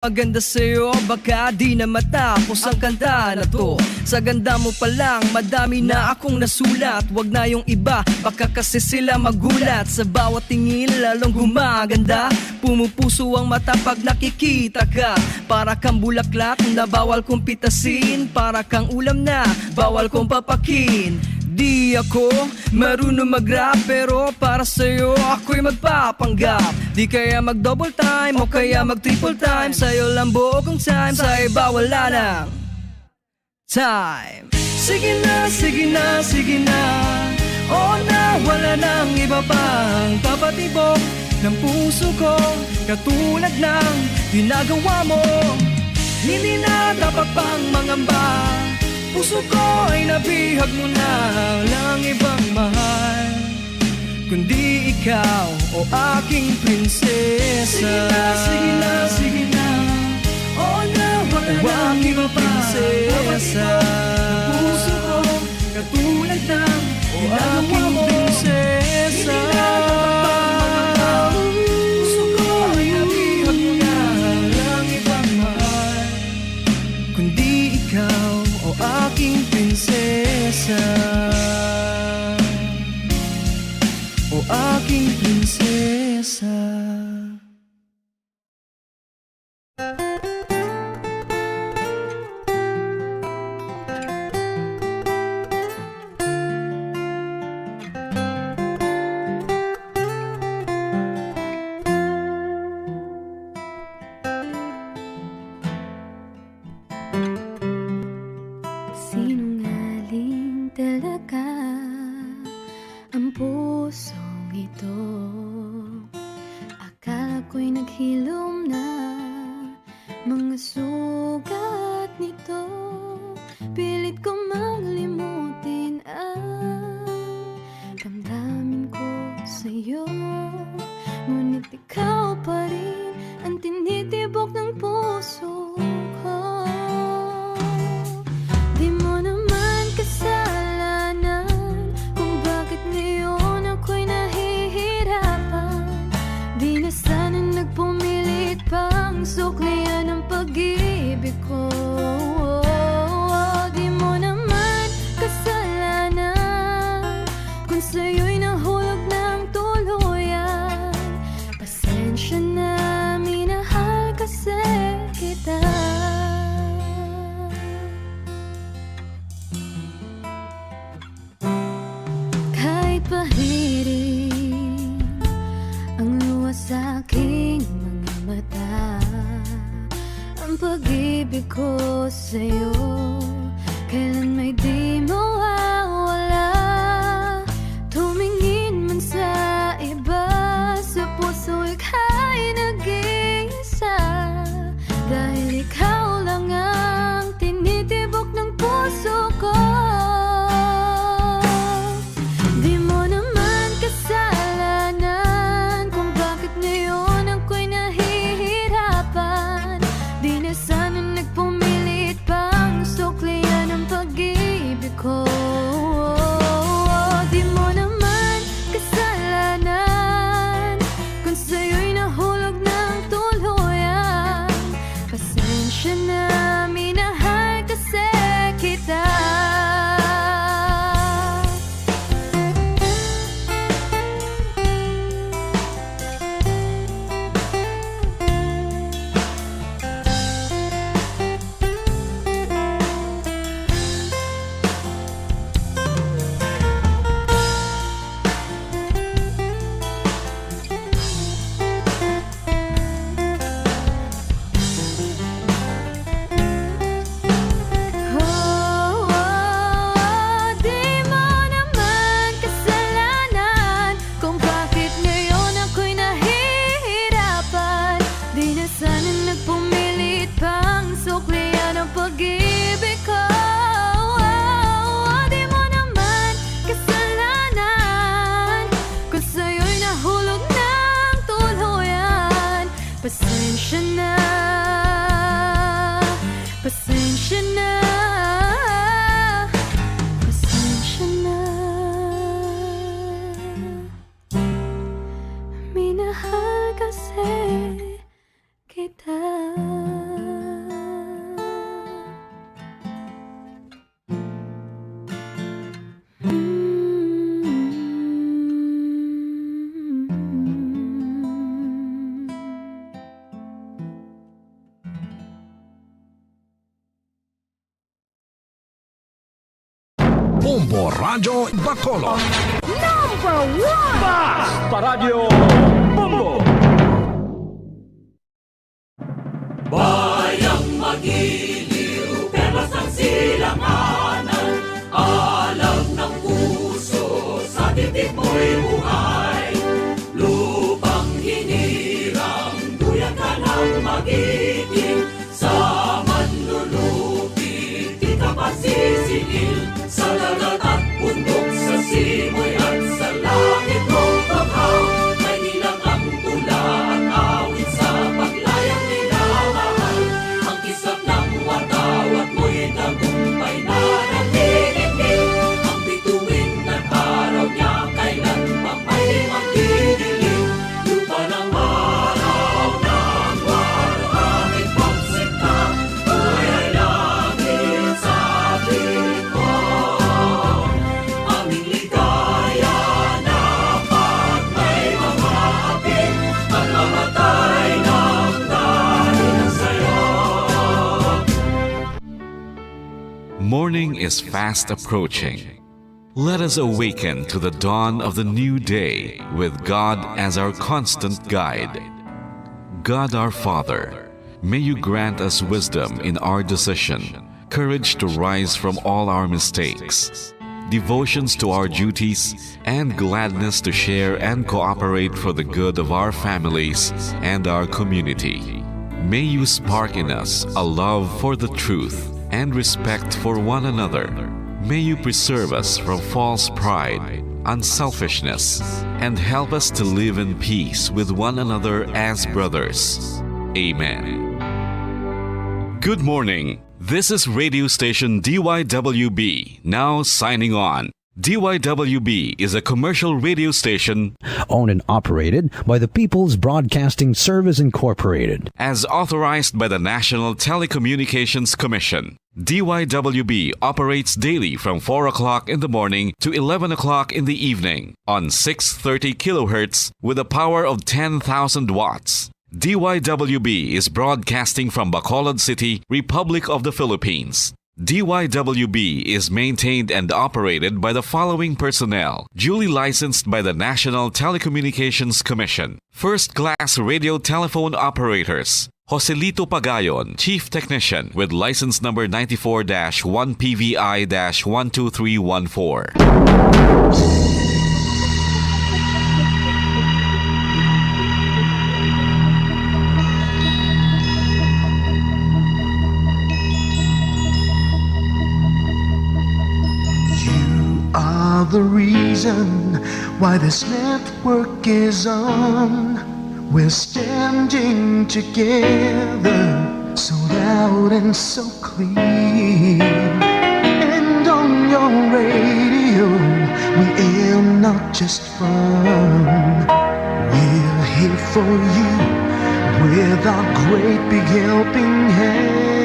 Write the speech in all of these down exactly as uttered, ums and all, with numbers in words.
Maganda sa'yo, baka di na matapos ang kanta na to. Sa ganda mo pa lang, madami na akong nasulat. Wag na yung iba, baka kasi sila magulat. Sa bawat tingin, lalong gumaganda. Pumupuso ang mata pag nakikita ka. Para kang bulaklak na bawal kong pitasin. Para kang ulam na bawal kong papakin. Di ako marunong mag-rap, pero para sa'yo ako'y magpapanggap. Di kaya mag-double time o kaya mag-triple time. Sa'yo lang buo kong time, sa iba wala nang time. Sige na, sige na, sige na. O na, wala nang iba pang papatibok ng puso ko, katulad ng ginagawa mo. Hindi na dapat pang mangamba. Puso ko ay nabihag mo na, lang ibang mahal kundi ikaw, o aking prinsesa. Sige na, sige na, sige na. O na, wala O na aking iba pa. Prinsesa. Ang puso ko, katulad ng O ginagawa aking mo. Prinsesa. Hindi na dapat pang mangamba. Puso ko ay nabihag mo na, lang ibang mahal kundi ikaw, o aking prinsesa. O aking prinsesa. Sinungaling talaga ang pusong ito. Akala ko'y naghilom na mga sugat nito. Pilit ko manglimutin ang damdamin ko sa'yo. Ngunit ikaw pa rin ang tinitibok ng puso ko. Di mo naman kasalanan kung bakit ngayon ako'y nahihirapan. Di na sana nagpumilit pang suklian ang pag-ibig ko. Di mo naman kasalanan kung sa'yo'y nahulog ng tuluyan. Pasensya na, minahal kasi kita. Kahit pahiring ang luha sa aking mga mata, ang pag-ibig ko sa'yo kailan may di mawawala. Tumingin man sa iba, sa puso ika'y nag-iisa. Dahil ikaw lang ang tinitibok ng puso ko. Di mo naman kasalanan kung bakit ngayon ako'y nahihirapan. Di na sana nagpumilit pang suklian ang pag-ibig ko. Bombo Radyo Bacolod. Number one! Basta Radyo Bombo! Bayang magiliw, perlas ng silanganan, alam ng puso, sa titik mo'y buhay. Lupang hinirang, duyan ka ng magiting, sa manlulupi, di ka pagsisiil, sa dagat at bundok, sa simoy at sa langit mong banghaw. May nilang ang tula at awit sa paglayang minamahal. Ang kislap ng watawat mo'y tagumpay na nanginginig. Ang bituin ng araw niya kailan pang may magdidilim. Lupa ng araw ng waluhangin pagsinta, buhay ay langit sa piling mo. Aming ligaya na pag may mga api, at mamatay ng dahil sa'yo. Morning is fast approaching. Let us awaken to the dawn of the new day with God as our constant guide. God our Father, may you grant us wisdom in our decision, courage to rise from all our mistakes, devotions to our duties, and gladness to share and cooperate for the good of our families and our community. May you spark in us a love for the truth and respect for one another. May you preserve us from false pride, unselfishness, and help us to live in peace with one another as brothers. Amen. Good morning. This is radio station D Y W B, now signing on. D Y W B is a commercial radio station owned and operated by the People's Broadcasting Service Incorporated. As authorized by the National Telecommunications Commission. D Y W B operates daily from four o'clock in the morning to eleven o'clock in the evening on six thirty kilohertz with a power of ten thousand watts. D Y W B is broadcasting from Bacolod City, Republic of the Philippines. D Y W B is maintained and operated by the following personnel, duly licensed by the National Telecommunications Commission. First class radio telephone operators, Joselito Pagayon, Chief Technician, with license number ninety-four dash one P V I dash one two three one four. You are the reason why this network is on. We're standing together, so loud and so clear. And on your radio, we aim not just fun. We're here for you with our great big helping hand.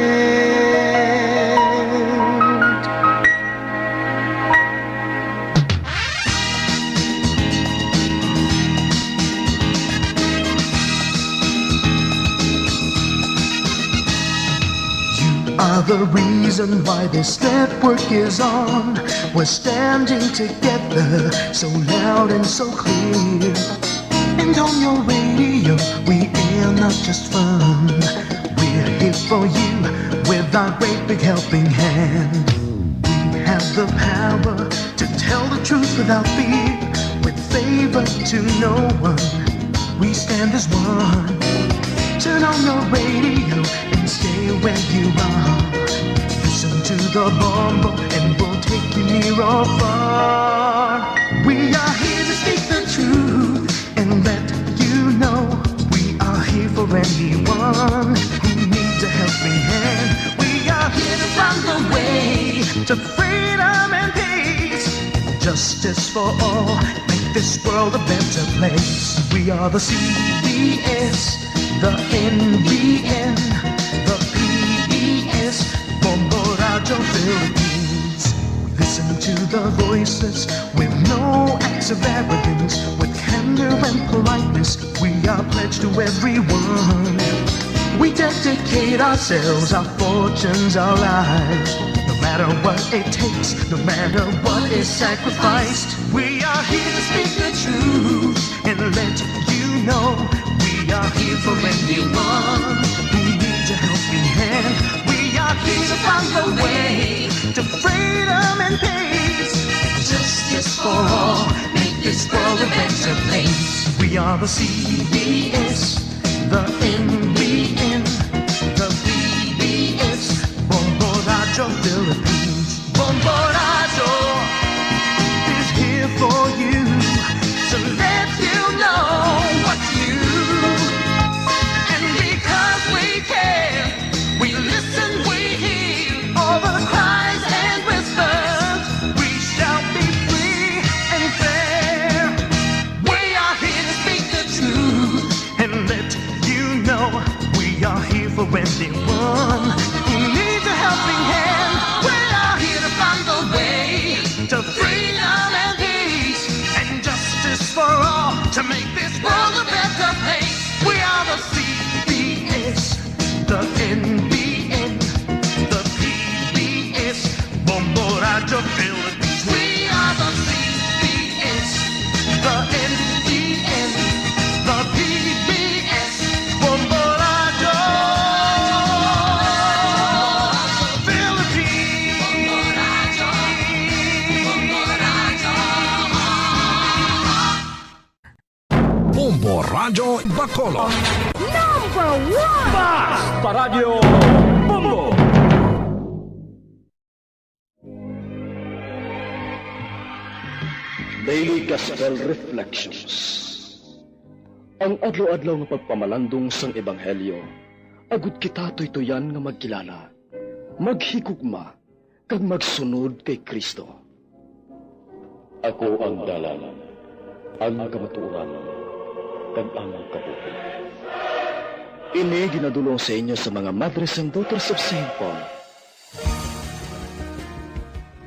You are the reason why this network is on. We're standing together, so loud and so clear. And on your radio, we air not just fun. We're here for you with our great big helping hand. We have the power to tell the truth without fear, with favor to no one. We stand as one. Turn on your radio and stay where you are. Listen to the Bombo and we'll take you near or far. We are here to speak the truth and let you know we are here for anyone who needs a helping hand. We are here to find the way to freedom and peace, justice for all, make this world a better place. We are the C B S, the N B N, the P B S, Bombo Radyo Philippines. We listen to the voices with no acts of arrogance, with candor and politeness. We are pledged to everyone. We dedicate ourselves, our fortunes, our lives. No matter what it takes, no matter what is sacrificed, we are here to speak the truth and let you know we are here for anyone who needs a helping hand. We are here to find the way to freedom and peace. Justice for all, make this world a better place. We are the C B S, the N B N, the P B S, Bombo Radyo Philippines. Bombo Radyo is here for you to let you know what's new. And because we care, we listen, we hear all the cries and whispers. We shall be free and fair. We are here to speak the truth and let you know we are here for anyone who needs a helping hand. We are here to find the way to freedom and peace and justice for all to make this world a better place. We are the C B S, the N B N, the P B S, Bombo Radyo Philippines. We are the C B S, the N B N, the P B S, Bombo Radyo Philippines. Bombo Radyo Bacolod. Number one! Basta Radyo Bombo! Daily Gospel Reflections. Ang adlaw-adlaw nga pagpamalandong sang Ebanghelyo, agud kita tuytuyan nga magkilala, maghigugma, kag magsunod kay Cristo. Ako ang dalan, ang kamatuoran, kag ang kabuhi. Ini ginadul-ong sa inyo sa mga Madres and Daughters of Saint Paul.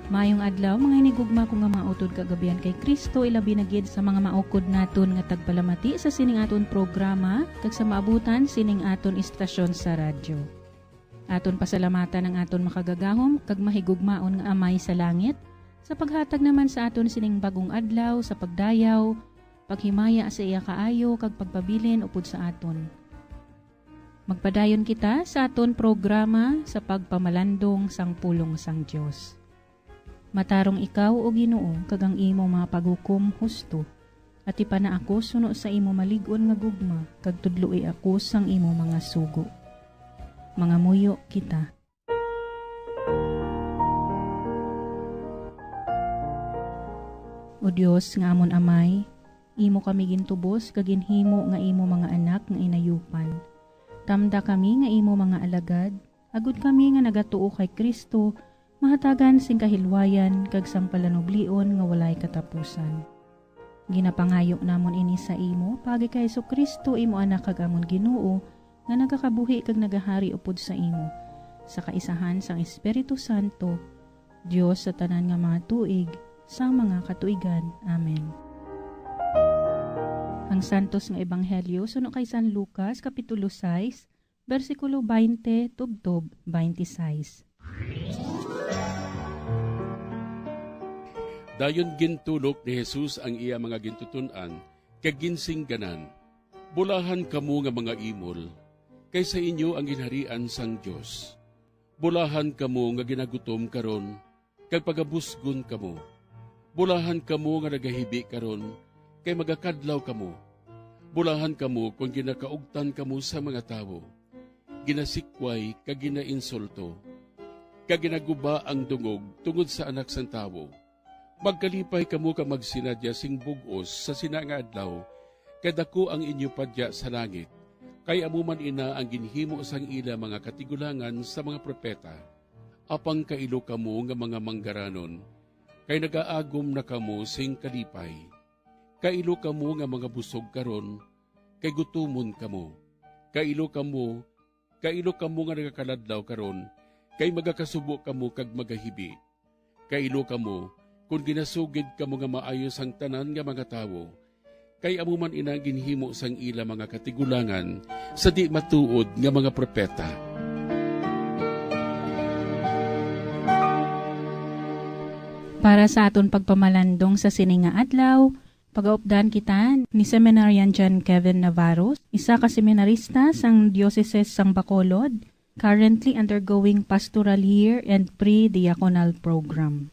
Maayong adlaw, mga hinigugma ko nga mga utod kag abyan kay Cristo, ilabi na gid sa mga maukod naton nga tagpalamati sa sining aton programa kag sa maabutan sining aton istasyon sa radyo. Aton pasalamatan ang aton makagagahom kag mahigugmaon nga Amay sa langit, sa paghatag naman sa aton sining bag-ong adlaw sa pagdayaw, paghimaya sa iya kaayo kag pagpabilin upod sa aton. Magpadayon kita sa aton programa sa pagpamalandong sang pulong sang Dios. Matarong ikaw, O Ginoo, kag ang imo mga paghukom husto. Atipana ako suno sa imo malig-on nga gugma, kag tudloi ako sang imo mga sugo. Mangamuyo kita. O Dios nga amon Amay, imo kami gintubos kag ginhimo nga imo mga anak nga inayupan. Tamda kami nga imo mga alagad, agud kami nga nagatuo kay Cristo mahatagan sing kahilwayan kag sang palanublion nga walay katapusan. Ginapangayo namon ini sa imo paagi kay Jesu-Cristo, imo Anak kag amon Ginoo, nga nagakabuhi kag nagahari upod sa imo, sa kaisahan sang Espiritu Santo, Dios sa tanan nga mga tuig, sa mga katuigan. Amen. Ang Santos nga Ebanghelyo suno kay San Lucas, Kapitulo sais, bersikulo twenty tubtob twenty-sais. Dayon gintulok ni Jesus ang iya mga gintuton-an kag ginsingganan, "Bulahan kamo nga mga imol, kay sa inyo ang ginharian sang Dios. Bulahan kamo nga ginagutom karon, kag pagabusgon kamo. Bulahan kamo nga nagahibi karon, kay magakadlaw kamo. Bulahan kamo kon ginakaugtan kamo sa mga tawo, ginasikway kag ginainsulto, kag ginaguba ang dungog tungod sa Anak sang Tawo. Magkalipay kamo kag magsinadya sing bug-os sa sina nga adlaw, kay daku ang inyo padya sa langit, kay amo man ina ang ginhimo sang ila mga katigulangan sa mga propeta. Apang kailo kamo nga mga manggaranon, kay nagaagom na kamo sing kalipay. Kailo kamo nga mga busog karon, kay gutumon kamo. Kailo kamo, kailo kamo nga nagakaladlaw karon, kay magakasubo kamo kag magahibi. Kailo kamo kon ginasugid kamo nga maayo sang tanan nga mga tawo, kay amo man ina ang ginhimo sang ila mga katigulangan sa di-matuod nga mga propeta. Para sa aton pagpamalandong sa sini nga adlaw, pagaupdan kita ni Seminarian John Kevin Navarro, isa ka seminarista sang Diocese sang Bacolod, currently undergoing pastoral year and pre-diaconal program.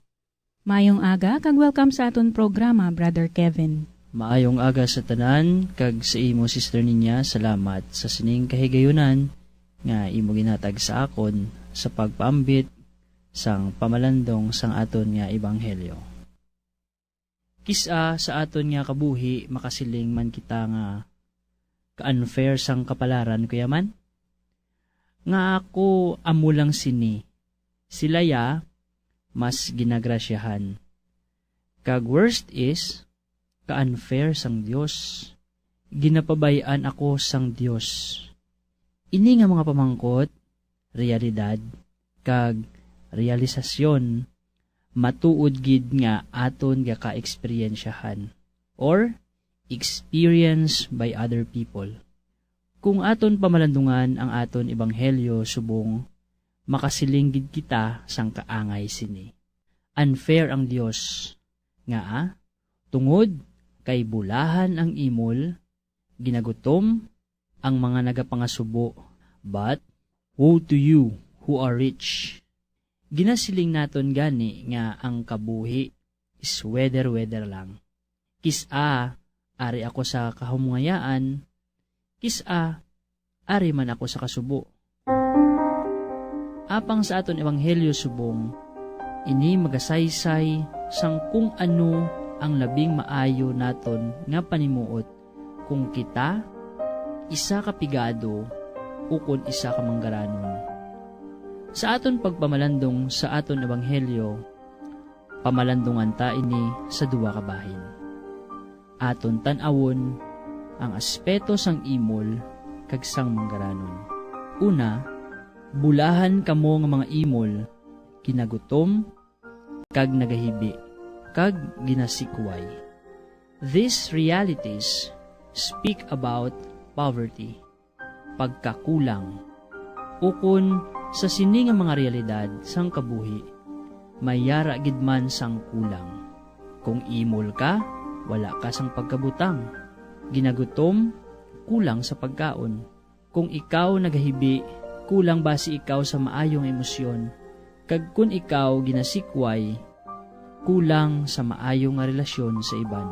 Maayong aga kag welcome sa aton programa, Brother Kevin. Maayong aga sa tanan, kag sa imo, Sister Ninya, salamat sa sining kahigayunan nga imo ginhatag sa akon sa pagpaambit sang pamalandong sang aton nga ebanghelyo. Kis-a sa aton nga kabuhi, makasiling man kita nga ka-unfair sang kapalaran, kuya man? Nga ako amo lang sini. Sila ya, mas ginagrasyahan. Kag worst is, ka-unfair sang Dios. Ginapabay-an ako sang Dios. Ini nga mga pamangkot, realidad, kag realisasyon, matuod gid nga aton gaka-eksperyensyahan or experienced by other people. Kung aton pamalandungan ang aton ebanghelyo subong, makasiling gid kita sang kaangay sini. Unfair ang Dios, ngaa, tungod kay bulahan ang imol, ginagutom ang mga nagapangasubo, but woe to you who are rich. Ginasiling naton gani nga ang kabuhi is weather-weather lang. Kis-a ari ako sa kahumangayaan, kis-a ari man ako sa kasubo. Apang sa aton ebanghelyo subong, ini magasaysay sang kung ano ang labing maayo naton nga panimuot kung kita isa ka pigado ukon isa ka manggaranon. Sa aton pagpamalandong sa aton ebanghelyo, pamalandungan ta ini sa duha ka bahin. Aton tan-awon ang aspeto sang imol kag sang manggaranon. Una, bulahan kamo nga mga imol, ginagutom, kag nagahibi, kag ginasikway. These realities speak about poverty, pagkakulang, ukon sa sini nga mga realidad sang kabuhi, may yara gid man sang kulang. Kung imol ka, wala ka sang pagkabutang. Ginagutom, kulang sa pagkaon. Kung ikaw nagahibi, kulang basi ikaw sa maayo nga emosyon, kag kun ikaw ginasikway, kulang sa maayo nga relasyon sa iban.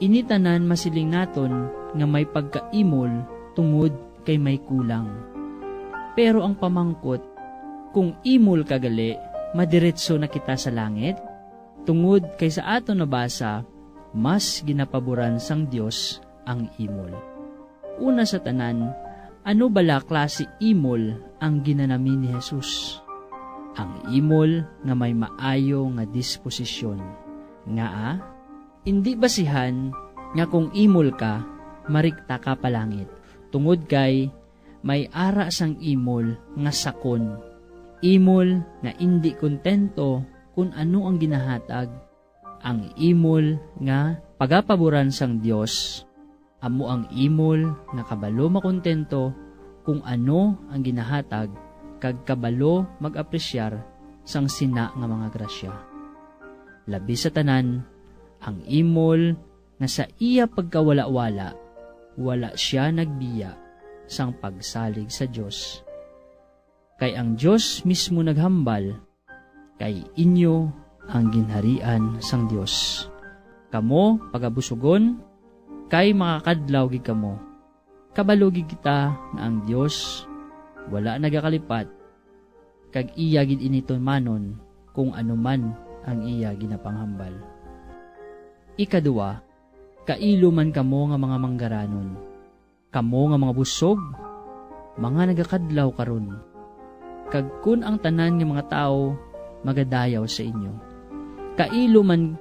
Ini tanan masiling naton nga may pagkaimol tungod kay may kulang. Pero ang pamangkot, kung imol ka gali, madiretso na kita sa langit? Tungod kay sa aton nabasa, mas ginapaboran sang Dios ang imol. Una sa tanan, ano bala klase imol ang ginanami ni Jesus? Ang imol nga may maayo nga disposisyon. Ngaa, indi basihan nga kung imol ka, marikta ka pa langit, tungod kay may ara sang imol nga sakon. Imol nga indi kontento kun ano ang ginahatag. Ang imol nga pagapaboran sang Dios amo ang imol nga kabalo makontento kung ano ang ginahatag kag kabalo mag-apresyar sang sina nga mga grasya. Labi sa tanan, ang imol nga sa iya pagkawala-wala, wala sia nagbiya sang pagsalig sa Dios. Kay ang Dios mismo naghambal, "Kay inyo ang ginharian sang Dios. Kamo pagabusugon, kay makakadlaw gid kamo." Kabalo gid kita nga ang Dios wala nagakalipat, kag iya gid ini tumanon kung ano man ang iya ginapanghambal. Ikaduha, kailo man kamo nga mga manggaranon. Kamo nga mga busog, mga nagakadlaw karon, kag kun ang tanan nga mga tawo magadayaw sa inyo. Kailo man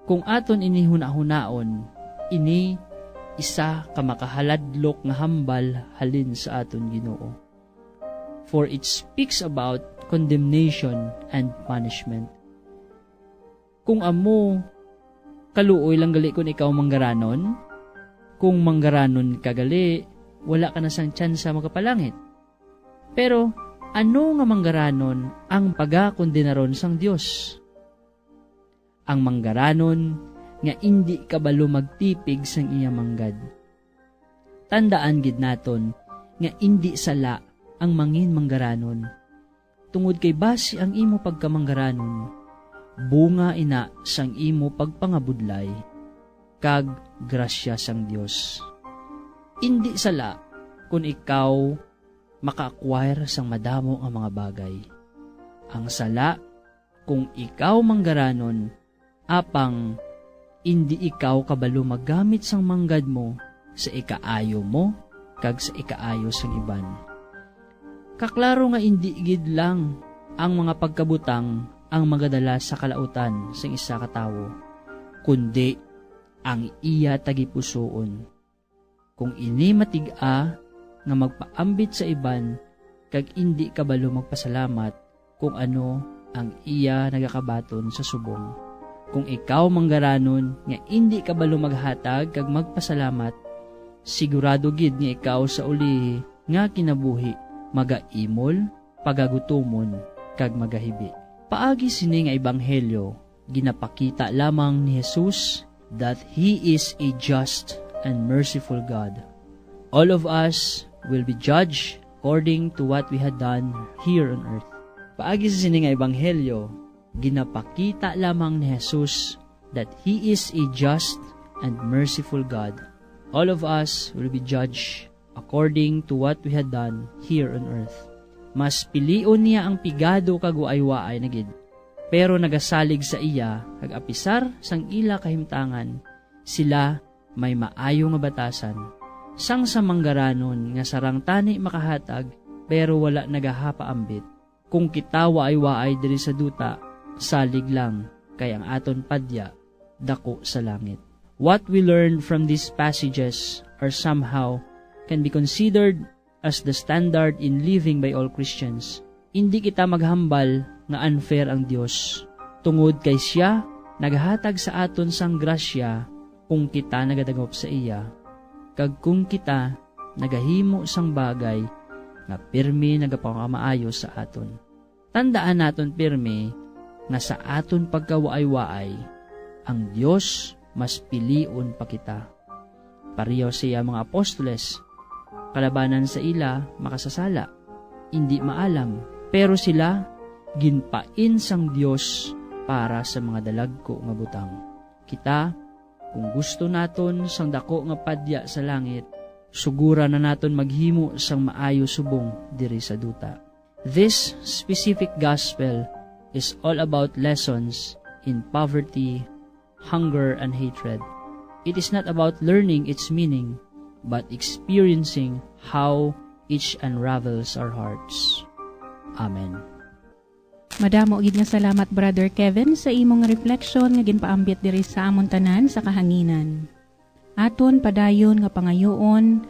kung aton ini hunahunaon, ini isa ka makahaladlok nga hambal halin sa aton Ginoo. For it speaks about condemnation and punishment. Kung amo, kaluoy lang gali kun ikaw manggaranon. Kung manggaranon ka gali, wala ka na sang tsansa makapalangit. Pero ano nga manggaranon ang pagakondenaron sang Dios? ang manggaranon nga indi kabalo magtipig sang iya manggad. Tandaan gid naton nga indi sala ang mangin manggaranon, tungod kay basi ang imo pagkamanggaranon bunga ina sang imo pagpangabudlay kag grasya sang Dios. Indi sala kon ikaw maka-acquire sang madamo nga mga bagay. Ang sala kung ikaw manggaranon, apang indi ikaw kabalo maggamit sang manggad mo sa ikaayo mo kag sa ikaayo sang iban. Kaklaro nga indi gid lang ang mga pagkabutang ang magadala sa kalautan sang isa ka tawo, kundi ang iya tagipusoon. Kung ini matig-a nga magpaambit sa iban kag indi kabalo magpasalamat kung ano ang iya nagakabaton sa subong. Kung ikaw manggaranon nga indi kabalo maghatag kag magpasalamat, sigurado gid nga ikaw sa ulihi nga kinabuhi magaimol, pagagutomon, kag magahibi. Paagi sini nga ebanghelyo, ginapakita lamang ni Jesus that He is a just and merciful God. All of us will be judged according to what we had done here on earth. Paagi sa sini nga ebanghelyo, ginapakita lamang ni Jesus that He is a just and merciful God. All of us will be judged according to what we had done here on earth. Mas pilion niya ang pigado kag waay-waay na gid, pero nagasalig sa iya, kag apisar sang ila kahimtangan, sila may maayo nga batasan, sang sa manggaranon nga sarang tani makahatag, pero wala nagahapaambit. Kung kita waay-waay diri sa duta, salig lang, kay ang aton padya daku sa langit. What we learn from these passages are somehow can be considered as the standard in living by all Christians. Indi kita maghambal nga unfair ang Dios, tungod kay sia naghatag sa aton sang grasya kung kita nagadangop sa iya, kag kung kita nagahimo sang bagay nga pirme nagapakamaayo sa aton. Tandaan naton pirme nga sa aton pagkawaay-waay, ang Dios mas pilion pa kita. Pareho sa iya mga apostoles, kalabanan sa ila makasasala, indi maalam, pero sila ginpain sang Dios para sa mga dalagku nga butang. Kita, kung gusto naton sang daku nga padya sa langit, sugura na naton maghimo sang maayo subong diri sa duta. This specific gospel is all about lessons in poverty, hunger, and hatred. It is not about learning its meaning, but experiencing how each unravels our hearts. Amen. Madamo gid nga salamat, Brother Kevin, sa imong reflection nga ginpaambit diri sa amon tanan sa kahanginan. Aton padayon nga pangayuon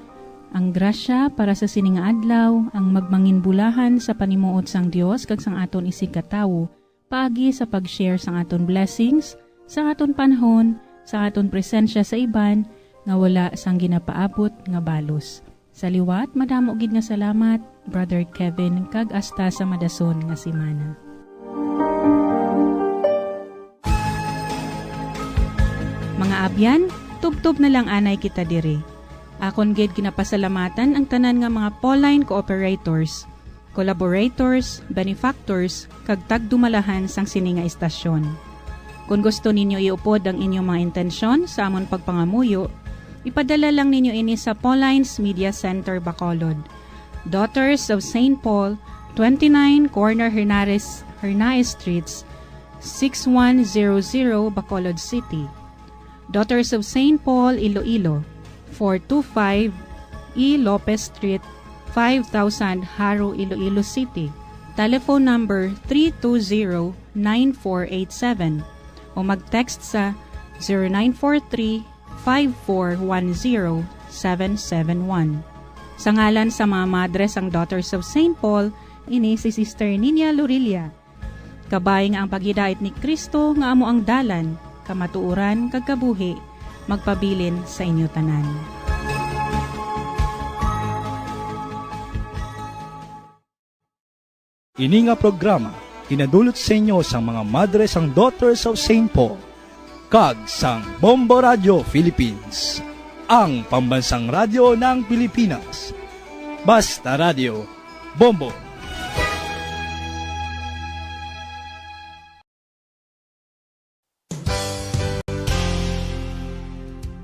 ang grasya para sa sini nga adlaw, ang magmanginbulahan sa panimuot sang Dios kag sang aton isigkatawo, paagi sa pag-share sang aton blessings, sang aton panahon, sang aton presensya sa iban nga wala sang ginapaabot nga balos. Sa liwat, madamo gid nga salamat, Brother Kevin, kag hasta sa madason nga semana. Mga abyan, tubtob na lang anay kita diri. Akon gid ginapasalamatan ang tanan nga mga Pauline cooperators, collaborators, benefactors, kag tagdumalahan sang sini nga istasyon. Kon gusto ninyo iupod ang inyong mga intensyon sa amon pagpangamuyo, ipadala lang ninyo ini sa Pauline's Media Center, Bacolod, Daughters of Saint Paul, twenty-nine Corner Hernares, Hernaez Streets, six one zero zero, Bacolod City. Daughters of Saint Paul, Iloilo, four two five E Lopez Street, five thousand, Jaro, Iloilo City. Telephone number three two zero, nine four eight seven o mag-text sa zero nine four three, five four one zero, seven seven one. Sa ngalan sa mga madre sang Daughters of Saint Paul, ini si Sister Ninia Lorilla. Kabay nga ang paghidait ni Cristo nga amo ang dalan, kamatuoran, kag kabuhi, magpabilin sa inyo tanan. Ini nga programa ginadulot sa inyo sang mga madre sang Daughters of Saint Paul. Kag sang Bombo Radio Philippines, ang pambansang radyo ng Pilipinas. Basta Radio, Bombo.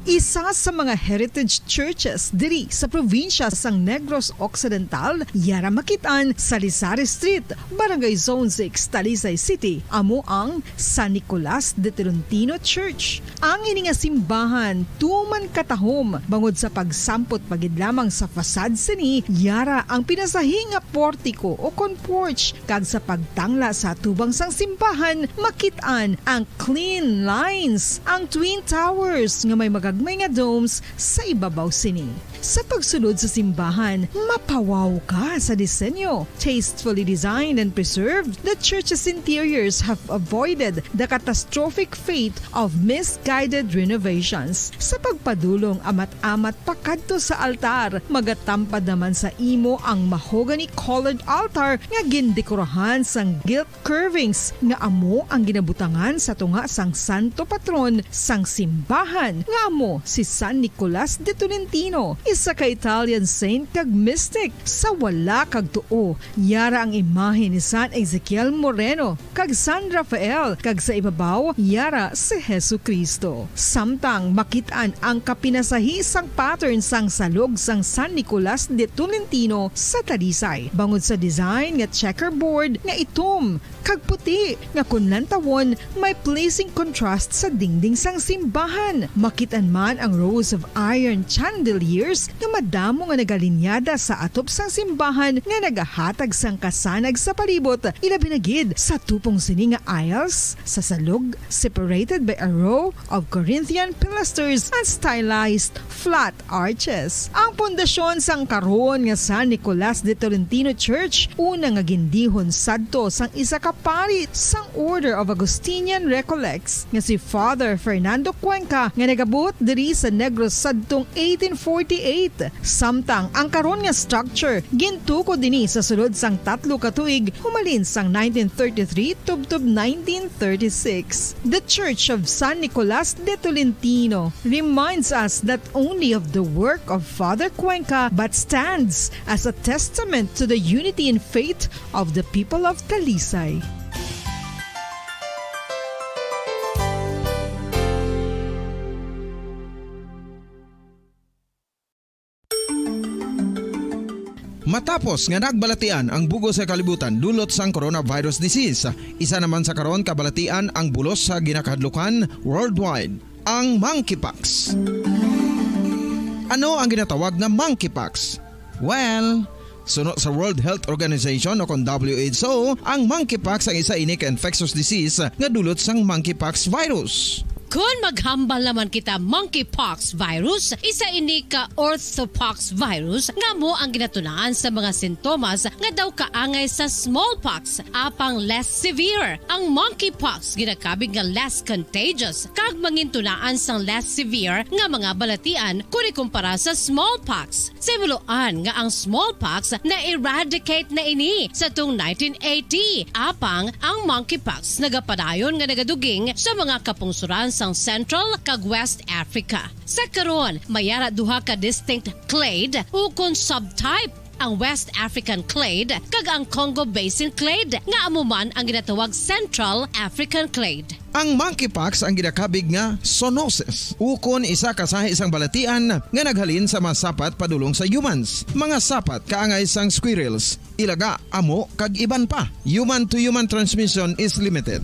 Isa sa mga heritage churches diri sa probinsya sang Negros Occidental, yara makit-an sa Lisari Street, Barangay Zone six, Talisay City, amo ang San Nicolas de Tolentino Church. Ang ini nga simbahan tuman katahom bangod sa pagsampot pa gid lamang sa facade sini, yara ang pinasahi nga portiko o kon porch, kag sa pagtangla sa atubang sang simbahan, makit-an ang clean lines, ang twin towers nga may magagmay nga domes sa ibabaw sini. Sa pagsulod sa simbahan, mapawaw ka sa disenyo. Tastefully designed and preserved, the church's interiors have avoided the catastrophic fate of misguided renovations. Sa pagpadulong amat-amat pakadto sa altar, magatampad naman sa imo ang mahogany-colored altar nga gindekorahan sang gilt curvings nga amo ang ginabutangan sa tunga sang santo patron sang simbahan, nga amo si San Nicolas de Tolentino, isa ka Italian saint kag mystic. Sa wala kag tuo, yara ang imahe ni San Ezekiel Moreno kag San Rafael, kag sa ibabaw, yara si Jesu-Cristo. Samtang makit-an ang kapinasahi sang pattern sang salog sang San Nicolas de Tolentino sa Talisay, bangod sa design nga checkerboard nga itom kag puti, nga kon lantawon, may pleasing contrast sa dingding sang simbahan. Makit-an man ang rows of iron chandeliers nga madamo nga nagalinyada sa atop sang simbahan nga nagahatag sang kasanag sa palibot, ilabi na gid sa tupong sini nga aisles sa salog, separated by a row of Corinthian pilasters and stylized flat arches. Ang pundasyon sang karon nga San Nicolas de Tolentino Church, una nga gindihon sadto sang isa ka pari sang Order of Augustinian Recollects nga si Father Fernando Cuenca, nga nagabot diri sa Negros sadtong eighteen forty-eight. Samtang ang karon nga structure gintukod ini sa sulod sang tatlo ka tuig, humalin sang nineteen thirty-three tubtob nineteen thirty-six. The Church of San Nicolas de Tolentino reminds us not only of the work of Father Cuenca, but stands as a testament to the unity in faith of the people of Talisay. Matapos nga nagbalatian ang bug-os nga kalibutan dulot sang coronavirus disease, isa naman sa karon kabalatian ang bulos sa ginakahadlukan worldwide, ang monkeypox. Ano ang ginatawag nga monkeypox? Well, suno sa World Health Organization o kon W H O, ang monkeypox ang isa ini ka infectious disease nga dulot sang monkeypox virus. Kon maghambal naman kita, monkeypox virus, isa ini ka orthopox virus nga amo ang ginatunaan sa mga sintomas nga daw kaangay sa smallpox, apang less severe. Ang monkeypox ginakabig nga less contagious kag mangintunaan sang less severe nga mga balatian kon ikumpara sa smallpox. Sa himuloan nga ang smallpox na-eradicate na ini sa tuong nineteen eighty, apang ang monkeypox nagapadayon nga nagaduging sa mga kapungsoran sang Central kag West Africa. Sa karon, may ara duha ka distinct clade ukon subtype, ang West African clade kag ang Congo Basin clade, nga amo man ang ginatawag Central African clade. Ang monkeypox ang ginakabig nga zoonosis, ukon isa ka sahi sang balatian nga naghalin sa mga sapat padulong sa humans, mga sapat kaangay sang squirrels, ilaga, amo, kag iban pa. Human-to-human transmission is limited.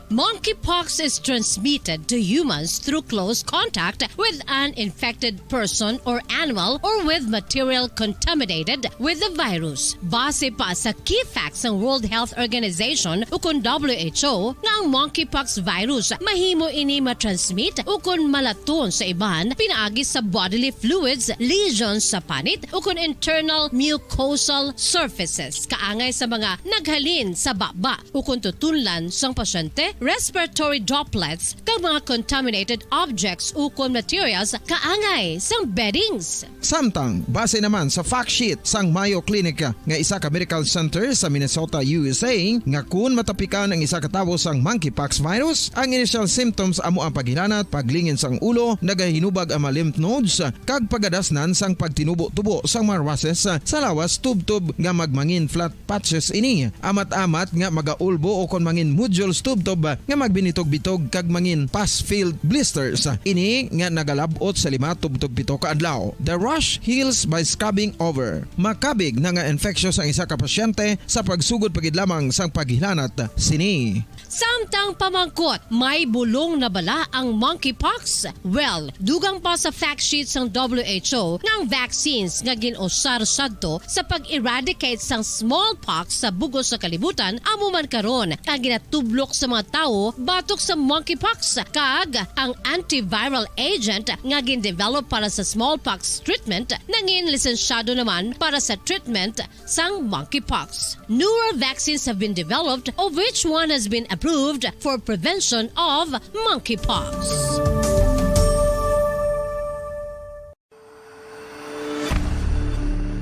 Monkeypox is transmitted to humans through close contact with an infected person or animal or with material contaminated with the virus. Base pa sa key facts sang World Health Organization ukon W H O, nga ang monkeypox virus mahimo ini matransmit ukon malaton sa iban pinaagi sa bodily fluids, lesions sa panit, ukon internal mucosal surfaces, kaangay sa mga naghalin sa baba ukon tutunlan sang pasyente respiratory droplets, kag mga contaminated objects ukon materials kaangay sang beddings. Samtang, base naman sa fact sheet sang Mayo Clinic nga isa ka medical center sa Minnesota, U S A, nga kun matapikan ang isa ka tawo sang monkeypox virus, ang initial symptoms amo ang paghilanat, paglingin sang ulo, nagahinubag ang mga lymph nodes, kag pagadasnan sang pagtinubo-tubo sang mga rushes sa lawas tubtob nga magmangin flat patches ini, amat-amat nga magaulbo o kon mangin nodules tubtob nga magbinitog-bitog kag mangin pus-filled blisters ini nga nagalab-ot sa lima tubtob pito ka adlaw. The rash heals by scabbing over. Makabig na nga infectious ang isa ka pasyente sa pagsugod pa gid lamang sang paghilanat sini. Samtang pamangkot, may bulong na bala ang monkeypox? Well, dugang pa sa fact sheet sang W H O nga ang vaccines nga gin-usar sadto sa pag-eradicate sang smallpox sa bug-os sa kalibutan amo man karon ang ginatublok sa mga tawo batok sa monkeypox, kag ang antiviral agent nga gin-develop para sa smallpox treatment nangin lisensyado naman para sa treatment sang monkeypox. Newer vaccines have been developed, of which one has been approved for prevention of monkeypox.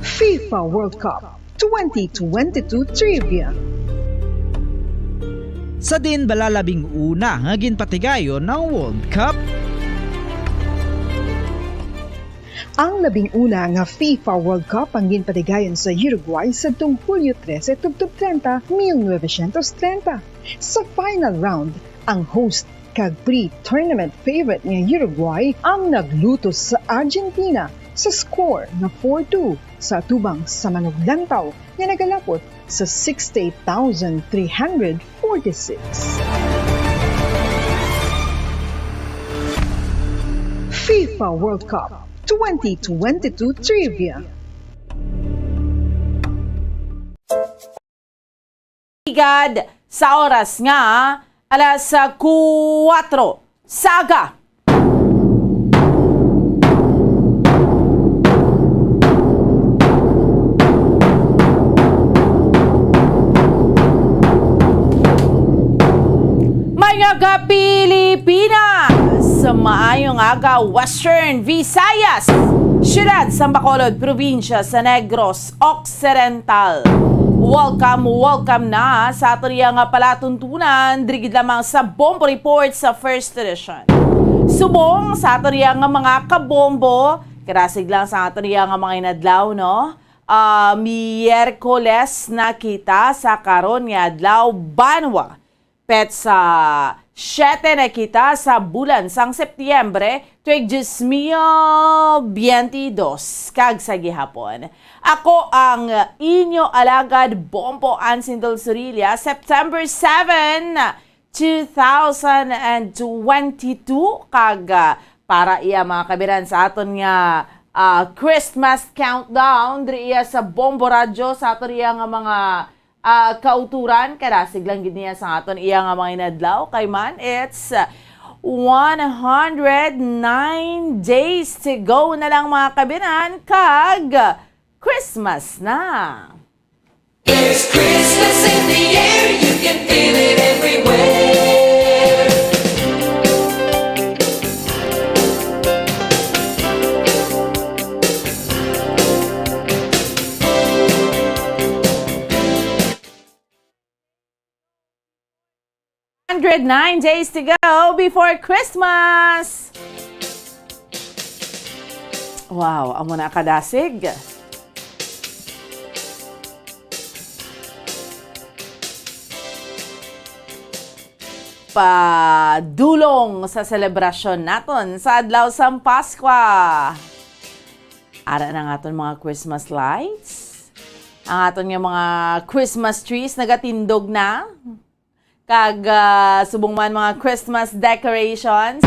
FIFA World Cup twenty twenty-two Trivia. Sa din bala labing una nga ginpatigayon ang World Cup? Ang labing una nga FIFA World Cup ang ginpatigayon sa Uruguay sadtong Hulyo trese tubtob treinta, mil novecientos treinta. Sa final round, ang host kag pre-tournament favorite nga Uruguay ang naglutos sa Argentina sa score nga four two sa atubang sa manuglantaw nga nagalapot sa sixty-eight thousand three hundred forty-six. FIFA World Cup twenty twenty-two Trivia. Igad sa oras nga alas kuwatro sa aga. Mga ka-Pilipinas, maayong aga, Western Visayas, siyudad sa Bacolod, probinsya sa Negros Occidental. Welcome, welcome na sa aton iya nga palatuntunan, diri gid lamang sa Bombo Report sa First Edition. Subong sa aton iya nga mga kabombo, karasig lang sa aton iya nga mga inadlaw, no? Ah, Miyerkules na kita sa karon nga adlaw, banwa. Petsa siete na kita sa bulan sang Setyembre, tuig dos mil biyente dos, kag sa gihapon. Ako ang inyo alagad, Bombo Ansindol Surilla, September seven, two thousand and twenty-two, kag, ah, para iya mga kabiran sa aton nga, ah, Christmas countdown, diri iya sa Bombo Radyo, sa aton iya nga mga ah, kauturan, karasig lang gid niya sa aton iya nga mga inadlaw. Kay man, it's one hundred nine days to go na lang, mga kabinan, kag Christmas na. There's Christmas in the air, you can feel it everywhere. Hundred nine days to go before Christmas. Wow, amo na kadasig. Padulong sa selebrasyon naton sa adlaw sang Paskwa. Ara na ang aton mga Christmas lights. Ang aton nga mga Christmas trees nagatindog na. Kag, ah, subong man mga Christmas decorations.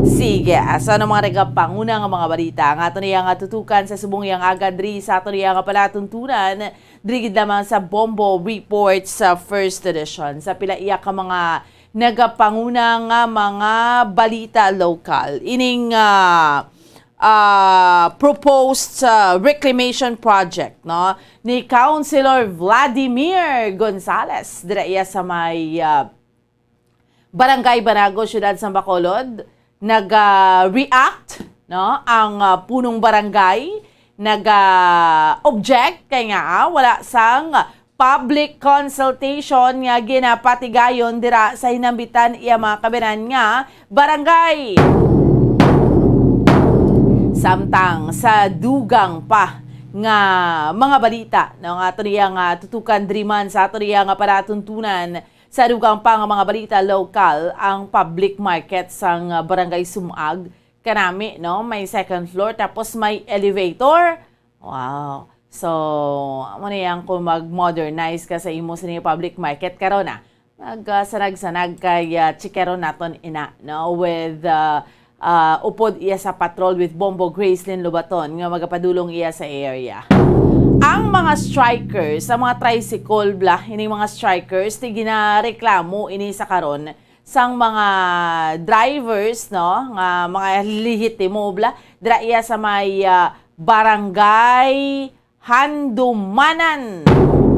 Sige, ah, sa ano mga nagapanguna nga mga balita ang aton iya nga tutukan sa subong iyang aga diri sa aton iya nga palatuntunan, diri gid lamang sa Bombo Report sa First Edition. Sa pila iya ka mga nagapanguna nga mga balita lokal. Ining, ah, ah, proposed, ah, reclamation project, no, ni Councilor Vladimir Gonzales dira iya sa may, ah, Barangay Banago, Siyudad sang Bacolod, naga-react, no? Ang, ah, punong barangay naga-object kay nga, ah, wala sang public consultation nga ginapatigayon dira sa hinambitan iya mga kabinan nga barangay. Samtang sa dugang pa nga mga balita, no, nga ato niya nga tutukan diri man sa ato niya nga palatuntunan, sa dugang pa nga mga balita lokal, ang public market sang, ah, Barangay Sumag, kanami, no? May second floor, tapos may elevator. Wow. So, amo na yan kung mag-modernize ka sa imo sa inyo public market karon, ah. Mag, ah, sanag-sanag kay, ah, chikeron naton ina, no? With, ah, ah, upod iya sa patrol with Bombo Gracelyn Lobaton nga magapadulong iya sa area. Ang mga strikers, ang mga tricycle bla, ining mga strikers, ti ginareklamo ini sa karon sang mga drivers, no, nga mga lehitimo bla, dira iya sa may, ah, barangay Handumanan.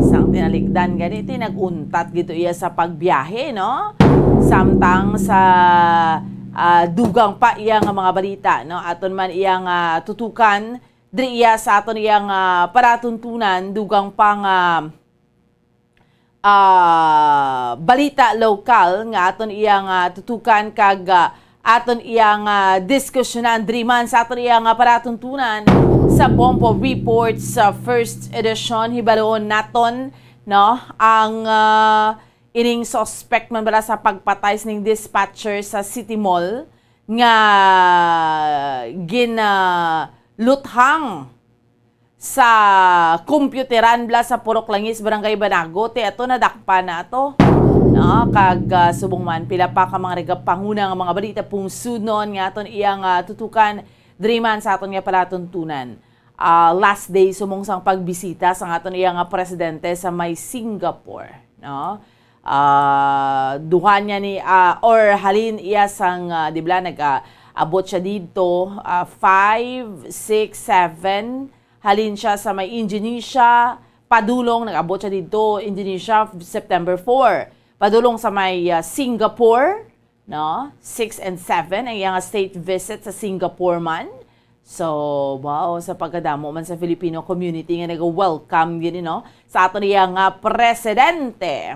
Sang tinalikdan gani, ti nag-untat gito iya sa pagbiyahe, no? Samtang sa, ah, dugang pa iya nga mga balita, no? Aton man iya nga tutukan, diri iya sa aton iya nga palatuntunan, dugang pa nga, ah, balita lokal nga aton iya nga tutukan kag, ah, aton iya nga diskusyonan diri man sa aton iya nga palatuntunan sa Bombo Report sa first edition. Hibaloon naton, no, ang, ah, ining suspect man bala sa pagpatay sining dispatcher sa City Mall nga ginaluthang sa computeran bla sa Purok Langis, Barangay Banago, ti ato nadakpan na ato. No? Kag, ah, subong man, pila pa ka mga nagapanguna nga mga balita pungsudnon nga aton iyang, ah, tutukan diri man sa aton nga palatuntunan. Ah, last day sumong sang pagbisita sang aton iya nga presidente sa may Singapore, no? Ah, duha niya ni, ah, or halin iya sang, ah, di bala, nag, ah, abot siya didto, ah, five, six, seven. Halin siya sa may Indonesia, padulong, nag-abot siya didto, Indonesia, September four. Padulong sa may, ah, Singapore, no? Six and seven ang iyang state visit sa Singapore man. So, wow, sa pagkadamo man sa Filipino community nga nag-welcome gini, no? Sa aton iya nga presidente.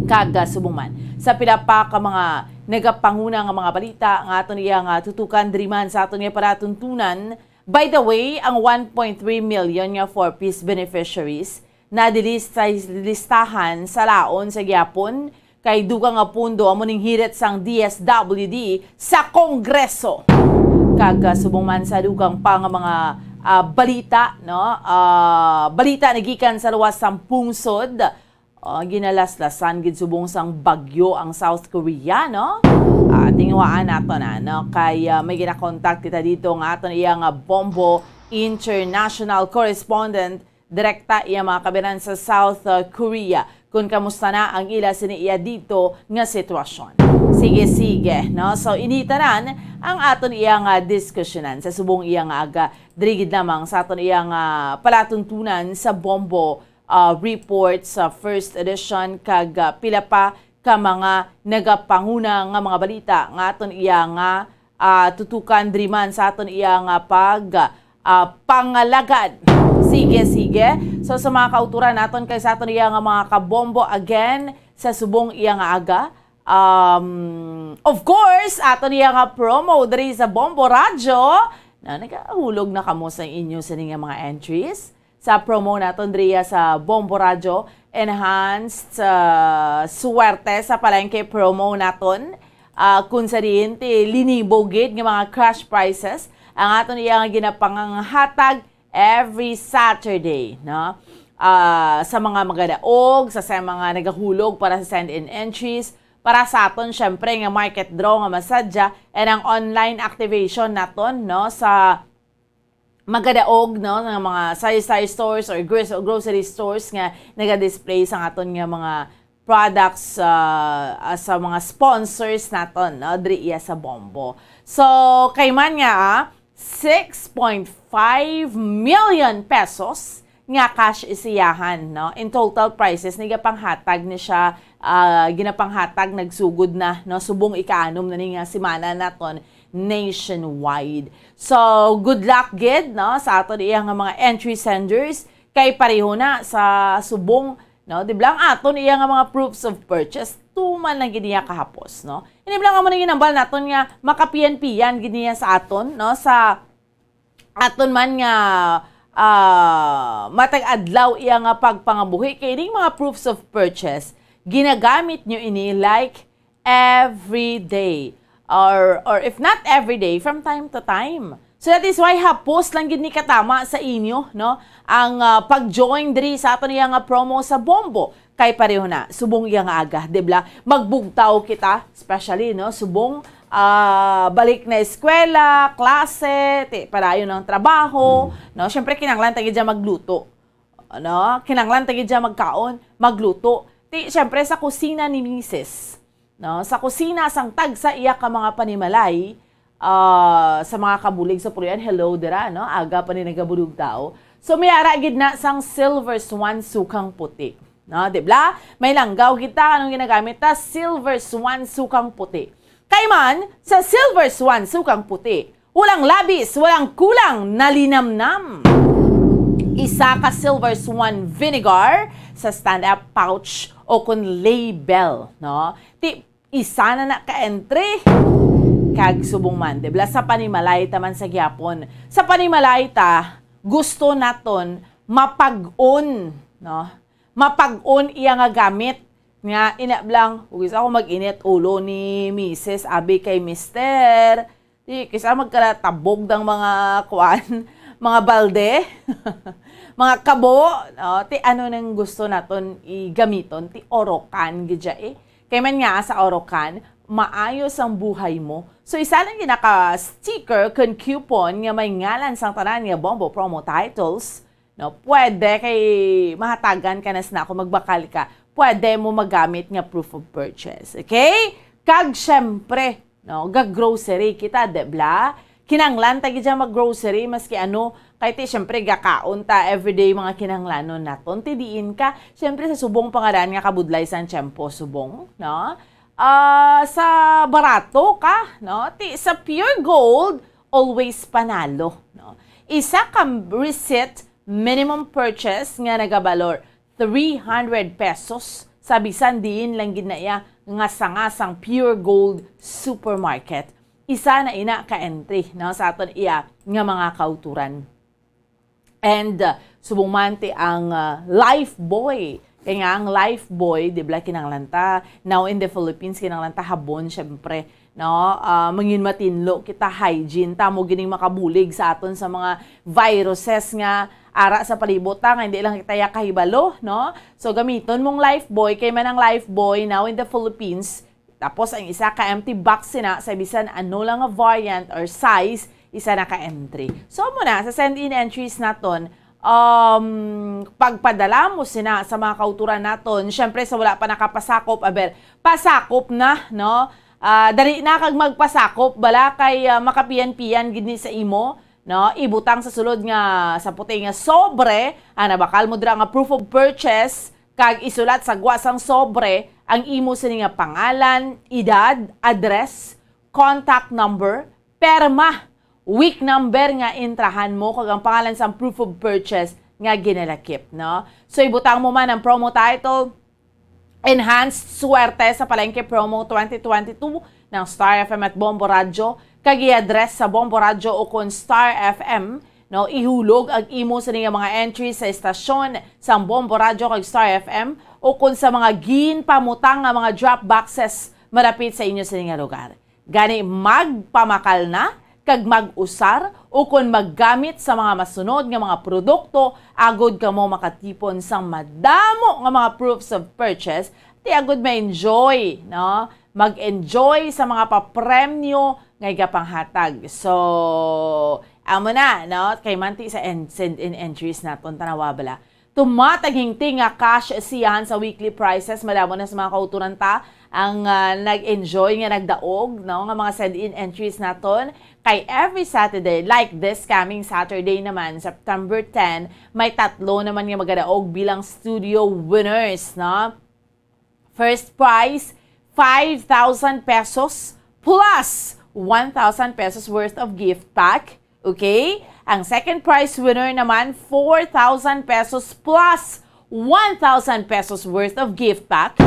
Kag, ah, subong man, sa pila pa ka mga nagapanguna nga mga balita nga aton iya nga tutukan diri man sa aton nga palatuntunan. By the way, ang one point three million nga four Ps beneficiaries na dili sa listahan sa laon sa gihapon kay dugang nga pondo amo ning hirit sang D S W D sa Kongreso. Kag, ah, subong man sa dugang pa nga mga, ah, balita, no? Ah, balita nagikan sa luwas sang pungsod. Oh, ginalaslasan gid subong sang bagyo ang South Korea, no? Ah, tinguhaan nato na, no? Kay, ah, may ginakontak kita dito nga aton iya nga Bombo International Correspondent direkta iya mga kabinan sa South, uh, Korea, kung kamusta na ang ila sini iya dito nga sitwasyon. Sige, sige, no? So, ini tanan ang aton iya nga diskusyonan sa subong iya nga aga, diri gid lamang sa aton iya nga palatuntunan sa Bombo, uh, Report sa first edition, kag, uh, pila pa ka mga nagapanguna nga mga balita nga aton iya nga, ah, tutukan diri man sa aton iya nga pag, ah, pangalagad. Sige, sige. So, sa mga kauturan naton kay sa aton iya nga mga kabombo, again, sa subong iya nga aga, um, of course, aton iya nga promo diri sa Bombo Radyo. Na, nagahulog na kamo sa inyo sini nga mga entries? Sa promo naton diriya sa Bombo Radyo, enhanced, ah, swerte sa palengke promo naton. Ah, kung sa diin ti linibo gid nga mga cash prizes ang aton iya nga ginapanghatag every Saturday, no? Ah, sa mga magadaog, sa, sa mga nagahulog para sa send-in entries, para sa aton, syempre, nga market draw nga masadya, and ang online activation naton, no, sa magadaog, no, nga mga sari-sari stores or gros-, grocery stores nga naga-display sa aton nga mga products, ah, ah, sa mga sponsors naton, no, diri iya sa Bombo. So, kay man nga, ah, six point five million pesos nga cash isiyahan, no? In total prices, nagapanghatag ni siya, ah, ginapanghatag, nagsugod na, no? Subong ikaanom na ni nga semana naton nationwide. So, good luck gid, no, sa aton iya nga mga entry senders, kay pareho na sa subong, no? Di ba, ang aton iya nga mga proofs of purchase, tuman lang gid niya kahapos, no? Hindi lang amo na ginambal naton nga makapiyan-piyan gid niya sa aton, no? Sa aton man nga, ah, matag adlaw iya nga pagpangabuhi, kay ining mga proofs of purchase, ginagamit nyo ini like every day. Or, or if not every day, from time to time. So that is why hapos lang gid ni katama sa inyo, no? Ang, ah, pag-join diri sa aton iya nga promo sa Bombo. Kay pareho na, subong iya nga aga, di ba? Magbugtaw kita, especially, no? Subong, ah, balik na eskwela, klase, ti, padayon ang trabaho, no? Siyempre, kinahanglan ta gid dyan magluto. Ano? Kinahanglan ta gid dyan magkaon, magluto. Ti, siyempre, sa kusina ni Misis, no? Sa kusina sang tagsa iya ka mga panimalay, ah, sa mga kabulig sa puloy-an, hello dira, no? Aga pa ni nagabulog tao. So, may ara gid na sang Silver Swan sukang puti. No, di ba? May langgaw kita, anong ginagamit ta? Silver Swan sukang puti. Kay man, sa Silver Swan sukang puti, walang labis, walang kulang na linamnam. Isa ka Silver Swan vinegar sa stand-up pouch o kun label, no? Ti, isa na na ka entry. Kag subong man, di ba, sa panimalay ta man sa gihapon. Sa panimalay ta, gusto naton mapag-on, no? Mapag-on iya nga gamit. Nga, ina blang, ug isa ako mag-init ulo ni misis, abi kay mister. Di, kisa magkalatabog dang mga kuan, mga balde, mga kabo, no? Ti ano nang gusto naton igamiton? Ti orokan gid siya eh. Kay man nga sa orokan, maayos ang buhay mo. So, isa lang yung naka-sticker kun coupon nga may ngalan sang tanan nga Bombo Promo Titles, no? Pwede kay mahatagan ka na sina kung magbakal ka. Pwede mo magamit nga proof of purchase. Okay? Kag syempre, no, ga-grocery kita, di bla? Kinanglan ta gid siya mag-grocery, maski ano, kay ti, syempre, gakaon ta everyday mga kinanglanon naton. Ti diin ka, syempre, sa subong pangaran nga kabudlay sang tiyempo, subong, no? Ah, sa barato ka, no? Ti, sa Pure Gold, always panalo, no? Isa ka receipt minimum purchase nga nagabalor three hundred pesos sa bisan diin lang gid na iya nga sanga sang Pure Gold Supermarket. Isa na ina ka entry, no, sa aton iya nga mga kauturan. And, uh, subong man ti ang, uh, Lifebuoy. Kay nga ang Lifebuoy, di ba, kinanglan ta, now in the Philippines, kinanglan ta habon, syempre, no? Ah, mangin matinlo kita, hygiene ta mo gining makabulig sa aton sa mga viruses nga ara sa palibot ta, nga hindi lang kita ya kahibalo, no? So, gamiton mong Lifebuoy, kay man ang Lifebuoy, now in the Philippines, tapos ang isa ka empty box sina sa bisan ano lang nga variant or size, isa na ka entry. So, mo na, sa send-in entries naton, um, pagpadala mo sina sa mga kauturan naton, syempre sa wala pa nakapasakop, aber, pasakop na, no? Ah, dali na kag magpasakop, bala kay, ah, makapiyan-piyan gid ni sa imo, no? Ibutang sa sulod nga, sa puti nga sobre, ang nabakal mo dira nga proof of purchase, kag isulat sa gwa sang sobre ang imo sini nga pangalan, edad, address, contact number, perma, week number nga entrahan mo, kag ang pangalan sang proof of purchase nga ginalakip, no? So, ibutang mo man ang promo title, Enhanced Swerte sa Palengke Promo twenty twenty-two ng Star F M at Bombo Radyo, kag i-address sa Bombo Radyo o kon Star F M, no? Ihulog ang imo sini nga mga entry sa estasyon sang Bombo Radyo kag Star F M o kon sa mga ginpamutang nga mga drop boxes malapit sa inyo sini nga lugar. Gani, magpamakal na kag mag-usar ukon maggamit sa mga masunod nga mga produkto agod kamo makatipon sang madamo nga mga proofs of purchase, ti agud ma-enjoy, no? Mag-enjoy sa mga papremyo nga igapanghatag. So, amo na, no? Kay manti sa en-, send-in entries naton, tanawa bala. tumataghingting nga cash siyahan sa weekly prizes. Madamo na sa mga kauturan ta ang, ah, nag-enjoy nga nagdaog, no, nga mga send-in entries naton. Kay every Saturday, like this coming Saturday naman, September ten, may tatlo naman nga magadaog bilang studio winners, no? First prize, five thousand pesos plus one thousand pesos worth of gift pack. Okay? Ang second prize winner naman, four thousand pesos plus one thousand pesos worth of gift pack.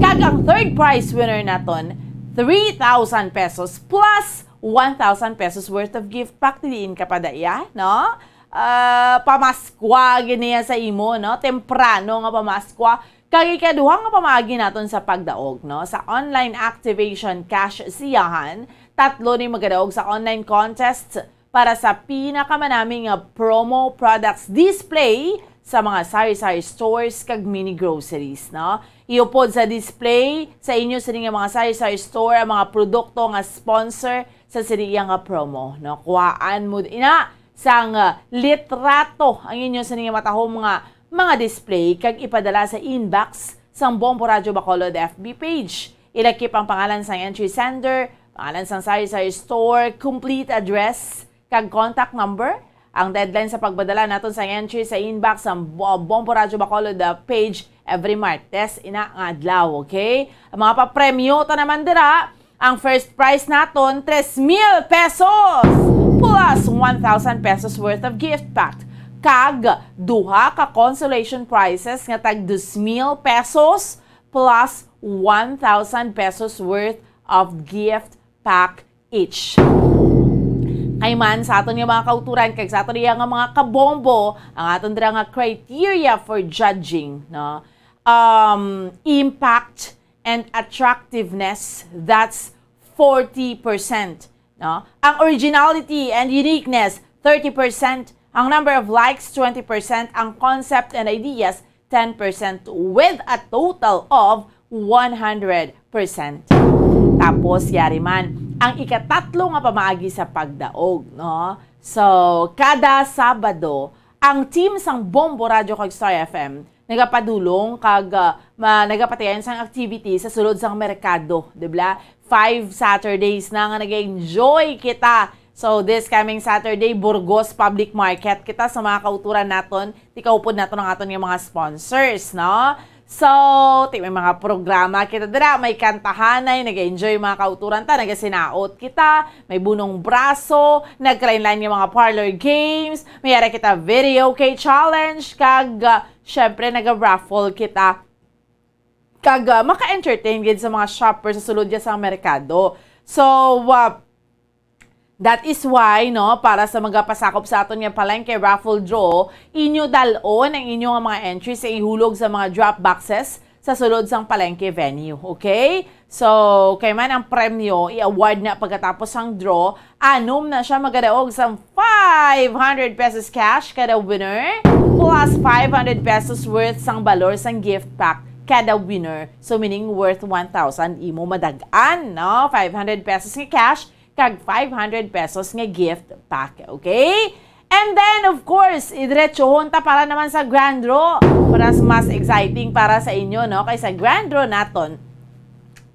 Kag ang third prize winner naton, three thousand pesos plus one thousand pesos worth of gift pack. Diin ka pa daya, no? Ah, pamaskwa gid niya sa imo, no? Temprano nga pamaskwa. Kag ikaduha nga pamaagi naton sa pagdaog, no, sa online activation cash siyahan, tatlo ni magadaog sa online contest para sa pinakamanami nga promo products display sa mga sari-sari stores kag mini groceries, no? Iupod sa display sa inyo sini nga mga sari-sari store ang mga produkto nga sponsor sa sini iya nga promo, no? Kuhaan mo ina sang, ah, litrato ang inyo sini nga matahom nga mga display kag ipadala sa inbox sang Bombo Radyo Bacolod F B page. Ilakip ang pangalan sang entry sender, pangalan sang sari-sari store, complete address, kag contact number. Ang deadline sa pagpadala naton sang entry sa inbox sang Bo-, Bombo Radyo Bacolod, uh, page every Martes ina nga adlaw, okay? Ang mga papremyo ta naman dira, ang first prize naton, tres mil pesos plus one thousand pesos worth of gift pack, kag duha ka consolation prizes nga tag dos mil pesos plus one thousand pesos worth of gift pack each. Kay man sa aton nga mga kauturan kag sa aton iya nga mga kabombo, ang aton dira nga criteria for judging, no? Um, impact and attractiveness, that's forty percent, no? Ang originality and uniqueness, thirty percent. Ang number of likes, twenty percent. Ang concept and ideas, ten percent, with a total of one hundred percent. Tapos, yari man, ang ikatatlo nga pamaagi sa pagdaog, no? So, kada Sabado, ang team sang Bombo Radyo kag Star F M nagapadulong kag, ah, ma-, nagapatigayon sang activity sa sulod sang merkado, di ba? Five Saturdays na nga nag-enjoy kita. So, this coming Saturday, Burgos Public Market kita sa mga kauturan naton. Tikaupod naton ang aton nga mga sponsors, no? So, ti-, may mga programa kita dira, may kantahanay, nag-enjoy mga kauturan ta, nagasinaot kita, may bunong braso, nagkalain-lain nga mga parlor games, may ara kita video kay challenge, kag, ah, syempre, naga-raffle kita. Kag, ah, maka-entertain gid sa mga shopper sa sulod dya sa merkado. So, ah, that is why, no, para sa magapasakop sa aton nga palengke raffle draw, inyo dal-on ang inyo nga mga entries sa ihulog sa mga drop boxes sa sulod sang palengke venue, okay? So, kay man ang premyo, i-award na pagkatapos sang draw, anom na siya magadaog sang five hundred pesos cash kada winner, plus five hundred pesos worth sang balor sang gift pack kada winner. So, meaning worth one thousand imo madag-an, no? Five hundred pesos nga cash, kag five hundred pesos nga gift pack, okay? And then, of course, idiretsohon ta para naman sa grand draw. Para sa mas exciting para sa inyo, no? Kay sa grand draw naton,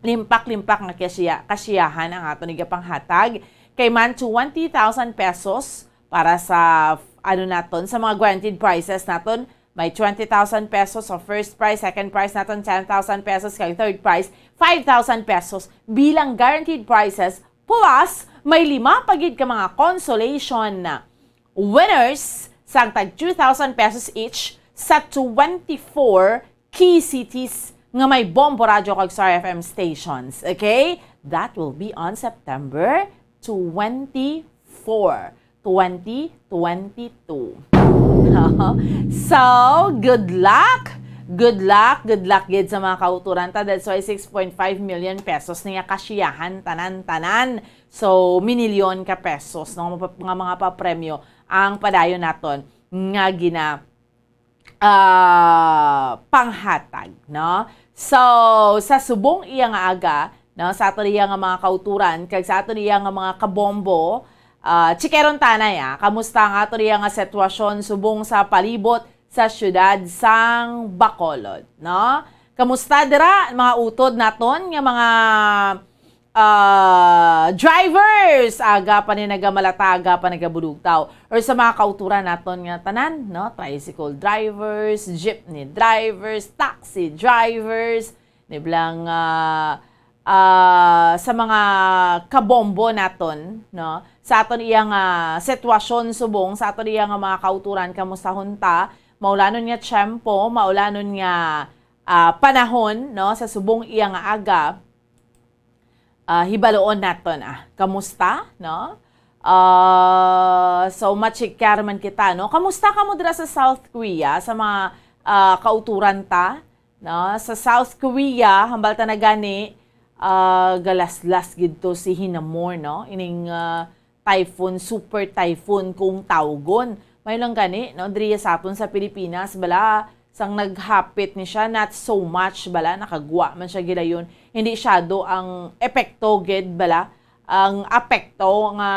limpak-limpak nga kasiya-, kasiyahan ang aton igapanghatag. Kay man twenty thousand pesos para sa, ano naton, sa mga guaranteed prizes naton. May twenty thousand pesos sa first prize, second prize naton ten thousand pesos, kag third prize five thousand pesos bilang guaranteed prizes, plus may lima pa gid ka mga consolation winners sang tag two thousand pesos each sa twenty-four key cities nga may Bombo Radyo kag Star F M stations. Okay? That will be on September twenty-four, twenty twenty-two. So, good luck! Good luck, good luck gid sa mga kauturan ta. That's why six point five million pesos niya kasiyahan tanan-tanan. So, minilyon ka pesos, no? Mga, mga papremyo ang padayon naton nga gina-, ah, panghatag, no? So, sa subong iya nga aga, no, sa aton iya nga mga kauturan, kag sa aton iya nga mga kabombo, ah, chikeron tanay, ah, kamusta ang aton iya nga sitwasyon subong sa palibot sa siyudad sang Bacolod, no? Kamusta dira, mga utod naton nga mga, ah, drivers? Aga pa ni nagamalata, aga pa nagabulugtaw. Or sa mga kauturan naton nga tanan, no? Tricycle drivers, jeepney drivers, taxi drivers, ni bala nga, ah, sa mga kabombo naton, no? Sa aton iya nga sitwasyon subong, sa aton iya nga mga kauturan, kamustahon ta, maulanon nga tiyempo, maulanon nga, ah, panahon, no? Sa subong iya nga aga, ah, hibaluon naton, ah, kamusta, no? Ah, so, machikar man kita, no? Kamusta kamo dira sa South Korea, sa mga, ah, kauturan ta? No, sa South Korea, hambal ta na gani, ah, galaslas gid to si Hinnamore, no? Ining, ah, typhoon, super typhoon kung tawgon. May lang gani, no? Diri sa aton sa Pilipinas, bala, sang naghapit ni siya, not so much, bala, nakagwa man siya gilayon. Hindi siyado ang epekto gid, bala, ang apekto nga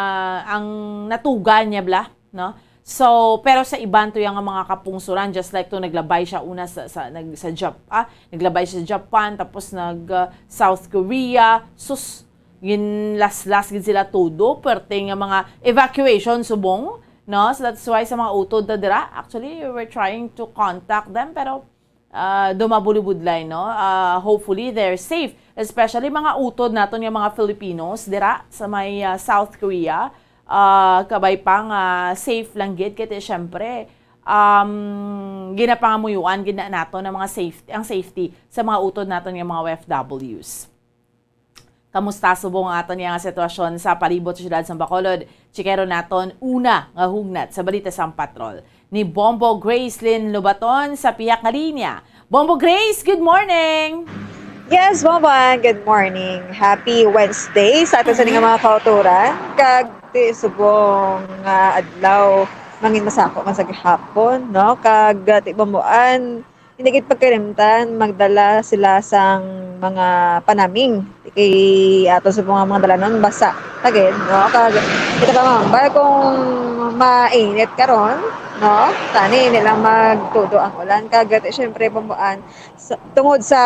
ang natugan niya, bala, no? So, pero sa iban to yang mga kapungsuran, just like to, naglabay siya una sa, sa, nag, sa Jap-, ah, naglabay siya sa Japan, tapos nag, ah, South Korea. Sus, ginlaslas gid sila todo, perte nga mga evacuation subong, no? So, that's why sa mga utod ta dira, actually, we're trying to contact them, pero ah, dumabulibudlay, no? Ah, hopefully, they're safe. Especially mga utod naton nga mga Filipinos dira sa may, ah, South Korea. Ah, kabay pa nga safe lang gid, kay syempre, um, ginapangamuyuan gid na naton ang mga safety, ang safety sa mga utod naton nga mga O F Ws. Kamusta subong ang aton nga sitwasyon sa palibot sa siyudad sa Bacolod? Chikero naton una nga hugnat sa balita sang patrol ni Bombo Gracelyn Lobaton sa pihak nga linya. Bombo Grace, good morning! Yes, Bombo Ann, good morning. Happy Wednesday sa aton sa mga kauturan. Kag ti subong nga adlaw, mangin masako man sa gihapon, no? Kag ti Bombo Ann, hindi gid pagkalimtan, magdala sila sang mga panaming. Kay ato sa mga, mga dalanon, basa. Again, no? Kag, kita pa, ma'am, ba, kung mainit karon, no? Tani, hindi lang magtudo ang ulan. Kag, syempre, Bombo Ann, sa, tungod sa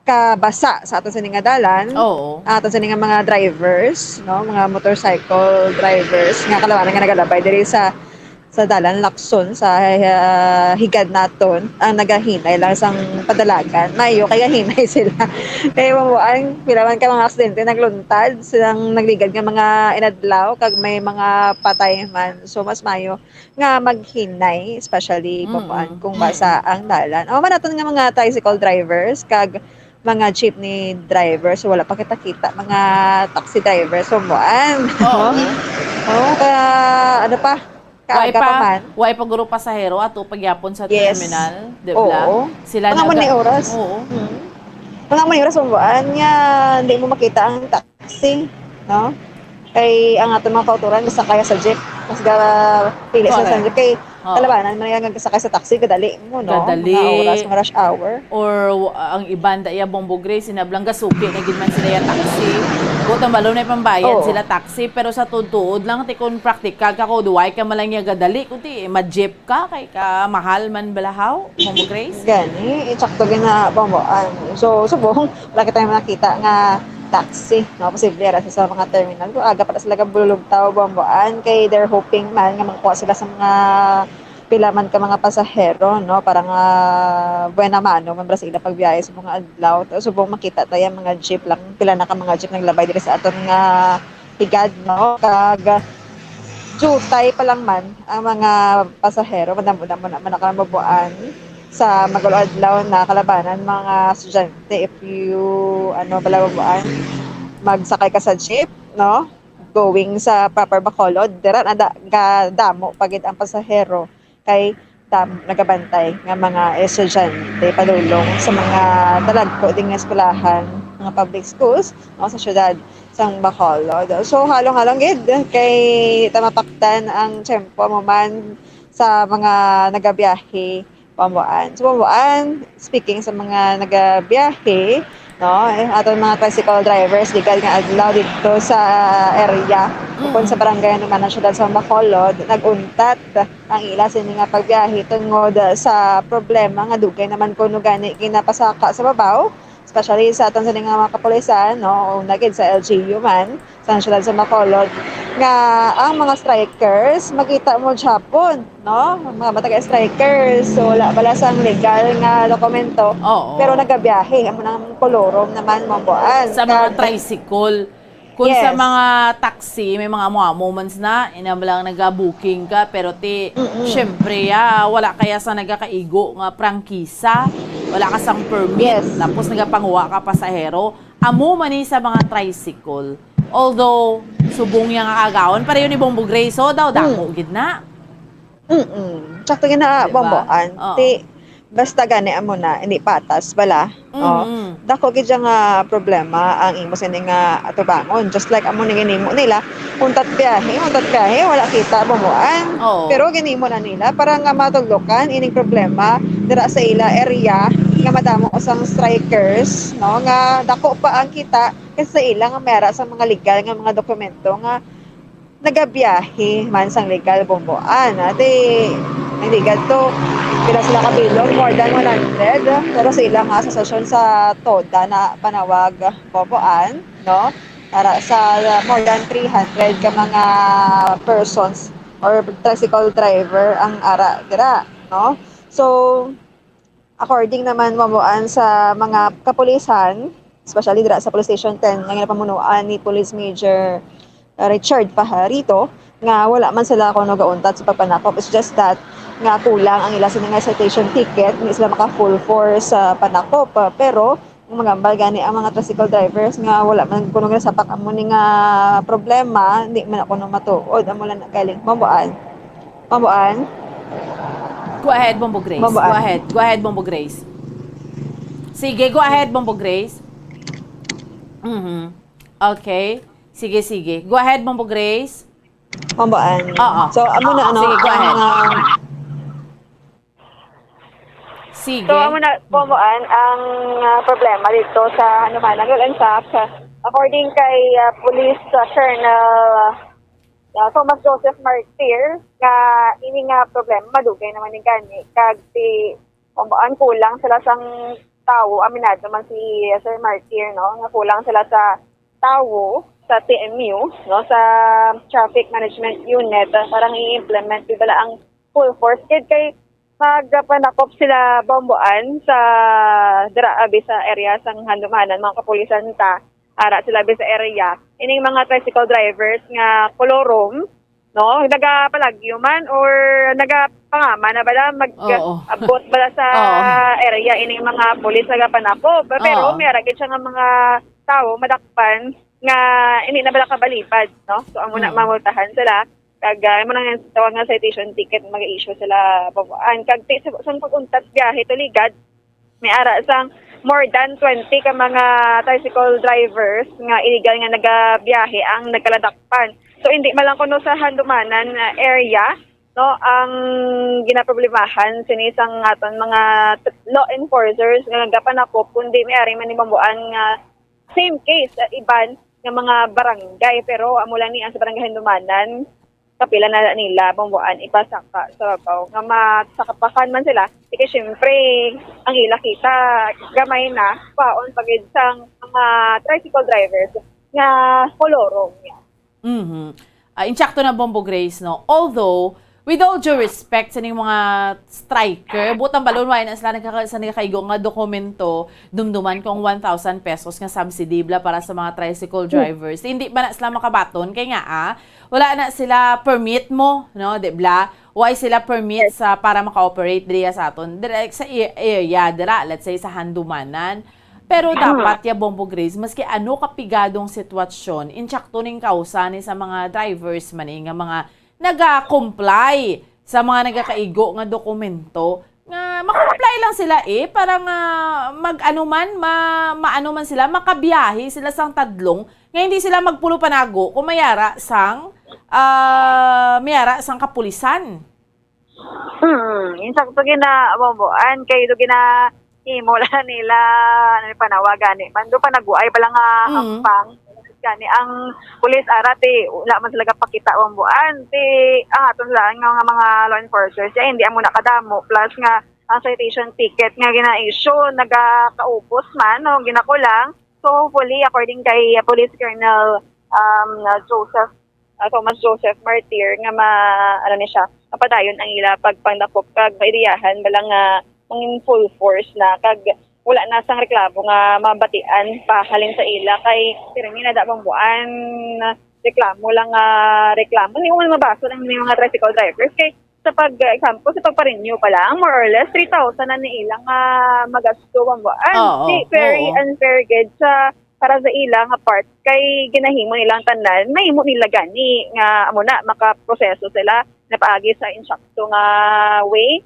kabasa sa ato sini nga dalan, Oo. ato sini nga mga drivers, no? Mga motorcycle drivers, nga kalawanan nga nagalabay diri sa sa dalan Lacson sa, ah, higad naton ang nagahinay lang sang padalagan. Maayo kay gahinay sila. Kay Bombo Ann, pila man ka mga aksidente nagluntad silang nagligad nga mga inadlaw kag may mga patay man. So, mas maayo nga maghinay, especially Bombo Ann, Mm-mm. kung basa ang dalan. O man naton nga mga tricycle drivers kag mga jeepney drivers, wala pa kita kita, mga taxi drivers, Bombo Ann. Oo. Oo, ka, ano pa? Wa Kaaga pa pa, man. Wa pa guro pasahero ato pagyapon sa Yes. terminal, di ba? Oo. Sila Mga naga-, muni oras. Oo. Hmm. Mga muni oras, Bombo Ann, nga hindi mo makita ang taxi, no? Kay ang aton mga kauturan, basta kaya sa jeep, mas ga-, pili sa Correct. sa jeep. Kay Oo. kalabanan, man nga sakay sa taxi, kadali mo, no? Kadali. Mga oras, mga rush hour. Or, w-, ang iban da iya, Bombo Grace, sinablang gasuki na gid man sila ya taxi. Kung tambalo na pambayad Oo. sila taxi, pero sa tuod-tuod lang, ti kung practical ka, kung duway ka man lang ya gadali, kung ti, ma-jeep ka, kay ka mahal man balahaw, Bombo Grace? Gani, eh, sakto gid na, Bombo Ann. So, subong, wala kita yung nakita nga taxi, no? Posible, ra sa mga terminal. Kung aga pa na sila gabululugtaw, Bombo Ann, kay they're hoping man nga makakuha sila sa mga pila man ka mga pasahero, no? Para nga buena mano man bala sa ila pagbiyahe sa mga adlaw. Tapos subong makita tayo ang mga jeep lang, pila na ka mga jeep naglabay diri sa aton nga higad, no? Kag jutay pa lang man ang mga pasahero, madamo-damo na man ang kalabuan sa mag-adlaw na kalabanan mga estudyante. If you, ano, kalabuan, magsakay ka sa jeep, no? Going sa proper Bacolod, dira na da-, ga-, damo pa gid ang pasahero kay dam-, nagabantay nga mga estudyante padulong sa mga talagko din nga eskwelahan, mga public schools, no, sa syudad sang Bacolod. So, halong-halong gid kay ta mapaktan ang tiyempo mo man sa mga nagabiyahe pambuan. So, pambuan, speaking sa mga nagabiyahe, no? Eh, aton mga tricycle drivers, legal nga adlaw dito sa area. Bukod sa barangay Handumanan, siyudad sa Bacolod, nag-untat ang ila sini nga pagbiyahe tungod sa problema nga dugay naman kuno gani ginapasaka sa babaw, especially sa aton sini nga mga kapulisan, no? O na gid sa L G U man, sa siyudad sa Bacolod, nga ang mga strikers, makita mo gihapon, no? Mga matag strikers, so wala bala sang legal nga dokumento, Oo. pero nagabiyahe, amo nang kolorom naman, Mamboan. Sa mga Kag tricycle. Kung sa Yes. mga taxi, may mga amo-amo man na, ina mo lang naga-booking ka, pero ti, Mm-mm. syempre, ah, wala kaya sa nagakaigo nga prangkisa, wala ka sang permit, Yes. tapos nagapanguha ka pasahero, amo man ni sa mga tricycle. Although, subong niya nga kagawon, pareho ni Bombo Grace, so daw, dako Mm. gid na. Mm-mm. Sakto gid na, Diba? Bomboan. Oo. Ti, basta gani amo na, hindi patas bala. Oh. Mm-mm. Dako gid siya nga problema ang imo sini nga atubangon. Just like amo ni ginimo nila, untat biyahe, untat biyahe, wala kita, Bomboan. Oo. Pero ginimo na nila para nga matudlokan ining problema dira sa ila area nga madamo sang strikers, no, nga dako pa ang kita kaysa sa ila nga may ara sa mga legal nga mga dokumento nga nagabiyahe man sang legal, Bomboan. Ate, hindi gadto, pila sila kabilog, more than one hundred. Pero sa ilang asosasyon sa TODA na panawag, Bomboan, no? Para sa more than three hundred ka mga persons or tricycle driver ang ara dira, no? So, according naman, Bomboan, sa mga kapulisan, especially dira sa Police Station ten, nga ginapamunuan ni Police Major, uh, Richard Pajarito, nga wala man sila kuno gauntat sa pagpanakop. It's just that nga kulang ang ila sini nga citation ticket, hindi sila maka full force sa panakop. Uh, pero ang magambal gani ang mga tricycle drivers nga wala man kuno ginasapak amo ni nga problema, hindi man ako no matuod. Amo lang na galing. Bomboan. Bomboan? Go ahead, Bombo Grace. Bomboan. Go ahead. Go ahead, Bombo Grace. Sige, go ahead, Bombo Grace. Mhm. Okay. Sige, sige. Go ahead, Bombo Grace. Bomboan. Oo. So, amo na, ano, Sige, go ahead. ang, ah, Sige. So, amo na, Bomboan, ang, ah, problema dito sa Handumanan, well, in fact, according kay, ah, Police, ah, Colonel, ah, Thomas Joseph Martir, nga ini nga problema, madugay naman ni gani, kag si, Bomboan, kulang sila sang tawo, aminado man si Sir Martir, no, nga kulang sila sa tawo sa T M U, no, sa Traffic Management Unit, ah, para nga i-implement gid bala ang full force. Kay, kay magpanakop sila, Bomboan, sa dira, abi, sa area sang Handumanan, mga kapulisan ta, ara sila, abi, sa area. Ining mga tricycle drivers nga kolorom, no, nagapalagyo man or nagapangama na bala, mag Oo. abot bala sa Oo. area ining mga pulis nagapanakop. Pero Oo. may ara gid siya nga mga tawo madakpan nga hindi na bala kabalibad, no? So, amo na, Mm. mamultahan sila. Kag, ah, amo na nga tawag nga citation ticket, mag-issue sila, Bomboan. Kag ti-, sa, sa pag-untat biyahe to Ligad, may ara sang more than twenty ka mga tricycle drivers nga illegal nga nagabiyahe ang nagkaladakpan. So, hindi man lang kuno sa Handumanan, ah, area, no, ang ginaproblemahan sini sang aton mga t-, law enforcers nga nagapanakop, kundi may ari man ni, Bomboan, nga same case sa iban nga mga barangay. Pero amo lang ni ang sa Barangay Handumanan, kapila na nila, Bomboan, ipasaka sa babaw. Nga masakapakan man sila, di kay siyempre, ang ila kita, gamay na, paon pa gid sang mga tricycle drivers nga kolorom niya. Mhm. Ah, insakto na, Bombo Grace, no? Although, with all due respect sa ning mga striker, buot ang balon, wala na sila nagkaka-, sa nagkakaigo nga dokumento, dumduman kung one thousand pesos nga subsidy bala para sa mga tricycle Hmm. drivers. Hindi ba na sila makabaton? Kay nga, ah, wala na sila permit mo, no? Di bala? Why sila permit Yes. sa, para maka-operate diri sa aton? Diri sa a-, area, dira, let's say, sa Handumanan. Pero dapat ya, Bombo Grace, maski ano kapigadong sitwasyon, insakto ning kausa ni sa mga drivers man, eh, nga mga naga-comply sa mga nagakaigo nga dokumento, nga ma-comply lang sila, eh, para nga mag-ano man, ma-, maano man sila, makabiyahe sila sang tadlong, nga hindi sila magpulo panago kung may ara sang, ah, may ara sang kapulisan. Hmm, insakto gina, Bomboan, kay do gina, Imo lang nila, ano ni panawag gani, mando pa nagwaay pala nga Mm. hampang. Gani ang pulis ara ti wala man sila gapakita, Bombo Ann, ti ang aton lang nga mga law enforcers, ya, hindi amo na kadamo, plus nga ang citation ticket nga gina-issue nagakaubos man o ginakulang. So hopefully, according kay, uh, Police Colonel, um, Joseph, uh, Thomas Joseph Martir, nga ma-, ano ni siya, mapadayon ang ila pagpangdakop kag maidiyahan bala nga mangin full force na kag wala na sang reklamo nga mabatian pa halin sa ila kay pirmi na da, Bombo Ann, reklamo lang nga reklamo. Hindi mo man mabasa lang may mga tricycle drivers kay sa pag-, example, sa pagpa-renew pa lang, more or less, three thousand na ni ilang, ah, magasto, Bombo Ann. Oo, Di, very oo. unfair gid sa, para sa ila nga part. Kay ginahimo nilang tanan, mahimo nila gani nga amo na, makaproseso sila na paagi sa insakto nga way.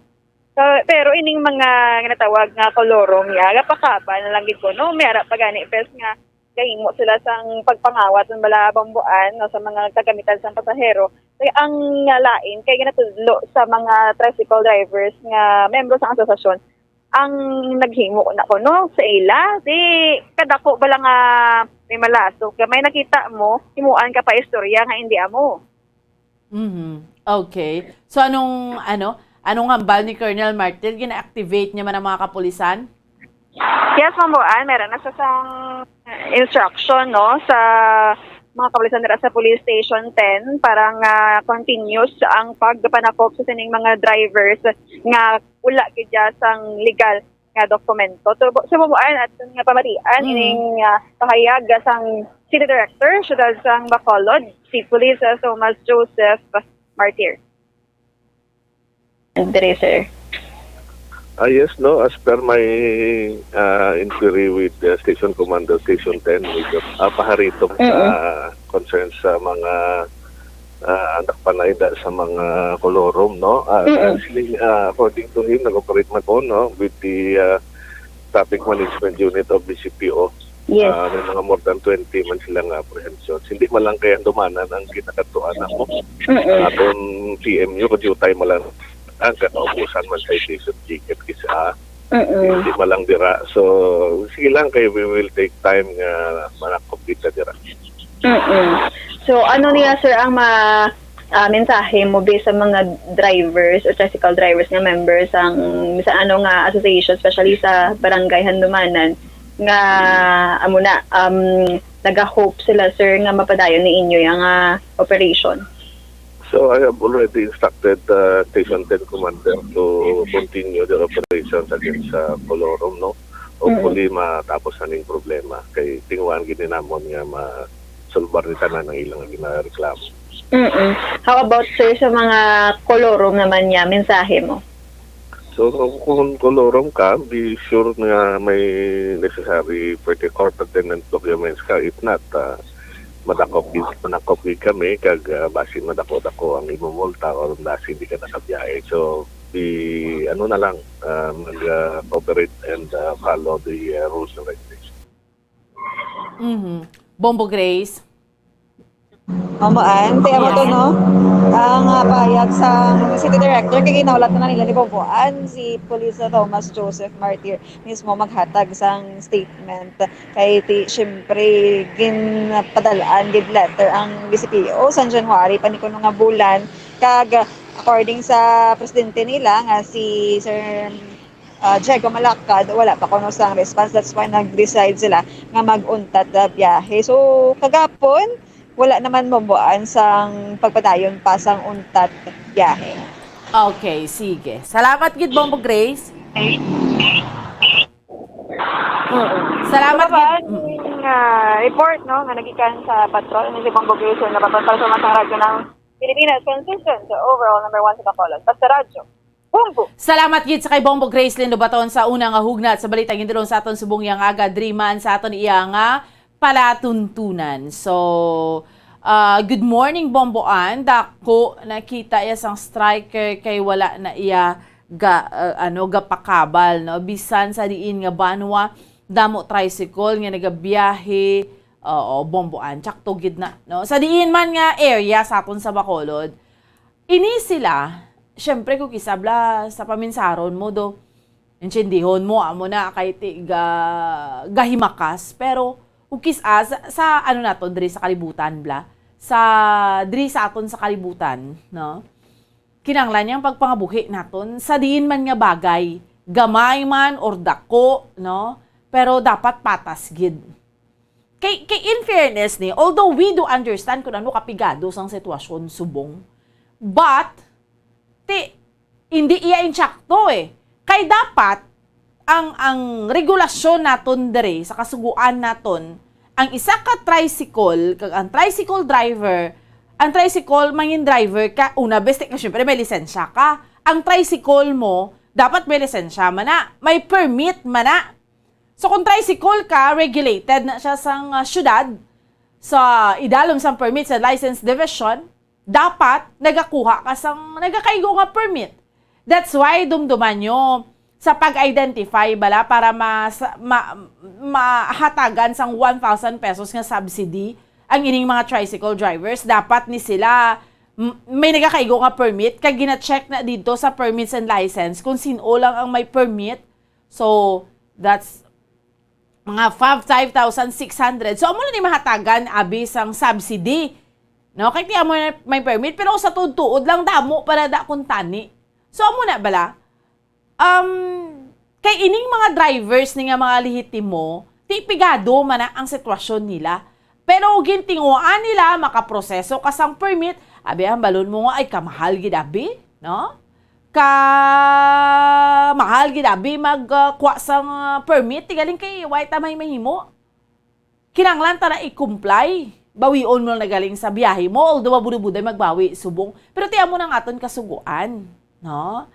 So, pero ining mga ginatawag nga kolorum, ya, gapakaba na lang gid ko, no? May ara pa gani, pes nga gahimo sila sang pagpangawat ng bala, Bombo Ann, no, sa mga kagamitan sang pasahero. Kaya ang lain kay ginatudlo sa mga tricycle drivers nga membro sa asosasyon ang naghimo na kuno sa ila. Di kadako bala nga may malasok. Gamay nakita mo, himuan ka pa istorya nga hindi amo. Mhm. Okay. So, anong, ano, anong hambal ni Colonel Martir? Gina-activate niya man ang mga kapulisan? Yes, Bombo Ann, meron na sa sang instruction, no, sa mga kapulisan dira sa Police Station ten para nga continuous ang pagpanakop sa sining mga drivers nga wala gid sang legal nga dokumento. So, Bombo Ann, aton nga pamatian Mm. ining, ah, pahayag sang City Director, Siyudad sang Bacolod, si Police, ah, Thomas Joseph Martir. Diri, sir. Ah, yes, no. As per my, ah, inquiry with the station commander, Station ten, with, ah, paharito sa Mm-mm. concerns sa mga, ah, anak panay da sa mga kolorum, no? Ah, Mm-mm. actually, ah, according to him, nag-operate man ko, no, with the, ah, Traffic Management Unit of the C P O. Yes. Ah, may mga more than twenty man sila nga apprehensions. Hindi man lang kay Handumanan ang ginakatuan namo. Mm-mm. Ang aton P M U, kadiutay man lang ang kakaubusan man sa citation ticket kisa. Mm-mm. Hindi man lang dira. So, sige lang kay we will take time nga manakop kita dira. Mm-mm. So, ano niya, sir, ang ma-, ah, mensahe mo be sa mga drivers o tricycle drivers nga members sang bisan ano nga association, especially sa Barangay Handumanan, nga amo na, um, nagahope sila, sir, nga mapadayon ni inyo yang, ah, operation? So, I have already instructed the Station ten Commander to continue the operations against sa kolorum, no? Hopefully, Mm. matapos na ning problema. Kay tinguhaan gid ni namon nga ma-, solbar ni tanan ang ilang ginareklamo. Mm-mm. How about, sir, sa mga kolorum naman niya, mensahe mo? So, kung kolorum ka, be sure nga may necessary pwede court attendance documents ka. If not, ah, madakop gid, manakop gid kami kag, ah, basin madako-dako ang imo multa or basin di ka nakabiyahe. So, be, ano na lang, ah, mag, ah, cooperate and, ah, follow the, ah, rules and regulations. Mhm. Bombo Grace? Bombo Ann, ti amo to, Yes. no? Ang, ah, pahayag sa City Director, kay ginahulat na nila ni Bombo Ann, si Police Thomas Joseph Martir mismo maghatag sang statement. Kay ti, siyempre, ginpadal-an gid letter ang V C P O sang January pa ni kuno nga bulan. Kag, according sa presidente nila nga si Sir ah, Diego Malacad, wala pa kuno sang response. That's why nag-decide sila nga mag-untat na biyahe. So, kagapon, wala naman mabuan sang pagpadayon pa sang untat biyahe. Okay, sige. Salamat gid, Bombo Grace. Mm. Salamat Ano ba gid. ang, Mm. ah, report, no, nga nagikan sa patrol ni si Bombo Grace nga patrol para sa mga radyo ng Pilipinas, consistent sa overall number one sa Bacolod. Basta Radyo. Bombo. Salamat gid sa kay Bombo Grace Lindobaton sa una nga hugnat sa balita gindulong sa aton subong iya nga aga, diri man sa aton iya nga palatuntunan. So, ah, good morning, Bombo Ann. Dako nakita iya sang striker kay wala na iya ga, ah, ano, gapakabal, no? Bisan sa diin nga banwa, damo tricycle nga nagabiyahe. Oo, Bombo Ann. Tsakto gid na, no? Sa diin man nga area sa aton sa Bacolod, ini sila, syempre, kung isabla sa paminsaron mo, do, Intindihon mo, amo na, kay ti ga-, gahimakas, pero ug kis-a sa, sa ano naton diri sa kalibutan, bla? Sa, diri sa aton sa kalibutan, no? Kinahanglan niya ang pagpangabuhi naton sa diin man nga bagay, gamay man or dako, no? Pero dapat patas gid. Kay, kay in fairness ni, although we do understand kung ano kapigado sang sitwasyon subong, but, ti, hindi iya insakto eh. Kay dapat, ang, ang regulasyon naton diri sa kasugoan naton, ang isa ka tricycle, kag ang tricycle driver, ang tricycle mangin driver ka, una, bes, ka, syempre, may lisensya ka. Ang tricycle mo, dapat may lisensya man na, may permit man na. So, kung tricycle ka, regulated na siya sang, ah, syudad, sa idalom sang Permits and License Division, dapat nagakuha ka sang nagakaigo nga permit. That's why, dumduman nyo, sa pag-identify, bala, para mas, ma, mahatagan sang one thousand pesos nga subsidy ang ining mga tricycle drivers, dapat ni sila, m-, may nagakaigo nga permit, kag gina-check na dito sa Permits and License kung sino lang ang may permit. So, that's mga five, five thousand six hundred. So, amo na ni mahatagan, abi, sang subsidy. No? Kay ti amo na may permit, pero sa tuod-tuod lang, damo pa na da kung tani. So, amo na bala. Um, kay ining mga drivers ni nga mga lehitimo, ti pigado man na ang sitwasyon nila. Pero gintinguhaan nila, makaproseso ka sang permit, abi, ang balon mo nga, ay, kamahal gid, abi, no? Ka mahal gid, abi, mag, ah, kuha sang, ah, permit, ti galing kay, why ta may mahimo? Kinahanglan ta na i-comply. Bawion mo lang na galing sa biyahe mo, although mabudubuday magbawi, subong. Pero ti amo na ang aton kasugoan, no?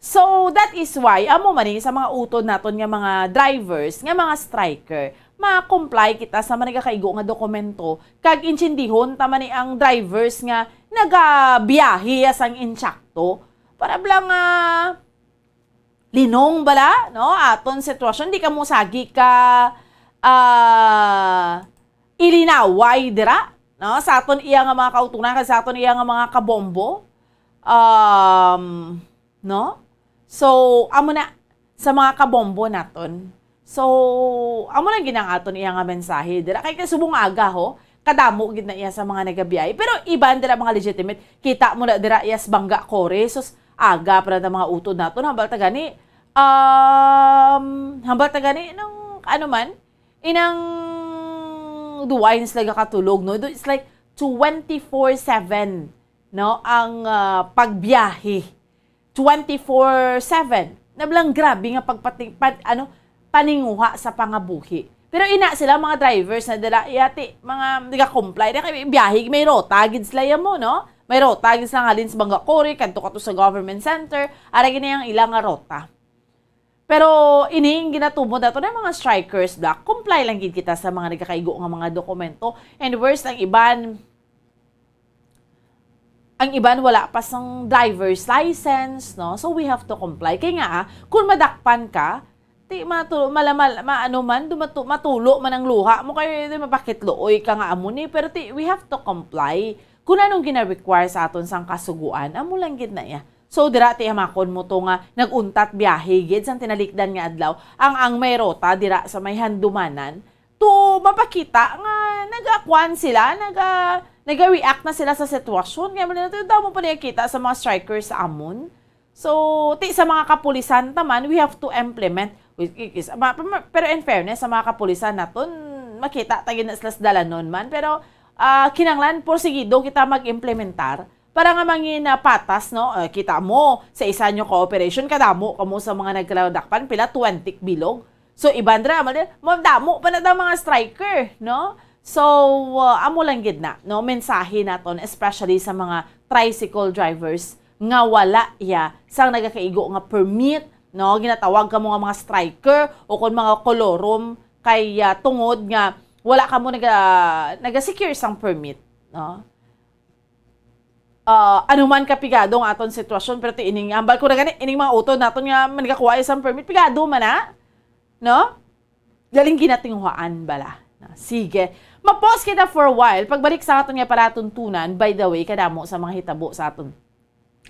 So, that is why, amo man ni sa mga utod naton nga mga drivers, nga mga striker, ma-comply kita sa mga nagakaigo nga dokumento, kag intindihon ta man ni ang drivers nga nagabiyahe sang insakto. Para bala nga linong bala, no? Aton sitwasyon, di kamo sagi ka, ah, ilinaway dira, no? Sa aton iya nga mga kauturan, kag sa aton iya nga mga kabombo. Um, no? So, amo na, sa mga kabombo naton. So, amo lang gid ang aton iya nga mensahe dira. Kay kasubong aga, ho, kadamo gid na iya sa mga nagabiyahe. Pero iban dira mga legitimate. Kita mo na dira iya sa Bangga Core. Sus, aga pa na mga utod naton. Hambal ta gani, um, hambal ta gani, nang, ano man, inang duway na sila gakatulog, no? It's like twenty-four seven, no? Ang, ah, pagbiyahe. Twenty-four seven. Nablang grabe nga pagpati-, pan-, ano, paninguha sa pangabuhi. Pero ina sila, mga drivers na dira, yati, mga nagakomply na kay biyahe, may rota gid sila yamo, no? May rota gid sila nga halin sa Bangga Core, kadto, kadto sa government center, ara gid na ang ila nga rota. Pero ini ang ginatumod nato na mga strikers, bala, comply lang gid kita sa mga nagakaigo nga mga dokumento. And worse, ang iban, ang iban wala pa sang driver's license, no? So, we have to comply. Kay nga, ah, kung madakpan ka, ti matu-, mala-, mal-, maano man, dumatu-, matulo man ang luha mo, kay di mapakitluoy ka nga amo ni, pero ti, we have to comply kung anong gina-require sa aton sang kasugoan. Amo lang gid na iya. So, dira ti hamakon mo to nga nag-untat biyahe gid sang tinalikdan nga adlaw ang, ang may rota dira sa may handumanan. To mapakita nga nagakuan sila, naga-, naga-react na sila sa sitwasyon. Kaya man natin, damo pa niya kita sa mga strikers sa amon. So, ti sa mga kapulisan ta man, we have to implement. Which is, ma-, ma-, pero in fairness, sa mga kapulisan naton, makita ta gid na sila sa dalanon man. Pero, ah, kinanglan, porsigido kita mag-implementar para nga mangin, ah, patas, no? Eh, kita mo, sa isa nyo ka operation, kadamo kamo sa mga nagkaladakpan, pila, twenty bilog. So, iban ra, mali, madamo pa na daw mga striker, no? So, ah, amo lang gid na, no? Mensahe naton, especially sa mga tricycle drivers nga wala iya sang nagakaigo nga permit, no? Ginatawag kamo nga mga striker o kon mga kolorum kay, ah, tungod nga wala kamo naga-, naga-secure sang permit, no? Ah, ano man kapigado ang aton sitwasyon, pero ti ining, ambal ko na gani, ining mga utod naton nga managakuha sang permit, pigado man na, no? Galing ginatinguhaan bala. Na, sige. Ma-pause kita for a while. Pagbalik sa aton nga palatuntunan, by the way, kadamo sa mga hitabo sa aton.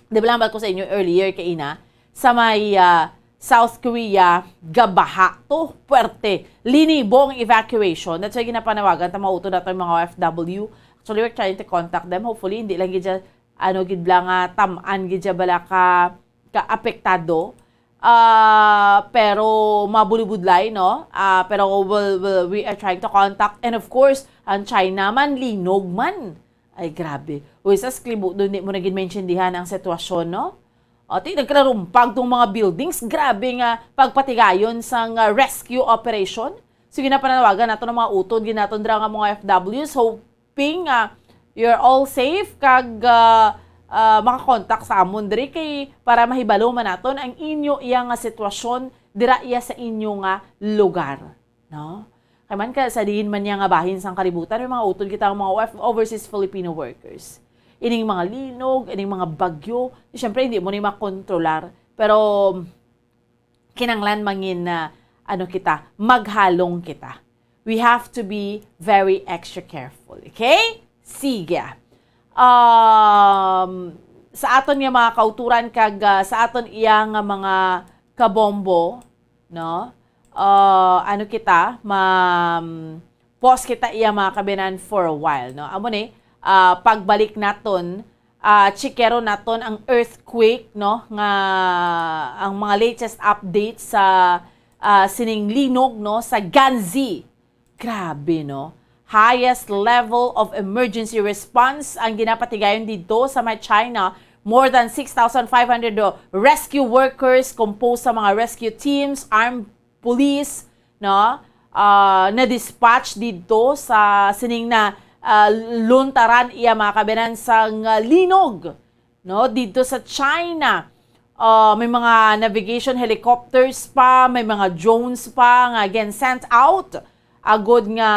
Di ba lang ba ko sa inyo earlier kaina? Sa may, ah, South Korea, gabaha to, puwerte. Linibo ang evacuation. That's why ginapanawagan ta, mga utod naton, mga O F W. Actually, we're trying to contact them. Hopefully, hindi lang gid siya, ano, gid bala nga tam-an gid siya bala ka, ka apektado. Ah, pero mabulibudlay, no? Ah, pero we'll, we'll, we are trying to contact. And of course, ang China man, linog man. Ay, grabe. Uy, sa Sklibo, doon di mo na gid maintindihan ang sitwasyon, no? O, ti, nagkalarumpag tong mga buildings. Grabe nga pagpatigayon sang, ah, rescue operation. So, ginapanawagan naton ang mga utod, ginaton dira nga mga O F Ws, hoping, ah, you're all safe, kag, ah, ah, makakontak sa amon diri kay para mahibalo man naton ang inyo iya nga sitwasyon dira iya sa inyo nga lugar. No? Kay man ka, sa diin man niya nga bahin sang kalibutan, may mga utod kita ang mga O F, overseas Filipino workers. Ining mga linog, ining mga bagyo, siyempre, hindi mo ni makontrolar. Pero, kinanglan mangin na, ano kita, maghalong kita. We have to be very extra careful. Okay? Sige. Um, sa aton nga mga kauturan kag, ah, sa aton iya nga mga kabombo, no? Ah, ano kita, ma-, pause kita iya, mga kabinan, for a while, no? Amo ni, ah, pagbalik naton, ah, chikero naton ang earthquake, no? Nga ang mga latest updates sa, ah, sining linog, no, sa Ganzi. Grabe, no? Highest level of emergency response ang ginapatigayon didto sa may China. More than six thousand five hundred rescue workers composed sa mga rescue teams, armed police, no? Ah, na-dispatch didto sa sining na, ah, luntaran iya, mga kabinan, sang, ah, linog, no? Didto sa China, ah, may mga navigation helicopters pa, may mga drones pa nga again sent out agud nga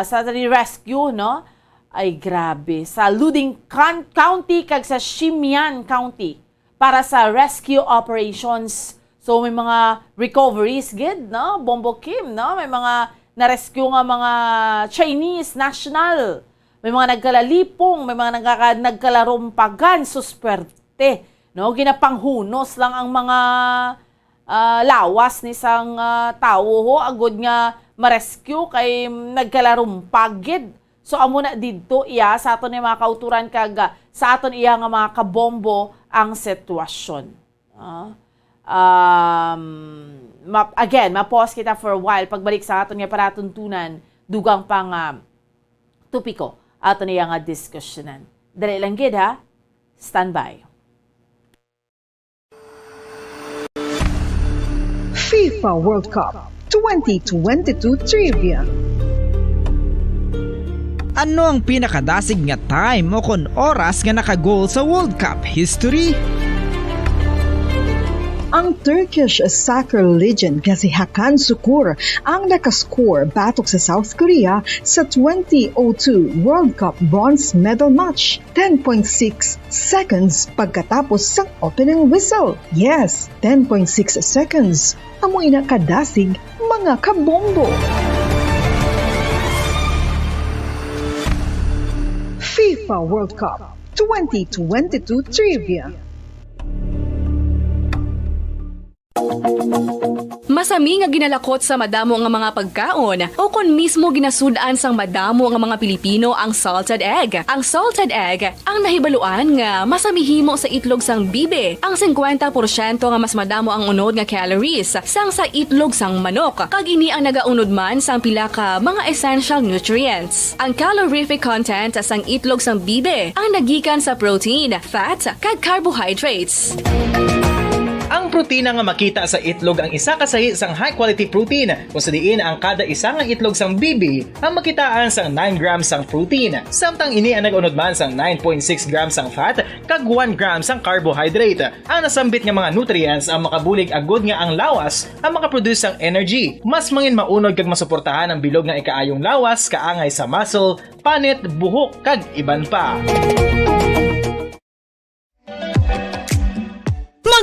sa rescue, no? Ay, grabe. Sa Luding Con-, County kag sa Shimian County para sa rescue operations. So, may mga recoveries gid, no? Bombo Kim, no? May mga na-rescue nga mga Chinese national. May mga nagkalalipong, may mga nagkaka-, nagkalarumpagan, susperte, no? Ginapanghunos lang ang mga, ah, lawas ni sang, ah, tawo, ho, agud nga ma-rescue kay nagkalarumpag gid. So, amo na didto iya sa aton nga mga kauturan kag, ah, sa aton iya nga mga kabombo ang sitwasyon. Ah, um, ma-, again, ma-pause kita for a while. Pagbalik sa aton nga palatuntunan, dugang pa nga topiko aton iya nga diskusyonan. Dali lang gid, ha? Standby. FIFA World Cup twenty twenty-two Trivia. Ano ang pinakadasig nga time o kon oras nga naka-goal sa World Cup history? Ang Turkish soccer legend nga si Hakan Sukur ang nakascore batok sa South Korea sa twenty oh two World Cup bronze medal match, ten point six seconds pagkatapos sang opening whistle. Yes, ten point six seconds. Amo ina kadasig, mga kabombo. FIFA World Cup twenty twenty-two Trivia. Masami nga ginalakot sa madamo nga mga pagkaon o kon mismo ginasud-an sang madamo nga mga Pilipino ang salted egg. Ang salted egg ang nahibaluan nga masami himo sa itlog sang bibi. Ang singkwenta porsyento nga mas madamo ang unod nga calories sang sa itlog sang manok, kag ini ang nagaunod man sang pila ka mga essential nutrients. Ang calorific content sang itlog sang bibi ang nagikan sa protein, fat, kag carbohydrates. Ang protina nga makita sa itlog ang isa ka sahi sang high-quality protein, kung sa diin ang kada isa nga itlog sang bibi ang makitaan sang nine grams sang protein, samtang ini ang nag-unod man sang nine point six grams sang fat kag one gram sang carbohydrate. Ang nasambit nga mga nutrients ang makabulig agud nga ang lawas ang makaproduce sang energy. Mas mangin maunod kag masuportahan ang bilog nga ikaayong lawas, kaangay sa muscle, panit, buhok, kag iban pa.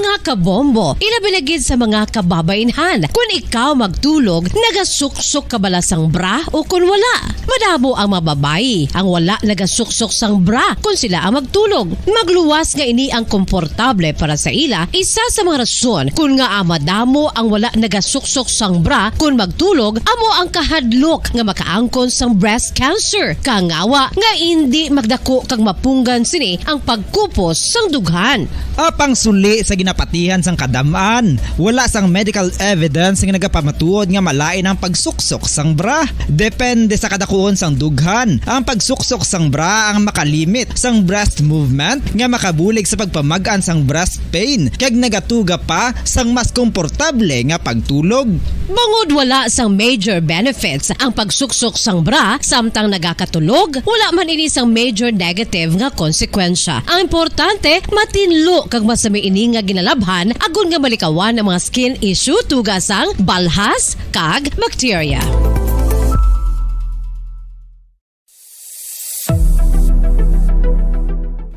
Mga kabombo, ilabi na gid sa mga kababaynhan. Kun ikaw magtulog, nagasuksok ka bala sang bra o kun wala? Madamo ang mga babayi ang wala nagasuksok sang bra kun sila ang magtulog. Magluwas nga ini ang komportable para sa ila, isa sa mga rason kun ngaa madamo ang wala nagasuksok sang bra kun magtulog, amo ang kahadlok nga makaangkon sang breast cancer. Kangawa nga indi magdako kag mapunggan sini ang pagkupos sang dughan. Apang suli sa ginapatihan sang kadam-an, wala sang medical evidence nga nagapamatuod nga malain ang pagsuksok sang bra. Depende sa kadakuon sang dughan, ang pagsuksok sang bra ang makalimit sang breast movement nga makabulig sa pagpamag-an sang breast pain kag nagatuga pa sang mas komportable nga pagtulog. Bangod wala sang major benefits ang pagsuksok sang bra samtang nagakatulog, wala man ini sang major negative nga konsekwensya. Ang importante, matinlo kag masami ini nga ginalabhan agod nga malikawan ang mga skin issue tuga sang balhas kag bakterya.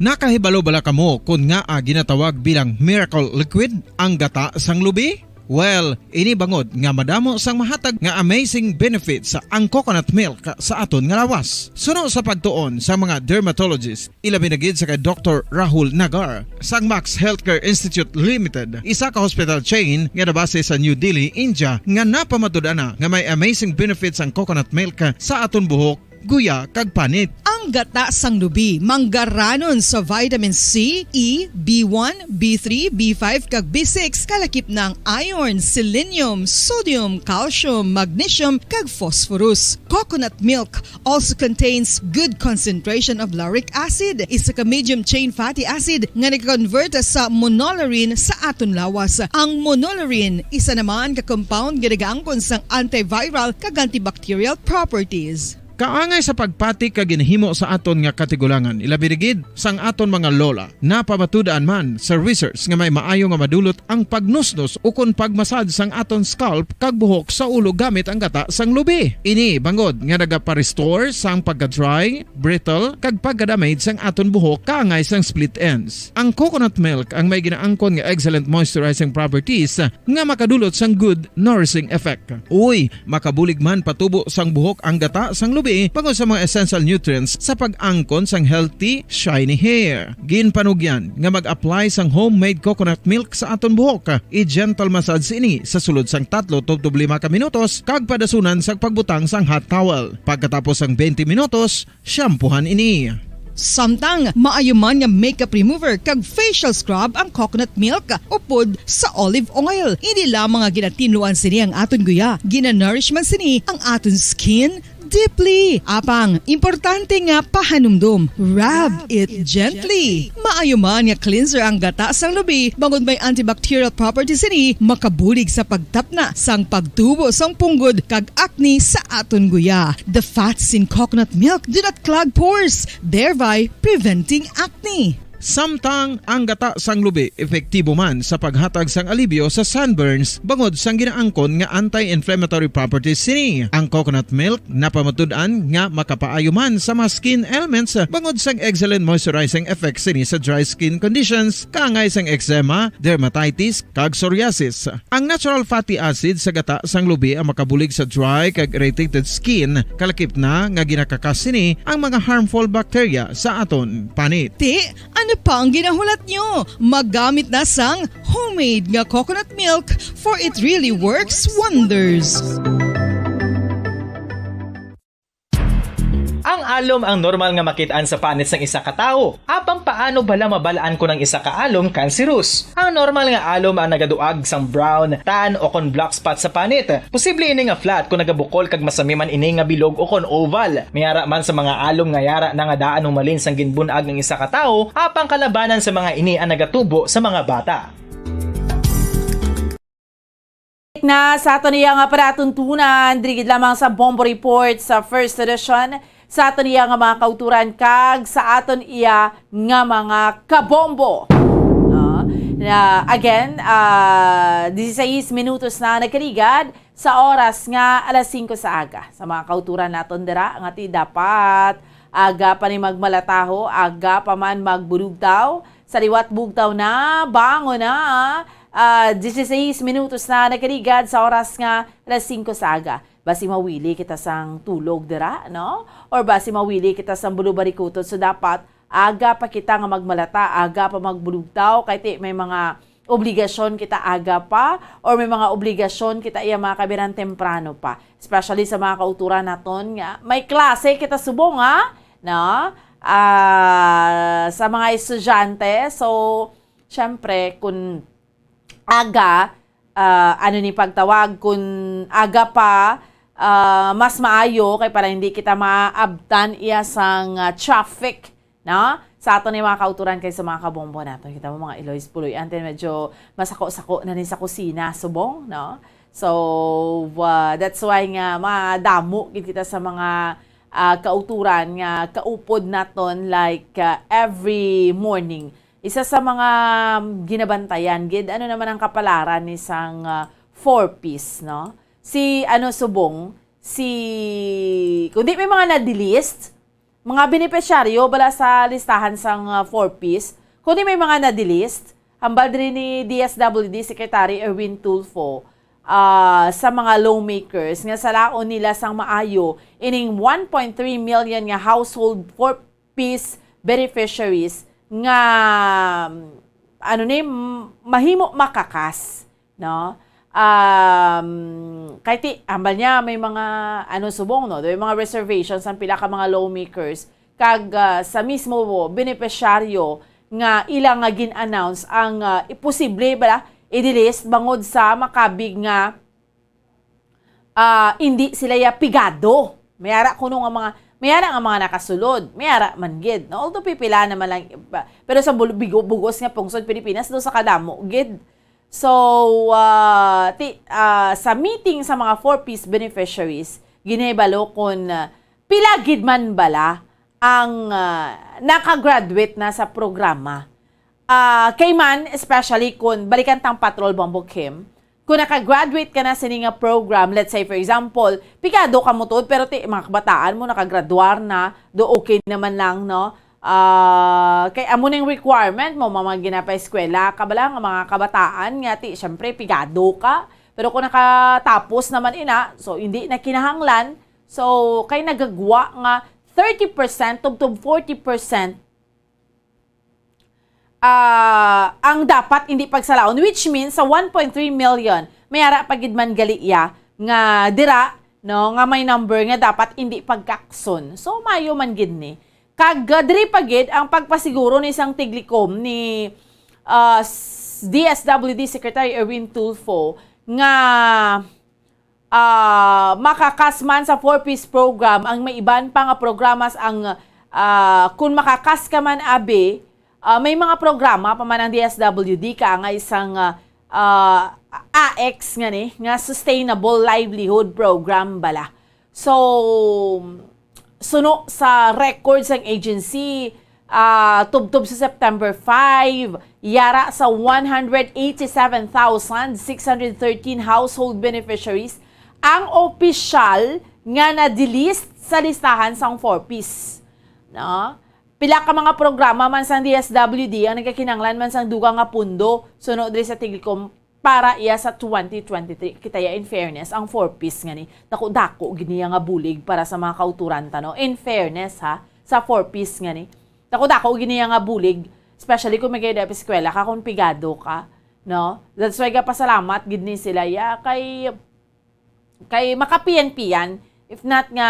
Nakahibalo bala kamo kon ngaa ginatawag bilang miracle liquid ang gata sang lubi? Well, ini bangod nga madamo sang mahatag nga amazing benefits ang coconut milk sa aton nga lawas. Suno sa pagtuon sa mga dermatologist, ilabi na gid sa kay Doktor Rahul Nagar sang Max Healthcare Institute Limited, isa ka hospital chain nga nabase sa New Delhi, India, nga napamatud-an na nga may amazing benefits ang coconut milk sa aton buhok, guya, kag panit. Ang gata sang lubi manggaranon sa vitamin C, E, B one, B three, B five, kag B six, kalakip na ang iron, selenium, sodium, calcium, magnesium, kag phosphorus. Coconut milk also contains good concentration of lauric acid, isa ka medium chain fatty acid nga nag-convert sa monolaurin sa aton lawas. Ang monolaurin, isa naman ka compound nga nagaangkon sang antiviral kag antibacterial properties. Kaangay sa pagpati kag ginhimo sa aton nga katigulangan, ilabi na gid sang aton mga lola. Napamatud-an man sa research nga may maayo nga madulot ang pagnusnos ukon pagmasad sang aton scalp kag buhok sa ulo gamit ang gata sang lubi. Ini bangod nga nagapa-restore sang pagka-dry, brittle, kag pagka-damage sang aton buhok kaangay sang split ends. Ang coconut milk ang may ginaangkon nga excellent moisturizing properties nga makadulot sang good nourishing effect. Uy, makabulig man patubo sang buhok ang gata sang lubi bangod sa mga essential nutrients sa pag-angkon sang healthy, shiny hair. Ginpanugyan nga mag-apply sang homemade coconut milk sa aton buhok. I-gentle massage ini sa sulod sang tatlo tubtob lima ka minutos kag padasunan sa pagbutang sang hot towel. Pagkatapos sang twenty minutos, shampoohan ini. Samtang maayo man nga makeup remover kag facial scrub ang coconut milk upod sa olive oil. Hindi lamang nga ginatinluan sini ang aton guya, ginanourish man sini ang aton skin deeply. Apang, importante nga pahanumdom, rub it gently. Maayo man nga cleanser ang gata sang lubi, bangod may antibacterial properties sini, makabulig sa pagtapna sang pagtubo sang punggod kag acne sa aton guya. The fats in coconut milk do not clog pores, thereby preventing acne. Samtang ang gata sang lubi epektibo man sa paghatag sang alibyo sa sunburns bangod sang ginaangkon nga anti-inflammatory properties sini. Ang coconut milk napamatud-an nga makapaayo man sa mga skin ailments bangod sang excellent moisturizing effect sini sa dry skin conditions, kaangay sang eczema, dermatitis, kag psoriasis. Ang natural fatty acid sa gata sang lubi ang makabulig sa dry kag irritated skin, kalakip na nga ginakakas sini ang mga harmful bacteria sa aton panit. Ti, ano pa ang ginahulat nyo? Magamit na sang homemade nga coconut milk, for it really works wonders. Ang alom ang normal nga makit-an sa panit sang isa ka tawo. Apang paano bala mabal-an kon ang isa ka alom kanseros? Ang normal nga alom ang nagaduag sang brown, tan, o kon black spot sa panit. Posible ini nga flat kon nagabukol kag masami man ini nga bilog o kon oval. May ara man sa mga alom nga yara na nga daan humalin sang ginbun-ag ang isa ka tawo, apang kalabanan sa mga ini ang nagatubo sa mga bata. Na sa aton iya nga palatuntunan, diri gid lamang sa Bombo Report sa First Edition, sa aton iya nga mga kauturan kag sa aton iya nga mga kabombo. No? Na, again, ah, dieciséis minutos na nagkaligad sa oras nga alas singko sa aga. Sa mga kauturan naton dira, nga ti dapat aga pa ni magmalataho, aga pa man magbulugtaw, Sa liwat bugtaw na, bangon na. Ah, dieciséis minutos na nagkaligad sa oras nga alas singko sa aga. Basi mawili kita sang tulog dira, no? Or basi mawili kita sang bulubarikuton. So, dapat aga pa kita nga magmalata, aga pa magbulugtaw, kay ti may mga obligasyon kita aga pa, or may mga obligasyon kita iya mga kabiran temprano pa. Especially sa mga kauturan naton nga may klase kita subong, ha? No? Ah, sa mga estudyante, so, syempre, kung aga, ah, ano ni pagtawag, kung aga pa, ah, mas maayo kay para hindi kita maabtan iya sang, ah, traffic, no? Sa aton ni mga kauturan kay sa mga kabombo naton. Kita mo, mga iloy puloy-an, tin medyo masako-sako na ni sa kusina, subong, no? So, ah, that's why nga madamo gid kita sa mga, ah, kauturan nga kaupod naton, like, ah, every morning. Isa sa mga, um, ginabantayan gid, ano naman ang kapalaran ni sang, ah, four Ps, no? Si, ano, subong, si, kundi may mga na-delist, mga benepisyaryo bala sa listahan sang, ah, four Ps, kundi may mga na-delist, hambal diri ni D S W D Secretary Erwin Tulfo, ah, sa mga lawmakers nga salaon nila sang maayo ining one point three million nga household four Ps beneficiaries nga, ano ni, m-, mahimo makakas, no? Um, kay ti, hambal niya, may mga, ano, subong, no? May mga reservations ang pila ka mga lawmakers kag, ah, sa mismo benepisyaryo nga ila nga gin-announce ang, ah, imposible bala i-delist bangod sa makabig nga, ah, hindi sila ya pigado. May ara kuno nga mga, may ara nga mga nakasulod, may ara man gid, no? Although pipila naman lang, pa-, pero sa bul-, bigo-, bugos nga pungsod Pilipinas, do sa kadamo gid. So, ah, ti-, ah, sa meeting sa mga four Ps beneficiaries, ginahibalo kon, ah, pila gid man bala ang, ah, nakagraduate na sa programa. Ah, kay man, especially kun balikan tang patrol, Bombo Kim, kun nakagraduate ka na sini nga program, let's say, for example, pigado ka mo tuod, pero ti, mga kabataan mo, nakagraduar na, do okay naman lang, no? Ah, kay amo ning requirement mo, mga ginapaeskwela ka bala nga mga kabataan, nga ti, syempre, pigado ka. Pero kung nakatapos naman ina, so, hindi na kinahanglan. So, kay nagagwa nga thirty percent tubtob forty percent, ah, ang dapat hindi pagsalaon, which means sa one point three million, may ara pa gid man gali iya nga dira, no, nga may number nga dapat hindi pagkakson. So, mayo man gid ni. Kag, ah, diri pa gid ang pagpasiguro ni sang Tiglikom ni, ah, s-, D S W D Secretary Erwin Tulfo nga, ah, makakas man sa four Ps program ang may iban pa nga programas ang, ah, kun makakas ka man, abi, ah, may mga programa pa man ang D S W D kaangay sang, ah, ah, A X nga ni, nga Sustainable Livelihood Program bala. So, suno sa record sang agency, ah, tubtob sa September five, yara sa one hundred eighty-seven thousand six hundred thirteen household beneficiaries ang opisyal nga na-delist sa listahan sang four Ps. No? Pila ka mga programa man sang D S W D ang nagkakinahanglan man sang dugang nga pundo suno diri sa Tiglikom para iya sa twenty twenty-three. Kita ya, in fairness, ang four Ps nga ni, dako-dako gid niya nga bulig para sa mga kauturan ta, no? In fairness, ha, sa four Ps nga ni, dako-dako gid niya nga bulig, especially kung may gayda eskwela ka, kung pigado ka, no? That's why gapasalamat gid ni sila ya kay, kay makapiyan-piyan, if not nga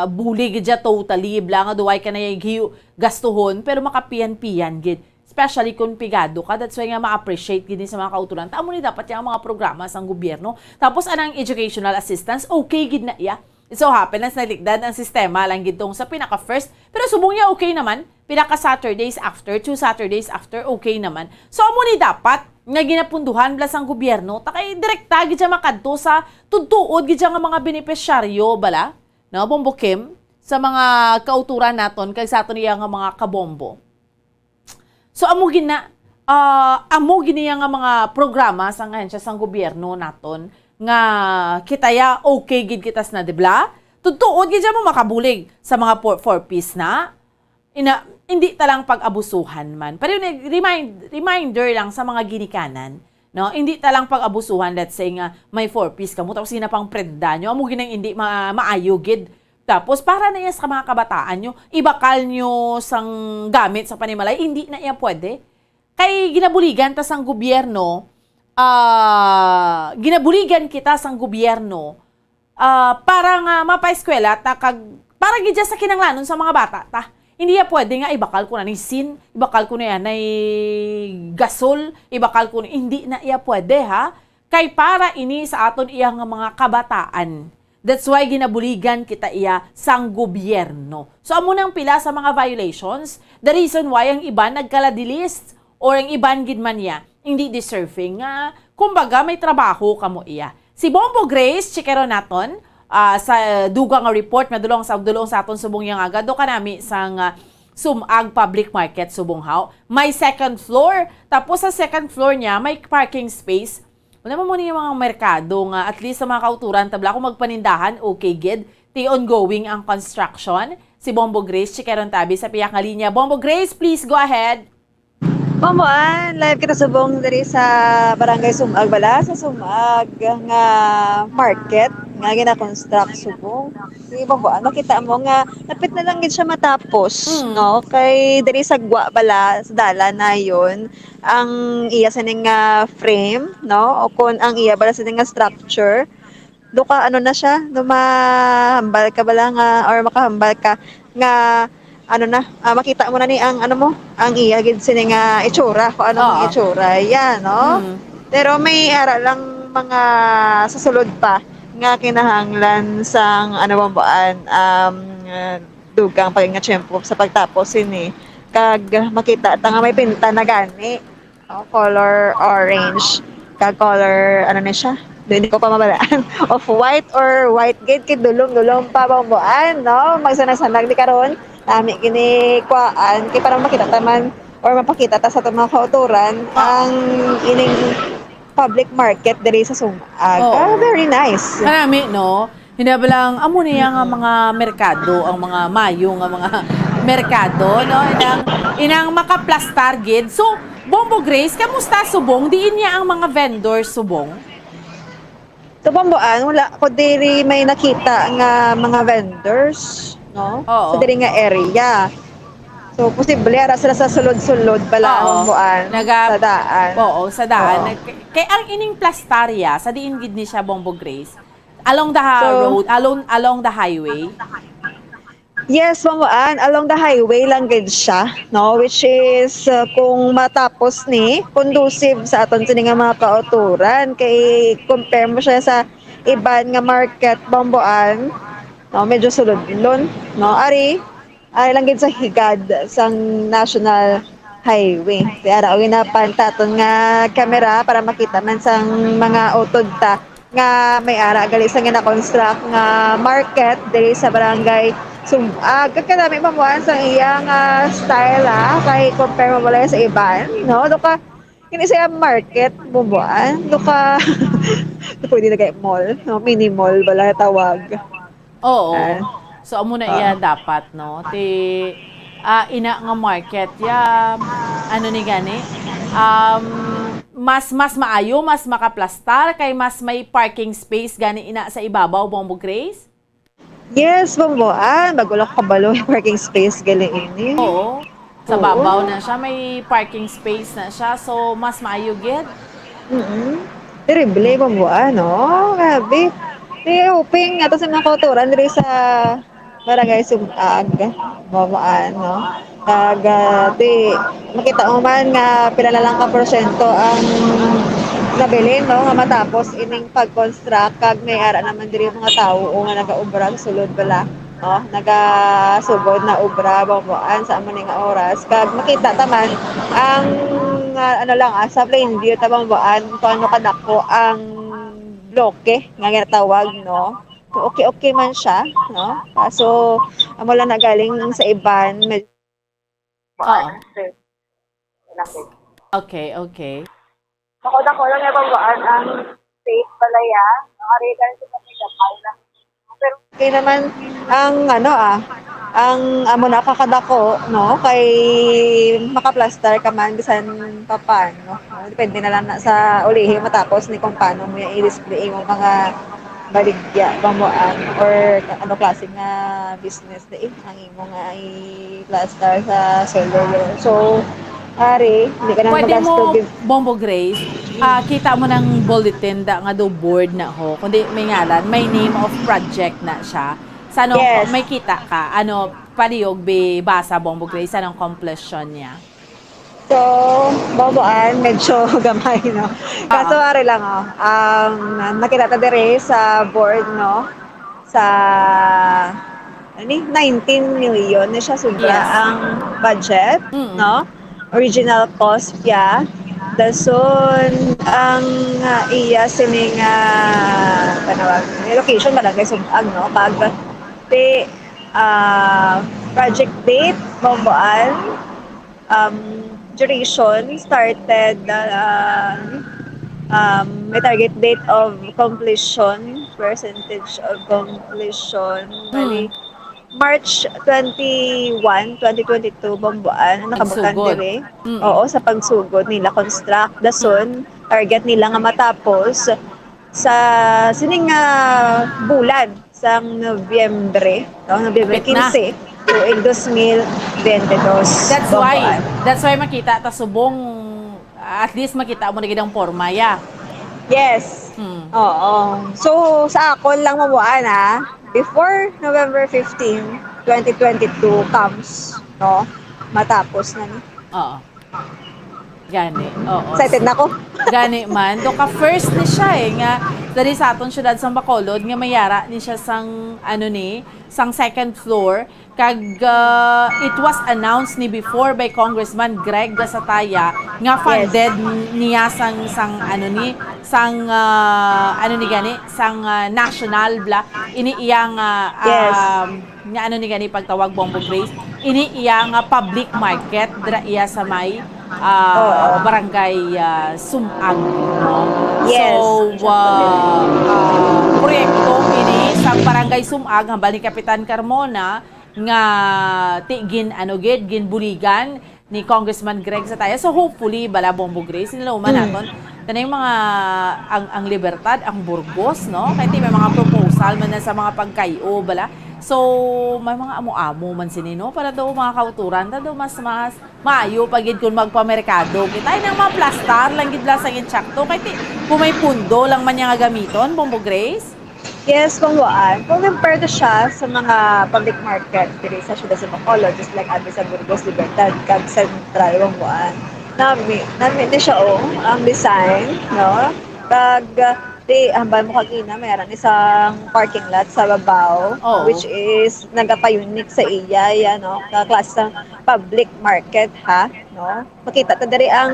bulig gid siya totally, bla nga duway ka na yung gastuhon, pero makapiyan-piyan gid. Especially kung pigado ka, that's why nga ma-appreciate gid ni sa mga kauturan. Tamo ni dapat yung mga programa sang gobyerno. Tapos anang educational assistance, okay gid na iya. It so happen, nas nalikdan ang sistema lang gid tong sa pinaka first, pero subong niya okay naman. Pila ka Saturdays after, two Saturdays after, okay naman. So, amo ni dapat nga ginapunduhan bala sang gobyerno, ta kay direkta gid siya makadto sa tudtuod gid siya nga mga benepisyaryo bala, no, Bombo Kim, sa mga kauturan naton kag sa aton iya nga mga kabombo. So, amo gid na, ah, amo gid niya nga mga programa sang ahensya sang gobyerno naton nga kita ya okay gid kita sina, di bala? Tudtuod gid siya mo makabulig sa mga four, four Ps na. ina, hindi ta lang pag-abusuhan man. Pero yun, eh, remind, reminder lang sa mga ginikanan, no? Hindi ta lang pag-abusuhan, let's say nga may four-piece kamo, tapos ina pang prenda nyo, amo ginang hindi ma-, maayo gid. Tapos para na iya sa mga kabataan nyo, ibakal nyo sang gamit sa panimalay, hindi na iya pwede. Kay ginabuligan ta sang gobyerno, ah, ginabuligan kita sang gobyerno, ah, para nga mapaeskwela ta kag para gid sa kinahanglanon sa mga bata ta. Hindi ya pwede nga ibakal ko na ni sin, ibakal ko na yan ay gasol, ibakal ko na, hindi na iya pwede, ha? Kay para ini sa aton iya nga mga kabataan. That's why ginabuligan kita iya sang gobyerno. So, amo nang pila sa mga violations, the reason why ang iban nagkaladi list or ang iban gid man niya, hindi deserving nga, kumbaga, may trabaho kamo iya. Si Bombo Grace, chikero naton, ah, sa dugang nga report, madulong sa, dulong sa aton subong yang agad, do kanami sang, ah, Sumag Public Market, subong haw. May second floor, tapos sa second floor niya, may parking space. Wala mo ni mga merkado nga, at least sa mga kauturan, tabla kung magpanindahan, okay gid. Ti ongoing ang construction. Si Bombo Grace, chikeron tabi sa piyak nga linya. Bombo Grace, please go ahead. Bomboan, live kita subong diri sa Barangay Sumag bala, sa Sumag nga market nga gina-construct subong. Si Bomboan, makita mo nga napit na lang gid siya matapos, Mm. no? Kay diri sa gwa bala, sa dalan na yun, ang iya sining nga frame, no? O kung ang iya bala sining nga structure, do ka, ano na siya, do mahambal ka bala nga, or makahambal ka nga, ano na, ah, makita mo na ni ang, ano mo, ang iya gid sini nga itsura, kung ano ang Oo. itsura, yan, no? Mm. Pero may ara lang mga sa sulod pa nga kinahanglan sang, ano, Bomboan, um, dugang pa nga tiyempo sa pagtapos sini. Kag makita ta nga may pinta na gani. Oh, color orange. Kag color, ano na siya? Di, di ko pa mabalaan. Off-white or white gid, kay dulom-dulom pa, Bomboan, no? Magsanag-sanag ni karon. Nami gini kuan, kay para makita ta man or mapakita ta sa atong mga kautoran Ah. ang ining public market diri sa Sumag. Oo. Ah, very nice. Kanami, no? Hinabalang, amo niya nga Mm. mga merkado, ang mga mayo nga mga merkado, no? Inang, inang makaplastar gid. So, Bombo Grace, kamusta subong? Diin niya ang mga vendors subong? Sa Bomboan, wala ko diri may nakita nga mga vendors, no? Oo. Sa diri nga area. So, posible, ara sila sa sulod-sulod bala, Oo. Bomboan, Naga-, sa daan. oo, sa daan. Oo. Nag-, kay ang ining plastarya, sa diin gid ni siya, Bombo Grace? Along the ha-, So, road, along, along the highway? Yes, Bomboan, along the highway lang gid siya, no? Which is, uh, kung matapos ni, conducive sa aton sini nga mga kauturan. Kay compare mo siya sa iban nga market, Bomboan, no? Medyo sulodlon, no? Ari, ari lang gid sa higad sang National Highway. Kaya ra, okay na pa ang taton nga camera para makita man sang mga utod ta nga may ara gali sa gina-construct nga market diri sa barangay Sumag. Kag kanami, Bomboan, sang iya nga style, ah, kay compare mo wala sa iban, no? Do ka, kini siya market, Bomboan. Do ka, pwede na kay mall, no? Mini mall bala tawag. Oo. Ah. So, amo na Ah. iya dapat, no? Ti, ah, ina nga market, ya, ano ni gani? Um, mas, mas maayo, mas makaplastar, kay mas may parking space gani ina sa ibabaw, Bombo Grace? Yes, Bomboan. Bago lang ko kabalo yung parking space gali ini. Oo. Sa Oo. babaw na siya, may parking space na siya. So, mas maayo gid. Mm-mm. Terrible, Bomboan, no? Grabe. Kaya hoping ato sa mga kauturan diri sa Barangay Sumag, Bomboan, no? Kag, ah, di, makita mo man nga pila na lang ka porsyento ang nabilin, no? Nga matapos ining pag-construct, kag may ara naman diri mga tawo o nga nagaobra sa sulod bala, no? Nagasugod na obra, Bomboan, sa amo ni nga oras. Kag makita ta man ang, ah, ano lang, ah, sa plain view ta, Bomboan, kung ano kadako ang bloke nga ginatawag, no? So, okay, okay man siya, no? Kaso, amo lang na galing sa iban, med- Oo. Okay, okay. Ako na ko lang yung Bomboan ang state balaya. Ang arilan sa kami kapal na. Pero okay naman ang, ano, ah, Ang amo na kakadako, no, kay makaplastar ka man bisan pa paano, no? Depende na lang na sa ulihi matapos ni kung paano mo yung i-display yung mga baligya, bamuan, or ano klase nga business na eh, ang imo nga i-plastar sa seller. So, ari, hindi ka na Pwede magasto mo, bib- Bombo Grace, ah, kita mo ng bulletin da nga do board na ho, kundi may ngalan, may name of project na siya. Sa ano, Yes. may kita ka, ano, palihog bi basa, Bombo Grace, anong completion niya? So, Bomboan, medyo gamay, no? Kaso Oo. ari lang, oh, um, nakita ta diri sa board, no? Sa, ano ni? Nineteen million na siya sobra Yes. ang budget, Mm. no? Original cost niya. Dason, ang, ah, iya sining, ah, panawag, location, Barangay Sumag, no? Pag, ti, ah, project date, Bomboan, um, duration started, uh, um, may target date of completion, percentage of completion, Mm. bali, March twenty-one, twenty twenty-two, Bomboan, ang nakabutan Pagsugod. diri. Mm. Oo, sa pagsugod nila construct. Dason, target nila nga matapos sa sining nga bulan sang Nobyembre, no? Nobyembre Hapit na. quince, tuig dos mil bente dos. That's why, Bomboan. that's why makita ta subong, at least makita mo na gid ang porma, ya. Yes. Hmm. Oo. So, sa akon lang, Bomboan, ha, before November fifteen, twenty twenty-two comes, no? Matapos na ni. Oo. Gani, oo. Excited na ko. Gani man. Do ka first ni siya eh, nga dali sa aton syudad sang Bacolod, nga mayara ni siya sang, ano ni, sang second floor. Kag, ah, it was announced ni before by Congressman Greg Gasataya nga Yes. funded niya sang, sang, ano ni, sang, ah, ano ni gani, sang, ah, national bla, ini iya nga, Yes. um, nga ano ni gani pagtawag, Bombo Grace, ini iya nga public market dira iya sa may, ah, Oo. barangay, ah, Sumag, no? Yes. So, ah, ah, proyekto ini sa barangay Sumag, hambal ni Kapitan Carmona, nga ti-, gin-, ano gid, ginbuligan ni Congressman Greg Sataya. So, hopefully, bala, Bombo Grace, niluman Mm. naton. Tanay mga, ang, ang Libertad, ang Burgos, no? Kay ti may mga proposal man na sa mga pagkayo, bala. So, may mga amo-amo man sini, no? Para daw mga kauturan, ta daw mas, mas maayo pa gid kung magpamerkado. Kita ay nang maplastar lang gid lang sa insakto. Kay ti, kung may pundo lang man niya nga gamiton, Bombo Grace? Yes, Kong Juan. Kung compare to siya sa mga public market diri sa siyudad sa Bacolod, just like abi sa Burgos, Libertad, kag Central, Kong Juan. Nami, nami ni siya, oh, ang design, no? Kag, ah, di, hambal mo kagina, mayroon isang parking lot sa babaw, Oo. which is nagapa-unique sa iya, yan, no? Ka klase sa public market, ha? No? Makita ta diri ang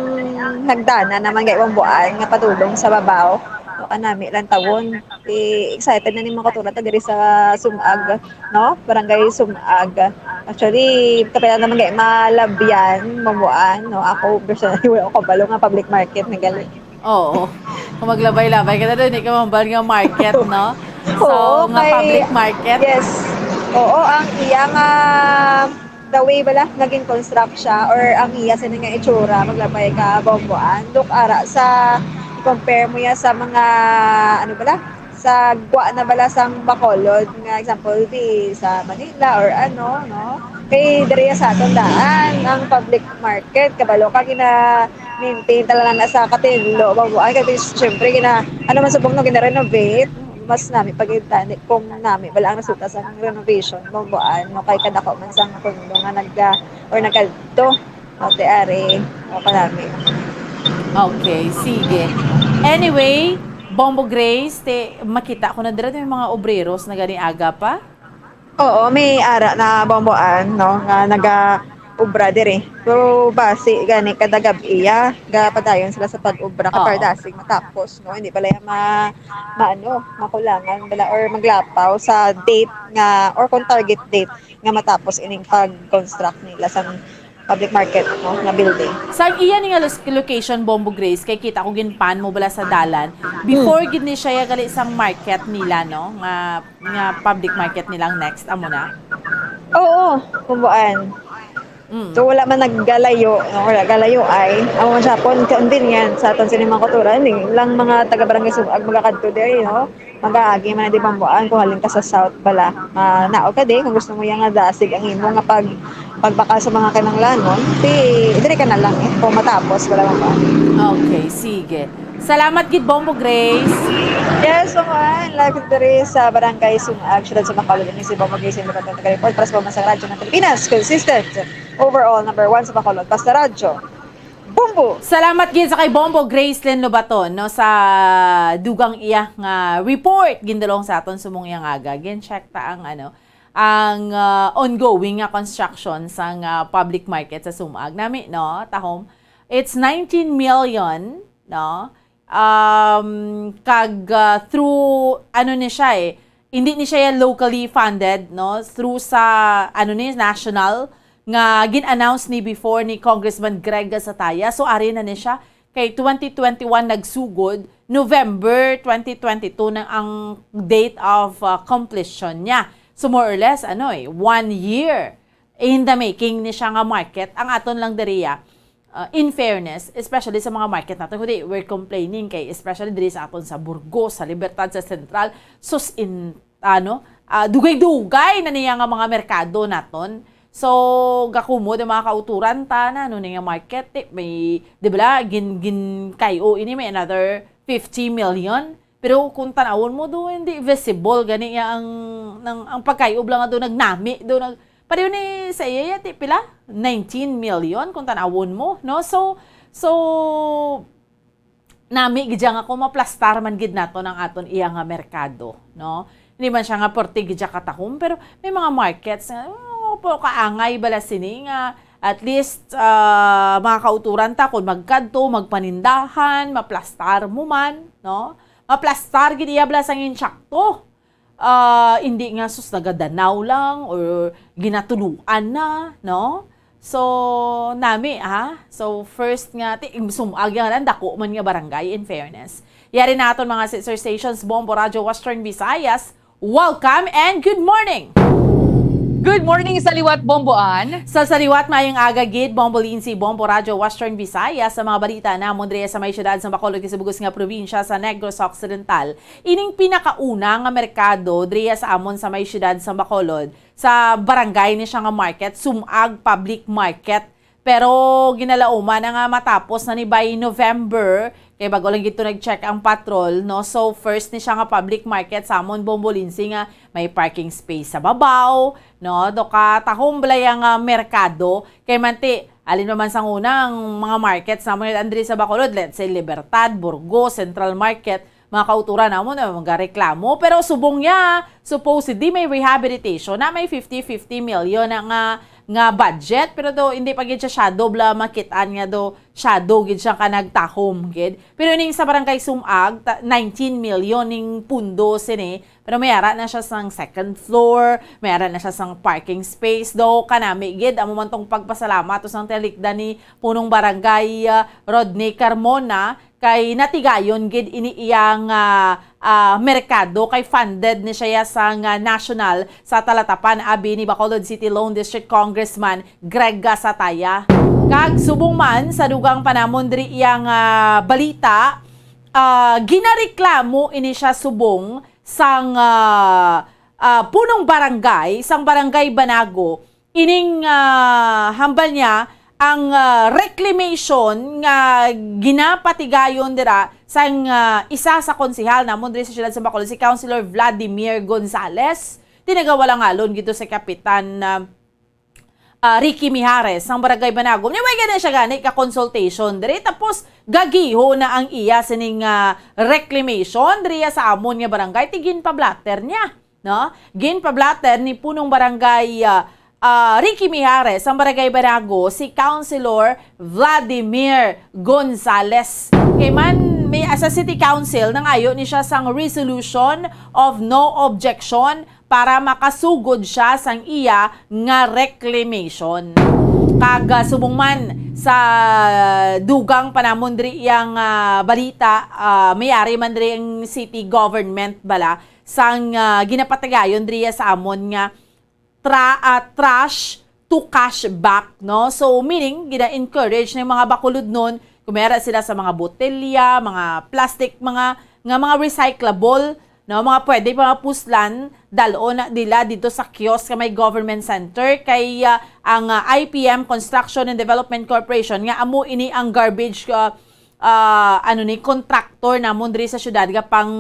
hagdanan naman kay Wambuan nga padulong sa babaw. No, kanami lang tawon. Ti excited na ni mga kauturan ta diri sa Sumag, no? Barangay Sumag. Actually, kapila naman kay malabyan, Wambuan, no? Ako, personally, wala ko kabalo nga public market na gali. Oo. Kung maglabay-labay ka na doon, di ka mambal nga market, no? So, Oo, nga kay public market? Yes. Oo, ang iya nga the way bala nga gin-construct siya or ang iya sini nga itsura, maglabay ka, Bomboan. Look, ara, sa i-compare mo ya sa mga, ano bala, sa gwa na bala sang Bacolod, nga example, di sa Manila or ano, no? Kay diri sa aton daan, ang public market, kabalo ka, gina-maintain talaga na sa katinlo, Bomboan. Kay syempre, gina-, ano man subong, no, gina-renovate. Mas nami pagintani kung nami bala ang resulta sa renovation, Bomboan, no, kay kadako man sang pundo nga nagda or nagkadto, no, ti ari, o kanami. Okay, sige. Anyway, Bombo Grace, ti makita ko na dira may mga obreros na gani aga pa. Oo, may ara na, Bomboan, no, nga naga-obra diri. Pero basi gani kada gab-i, ah, gapadayon sila sa pag-obra kay Oo. para dasig matapos, no? Hindi pala yung ma-, maano, makulangan bala or maglapaw sa date nga, or kung target date nga matapos ining pag-construct nila sa public market, no, nga building. Sa iya ni nga los-, location, Bombo Grace, kay kita ko ginpan mo bala sa dalan. Before Hmm. gid ni siya ya gali sang market nila, no, nga, nga public market nilang next, amo na? Oo, Bumboan. Mm. So, wala man naggalayo, no? Wala galayo ay. Amo man siya, pon convenient sa aton sini mga kultura. Hindi lang mga taga-barangay Sumag magakadto diri, no? Mag-aagi man di Bumboan kung halin ka sa South bala. Ah, naog ka di, kung gusto mo yang nga dasig ang imo nga pag pagbakal sa mga kinahanglanon, di, diri ka na lang eh, kung matapos, wala man ba? Okay, sige. Salamat gid, Bombo Grace. Yes, Bumboan, live diri sa Barangay Sumag, siyudad sa Bacolod, ini si Bombo Grace, yung report para sa Pamansang Radyo ng Pilipinas, consistent, overall, number one sa Bacolod, basta radyo. Bombo! Salamat gid sa kay Bombo Gracelyn Lobaton, no, sa dugang iya nga report gindulong sa aton sumong iya nga aga. Gin-check ta ang, ano, ang, ah, ongoing nga construction sang, ah, public market sa Sumag. Nami, no, tahom, it's nineteen million, no? Um, kag, ah, through, ano ni siya eh, hindi ni siya locally funded, no? Through sa, ano ni, national, nga gin-announce ni before ni Congressman Greg Gasataya. So, ari na ni siya. Kay twenty twenty-one nagsugod, November twenty twenty-two na ang date of, ah, completion niya. So, more or less, ano eh, one year in the making ni siya nga market. Ang aton lang diriya, uh, in fairness, especially sa mga market natin, kundi we're complaining kay, especially diri sa aton sa Burgos, sa Libertad, sa Central, sus in, ano, ah, dugay-dugay na niya nga mga merkado naton. So, gakumod ang mga kauturan ta na, ano, nga market, eh, may, di ba, gin, gin, kayo, ini may another fifty million. Pero kung tanawon mo do, hindi visible gani ya ang, nang, ang pagkayob lang do nagnami do nag, pareho ni sa iya ya, ti pila? Nineteen million kung tanawon mo, no? So, so, nami gid siya nga kung maplastar man gid nato ang aton iya nga merkado, no? Hindi man siya nga porte gid siya katahom, pero may mga markets nga, oh, po kaangay bala sini nga at least, ah, mga kauturan ta kung magkadto, magpanindahan, maplastar mo man, no? Maplastar gid iya bala sang insakto. Ah, hindi nga sus nagadanaw lang or ginatuluan na, no? So, nami, ha? So, first nga, ti, sumag nga lang, dako man nga barangay, in fairness. Yari naton mga sister stations, Bombo Radyo Western Visayas, welcome and good morning! Good morning sa liwat, Bomboan. Sa saliwat, mayong aga gid, Bombo Lindsay, Bombo Radyo Western Visayas, sa mga balita namon diri sa may siyudad sa Bacolod, kay sa bugos nga probinsya sa Negros Occidental. Ining pinakauna nga merkado diri sa amon sa may siyudad sa Bacolod, sa barangay ni siya nga market, Sumag Public Market. Pero ginalauman na nga matapos na ni by November, kay bago lang gito nag-check ang patrol, no? So, first ni siya nga public market sa amon, Bombo Lindsay, nga may parking space sa babaw, no? Do ka tahom balay ang, ah, merkado. Kay manti, alin pa man sang una ang mga markets namon diri sa Bacolod, let's say, Libertad, Burgos, Central Market, mga kauturan namon na magareklamo. Pero subong niya, supposedly may rehabilitation na may fifty fifty million na nga, nga budget. Pero do, hindi pa gid siya shadow bala makit-an nga do shadow gid siya ka nagtahom gid. Pero ning sa Barangay Sumag, ta-, nineteen million ning pundo sini. Pero may ara na siya sang second floor, may ara na siya sang parking space. Do, kanami gid, amo man tong pagpasalamat to sang tiyalikdan ni Punong Barangay, ah, Rodney Carmona, kay natigayon gid ini iya nga, ah, merkado, kay funded ni siya sang, ah, national sa talatapan abi ni Bacolod City Lone District Congressman Greg Gasataya. Kag subong man sa dugang pa namon diri iya nga balita, ah, ginareklamo ini siya subong sang, ah, ah, punong barangay, sang Barangay Banago, ining, ah, hambal niya ang, ah, reclamation nga ginapatigayon dira sang, ah, isa sa konsehal namon diri sa siyudad sa Bacolod, si Councilor Vladimir Gonzales. Tinagawalangalon gito sa Kapitan, ah, ah, Ricky Mijares sang Barangay Banago. Nya, may gani siya gani ka consultation diri. Tapos, gagiho na ang iya sining, ah, reclamation diri sa amon nga barangay. Ti ginpablatter niya, no? Ginpablatter ni Punong Barangay, ah, ah, Ricky Mijares sang Barangay Banago, si Councilor Vladimir Gonzales. Kay man, may, sa City Council, nangayo ni siya sang resolution of no objection para makasugod siya sang iya nga reclamation. Kag, ah, subong man sa dugang pa namon diri yang, ah, balita, ah, may ari man diri ang city government bala sang, ah, ginapatigayon diri sa amon nga tra-, ah, trash to cash back, no? So, meaning, gina-encourage ng mga Bacolodnon, kung may ara sila sa mga botelya, mga plastic, mga, nga mga recyclable, no? Mga pwede pa mapuslan, dalon na nila dito sa kiosk sa may government center. Kay, ah, ang, ah, I P M Construction and Development Corporation, nga amo ini ang garbage, ah, ah, ano ni, contractor namon diri sa syudad, gapang,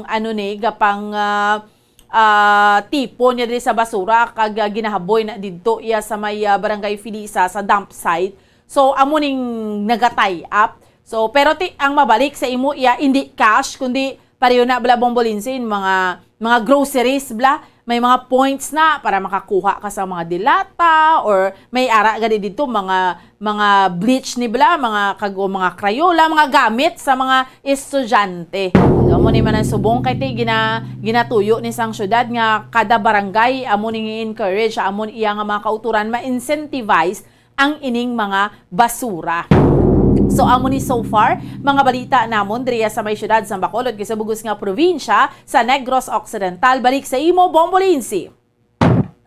ano ni, gapang, ah, ah, tipo niya diri sa basura, kag, ah, ginahaboy na didto iya sa may, ah, Barangay Felisa sa dump site. So, amo ning naga-tie up. So, pero ti, ang mabalik sa imo iya, hindi cash, kundi pareho na bala, Bombolinsin, mga, mga groceries bala, may mga points na para makakuha ka sa mga dilata, or may ara gani dito, mga, mga bleach ni bala, mga kago, mga Crayola, mga gamit sa mga estudyante. So, amo ni man ang subong kay ti gina-, ginatuyo ni sang syudad nga kada barangay amo ning i-encourage, amo ni iya nga mga kauturan ma-incentivize ang ining mga basura. So, amo ni so far, mga balita namon diriya sa may syudad sa Bacolod, kay sa bug-os nga probinsya sa Negros Occidental. Balik sa imo, Bombo Lindsay.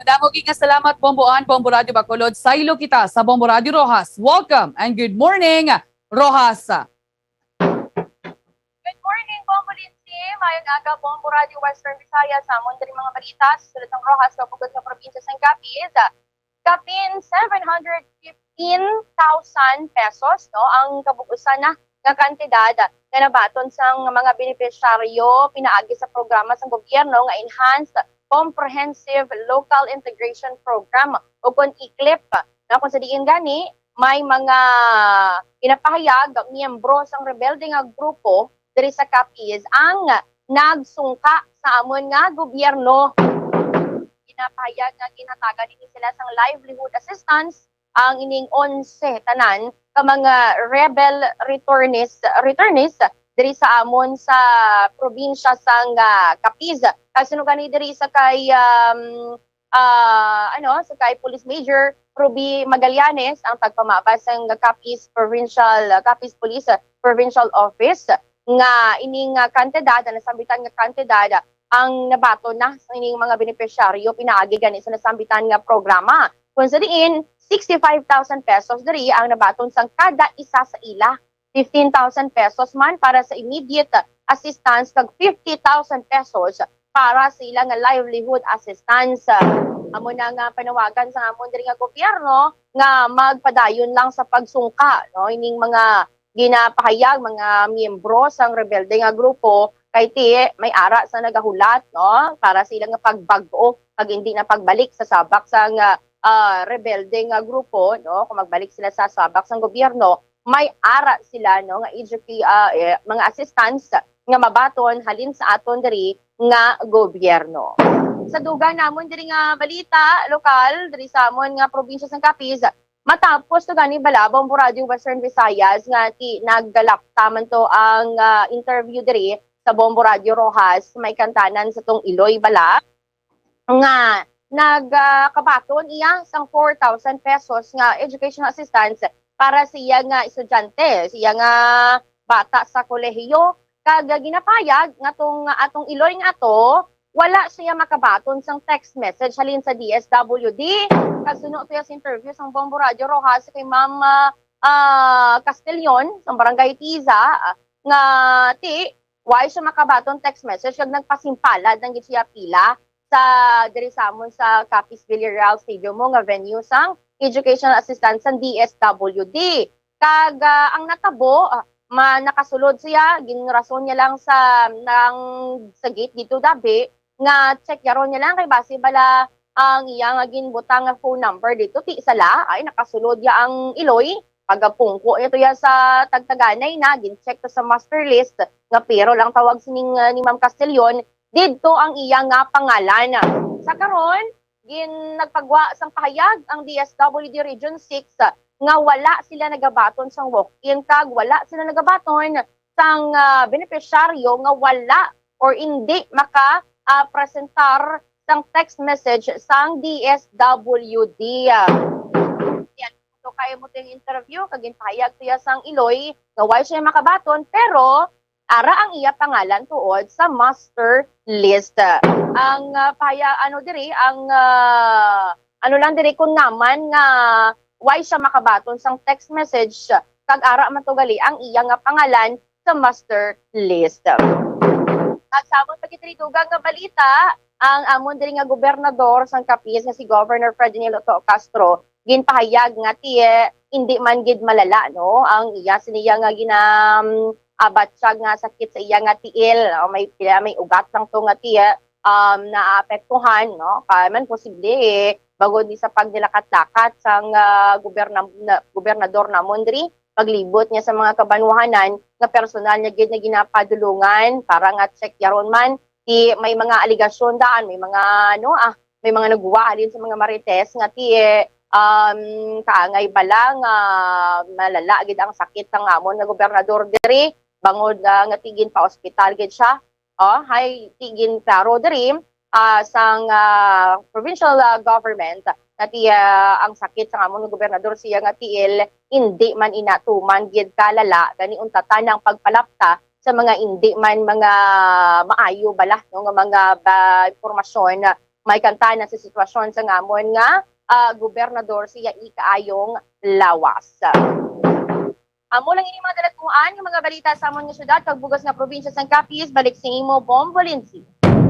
Madamo gid nga salamat, Bombo Ann, Bombo Radio Bacolod. Saylo kita sa Bombo Radio Roxas. Welcome and good morning, Roxas. Good morning, Bombo Lindsay. Mayong aga, Bombo Radio Western Visayas. Sa amon diri mga balita, sa sulod sang Roxas, sa bug-os nga probinsya sang Capiz, kapin seven hundred fifteen thousand pesos, no, ang kabug-usan na nga kantidad nga nabaton sang mga benepisyaryo pinaagi sa programa sang gobyerno nga Enhanced Comprehensive Local Integration Program, o kon ECLIP, na kung sa diin gani may mga pinapahayag miyembro sang rebelde nga grupo diri sa Capiz ang nagsungka sa amon nga gobyerno. Ginapahayag nga ginhatagan ini sila sang livelihood assistance ang ining onse tanan ka mga rebel returnees, returnees diri sa amon sa probinsya sang, ah, Capiz. Kasuno gani diri sa kay, um, ah, ano, sa kay Police Major Ruby Magallanes, ang tagpamaba sang Capiz Provincial, Capiz Police Provincial Office, nga ining, ah, kantidad, ang nasambitan nga kantidad, ang nabaton na sa ining mga benepisyaryo pinaagi gani sa nasambitan nga programa. Kung sa diin, sixty-five thousand pesos diri ang nabaton sang kada isa sa ila, fifteen thousand pesos man para sa immediate assistance, kag fifty thousand pesos para sa ila nga livelihood assistance. Amo na nga panawagan sa amon diri nga gobyerno nga magpadayon lang sa pagsungka, no, ining mga ginapahayag mga miyembro sang rebelde nga grupo, kay ti may ara sa nagahulat, no, para sa ila nga pagbag-o kag hindi na pagbalik sa sabak sang, ah, rebelde nga grupo, no, kung magbalik sila sa sabak sang gobyerno, may ara sila, no, nga educa-, ah, eh, mga assistance nga mabaton halin sa aton diri nga gobyerno. Sa dugang namon diri nga balita lokal diri sa amon nga probinsya sang Capiz, matapos to gani bala, Bombo Radio Western Visayas, nga ti naggalapta man to ang, ah, interview diri sa Bombo Radio Roxas, may kantanan sa tong Iloy bala, nga nag, ah, kabaton iya sang four thousand pesos nga educational assistance para sa iya nga estudyante, sa iya nga bata sa kolehiyo, kag, ah, ginapahayag nga tong, ah, atong Iloy nga ato, wala siya makabaton sang text message halin sa D S W D. Kag suno to sa interview sang Bombo Radio Roxas kay Ma'am, ah, ah, Castellon, sang Barangay Tiza, ah, nga ti, why siya makabaton text message, kag nagpasimpalad lang gid siya pila sa diri sa amon sa Capiz Villarreal Stadium mo nga venue sang educational assistance sang D S W D. Kag, ah, ang natabo, ah, ma-, nakasulod siya, ginrason niya lang sa, nang, sa gate dito dabi, nga check yaron niya lang kay basi bala ang iya nga ginbutang nga phone number dito, ti sala, ay nakasulod ya ang Iloy. Pagapungko niya to ya sa tagtaganay na, gin-check to sa master list, nga pero lang tawag sining, ah, ni Ma'am Castellon, didto ang iya nga pangalan. Sa karon, gin-, nagpagwa sang pahayag ang D S W D Region six, ah, nga wala sila nagabaton sang walk-in kag wala sila nagabaton sang, ah, benepisyaryo nga wala or indi maka, ah, presentar sang text message sang D S W D. Yan. So, kaya mo ting interview, kag ginpahayag siya sang Iloy nga why siya makabaton, pero ara ang iya pangalan tuod sa muster list. Ang, ah, paya-, ano diri, ang, ah, ano lang diri, kung naman nga why siya makabaton sang text message, kag ara man to gali ang iya nga pangalan sa muster list. Kag sa amon pa gid diri dugang nga balita, ang amon diri nga gobernador sang Capiz nga si Governor Ferdinand Otto Castro, ginpahayag nga ti, eh, hindi man gid malala, no, ang iya siniya nga gina-, um, ah, batyag nga sakit sa iya nga tiil, no? May, may ugat lang to nga ti, eh, um, naapektuhan, no? Kaya man posible, eh, bangod ni sa pagnilakat-lakat sang, ah, goberna-, na, gobernador namon diri, paglibot niya sa mga kabanwahanan nga personal niya gid na ginapadulungan para nga check yaron man. Di may mga aligasyon daan, may mga, ano, ah, may mga nagwa halin sa mga marites nga ti, eh, um, kaangay bala nga malala gid ang sakit sang amon nga gobernador diri, bangod, ah, nga ti ginpa-ospital gid siya. Oh, hay, ti ginklaro diri, ah, sang, ah, provincial, ah, government nga ti, ah, ang sakit sang amon nga gobernador siya nga tiil, indi man ina tuman gid kalala, gani unta ta nang pagpalapta sa mga indi man mga maayo bala, no, nga mga ba-, impormasyon. May kantana sa sitwasyon sang amon nga, ah, gobernador siya ikaayong lawas. Amo lang ini mga dalatuan nga mga balita sa amon nga syudad kag bug-os nga probinsya sang Capiz. Balik sa imo, Bombo Lindsay.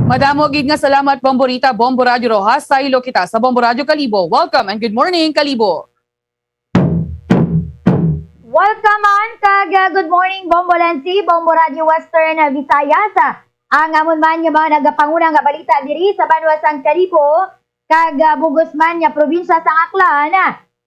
Madamo gid nga salamat, Bombo Rita, Bombo Radyo Roxas. Saylo kita sa Bombo Radyo Kalibo. Welcome and good morning, Kalibo. Welcome on kag, uh, good morning, Bombo Lindsay, Bombo Radyo Western, uh, Visayas. Ang amon man nga mga nagapanguna nga balita diri sa banwa sang Kalibo, kag, ah, bug-os man nga probinsya sang Aklan.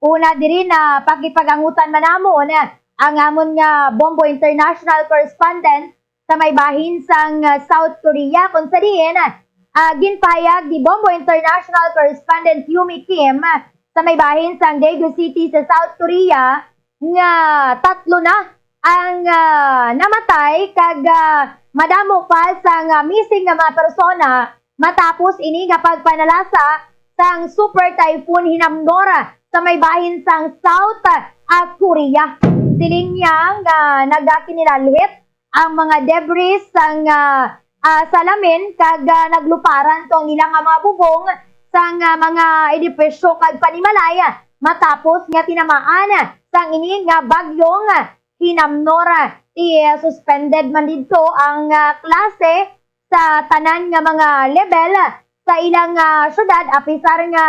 Una diri na pakipag-angutan man namon, ah, ang amon nga Bombo International Correspondent sa may bahin sang, ah, South Korea, kung sa diin, ah, ginpahayag ni Bombo International Correspondent Yumi Kim, ah, sa may bahin sang Daegu City sa South Korea nga tatlo na ang, ah, namatay kag, ah, madamo pa sang, ah, missing nga mga persona matapos ini nga pagpanalasa sang Super Typhoon Hinamnor sa may bahin sang South, ah, Korea. Siling niya nga nagakinilalhit ang mga debris sang, ah, ah, salamin kag, ah, nagluparan to ang ilang nga mga bubong sang, ah, mga edipisyo kag panimalay, ah, matapos nga tinamaan, ah, sang ini nga bagyong, ah, Hinamnor. I-, suspended man didto ang, ah, klase sa tanan nga mga level sa ilang, ah, syudad, apisar nga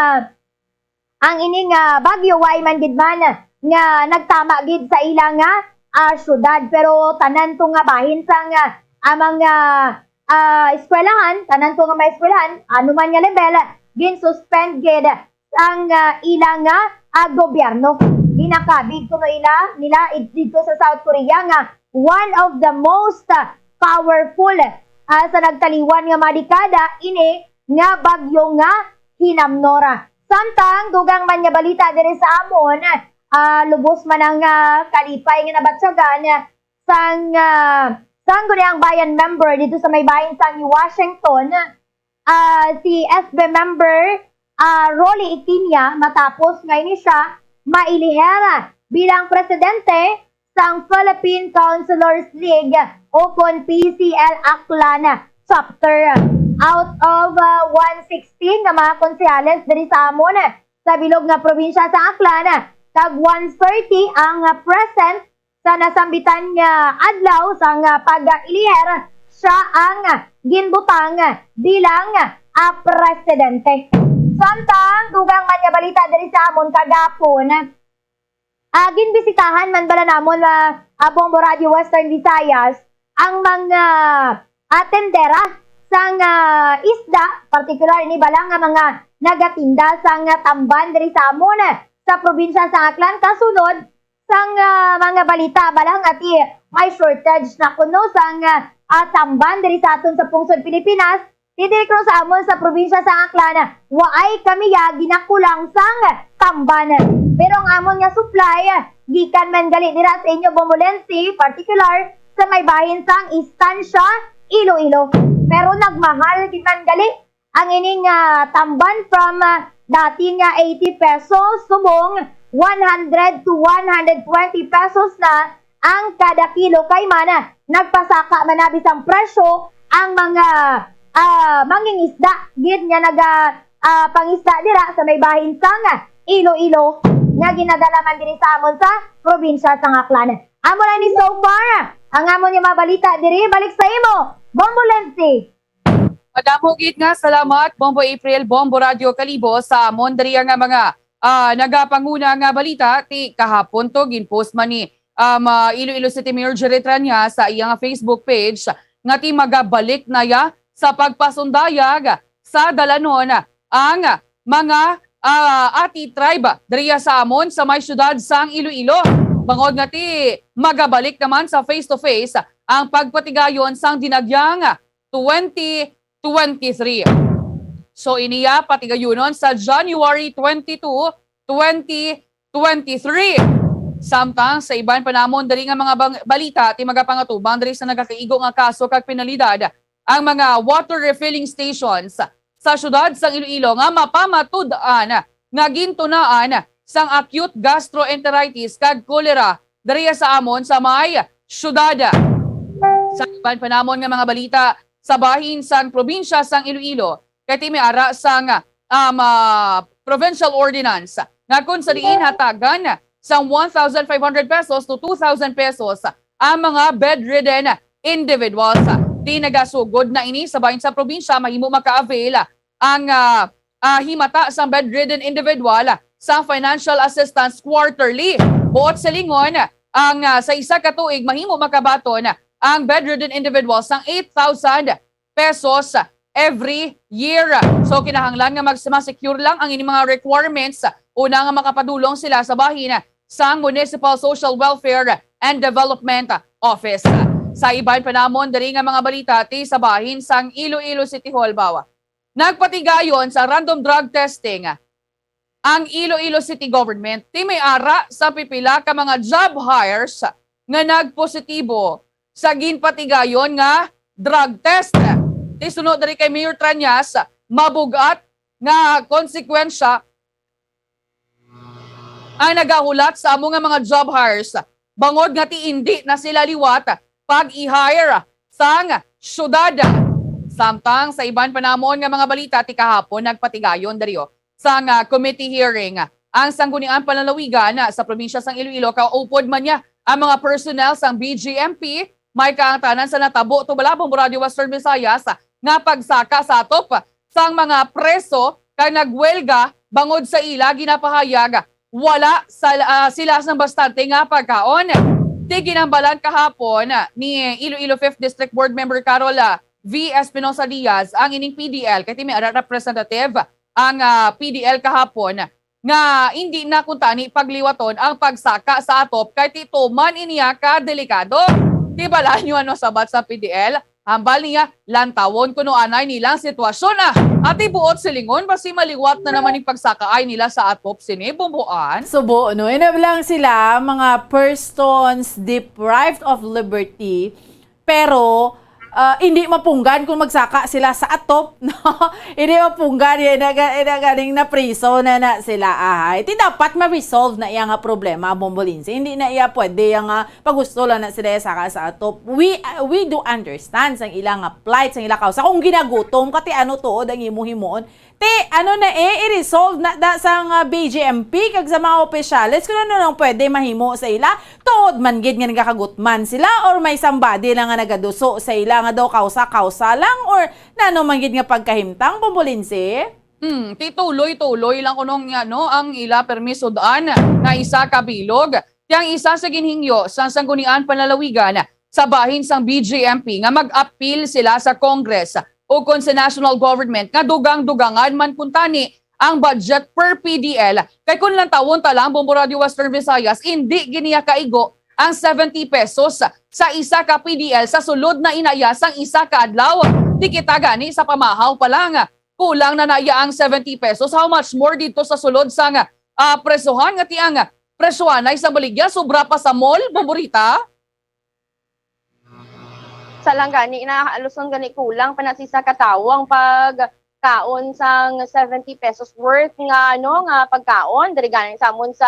ang ini nga bagyo way man gid man nga nagtama gid sa ila nga, ah, syudad. Pero tanan to nga bahin sang, ah, mga, ah, eskwelahan, tanan to nga mga eskwelahan, ano man nga level, ginsuspend gid ang, ah, ila nga, ah, gobyerno. Ginakabig kuno ila, nila id-, didto sa South Korea nga one of the most, ah, powerful, ah, sa nagtaliwan nga mga dekada ini nga bagyo nga Hinamnor. Samtang dugang man nga balita diri sa amon, ah, lubos man ang, ah, kalipay nga nabatyagan sang, ah, Sangguniang Bayan member dito sa may bahin sang Washington, ah, si S B member, ah, Rolly Iquiña, matapos nga ini siya mailihera bilang presidente sang Philippine Councilors League o kon P C L Aklan Chapter. Out of, ah, one sixty nga mga konsehales diri sa amon, ah, sa bilog nga probinsya sa Aklan, ah, kag one thirty ang, ah, present sa nasambitan nga adlaw sang, ah, pag-iliher, siya ang, ah, ginbutang bilang, ah, presidente. Samtang dugang man nga balita diri sa amon kagapon, ah, ginbisitahan man bala namon, ah, ah, Bombo Radyo Western Visayas ang mga, ah, tendera sang, ah, isda, partikular ini bala nga mga nagatinda sang, ah, tamban diri sa amon, ah, sa probinsya sa Aklan, kasunod sang, ah, mga balita bala nga ti may shortage na kuno sang, ah, ah, tamban diri sa aton sa pungsod Pilipinas, diri kuno sa amon sa probinsya sa Aklan, waay kami ya ginakulang sang tamban. Pero ang amon nga supply, gikan man gali dira sa inyo, Bombo Lindsay, partikular sa may bahin sang Estancia, Iloilo. Pero nagmahal gid man gali ang ining, ah, tamban from, ah, dati nga eighty pesos, subong one hundred to one hundred twenty pesos na ang kada kilo kay man, ah, nagpasaka man na bisan presyo ang mga, ah, mangingisda gid nga naga, ah, pangisda dira sa may bahin sang Iloilo nga ginadala man diri sa amon sa probinsya sang Aklan. Amo na ni so far ang amon nga mga balita diri. Balik sa imo, Bombo Lensi. Madamo gid nga salamat, Bombo April, Bombo Radio Kalibo, sa amon diri nga mga, ah, nagapanguna nga balita. Ti kahapon to, ginpost man ni, um, ah, Iloilo City Mayor Jerry Tranya sa iyang Facebook page nga ti magabalik na ya sa pagpasundayag sa dalanon ang mga, ah, Ati tribe diriya sa amon sa may siyudad sang Iloilo, bangod nga ti magabalik naman sa face-to-face ang pagpatigayon sang dinagyang twenty twenty-three. So, iniya patigayunon sa January twenty-two, twenty twenty-three. Samtang sa iban pa namon diri nga mga bang-, balita, ti magapangatuban diri sa nagakaigo nga kaso kag penalidad ang mga water refilling stations sa siyudad sang Iloilo nga mapamatud-an nga gintunaan sang acute gastroenteritis kag cholera diriya sa amon sa may siyudad. Sa iban pa namon nga mga balita, sa bahin sang probinsya sang Iloilo, kay ti may ara sang, um, ah, provincial ordinance nga kung sa diin hatagan sang one thousand five hundred pesos to two thousand pesos ang mga bedridden individuals. Ti nagasugod na ini sa bahin sa probinsya, mahimo maka-avail ang, ah, ah, himata sang bedridden individual sa financial assistance quarterly. Buot silingon, ang, ah, sa isa ka tuig mahimo makabaton ang bedridden individual sang eight thousand pesos every year. So, kinahanglan nga mag-, ma-secure lang ang ining mga requirements una nga makapadulong sila sa bahin sang Municipal Social Welfare and Development Office. Sa iban pa namon diri nga mga balita, ti sa bahin sang Iloilo City Hall, bawa nagpatigayon sa random drug testing ang Iloilo City Government, ti may ara sa pipila ka mga job hires nga nagpositibo sa ginpatigayon nga drug test. Ti suno diri kay Mayor Tranyas, mabug-at nga konsekwensya ang nagahulat sa amo nga mga job hires, bangod nga ti indi na sila liwat pag-i-hire sang syudad. Samtang sa iban pa namon nga mga balita, ti kahapon nagpatigayon diri, oh, sang, ah, committee hearing ang Sangguniang Panlalawigan sa probinsya sang Iloilo, kaupod man niya ang mga personnel sang B G M P. May kaangtanan sa natabo, Tubalabong Radyo Western Visayas, nga pagsaka sa atop sang mga preso kay nagwelga bangod sa ila ginapahayag wala sa, ah, sila sang bastante nga pagkaon. Ti ginhambalan kahapon ni Iloilo Fifth District Board Member Carol, ah, V Espinosa Diaz ang ining P D L, kay ti may ara representative ang, ah, P D L kahapon nga indi na kuntani pagliwaton ang pagsaka sa atop kay ti tuman iniya ka delikado. Ti bala nyo ano sabat sa P D L? Hambal niya, lantawon kuno anay nila ang sitwasyon, ah. Ati buot silingon, basi maliwat na naman yung pagsakaay nila sa atop sini, Bumbuan. Subo, no? Ina lang sila, mga persons deprived of liberty, pero, ah, hindi mapunggan kung magsaka sila sa atop, no? Hindi mapunggan, eh, na, eh, na ganing na priso na na sila, ahay. Ti dapat ma-resolve na iya nga problema, Bombolinse. Hindi na iya pwede yang, ah, pagusto lang na sila saka sa atop. We, uh, we do understand sang ila nga plight, sang ila kausa. Kung ginagutom ka, ti ano tuod ang imo himuon? Ti, ano na eh, i-resolve na da sang, uh, B J M P kag sa mga opisyales kung ano nang pwede mahimo sa ila. Tuod man gid nga nagakagutman sila or may somebody lang nga nagaduso sa ila nga daw kausa-kausa lang or nano man gid nga pagkahimtang, Bombolinse? Hmm, ti tuloy-tuloy lang kuno nga, no, ang ila permi sud-an nga isa ka bilog. Ti ang isa sa ginhingyo sang Sangguniang Panlalawigan sa bahin sang B J M P nga mag-apil sila sa Congress o kon sa national government nga dugang-dugangan man kuntani ang budget per P D L. Kay kun lantawon ta lang, Bombo Radio Western Visayas, indi gid niya kaigo ang seventy pesos sa isa ka P D L sa sulod na inaya sang isa ka adlaw. Ti kita gani sa pamahaw pa lang, kulang na naya ang seventy pesos. How much more dito sa sulod sang, ah, presohan nga ti ang presyohanay sa baligya sobra pa sa mall, Bomborita? Sa lang gani na halos gani kulang pa na sa isa ka tawo ang pagkaon sang seventy pesos worth nga, ano, nga pagkaon diri gani sa amon sa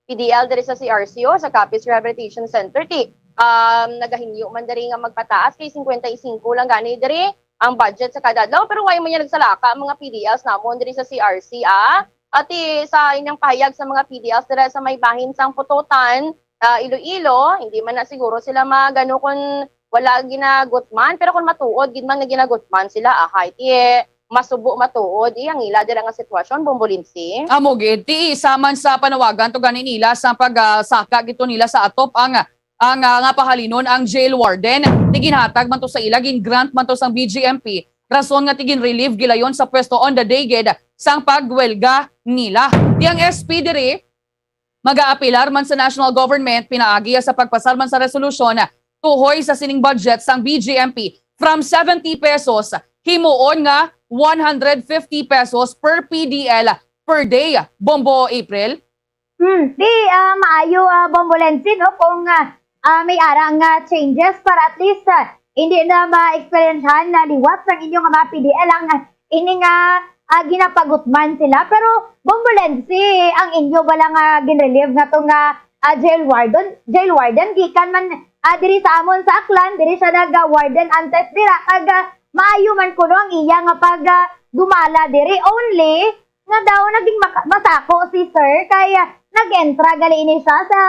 P D L diri sa C R C O, sa Capiz Rehabilitation Center. Ti um, nagahinyo man diri nga magpataas kay singkwenta y singko lang gani diri ang budget sa kada adlaw, pero wala man niya nagsalaka ang mga P D Ls namon diri sa C R C, ah. At i-, sa inyong pahayag sa mga P D Ls dira sa may bahin sang Putotan, ah, Iloilo, hindi man na siguro sila magano kung wala ginagutman, pero kung matuod gid man nga ginagutman sila, ahay, ti, eh, masubo matuod, eh, ang ila dira nga sitwasyon, Bombo Lindsay. Amo gid, ti, isa man sa panawagan to gani nila sa pag, ah, saka gito nila sa atop ang ang, ah, nga pahalinon ang jail warden. Ti ginhatag man to sa ila, gin-grant man to sang B J M P, rason nga ti gin-relieve gilayon sa pwesto on the day gid sang pagwelga nila. Ti ang S P diri, magaapelar man sa national government pinaagi sa pagpasar man sa resolusyon tuhoy sa sining budget sang B J M P from seventy pesos himuon nga one hundred fifty pesos per P D L per day. Bombo April? Hmm, di, ah, maayo, ah, Bombo Lensin, no? Kung, ah, ah, may ara nga changes para at least, ah, hindi na ma-experiencehan na liwat sang inyo nga mga P D L ang, ah, ini nga, ah, ginapagutman sila. Pero, Bombo Lensi, ang inyo bala nga ginrelieve nga to nga, ah, jail warden, jail warden, gikan man, ah, diri sa amon sa Aklan, diri siya nag, ah, warden antes dira, kag, ah, maayo man kuno ang iya nga pag, ah, dumala diri. Only, nga daw naging maka-, masako si Sir kay, ah, nag-entra gali ini siya sa,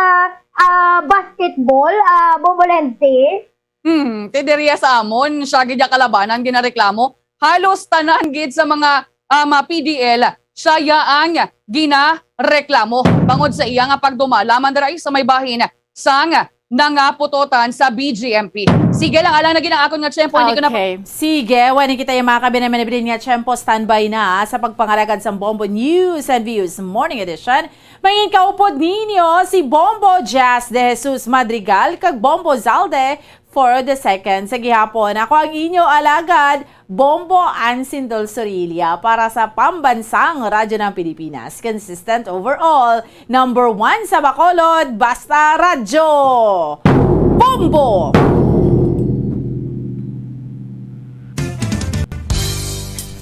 ah, basketball, ah, Bombolense. Hmm, ti diriya sa amon, siya gid ya kalabanan ginareklamo. Halos tanan gid sa mga, ah, mga P D L, siya ya ang ginareklamo bangod sa iya nga pagdumala man dira sa may bahin sang nangaputotan sa B G M P. Sige lang, alang na gid ang akon nga tiyempo, hindi ko na Okay. Sige, wani kita yung mga kabinay-manibrin nga tiyempo. Standby na sa pagpangalagad sa Bombo News and Views Morning Edition. Mangin kaupod ninyo si Bombo Jazz de Jesus Madrigal kag Bombo Zalde for the second sa gihapon. Ako ang inyo alagad, Bombo Ansin Dulzorilla para sa Pambansang Radyo ng Pilipinas. Consistent overall, number one sa Bacolod, basta radyo. Bombo!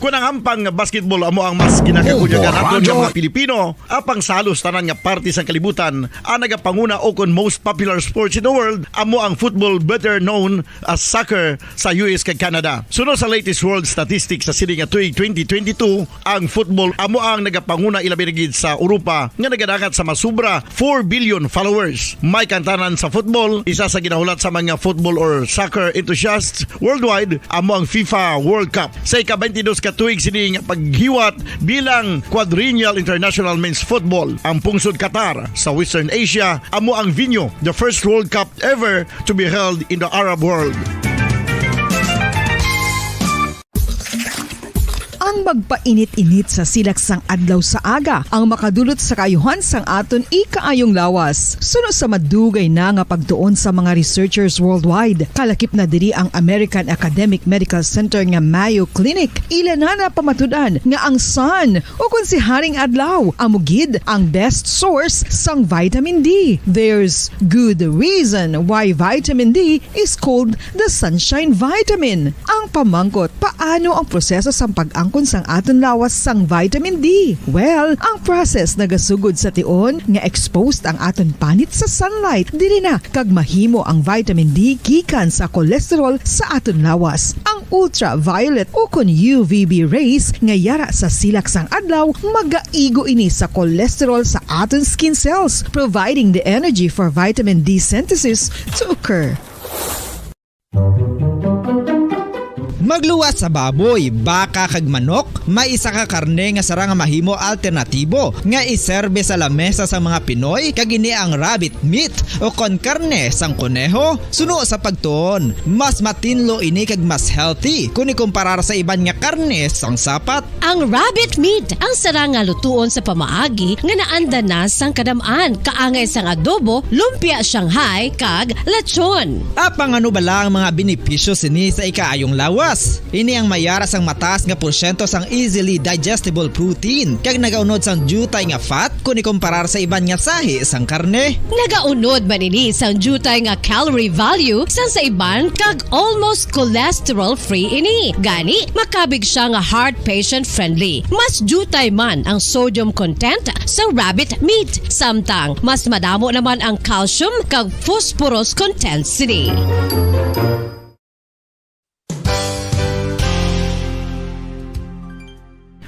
Kun ang hampang nga basketball amo ang mas ginakakunyagan Bombo naton nga Radyo. Mga Pilipino, apang sa halos tanan nga parte sang kalibutan, ang nagapanguna o kon most popular sports in the world amo ang football, better known as soccer, sa U S kag Canada. Suno sa latest world statistics sa sini nga tuig twenty twenty-two, ang football amo ang nagapanguna, ilabi na gid sa Europa nga nagadangat sa masubra four billion followers. May kantanan sa football, isa sa ginahulat sa mga football or soccer enthusiasts worldwide amo ang FIFA World Cup. Sa ika-twenty-dos ka tuig sini nga paghiwat bilang Quadrennial International Men's Football, ang pungsod Qatar sa Western Asia amo ang venue, the first World Cup ever to be held in the Arab world. Ang magpainit-init sa silak sang adlaw sa aga ang makadulot sa kaayuhan sang aton ikaayong lawas. Suno sa madugay na nga pagtuon sa mga researchers worldwide, kalakip na diri ang American Academic Medical Center nga Mayo Clinic. Ila na napamatud-an nga ang sun, o kon si Haring Adlaw, amo gid ang best source sang vitamin D. There's good reason why vitamin D is called the sunshine vitamin. Ang pamangkot, paano ang proseso sang pag-angkon sang aton lawas sang vitamin D? Well, ang process nagasugod sa tion nga exposed ang aton panit sa sunlight. Diri na kag mahimo ang vitamin D gikan sa cholesterol sa aton lawas. Ang ultraviolet o kon U V B rays nga yara sa silak sang adlaw magaigo ini sa cholesterol sa aton skin cells, providing the energy for vitamin D synthesis to occur. Magluwas sa baboy, baka kag manok, may isa ka karne nga sarang nga mahimo alternatibo nga iserbe sa lamesa sa mga Pinoy, kag ini ang rabbit meat o kon karne sang koneho. Suno sa pagtuon, mas matinlo ini kag mas healthy kon ikumparar sa iban nga karne sang sapat. Ang rabbit meat ang sarang nga lutuon sa pamaagi nga naanda na sang kadam-an, kaangay sang adobo, lumpia Shanghai, kag lechon. Apang ano bala ang mga benepisyo sini sa ikaayong lawas? Ini ang may ara sang mataas nga porsyento sang easily digestible protein kag nagaunod sang diutay nga fat kon ikumparar sa iban nga sahi sang karne. Nagaunod man ini sang diutay nga calorie value sang sa iban kag almost cholesterol-free ini. Gani, makabig siya nga heart patient-friendly. Mas diutay man ang sodium content sa rabbit meat, samtang mas madamo naman ang calcium kag phosphorus content sini.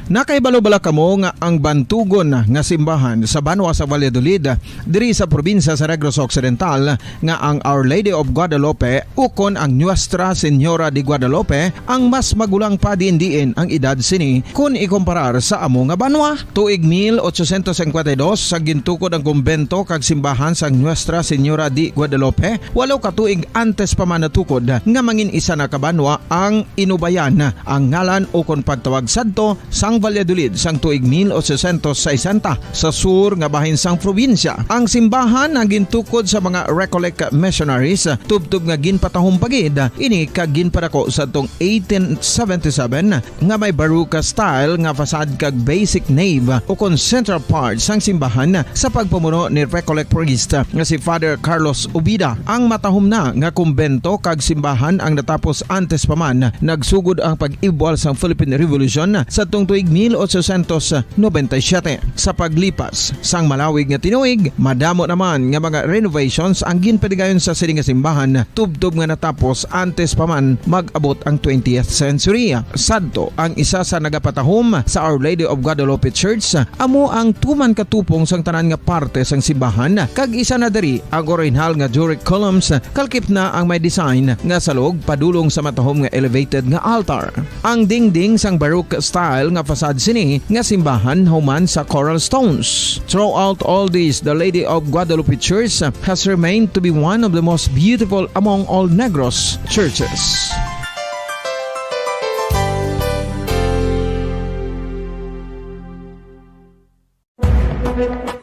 Nakahibalo bala kamo nga ang bantugon nga simbahan sa banwa sa Valladolid, diri sa probinsya sa Negros Occidental, nga ang Our Lady of Guadalupe ukon ang Nuestra Señora de Guadalupe ang mas magulang pa diin-diin ang edad sini kon ikumparar sa amo nga banwa? Tuig mil ochocientos cincuenta y dos, sa gintukod ang kumbento kag simbahan sang Nuestra Señora de Guadalupe, walo ka tuig antes pa man natukod nga mangin isa na ka banwa ang Inubayan, ang ngalan ukon pagtawag sadto sang Valladolid sang tuig mil ochocientos sesenta, sa sur nga bahin sang probinsya. Ang simbahan ang gintukod sa mga Recollect missionaries, tubtob nga ginpatahom pa gid ini kag ginpadako sadtong eighteen seventy-seven, nga may Baroque style nga facade kag basic nave ukon central part sang simbahan sa pagpamuno ni Recollect priest nga si Father Carlos Ubida. Ang matahom na nga kumbento kag simbahan ang natapos antes pa man nagsugod ang pag-ibwal sang Philippine Revolution sadtong tuig mil ochocientos noventa y siete. Sa paglipas sang malawig nga tinuig, madamo naman nga mga renovations ang ginpadigayon sa sini nga simbahan, tubtob nga natapos antes pa man mag-abot ang twentieth century. Sadto, ang isa sa nagapatahom sa Our Lady of Guadalupe Church amo ang tuman ka tupong sang tanan nga parte sang simbahan, kag isa na diri ang orihinal nga Doric columns, kalkip na ang may design nga salog padulong sa matahom nga elevated nga altar. Ang dingding sang Baroque style nga facade sini nga simbahan human sa coral stones. Throughout all this, the Lady of Guadalupe Church has remained to be one of the most beautiful among all Negros churches.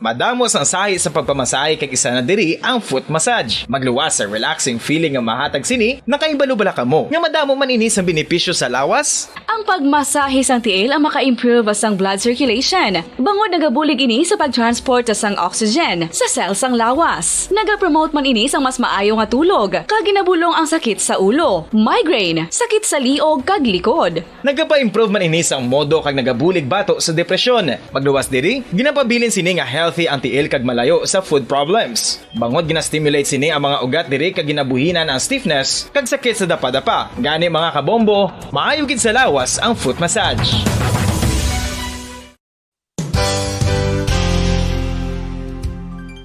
Madamo sang sahi sa pagpamasahe kag isa na diri ang foot massage. Magluwas sa relaxing feeling nga mahatag sini, nakahibalo bala kamo nga madamo man ini sang benepisyo sa lawas? Ang pagmasahe sang tiil ang maka-improve sang blood circulation, bangod nagabulig ini sa pag-transport sang oxygen sa cell sang lawas. Nagapromote man ini sang mas maayo nga tulog, kag ginabulong ang sakit sa ulo, migraine, sakit sa liog kag likod. Nagapa-improve man ini sang modo kag nagabulig bato sa depresyon. Magluwas diri, ginapabilin sini nga healthy ang tiil kag malayo sa foot problems. Bangod gina-stimulate sini ang mga ugat diri kag ginabuhinan ang stiffness kag sakit sa dapadapa. Gani, mga kabombo, maayo gid sa lawas ang foot massage.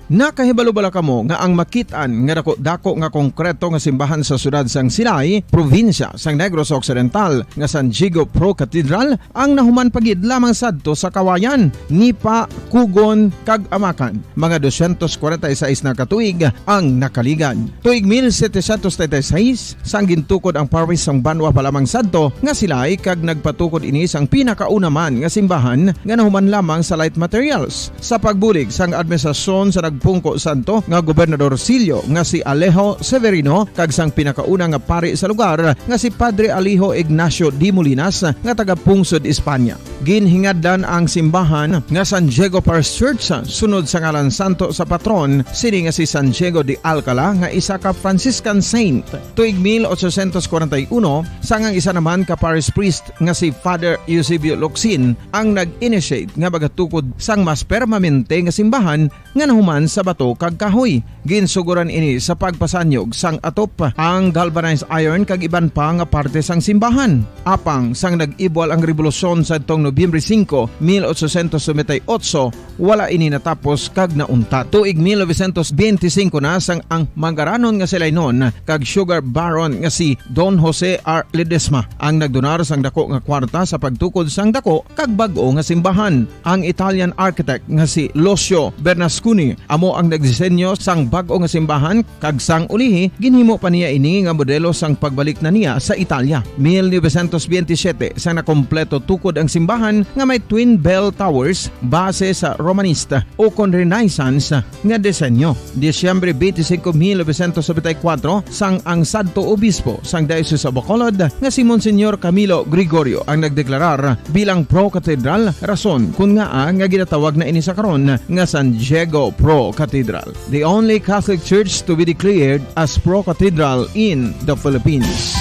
Nakahibalo bala kamo nga ang makit-an nga dako-dako nga konkreto nga simbahan sa siyudad sang Silay, probinsya sang Negros Occidental, nga San Diego Pro Cathedral, ang nahuman pa gid lamang sadto sa Kawayan, Nipa, Kugon, kag Amacan? Mga doscientos cuarenta y seis na ka tuig ang nakaligad. Tuig mil setecientos treinta y seis, sang gintukod ang parish sang banwa pa lamang sadto nga Silay, kag nagpatukod ini sang pinakauna man nga simbahan nga nahuman lamang sa light materials. Sa pagbulig sang administrasyon sa nagpungko sadto nga Gobernador Silio nga si Alejo Severino kag sang pinakauna nga pari sa lugar nga si Padre Alejo Ignacio de Molinas nga taga Pungsod, Espanya. Ginhingadlan ang simbahan nga San Diego Parish Church sunod sa ngalan santo sa patron sini nga si San Diego de Alcala, nga isa ka Franciscan saint. Tuig mil ochocientos cuarenta y uno, sang ang isa naman ka parish priest nga si Father Eusebio Locsin ang nag-initiate nga magatukod sang mas permanente nga simbahan nga nahuman sa bato kag kahoy. Ginsuguran ini sa pagpasanyog sang atop, ang galvanized iron kag iban pa nga parte sang simbahan. Apang sang nag-ibwal ang rebolusyon sadtong Nobyembre singko, mil ochocientos noventa y ocho, wala ini natapos kag nauntat. Tuig mil novecientos benti singko na, sang ang mangaranon nga si Lainon kag sugar baron nga si Don Jose R. Ledesma ang nagdonar sang dako nga kwarta sa pagtukod sang dako kag bag-o nga simbahan. Ang Italian architect nga si Lucio Bernasconi Amo ang nagdisenyo sang bag-o nga simbahan, kag sang ulihi, ginhimo pa niya ini nga modelo sang pagbalik na niya sa Italia. Mil novecientos veintisiete, sang nakompleto tukod ang simbahan nga may twin bell towers base sa Romanista ukon Renaissance nga disenyo. Disyembre twenty-five, mil novecientos noventa y cuatro, sang ang sadto obispo sang Diocese of Bacolod nga si Monsignor Camilo Gregorio ang nagdeklarar bilang pro-cathedral, rason kon ngaa nga ginatawag na ini sa karon nga San Diego Pro Cathedral, the only Catholic church to be declared as pro-cathedral in the Philippines.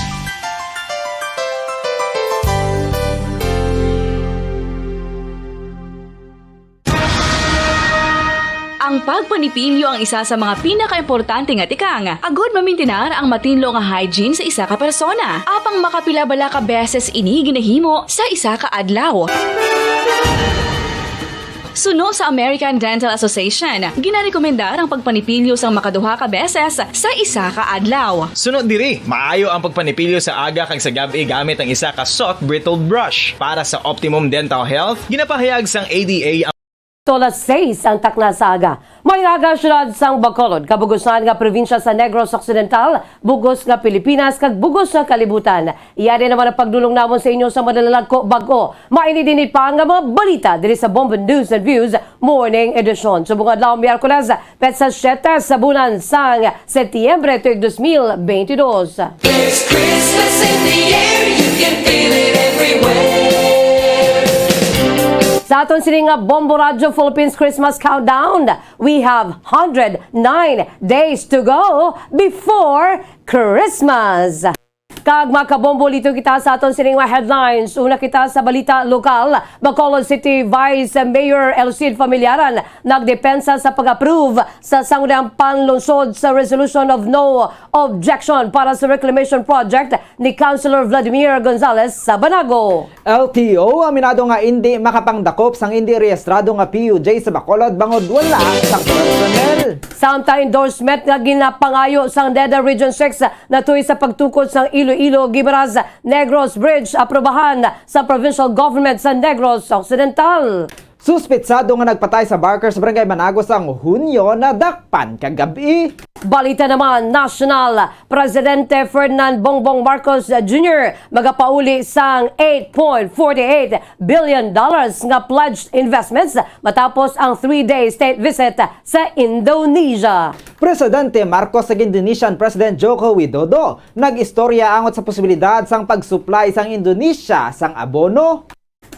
Ang pagpanipilyo ang isa sa mga pinakaimportante nga tikang agud mamintinar ang matinlo nga hygiene sa isa ka persona. Apang makapila bala ka beses ini ginahimo sa isa ka adlaw? Suno sa American Dental Association, ginarekomendar ang pagpanipilyo sang makaduha ka beses sa isa ka adlaw. Suno diri, maayo ang pagpanipilyo sa aga kag sa gab-i gamit ang isa ka soft bristled brush. Para sa optimum dental health, ginapahayag sang A D A ang Tolas seis ang takna sa aga. May aga, siyudad sang Bacolod, kabugusan nga probinsya sa Negros Occidental, bugos nga Pilipinas, kag bugos nga kalibutan. Iya din naman ang pagdulong namon sa inyo sa madalagko bag-o. Mainit-init pa nga mga balita diri sa Bombo News and Views Morning Edition. Subong adlaw, Miyerkules, petsa siete sa bulan sang Setyembre, tuig dos mil bentidós. There's Christmas in the air, you can feel it everywhere. Sa aton sini nga Bombo Radyo Philippines Christmas Countdown, we have hundred nine days to go before Christmas. Kag, mga kabombo, lito kita sa aton sining mga headlines. Una kita sa balita lokal. Bacolod City Vice Mayor El Cid Familiaran nagdepensa sa pag-approve sa Sangguniang Panlungsod sa Resolution of No Objection para sa reclamation project ni Councilor Vladimir Gonzales sa Banago. L T O aminado nga indi makapangdakop sang indi rehistrado nga P U J sa Bacolod bangod wala sang personnel. Samtang endorsement nga ginapangayo sang NEDA Region six natuy sa pagtukod sang Iloilo, Guimaras, Negros Bridge aprobahan sa provincial government sa Negros Occidental. Suspetsado nga nagpatay sa barker sa Barangay Manago sang Hunyo nadakpan kagab-i. Balita naman nasyonal, Presidente Ferdinand Bongbong Marcos Junior magapauli sang eight point four eight billion dollars nga pledged investments matapos ang three-day state visit sa Indonesia. Presidente Marcos kag Indonesian President Joko Widodo nag-istorya angot sa posibilidad sang pag-supply sang Indonesia sang abono.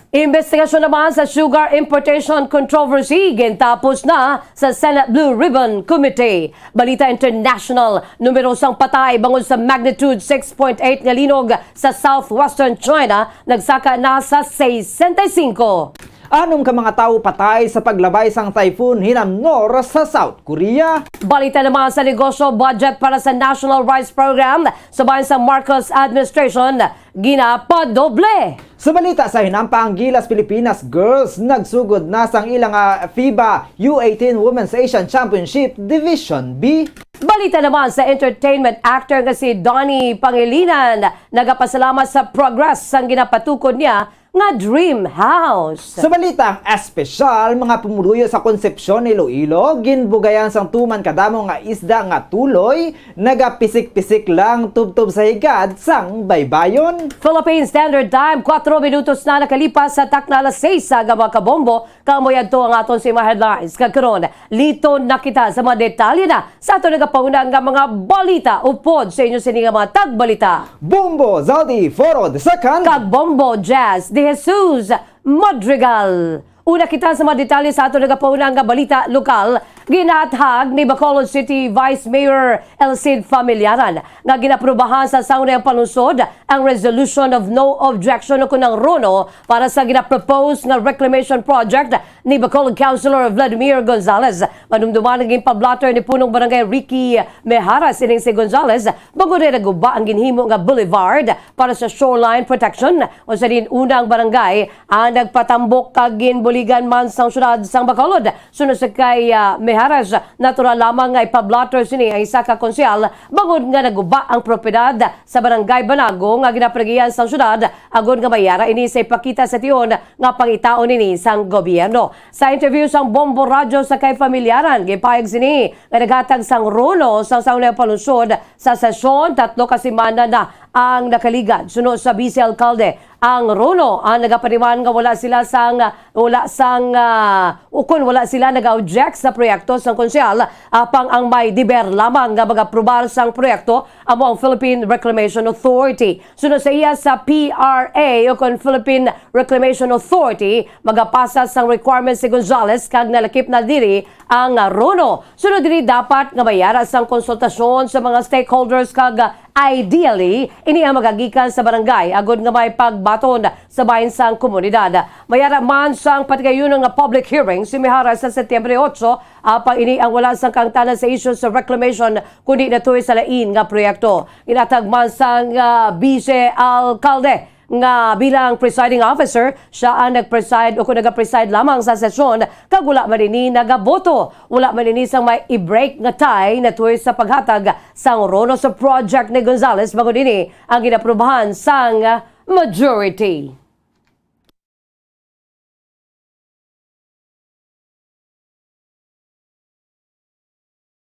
Imbestigasyon naman sa sugar importation controversy gintapos na sa Senate Blue Ribbon Committee. Balita international, numero sang patay bangod sa magnitude six point eight nga linog sa southwestern China nagsaka na sa sesenta y cinco. Anom ka mga tawo patay sa paglabay sang Typhoon Hinamnor sa South Korea. Balita naman sa negosyo, budget para sa National Rice Program sa bahin sa Marcos administration ginapadoble. Sa balita sa hinampa, ang Gilas Pilipinas Girls nagsugod na sang ila nga FIBA U eighteen Women's Asian Championship Division B. Balita naman sa entertainment, actor nga si Donnie Pangilinan nagapasalamat sa progress sang ginapatukod niya nga dream house. Sa balitang espesyal, mga pumuluyo sa Concepcion, Iloilo, ginbugayan sang tuman kadamo nga isda nga tuloy nagapisik-pisik lang tubtob sa higad sang baybayon. Philippine Standard Time, kuwatro minutos na nakalipas sa takna alas seis sa aga, mga kabombo. Kamoy adto ang aton sa mga headlines. Kag karon, lito na kita sa mga detalye na sa aton nagapauna nga mga balita upod sa inyo sini nga mga tagbalita. Bombo Zaldi Foro the second. Kag Bombo Jazz de Jesus Madrigal. Una kita sa mga detalye sa aton nagapauna nga balita lokal. Ginathag ni Bacolod City Vice Mayor El Cid Familiaran nga ginaprubahan sa Sangguniang Panlungsod ang Resolution of No Objection o kun ang RONO para sa ginapropose nga reclamation project ni Bacolod Councilor Vladimir Gonzales. Madumduman ang ginpablatter ni Punong Barangay Ricky Mejara sining si Gonzales bangod naguba ang ginhimo nga boulevard para sa shoreline protection, usa diin una ang barangay ang nagpatambok kag ginbuligan man sang siyudad sang Bacolod. Suno sa kay, ah, Harris, natural lamang nga ipablotter sini ang isa ka konsehal bangod nga naguba ang propiedad sa Barangay Banago nga ginapanagihan sang syudad, agod nga mayara ini sa ipakita sa tion nga pangitaon ini sang gobyerno. Sa interview sang Bombo Radyo sa kay pamilyaran, gipahayag sini nga naghatag sang Rolo sang Sangguniang Panlungsod sa sesyon. Tatlo ka semana na ang nakaligad. Suno sa Vice Alkalde, ang Rolo ang nagapatiman nga wala sila sang, wala sang, ah, ukon wala sila nag-object sa proyekto sang konsehal, apang ang may deber lamang nga mag-aprobar sang proyekto amo ang Philippine Reclamation Authority. Suno sa iya, sa P R A ukon Philippine Reclamation Authority, magapasa sang requirements si Gonzales kag nalakip na diri ang Rolo. Sunod diri, dapat nga mayara sang konsultasyon sa mga stakeholders kag, ideally, ini ang magagikan sa barangay agod nga may pagbaton sa bahin sang komunidad. Mayara man sang patigayunon nga public hearing si Mihara sa Setyembre otso, apang ini ang wala sang kaangtanan sa isyu sa reclamation, kundi natuy sa lain nga proyekto. Ginatag man sang, ah, Vice Alkalde nga bilang presiding officer, siya ang nag-preside o kung nag-preside lamang sa sesyon, kag wala man ini nagaboto. Wala man ini sang may i-break nga tie natuy sa paghatag sang Rolo sa project ni Gonzales, bangod ini ang ginaprubahan sang majority.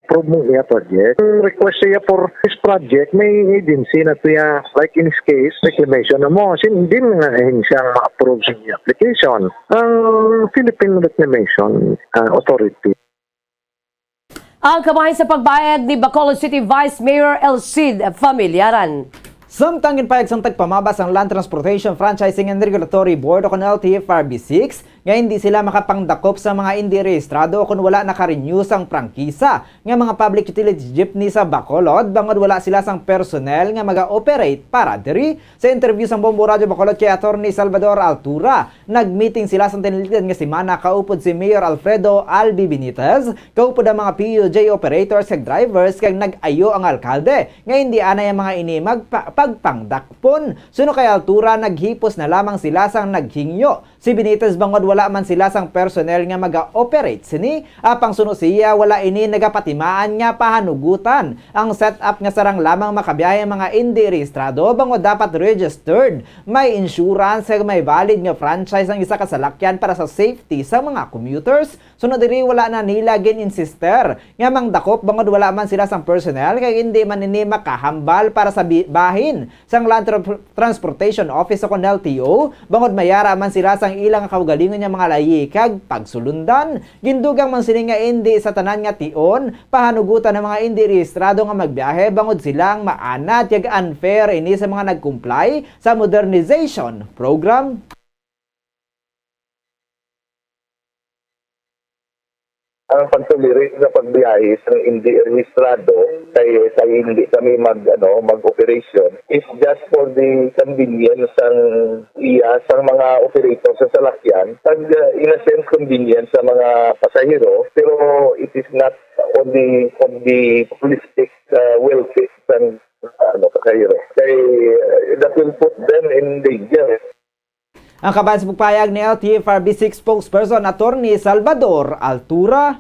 Approve mo iya project. Ang request siya for this project, may agency na siya, like in this case, reclamation na mo. Sin-, hindi mo nga ahensya ang ma-approve sa iya application. Ang Philippine Reclamation, ah, Authority. Ang kabahin sa pagbayad ni Bacolod City Vice Mayor El Cid Familiaran. Samtang ginpahayag sang tagpamaba sang Land Transportation Franchising and Regulatory Board o kon L T F R B six nga hindi sila makapangdakop sa mga indi rehistrado o kon wala naka-renew sang prangkisa nga mga public utility jeepney sa Bacolod bangod wala sila sang personnel nga maga-operate para diri. Sa interview sang Bombo Radyo Bacolod kay Attorney Salvador Altura, nag-meeting sila sang tinalidan nga semana kaupod si Mayor Alfredo Albi Benitez, kaupod ang mga P U J operators kag drivers, kag nag-ayo ang alkalde nga hindi anay ang mga ini magpa-, pagpangdakpon. Suno kay Altura, naghipos na lamang sila sang naghingyo si Benitez bangod wala man sila sang personnel nga maga-operate sini. Apang suno siya, wala ini nagapatimaan nga pahanugutan ang setup nga sarang lamang makabiyahe ang mga indi rehistrado bangod dapat registered, may insurance, kag may valid nga franchise ang isa ka salakyan para sa safety sa mga commuters. Suno diri, wala na nila gin-insister nga mangdakop bangod wala man sila sang personnel kag hindi man ini makahambal para sa bi-, bahin sang Land Tra-, Transportation Office o kon L T O, bangod mayara man sila sang ila nga kaugalingon nga mga layi kag pagsulundan. Gindugang man sini nga indi sa tanan nga tion pahanugutan ang mga indi rehistrado nga magbiyahe bangod sila ang maanad kag unfair ini sa mga nag-comply sa modernization program. Ang pag-tolerate sa pagbiyahe sa hindi rehistrado kay, kay hindi kami mag, ano, mag-operation is just for the convenience sang iya, sang mga operator sa salakyan, pag, uh, in a sense, convenience sa mga pasahero, pero it is not on the, on the holistic, uh, welfare sang, uh, ano, pasahero. Kay, uh, that will put them in danger. Ang kabahin sa pagpahayag ni L T F R B six spokesperson Attorney Salvador Altura.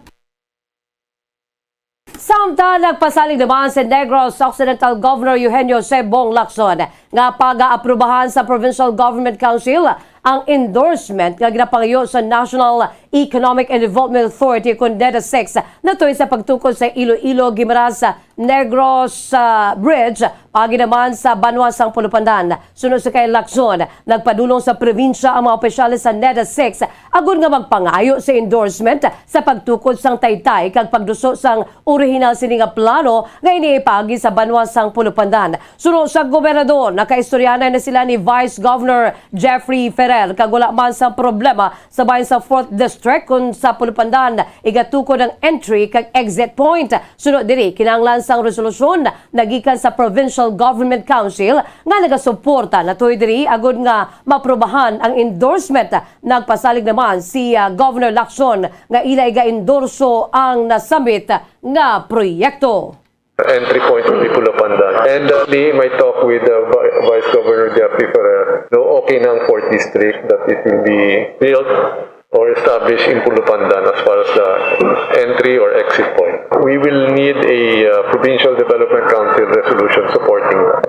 Samtang nagpasalig naman si Negros Occidental Governor Eugenio C. Bong Lacson nga pag-aaprubahan sa Provincial Government Council ang endorsement nga ginapangayo sa National Economic and Development Authority, kon NEDA six, natuy sa pagtukod sa Iloilo-Guimaras Negros, ah, Bridge, paagi naman sa banwa sang Pulupandan. Suno sa kay Lacson, nagpadulong sa probinsya ang mga opisyales sa NEDA six agod nga magpangayo sa endorsement sa pagtukod sang taytay kag pagduso sang orihinal sini nga plano nga inipaagi sa banwa sang Pulupandan. Suno sa gobernador, nakaistoryanan na sila ni Vice Governor Jeffrey Ferrer kag wala man sang problema sa bahin sa Fourth District kon sa Pulupandan igatukod ang entry kag exit point. Suno diri, kinahanglan sang resolusyon nagikan sa Provincial Government Council nga nagasuporta natuy diri agod nga maprobahan ang endorsement. Nagpasalig naman si, ah, Governor Lacson nga ila iga-endorso ang nasambit nga proyekto. Entry point of the Pulapandan. And, uh, the, my talk with, uh, Vi-, Vice Governor Jeffrey Ferrer, no, okay na ang Fourth District, that it will be built or established in Pulupandan as far as the entry or exit point. We will need a uh, Provincial Development Council resolution supporting that.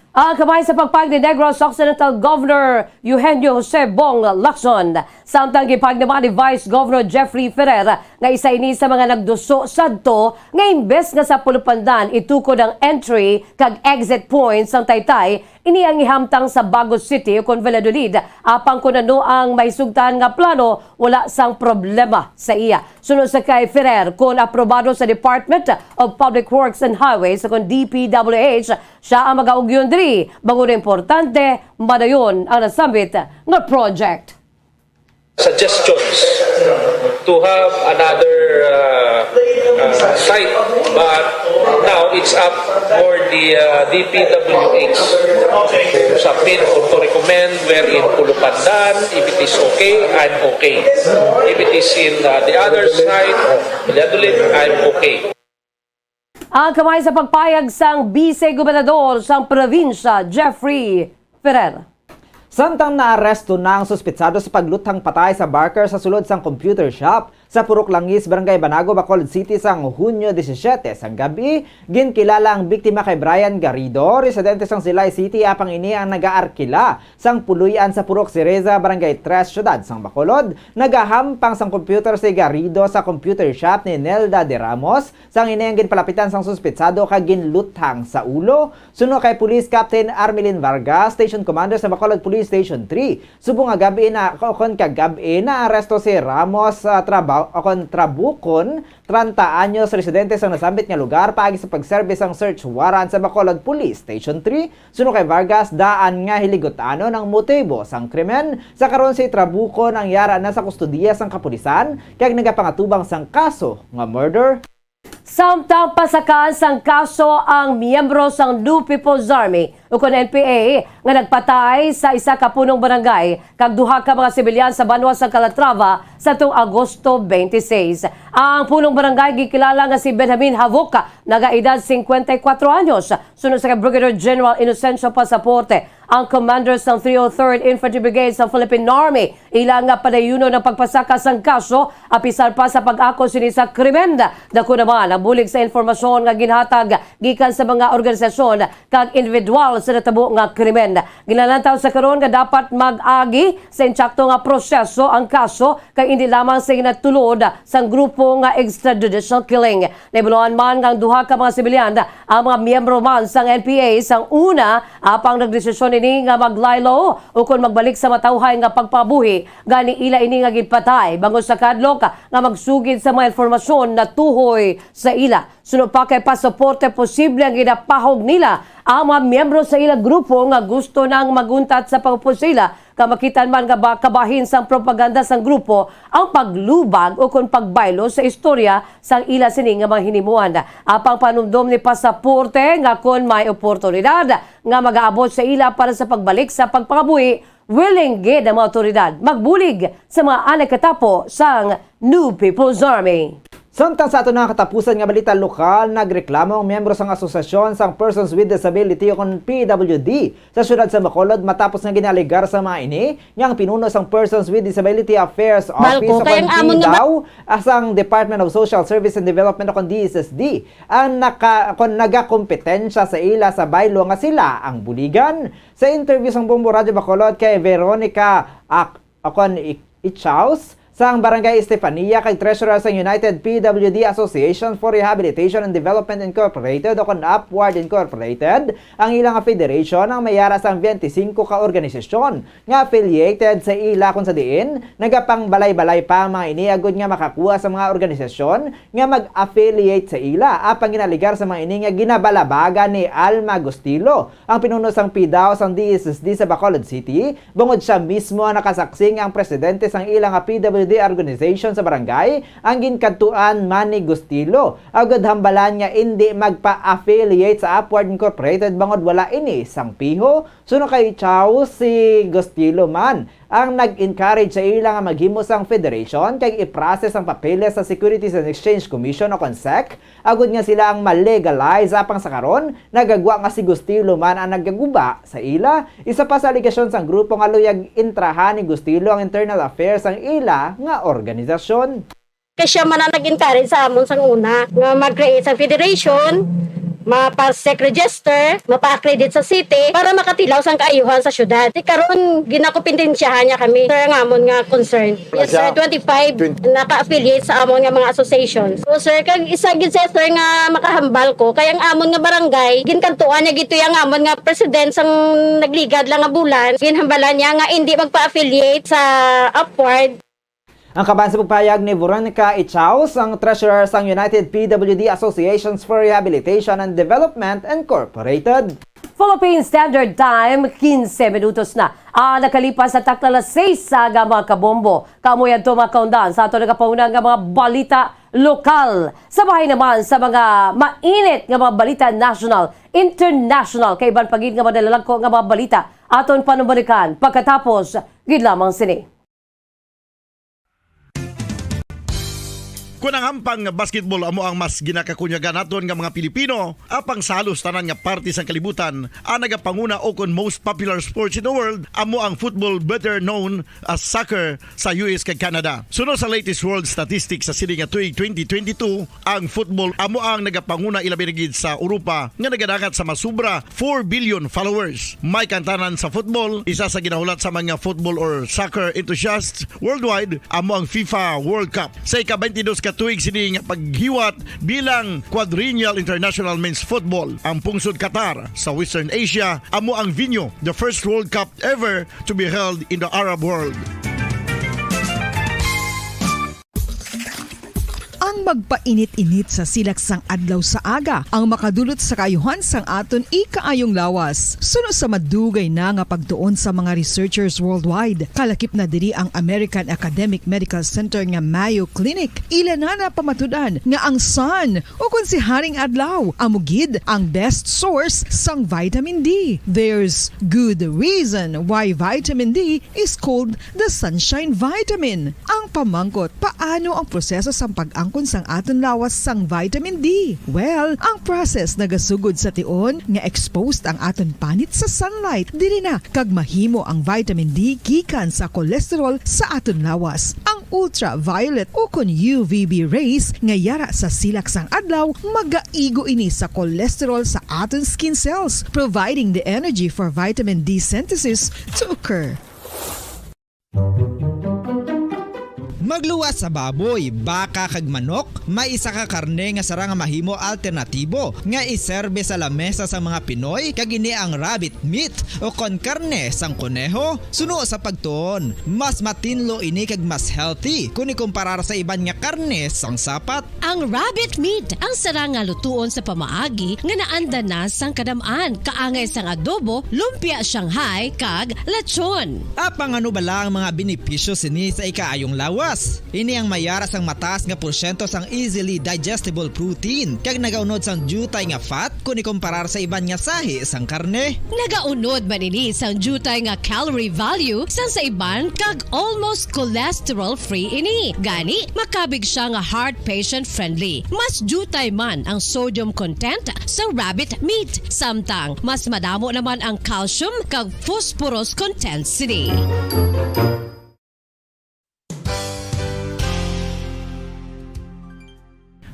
Ang kamay sa pagpag ni Negros Occidental Governor Eugenio Jose Bong Lacson, samtang gipag naman ni Vice Governor Jeffrey Ferrer nga isa ini sa mga nagduso sadto nga imbes nga sa Pulupandan itukod ang entry kag exit points sang Taytay, ini ang ihamtang sa Bago City ukon Valladolid, apang kun ano ang mahisugtan nga plano, wala sang problema sa iya. Suno sa kay Ferrer, kun aprobado sa Department of Public Works and Highways ukon D P W H, siya ang magaugyon diri, bangod importante madayon ang nasambit nga project. Suggestions to have another uh, uh, site, but now it's up for the uh, D P W H to submit or to recommend wherein Pulupandan. If it is okay, I'm okay. If it is in uh, the other side, Valladolid, I'm okay. Ang kamay sa pagpayag sang Vice Gobernador sang probinsya, Jeffrey Ferrer. Samtang naaresto na ang suspitsado sa pagluthang patay sa barker sa sulod sang computer shop sa Purok Langis, Barangay Banago, Bacolod City sang Hunyo disisiete sang gabi, ginkilala ang biktima kay Brian Garrido, residente sang Silay City, apang ini ang nagaarkila sang puloy-an sa Purok Cereza, Barangay Tres, Siyudad sang Bacolod. Nagahampang sang computer si Garrido sa computer shop ni Nelda de Ramos, sang ini ang ginpalapitan sang suspitsado kag ginluthang sa ulo. Suno kay Police Captain Armelin Vargas, Station Commander sa Bacolod Police Station three, subong nga gab-i na, kon kagab-i, naaresto si Ramos, ah, Traba-, kon Trabukon, treinta anyos, residente sa nasambit nga lugar, paagi sa pagserbi sang search warrant sa Bacolod Police Station three. Suno kay Vargas, daan nga hiligutan-on ang motibo sang krimen. Sa karon, si Trabukon ang yara na sa kustodiya sang kapulisan kag nagapangatubang sang kaso nga murder. Samtang pasakaan sang kaso ang miyembro sang New People's Army ukon N P A nga nagpatay sa isa ka punong barangay kag duha ka mga sibilyan sa banwa sa Calatrava sa tuong Agosto twenty-six. Ang punong barangay gikilala nga si Benjamin Havok, nagaedad cincuenta y cuatro anyos, suno sa kay Brigadier General Inocencio Pasaporte, ang commander sang three oh third Infantry Brigade sa Philippine Army. Ila nga padayunon ang pagpasaka sang kaso, apisar pa sa pag-ako sini sa krimen. Dako naman ang bulig sa informasyon nga ginhatag gikan sa mga organisasyon kag individual sa natabo nga krimen. Ginalantaw sa karon nga dapat mag-agi sa insakto nga proseso ang kaso, kay indi lamang sa ginatulod sang grupo nga extrajudicial killing. Nahibaluan man nga ang duha ka mga sibilyan ang mga miyembro man sang N P A sang una, apang nagdesisyon ini nga mag-lie low ukon magbalik sa matawhay nga pagpangabuhi. Gani, ila ini nga ginpatay bangod sa kahadlok nga magsugid sa mga informasyon natuhoy sa ila. Suno pa kay Pasaporte, posible ang ginapahog nila ang mga miyembro sa ila grupo nga gusto nang maguntat sa pag-upod sa ila, kag makit-an man nga ba-, kabahin sang propaganda sang grupo ang paglubag ukon pagbaylo sa istorya sang ila sini nga mga hinimuan. Apang panumdom ni Pasaporte nga kon may oportunidad nga magaabot sa ila para sa pagbalik sa pagpangabuhi, willing gid ang mga awtoridad magbulig sa mga anay katapo sang New People's Army. Samtang sa ato na katapusan nga balita lokal, nagreklamo ang miyembro sang Asosasyon sang Persons with Disability o kon P W D sa siyudad sa Bacolod matapos nga ginalegar sa mga ini nga ang pinuno sang Persons with Disability Affairs Office o kon P daw, ah, sang Department of Social Service and Development o kon D S S D ang naka, kon nagakompetensya sa ila sa baylo nga sila ang buligan. Sa interview sang Bombo Radyo Bacolod kay Veronica Ak-, o kon I-, Ichaus, sang Barangay Estefania kag Treasurer sang United P W D Association for Rehabilitation and Development Incorporated o kon Upward Incorporated, ang ilang federation ang may ara sang twenty-cinco ka organisasyon nga affiliated sa ila, kon sa diin nagapangbalay-balay pa ang mga ini agud nga makakuha sa mga organisasyon nga mag-affiliate sa ila. Apang ginalegar sa mga ini nga ginabalabagan ni Alma Gustilo, ang pinuno sang P daw sang D S S D sa Bacolod City, bangod sia mismo ang nakasaksi nga ang presidente sang ila nga P W D organization sa barangay ang ginkadtuan man ni Gustilo. Agud hambalan nga indi magpa-affiliate sa Upward Incorporated bangod wala ini sang piho. Suno kay Chow, si Gustilo man ang nag-encourage sa ila nga maghimo sang federation kag i-process ang papeles sa Securities and Exchange Commission o kon SEC, agud nga sila ang ma-legalize. Apang sa karon, nagagwa nga si Gustilo man ang nagaguba sa ila. Isa pa sa alegasyon sang grupo nga luyag intrahan ni Gustilo ang internal affairs sang ila nga organisasyon. Kay siya man ang nag-encourage sa amon sang una nga mag-create sa federation, mapa-SEC register, mapa-accredit sa city para makatilaw sang kaayuhan sa syudad. Ti karon, ginakompetensyahan niya kami, sir, ang amon nga concern. Yes, sir, Siya? Twenty-five Twenty. naka-affiliate sa amon nga mga associations. So, sir, kag isa gid siya, sir, nga makahambal ko, kay ang amon nga barangay, ginkadtuan niya gid to ang amon nga president sang nagligad lang nga bulan, ginhambalan niya nga hindi magpa-affiliate sa Upward. Ang kaban sa pagpahayag ni Veronica Ichaus, ang treasurer sang United P W D Associations for Rehabilitation and Development Incorporated. Philippine Standard Time, quince minutos na ang nakalipas sa takna alas seis sa aga, mga kabombo. Kamo yan to, mga kaundan, sa ato nagapanguna nga mga balita lokal. Sa bahin naman sa mga mainit nga mga balita national, international, kay iban pa gid nga madalagko nga mga balita, aton panumalikan pagkatapos gid lamang sini. Kon ang hampang nga basketball amo ang mas ginakakunyagan naton nga mga Pilipino, apang sa halos tanan nga parte sang kalibutan, ang nagapanguna ukon most popular sports in the world amo ang football, better known as soccer, sa U S kag Canada. Suno sa latest world statistics sa sini nga tuig twenty twenty-two, ang football amo ang nagapanguna, ilabi na gid sa Europa, nga nagadagat sa masubra four billion followers. May kaangtanan sa football, isa sa ginahulat sa mga football or soccer enthusiasts worldwide amo ang FIFA World Cup. Sa ika-twenty-dos ka tuig sini nga paghiwat bilang Quadrennial International Men's Football, ang pungsod Qatar sa Western Asia amo ang venue, the first World Cup ever to be held in the Arab world. Ang magpainit-init sa silak sang adlaw sa aga ang makadulot sa kaayuhan sang aton ikaayong lawas. Suno sa madugay na nga pagtuon sa mga researchers worldwide, kalakip na diri ang American Academic Medical Center nga Mayo Clinic. Ila na napamatud-an nga ang sun, o kon si Haring Adlaw, amo gid ang best source sang vitamin D. There's good reason why vitamin D is called the sunshine vitamin. Ang pamangkot, paano ang proseso sang pag-angkon sang aton lawas sang vitamin D? Well, ang process nagasugod sa tion nga exposed ang aton panit sa sunlight. Diri na kag mahimo ang vitamin D gikan sa cholesterol sa aton lawas. Ang ultraviolet o kon U V B rays nga yara sa silak sang adlaw magaigo ini sa cholesterol sa aton skin cells, providing the energy for vitamin D synthesis to occur. Magluwas sa baboy, baka, kag manok, may isa ka karne nga sarang nga mahimo alternatibo nga iserbe sa lamesa sang mga Pinoy, kag ini ang rabbit meat o kon karne sang koneho. Suno sa pagtuon, mas matinlo ini kag mas healthy kon ikumparar sa iban nga karne sang sapat. Ang rabbit meat ang sarang nga lutuon sa pamaagi nga naanda na sang kadam-an, kaangay sang adobo, lumpia Shanghai, kag lechon. Apang ano bala ang mga benepisyo sini sa ikaayong lawas? Ini ang mayara sang mataas nga porsyento sang easily digestible protein kag nagaunod sang diutay nga fat kon ikomparar sa iban nga sahi sang karne. Nagaunod man ini sang diutay nga calorie value sang sa iban kag almost cholesterol-free ini. Gani, makabig sia nga heart patient-friendly. Mas diutay man ang sodium content sa rabbit meat, samtang mas madamo naman ang calcium kag phosphorus content sini.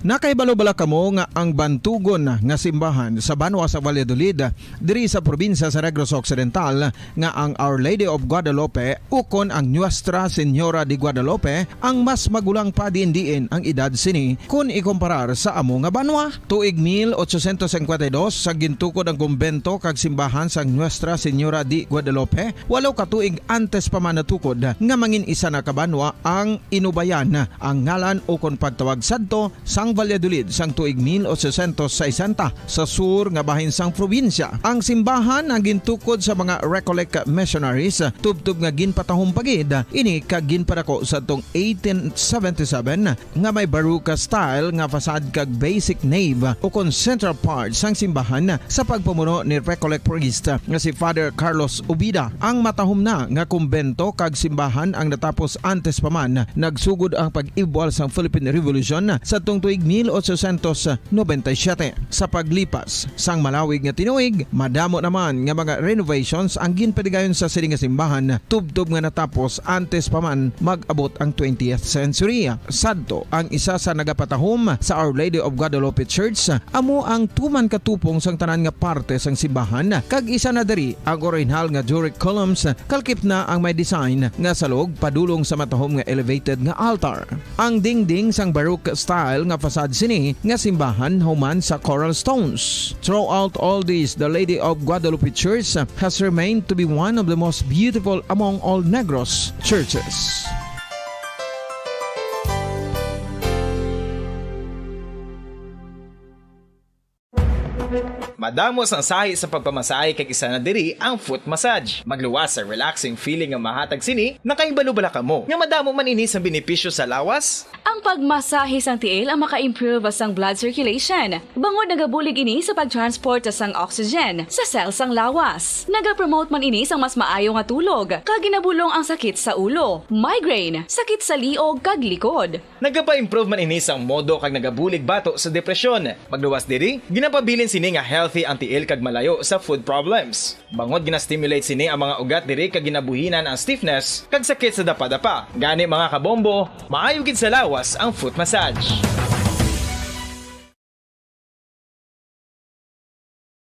Nakahibalo bala kamo nga ang bantugon nga simbahan sa banwa sa Valladolid, diri sa probinsya sa Negros Occidental, nga ang Our Lady of Guadalupe ukon ang Nuestra Señora de Guadalupe ang mas magulang pa diin-diin ang edad sini kon ikomparar sa amo nga banwa? Tuig mil ochocientos cincuenta y dos, sa gintukod ang kumbento kag simbahan sang Nuestra Señora de Guadalupe, walo ka tuig antes pa man natukod nga mangin isa na ka banwa ang Inubayan, ang ngalan ukon pagtawag sadto sang Valladolid sang tuig mil ochocientos sesenta, sa sur nga bahin sang probinsya. Ang simbahan ang gintukod sa mga Recollect missionaries, tubtob nga ginpatahom pa gid ini kag ginpadako sadtong eighteen seventy-seven, nga may Baroque style nga facade kag basic nave ukon central part sang simbahan sa pagpamuno ni Recollect priest nga si Father Carlos Ubida. Ang matahom na nga kumbento kag simbahan ang natapos antes pa man nagsugod ang pag-ibwal sang Philippine Revolution sadtong mil ochocientos noventa y siete. Sa paglipas sang malawig nga tinuig, madamo naman nga mga renovations ang ginpadigayon sa sini nga simbahan, tubtob nga natapos antes pa man mag-abot ang twentieth century. Sadto, ang isa sa nagapatahom sa Our Lady of Guadalupe Church amo ang tuman katupong sang tanan nga parte sang simbahan, kag isa na diri ang orihinal nga Doric columns, kalkip na ang may design nga salog padulong sa matahom nga elevated nga altar. Ang dingding sang Baroque style nga facade sini nga simbahan human sa coral stones. Throughout all this, the Lady of Guadalupe Church has remained to be one of the most beautiful among all Negros churches. Madamo sang sahi sa pagpamasahe, kag isa na diri ang foot massage. Magluwas sa relaxing feeling nga mahatag sini. Nakahibalo bala kamo nga madamo man ini sang benepisyo sa lawas? Ang pagmasahe sang tiil ang maka-improve sang blood circulation, bangod nagabulig ini sa pag-transport sang oxygen sa cell sang lawas. Nagapromote man ini sang mas maayo nga tulog, kag ginabulong ang sakit sa ulo, migraine, sakit sa liog, kag likod. Nagapa-improve man ini sang modo kag nagabulig bato sa depresyon. Magluwas diri, ginapabilin sini nga healthy ang tiil kag malayo sa foot problems. Bangod gina-stimulate sini ang mga ugat diri kag ginabuhinan ang stiffness kag sakit sa dapadapa. Gani, mga kabombo, maayo gid sa lawas ang foot massage.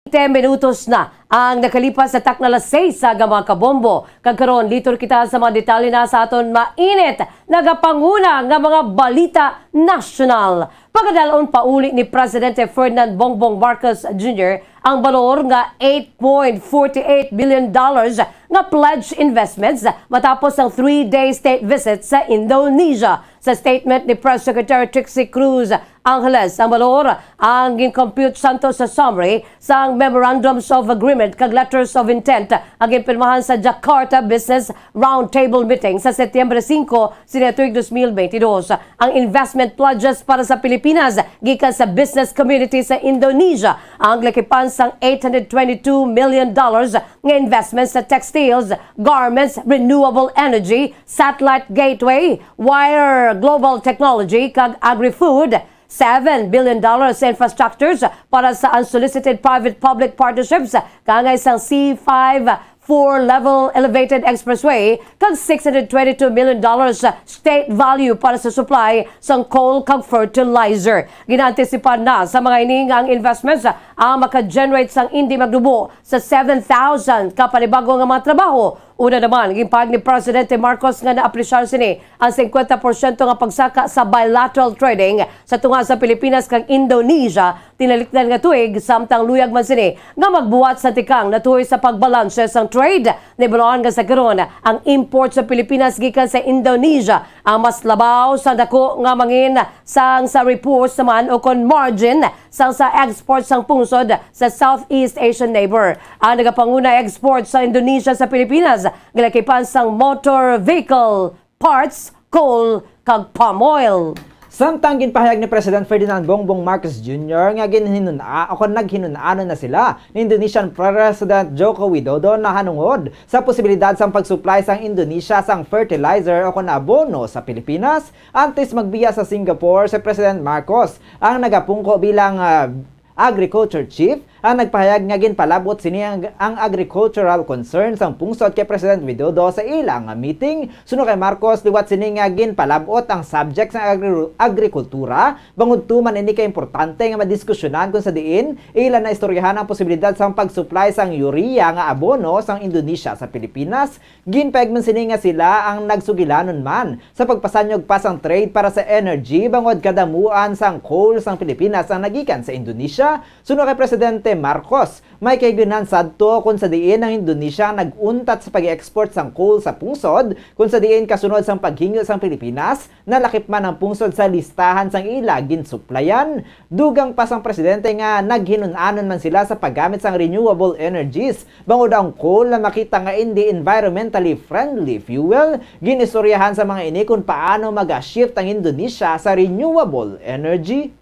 Ten minutos na ang nakalipas sa takna alas seis sa aga, mga kabombo. Kag karon, litor kita sa mga detalye na sa aton mainit nagapanguna nga mga balita nasyonal. Pagadalon pauli ni Presidente Ferdinand Bongbong Marcos Junior ang balor nga eight point forty eight billion dollars nga pledge investments matapos ang three-day state visit sa Indonesia. Sa statement ni Press Secretary Trixie Cruz Angeles, ang balor ang gin-compute santos sa summary sang Memorandums of Agreement kag Letters of Intent nga ginpirmahan sa Jakarta Business Roundtable Meeting sa Setyembre singko, sini tuig dos mil bentidós. Ang investment pledges para sa Pilipinas gikan sa business community sa Indonesia ang lakipan sang eight hundred twenty-two million dollars nga investment sa textiles, garments, renewable energy, satellite gateway, wire, global technology, kag agri-food, seven billion dollars sa infrastructures para sa unsolicited private-public partnerships, kaangay sang C five four-level elevated expressway, kag six hundred twenty-two million dollars state value para sa supply sang coal kag fertilizer. Ginaantisipar na sa mga ini nga ang investments ang maka-generate sang indi magdubo sa seven thousand ka panibago nga mga trabaho. Una naman, ginpahayag ni Presidente Marcos nga naapresyar sini ang singkwenta porsyento nga pagsaka sa bilateral trading sa tunga sa Pilipinas kag Indonesia tinalikdan nga tuig, samtang luyag man sini nga magbuhat sa tikang natuhoy sa pagbalanse sang trade. Nahibaluan nga sa karon, ang import sa Pilipinas gikan sa Indonesia ang mas labaw sang dako nga mangin sang sa reports naman ukon margin sang sa export sang pungsod sa Southeast Asian neighbor. Ang nagapanguna export sa Indonesia sa Pilipinas, gilakipan sang motor vehicle parts, coal, kag palm oil. Samtang ginpahayag ni President Ferdinand Bongbong Marcos Junior nga ginhinun-a o kon naghinun-anon na sila ni Indonesian President Joko Widodo nahanungod sa posibilidad sang pag-supply sang Indonesia sang fertilizer o kon abono sa Pilipinas, antes magbiya sa Singapore si President Marcos, ang nagapungko bilang, ah, Agriculture Chief, ang nagpahayag nga ginpalab-ot sini ang, ang agricultural concern sang pungsod kay President Widodo sa ila nga meeting. Suno kay Marcos, liwat sini nga ginpalab-ot ang subject sang agri-, agrikultura, bangod tuman ini ka importante nga madiskusyonan kung sa diin ila na istoryahan ang posibilidad sang pag-supply sang urea nga abono sang Indonesia sa Pilipinas. Ginpahayag man sini nga sila ang nagsugilanon man sa pagpasanyog pa sang trade para sa energy, bangod kadamuan sang coal sang Pilipinas ang nagikan sa Indonesia. Suno kay Presidente Marcos, may kahigayunan sadto kon sa diin ang Indonesia ang nag-untat sa pag-export sang coal sa pungsod, kon sa diin kasunod sang paghingyo sang Pilipinas, nalakip man ang pungsod sa listahan sang ila ginsuplayan. Dugang pa sang presidente nga naghinun-anon man sila sa paggamit sang renewable energies, bangod ang coal na makita nga indi environmentally friendly fuel. Ginistoryahan sa mga ini kung paano maga-shift ang Indonesia sa renewable energy.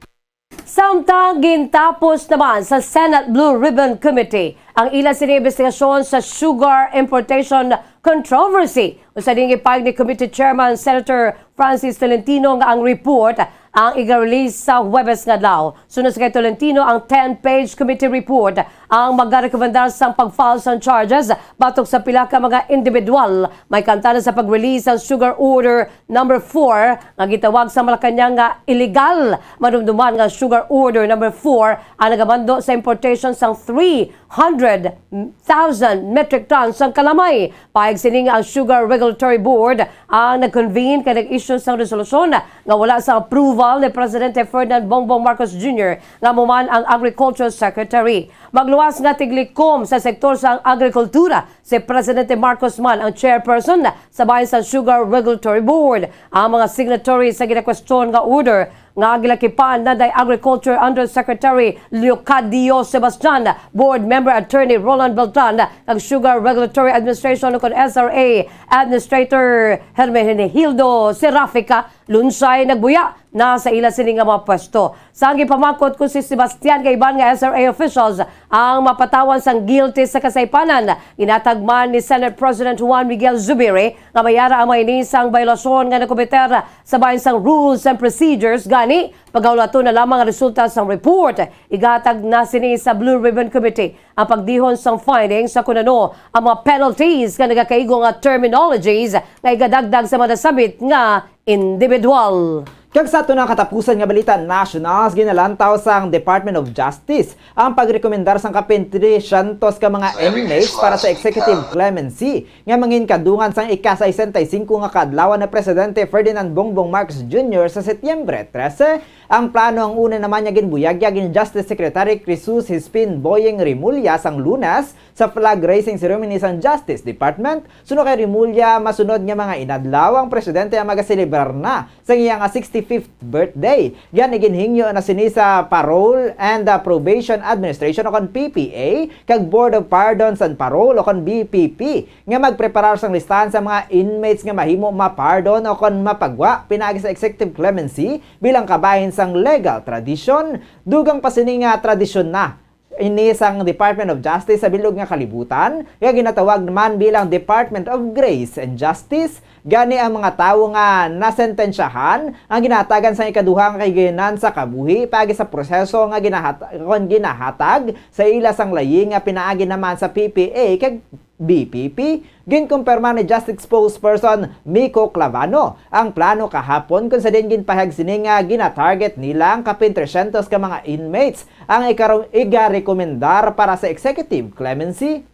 Samtang gintapos naman sa Senate Blue Ribbon Committee ang ila sini investigasyon sa sugar importation controversy, usa ding ipahayag ni Committee Chairman Senator Francis Tolentino nga ang report ang iga-release sa Huwebes nga adlaw. Sunod sa kay Tolentino ang ten-page committee report ang magarekomendar sang pag-file sang charges batok sa pila ka mga individual. May kaantanan sa pag-release ang Sugar Order Number four nga gitawag sa Malacañang nga illegal. Madumduman nga Sugar Order Number four ang nagamando sa importation sang three hundred thousand metric tons sang kalamay. Pahayag sini nga ang Sugar Regulatory Board ang nag-convene kag nag-issue sang resolusyon nga wala sa approval ni Presidente Ferdinand Bongbong Marcos Junior nga amo man ang Agriculture Secretary. Magluwas nga tiglikom sa sektor sang agrikultura si Presidente Marcos man ang chairperson sa bahin sang Sugar Regulatory Board. Ang mga signatory sa ginakwestiyon nga order nga gilakipan nanday Agriculture Undersecretary Leocadio Sebastian, Board Member Attorney Roland Beltran, kag Sugar Regulatory Administration ukon S R A Administrator Hermenegildo Serafica Lunsay nagbuya na sa ila sini nga mga pwesto. Sa gipamakot ko si Sebastian kay iban nga S R A officials ang mapatawan sang guilty sa kasaypanan. Ginatag man ni Senate President Juan Miguel Zubiri nga mayara ang mga ini sang biolasyon nga nakometer sa bahin sang rules and procedures. Gani, pagahulaton na lamang ang resulta sang report. Igatag na sini sa Blue Ribbon Committee ang pagdihon sang findings sa kun ano ang mga penalties nga nagakaigo nga terminologies nga igadagdag sa mga nasabit nga individual. Kag sa ato na katapusan nga balita national, ginalantaw sang Department of Justice ang pagrekomendar sang kapin three syentos ka mga inmates para sa executive clemency nga mangin kadungan sang ika-sesenta y cinco nga kaadlawan ni Presidente Ferdinand Bongbong Marcos Junior sa Setyembre trese. Ang plano ang una naman nga ginbuyag ni Justice Secretary Crisus Hispin Boying Remulla sang Lunes sa flag raising ceremony sang Justice Department. Suno kay Remulla, masunod nga mga inadlaw ang presidente ang magaselebrar na sa iya nga sixty-fifth birthday. Gani ginhingyo na sini sa Parole and, uh, Probation Administration o kon P P A kag Board of Pardons and Parole o kon B P P nga magpreparar sang listahan sa mga inmates nga mahimo mapardon o kon mapagwa pinaagi sa executive clemency bilang kabahin sang legal tradisyon. Dugang pa sini nga tradisyon na ini sang Department of Justice sa bilog nga kalibutan, nga ginatawag naman bilang Department of Grace and Justice. Gani ang mga tawo nga nasentensyahan ang ginahatagan sang ikaduha nga kahigayonan sa kabuhi paagi sa proseso nga ginahat-, kon ginahatag sa ila sang layi nga pinaagi naman sa P P A kag B P P. Ginkumpirma ni Justice Spokesperson Miko Clavano ang plano kahapon, kung sa diin ginpahayag sini nga gina-target nila ang kapin tresyentos ka mga inmates ang ikaro-, igarekomendar para sa executive clemency.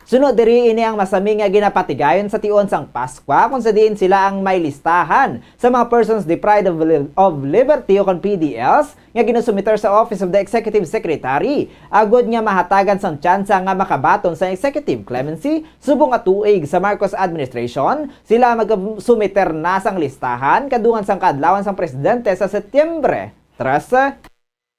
Suno diri, ini ang masami nga ginapatigayon sa tion sang Paskwa, kung sa diin sila ang may listahan sa mga persons deprived of li-, of liberty o kon P D Ls nga ginasumiter sa Office of the Executive Secretary, agod nga mahatagan sang tsansa nga makabaton sa executive clemency. Subong nga tuig sa Marcos administration, sila magasumiter na sang listahan kadungan sang kaadlawan sang presidente sa Setyembre trese.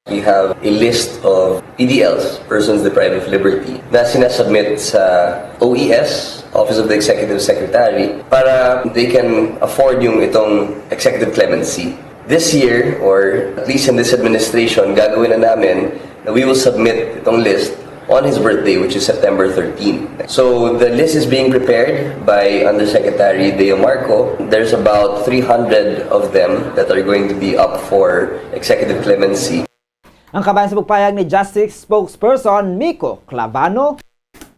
We have a list of P D Ls, persons deprived of liberty, na sinasubmit sa O E S, Office of the Executive Secretary, para they can afford yung itong executive clemency. This year, or at least in this administration, gagawin na namin na we will submit itong list on his birthday, which is September thirteen. So the list is being prepared by Undersecretary Deo Marco. There's about three hundred of them that are going to be up for executive clemency. Ang kabahin sa pagpahayag ni Justice Spokesperson Miko Clavano.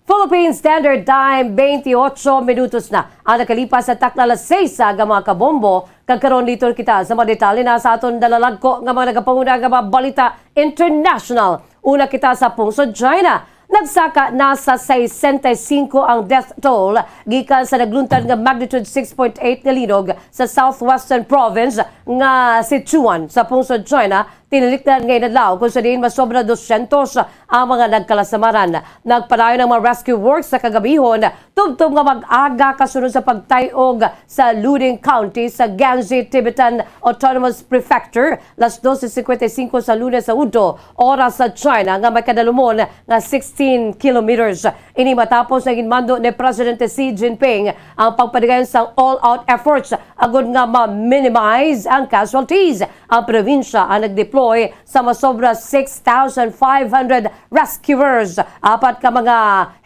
Philippine Standard Time, twenty-eight minutos na ang nakalipas sa takna alas seis sa aga, mga kabombo. Kag karon, liton kita sa mga detalye na sa aton nalalagko nga mga nagapanguna nga mga balita international. Una kita sa pungsod China. Nagsaka na sa sesenta y cinco ang death toll gikan sa nagluntad nga magnitude six point eight nga linog sa southwestern province nga Sichuan sa pungsod China. Tinalikdan nga inadlaw, kung sa diin masobra dosyentos ang mga nagkalasamaran. Nagpadayon ang mga rescue works sa kagabihon, tubtob nga mag-aga, kasunod sa pagtay-og sa Luding County sa Ganzi Tibetan Autonomous Prefecture, las doce cincuenta y cinco sa Lunes sa udto, oras sa China, nga may kadalumon nga sixteen kilometers. Ini matapos nga ginmando ni Presidente Xi Jinping ang pagpadayon sang all-out efforts agud nga ma-minimize ang casualties. Ang probinsya ang nagdeploy deploy sa masobra six thousand five hundred rescuers, apat ka mga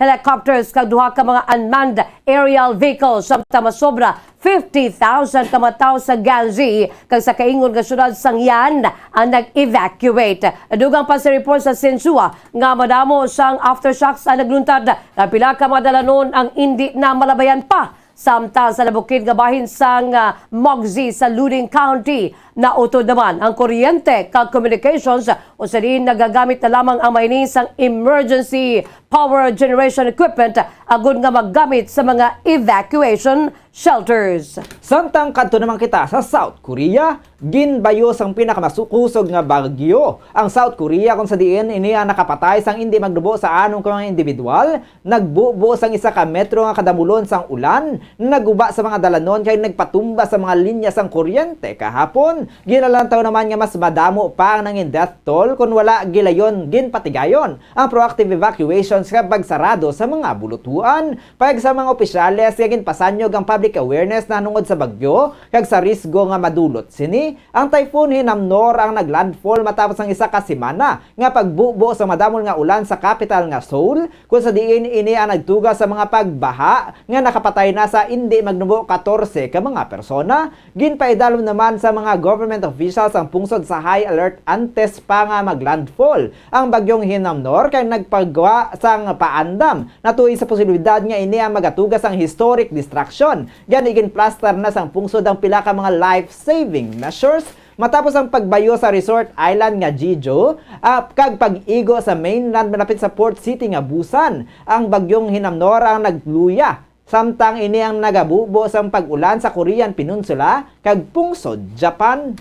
helicopters kag duha ka mga unmanned aerial vehicles, samtang masobra fifty thousand ka mga tawo sa Ganzi kag sa kaingon nga syudad sang Yan ang nag-evacuate. Dugang pa sa report sa Xinhua nga madamo sang aftershocks ang nagluntad, nga pila ka mga dalanon ang indi na malabayan pa. Samtang sa nabukid nga bahin sang, ah, Mogzi sa Luning County, nautod naman ang kuryente kag communications, usa diin nagagamit na lamang ang mga ini sang emergency power generation equipment agod nga magamit sa mga evacuation shelters. Samtang kadto naman kita sa South Korea, ginbayo sang pinakamakusog nga bagyo ang South Korea, kung sa diin ini ang nakapatay sang indi magnubo sa anom ka mga individual, nagbubo sang isa ka metro nga kadamulon sang ulan, naguba sa mga dalanon kay nagpatumba sa mga linya sang kuryente kahapon. Ginalantaw naman nga mas madamo pa ang nangin death toll kon wala gilayon ginpatigayon ang proactive evacuations kag pagsarado sa mga bulutuan. Pag sa mga opisyales nga ginpasanyog ang public awareness nahanungod sa bagyo kag sa risgo nga madulot sini. Ang Typhoon Hinnamnor ang naglandfall matapos ang isa ka semana nga pagbubo sa madamol nga ulan sa kapital nga Seoul, kung sa diin ini ang nagtuga sa mga pagbaha nga nakapatay na sa indi magnubo katorse ka mga persona. Ginpaidalom naman sa mga government officials ang pungsod sa high alert antes pa nga maglandfall ang bagyong Hinnamnor, kay nagpagawa sang paandam natuig sa posibilidad nga ini ang magatuga sang historic destruction. Gani, ginplaster na sang pungsod ang pila ka mga life-saving measures matapos ang pagbayo sa resort island nga Jeju, ah, kag pag-igo sa mainland malapit sa port city nga Busan. Ang bagyong Hinnamnor ang nagluya samtang ini ang nagabubo sang pag-ulan sa Korean Peninsula kag pungsod Japan.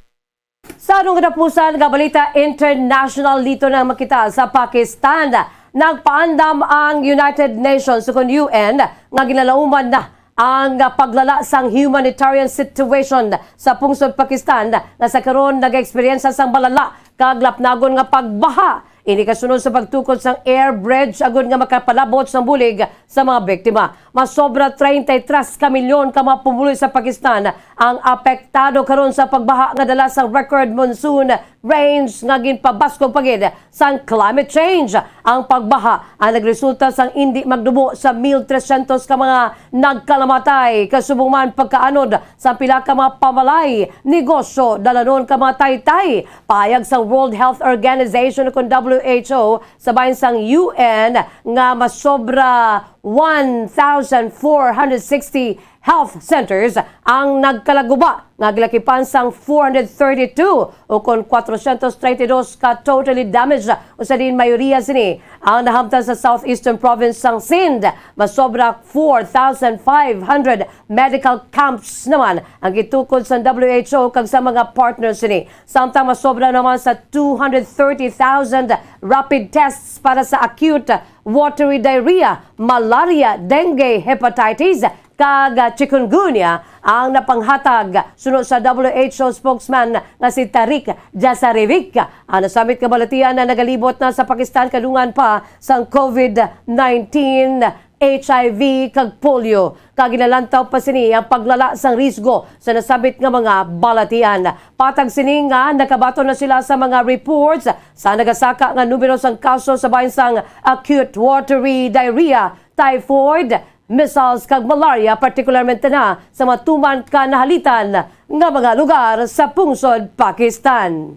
Sa atong katapusan nga balita international, dito na makita sa Pakistan. Nagpaandam ang United Nations, ukon U N, nga ginalauman na ang paglala sang humanitarian situation sa pungsod Pakistan, nga sa karon nag-eksperyensya sang malala kag lapnagon nga pagbaha. Ini kasunod sa pagtukod sang air bridge agud nga makapalabot sang bulig sa mga biktima. Masobra treinta y tres ka milyon ka mga pumuluyo sa Pakistan ang apektado karon sa pagbaha nga dala sang record monsoon rains nga ginpabaskog pa gid sang climate change. Ang pagbaha ang nagresulta sang indi magnubo sa mil trescientos ka mga nagkalamatay, kasubong man pagkaanod sa pila ka mga pamalay, negosyo, dalanon ka mga taytay. Pahayag sang World Health Organization, kon W H O, sa bahin sang U N, nga masobra one thousand four hundred sixty health centers ang nagkalaguba, nga gilakipan sang four hundred thirty-two, ukon kwatro syentos treinta y dos ka totally damaged, usa diin mayoriya sini ang nahamtang sa southeastern province sang Sindh. Masobra four thousand five hundred medical camps naman ang gitukod sa W H O kag sa mga partners sini. Samtang masobra naman sa two hundred thirty thousand rapid tests para sa acute watery diarrhea, malaria, dengue, hepatitis, kag chikungunya ang napanghatag, suno sa W H O spokesman nga si Tariq Jasarevic. Ang nasambit nga balatian na nagalibot na sa Pakistan kadungan pa sang COVID nineteen, H I V, kag polio, kag ginalantaw pa sini ang paglala sang risgo sa nasambit nga mga balatian. Patag sini nga nakabaton na sila sa mga reports sa nagasaka nga numero sang kaso sa bahin sang acute watery diarrhea, typhoid, measles, kag malaria, partikularmente na sa matuman ka nahalitan nga mga lugar sa pungsod Pakistan.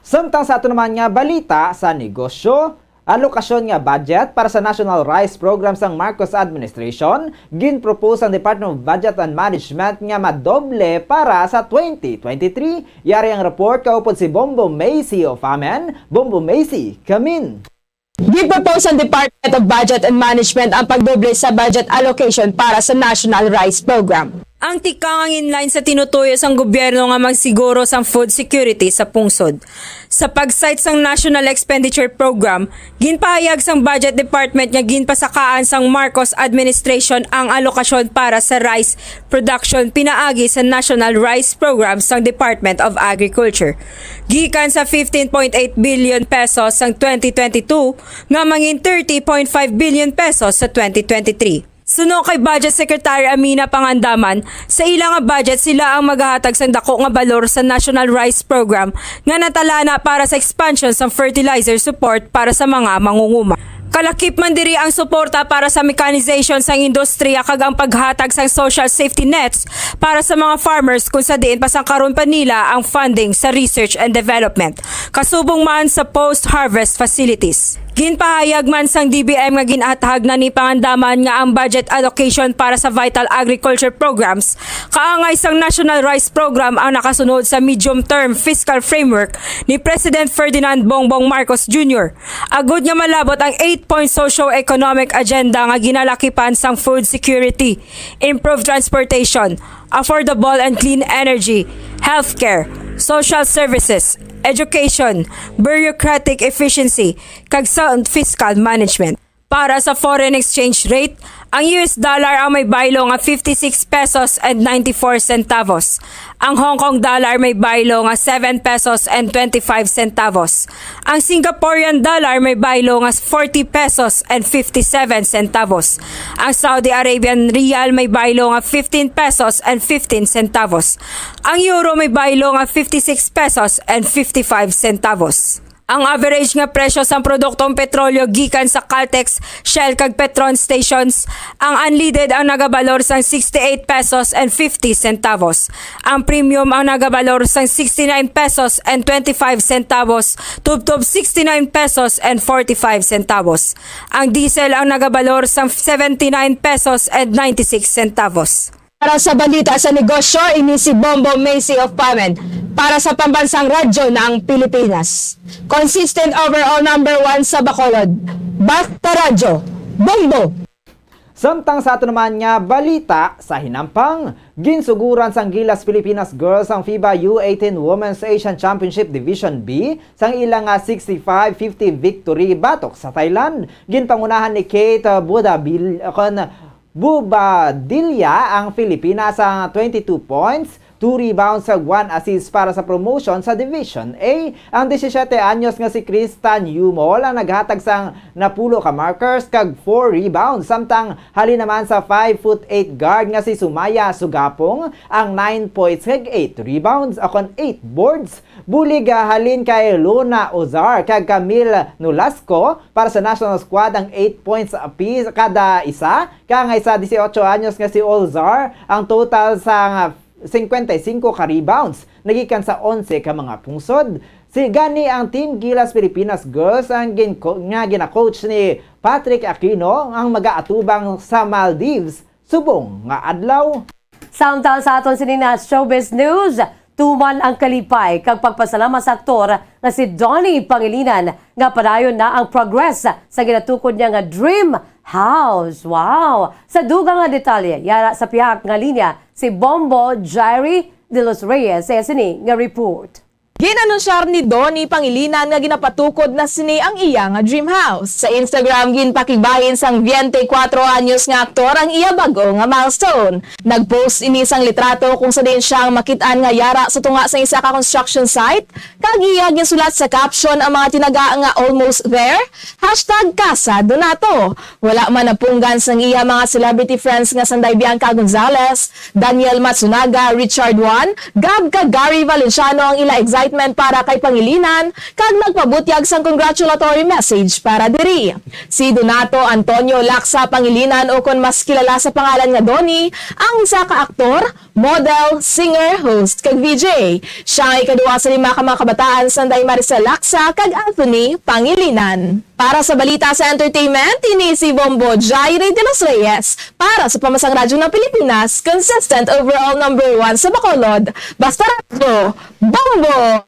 Samtang sa ato naman nga balita sa negosyo, alokasyon nga budget para sa National Rice Program sang Marcos Administration, ginpropose ang Department of Budget and Management nga madoble para sa twenty twenty-three. Yari ang report kaupod si Bombo Macy of Amen. Bombo Macy, kamin. Gipropose ang Department of Budget and Management ang pagdoble sa budget allocation para sa National Rice Program. Ang tikang ang in line sa tinutuyo sang gobyerno nga magsiguro sang food security sa pungsod. Sa pag-cite sang National Expenditure Program, ginpahayag sang Budget Department nga ginpasakaan sang Marcos Administration ang alokasyon para sa rice production pinaagi sa National Rice Program sang Department of Agriculture. Gikan sa fifteen point eight billion pesos sang twenty twenty-two nga mangin thirty point five billion pesos sa twenty twenty-three. Suno kay Budget Secretary Amina Pangandaman, sa ila nga budget sila ang magahatag sang dako nga balor sa National Rice Program nga natalana para sa expansion sang fertilizer support para sa mga mangunguma. Kalakip man diri ang suporta para sa mechanization sang industriya kag ang paghatag sang social safety nets para sa mga farmers, kung sa diin pasangkaron pa nila ang funding sa research and development, kasubong man sa post-harvest facilities. Ginpahayag man sang D B M nga ginathag na ni Pangandaman nga ang budget allocation para sa vital agriculture programs kaangay sang National Rice Program ang nakasunod sa medium-term fiscal framework ni President Ferdinand Bongbong Marcos Junior, agud nga malabot ang eight-point socio-economic agenda nga ginalakipan sang food security, improved transportation, affordable and clean energy, healthcare, social services, education, bureaucratic efficiency, kag sound fiscal management. Para sa foreign exchange rate, ang U S dollar ang may baylo nga fifty-six pesos and ninety-four centavos. Ang Hong Kong dollar may baylo nga seven pesos and twenty-five centavos. Ang Singaporean dollar may baylo nga forty pesos and fifty-seven centavos. Ang Saudi Arabian riyal may baylo nga fifteen pesos and fifteen centavos. Ang euro may baylo nga fifty-six pesos and fifty-five centavos. Ang average nga presyo sang produktong petrolyo gikan sa Caltex, Shell kag Petron stations, ang unleaded ang nagabalor sang sixty-eight pesos and fifty centavos. Ang premium ang nagabalor sang sixty-nine pesos and twenty-five centavos, tubtob sixty-nine pesos and forty-five centavos. Ang diesel ang nagabalor sang seventy-nine pesos and ninety-six centavos. Para sa balita sa negosyo, ini si Bombo Macy of Pamen para sa Pambansang Radyo ng Pilipinas. Consistent overall number one sa Bacolod. Basta Radyo, Bombo! Samtang sa ato naman nga balita sa hinampang, ginsuguran sang Gilas Filipinas Girls ang FIBA U eighteen Women's Asian Championship Division B sang ila nga sixty-five fifty victory batok sa Thailand. Ginpangunahan ni Kate Budabil-, kon Bubadilla ang Pilipinas sa twenty-two points, two rebounds, kag one assist para sa promotion sa Division A. Ang disisiete anyos nga si Kristan Yumol ang naghatag sang napulo ka markers kag four rebounds, samtang halin naman sa five foot eight guard nga si Sumaya Sugapong ang nine points kag eight rebounds, akon eight boards. Bulig, ah, halin kay Luna Ozar kag Camille Nolasco para sa national squad ang eight points apiece kada isa. Kaangay sa dieciocho anyos nga si Ozar, ang total sang, ah, cincuenta y cinco ka rebounds nagikan sa onse ka mga pungsod. Si gani ang Team Gilas Filipinas Girls ang gin-, nga gina-coach ni Patrick Aquino ang magaatubang sa Maldives subong nga adlaw. Samtang sa aton sini nga showbiz news, tuman ang kalipay kag pagpasalamat sa aktor nga si Donnie Pangilinan nga padayon na ang progress sa ginatukod niya nga dream house. Wow! Sa dugang nga detalye, yara sa pihak nga linya si Bombo Jairi de los Reyes sa sini nga report. Gin-anunsyar ni Donnie Pangilinan nga ginapatukod na sini ang iya nga dream house. Sa Instagram, ginpakigbahin sang twenty-four anyos nga aktor ang iya bag-o nga milestone. Nag-post ini sang litrato kung sa diin siya ang makit-an nga yara sa tunga sang isa ka construction site, kag iya ginsulat sa caption ang mga tinaga nga "Almost there," hashtag Casa Donato. Wala man napunggan sang iya mga celebrity friends nga sanday Bianca Gonzalez, Daniel Matsunaga, Richard Juan, Gab kag Gary Valenciano ang ila excitement para kay Pangilinan, kag nagpabutyag sang congratulatory message para diri. Si Donato Antonio Laksa Pangilinan, ukon mas kilala sa pangalan nga Donnie, ang isa ka aktor, model, singer, host, kag V J. Siya ang ikaduha sa lima ka mga kabataan sanday Maricel Laksa kag Anthony Pangilinan. Para sa balita sa entertainment, ini si Bombo Jairi de los Reyes. Para sa Pambansang Radyo ng Pilipinas, consistent overall number one sa Bacolod. Basta Radyo, Bombo!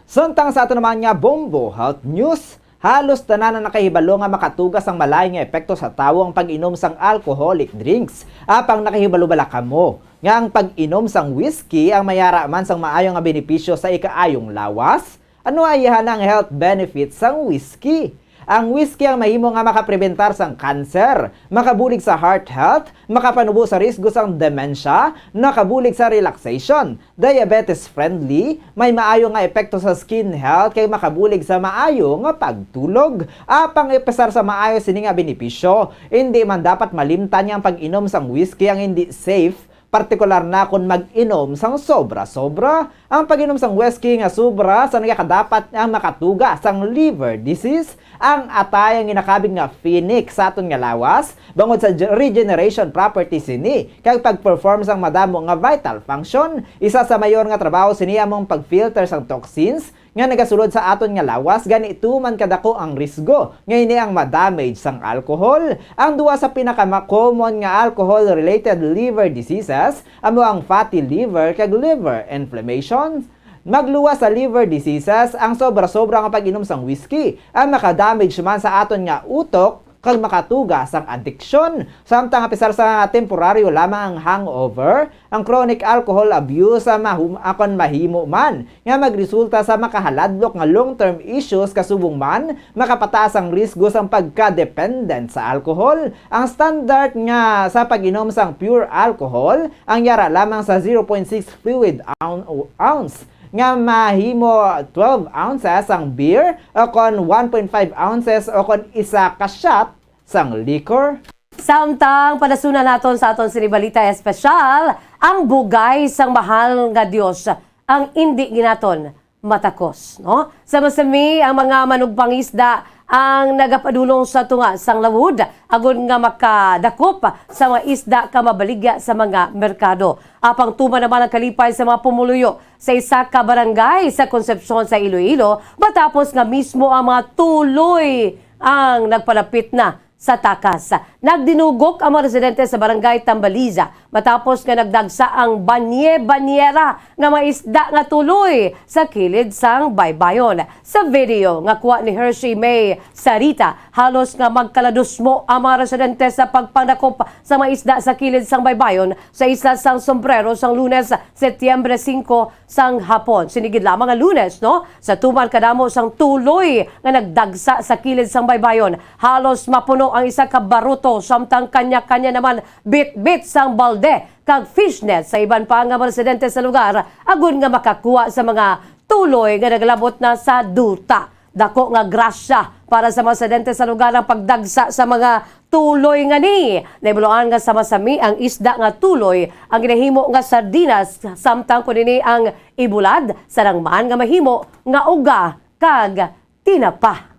Samtang sa ato naman nga Bombo Health News, halos tanan na nakahibalo nga makatugas ang malain nga epekto sa tawo ang pag-inom sang alcoholic drinks. Apang nakahibalo bala kamo nga ang pag-inom sang whiskey ang mayara man sang maayo nga benepisyo sa ikaayong lawas? Ano ay ihanang health benefits sang whiskey? Ang whisky ang mahimo nga makaprebentar sang cancer, makabulig sa heart health, makapanubo sa risgo sang dementia, nakabulig sa relaxation, diabetes friendly, may maayo nga epekto sa skin health, kay makabulig sa maayo nga pagtulog. Apang ipasar sa maayo sini nga benepisyo, indi man dapat malimtan nga ang pag-inom sang whisky ang hindi safe, partikular na kon mag-inom sang sobra-sobra. Ang pag-inom sang whisky nga sobra sa nagakadapat nga makatuga sang liver disease. Ang atay ang ginakabig nga phoenix sa aton nga lawas, bangod sa ge-, regeneration property sini, kag pag-perform sang madamo nga vital function. Isa sa mayor nga trabaho sini among pag-filter sang toxins nga nagasulod sa aton nga lawas, gani tuman kadako ang risgo nga ini ang ma-damage sang alcohol. Ang duha sa pinakamakomon nga alcohol-related liver diseases amo ang fatty liver kag liver inflammation. Magluwas sa liver diseases ang sobra-sobra nga pag-inom sang whisky, ang maka-damage man sa aton nga utok kag makatuga sang adiksyon. Samtang apisar sa temporaryo lamang ang hangover, ang chronic alcohol abuse, ah, mahum-, ah, kon mahimo man nga magresulta sa makahaladlok nga long-term issues, kasubong man makapataas ang risgo sang pagka-dependent sa alcohol. Ang standard nga sa pag-inom sang pure alcohol ang yara lamang sa zero point six fluid oun-, ounce, nga mahimo twelve ounces ang beer, o kon one point five ounces o kon isa ka shot sang liquor. Samtang padasunan naton sa aton sini balita espesyal, ang bugay sang mahal nga Dios ang indi ginaton matakos, no? Sa masami, ang mga manugpangisda ang nagapadulong sa tunga sang lawod agod nga makadakop sa mga isda ka mabaligya sa mga merkado. Apang tuman naman ang kalipay sa mga pumuluyo sa isa ka barangay sa Concepcion sa Iloilo, matapos nga mismo ang mga tuloy ang nagpalapit na sa takas. Nagdinugok ang mga residente sa Barangay Tambaliza matapos nga nagdagsa ang banye-banyera nga mga isda nga tuloy sa kilid sang baybayon. Sa video nga kuha ni Hershey May Sarita, halos nga magkaladusmo ang mga residente sa pagpangdakop sa mga isda sa kilid sang baybayon sa isla sang Sombrero sang Lunes, Setyembre singko, sang hapon. Sini gid lamang nga Lunes, no? Sa tuman kadamo sang tuloy nga nagdagsa sa kilid sang baybayon, halos mapuno ang isa ka baruto, samtang kanya-kanya naman bitbit sang balde kag fishnet sa iban pa nga mga residente sa lugar, agud nga makakuha sa mga tuloy nga naglabot na sa duta. Dako nga grasya para sa mga residente sa lugar ang pagdagsa sa mga tuloy nga ni. Nahibaluan nga sa masami ang isda nga tuloy ang ginahimo nga sardinas, samtang kun ini ang ibulad, sarang man nga mahimo nga uga kag tinapa.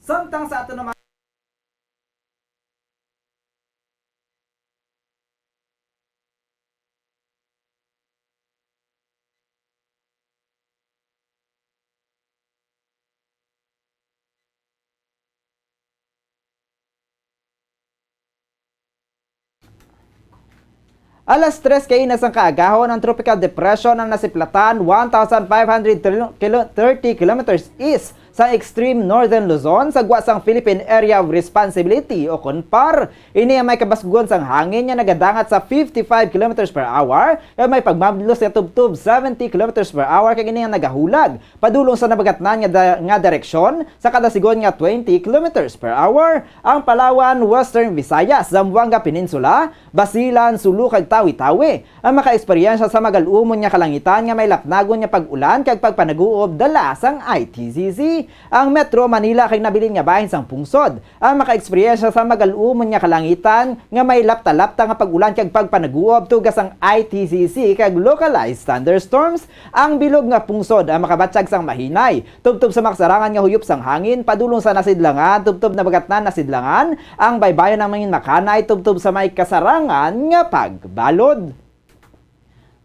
Samtang sa ato naman Alas tres kaina sang kaagahon, ang Tropical Depression ang nasiplatan one thousand five hundred kilo-, kilo-, thirty kilometers east sa extreme northern Luzon sa gwa sang Philippine Area of Responsibility o kon PAR. Ini ang may kabasgon sang hangin nga nagadangat sa fifty-five kilometers per hour kag may pagmablos nga tubtob seventy kilometers per hour, kag ini ang nagahulag padulong sa nabagatnan nga da-, nga direksyon sa kada sigon nga twenty kilometers per hour. Ang Palawan, Western Visayas, Zamboanga Peninsula, Basilan, Sulu, kag Tawi-Tawi ang makaeksperyensya sa magal-umon nga kalangitan nga may lapnagon nga pag-ulan kag pagpanaguob dala sang I T C C. Ang Metro Manila kag nabilin nga bahin sang pungsod ang makaeksperyensya sa magal-umon nga kalangitan nga may lapta-lapta nga pag-ulan kag pagpanaguob tubtob sang I T C C kag localized thunderstorms. Ang bilog nga pungsod ang makabatyag sang mahinay tubtob sa makasarangan nga huyop sang hangin padulong sa nasidlangan tubtob nabagatnan nasidlangan. Ang baybayon ang mangin makanay tubtob sa may kasarangan nga pagbalod.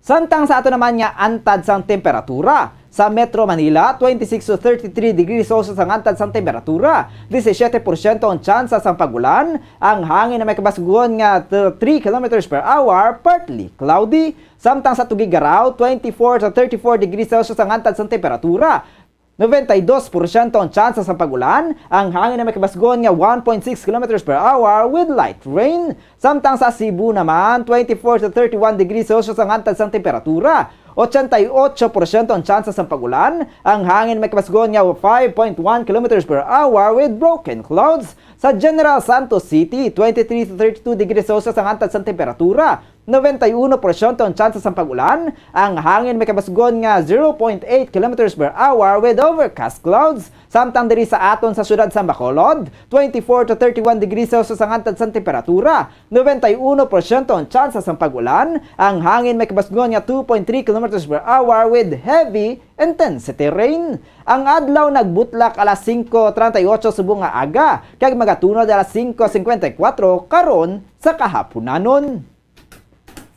Samtang sa ato naman nga antad sang temperatura, sa Metro Manila, twenty-six to thirty-three degrees Celsius ang antad sang temperatura, disisiete porsyento ang tsansa sang pag-ulan, ang hangin na may kabasgon nga t-, three kilometers per hour, partly cloudy. Samtang sa Tuguegarao, twenty-four to thirty-four degrees Celsius ang antad sang temperatura, noventa y dos porsyento ang tsansa sang pag-ulan, ang hangin na may kabasgon nga one point six kilometers per hour with light rain. Samtang sa Cebu naman, twenty-four to thirty-one degrees Celsius ang antad sang temperatura, Ochenta y ocho porsyento ang tsansa sang pag-ulan, ang hangin may kabasgon nga five point one kilometers per hour with broken clouds. Sa General Santos City, twenty-three to thirty-two degrees Celsius ang antad sang temperatura. Nobenta y uno porsyento ang tsansa sang pag-ulan, ang hangin may kabasgon nga zero point eight kilometers per hour with overcast clouds. Samtang diri sa aton sa siyudad sa Bacolod, twenty-four to thirty-one degrees Celsius ang antad sang temperatura. Nobenta y uno porsyento ang tsansa sang pag-ulan, ang hangin may kabasgon nga two point three kilometers per hour with heavy intensity rain. Ang adlaw nagbutlak alas singko treinta y ocho subong nga aga, kag magatunod alas singko cincuenta y cuatro karon sa kahaponanon.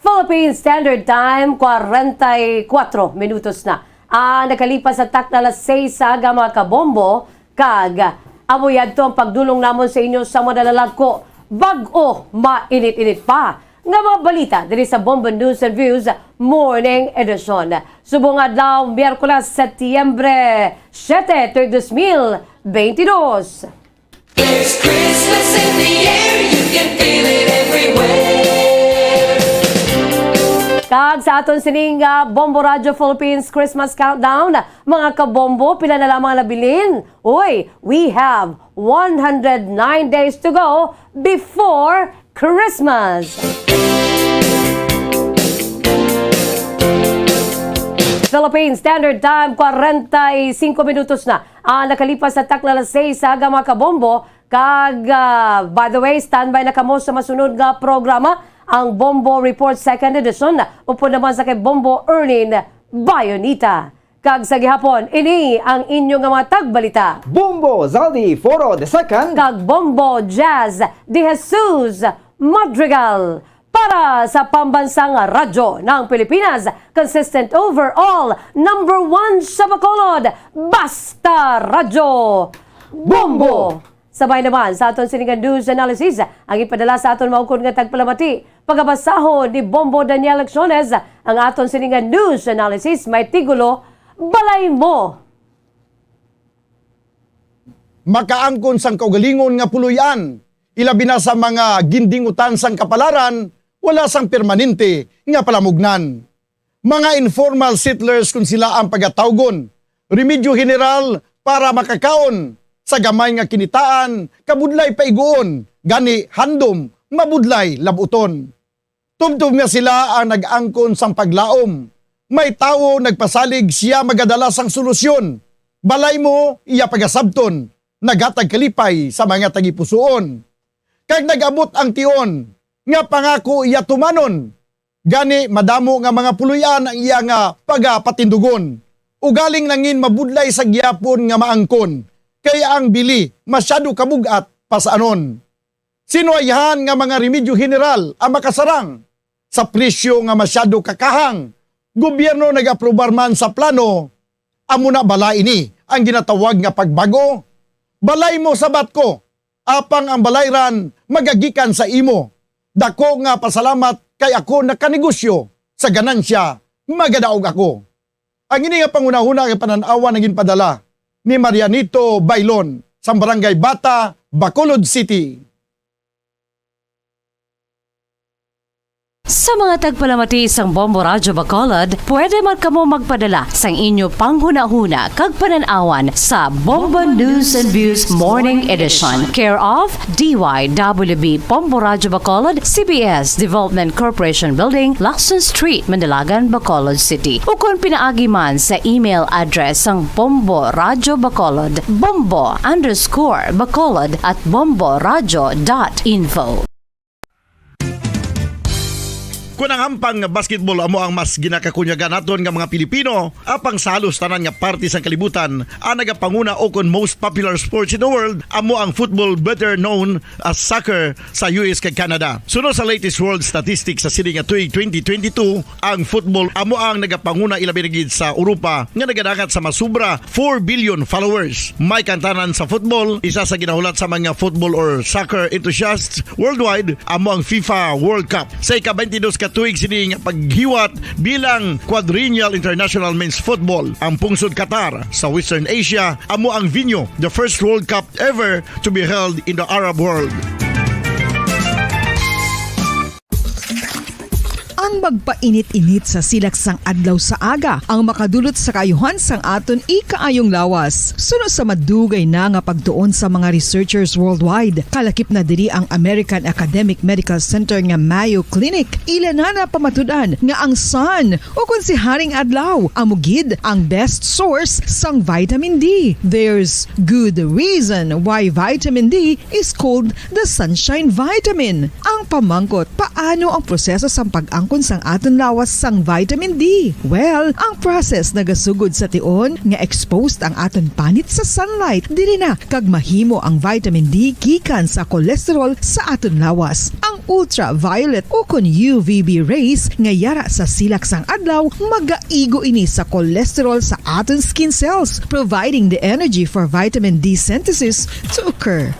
Philippine Standard Time, kwarenta y kuwatro minutos na. Ah, nakalipas sa takna alas seis sa aga, mga kabombo, kag amo yadto ang pagdulong namon sa inyo sa madalalagko. Bag-o, mainit-init pa nga mga balita diri sa Bombo News and Views Morning Edition. Subong adlaw, Miyerkules, Setyembre siete, tuig dos mil bentidós. There's Christmas in the air, you can feel it everywhere. Kag sa aton sining, ah, Bombo Radio Philippines Christmas Countdown, mga kabombo, pila na lamang ang nabilin? Uy, we have one hundred nine days to go before Christmas. Philippine Standard Time, kwarenta y singko minutos na. Ah, nakalipas sa takna alas seis sa aga, mga kabombo. Kag, ah, by the way, standby na kamo sa masunod nga programa, ang Bombo Report Second Edition, upod naman sa kay Bombo Erlin Bayonita. Kag sa gihapon, ini ang inyo nga mga tagbalita. Bombo Zaldi Foro the second. Kag Bombo Jazz de Jesus Madrigal. Para sa Pambansang Radyo ng Pilipinas, consistent overall, number one sa Bacolod, Basta Radyo Bombo! Sabay naman sa aton sining nga news analysis, ang ipadala sa aton maukon nga tagpalamati. Pagabasahon ni Bombo Daniel Lecciones ang aton sining nga news analysis, may tigulo, Balay Mo. Makaangkon sang kaugalingon nga puloy-an, ilabi na sa mga gindingutan sang kapalaran, wala sang permanente nga palamugnan. Mga informal settlers kon sila ang pagatawgon. Remedyo general para makakaon sa gamay nga kinitaan, kabudlay paiguon, gani handom, mabudlay labuton. Tubtob nga sila ang nag-angkon sang paglaom. May tawo nagpasalig, sia magadala sang solusyon. Balay Mo, iya pagasabton, naghatag kalipay sa mga tagipusoon. Kag nag-abot ang tion nga pangako iya tumanon. Gani, madamo nga mga puloy-an ang iya nga pagapatindugon. Ugaling nangin mabudlay sa gihapon nga maangkon, kay ang bili masyado kabug-at pasanon. Sinuwayhan nga mga remedyo general ang makasarang sa presyo nga masyado kakahang. Gobyerno nag-aprobar man sa plano, amo na bala ini ang ginatawag nga pagbag-o? Balay Mo, sabat ko, apang ang balayran magagikan sa imo. Dako nga pasalamat kay ako nakanegosyo sa ganansya, magadaog ako. Ang ini nga panghunahuna nga panan-awan ang ginpadala ni Marianito Bailon sang Barangay Bata, Bacolod City. Sa mga tagpalamati sang Bombo Radyo Bacolod, pwede man kamo magpadala sang inyo panghunahuna kag panan-awan sa Bombo News and Views Morning Edition, care of D Y W B Bombo Radyo Bacolod, C B S Development Corporation Building, Lacson Street, Mandalagan, Bacolod City. Ukon pinaagi man sa email address sang Bombo Radyo Bacolod, bombo underscore bacolod at bomboradyo dot info. Kon ang hampang nga basketball amo ang mas ginakakunyagan naton nga mga Pilipino, apang sa halos tanan nga parte sang kalibutan, ang nagapanguna o kon most popular sports in the world amo ang football, better known as soccer, sa U S kag Canada. Suno sa latest world statistics sa sini nga tuig twenty twenty-two, ang football amo ang nagapanguna, ilabi na gid sa Europa, nga nagadangat sa masubra four billion followers. May kantanan sa football, isa sa ginahulat sa mga football or soccer enthusiasts worldwide amo ang FIFA World Cup. Sa ika-twenty-dos ka tuig sini nga paghiwat bilang Quadrennial International Men's Football, ang pungsod Qatar sa Western Asia amo ang venue, the first World Cup ever to be held in the Arab world. Ang magpainit-init sa silak sang adlaw sa aga ang makadulot sa kaayuhan sang aton ikaayong lawas. Suno sa madugay na nga pagtuon sa mga researchers worldwide, kalakip na diri ang American Academic Medical Center nga Mayo Clinic, ila na napamatud-an nga ang sun, o kon si Haring Adlaw, amo gid ang best source sang vitamin D. There's good reason why vitamin D is called the sunshine vitamin. Ang pamangkot, paano ang proseso sang pag-angkon sang aton lawas sang vitamin D? Well, ang process nagasugod sa tion nga exposed ang aton panit sa sunlight. Diri na kag mahimo ang vitamin D gikan sa cholesterol sa aton lawas. Ang ultraviolet o kon U V B rays nga yara sa silak sang adlaw magaigo ini sa cholesterol sa aton skin cells, providing the energy for vitamin D synthesis to occur.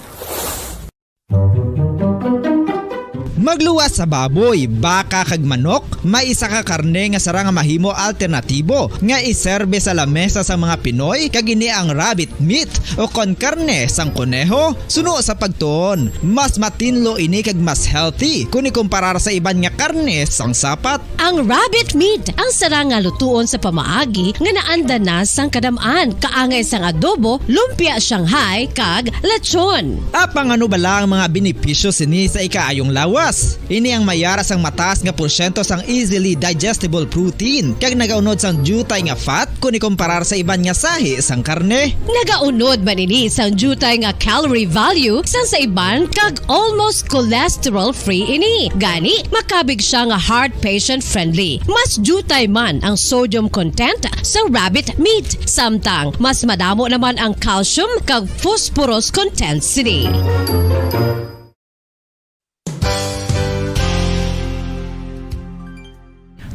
Magluwas sa baboy, baka, kag manok, may isa ka karne nga sarang nga mahimo alternatibo nga iserbe sa lamesa sang mga Pinoy, kag ini ang rabbit meat o kon karne sang koneho. Suno sa pagtuon, mas matinlo ini kag mas healthy kon ikumparar sa iban nga karne sang sapat. Ang rabbit meat ang sarang nga lutuon sa pamaagi nga naanda na sang kadam-an, kaangay sang adobo, lumpia Shanghai, kag lechon. Apang ano bala ang mga benepisyo sini sa ikaayong lawas? Ini ang mayara sang mataas nga porsyento sang easily digestible protein, kag nagaunod sang diutay nga fat kon ikumparar sa iban nga sahi sang karne. Nagaunod man ini sang diutay nga calorie value sang sa iban, kag almost cholesterol-free ini. Gani, makabig sia nga heart patient-friendly. Mas diutay man ang sodium content sa rabbit meat, samtang mas madamo naman ang calcium kag phosphorus content sini.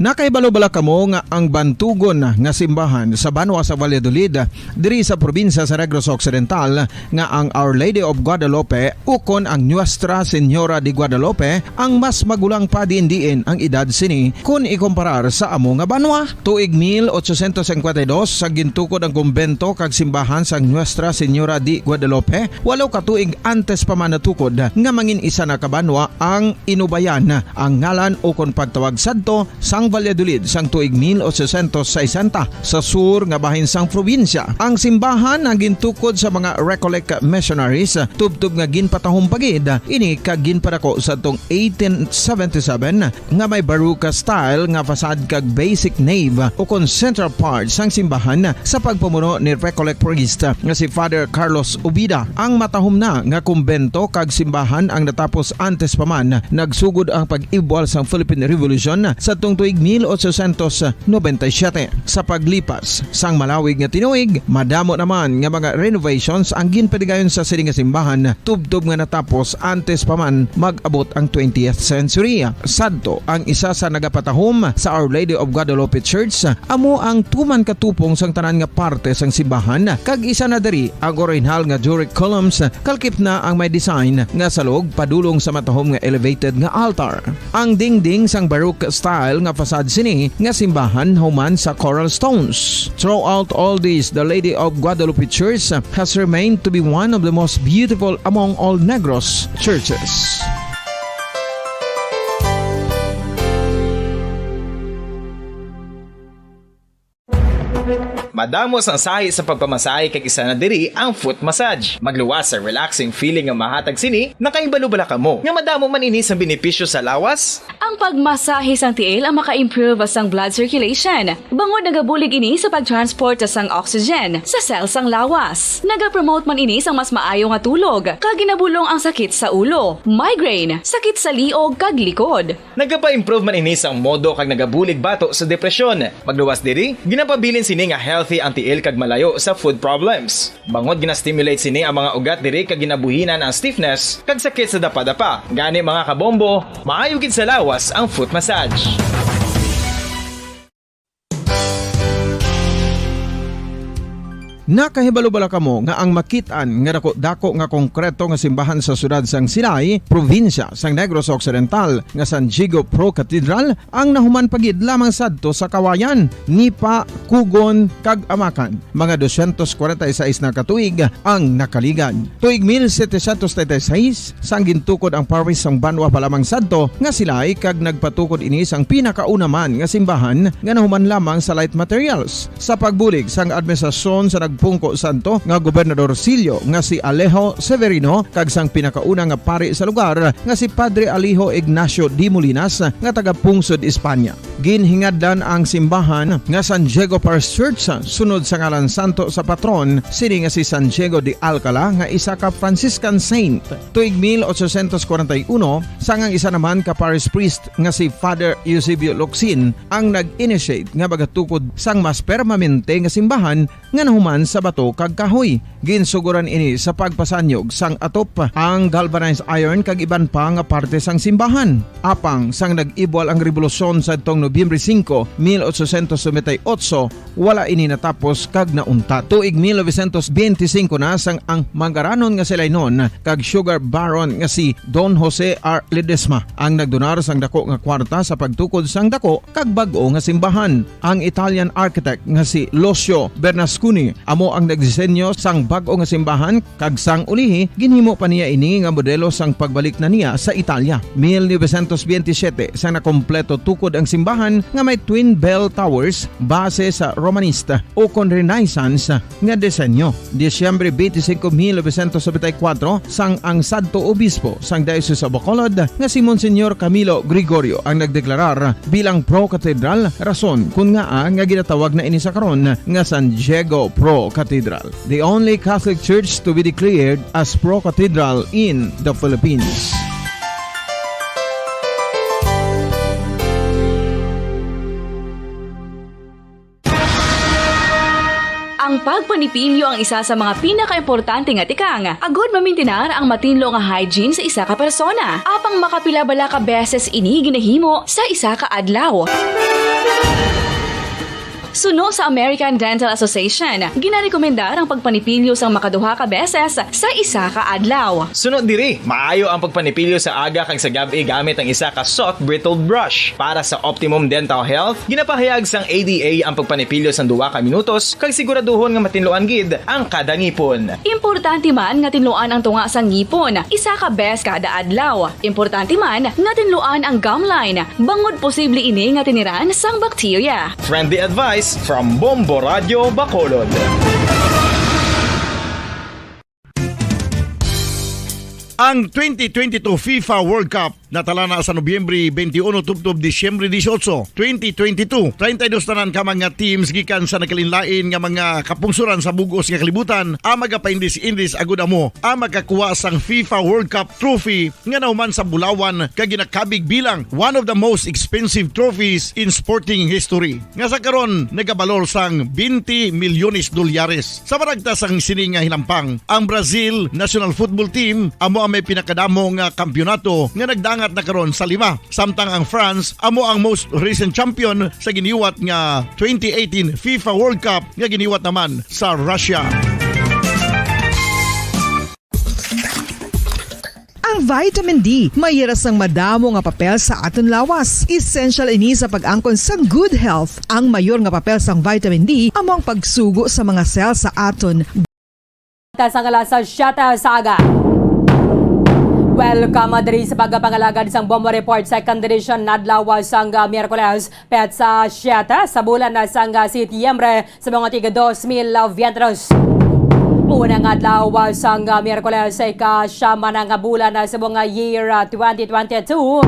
Nakahibalo bala kamo nga ang bantugon nga simbahan sa banwa sa Valladolid, diri sa probinsya sa Negros Occidental, nga ang Our Lady of Guadalupe ukon ang Nuestra Señora de Guadalupe ang mas magulang pa diin-diin ang edad sini kon ikumparar sa amo nga banwa? Tuig mil ochocientos cincuenta y dos, sa gintukod ang kumbento kag simbahan sang Nuestra Señora de Guadalupe, walo ka tuig antes pa man natukod nga mangin isa na ka banwa ang Inubayan, ang ngalan ukon pagtawag sadto sang Valladolid sang tuig mil ochocientos sesenta, sa sur nga bahin sang probinsya. Ang simbahan ang gintukod sa mga Recollect missionaries, tubtob nga ginpatahom pa gid ini kag ginpadako sadtong eighteen seventy-seven, nga may Baroque style nga facade kag basic nave ukon central part sang simbahan sa pagpamuno ni Recollect priest nga si Father Carlos Ubida. Ang matahom na nga kumbento kag simbahan ang natapos antes pa man nagsugod ang pag-ibwal sang Philippine Revolution sadtong tuig mil ochocientos noventa y siete. Sa paglipas sang malawig nga tinuig, madamo naman nga mga renovations ang ginpadigayon sa sini nga simbahan, tubtob nga natapos antes pa man mag-abot ang twentieth century. Sadto, ang isa sa nagapatahom sa Our Lady of Guadalupe Church amo ang tuman katupong sang tanan nga parte sang simbahan, kag isa na diri ang orihinal nga Doric columns, kalkip na ang may design nga salog padulong sa matahom nga elevated nga altar. Ang dingding sang Baroque style nga facade sini nga simbahan human sa coral stones. Throughout all this, the Lady of Guadalupe Church has remained to be one of the most beautiful among all Negros churches. Madamo sang sahi sa pagpamasahe, kag isa na diri ang foot massage. Magluwas sa relaxing feeling nga mahatag sini. Nakahibalo bala kamo nga madamo man ini sang benepisyo sa lawas? Ang pagmasahe sang tiil ang maka-improve sang blood circulation, bangod nagabulig ini sa pag-transport sang oxygen sa cell sang lawas. Nagapromote man ini sang mas maayo nga tulog, kag ginabulong ang sakit sa ulo, migraine, sakit sa liog, kag likod. Nagapa-improve man ini sang modo kag nagabulig bato sa depresyon. Magluwas diri, ginapabilin sini nga healthy ang tiil kag malayo sa foot problems. Bangod gina-stimulate sini ang mga ugat diri kag ginabuhinan ang stiffness kag sakit sa dapadapa. Gani, mga kabombo, maayo gid sa lawas ang foot massage. Nakahibalo bala kamo nga ang makit-an nga dako-dako nga konkreto nga simbahan sa siyudad sang Silay, probinsya sang Negros Occidental, nga San Diego Pro Cathedral, ang nahuman pa gid lamang sadto sa kawayan, nipa, kugon, kag amakan? Mga dosyentos kwarenta y seis na ka tuig ang nakaligad. Tuig mil setecientos treinta y seis, sang gintukod ang parish sang banwa pa lamang sadto nga Silay, kag nagpatukod ini sang pinakauna man nga simbahan nga nahuman lamang sa light materials. Sa pagbulig sang administrasyon sa nagpungko sadto nga Gobernador Sillo nga si Alejo Severino kag sang pinakauna nga pari sa lugar nga si Padre Alejo Ignacio de Molinas nga taga-pungsod Espanya. Ginhingadlan ang simbahan nga San Diego Parish Church sunod sa ngalan santo sa patron sini nga si San Diego de Alcala nga isa ka Franciscan saint. Tuig mil ochocientos kwarenta y uno, sang ang isa naman ka parish priest nga si Father Eusebio Locsin ang nag-initiate nga magatukod sang mas permanente nga simbahan nga nahuman sa bato kag kahoy. Ginsugoran ini sa pagpasanyog sang atop, ang galvanized iron kag iban pa nga parte sang simbahan. Apang sang nag-ibwal ang rebolusyon sadtong Nobyembre singko, mil ochocientos noventa y ocho, wala ini natapos kag nauntat. Tuig mil novecientos benti singko na sang ang mangaranon nga si Lainon kag sugar baron nga si Don Jose R. Ledesma ang nagdonar sang dako nga kwarta sa pagtukod sang dako kag bag-o nga simbahan. Ang Italian architect nga si Lucio Bernasconi amo ang nagdisenyo sang bag-o nga simbahan, kag sang ulihi ginhimo pa niya ini nga modelo sang pagbalik na niya sa Italia. Mil novecientos benti siyete, sang nakompleto tukod ang simbahan nga may twin bell towers base sa Romanista o kon Renaissance nga disenyo. Disyembre twenty-five, mil novecientos noventa y cuatro, sang ang sadto obispo sang Diocese of Bacolod nga si Monsignor Camilo Gregorio ang nagdeklarar bilang Pro Cathedral, rason kun ngaa nga ginatawag na ini sa karon nga San Diego Pro Cathedral, the only Catholic Church to be declared as Pro Cathedral in the Philippines. Ang pagpanipilyo ang isa sa mga pinakaimportante nga tikang agud mamintinar ang matinlo nga hygiene sa isa ka persona. Apang makapila bala ka beses ini ginahimo sa isa ka adlaw? Suno sa American Dental Association, ginarekomendar ang pagpanipilyo sang makaduha ka beses sa isa ka adlaw. Suno diri, maayo ang pagpanipilyo sa aga kag sa gab-i gamit ang isa ka soft bristled brush. Para sa optimum dental health, ginapahayag sang A D A ang pagpanipilyo sang duha ka minutos kag siguraduhon nga matinluan gid ang kada ngipon. Importante man nga tinluan ang tunga sang ngipon isa ka bes kada adlaw. Importante man nga tinluan ang gum line, bangod posible ini nga tiniran sang bakterya. Friendly advice from Bombo Radio Bacolod. Ang twenty twenty-two FIFA World Cup natala na sa Nobyembre twenty-one tubtob Disyembre dieciocho, twenty twenty-two. Treinta y dos tanan ka mga teams gikan sa nagkalainlain nga mga kapungsoran sa bug-os nga kalibutan ang magapaindis-indis agud amo ang makakuha sang FIFA World Cup trophy nga nahuman sa bulawan kag ginakabig bilang one of the most expensive trophies in sporting history, nga sa karon nagabalor sang twenty milyones dolyares. Sa maragta sang sini nga hinampang, ang Brazil national football team amo ang may pinakadamo nga kampiyonato nga nagdangat na karon sa lima, samtang ang France amo ang most recent champion sa giniwat nga twenty eighteen FIFA World Cup nga giniwat naman sa Russia. Ang vitamin D may hira sang madamo nga papel sa aton lawas. Essential ini sa pag-angkon sang good health. Ang mayor nga papel sang vitamin D amo ang pagsugo sa mga cell sa aton. Ta sa alas siyete sa aga. Welcome diri sa pagpangalagad sang Bombo Report, second edition, adlaw sang, ah, Miyerkules, petsa siyete sa bulan na sang, ah, Setyembre, sa mga tiga dos mil veintitrés. Unang adlaw sang, ah, Miyerkules, sa ika-siyam na nga bulan na sa mga year, ah, twenty twenty-two.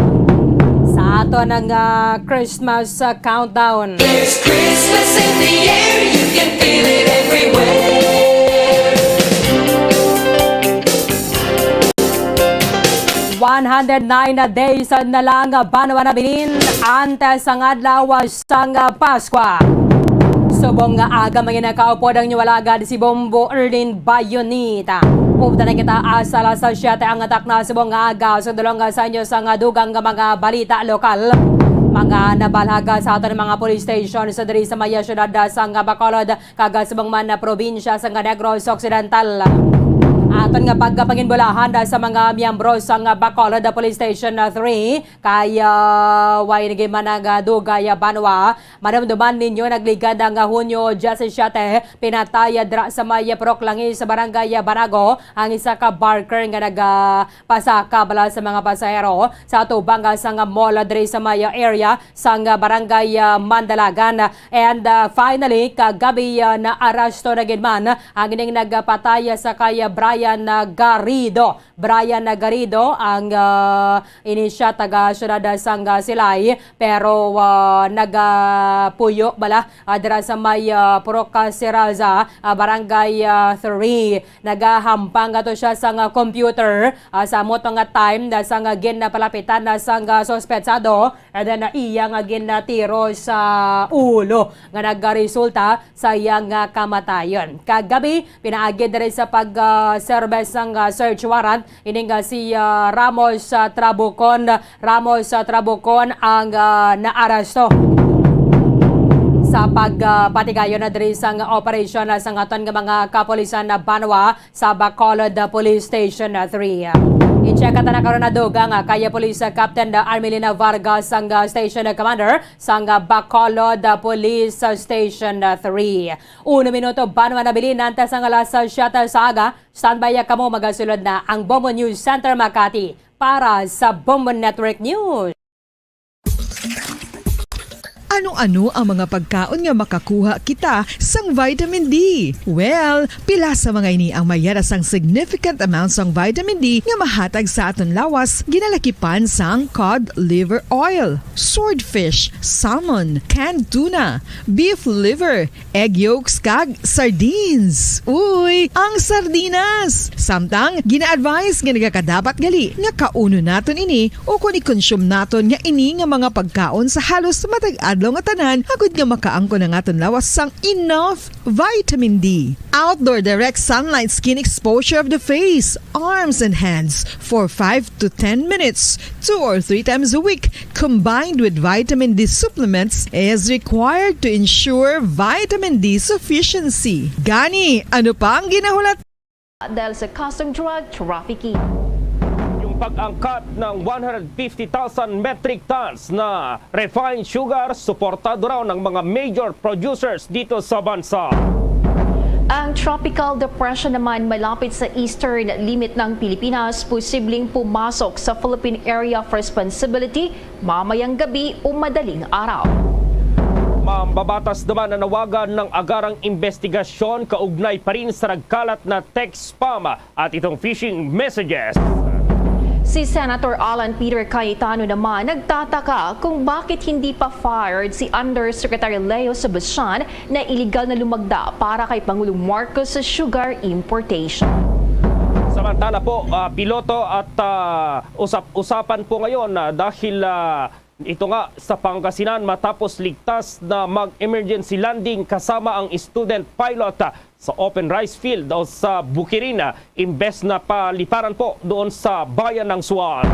Sa aton nga Christmas, ah, countdown. There's Christmas in the air, you can feel it everywhere. One hundred nine days na lang, banwa nabilin, antes sang adlaw sang Paskwa. Subong nga aga, mga nakaupod ang inyong alagad, si Bombo Erlin Bayonita. Updan na kita sa alas siyete ang takna subong nga aga. Sundulong sa inyo sang dugang nga mga balita lokal. Mga nabalhag sa aton mga police stations diri sa may siyudad sang Bacolod kag subong man na probinsya sang Negros Occidental. Aton nga pagpahingulaan sa mga miyembro sang Bacolod Police Station three kay, ah, way nagin man ang, ah, dugay, ah, banwa. Madumduman ninyo, nagligad ang, ah, Hunyo diyasisiete, pinatay, ah, dira sa may, ah, Purok Langi sa Barangay, ah, Banago ang isa ka barker nga naga pasaka bala sa mga pasahero sa atubang sang mall diri sa may area sang barangay, ah, Mandalagan. And, ah, finally, kagabi, ah, naaresto na gid man ang ining nagpatay sa kay Brian, ah, Garrido. Brian, ah, Garrido ang, ah, ini siya taga siyudad sang, ah, Silay, pero, ah, nagapuyo bala, ah, dira sa may, ah, Purok Siraza, ah, Barangay, ah, three. Nagahampang ato siya sang, ah, computer, ah, sa amo to nga time na sang, ah, ginpalapitan na sang, ah, suspetsado, and then, ah, iya nga ginatiro sa ulo nga nagaresulta sa iya nga kamatayon. Kagabi, pinaagi diri sa pag, ah, serve sang, ah, search warrant, ini nga si, ah, Ramos, ah, Trabucon, Ramos, ah, Trabucon ang, ah, naaresto sa pag, ah, patigayon na diri sang operasyon, ah, sang aton nga mga kapulisan na banwa sa Bacolod, ah, Police Station, ah, three. I-check ta na karon na dugang, ah, kay Police, ah, Captain, ah, Armelina Vargas sang, ah, Station, ah, Commander sang, ah, Bacolod, ah, Police, ah, Station, ah, three. Uno minuto, banwa na bilin, antes ang alas, ah, siyete sa aga. Standby, ah, kamo, magasulod na ang Bombo News Center Makati para sa Bombo Network News. Ano-ano ang mga pagkaon nga makakuha kita sang vitamin D? Well, pila sa mga ini ang mayara sang significant amount sang vitamin D nga mahatag sa aton lawas, ginalakipan sang cod liver oil, swordfish, salmon, canned tuna, beef liver, egg yolks, kag sardines. Uy, ang sardinas! Samtang, gina-advise nga nagakadapat gali nga kaunon naton ini ukon i-consume naton nga ini nga mga pagkaon sa halos matag adlaw nga tanan, agud nga makaangkon ang aton lawas sang enough vitamin D. Outdoor direct sunlight skin exposure of the face, arms, and hands for five to ten minutes, two or three times a week, combined with vitamin D supplements, is required to ensure vitamin D sufficiency. Gani, ano pa ang ginahulat? Dahil sa custom drug trafficking. Yung pag-angkat ng one hundred fifty thousand metric tons na refined sugar, suportado raw ng mga major producers dito sa bansa. Ang tropical depression naman malapit sa eastern limit ng Pilipinas, posibleng pumasok sa Philippine Area of Responsibility mamayang gabi o madaling araw. Mambabatas naman nanawagan ng agarang investigasyon kaugnay pa rin sa nagkalat na text spam at itong phishing messages. Si Senator Alan Peter Cayetano naman nagtataka kung bakit hindi pa fired si Undersecretary Leo Sebastian na iligal na lumagda para kay Pangulong Marcos sa sugar importation. Samantala po, ah, piloto at ah, usap-usapan po ngayon ah, dahil ah, ito nga sa Pangasinan matapos ligtas na mag-emergency landing kasama ang student pilot ah, sa open rice field o sa Bukirin, ah, imbes na paliparan po doon sa bayan ng Sual.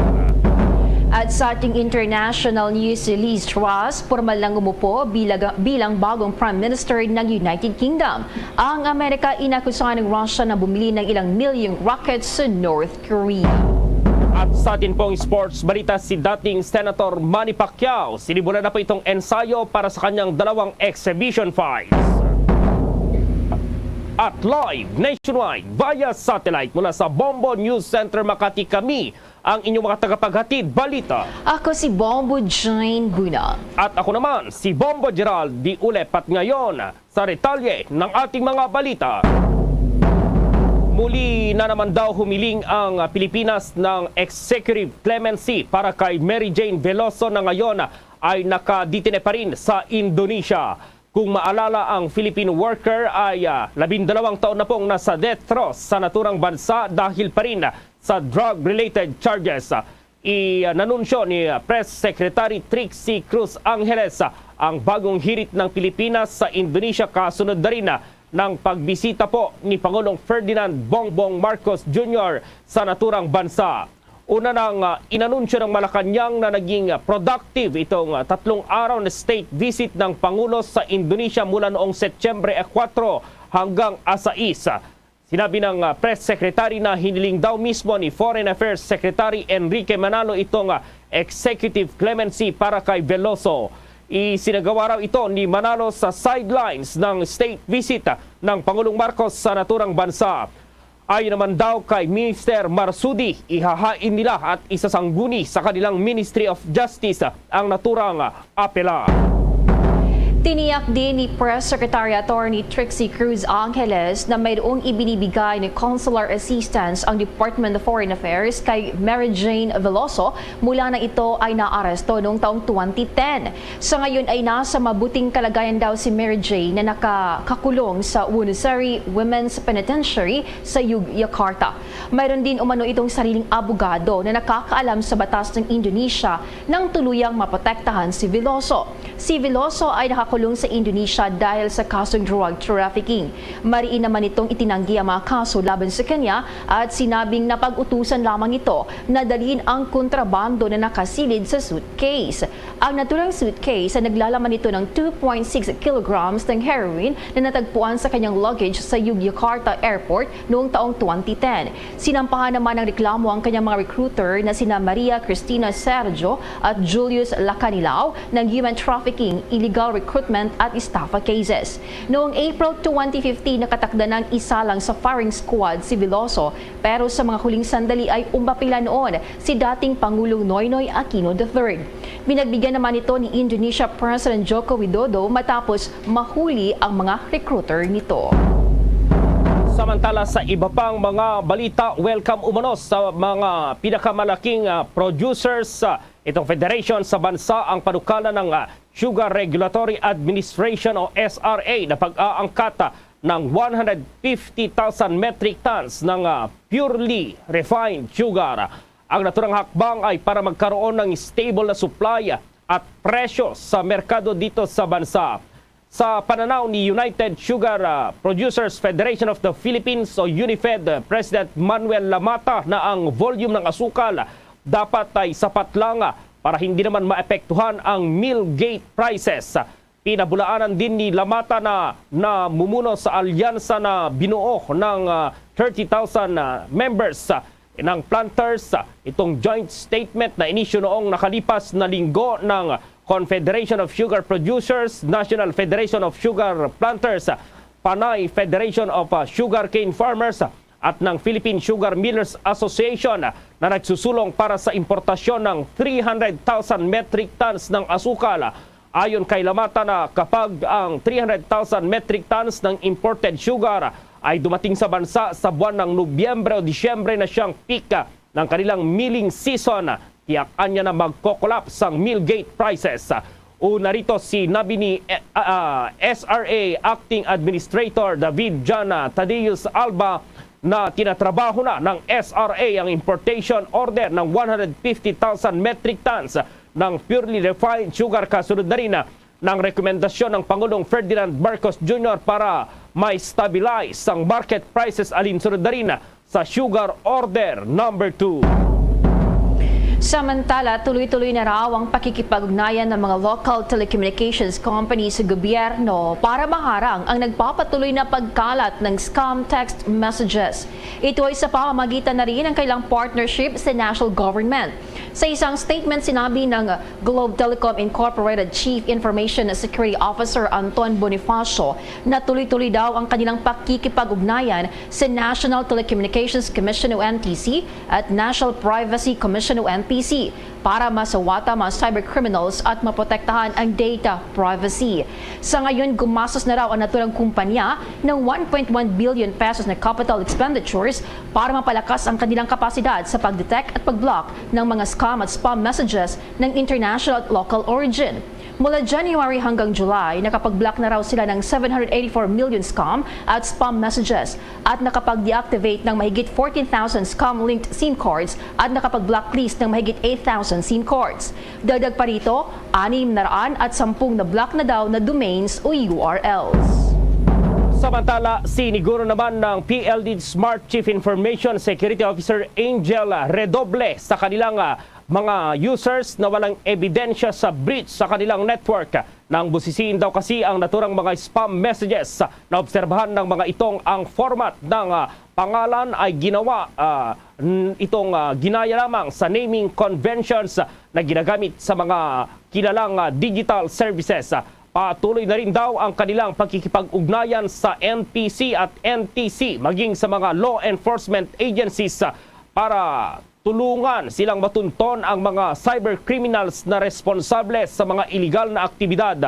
At sa ating international news, Liz Truss, pormal nang umupo bilang, bilang bagong Prime Minister ng United Kingdom. Ang Amerika inakusahan ng Russia na bumili ng ilang milyong rockets sa North Korea. At sa atin pong sports balita, si dating Senator Manny Pacquiao, sinimulan na po itong ensayo para sa kanyang dalawang exhibition fights. At live nationwide via satellite mula sa Bombo News Center Makati, kami ang inyong mga tagapaghatid balita. Ako si Bombo Jane Buna. At ako naman, si Bombo Gerald D. Ulep. At ngayon, sa detalye ng ating mga balita. Muli na naman daw humiling ang Pilipinas ng executive clemency para kay Mary Jane Veloso na ngayon ay nakadetine pa rin sa Indonesia. Kung maalala, ang Filipino worker ay ah, labindalawang taon na pong nasa death row sa naturang bansa dahil pa rin sa drug-related charges. Inanunsyo ni Press Secretary Trixie Cruz Angeles ang bagong hirit ng Pilipinas sa Indonesia kasunod na rin ng pagbisita po ni Pangulong Ferdinand Bongbong Marcos Junior sa naturang bansa. Una nang, ah, inanunsyo ng Malacañang na naging, ah, productive itong, ah, tatlong araw na state visit ng Pangulo sa Indonesia mula noong Setyembre kuwatro hanggang a sais. Sinabi ng, ah, press secretary na hiniling daw mismo ni Foreign Affairs Secretary Enrique Manalo itong, ah, executive clemency para kay Veloso. Isinagawa raw ito ni Manalo sa sidelines ng state visit, ah, ng Pangulong Marcos sa naturang bansa. Ayon naman daw kay Minister Marsudi, ihahain nila at isasangguni sa kanilang Ministry of Justice ang naturang apela. Tiniyak din ni Press Secretary Attorney Trixie Cruz Angeles na mayroong ibinibigay na consular assistance ang Department of Foreign Affairs kay Mary Jane Veloso mula na ito ay naaresto noong taong twenty ten. Sa ngayon ay nasa mabuting kalagayan daw si Mary Jane na nakakakulong sa Wunosari Women's Penitentiary sa Yogyakarta. Mayroon din umano itong sariling abogado na nakakaalam sa batas ng Indonesia nang tuluyang maprotektahan si Veloso. Si Veloso ay nakakulong sa Indonesia dahil sa kasong drug trafficking. Mariin naman itong itinanggi ang mga kaso laban sa kanya at sinabing napag-utusan lamang ito na dalhin ang kontrabando na nakasilid sa suitcase. Ang naturang suitcase ay naglalaman nito ng two point six kilograms ng heroin na natagpuan sa kanyang luggage sa Yogyakarta Airport noong taong twenty ten. Sinampahan naman ng reklamo ang kanyang mga recruiter na sina Maria Cristina Sergio at Julius Lacanilao ng human trafficking, illegal recruitment at estafa cases. Noong April twenty fifteen, nakatakda ng isalang sa firing squad si Veloso, pero sa mga huling sandali ay umapilan noon si dating Pangulong Noynoy Aquino the third. Pinagbigyan naman ito ni Indonesia President Joko Widodo matapos mahuli ang mga recruiter nito. Samantala, sa iba pang mga balita, welcome umano sa mga pinakamalaking, ah, producers, ah, itong federation sa bansa, ang panukala ng, ah, Sugar Regulatory Administration o S R A na pag-aangkat, ah, ng one hundred fifty thousand metric tons ng, ah, purely refined sugar. Ang naturang hakbang ay para magkaroon ng stable na supply at presyo sa merkado dito sa bansa. Sa pananaw ni United Sugar, ah, Producers Federation of the Philippines o UNIFED, ah, President Manuel Lamata na ang volume ng asukal dapat ay sapat lang, ah, para hindi naman maepektuhan ang mill gate prices. Pinabulaanan din ni Lamata na namumuno sa alyansa na binuo ng, ah, thirty thousand, ah, members, ah, ng planters, ah, itong joint statement na inisyu noong nakalipas na linggo ng Confederation of Sugar Producers, National Federation of Sugar Planters, Panay Federation of, ah, Sugarcane Farmers, at ng Philippine Sugar Millers Association na nagsusulong para sa importasyon ng three hundred thousand metric tons ng asukal. Ayon kay Lamata na kapag ang three hundred thousand metric tons ng imported sugar ay dumating sa bansa sa buwan ng Nobyembre o Disyembre na siyang peak ng kanilang milling season, tiyak-an niya na magko-collapse ang mill gate prices. Una rito, sinabi ni, eh, ah, ah, S R A Acting Administrator David John, ah, Tadeus Alba na tinatrabaho na ng S R A ang importation order ng one hundred fifty thousand metric tons ng purely refined sugar kasunod na rin, ah, ng rekomendasyon ng Pangulong Ferdinand Marcos Junior para ma-stabilize ang market prices alinsunod na rin sa Sugar Order Number two. Samantala, tuloy-tuloy na raw ang pakikipag-ugnayan ng mga local telecommunications company sa gobyerno para maharang ang nagpapatuloy na pagkalat ng scam text messages. Ito ay sa pamamagitan na rin ng kailang partnership sa national government. Sa isang statement, sinabi ng Globe Telecom Incorporated Chief Information Security Officer Anton Bonifacio na tuloy-tuloy daw ang kanilang pakikipag-ugnayan sa National Telecommunications Commission o N T C at National Privacy Commission o N P C para masawata mga cybercriminals at maprotektahan ang data privacy. Sa ngayon, gumastos na raw ang naturang kumpanya ng one point one billion pesos na capital expenditures para mapalakas ang kanilang kapasidad sa pag-detect at pag-block ng mga scam at spam messages ng international at local origin. Mula January hanggang July, nakapag-block na raw sila ng seven hundred eighty-four million scam at spam messages at nakapag-deactivate ng mahigit fourteen thousand scam-linked SIM cards at nakapag-blacklist ng mahigit eight thousand SIM cards. Dagdag pa rito, anim na raan at sampung na-block na daw na domains o U R Ls. Samantala, siniguro naman ng P L D Smart Chief Information Security Officer Angel Redoble sa kanilang, ah, mga users na walang ebidensya sa breach sa kanilang network. Nang busisiin daw kasi ang naturang mga spam messages, naobserbahan ng mga itong ang format ng, ah, pangalan ay ginawa, ah, n-, itong, ah, ginaya lamang sa naming conventions na ginagamit sa mga kilalang, ah, digital services. Patuloy na rin daw ang kanilang pagkikipag-ugnayan sa N P C at N T C, maging sa mga law enforcement agencies, ah, para tulungan silang matunton ang mga cyber criminals na responsable sa mga iligal na aktibidad.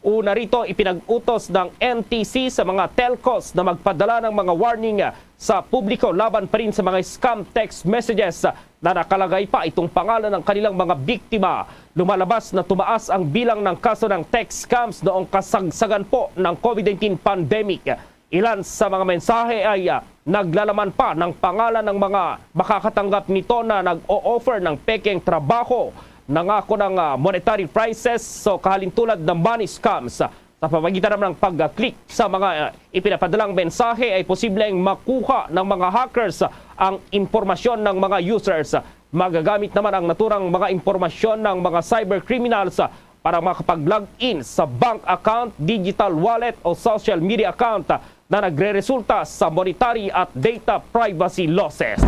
Una rito, ipinag-utos ng N T C sa mga telcos na magpadala ng mga warning sa publiko laban pa rin sa mga scam text messages na nakalagay pa itong pangalan ng kanilang mga biktima. Lumalabas na tumaas ang bilang ng kaso ng text scams noong kasagsagan po ng COVID nineteen pandemic. Ilan sa mga mensahe ay, ah, naglalaman pa ng pangalan ng mga makakatanggap nito na nag-o-offer ng pekeng trabaho, nangako ng, ah, monetary prizes, so kahalintulad ng money scams. Sa pamagitan naman ng pag-click sa mga, ah, ipinapadalang mensahe ay posibleng makuha ng mga hackers ang impormasyon ng mga users. Magagamit naman ang naturang mga impormasyon ng mga cyber criminals para makapag-log in sa bank account, digital wallet o social media account na nagreresulta sa monetary at data privacy losses.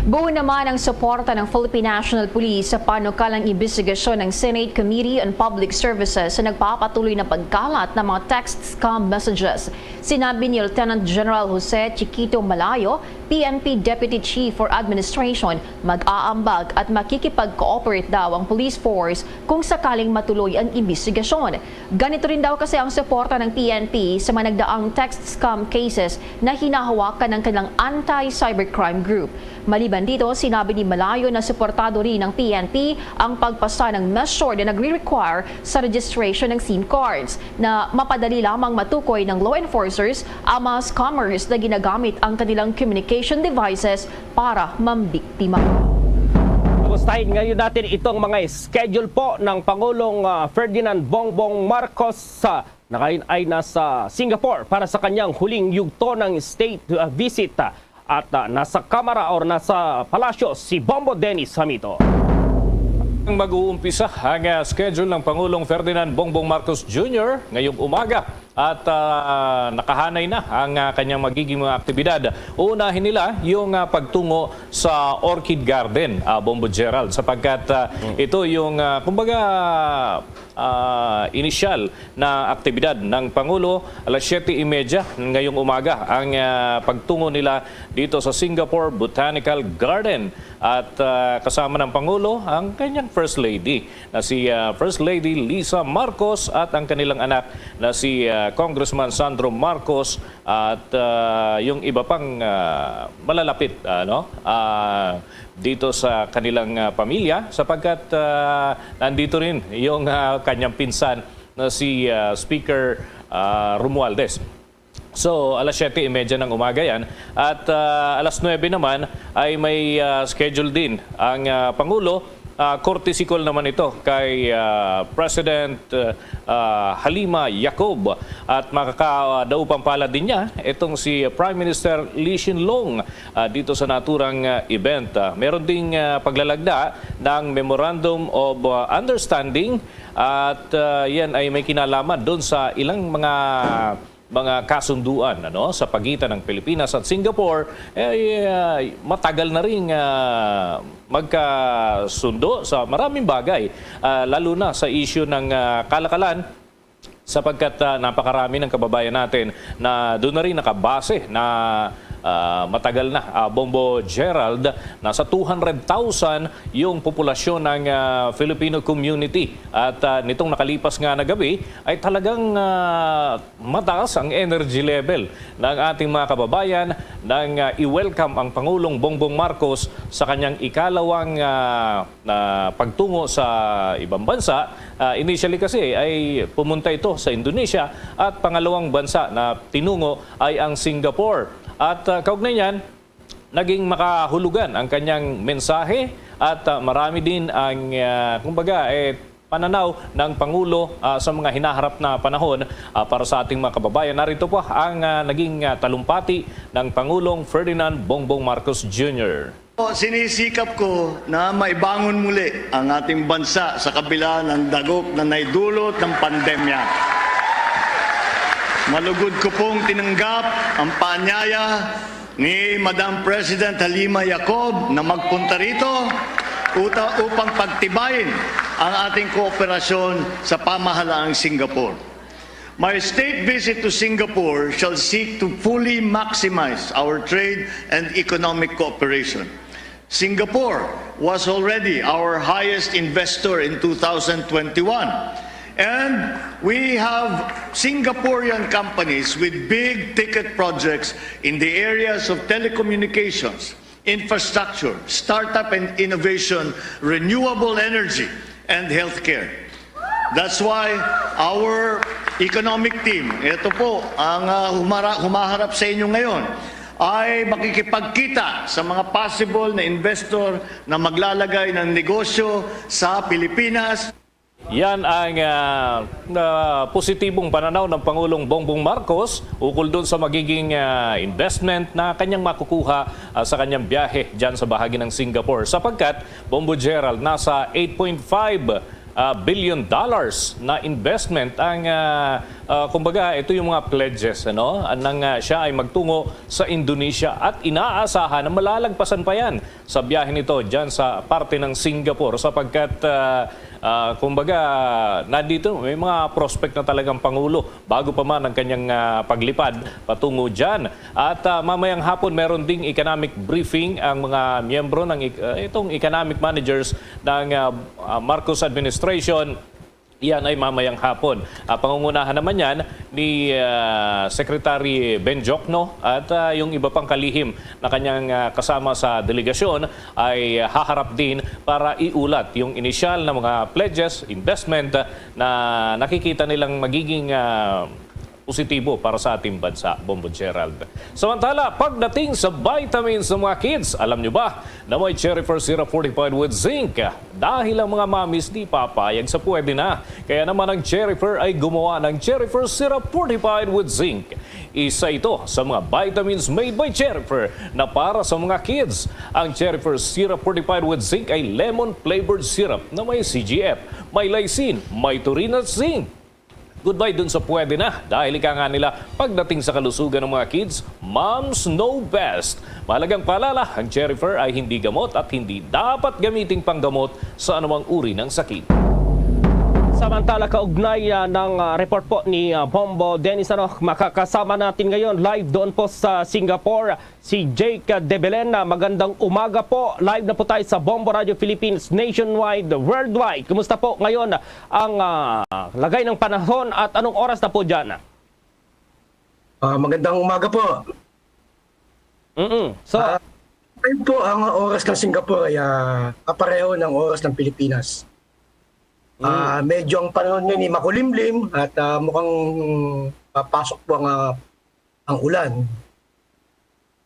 Buo naman ang suporta ng Philippine National Police sa panukalang imbestigasyon ng Senate Committee on Public Services sa nagpapatuloy na pagkalat ng mga text scam messages. Sinabi ni Lieutenant General Jose Chiquito Malayo, P N P Deputy Chief for Administration, mag-aambag at makikipag-cooperate daw ang police force kung sakaling matuloy ang imbestigasyon. Ganito rin daw kasi ang suporta ng P N P sa mga nagdaang text scam cases na hinahawakan ng kanilang anti-cybercrime group. Maliban dito, sinabi ni Malayo na suportado rin ng P N P ang pagpasa ng measure na nagre-require sa registration ng SIM cards na mapadali lamang matukoy ng law enforcers ang mga scammers na ginagamit ang kanilang communication devices para mambiktima. Kumustahin ngayon natin itong mga schedule po ng Pangulong, ah, Ferdinand Bongbong Marcos. Ah, na ngayon ay nasa Singapore para sa kanyang huling yugto ng state, ah, visit, ah, at, ah, nasa Kamara or nasa Palasyo si Bombo Dennis Hamito. Mag-uumpisa ang, ah, schedule ng Pangulong Ferdinand Bongbong Marcos Junior ngayong umaga at, ah, nakahanay na ang, ah, kanyang magiging mga aktibidad. Uunahin nila yung, ah, pagtungo sa Orchid Garden, ah, Bombo Gerald, sapagkat, ah, ito yung, ah, kumbaga, ah, inisyal na aktibidad ng Pangulo. Alas siyete y media ngayong umaga ang, ah, pagtungo nila dito sa Singapore Botanical Garden at, ah, kasama ng Pangulo ang kanyang First Lady na si, ah, First Lady Lisa Marcos at ang kanilang anak na si, ah, Congressman Sandro Marcos at, ah, yung iba pang, ah, malalapit, ano, ah, dito sa kanilang, ah, pamilya sapagkat, ah, nandito rin yung, ah, kanyang pinsan na si, ah, Speaker, ah, Romualdez. So, alas siyete y media ng umaga yan. At, ah, alas nuebe naman ay may, ah, schedule din ang, ah, Pangulo. Ah, courtesy call naman ito kay, ah, President, ah, Halima Yacob. At makakadaupang palad din niya itong si Prime Minister Lee Hsien Loong, ah, dito sa naturang, ah, event. Ah, meron ding, ah, paglalagda ng Memorandum of, ah, Understanding at, ah, yan ay may kinalaman doon sa ilang mga mga kasunduan, ano, sa pagitan ng Pilipinas at Singapore, eh, ah, matagal na ring, ah, magkasundo sa maraming bagay, ah, lalo na sa issue ng, ah, kalakalan, sapagkat, ah, napakarami ng kababayan natin na doon na rin nakabase na, ah, matagal na, ah, Bombo Gerald, nasa two hundred thousand yung populasyon ng, ah, Filipino community. At, ah, nitong nakalipas nga na gabi ay talagang, ah, mataas ang energy level ng ating mga kababayan nang, ah, i-welcome ang Pangulong Bongbong Marcos sa kanyang ikalawang, ah, ah, pagtungo sa ibang bansa. Ah, initially kasi ay pumunta ito sa Indonesia at pangalawang bansa na tinungo ay ang Singapore. At, ah, kaugnay niyan, naging makahulugan ang kanyang mensahe at, ah, marami din ang, ah, kumbaga, eh, pananaw ng Pangulo, ah, sa mga hinaharap na panahon, ah, para sa ating mga kababayan. Narito po ang, ah, naging, ah, talumpati ng Pangulong Ferdinand Bongbong Marcos Junior. Sinisikap ko na maibangon muli ang ating bansa sa kabila ng dagok na naidulot ng pandemya. Malugod ko pong tinanggap ang paanyaya ni Madam President Halima Yacob na magpunta rito uta-, upang pagtibayin ang ating kooperasyon sa pamahalaang Singapore. My state visit to Singapore shall seek to fully maximize our trade and economic cooperation. Singapore was already our highest investor in two thousand twenty-one, and we have Singaporean companies with big ticket projects in the areas of telecommunications, infrastructure, startup and innovation, renewable energy, and healthcare. That's why our economic team, ito po ang, ah, humara-, humaharap sa inyo ngayon, ay makikipagkita sa mga possible na investor na maglalagay ng negosyo sa Pilipinas. Yan ang, ah, ah, positibong pananaw ng Pangulong Bongbong Marcos ukol doon sa magiging, ah, investment na kanyang makukuha, ah, sa kanyang biyahe dyan sa bahagi ng Singapore. Sapagkat, Bombo Gerald, nasa eight point five, ah, billion dollars na investment ang, ah, ah, kumbaga, ito yung mga pledges, ano, nang, ah, siya ay magtungo sa Indonesia at inaasahan na malalagpasan pa yan sa biyahe nito dyan sa parte ng Singapore sapagkat, ah, ah, kumbaga, nandito may mga prospect na talagang pangulo bago pa man ang kanyang, ah, paglipad patungo dyan. At, ah, mamayang hapon meron ding economic briefing ang mga miyembro ng ec-, ah, itong economic managers ng, ah, ah, Marcos administration. Iyan ay mamayang hapon. Ah, pangungunahan naman yan ni, ah, Secretary Ben Jokno at, ah, yung iba pang kalihim na kanyang, ah, kasama sa delegasyon ay haharap din para iulat yung inisyal na mga pledges, investment, ah, na nakikita nilang magiging, ah, positibo para sa ating bansa, Bombo Gerald. Samantala, pagdating sa vitamins ng mga kids, alam nyo ba na may Cherry First Syrup fortified with zinc? Dahil ang mga mommies di papayag sa pwede na. Kaya naman ang Cherry First ay gumawa ng Cherry First Syrup fortified with zinc. Isa ito sa mga vitamins made by Cherry First na para sa mga kids. Ang Cherry First Syrup fortified with zinc ay lemon flavored syrup na may C G F, may lysine, may taurine at zinc. Goodbye dun sa pwede na, dahil ika nga nila, pagdating sa kalusugan ng mga kids, moms know best. Mahalagang paalala, ang Cherry First ay hindi gamot at hindi dapat gamiting panggamot sa anumang uri ng sakit. Samantala, kaugnay, ah, ng, ah, report po ni, ah, Bombo Dennis, ano, makakasama natin ngayon live doon po sa Singapore si Jake, ah, De Belen. Ah, magandang umaga po. Live na po tayo sa Bombo Radio Philippines nationwide, worldwide. Kumusta po ngayon ang, ah, lagay ng panahon at anong oras na po dyan? Ah, magandang umaga po. Mm-mm. So, Ah, ngayon po, ang oras ng Singapore ay, ah, kapareho ng oras ng Pilipinas. Mm. Ah, medyo ang panahon ngayon ay makulimlim at, ah, mukhang papasok po ang, ah, ang ulan.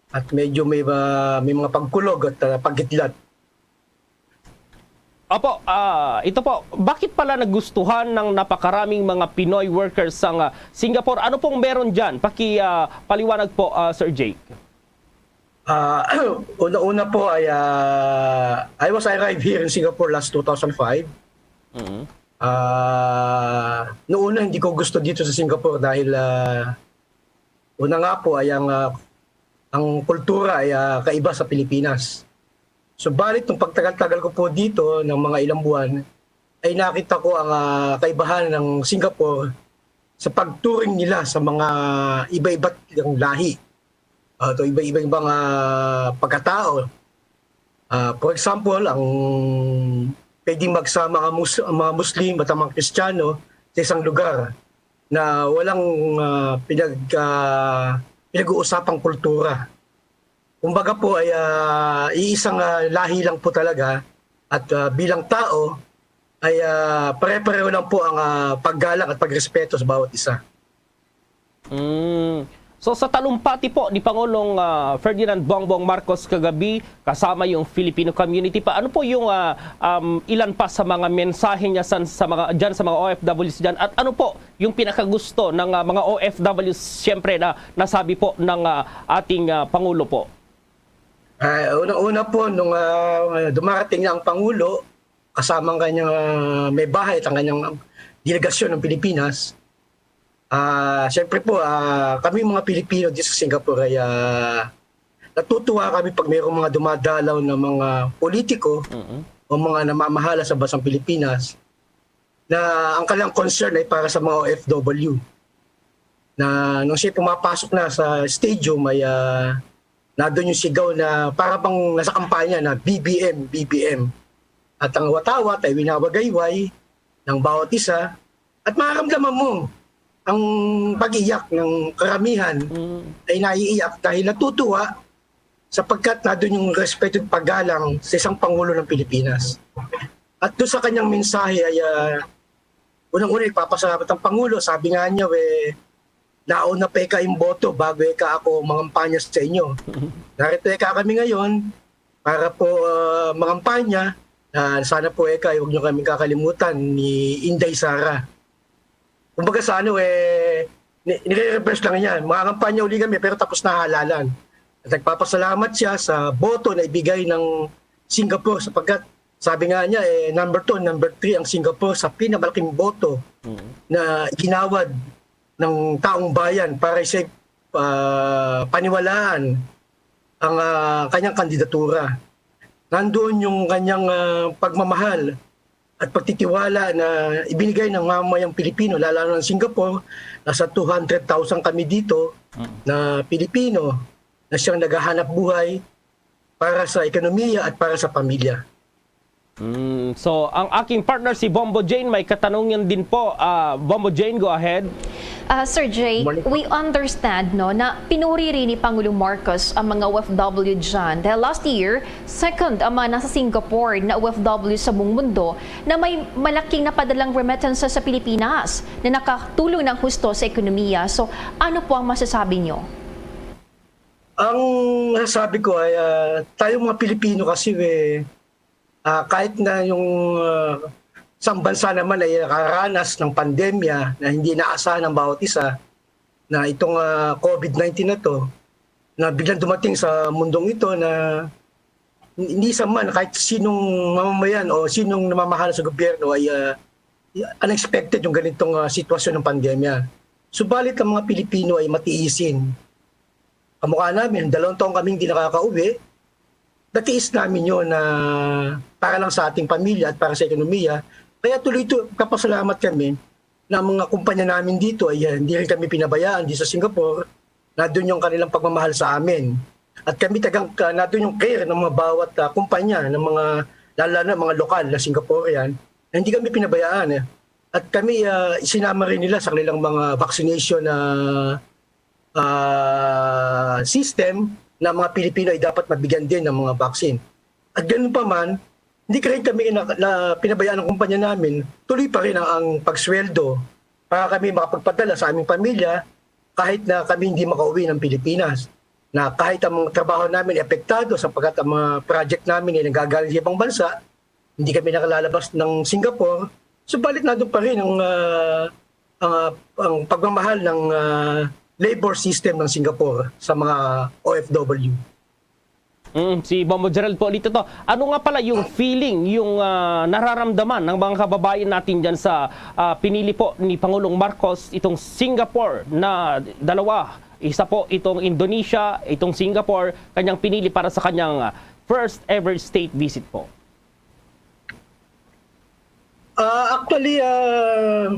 At medyo may, ah, may mga pagkulog at, ah, pagkidlat. Opo, ah, ito po, bakit pala nagustuhan ng napakaraming mga Pinoy workers sa, ah, Singapore? Ano pong meron dyan? Paki, ah, paliwanag po, ah, Sir Jake. Ah, una-una po ay, ah, I was arrived here in Singapore last two thousand five. Mhm. Ah, noon na hindi ko gusto dito sa Singapore dahil, ah, una nga po ay ang, ah, ang kultura ay, ah, kaiba sa Pilipinas. Subalit, nung pagtagal-tagal ko po dito ng mga ilang buwan, ay nakita ko ang, ah, kaibahan ng Singapore sa pagturing nila sa mga iba-iba't lahi. Ah, to iba-iba yung mga pagkatao. Ah, for example, ang pwedeng magsama ang Mus-, ang mga Muslim at ang mga Kristiyano sa isang lugar na walang, ah, pinag-, ah, pinag-uusapang kultura. Kumbaga po ay, ah, iisang, ah, lahi lang po talaga at, ah, bilang tao ay, ah, pare-pareho lang po ang, ah, paggalang at pagrespeto sa bawat isa. Mm. So, sa talumpati po ni Pangulong, ah, Ferdinand Bongbong Marcos kagabi, kasama yung Filipino community pa, ano po yung, ah, um, ilan pa sa mga mensahe niya san-, sa mga, dyan sa mga O F Ws dyan? At ano po yung pinakagusto ng, ah, mga O F Ws, siyempre, na nasabi po ng, ah, ating, ah, Pangulo po? Ah, unang-una po, nung, ah, dumarating na ang Pangulo, kasama ang kanyang, ah, may bahay at ang kanyang delegasyon ng Pilipinas, ah, siyempre po, ah, kami mga Pilipino dito sa Singapore ay, ah, natutuwa kami pag mayroong mga dumadalaw na mga politiko Mhm. o mga namamahala sa bansang Pilipinas na ang kanilang concern ay para sa mga O F W. Na nung siya pumapasok na sa stadium ay, ah, nandun yung sigaw na para bang nasa kampanya na, "B B M, B B M." At ang watawat ay winawagayway ng bawat isa at maramdaman mo ang pag-iyak ng karamihan Mm. ay naiiyak dahil natutuwa sapagkat nandun yung respeto at paggalang sa isang Pangulo ng Pilipinas. At doon sa kanyang mensahe ay, ah, unang-una, ipapasalamat ang Pangulo. Sabi nga niya, eh, "Nauna pa ika imboto bago ika ako mangampanya sa inyo. Narito ika kami ngayon para po, ah, mangampanya. Ah, sana po ika, huwag niyo kami kakalimutan ni Inday Sara." Kumbaga sa ano, eh, ni-, nire-reverse lang yan. Mangangampanya uli kami, pero tapos na halalan. At nagpapasalamat siya sa boto na ibigay ng Singapore sapagkat sabi nga niya, eh, number two, number three ang Singapore sa pinakamalaking boto Mhm. na ginawad ng taong bayan para sa, ah, paniwalaan ang, ah, kanyang kandidatura. Nandoon yung kanyang, ah, pagmamahal at pagtitiwala na ibinigay ng mamayang Pilipino, lalo na ng Singapore. Nasa two hundred thousand kami dito Mm. na Pilipino na siyang naghahanap buhay para sa ekonomiya at para sa pamilya. Mm, so, ang aking partner si Bombo Jane, may katanungan din po. Ah, Bombo Jane, go ahead. Ah, Sir Jay, Morning. We understand, no, na pinuri rin ni Pangulong Marcos ang mga O F W dyan. Dahil last year, second ang mga nasa Singapore na O F W sa buong mundo na may malaking napadalang remittances sa Pilipinas na nakatulong ng husto sa ekonomiya. So, ano po ang masasabi nyo? Ang masasabi ko ay, ah, tayong mga Pilipino kasi, eh, ah, kahit na yung, ah, isang bansa naman ay nakaranas ng pandemya na hindi naasahan ng bawat isa, na itong, ah, COVID nineteen na to, na biglang dumating sa mundong ito na hindi sa man kahit sinong mamamayan o sinong namamahala sa gobyerno ay, ah, unexpected yung ganitong, ah, sitwasyon ng pandemya. Subalit ang mga Pilipino ay matiisin. Kamukha namin, dalawang taon kaming di nakakauwi. Natiis namin yun na para lang sa ating pamilya at para sa ekonomiya. Kaya tuloy ito, kapasalamat kami na ang mga kumpanya namin dito ay, ah, hindi rin kami pinabayaan dito sa Singapore. Nandun yung kanilang pagmamahal sa amin. At kami tagang, ah, nandun yung care ng mga bawat, ah, kumpanya, ng mga, lalo na mga lokal na Singaporean, na hindi kami pinabayaan, eh. At kami, ah, isinama rin nila sa kanilang mga vaccination na, ah, system na mga Pilipino ay dapat mabigyan din ng mga vaccine. At ganun pa man, hindi ka rin kami na, na pinabayaan ng kumpanya namin, tuloy pa rin ang, ang pagsweldo para kami makapagpadala sa aming pamilya kahit na kami hindi makauwi ng Pilipinas. Na kahit ang mga trabaho namin apektado sapagkat ang mga project namin ay nagagaling sa ibang bansa, hindi kami nakalalabas ng Singapore, subalit nandun pa rin ang, ah, ang, ah, ang pagmamahal ng, ah, labor system ng Singapore sa mga O F W. Mm, si Bombo Gerald po dito to. Ano nga pala yung feeling, yung, ah, nararamdaman ng mga kababayan natin dyan sa, ah, pinili po ni Pangulong Marcos itong Singapore na dalawa? Isa po itong Indonesia, itong Singapore, kanyang pinili para sa kanyang, ah, first ever state visit po. Ah, actually, ah,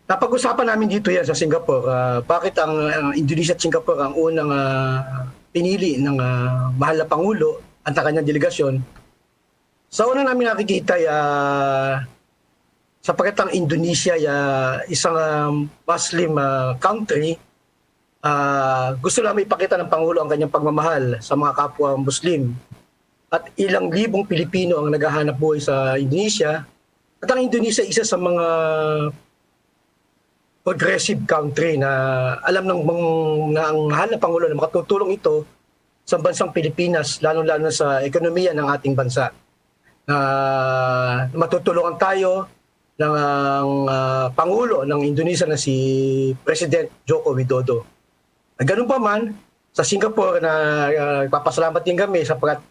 napag-usapan namin dito yan sa Singapore. Ah, bakit ang, ang Indonesia at Singapore ang unang, ah, pinili ng, ah, mahal na Pangulo at ang kanyang delegasyon? Sa una namin nakikita, ah, sapagkat ang Indonesia ay, ah, isang, ah, Muslim, ah, country, ah, gusto lang ipakita ng Pangulo ang kanyang pagmamahal sa mga kapwa Muslim. At ilang libong Pilipino ang naghahanap buhay sa Indonesia. At ang Indonesia isa sa mga progressive country na alam ng, ng, ng mahal na Pangulo na makatutulong ito sa bansang Pilipinas, lalong-lalo sa ekonomiya ng ating bansa. Na matutulungan tayo ng, ah, Pangulo ng Indonesia na si President Joko Widodo. Ganun pa man, sa Singapore, na, ah, nagpapasalamat din kami sapagkat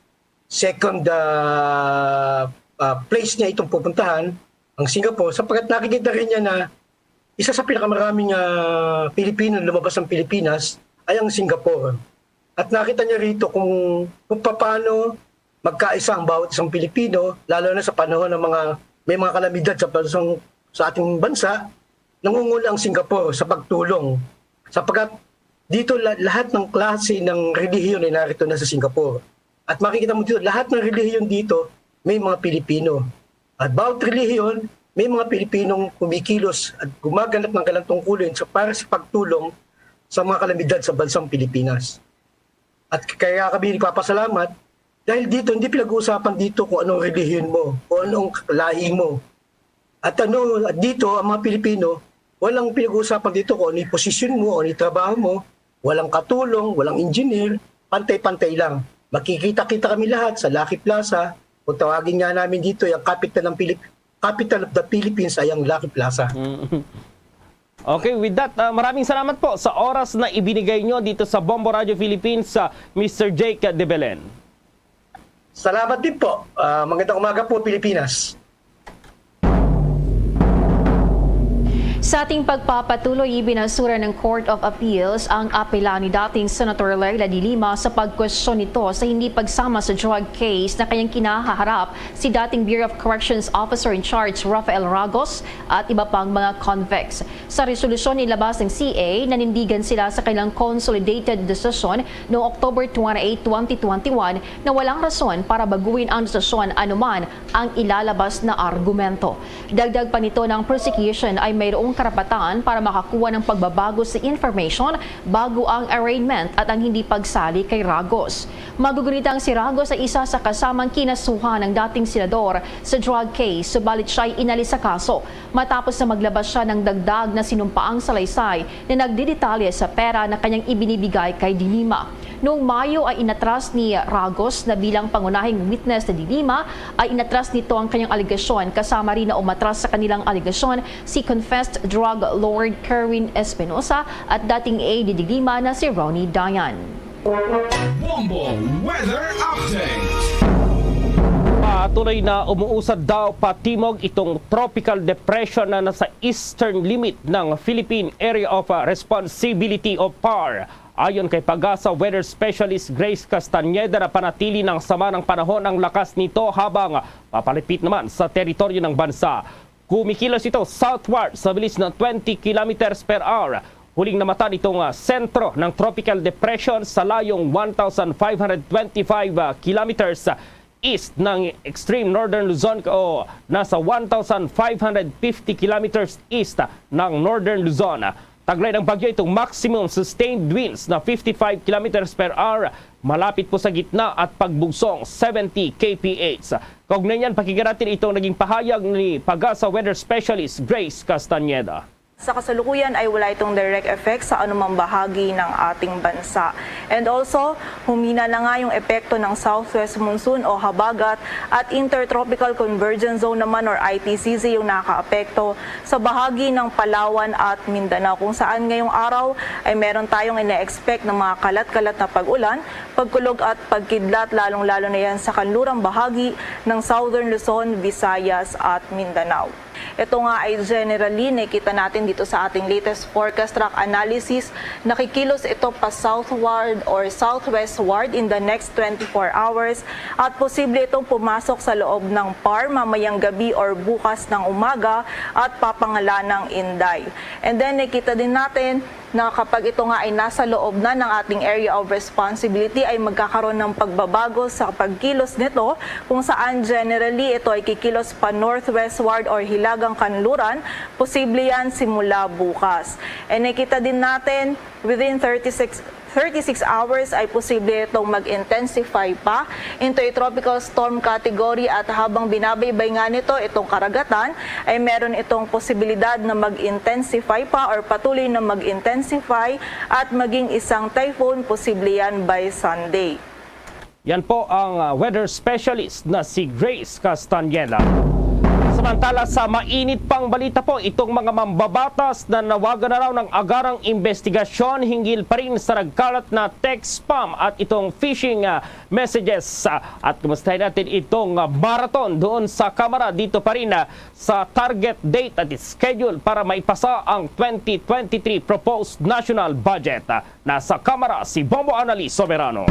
second, ah, ah, place niya itong pupuntahan, ang Singapore, sapagkat nakikita rin niya na isa sa pinakamaraming, ah, Pilipino lumabas ng Pilipinas ay ang Singapore. At nakita niya rito kung, kung paano magkaisa ang bawat isang Pilipino, lalo na sa panahon ng mga, may mga kalamidad sa bansang, sa ating bansa, nangunguna ang Singapore sa pagtulong. Sapagkat dito la-, lahat ng klase ng relihiyon ay narito na sa Singapore. At makikita mo dito, lahat ng relihiyon dito may mga Pilipino. At bawat relihiyon, may mga Pilipinong kumikilos at gumaganap ng kanilang tungkulin sa, para sa pagtulong sa mga kalamidad sa bansang Pilipinas. At kaya kami nagpapasalamat dahil dito, hindi pinag-uusapan dito kung anong relihiyon mo, kung anong lahi mo. At ano, at dito, ang mga Pilipino, walang pinag-uusapan dito kung ano yung posisyon mo, ano yung trabaho mo, walang katulong, walang engineer, pantay-pantay lang. Makikita-kita kami lahat sa Lucky Plaza, kung tawagin nga namin dito, yung capital ng Pilip-, capital of the Philippines ay ang Lucky Plaza. Mm. Okay, with that, ah, maraming salamat po sa oras na ibinigay nyo dito sa Bombo Radio Philippines, ah, Mister Jake de Belen. Salamat din po. Ah, magandang umaga po, Pilipinas. Sa ating pagpapatuloy, ibinasura ng Court of Appeals ang apela ni dating Senator Leila de Lima sa pagkwestiyon nito sa hindi pagsama sa drug case na kanyang kinahaharap si dating Bureau of Corrections Officer in Charge Rafael Ragos at iba pang mga convicts. Sa resolusyon na inilabas ng C A, nanindigan sila sa kanilang consolidated decision noong October twenty-eight, twenty twenty-one na walang rason para baguhin ang desisyon anuman ang ilalabas na argumento. Dagdag pa nito na ang prosecution ay mayroong karapatan para makakuha ng pagbabago sa information bago ang arraignment at ang hindi pagsali kay Ragos. Magugunitang si Ragos ay isa sa kasamang kinasuhan ng dating senador sa drug case, subalit siya ay inalis sa kaso matapos na maglabas siya ng dagdag na sinumpaang salaysay na nagdedetalye sa pera na kanyang ibinibigay kay De Lima. Noong Mayo ay inatras ni Ragos na bilang pangunahing witness ni De Lima, ay inatras nito ang kanyang alegasyon, kasama rin na umatras sa kanilang alegasyon si confessed drug lord Kerwin Espinosa at dating aide ni De Lima na si Ronnie Dayan. Bombo Weather Update. Patuloy na umuusad daw patimog itong tropical depression na nasa eastern limit ng Philippine Area of, uh, Responsibility o PAR. Ayon kay PAGASA Weather Specialist Grace Castañeda, napanatili ng sama ng panahon ang lakas nito habang papalapit naman sa teritoryo ng bansa. Kumikilos ito southward sa bilis ng twenty kilometers per hour. Huling namata nitong, ah, sentro ng Tropical Depression sa layong one thousand five hundred twenty-five, ah, kilometers east ng extreme northern Luzon o nasa one thousand five hundred fifty kilometers east ng northern Luzon. Taglay ng bagyo itong maximum sustained winds na fifty-five kilometers per hour, malapit po sa gitna at pagbugsong seventy K P H. Kaugnay niyan, pakinggan natin itong naging pahayag ni PAGASA Weather Specialist Grace Castañeda. Sa kasalukuyan ay wala itong direct effect sa anumang bahagi ng ating bansa. And also, humina na nga yung epekto ng southwest monsoon o habagat at intertropical convergence zone naman or I T C Z yung nakakaapekto sa bahagi ng Palawan at Mindanao, kung saan ngayong araw ay meron tayong ina-expect ng mga kalat-kalat na pag-ulan, pagkulog at pagkidlat, lalong-lalo na yan sa kanlurang bahagi ng Southern Luzon, Visayas at Mindanao. Ito nga ay generally nakita natin dito sa ating latest forecast track analysis. Nakikilos ito pa southward or southwestward in the next twenty-four hours at posible itong pumasok sa loob ng PAR mamayang gabi or bukas ng umaga at papangalanang Inday. And then nakita din natin na kapag ito nga ay nasa loob na ng ating area of responsibility, ay magkakaroon ng pagbabago sa pagkilos nito, kung saan generally ito ay kikilos pa northwestward or hilagang kanluran, posible yan simula bukas. And nakita din natin, within thirty-six, thirty-six hours ay posible itong mag-intensify pa into a tropical storm category, at habang binabaybay nga nito itong karagatan, ay meron itong posibilidad na mag-intensify pa or patuloy na mag-intensify at maging isang typhoon, posible yan by Sunday. Yan po ang, ah, weather specialist na si Grace Castañeda. Samantala, sa mainit pang balita po, itong mga mambabatas na nawagan na raw ng agarang investigasyon hinggil pa rin sa nagkalat na text spam at itong phishing, ah, messages. Ah, at kumustahin natin itong, ah, marathon doon sa Kamara dito pa rin, ah, sa target date at schedule para maipasa ang twenty twenty-three proposed national budget. Ah, nasa Kamara si Bombo Annalise Soberano.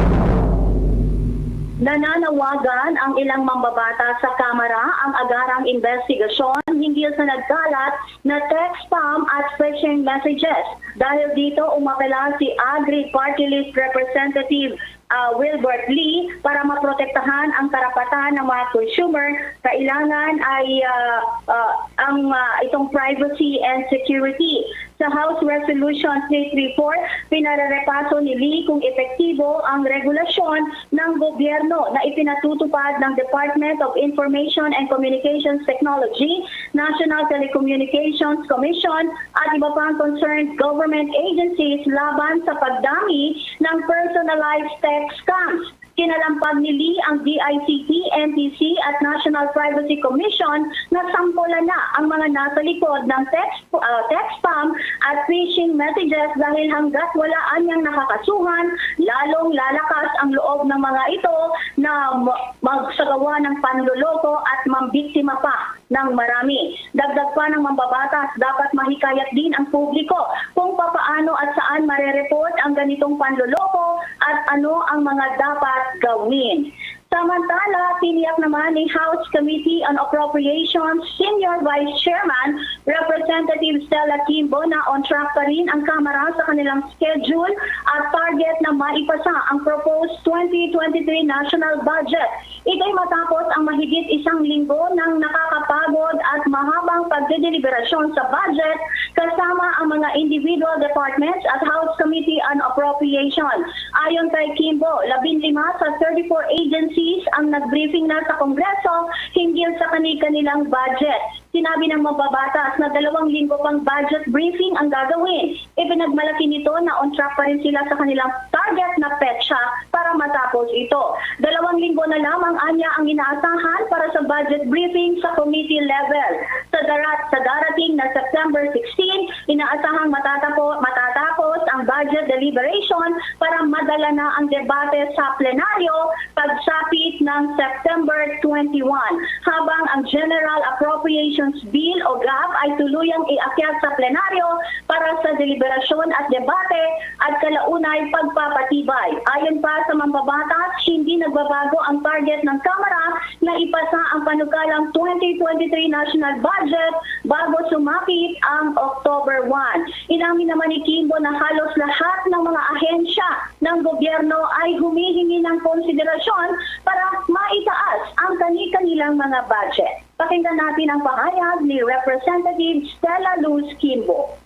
Nananawagan ang ilang mambabatas sa Kamara ang agarang investigasyon hinggil sa nagkalat na text spam at phishing messages. Dahil dito, umapela si Agri Party List Representative, ah, Wilbert Lee para maprotektahan ang karapatan ng mga consumer. Kailangan ay, ah, ah, ang, ah, itong privacy and security. Sa House Resolution three three four, pinarerepaso ni Lee kung epektibo ang regulasyon ng gobyerno na ipinatutupad ng Department of Information and Communications Technology, National Telecommunications Commission, at iba pang concerned government agencies laban sa pagdami ng personalized text scams. Kinalampag ni Lee ang D I C T, N T C at National Privacy Commission na sampolan na ang mga nasa likod ng text, ah, text spam at phishing messages dahil hanggat wala anyang nakakasuhan, lalong lalakas ang loob ng mga ito na ma- magsagawa ng panloloko at mambiktima pa ng marami. Dagdag pa ng mambabatas, dapat mahikayat din ang publiko kung papaano at saan marereport ang ganitong panloloko at ano ang mga dapat gawin. Samantala, tiniyak naman ni House Committee on Appropriations Senior Vice Chairman Representative Stella Kimbo na on track pa rin ang Kamara sa kanilang schedule at target na maipasa ang proposed twenty twenty-three national budget. Ito'y matapos ang mahigit isang linggo ng nakakapagod at mahabang pagdedeliberasyon sa budget kasama ang mga individual departments at House Committee on Appropriation. Ayon kay Kimbo, labinlima sa thirty-four agencies ang nag-briefing na sa Kongreso hinggil sa kani-kanilang budget. Sinabi ng mambabatas na dalawang linggo pang budget briefing ang gagawin. Ipinagmalaki nito na on track pa rin sila sa kanilang target na petsa para matapos ito. Dalawang linggo na lamang anya ang inaasahan para sa budget briefing sa committee level. Sa darat sa darating na September sixteen, inaasahang matatapo, matatapos ang budget deliberation para madala na ang debate sa plenaryo pagsapit ng September twenty-one, habang ang General Appropriations Bill o GAB ay tuluyang iakyat sa plenaryo para sa deliberasyon at debate at kalaunay pagpapatibay. Ayon pa sa mambabatas, hindi nagbabago ang target ng Kamara na ipasa ang panukalang twenty twenty-three national budget bago sumapit ang October one. Inamin naman ni Kimbo na halos lahat ng mga ahensya ng gobyerno ay humihingi ng konsiderasyon para maitaas ang kani-kanilang mga budget. Pakinggan natin ang pahayag ni Representative Stella Luz Kimbo.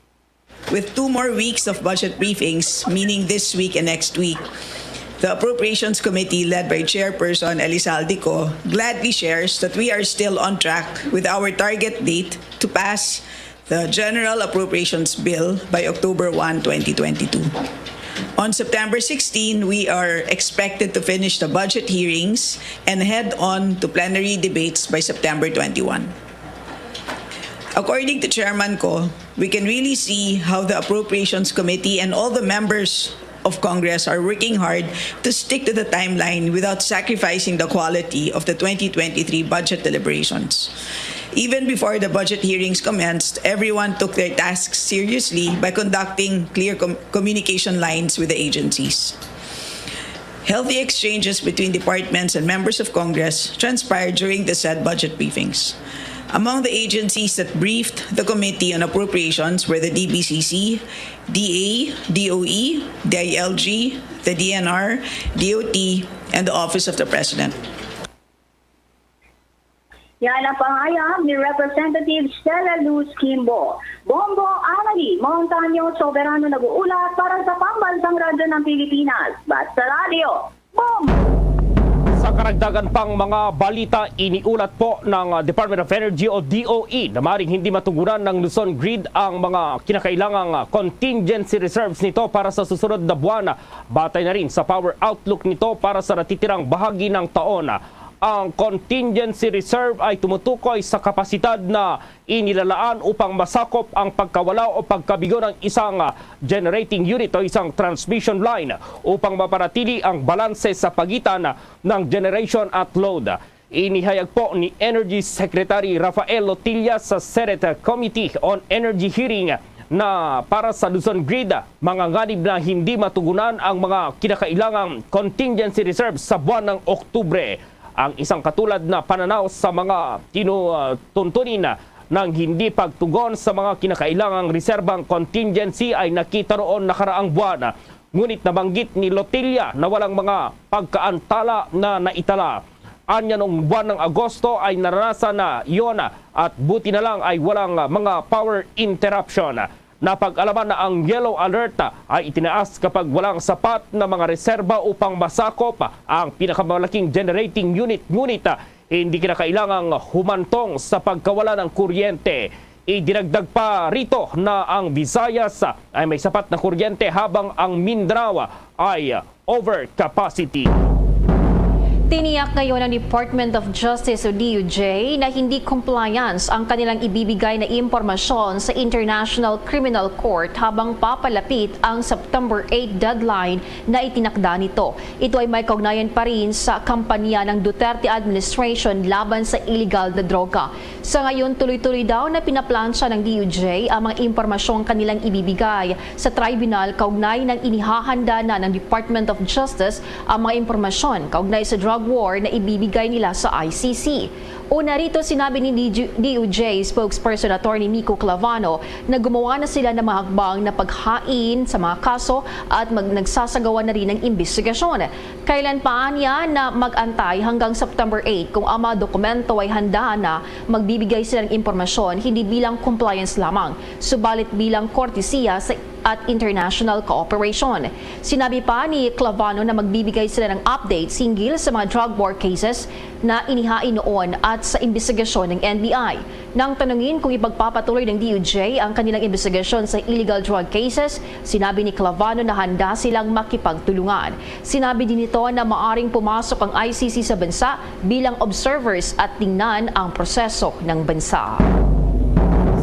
With two more weeks of budget briefings, meaning this week and next week, the Appropriations Committee, led by Chairperson Elizalde Co, gladly shares that we are still on track with our target date to pass the General Appropriations Bill by October one, twenty twenty-two. On September sixteen, we are expected to finish the budget hearings and head on to plenary debates by September twenty-one. According to Chairman Co, we can really see how the Appropriations Committee and all the members of Congress are working hard to stick to the timeline without sacrificing the quality of the twenty twenty-three budget deliberations. Even before the budget hearings commenced, everyone took their tasks seriously by conducting clear com- communication lines with the agencies. Healthy exchanges between departments and members of Congress transpired during the said budget briefings. Among the agencies that briefed the Committee on Appropriations were the D B C C, D A, D O E, D I L G, the D N R, D O T, and the Office of the President. Yan ang pahayag ni Representative Stella Luz Kimbo. Bombo Anali Montaño Soberano nag-uulat para sa Pambansang Radyo ng Pilipinas, Basta Radyo. Bombo! Sa karagdagan pang mga balita, iniulat po ng Department of Energy o D O E na maring hindi matugunan ng Luzon Grid ang mga kinakailangang contingency reserves nito para sa susunod na buwan, batay na rin sa power outlook nito para sa natitirang bahagi ng taon. Ang contingency reserve ay tumutukoy sa kapasidad na inilalaan upang masakop ang pagkawala o pagkabigo ng isang, ah, generating unit o isang transmission line upang mapanatili ang balanse sa pagitan ng generation at load. Inihayag po ni Energy Secretary Rafael Lotilla sa Senate Committee on Energy hearing na para sa Luzon Grid, manganganib na hindi matugunan ang mga kinakailangang contingency reserve sa buwan ng Oktubre. Ang isang katulad na pananaw sa mga tinutuntunin ng hindi pagtugon sa mga kinakailangang reserbang contingency ay nakita noon nakaraang buwan. Ngunit nabanggit ni Lotilla na walang mga pagkaantala na naitala. Anya, nung buwan ng Agosto ay naranasan na iyon at buti na lang ay walang mga power interruption. Napag-alaman na ang yellow alert ay itinaas kapag walang sapat na mga reserba upang masakop ang pinakamalaking generating unit, ngunit hindi kinakailangang humantong sa pagkawala ng kuryente. Idinagdag pa rito na ang Visayas ay may sapat na kuryente habang ang Mindanao ay over capacity. Tiniyak ngayon ng Department of Justice o D O J na hindi compliance ang kanilang ibibigay na impormasyon sa International Criminal Court habang papalapit ang September eight deadline na itinakda nito. Ito ay may kaugnayan pa rin sa kampanya ng Duterte administration laban sa iligal na droga. Sa ngayon, tuloy-tuloy daw na pinaplansya ng D O J ang mga impormasyong kanilang ibibigay sa tribunal kaugnay ng inihahanda na ng Department of Justice ang mga impormasyon kaugnay sa drug war na ibibigay nila sa I C C. Una rito, sinabi ni D O J spokesperson Attorney Miko Clavano na gumawa na sila ng mga hakbang na paghain sa mga kaso at mag-, nagsasagawa na rin ng imbestigasyon. Kailan pa anya na mag-antay hanggang September eight kung ang mga dokumento ay handa na, magbibigay sila ng impormasyon hindi bilang compliance lamang, subalit bilang kortesiya sa, at international cooperation. Sinabi pa ni Clavano na magbibigay sila ng update hinggil sa mga drug war cases na inihain noon at sa imbestigasyon ng N B I. Nang tanungin kung ipagpapatuloy ng D O J ang kanilang imbestigasyon sa illegal drug cases, sinabi ni Clavano na handa silang makipagtulungan. Sinabi din nito na maaring pumasok ang I C C sa bansa bilang observers at tingnan ang proseso ng bansa.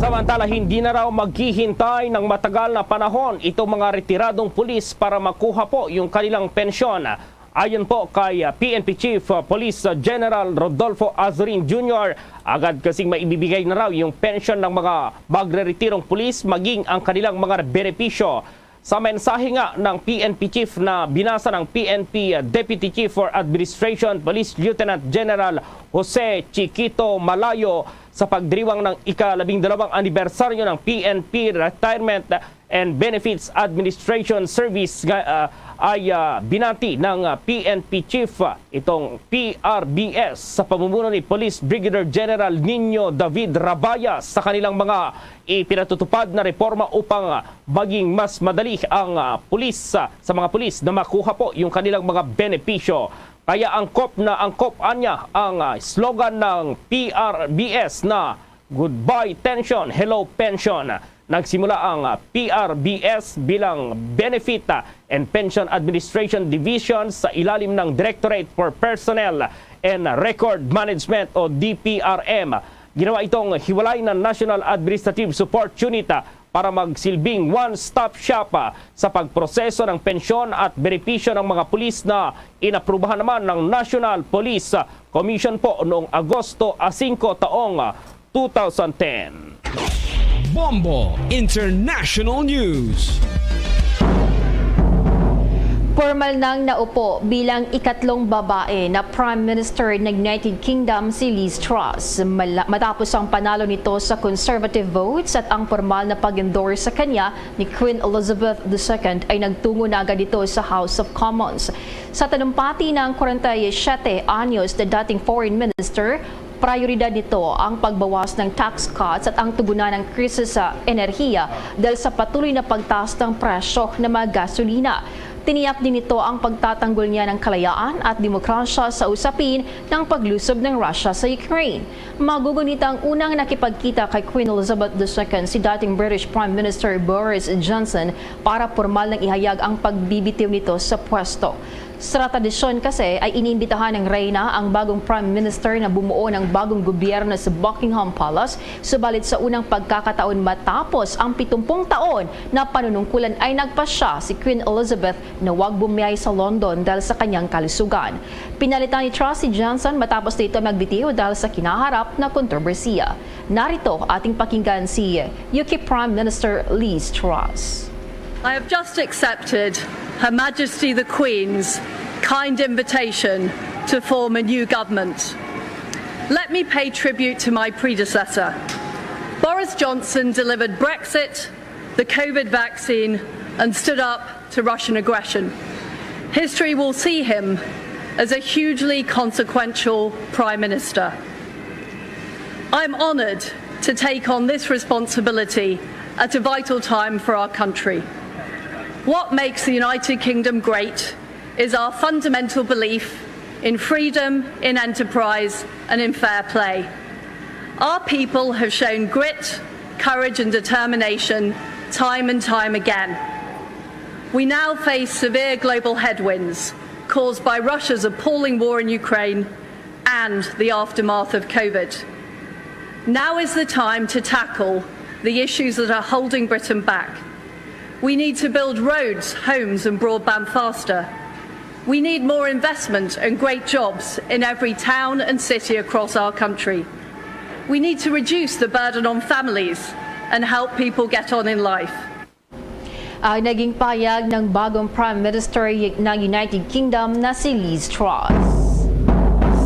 Samantala, hindi na raw maghihintay ng matagal na panahon itong mga retiradong pulis para makuha po yung kanilang pensyon. Ayon po kay, ah, P N P Chief, ah, Police, ah, General Rodolfo Azurin Junior, agad kasing maibibigay na raw yung pensyon ng mga magreretirong pulis, maging ang kanilang mga benepisyo. Sa mensahe nga ng P N P Chief na binasa ng P N P Deputy Chief for Administration, Police Lieutenant General Jose Chiquito Malayo, sa pagdiriwang ng ikalabing dalawang anibersaryo ng P N P Retirement and Benefits Administration Service nga, ah, ay, ah, binati ng, ah, P N P Chief, ah, itong P R B S sa pamumuno ni Police Brigadier General Nino David Rabaya sa kanilang mga ipinatutupad na reforma upang, ah, maging mas madali ang, ah, pulis, ah, sa mga pulis na makuha po yung kanilang mga benepisyo. Kaya angkop na angkop anya ang, ah, slogan ng P R B S na "Goodbye Tension, Hello Pension." Nagsimula ang, ah, P R B S bilang Benefit, ah, and Pension Administration Division sa ilalim ng Directorate for Personnel and Record Management o D P R M. Ginawa itong hiwalay na National Administrative Support Unit, ah, para magsilbing one-stop shop, ah, sa pagproseso ng pensyon at benepisyo ng mga pulis na inaprubahan naman ng National Police, ah, Commission po noong Agosto, ah, singko taong, ah, two thousand ten. Bombo International News. Pormal nang naupo bilang ikatlong babae na Prime Minister ng United Kingdom si Liz Truss. Mala-, matapos ang panalo nito sa conservative votes at ang pormal na pag-endorse sa kanya ni Queen Elizabeth the Second ay nagtungo na agad ito sa House of Commons. Sa talumpati ng kwarenta y siyete anyos na dating Foreign Minister, Prioridad nito ang pagbawas ng tax cuts at ang tugunan ng krisis sa enerhiya dahil sa patuloy na pagtaas ng presyo ng mga gasolina. Tiniyak din nito ang pagtatanggol niya ng kalayaan at demokrasya sa usapin ng paglusob ng Russia sa Ukraine. Magugunit ang unang nakipagkita kay Queen Elizabeth the Second si dating British Prime Minister Boris Johnson para pormal nang ihayag ang pagbibitiw nito sa pwesto. Sa tradisyon kasi ay iniimbitahan ng reyna ang bagong prime minister na bumuo ng bagong gobyerno sa Buckingham Palace, subalit sa unang pagkakataon matapos ang pitumpung taon na panunungkulan ay nagpasya si Queen Elizabeth na wag bumiyahe sa London dahil sa kanyang kalusugan. Pinalitan ni Trust si Johnson matapos dito magbitiw dahil sa kinaharap na kontrobersiya. Narito ating pakinggan si U K Prime Minister Liz Truss. I have just accepted Her Majesty the Queen's kind invitation to form a new government. Let me pay tribute to my predecessor. Boris Johnson delivered Brexit, the COVID vaccine, and stood up to Russian aggression. History will see him as a hugely consequential Prime Minister. I'm honoured to take on this responsibility at a vital time for our country. What makes the United Kingdom great is our fundamental belief in freedom, in enterprise, and in fair play. Our people have shown grit, courage, and determination time and time again. We now face severe global headwinds caused by Russia's appalling war in Ukraine and the aftermath of COVID. Now is the time to tackle the issues that are holding Britain back. We need to build roads, homes, and broadband faster. We need more investment and great jobs in every town and city across our country. We need to reduce the burden on families and help people get on in life. Ang naging payag ng bagong Prime Minister ng United Kingdom na si Liz Truss.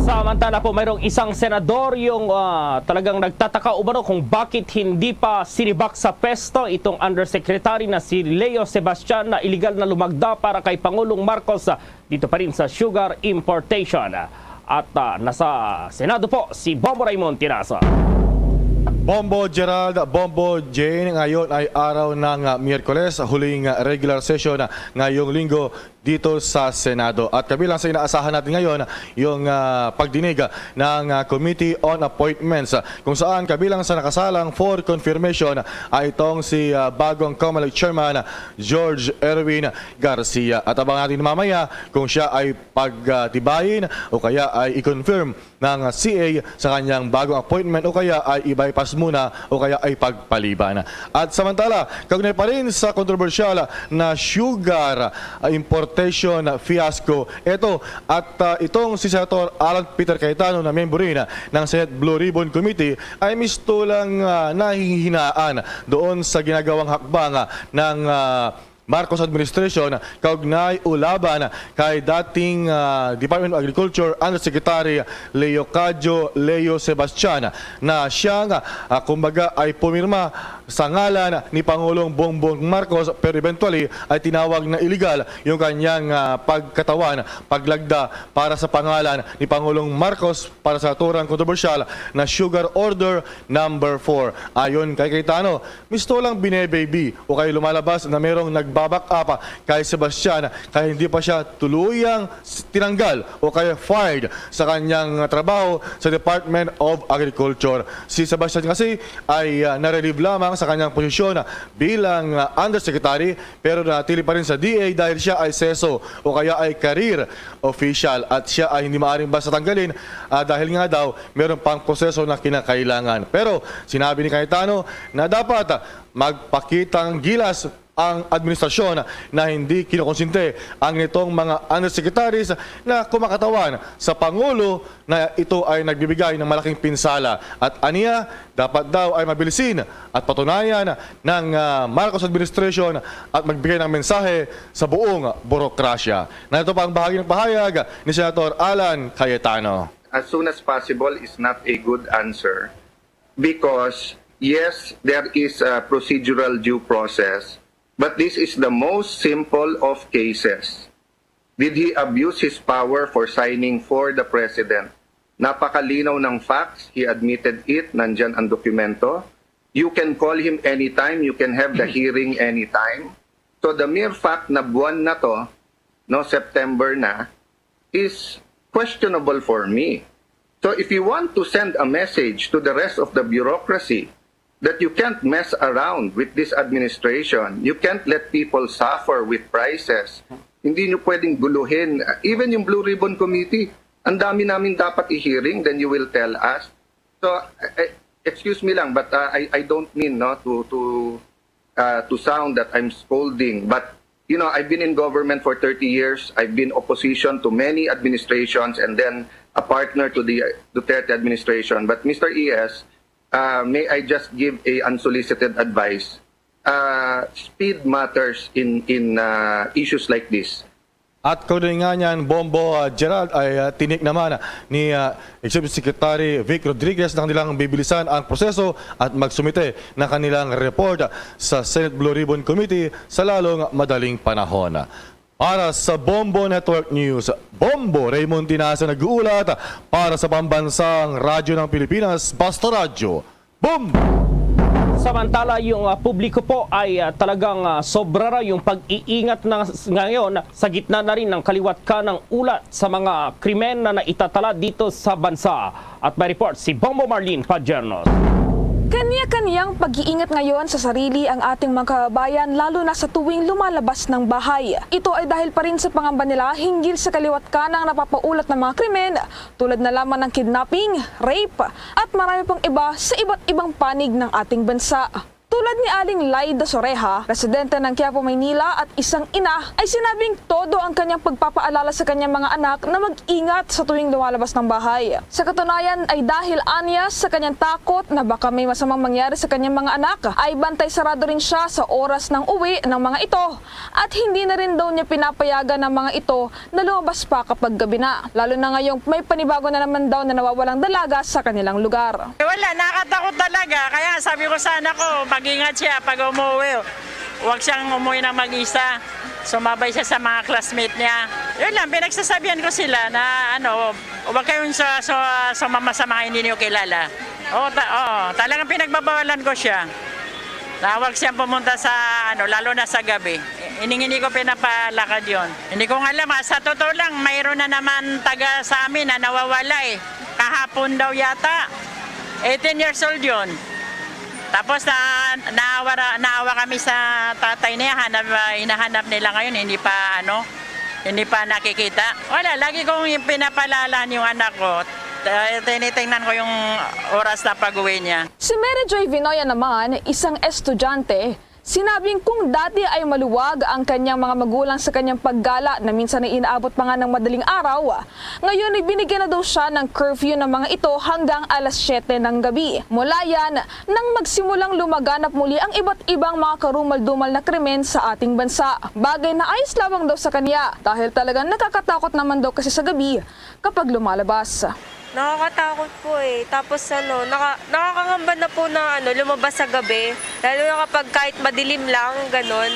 Samantala po, mayroong isang senador yung ah, talagang nagtataka umano kung bakit hindi pa sinibak sa pwesto itong undersecretary na si Leo Sebastian na iligal na lumagda para kay Pangulong Marcos ah, dito pa rin sa sugar importation. At ah, nasa Senado po si Bombo Raymond Tiraso. Bombo Gerald, Bombo Jane, ngayon ay araw ng ah, Miyerkules, huling ah, regular session ah, ngayong linggo dito sa Senado. At kabilang sa inaasahan natin ngayon, yung ah, pagdinig ah, ng ah, Committee on Appointments, ah, kung saan kabilang sa nakasalang for confirmation ay itong si ah, bagong COMELEC Chairman George Erwin Garcia. At abangan natin mamaya kung siya ay pagtibayin o kaya ay i-confirm ng C A sa kanyang bagong appointment o kaya ay i-bypass muna o kaya ay pagpaliban. At samantala, kaugnay pa rin sa kontrobersyal na sugar importation fiasco, ito at ah, itong si Senator Alan Peter Cayetano na miyembro rin ng Senate Blue Ribbon Committee ay mistulang ah, nahihinaan doon sa ginagawang hakbang ah, ng ah, Marcos administration kaugnay o laban kay dating ah, Department of Agriculture Undersecretary Leocadio Leo Sebastian na siyang ah, kumbaga ay pumirma sa ngalan ni Pangulong Bongbong Marcos, pero eventually ay tinawag na illegal yung kanyang ah, pagkatawan, paglagda para sa pangalan ni Pangulong Marcos para sa naturang kontrobersyal na Sugar Order number four. Ayon kay Cayetano, mistulang bine-baby o kay lumalabas na merong nagba-back up kay Sebastian kaya hindi pa siya tuluyang tinanggal o kaya fired sa kanyang trabaho sa Department of Agriculture. Si Sebastian kasi ay ah, na-relieve lamang sa kanyang posisyon bilang ah, undersecretary, pero nanatili pa rin sa D A dahil siya ay seso o kaya ay career official at siya ay hindi maaaring basta tanggalin ah, dahil nga daw meron pang proseso na kinakailangan. Pero sinabi ni Cayetano na dapat ah, magpakitang gilas ang administrasyon na hindi kinukonsinte ang nitong mga undersecretaries na kumakatawan sa Pangulo na ito ay nagbibigay ng malaking pinsala. At aniya, dapat daw ay mabilisin at patunayan ng ah, Marcos administration at magbigay ng mensahe sa buong burokrasya. Narito pa ang bahagi ng pahayag ni Senator Alan Cayetano. As soon as possible is not a good answer because, yes, there is a procedural due process, but this is the most simple of cases. Did he abuse his power for signing for the president? Napakalinaw ng facts, he admitted it, nandyan ang dokumento. You can call him anytime, you can have the hearing anytime. So the mere fact na buwan na to, no, September na, is questionable for me. So if you want to send a message to the rest of the bureaucracy that you can't mess around with this administration, you can't let people suffer with prices, hindi nyo pwedeng guluhin. Even yung Blue Ribbon Committee, ang dami namin dapat i-hearing, then you will tell us. So, eh, excuse me lang, but uh, I, I don't mean, no, to, to, uh, to sound that I'm scolding, but, you know, I've been in government for thirty years. I've been opposition to many administrations and then a partner to the Duterte administration. But Mister E S, uh, may I just give a unsolicited advice? Uh, speed matters in, in uh, issues like this. At kaugnay nga niyan, Bombo, ah, Gerald, ay, ah, tinik naman ni, ah, Executive Secretary Vic Rodriguez na kanilang bibilisan ang proseso at magsumite na kanilang report sa Senate Blue Ribbon Committee sa lalong madaling panahon. Para sa Bombo Network News, Bombo Raymond Tinaza nag-uulat para sa Pambansang Radyo ng Pilipinas, Basta Radyo. Bombo! Samantala, yung ah, publiko po ay ah, talagang ah, sobra na yung pag-iingat na s- ngayon sa gitna na rin ng kaliwat ka ng ulat sa mga krimen na naitatala dito sa bansa. At may report si Bombo Marlene Pagernos. Kanya-kanyang pag-iingat ngayon sa sarili ang ating mga kababayan, lalo na sa tuwing lumalabas ng bahay. Ito ay dahil pa rin sa pangamba nila hinggil sa kaliwat ka ng napapaulat ng mga krimen tulad na lamang ng kidnapping, rape, at marami pang iba sa iba't ibang panig ng ating bansa. Tulad ni Aling Laida Soreha, residente ng Quiapo, Maynila at isang ina, ay sinabing todo ang kanyang pagpapaalala sa kanyang mga anak na mag-ingat sa tuwing lumalabas ng bahay. Sa katunayan ay dahil anya sa kanyang takot na baka may masamang mangyari sa kanyang mga anak, ay bantay sarado rin siya sa oras ng uwi ng mga ito at hindi na rin daw niya pinapayagan ang mga ito na lumabas pa kapag gabi na, lalo na ngayong may panibago na naman daw na nawawalang dalaga sa kanilang lugar. Eh, wala, nakatakot talaga. Kaya sabi ko sa anak ko, mag-ingat siya pag umuwi. Huwag siyang umuwi na mag-isa. Sumabay siya sa mga classmate niya. Yun lang, pinagsasabihan ko sila na ano, huwag kayong sa, sa, sumama sa mga hindi niyo kilala. Oo, ta- oo, talagang pinagbabawalan ko siya. Na huwag siyang pumunta sa, ano, lalo na sa gabi. Ining hindi ko pinapalakad yon. Hindi ko nga alam, ah, sa totoo lang, mayroon na naman taga sa amin na nawawala eh. Kahapon daw yata, eighteen years old yon. Tapos na, naawa, naawa kami sa tatay niya, hanap, ah, hinahanap nila ngayon, hindi pa ano, hindi pa nakikita. Wala, lagi kong pinapalalan yung anak ko. Tinitingnan ko yung oras na pag-uwi niya. Si Mary Joy Vinoya naman, isang estudyante, sinabing kung dati ay maluwag ang kanyang mga magulang sa kanyang paggala na minsan ay inaabot pa nga ng madaling araw, ngayon ay binigyan na daw siya ng curfew ng mga ito hanggang alas siyete ng gabi. Mula yan, nang magsimulang lumaganap muli ang iba't ibang mga karumal-dumal na krimen sa ating bansa. Bagay na ayos lamang daw sa kanya dahil talagang nakakatakot naman daw kasi sa gabi kapag lumalabas. Nakakatakot po eh. Tapos ano, naka, nakakangamba na po na ano, lumabas sa gabi. Lalo na kapag kahit madilim lang, ganon.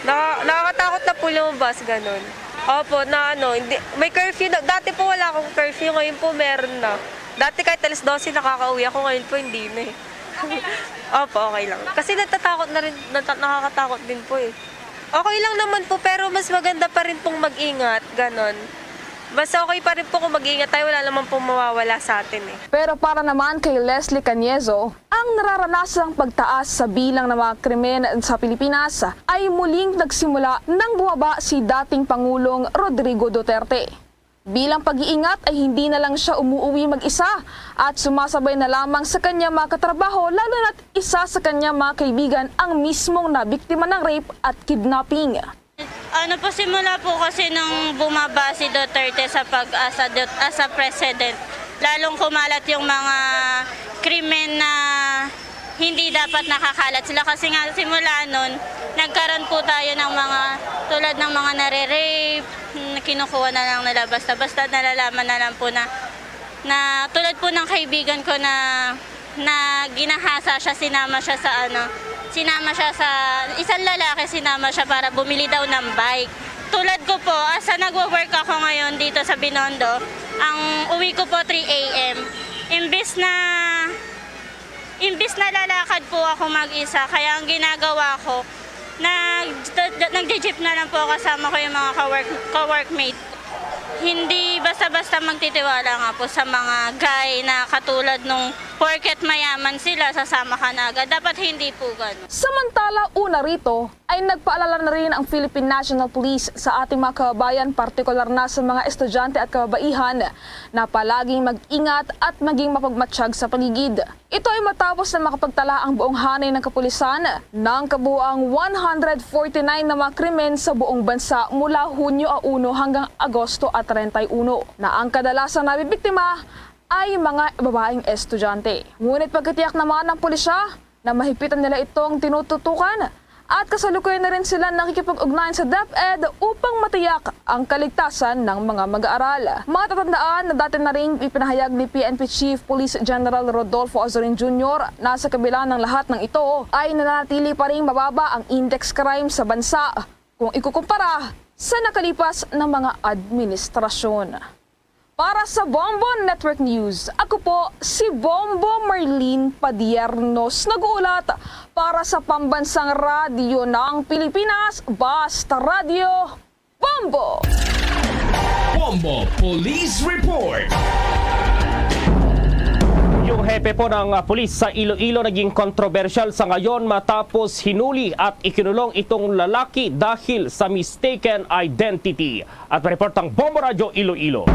Naka, nakakatakot na po lumabas, ganon. Opo, na ano, hindi, may curfew na. Dati po wala akong curfew, ngayon po meron na. Dati kahit alas dose nakakauwi ako, ngayon po hindi na eh. Opo, okay lang. Kasi natatakot na rin, nata- nakakatakot din po eh. Okay lang naman po, pero mas maganda pa rin pong mag-ingat, ganon. Mas okay pa rin po kung mag-ingat tayo, wala naman pong mawawala sa atin eh. Pero para naman kay Leslie Cañezo, ang nararanasang pagtaas sa bilang ng mga krimen sa Pilipinas ay muling nagsimula nang bumaba si dating Pangulong Rodrigo Duterte. Bilang pag-iingat ay hindi na lang siya umuuwi mag-isa at sumasabay na lamang sa kanyang mga katrabaho, lalo na't isa sa kanyang mga kaibigan ang mismong nabiktima ng rape at kidnapping. Ano po, simula po kasi nung bumaba si Duterte sa pag as a, as a president, lalong kumalat yung mga krimen na hindi dapat nakakalat sila. Kasi nga simula nun, nagkaroon po tayo ng mga, tulad ng mga nare-rape, kinukuha na lang nila basta-basta, nalalaman na lang po na, na tulad po ng kaibigan ko na na ginahasa siya, sinama siya sa ano, sinama siya sa isang lalaki, sinama siya para bumili daw ng bike. Tulad ko po, asa nagwo-work ako ngayon dito sa Binondo, Ang uwi ko po, three a m. Imbis na, imbis na lalakad po ako mag-isa, kaya ang ginagawa ko, nag-, nag-jeep na lang po kasama ko yung mga ka-work, ka-workmate ko. Hindi basta-basta magtitiwala nga po sa mga guy na katulad nung porket mayaman sila, sasama ka na agad. Dapat hindi po ganun. Samantala, una rito, ay nagpaalala na rin ang Philippine National Police sa ating mga kababayan, partikular na sa mga estudyante at kababaihan, na palaging mag-ingat at maging mapagmatsyag sa paligid. Ito ay matapos na makapagtala ang buong hanay ng kapulisan ng kabuuang one hundred forty-nine na mga krimen sa buong bansa mula Hunyo a uno hanggang Agosto a treinta y uno, na ang kadalasang nabibiktima ay mga babaeng estudyante. Ngunit pagkatiyak naman ng pulisya na mahigpitan nila itong tinututukan at kasalukuyan na rin sila nakikipag-ugnayan sa DepEd upang matiyak ang kaligtasan ng mga mag-aaral. Matatandaan na dati na rin ipinahayag ni P N P Chief Police General Rodolfo Azorin Junior na sa kabila ng lahat ng ito ay nananatili pa ring mababa ang index crime sa bansa kung ikukumpara sa nakalipas na mga administrasyon. Para sa Bombo Network News, ako po si Bombo Marlene Padiernos, nag-uulat para sa Pambansang Radyo ng Pilipinas, Basta Radyo Bombo! Bombo Police Report. Yung hepe po ng, ah, pulis sa Iloilo naging kontrobersyal sa ngayon matapos hinuli at ikinulong itong lalaki dahil sa mistaken identity. At may reportang Bombo Radyo Iloilo.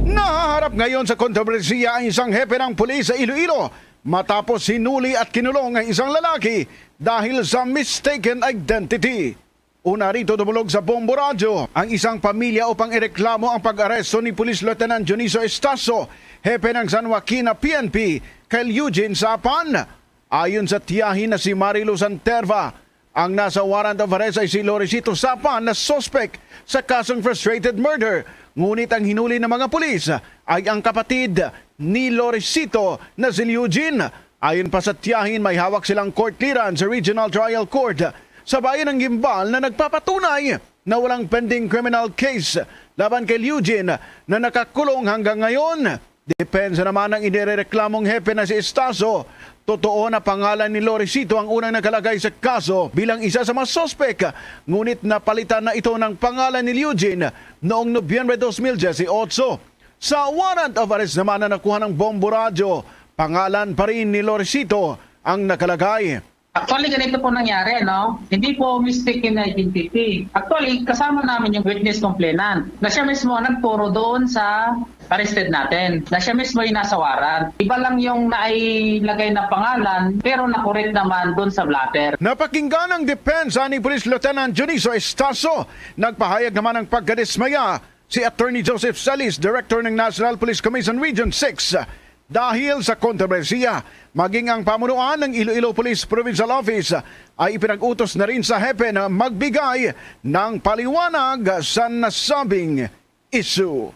Nahaharap ngayon sa kontrobersiya ang isang hepe ng pulis sa Iloilo matapos hinuli at kinulong ang isang lalaki dahil sa mistaken identity. Una rito, dumulog sa Bombo Radyo ang isang pamilya upang ireklamo ang pag-aresto ni Police Lieutenant Dionisio Estaso, hepe ng San Joaquin na P N P, kay Eugene Sapan. Ayon sa tiyahin na si Marilu Santerva, ang nasa warrant of arrest ay si Lorecito Sapan na suspek sa kasong frustrated murder, ngunit ang hinuli ng mga pulis ay ang kapatid ni Lorecito na si Eugene. Ayon pa sa tiyahin, may hawak silang court clearance sa Regional Trial Court sa Bayan ng Guimbal na nagpapatunay na walang pending criminal case laban kay Eugene na nakakulong hanggang ngayon. Depensa naman ng inirereklamong hepe na si Estaso. Totoo na pangalan ni Lorecito ang unang nakalagay sa kaso bilang isa sa mga suspek, ngunit napalitan na ito ng pangalan ni Eugene noong Nobyembre dos mil dieciocho. Sa warrant of arrest naman na nakuha ng Bombo Radyo, pangalan pa rin ni Lorecito ang nakalagay. Actually, ganito po nangyari, no? Hindi po mistaken identity. Actually, kasama namin yung witness complainant na siya mismo ang nagturo doon sa arrested natin, na siya mismo yung nasa warrant. Iba lang yung nailagay na pangalan, pero nakorek naman doon sa blotter. Napakinggan ang depensa ni Police Lieutenant Dionisio Estaso. Nagpahayag naman ng pagkadismaya si Attorney Joseph Salis, Director ng National Police Commission Region six, dahil sa kontrobersiya. Maging ang pamunuan ng Iloilo Police Provincial Office ay ipinag-utos na rin sa hepe na magbigay ng paliwanag sa nasabing issue.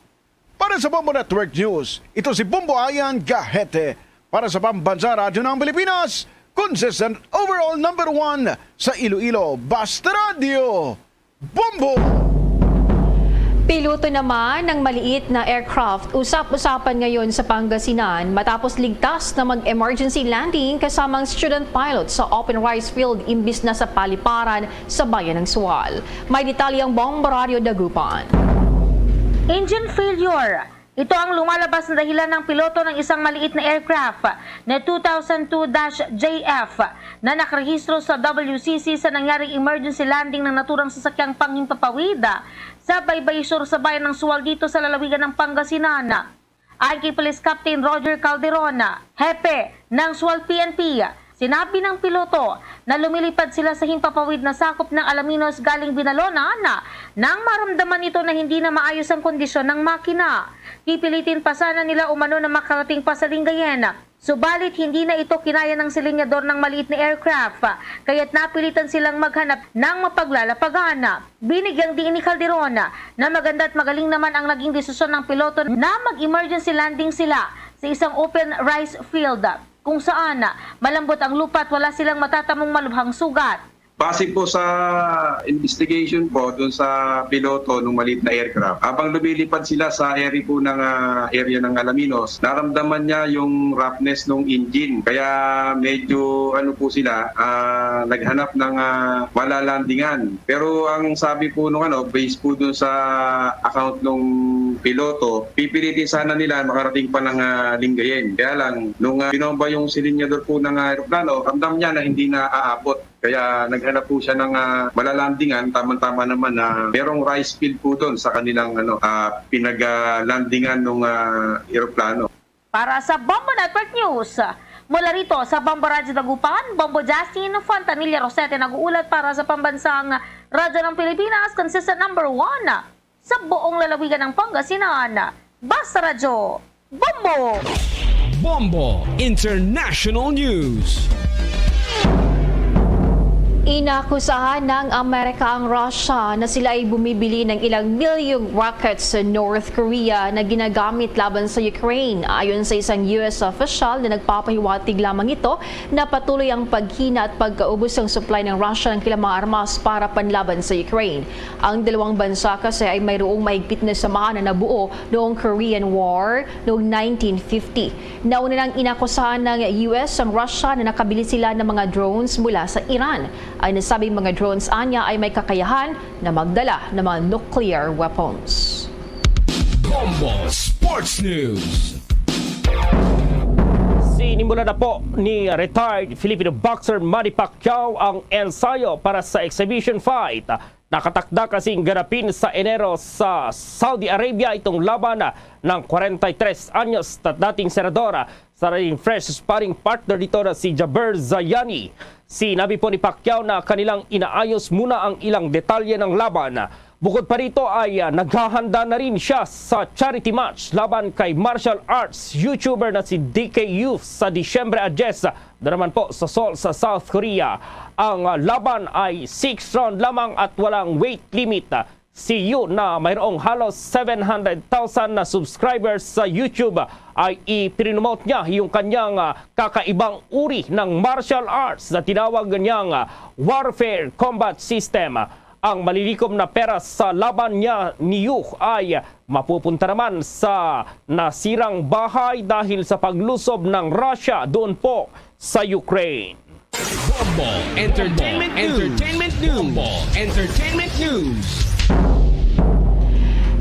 Para sa Bombo Network News, ito si Bombo Ayan Gahete. Para sa Pambansa Radyo ng Pilipinas, consistent overall number one sa Iloilo, Basta Radyo Bombo! Piloto naman ng maliit na aircraft, usap-usapan ngayon sa Pangasinan matapos ligtas na mag-emergency landing kasamang student pilot sa open rice field imbis na sa paliparan sa bayan ng Sual. May detalye ang Bombo Radyo Dagupan. Engine failure. Ito ang lumalabas na dahilan ng piloto ng isang maliit na aircraft na two thousand two dash J F na nakarehistro sa W C C sa nangyaring emergency landing ng naturang sasakyang panghimpapawid sa Baybay Sur sa bayan ng Sual dito sa lalawigan ng Pangasinan. Ayon kay Police Captain Roger Calderon, hepe ng Sual P N P, sinabi ng piloto na lumilipad sila sa himpapawid na sakop ng Alaminos galing Binalonan nang maramdaman nito na hindi na maayos ang kondisyon ng makina. Pipilitin pa sana nila umano na makarating pa sa Lingayen. Subalit hindi na ito kinaya ng silinyador ng maliit na aircraft, kaya't napilitan silang maghanap ng mapaglalapagan. Binigyang diin ni Calderon na maganda at magaling naman ang naging desisyon ng piloto na mag-emergency landing sila sa isang open rice field kung saan malambot ang lupa at wala silang matatamong malubhang sugat. Base po sa investigation po dun sa piloto ng maliit na aircraft, habang lumilipad sila sa area po ng, ah, area ng Alaminos, naramdaman niya yung roughness ng engine. Kaya medyo ano po sila, ah, naghanap ng, ah, malalandingan. Pero ang sabi po nung ano, based po dun sa account ng piloto, pipilitin sana nila makarating pa ng, ah, Lingayen. Kaya lang, nung, ah, binomba yung silinyador po ng, ah, aeroplano, ramdam niya na hindi na aabot. Kaya naghanap po siya ng, ah, malalandingan, tamang-tama naman na merong rice field po doon sa kanilang, ano, ah, pinag-landingan ng, ah, eroplano. Para sa Bombo Network News, mula rito sa Bombo Radyo Dagupan, Bombo Justin Fontanilla Rosete nag-uulat para sa Pambansang Radyo ng Pilipinas, consistent number one sa buong lalawigan ng Pangasinan. Basta Radyo, Bombo! Bombo International News. Inakusahan ng Amerika ang Russia na sila ay bumibili ng ilang milyong rockets sa North Korea na ginagamit laban sa Ukraine. Ayon sa isang U S official na nagpapahiwatig lamang ito na patuloy ang paghina at pagkaubos ng supply ng Russia ng kanilang mga armas para panlaban sa Ukraine. Ang dalawang bansa kasi ay mayroong mahigpit na samahan na nabuo noong Korean War noong nineteen fifty. Nauna nang inakusahan ng U S ang Russia na nakabili sila ng mga drones mula sa Iran. Ang nasabing mga drones anya ay may kakayahan na magdala ng mga nuclear weapons. Bombo Sports News. Sinimula na po ni retired Filipino boxer Manny Pacquiao ang ensayo para sa exhibition fight. Nakatakda kasing ganapin sa Enero sa Saudi Arabia itong laban ng kwarenta y tres anyos na dating senador sa naging fresh sparring partner nito na si Jaber Zayani. Sinabi po ni Pacquiao na kanilang inaayos muna ang ilang detalye ng laban. Bukod pa rito ay, ah, naghahanda na rin siya sa charity match laban kay martial arts YouTuber na si D K Youth sa Disyembre a diyes, doon naman po sa Seoul, sa South Korea. Ang, ah, laban ay six round lamang at walang weight limit. Si Yu na mayroong halos seven hundred thousand na subscribers sa YouTube ay ipininomote niya yung kanyang, ah, kakaibang uri ng martial arts na tinawag niyang, ah, warfare combat system. Ang malilikom na pera sa laban niya ni Yu ay mapupunta naman sa nasirang bahay dahil sa paglusob ng Russia doon po sa Ukraine. Bombo Entertainment News. Entertainment News. Bombo Entertainment News.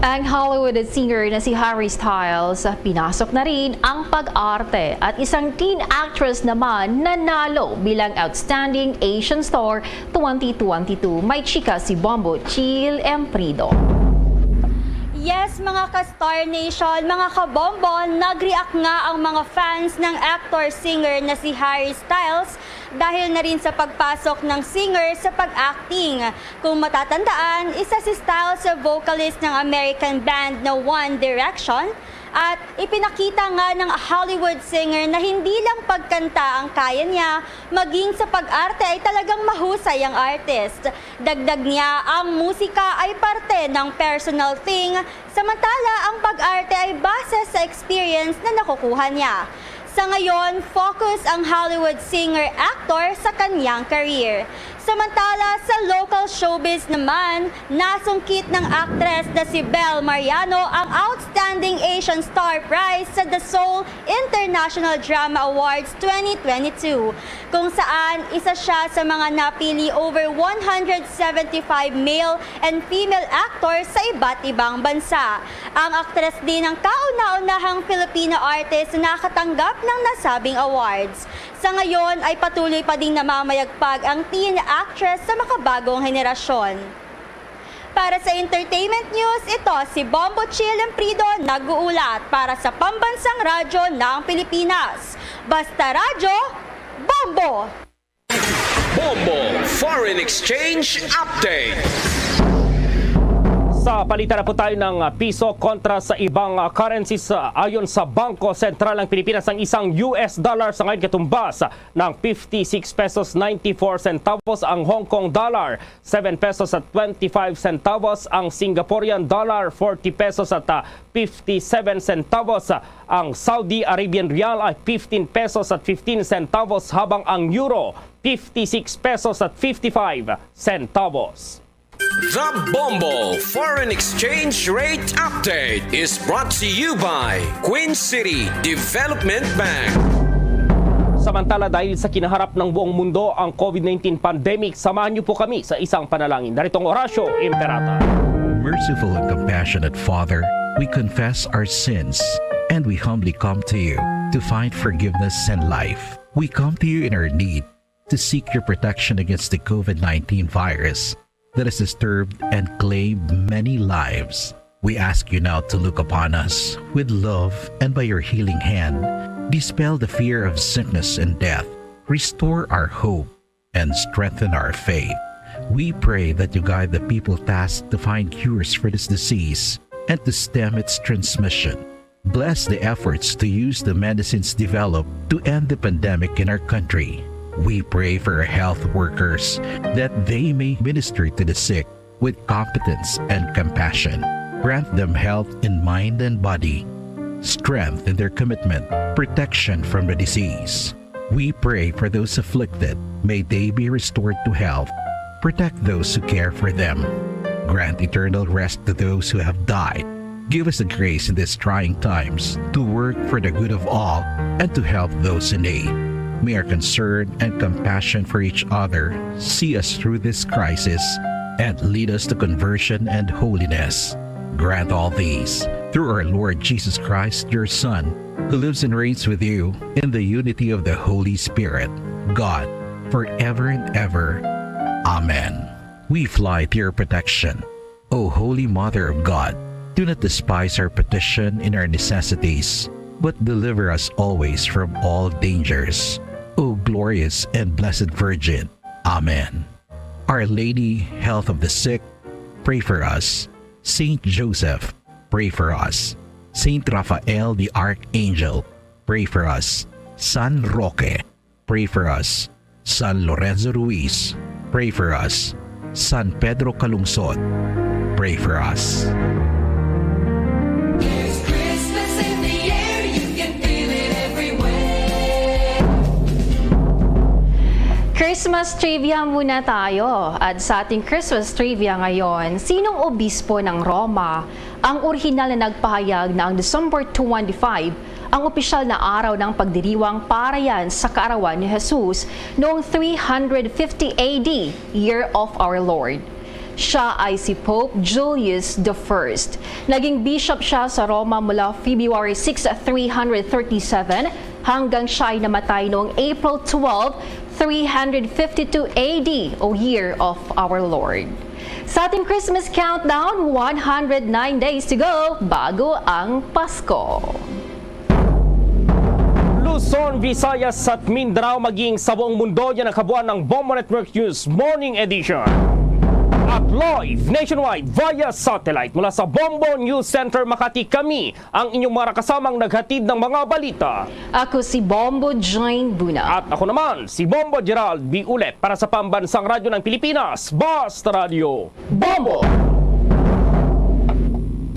Ang Hollywood singer na si Harry Styles, pinasok na rin ang pag-arte at isang teen actress naman nanalo bilang Outstanding Asian Star twenty twenty-two. May chika si Bombo Chill Emprido. Yes, mga ka-Star Nation, mga kabombo, nag-react nga ang mga fans ng actor-singer na si Harry Styles dahil na rin sa pagpasok ng singer sa pag-acting. Kung matatandaan, isa si Styles sa vocalist ng American band na One Direction at ipinakita nga ng Hollywood singer na hindi lang pagkanta ang kaya niya, maging sa pag-arte ay talagang mahusay ang artist. Dagdag niya, ang musika ay parte ng personal thing, samantala ang pag-arte ay base sa experience na nakukuha niya. Sa ngayon, focus ang Hollywood singer-actor sa kanyang career. Samantala, sa local showbiz naman, nasungkit ng aktres na si Bel Mariano ang Outstanding Asian Star Prize sa The Seoul International Drama Awards twenty twenty-two, kung saan isa siya sa mga napili over one hundred seventy-five male and female actors sa iba't ibang bansa. Ang aktres din ang kauna-unahang Filipino artist na nakatanggap ng nasabing awards. Sa ngayon ay patuloy pa ding namamayagpag ang teen actress sa makabagong henerasyon. Para sa entertainment news, ito si Bombo Chill Emprido nag-uulat para sa Pambansang Radyo ng Pilipinas. Basta Radyo, Bombo! Bombo Foreign Exchange Update. Sa palitan na po tayo ng, ah, piso kontra sa ibang, ah, currencies, ah, ayon sa Bangko Sentral ng Pilipinas, ang isang U S dollar sa ngayon katumbas ng fifty-six pesos ninety-four centavos, ang Hong Kong dollar seven pesos at twenty-five centavos, ang Singaporean dollar forty pesos at, ah, fifty-seven centavos, ang Saudi Arabian rial ay fifteen pesos at fifteen centavos, habang ang euro fifty-six pesos at fifty-five centavos. The Bombo Foreign Exchange Rate Update is brought to you by Queen City Development Bank. Samantala, dahil sa kinaharap ng buong mundo ang COVID nineteen pandemic, samahan niyo po kami sa isang panalangin. Narito ang Horacio Imperata. Merciful and compassionate Father, we confess our sins and we humbly come to you to find forgiveness and life. We come to you in our need to seek your protection against the COVID nineteen virus that has disturbed and claimed many lives. We ask you now to look upon us with love and by your healing hand, dispel the fear of sickness and death, restore our hope, and strengthen our faith. We pray that you guide the people tasked to find cures for this disease and to stem its transmission. Bless the efforts to use the medicines developed to end the pandemic in our country. We pray for our health workers that they may minister to the sick with competence and compassion. Grant them health in mind and body, strength in their commitment, protection from the disease. We pray for those afflicted. May they be restored to health. Protect those who care for them. Grant eternal rest to those who have died. Give us the grace in these trying times to work for the good of all and to help those in need. May our concern and compassion for each other see us through this crisis and lead us to conversion and holiness. Grant all these through our Lord Jesus Christ, your Son, who lives and reigns with you in the unity of the Holy Spirit, God, forever and ever. Amen. We fly to your protection. O Holy Mother of God, do not despise our petition in our necessities, but deliver us always from all dangers. O glorious and blessed Virgin. Amen. Our Lady, Health of the Sick, pray for us. Saint Joseph, pray for us. Saint Raphael the Archangel, pray for us. San Roque, pray for us. San Lorenzo Ruiz, pray for us. San Pedro Calungsod, pray for us. There's Christmas in the air, you can feel it everywhere. Christmas trivia muna tayo. At sa ating Christmas trivia ngayon, sinong obispo ng Roma ang orihinal na nagpahayag na ang December twenty-five ang opisyal na araw ng pagdiriwang para yan sa kaarawan ni Jesus noong three hundred fifty A D, Year of Our Lord? Siya ay si Pope Julius the First. Naging bishop siya sa Roma mula February six, three hundred thirty-seven, hanggang siya ay namatay noong April twelve, three hundred fifty-two A D, o Year of Our Lord. Sa ating Christmas countdown, one hundred nine days to go bago ang Pasko. Luzon, Visayas at Mindanao, maging sa buong mundo, yan ang kabuuan ng Bombo Network News Morning Edition. At live nationwide via satellite mula sa Bombo News Center Makati, kami ang inyong mga kasamang naghatid ng mga balita. Ako si Bombo Jane Buna. At ako naman, si Bombo Gerald B. Ulet para sa Pambansang Radyo ng Pilipinas, Basta Radyo Bombo!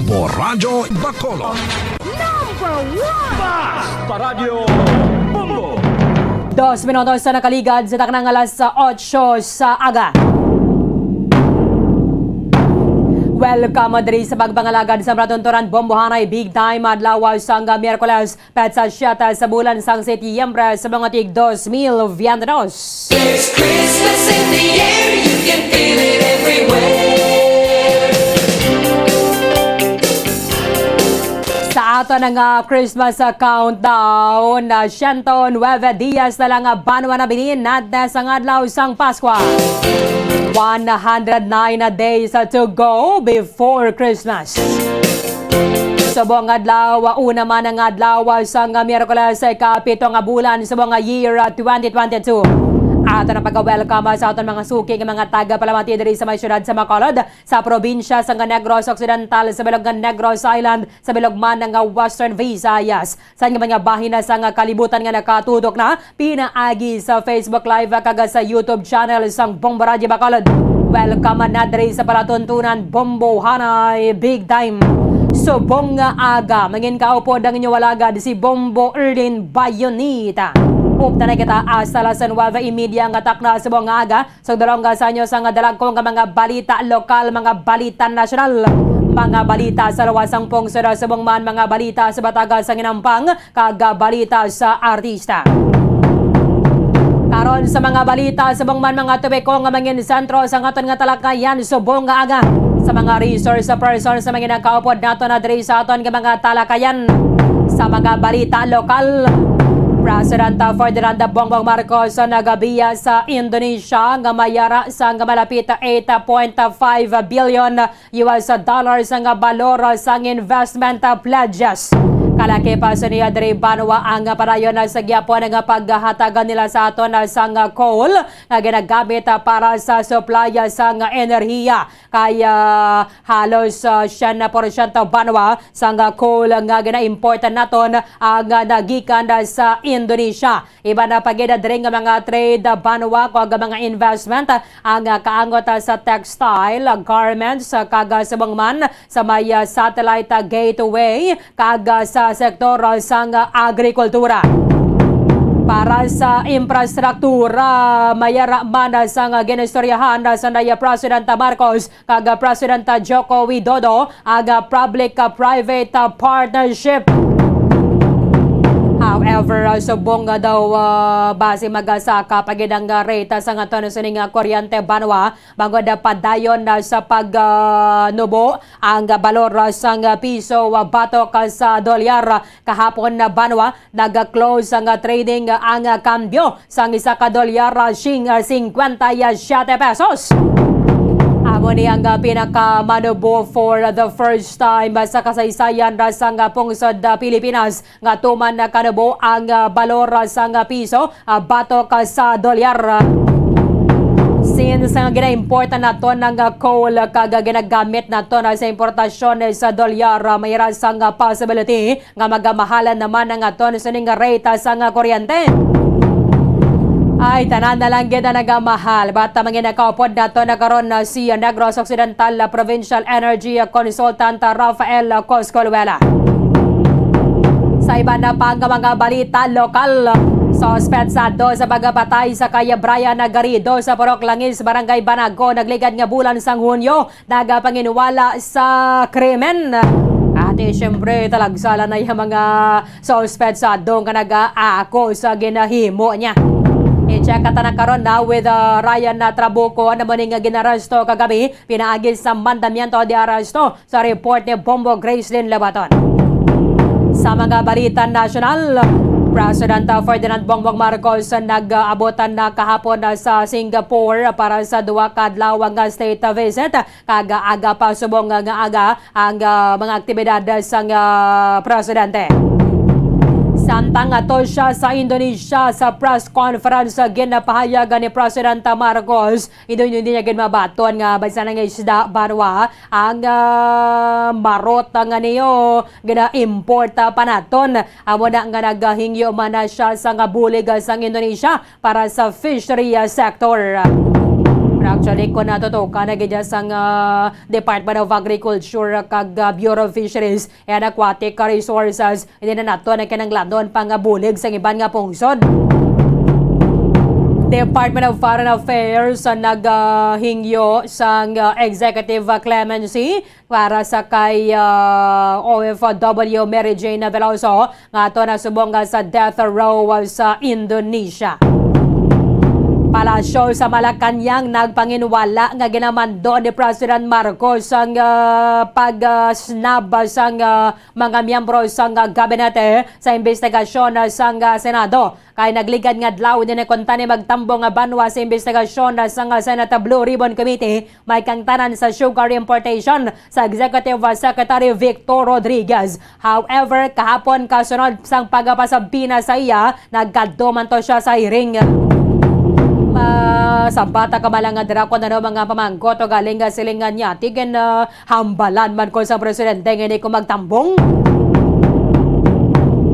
Bombo Radyo Bacolod. Number one! Basta Radyo Bombo! Dos minutos sa nakaligad sa taknang alas otso sa aga. Welcome diri sa pagpangalagad sa matunturan bombohanay big time adlaw sang Miyerkules. Petsa siyete sa bulan sang Setyembre sa mga tig dos mil veintidos. There's Christmas in the air, you can feel it everywhere. Sa aton nga Christmas countdown, na siyento nuebe dias na lang ang banwa na binin natin sa adlaw sang Paskwa. One hundred nine days to go before Christmas. Subong adlaw, una man ang adlaw sang Miyerkules sa ikapito nga bulan subong nga year twenty twenty-two. Ato na pagka-welcome sa aton mga suki nga mga taga-palamati diri sa may siyudad sa Bacolod, sa probinsya sa nga Negros Occidental, sa bilog nga Negros Island, sa bilog man nga Western Visayas, sa nga mga bahin na sa nga kalibutan nga nakatutok na pinaagi sa Facebook Live kag sa YouTube channel sang Bombo Radyo Bacolod. Welcome na diri sa palatuntunan Bombo Hanay Big Time. Subong nga aga, mangin kaupod ang inyo alagad si Bombo Erlin Bayonita. Upta na kita hasta las nuwebe y media nga takna subong nga aga. Sugdalong nga sa inyo sa nga dalagko nga mga balita lokal, mga balita nasyonal, mga balita sa luwas sang pungsod subong man mga balita sa bataga sa Ginampang, kag balita sa artista. Karon sa mga balita subong man mga topiko nga mangin sentro sa aton nga talakayan subong nga aga. Sa mga resource person sa mga nakaupod nato na diri sa aton nga mga talakayan. Sa mga balita lokal, President Ferdinand Bongbong Marcos nagabiya sa Indonesia nga mayara sa nga malapit eight point five billion U S dollars nga balor sang investment pledges. Kalaki pa sa niya diri banwa ang padayon sa gihapon nga paghatagan nila sa aton sang coal nga ginagamit para sa supply sang enerhiya. Kay, ah, halos, ah, siyam na porsyento banwa sang coal nga gina-import naton ang nagikan sa Indonesia. Iban pa gid diri nga mga trade banwa kag mga investment ang kaangot sa textile, garments, kag subong man sa may satellite gateway kag sa sektor sang agrikultura. Para sa infrastruktura, mayara man sang ginistoryahan sa Presidente Marcos kag Presidente Joko Widodo ang, ah, public, ah, private, ah, partnership. However, ah, subong nga daw, ah, base magasaka pa gid ang, ah, rate sa nga tono sining, ah, kuryente banwa, bangod, ah, padayon na sa pag, ah, nubo ang, ah, balor, ah, sang, ah, piso, ah, batok, ah, sa dolyar. Kahapon na banwa, nag-close ang, ah, trading, ah, ang, ah, kambyo sang isa ka dolyar, ah, sing, ah, singkwenta y siyete pesos. Amo ni ang, ah, pinakamanubo for the first time, ah, sa kasaysayan, ah, sang, ah, pungsod, ah, Pilipinas nga tuman nakanubo ang, ah, balor, ah, sang, ah, piso, ah, batok, ah, sa dolyar. Since nga gina-import naton ang, ah, coal kag ginagamit naton, ah, sa importasyon, eh, sa dolyar, ah, may ra sang, ah, possibility nga magamahalan naman ang aton sining rate sang kuryente. Ay, tanan na lang gid ang nagamahal. But, ah, mga nakaupod nato na karon na si Negros Occidental, ah, Provincial Energy, ah, Consultant, ah, Rafael, ah, Coscoluela. Sa iban na pa nga mga balita lokal, suspetsado sa pagpatay sa kay Brian Garrido sa Purok Langis, Barangay Banago, nagligad nga bulan sang Hunyo, nagapanginwala sa krimen. Ati, siyempre, talagsa lang na yung mga suspetsado nga nag-aako sa ginahimo niya. I-check ka ta na karon na with, uh, Ryan na Trabuco, ano mo ning ginaresto kagabi, pinaagi sa mandamiento de arresto sa report ni Bombo Gracelyn Labaton. Sa mga balita nasyonal, Presidente Ferdinand Bongbong Marcos nag-abutan na kahapon na sa Singapore para sa duha ka adlaw nga state visit, kag aga pa subong nga aga ang, ah, mga aktibidad sang, ah, presidente. Samtang ato siya sa Indonesia sa press conference, ginapahayag ni Presidente Marcos, hindi, hindi niya gid mabaton nga bansa nga isda banwa ang, ah, marot nga niyo gina-import, ah, pa naton. Amo na nga naghingyo man na siya sa nga bulig, ah, sang Indonesia para sa fishery, ah, sector. Pero actually, kung natutukan na gid sang, ah, Department of Agriculture kag, ah, Bureau of Fisheries and Aquatic Resources, hindi na nato na kinahanglanon pa nga bulig sa iban nga pungsod. Department of Foreign Affairs ang naghingyo sang, ah, executive, ah, clemency para sa kay, ah, O F W Mary Jane Veloso nga ato na subong nga sa death row sa Indonesia. Palasyo sa Malacañang nagpanginwala nga ginamando ni President Marcos ang, ah, pag, ah, snub sang, ah, mga miyembro sang, ah, gabinete sa imbestigasyon, ah, sang, ah, Senado. Kay nagligad nga adlaw din kuntani magtambong nga banwa sa imbestigasyon, ah, sang, ah, Senate Blue Ribbon Committee may kangtanan sa sugar importation sa Executive Secretary Victor Rodriguez. However, kahapon, kasunod sang pagpasabina sa iya, nagkadto man to siya sa hearing. Masabata ka man lang nga dira kung ano mga pamangkot o galing nga siling nga niya. Tigen, ah, hambalan man ko sa presidente nga ini ko magtambong.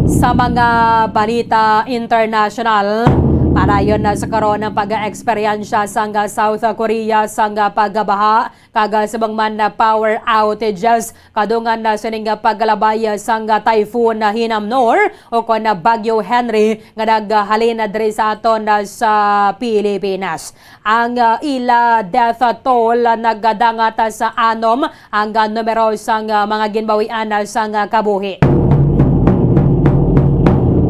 Sa mga balita international, padayon na sa karon ang pag-eksperyensya sang South Korea sang pagbaha kag subong man na power outages kadungan na sining pagkalabay sang Typhoon Hinamnor o kon na Bagyo Henry nga naghalin na diri sa aton na sa Pilipinas. Ang, ah, ila death toll nagadangat sa anom ang, ah, numero sang, ah, mga ginbawian, ah, sang, ah, kabuhi.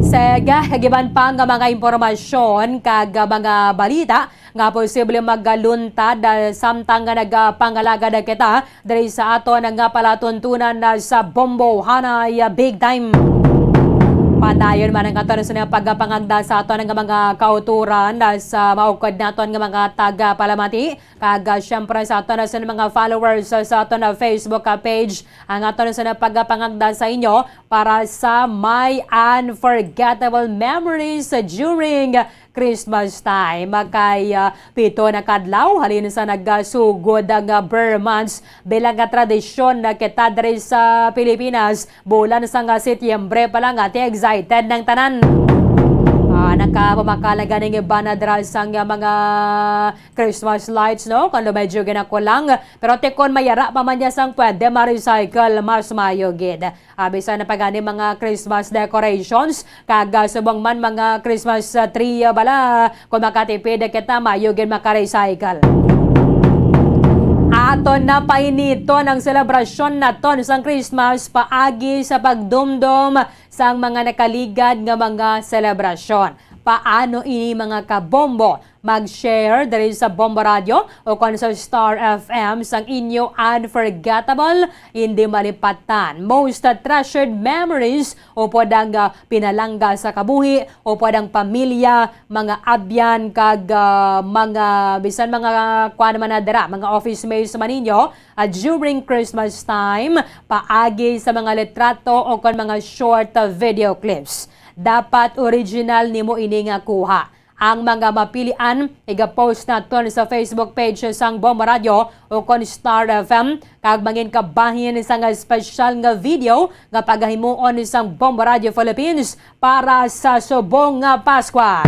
Sige, kag iban pa nga mga impormasyon kag, ah, mga balita nga posible magaluntad, ah, samtang nga nagapangalagad kita diri sa aton nga palatuntunan na sa Bombo Hanay, ah, Big Time. Padayon man ang aton sa pagpangagda sa aton nga mga kauturan na sa maukod naton nga mga tagapalamati, kag, ah, siyempre sa aton sa mga followers sa, sa aton na Facebook, ah, page, ang aton sa pagpangagda sa inyo para sa my unforgettable memories during Christmas time. Kay, ah, pito na kadlaw halin sa nagasugod ang, ah, ber months bilang nga tradisyon na kita diri sa Pilipinas. Bulan sa nga Setyembre pa lang, ati, excited ng tanan. Ah, nakapamakala ganing iba na dira sang, ah, mga Christmas lights, no? Kung medyo ginako lang. Pero tikon mayara pa man niya sang pwede ma-recycle, mas mayo gid. Ah, bisan na pa gani mga Christmas decorations, kag, ah, subong man mga Christmas, ah, tree, ah, bala, kung makatipid kita, mayo gid maka-recycle. Aton na painiton ang selebrasyon naton sang Christmas paagi sa pagdumdom sang mga nakaligad nga mga selebrasyon. Paano ini, mga kabombo? Mag-share diri sa Bombo Radio o kon sa Star F M sang inyo unforgettable, hindi malipatan, most treasured memories upod ang, ah, pinalangga sa kabuhi, upod ang pamilya, mga abyan, kag, ah, mga, bisan mga, kuan man na dira, mga office mates man ninyo, ah, during Christmas time, paagi sa mga litrato o kon mga short, ah, video clips. Dapat original nimo ini nga kuha. Ang mga mapilian, iga-post naton sa Facebook page sang Bombo Radio o kon Star F M, kag mangin kabahin sang espesyal nga video nga pagahimuon sang Bombo Radio Philippines para sa subong nga Paskwa.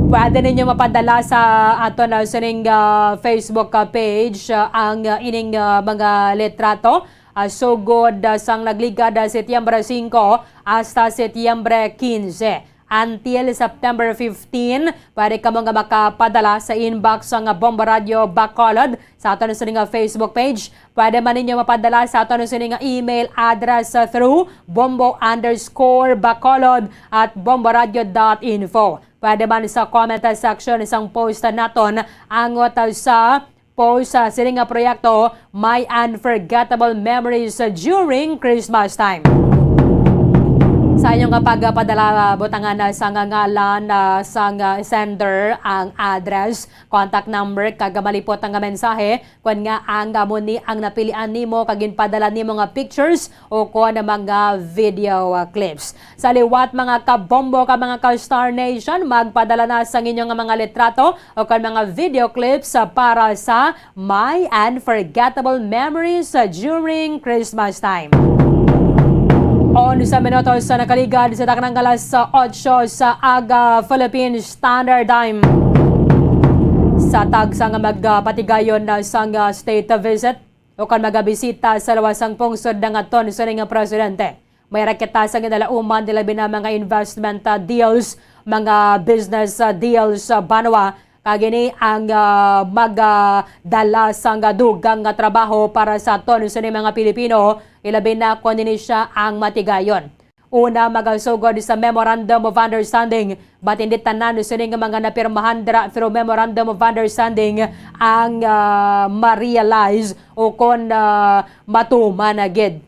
Pwede ninyo mapadala sa aton na sining, ah, Facebook, ah, page, ah, ang, ah, ining, ah, mga litrato, ah, sugod, ah, sang nagligad, ah, Setyembre singko hasta Setyembre kinse. Until September fifteen, pwede kamo nga makapadala sa inbox sang Bombo Radio Bacolod sa aton sini nga Facebook page. Pwede man ninyo mapadala sa aton sini nga email address, uh, through bombo underscore bacolod at bomboradio dot info. Pwede man sa comment section sang post naton angot sa post sa sini nga proyekto, My Unforgettable Memories During Christmas Time. Sa inyo nga pagpadala, butangan na sa nga ngalan, ah, sa nga sender, ang address, contact number, kag malipot nga mensahe, kon nga ang amo ni ang napilian nimo kag ginpadala nimo nga pictures o kon mga video, ah, clips. Sa liwat, mga kabombo kag mga ka-Star Nation, magpadala na sa inyo nga mga litrato o kon mga video clips, ah, para sa My Unforgettable Memories During Christmas Time. Onse minutos sa nakaligad sa taknang alas otso sa aga, Philippine Standard Time. Sa tagsa nga magpatigayon na sang state visit o kon magabisita sa luwas sang pungsod nga aton sa ning presidente, may ra kita sa ginalauman nila bina mga investment, ah, deals, mga business, ah, deals sa banwa. Kag ini ang, ah, magadala sang dugang nga trabaho para sa aton sini mga Pilipino, ilabi na kon ini siya ang matigayon. Una, magasugod sa Memorandum of Understanding, but hindi tanan sini nga mga napirmahan dira through Memorandum of Understanding ang, ah, ma-realize o kon, ah, matuman na gid.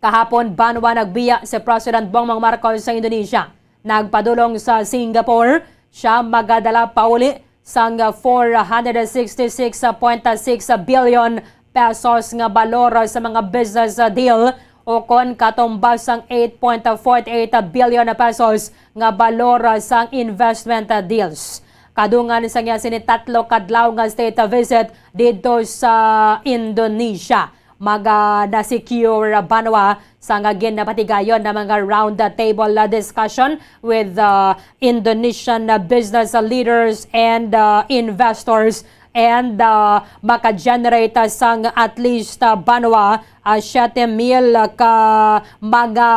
Kahapon, banwa nagbiya si President Bongbong Marcos sa Indonesia. Nagpadulong sa Singapore, siya magadala pauli sang four hundred sixty-six point six billion pesos nga balor sa mga business deal, o kon katumbas sang eight point forty-eight billion pesos nga balor sang investment deals. Kadungan sang iya sini tatlo ka adlaw nga state visit didto sa Indonesia, maga na-secure, Banwa, sang ginapatigayon na mga round table discussion with, uh, Indonesian, uh, business leaders and, uh, investors, and, uh, maka-generate, uh, sang at least, uh, Banwa, uh, siyete mil ka mga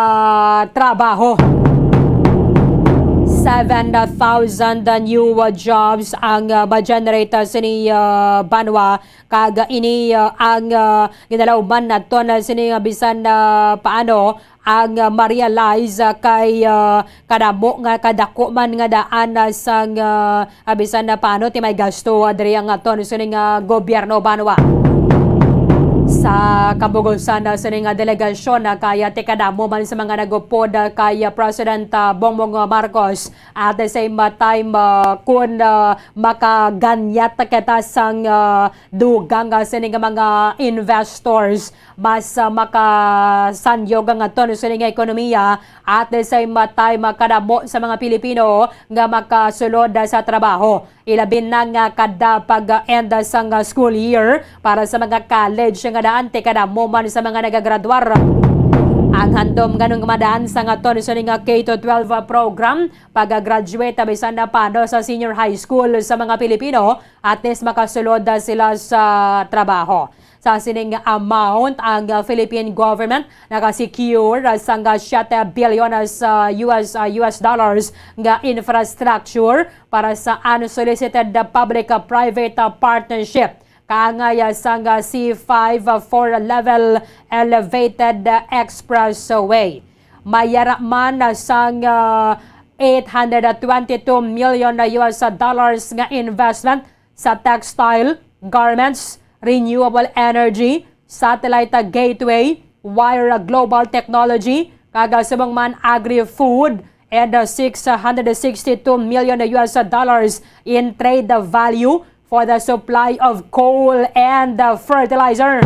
trabaho. Seven thousand new, uh, jobs ang, uh, ma-generate, uh, sini, uh, Banwa, kag ini, uh, ang, uh, ginalauman naton, uh, sini nga bisan, uh, paano ang, uh, ma-realize, uh, kay, uh, kadamo nga kadako man nga daan, uh, sang, uh, ah, bisan na paano ti may gasto, ah, diri ang aton sining, ah, gobyerno, Banwa. Sa kabugusan, ah, sining, ah, delegasyon, ah, kaya ti kadamo man sa mga nagupod, ah, kay, ah, President, ah, Bongbong, ah, Marcos. At the same, ah, time, ah, kun, ah, makaganyat kita sang, ah, dugang, ah, sining mga investors, mas, ah, makasanyog ang aton sining nga ekonomiya. At the same time, kadamo sa mga Pilipino nga makasulod sa trabaho. Ilabi na nga kada pag-end sang school year para sa mga college nga daan, ti kadamo man sa mga nagagraduar ang handom nganong madaan sa nga ton sa nga K to twelve program, pag-graduate, bisan na pano sa senior high school sa mga Pilipino, at least makasulod sila sa trabaho. Sa sining amount, ang, uh, Philippine government nakasecure, uh, sang, uh, siyete bilyon sa U S, uh, U S dollars nga infrastructure para sa unsolicited, uh, public, uh, private, uh, partnership. Kaangay, uh, sang, uh, C five, uh, four level elevated, uh, expressway. Mayara man, uh, sang, uh, eight hundred twenty-two million na U S dollars nga investment sa textile, garments, renewable energy, satellite gateway, wire global technology, kag subong man agri-food, and six hundred sixty-two million U S dollars in trade value for the supply of coal and fertilizer.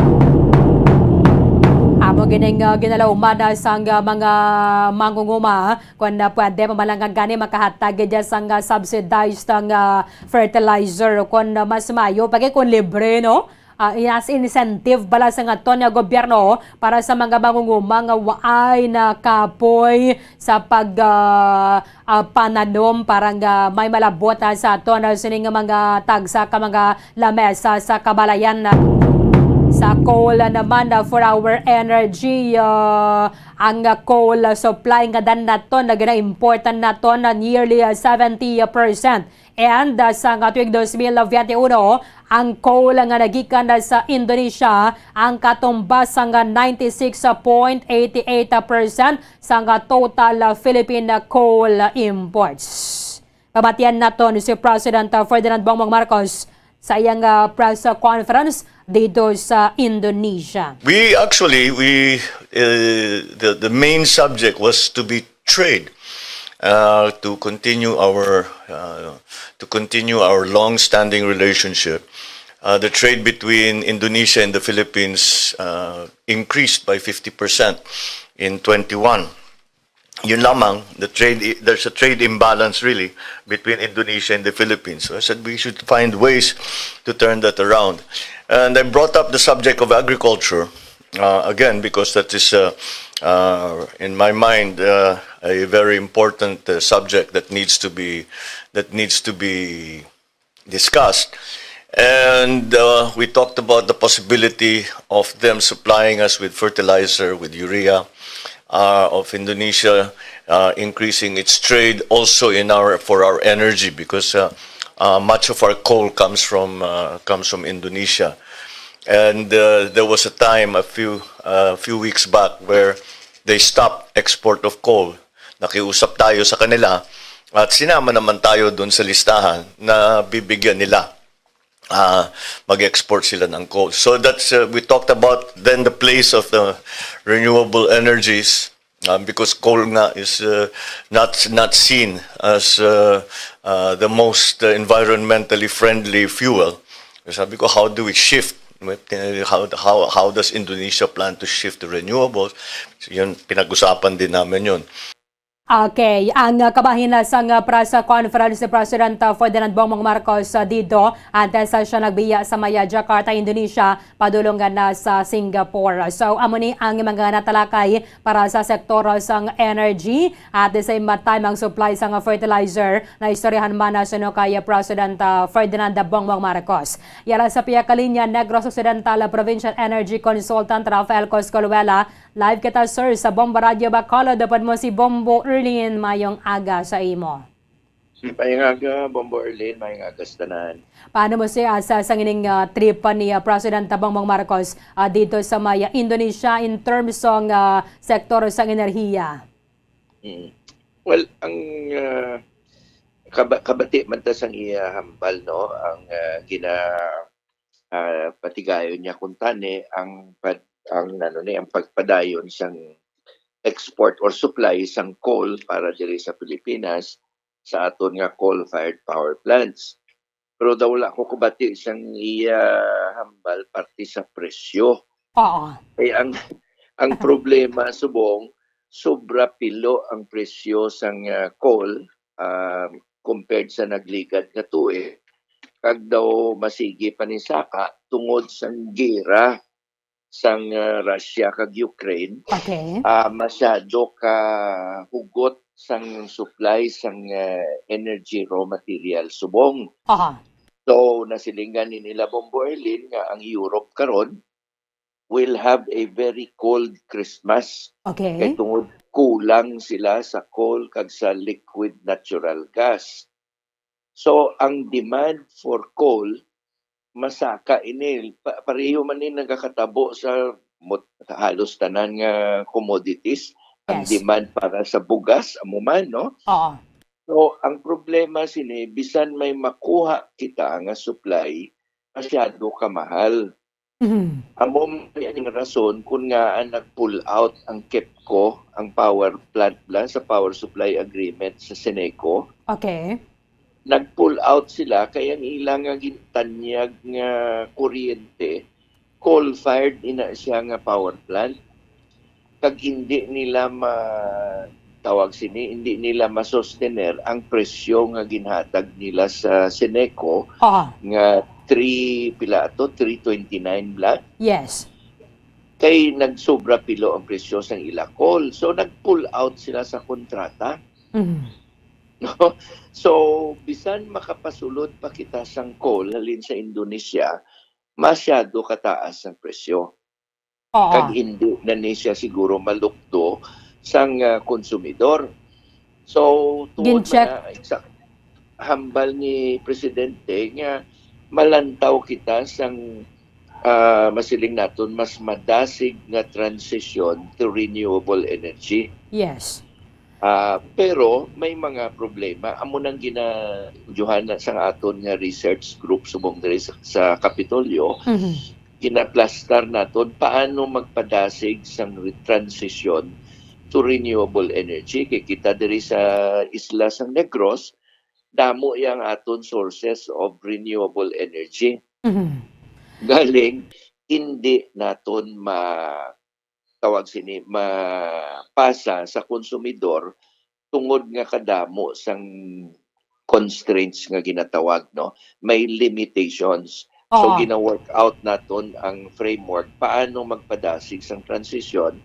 Amo gining, uh, ginalauman sang, uh, mga mangunguma, kung, uh, pwede pa man lang nga gani makahatag gid sang, uh, subsidized nga fertilizer, kung, uh, mas maayo pa gid kung libre, no? Ah, as incentive bala sa aton nga gobyerno para sa mga mangunguma nga waay na kapoy sa pag, ah, ah, pananom para nga may malabot, ah, sa aton, ah, sining mga tagsa ka mga lamesa sa kabalayan, ah, sa coal naman, ah, for our energy, ah, ang, ah, coal, ah, supply nga dan naton, na gina-importan naton na nearly, ah, seventy percent. And, ah, sa nga tuig dos mil biyente uno, ang coal nga nagikan na sa Indonesia ang katumbas sang ninety-six point eight eight percent sang total Philippine coal imports. Pamatian naton si President Ferdinand Bongbong Marcos sa iyang, ah, press conference dito sa Indonesia. We actually, we, uh, the, the main subject was to be trade, uh, to continue our, uh, to continue our long-standing relationship. Uh, the trade between Indonesia and the Philippines, uh, increased by fifty percent in twenty-one. Yun lamang, the trade, there's a trade imbalance really between Indonesia and the Philippines. So I said we should find ways to turn that around. And I brought up the subject of agriculture, uh, again, because that is, uh, uh, in my mind, uh, a very important, uh, subject that needs to be, that needs to be discussed. And, uh, we talked about the possibility of them supplying us with fertilizer, with urea, uh, of Indonesia, uh, increasing its trade also in our, for our energy, because, uh, uh, much of our coal comes from, uh, comes from Indonesia. And, uh, there was a time a few, a few weeks back where they stopped export of coal. Nakiusap tayo sa kanila at sinama naman tayo dun sa listahan na bibigyan nila, ah, mag-export sila ng coal. So that's, uh, we talked about then the place of the renewable energies, um, because coal nga is, uh, not, not seen as, uh, uh, the most, uh, environmentally friendly fuel. Sabi ko, "How do we shift? How, how, how does Indonesia plan to shift to renewables?" So, yun, pinag-usapan din namin yun. Okay, ang, ah, kabahin na sang, ah, press conference ni President, ah, Ferdinand Bongbong Marcos, ah, dito, antes, ah, siya nagbiya sa may, ah, Jakarta, Indonesia, padulong na sa Singapore. So, amo ni ang mga natalakay para sa sektor, ah, sang energy, at the same time, ang supply sang, ah, fertilizer na istoryahan man, ah, suno kay, ah, President, ah, Ferdinand Bongbong Marcos. Yara sa pihak kalinya, Negros Occidental, ah, Provincial Energy Consultant Rafael Coscoluela, Live kita, sir, sa Bombo Radio Bacolod. Dapat mo si Bombo Erlin. Mayong aga sa imo. Mayong aga, Bombo Erlin. Mayong aga sa tanan. Paano mo siya sa, sa ngining, ah, trip pa ni, ah, President Bongbong Marcos, ah, dito sa may, ah, Indonesia in terms sang, ah, sektor sang enerhiya? Mm. Well, ang, ah, kaba-, kabati man ta sang iya hambal, no, ang, ah, gina-, ah, patigayon niya kuntani ang pag-, ang, ano ni, ang pagpadayon sang export or supply sang coal para diri sa Pilipinas sa aton nga coal-fired power plants. Pero daw wala ko kabati sang iya hambal parte sa presyo. Oo. Ay, ang, ang problema subong, sobra pilo ang presyo sang, ah, coal, ah, compared sa nagligad nga tuig, kag daw masigi pa ni saka tungod sang gera sang, ah, Russia kag Ukraine. Okay. Ah, masyado ka hugot sang supply sang, ah, energy raw material subong. Aha. So, nasilingan ni nila, Bombo Erlin, nga ang Europe karon will have a very cold Christmas. Okay. Kay tungod kulang sila sa coal kag sa liquid natural gas. So, ang demand for coal, masaka ini. Pa-, pareho man ni nagakatabo sa mot-, halos tanan nga commodities. Ang Yes. demand para sa bugas, amo man, no? Oo. So, ang problema sini, bisan may makuha kita nga supply, masyado ka mahal. Mhm. Amo may ang rason kung ngaa nag-pull out ang KEPCO, ang power plant bala, sa power supply agreement sa Seneco. Okay. Nag-pull out sila kay ang ila nga gintanyag nga kuryente, coal-fired ina siya nga power plant. Kag hindi nila ma-, tawag sini, hindi nila ma-sustener ang presyo nga ginhatag nila sa Seneco Oo. nga three, pila ato? Three twenty-nine bala? Yes. Kay nagsobra pilo ang presyo sang ila coal. So, nag-pull out sila sa kontrata. Mhm. No? So, bisan makapasulod pa kita sang coal halin sa Indonesia, masyado kataas ang presyo. Oo. Kag hindi na ni siya siguro malukdo sang, ah, konsumidor. So, tuod man Gin-check. na, sa hambal ni Presidente nga malantaw kita sang, ah, masiling naton, mas madasig nga transition to renewable energy. Yes. Ah, pero may mga problema. Amo nang gina-, Johanna, sang aton nga research group subong diri sa, sa Kapitolyo, Mhm. ginaplastar naton paano magpadasig sang re-, transition to renewable energy. Kay kita diri sa isla sang Negros, damo yang aton sources of renewable energy. Mhm. Galing, hindi naton ma-, tawag sini, mapasa sa konsumidor tungod nga kadamo sang constraints nga ginatawag, no? May limitations. So, Oo. gina-work out naton ang framework paano magpadasig sang transition.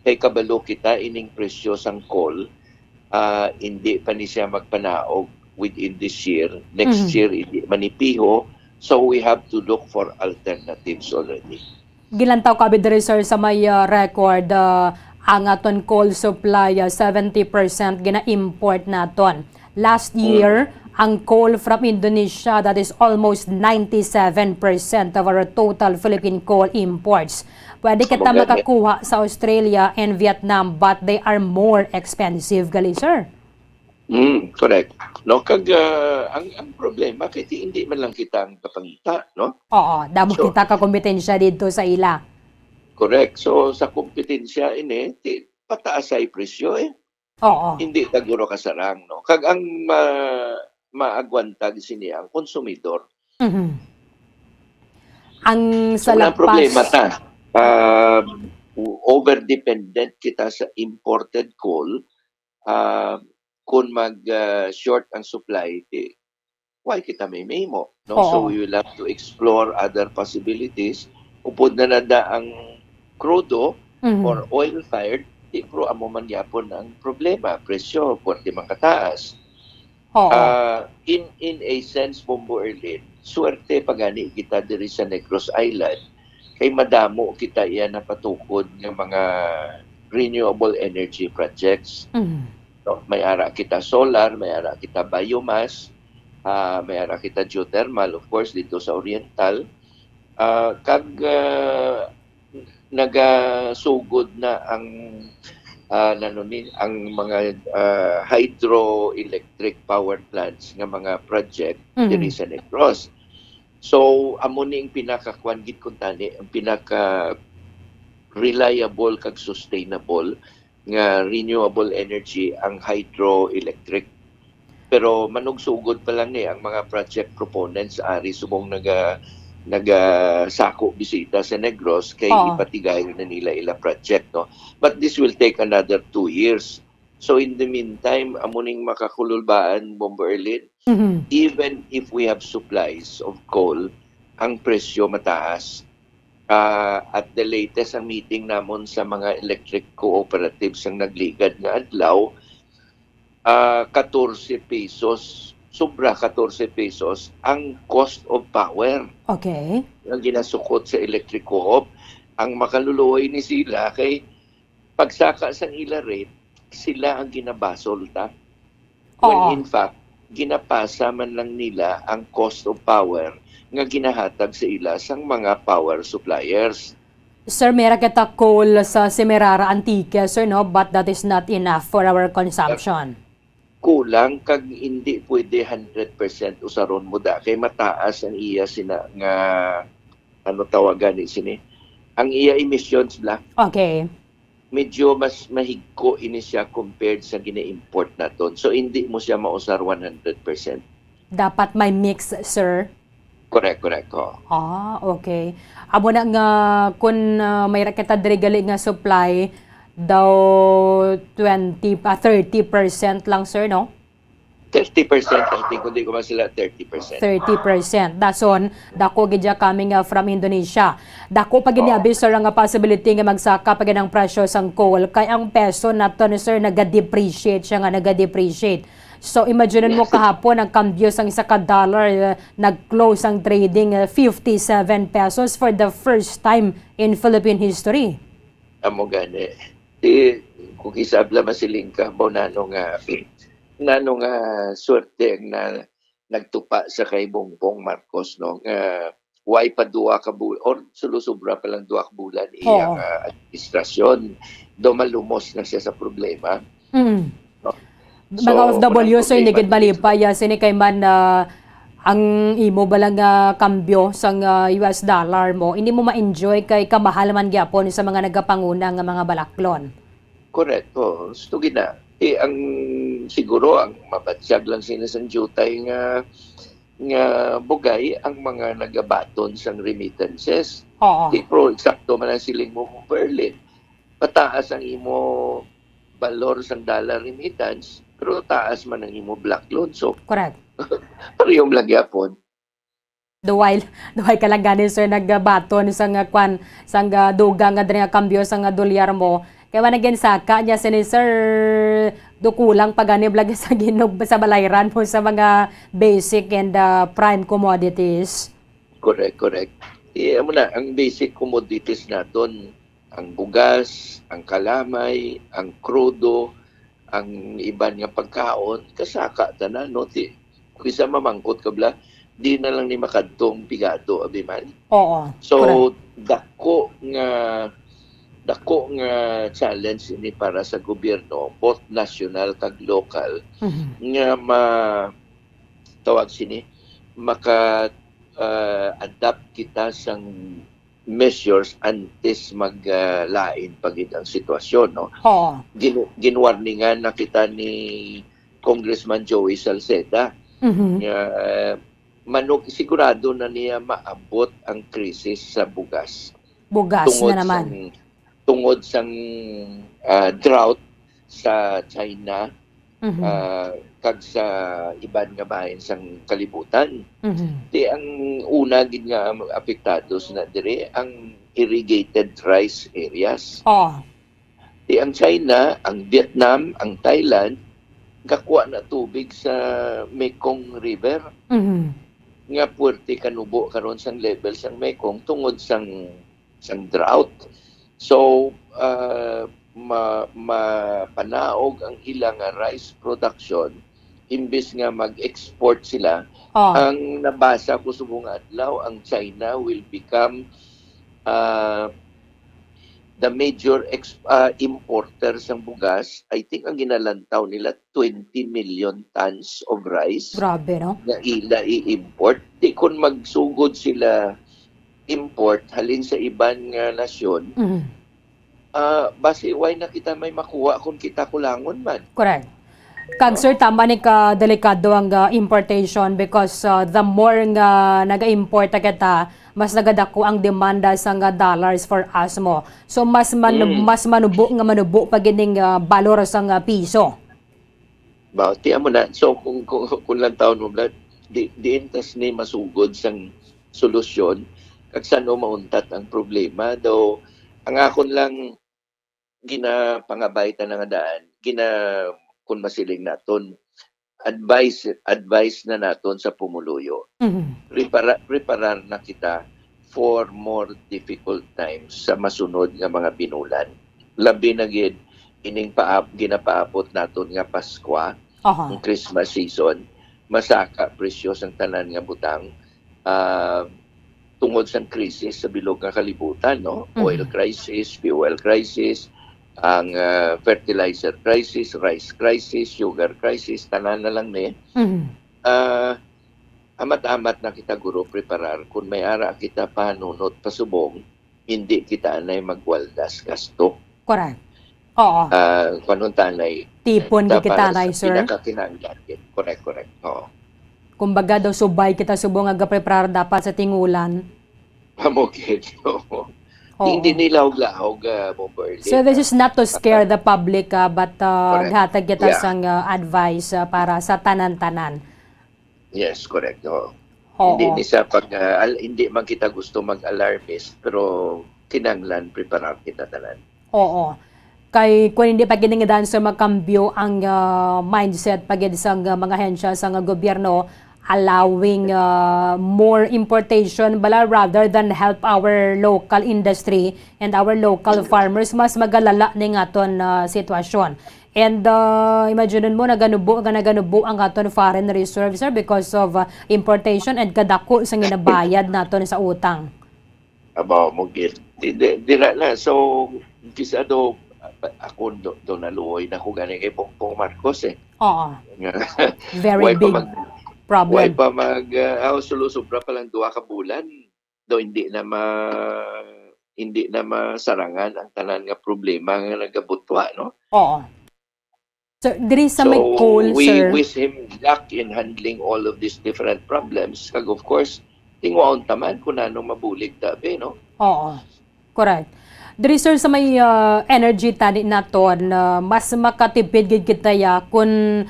Kay kabalo kita ining presyo sang coal, ah, hindi pa ni siya magpanaog within this year. Next Mhm. year, hindi man ni piho. So, we have to look for alternatives already. Gilantaw ka abi diri, sir, sa may, ah, record, ah, ang aton coal supply, ah, seventy percent gina-import naton. Last Mm. year, ang coal from Indonesia, that is almost ninety-seven percent of our total Philippine coal imports. Pwede kita Sabagay, makakuha sa Australia and Vietnam, but they are more expensive gali, sir. Mm, correct. No, kag, ah, ang, ang problema kay ti-, hindi man lang kita ang kapangita, no? Oo, damo So kita ka kompetensya didto sa ila. Correct. So, sa kompetensya ini, ti-, pataasay presyo, eh. Oo. Hindi ta guro kasarang, no? Kag ang ma-, maagwantag sini ang konsumidor. Mhm. Ang So, sa wala Lagpas problema ta. Ah, over-dependent kita sa imported coal. Ah, kung mag, ah, short ang supply, di, why kita may mahimo, no? So, Oo. we will have to explore other possibilities. Upod na nada ang krudo Mhm. or oil-fired, di, pero amo man gyapon ang problema, presyo, pwerte man kataas. Oo. Ah, in, in a sense, Bombo Erlin, swerte pa gani kita diri sa Negros Island, kay madamo kita iya napatukod nga mga renewable energy projects. Mhm. No? May ara kita solar, may ara kita biomass, ah, may ara kita geothermal, of course, dito sa Oriental. Ah, kag, ah, nagasugod na ang, ah, nano ni, ang mga, ah, hydroelectric power plants nga mga project Mhm. diri sa Negros. So, amo ni ang pinakakuan gid kuntani, ang pinaka reliable kag sustainable nga renewable energy ang hydroelectric. Pero manugsugod pa lang ni ang mga project proponents ari subong naga-, nagasako bisita sa Negros kay Oo. ipatigayon na nila ila project, no? But this will take another two years. So in the meantime, amo ning makakululbaan, Bombo Erlin, Mhm. even if we have supplies of coal, ang presyo mataas. Ah, at the latest, ang meeting namon sa mga electric cooperatives ang nagligad nga adlaw, ah, katorse pesos, sobra katorse pesos ang cost of power Okay. nga ginasukot sa electric co-op. Ang makaluluoy ni sila kay pagsaka sang ila rate, sila ang ginabasol ta. When Oo. in fact, ginapasa man lang nila ang cost of power nga ginahatag sa ila sang mga power suppliers. Sir, may ra kita coal sa Semirara, Antique, sir, no? But that is not enough for our consumption. Kulang kag hindi pwede hundred percent usaron mo da kay mataas ang iya sina nga, ano tawagan ni sini? Ang iya emissions bla. Okay. Medyo mas mahigko ini siya compared sa gina-import naton. So, hindi mo siya mausar one hundred percent. Dapat may mix, sir? Correct, correct, oo. Ah, okay. Amo na nga, kun, ah, may ra kita diri gali nga supply, daw twenty, ah, thirty percent lang, sir, no? Thirty percent, I think, kung di ko masala, thirty percent. Thirty percent. Dason, dako gid siya coming, ah, from Indonesia. Dako pa gid ni Oo. abi, sir, ang possibility nga magsaka pa gid ang presyo sang coal. Kay ang peso naton, sir, naga-depreciate siya nga naga-depreciate. So, imagine mo Yes. kahapon ang kambyo sang isa ka dollar, ah, nag-close ang trading, ah, fifty-seven pesos for the first time in Philippine history. Amo gani. Di, kung isab lang masiling ka, mo nano nga, nano nga swerte ang na, nagtupa sa kay Bongbong Marcos, no? Nga, why pa duha ka bul-, or sulo-sobra pa lang duha ka bulan iya Oo. nga administrasyon, daw malumos na siya sa problema. Mm. No? Mga So, O F W, kulang sir, hindi problema gid malipay, ah, sini kay man, ah, ang imo bala nga kambyo sang, ah, U S dollar mo, hindi mo ma-enjoy kay kamahal man gyapon sa mga nagapanguna nga mga balaklon. Correct, oo. Gusto gina. Eh, ang, siguro, ang mabatyag lang sila sa jutay nga, nga bugay ang mga nagabaton sang remittances. Oo. Di, pero eksakto man ang siling mo, Berlin. Pataas ang imo balor sang dollar remittance, pero taas man ang imo black loan. So, Correct. parehong lang gyapon. Duway, duway ka lang gani, sir, nagbaton sang, ah, kwan, sang, ah, dugang nga diri nga kambyo sang, ah, dolyar mo. Kay wala gid saka niya sini, sir, do kulang pa gani bala sa ginog-, sa balayran mo sa mga basic and, ah, prime commodities. Correct, correct. Eh, amo na, ang basic commodities naton, ang bugas, ang kalamay, ang krudo, ang iban nga pagkaon, kasaka tanan, no? Ti, kung isa mamangkot ka bala, di na lang ni makadtong pigado, abi man. Oo, So, correct. dako nga, dako nga challenge ini para sa gobyerno, both national kag local, Mhm. nga ma-, tawag sini, maka, ah, adapt kita sang measures antes mag, ah, lain pa gid ang sitwasyon, no? Oo. Gin-, ginwarningan na kita ni Congressman Joey Salceda Mhm. nga, ah, manug-, sigurado na niya maabot ang krisis sa bugas. Bugas Tungod na naman. sang, tungod sang, ah, drought sa China, Mhm. ah, kag sa iban nga bahin sang kalibutan. Mhm. Ti ang una gid nga apektado sina diri ang irrigated rice areas. Oh. Ti ang China, ang Vietnam, ang Thailand, gakuha na tubig sa Mekong River Mhm. nga puwerte kanubo karon sang level sang Mekong tungod sang, sang drought. So, ah, ma-, mapanaog ang ila nga rice production, imbis nga mag-export sila. Oh. Ang nabasa ko subong nga adlaw, ang China will become, ah, the major ex-, ah, importer sang bugas. I think ang ginalantaw nila twenty million tons of rice Grabe, no? nga ila i-import. Di kun magsugod sila import halin sa iban nga nasyon, Mhm. ah, basi why na kita may makuha kung kita kulangon man? Correct. Kag, sir, tama ni ka delikado ang, ah, importation because, ah, the more nga naga-import na kita, mas nagadako ang demanda sang, ah, dollars for us mo. So, mas man-, Mm. mas manubo nga manubo pa gining, ah, balor sang, ah, piso. Ba, ti amo na. So, kung, kung, kung lantawon mo, Vlad, di, diin tas ni masugod sang solusyon, kag san-o mauntat ang problema. Though, ang akon lang ginapangabay ta na nga daan, gina-, kun masiling naton, advice, advice na naton sa pumuluyo. Mhm. Prepara-, preparar na kita for more difficult times sa masunod nga mga binulan. Labi na gid ining paab-, ginapaabot naton nga Paskwa, Aha. ang Christmas season, masaka presyo sang tanan nga butang, ah, tungod sang krisis sa bilog nga kalibutan, no? Oil Mhm. crisis, fuel crisis, ang, ah, fertilizer crisis, rice crisis, sugar crisis, tanan na lang ni. Mhm. Ah, amat-amat na kita, guro, preparar kun may ara kita pahanunot pasubong, hindi kita anay magwaldas gasto. Correct. Oo. Ah, panuntanay, Tipon ta-, gid kita para anay, sa sir. pinakakinahanglan gid. Correct, correct. Oo. Kumbaga daw, subay kita subong nga gapreparar dapat sa tingulan. Amo gid, oo. Oo. Hindi ni lahog-lahog, ah, Bombo Erlin, So, this ah, is not to scare the public, ah, but, ah, Correct. hatag kita Yeah. sang, ah, advice, ah, para sa tanan-tanan. Yes, correct. Oo. Oo. Hindi ni sa pag, ah, al-, hindi man kita gusto mag-alarmist, pero kinahanglan preparar kita tanan. Oo. Kay kung hindi pa gid nga dancer makambyo ang, ah, mindset pa gid sang, ah, mga ahensya sang, ah, gobyerno, allowing, ah, more importation bala rather than help our local industry and our local farmers, mas magalala ni nga aton, ah, sitwasyon. And, ah, imagine mo, naganubo nga naganubo ang aton foreign reserve, sir, because of, ah, importation and kadako sa ginabayad naton sa utang. Aba, mo gid. Di, di, dira na. So, kisa do, a-, ako do, do naluoy na ko gani kay Bongbong Marcos, eh. Oo. Nga, Very way pa big mag-, problem. way pa mag, ah, ah, sulo, sobra pa lang duha ka bulan. Do hindi na ma-, hindi na masarangan ang tanan nga problema nga nagabutwa, no? Oo. Sir, diri sa may So, coal, we sir. wish him luck in handling all of these different problems. Kag of course, tingwaon ta man kung ano mabulig ta, be, no? Oo. Correct. Diri, sir, sa may, ah, energy tani naton, ah, mas makatipid gid kita ya kun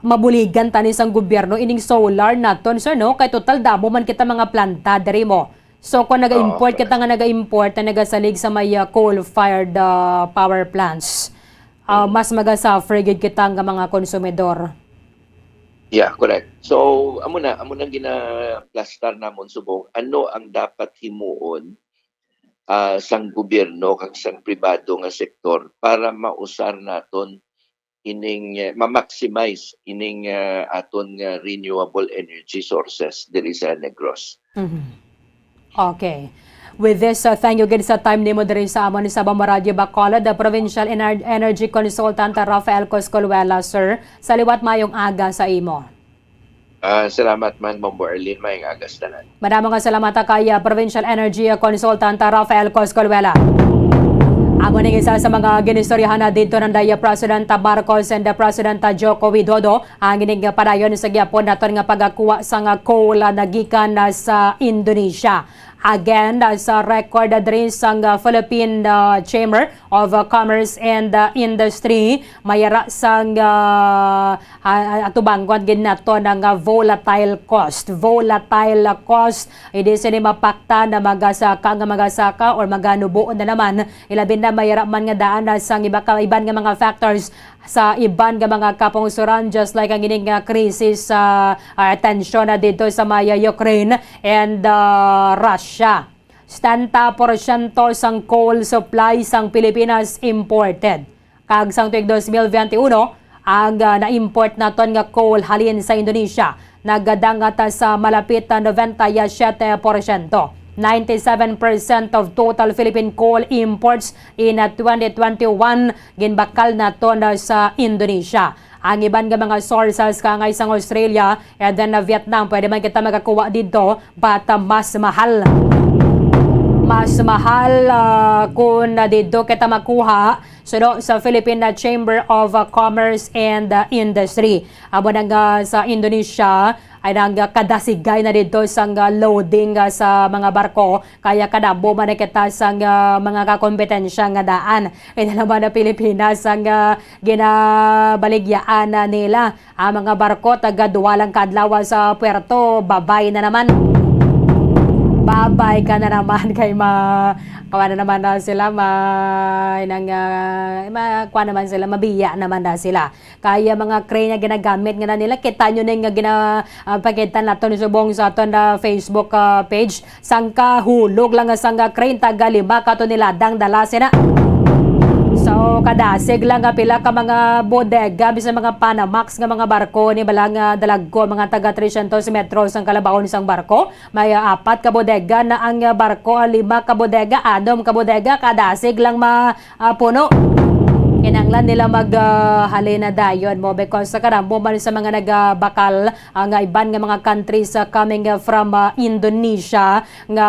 mabuligan tani sang gobyerno ining solar naton, sir, no? Kay total damo man kita mga planta diri mo. So, kung Oo, naga-import kita correct. nga naga-import na nagasalig sa may, ah, coal-fired, ah, power plants, ah, Mm. mas magasuffer gid kita nga mga konsumidor. Yeah, correct. So, amo na, amo nang ginaplastar namon subong. Ano ang dapat himuon, ah, sang gobyerno kag sang pribado nga sektor para mausar naton ining, eh, ma-maximize ining, ah, aton nga renewable energy sources diri sa Negros. Mhm. Okay. With this, uh, thank you gid sa time nimo diri sa amon sa Bombo Radyo Bacolod, the Provincial Ener-, Energy Consultant, uh, Rafael Coscoluela, sir. Sa liwat, mayong aga sa imo. Ah, salamat man, Bombo Erlin. Mayong aga sa tanan. Madamo nga salamat, ah, kay, ah, Provincial Energy, ah, Consultant, ah, Rafael Coscoluela. Amo ning isa sa mga ginistoryahan na didto nanday, ah, President, ah, Marcos and, ah, President, ah, Joko Widodo ang ining, ah, padayon sa gihapon naton nga pagakuha sang, ah, coal, ah, na gikan, ah, sa Indonesia. Again, uh, sa record, uh, diri sang, uh, Philippine, uh, Chamber of, uh, Commerce and, uh, Industry, may ara sang, uh, ah, ah, atubangon gid nato ang, uh, volatile cost. Volatile cost, hindi sini mapakta na magasaka nga magasaka or maganubo na naman. Ilabi na may ara man nga daan na sang iba ka, iban nga mga factors sa iban nga mga kapungsoran, just like ang ining, uh, krisis sa, uh, tensyon na dito sa may, uh, Ukraine and, uh, Russia. Setenta porsyento sang coal supply sang Pilipinas imported. Kag sang tuig dos mil benti uno, ang, ah, na-import naton nga coal halin sa Indonesia nagadangat sa malapit na noventa y siete porsyento. Ninety-seven percent of total Philippine coal imports in, ah, twenty twenty-one ginbakal naton, ah, sa Indonesia. Ang iban nga mga sources kangay sang Australia and then, ah, Vietnam, pwede man kita makakuha dito, but, ah, mas mahal. Mas mahal, ah, kung, ah, dito kita makuha suno sa Philippine, ah, Chamber of, ah, Commerce and, ah, Industry. Amo na nga sa Indonesia, ay nang, ah, kadasigay na dito sang, ah, loading, ah, sa mga barko, kaya kadamo man na kita sang, ah, mga kakompetensya nga daan. Ina naman na Pilipinas ang, ah, ginabaligyaan na nila. Ang mga barko taga duwa lang ka adlaw sa puerto, babay na naman. Babay ka na naman kay ma-, kuha na naman na sila, ma-, nang, ah, ma-, kuha naman sila, mabiya naman na sila. Kaya mga crane nga ginagamit nga na nila, kita nyo ning nga gina-, ah, pakita nato ni subong sa aton na Facebook, ah, page. Sangka hulog lang nga sangka crane, taga lima ka toneladang dala sina. So, kadasig lang nga pila ka mga bodega, bisan mga Panamax nga mga barko, ni bala nga dalagko, mga taga trescientos metros ang kalabawon sang barko. May, ah, apat ka bodega na ang, ah, barko, ah, lima ka bodega, anom ka bodega, kadasig lang ma-, ah, puno. Kinahanglan nila mag, ah, halin na dayon mo because sa kadamo man sa mga nagabakal ang iban nga mga countries, ah, coming, ah, from, ah, Indonesia nga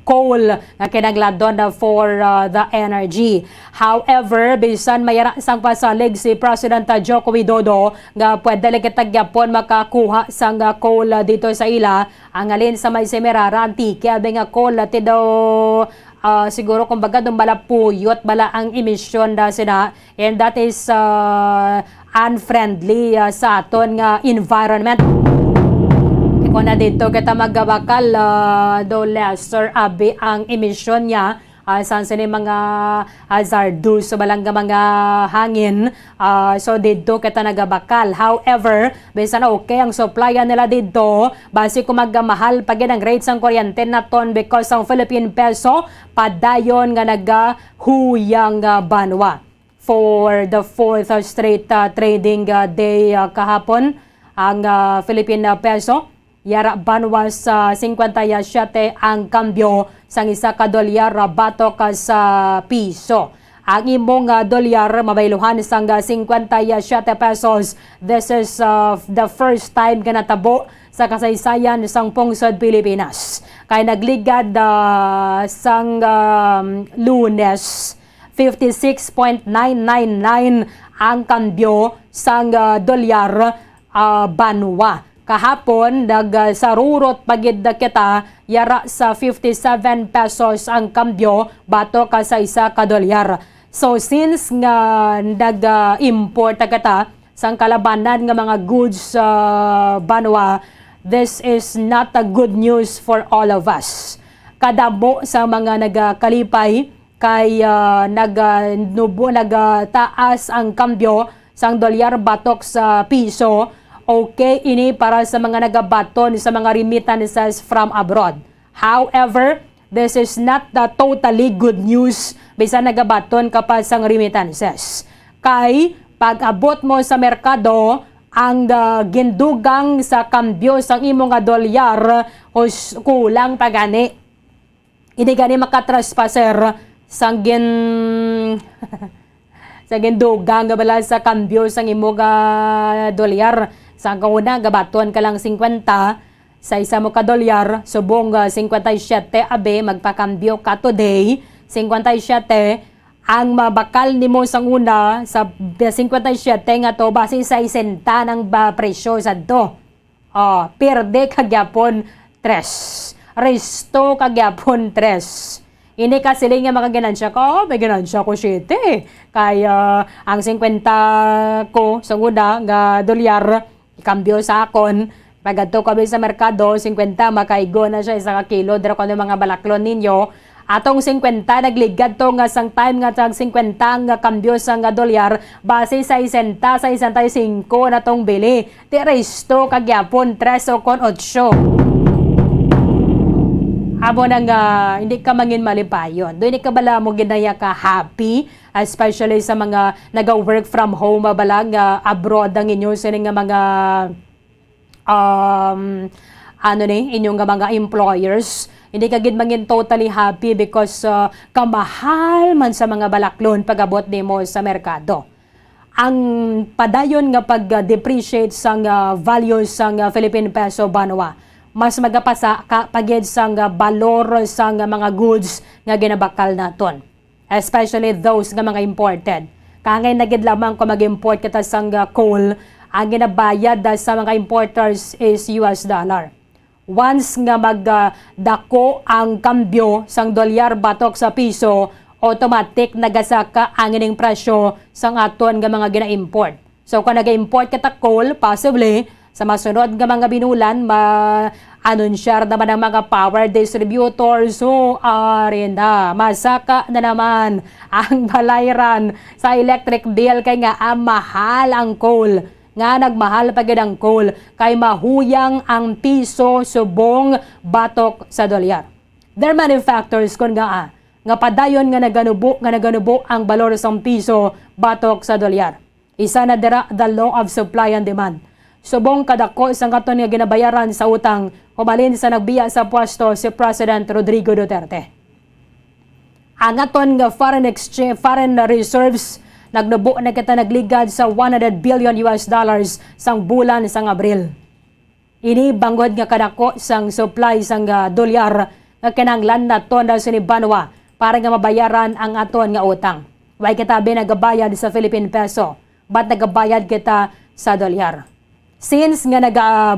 coal nga kinahanglan, ah, for, ah, the energy. However, bisan may ara sang pasalig si President, ah, Joko Widodo nga pwede lang kita gyapon makakuha sang, ah, coal, ah, dito sa ila, ang halin sa may Semirara, Antique, abi nga coal, ah, ti daw, ah, siguro kumbaga daw malapuyot bala ang emisyon na sina, and that is, ah, unfriendly, ah, sa aton nga environment. Kay kung na dito kita magabakal, ah, do lesser abi ang emisyon niya, ah, sang sini mga hazardous sa balang nga mga hangin. Ah, so dito kita nagabakal. However, bisan okay ang supply nila dito, basi kung magmahal pa gid ang rate sang kuryente naton because ang Philippine peso padayon nga nagahuyang, ah, banwa. For the fourth, ah, straight, ah, trading, ah, day, ah, kahapon, ang, ah, Philippine, ah, peso yara banwa sa cincuenta y siete ang kambyo sang isa ka dolyar, ah, batok, ah, sa piso. Ang imong, ah, dolyar mabayluhan sang, ah, cincuenta y siete pesos. This is, ah, the first time nga natabo sa kasaysayan sang pungsod Pilipinas. Kay nagligad, ah, sang, um, Lunes, fifty-six point nine nine nine ang kambyo sang, ah, dolyar, ah, banwa. Kahapon, nagsarurot pa gid kita, yara sa fifty-seven pesos ang kambyo batok sa isa ka dolyar. So, since nga nag-import na kita sang kalabanan nga mga goods sa banwa, this is not a good news for all of us. Kadamo sa mga nagakalipay kay, ah, nag, ah, nubo, nagtaas ang kambyo sang dolyar batok sa piso. Okay ini para sa mga nagabaton sa mga remittances from abroad. However, this is not the totally good news bisan nagabaton ka pa sang remittances. Kay pag-abot mo sa merkado, ang, ah, gindugang sa kambyo sang imo nga dolyar, hus-, kulang pa gani. Hindi gani makatraspaser sang gin-, sa gindugang nga bala sa kambyo sang imo nga dolyar. Sa kauna, gabaton ka lang cincuenta sa isa mo ka dolyar, subong, ah, cincuenta y siete, abi, magpakambyo ka today, cincuenta y siete, ang mabakal nimo sang una sa cincuenta y siete nga to, basi sesenta nang ba presyo sadto. Oh, pierde ka gyapon, tres. Resto ka gyapon, tres. Hindi ka siling nga makaginansya ka, "Oh, may ginansya ko siyete." Kay, ah, ang singkwenta ko sa una nga dolyar, ikambyo sa akon. Pag adto kami sa merkado, singkwenta, makaigo na siya, isa ka kilo. Dira ko ano mga balaklon ninyo. Atong singkwenta, nagligad to nga sang time nga tag singkwenta nga kambyo sa nga dolyar, base sesenta, sesenta y cinco na tong bili. Ti resto ka gyapon, tres o kon otso. Amo na nga, hindi ka mangin malipayon. Do hindi ka bala mo ginaya ka happy, especially sa mga naga-work from home, bala nga abroad ang inyo sini nga mga, um, ano ni, inyong nga mga employers. Hindi ka gid mangin totally happy because, uh, kamahal man sa mga balaklon pag-abot nimo sa merkado. Ang padayon nga pag-depreciate sang, ah, value sang, ah, Philippine peso, banwa, mas magapasa ka pa gid sang, ah, balor sang, ah, mga goods nga ginabakal naton, especially those nga mga imported. Kaangay na gid lamang kung mag-import kita sang, ah, coal, ang ginabayad, ah, sa mga importers is U S dollar. Once nga mag, ah, dako ang kambyo sang dolyar batok sa piso, automatic nagasaka ang ining presyo sang aton nga mga gina-import. So, kung naga-import kita coal, possibly, sa masunod nga mga binulan, ma-, anunsyar naman ang mga power distributors. So, ari na, masaka na naman ang balayran sa electric bill kay nga, ah, mahal ang coal. Nga nagmahal pa gid ang coal kay mahuyang ang piso subong batok sa dolyar. There are many factors kon ngaa nga padayon nga naganubo, nga naganubo ang balor sang piso batok sa dolyar. Isa na dira the law of supply and demand. Subong kadako sang katon nga ginabayaran sa utang, humalin sa nagbiya sa pwesto si President Rodrigo Duterte. Ang aton nga foreign exchange, foreign reserves, nagnubo na kita nagligad sa one hundred billion U S dollars sang bulan sang Abril. Ini bangod nga kadako sang supply sang, ah, dolyar nga kinahanglan naton daw sini banwa para nga mabayaran ang aton nga utang. Way kita abi nagabayad sa Philippine peso, but nagabayad kita sa dolyar. Since nga naga-,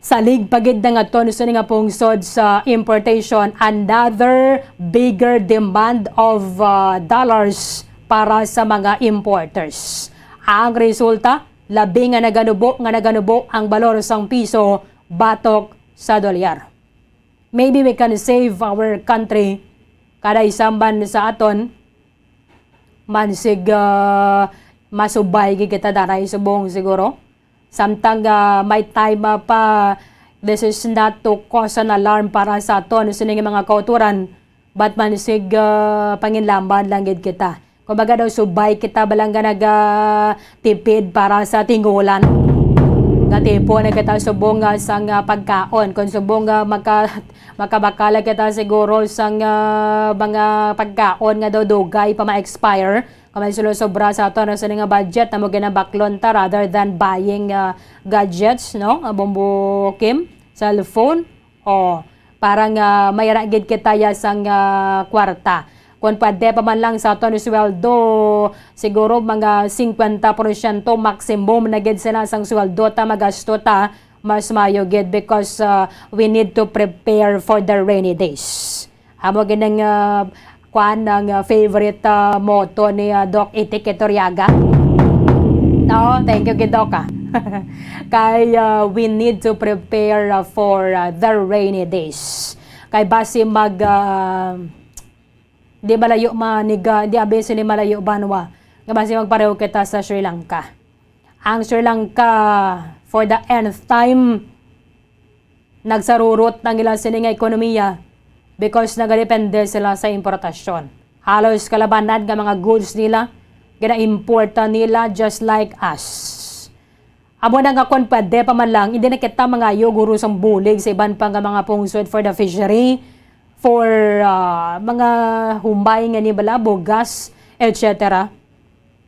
salig pa gid na nga to, sini nga pungsod sa importation, another bigger demand of, uh, dollars para sa mga importers. Ang resulta, labi nga naganubo, nga naganubo ang balor sang piso batok sa dolyar. Maybe we can save our country, kada isamban sa aton, mansig, ah, masubay gid kita danay subong siguro. Samtang, ah, may time, ah, pa, this is not to cause an alarm para sa aton, sini nga mga kauturan, but mansig, ah, panginlaman lang gid kita. Kumbaga daw, subay kita bala nga naga-, tipid para sa tingulan. Gatipon na kita subong nga sang, ah, pagkaon. Kung subong nga maka-, makabakala kita siguro sang, ah, mga pagkaon nga daw dugay pa ma-expire. Kung may sulo sobra sa ato na sini nga budget na mo ginabaklon ta rather than buying, ah, gadgets, no? Nga bumbukim, cellphone. Oh, para nga may ra gid kita ya sang, ah, kwarta. Kung pwede pa man lang sa aton sweldo, siguro mga singkwenta porsyento maximum na gid sila sang sweldo ta magasto ta, mas mayo gid because, ah, we need to prepare for the rainy days. Amo gid ang, ah, kwan ang, ah, favorite, ah, motto ni, ah, Doc Itik Iturriaga. No, thank you gid, Doc, ah. Kay, ah, we need to prepare, ah, for, ah, the rainy days. Kay basi mag, ah, di malayo maniga, di abi sini malayo banwa. Nga basi magpareho kita sa Sri Lanka. Ang Sri Lanka, for the nth time, nagsarurot ang ila sini nga ekonomiya because nagadepende sila sa importasyon. Halos kalabanan nga mga goods nila, gina-importa nila just like us. Amo na nga kung pwede pa man lang, hindi na kita mangayo guro sang bulig sa iban pa nga mga pungsod for the fishery, for, ah, mga humbay nga ni bala, bugas, et cetera.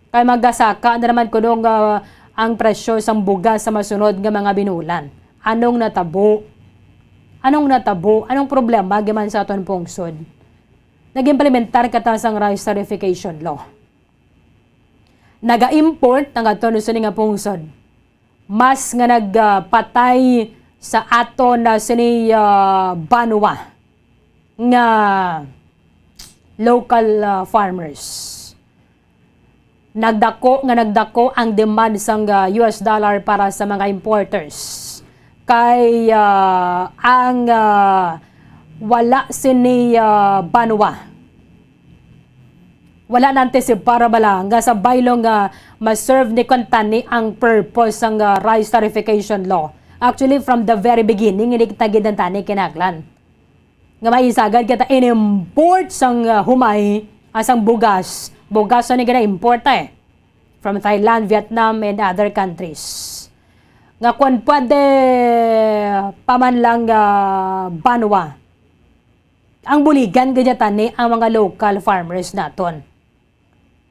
Kay magasaka na naman kuno nga ang presyo sang bugas sa masunod nga mga binulan. Anong natabo? Anong natabo? Anong problema giman sa aton pungsod? Nag-implementar kita sang rice tarification law. Naga-import ang aton sini nga pungsod. Mas nga nagpatay sa aton na sini, ah, banwa nga local, ah, farmers. Nagdako nga nagdako ang demand sang, ah, U S dollar para sa mga importers. Kay, ah, ang, ah, wala sini, ah, banwa. Wala na-anticipar bala nga sa baylo nga ma-serve ni kuntani ang purpose sang, ah, rice tariffication law. Actually, from the very beginning, hindi kita gid tani kinahanglan nga maisagad kita in-import sang, ah, humay, ah, sang bugas. Bugas ni gina-import, eh, from Thailand, Vietnam, and other countries. Nga kung pwede pa man lang, ah, banwa. Ang buligan gid tani ang mga local farmers naton.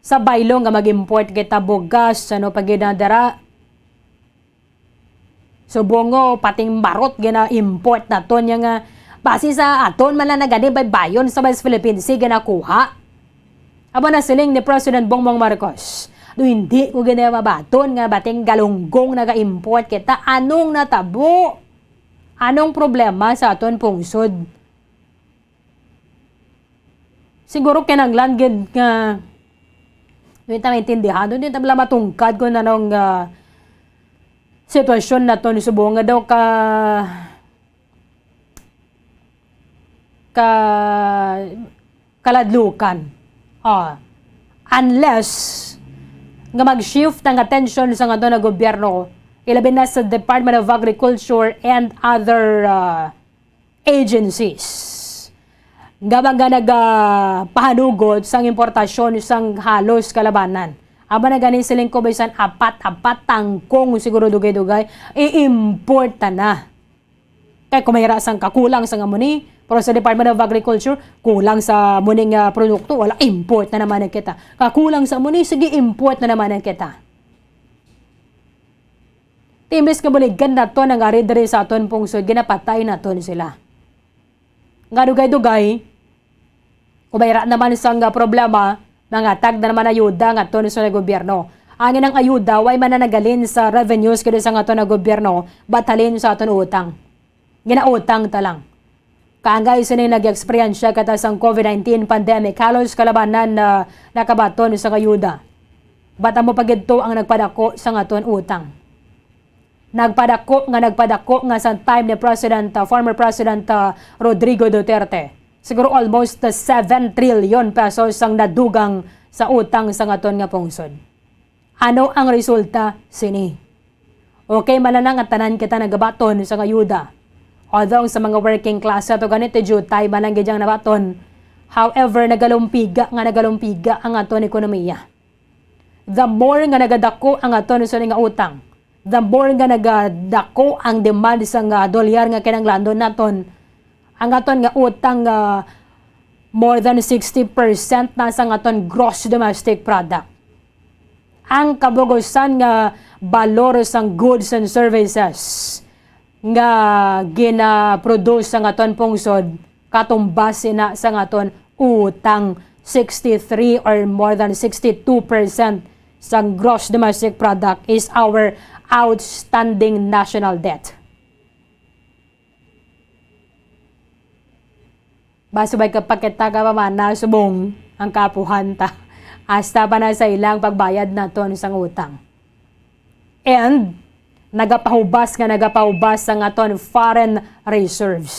Sa baylo nga mag-import kita bugas, ano pa gid na dira? Subongo, pating barot gina-import naton niya nga basi sa aton man lang na gani baybayon sa West Philippine Sea ginakuha. Amo na siling ni President Bongbong Marcos, "Do hindi ko gina mabaton nga bating galunggong naga-import kita. Anong natabo? Anong problema sa aton pungsod?" Siguro kinahanglan gid nga, di ta maintindihan, di ta bala matungkad kung anong, ah, sitwasyon naton subong nga daw ka, ka, kaladlukan. Ah, unless nga mag-shift ang atensyon sa aton nga gobyerno, ilabi na sa Department of Agriculture and other, ah, agencies nga mga nagapahanugot sang importasyon sang halos kalabanan. Amo na gani siling ko, bisan apat-apat tangkong siguro dugay-dugay, i-import ta na. Kay kung mayra sang kakulang sa nga muni, pero sa Department of Agriculture, kulang sa muni nga produkto, wala, import na naman ang kita. Kakulang sa muni, sige, import na naman ang kita. Timbis nga buligan naton ang ari diri sa aton pungsod, ginapatay naton sila. Nga dugay-dugay, kung mayra naman sang problema, mangatag na naman ayuda nga aton sa gobyerno. Ang inang ayuda, way man na nagalin sa revenues kundi sa aton nga gobyerno, but halin sa aton utang. Ginautang ta lang. Kaangay sini nag-eksperyensya kita sang COVID nineteen pandemic, halos kalabanan na nakabaton sa ayuda. But amo pa gid to ang nagpadako sa aton utang. Nagpadako nga nagpadako nga sa time ni President, uh, former President, uh, Rodrigo Duterte. Siguro almost, uh, seven trillion pesos ang nadugang sa utang sa aton nga pungsod. Ano ang resulta sini? Okay man lang nga tanan kita nagabaton sa ayuda. Although sa mga working class ato gani, ti diutay man lang gid ang nabaton. However, nagalumpiga nga nagalumpiga ang aton ekonomiya. The more nga nagadako ang aton sini nga utang, the more nga nagadako ang demand sa nga dolyar nga kinahanglanon naton, ang aton nga utang nga more than sixty percent na sa aton gross domestic product. Ang kabugusan nga balor sang goods and services nga gina-produce sa aton pungsod, katumbas sina sa aton utang, sixty-three or more than sixty-two percent sang gross domestic product is our outstanding national debt. Basi bay ka pakita ka pa man na subong ang kaapuhan ta. Hasta pa na sa ilang pagbayad naton sang utang. And nagapahubas nga nagapahubas ang aton foreign reserves.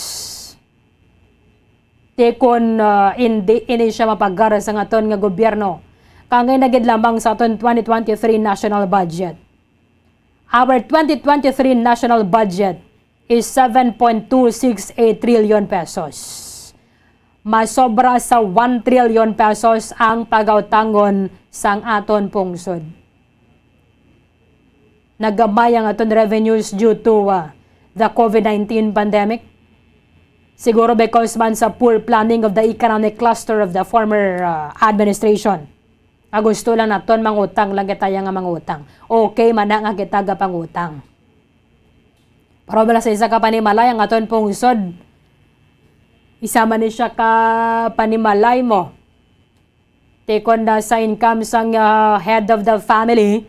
Ti kon, ah, indi ini siya mapagar sa aton nga gobyerno, kangay na gid lamang sa aton twenty twenty-three national budget. Our twenty twenty-three national budget is seven point two six eight trillion pesos. Masobra sa one trillion pesos ang pagautangon sang aton pungsod. Nagamay ang aton revenues due to, ah, the COVID nineteen pandemic. Siguro because man sa poor planning of the economic cluster of the former, ah, administration. Nga gusto lang naton mangutang lang kita ya nga mangutang. Okay man na nga kita gapangutang. Pero bala sa isa ka panimalay, ang aton pungsod, isa man ni siya ka panimalay mo. Ti kon na sa income sang, ah, head of the family,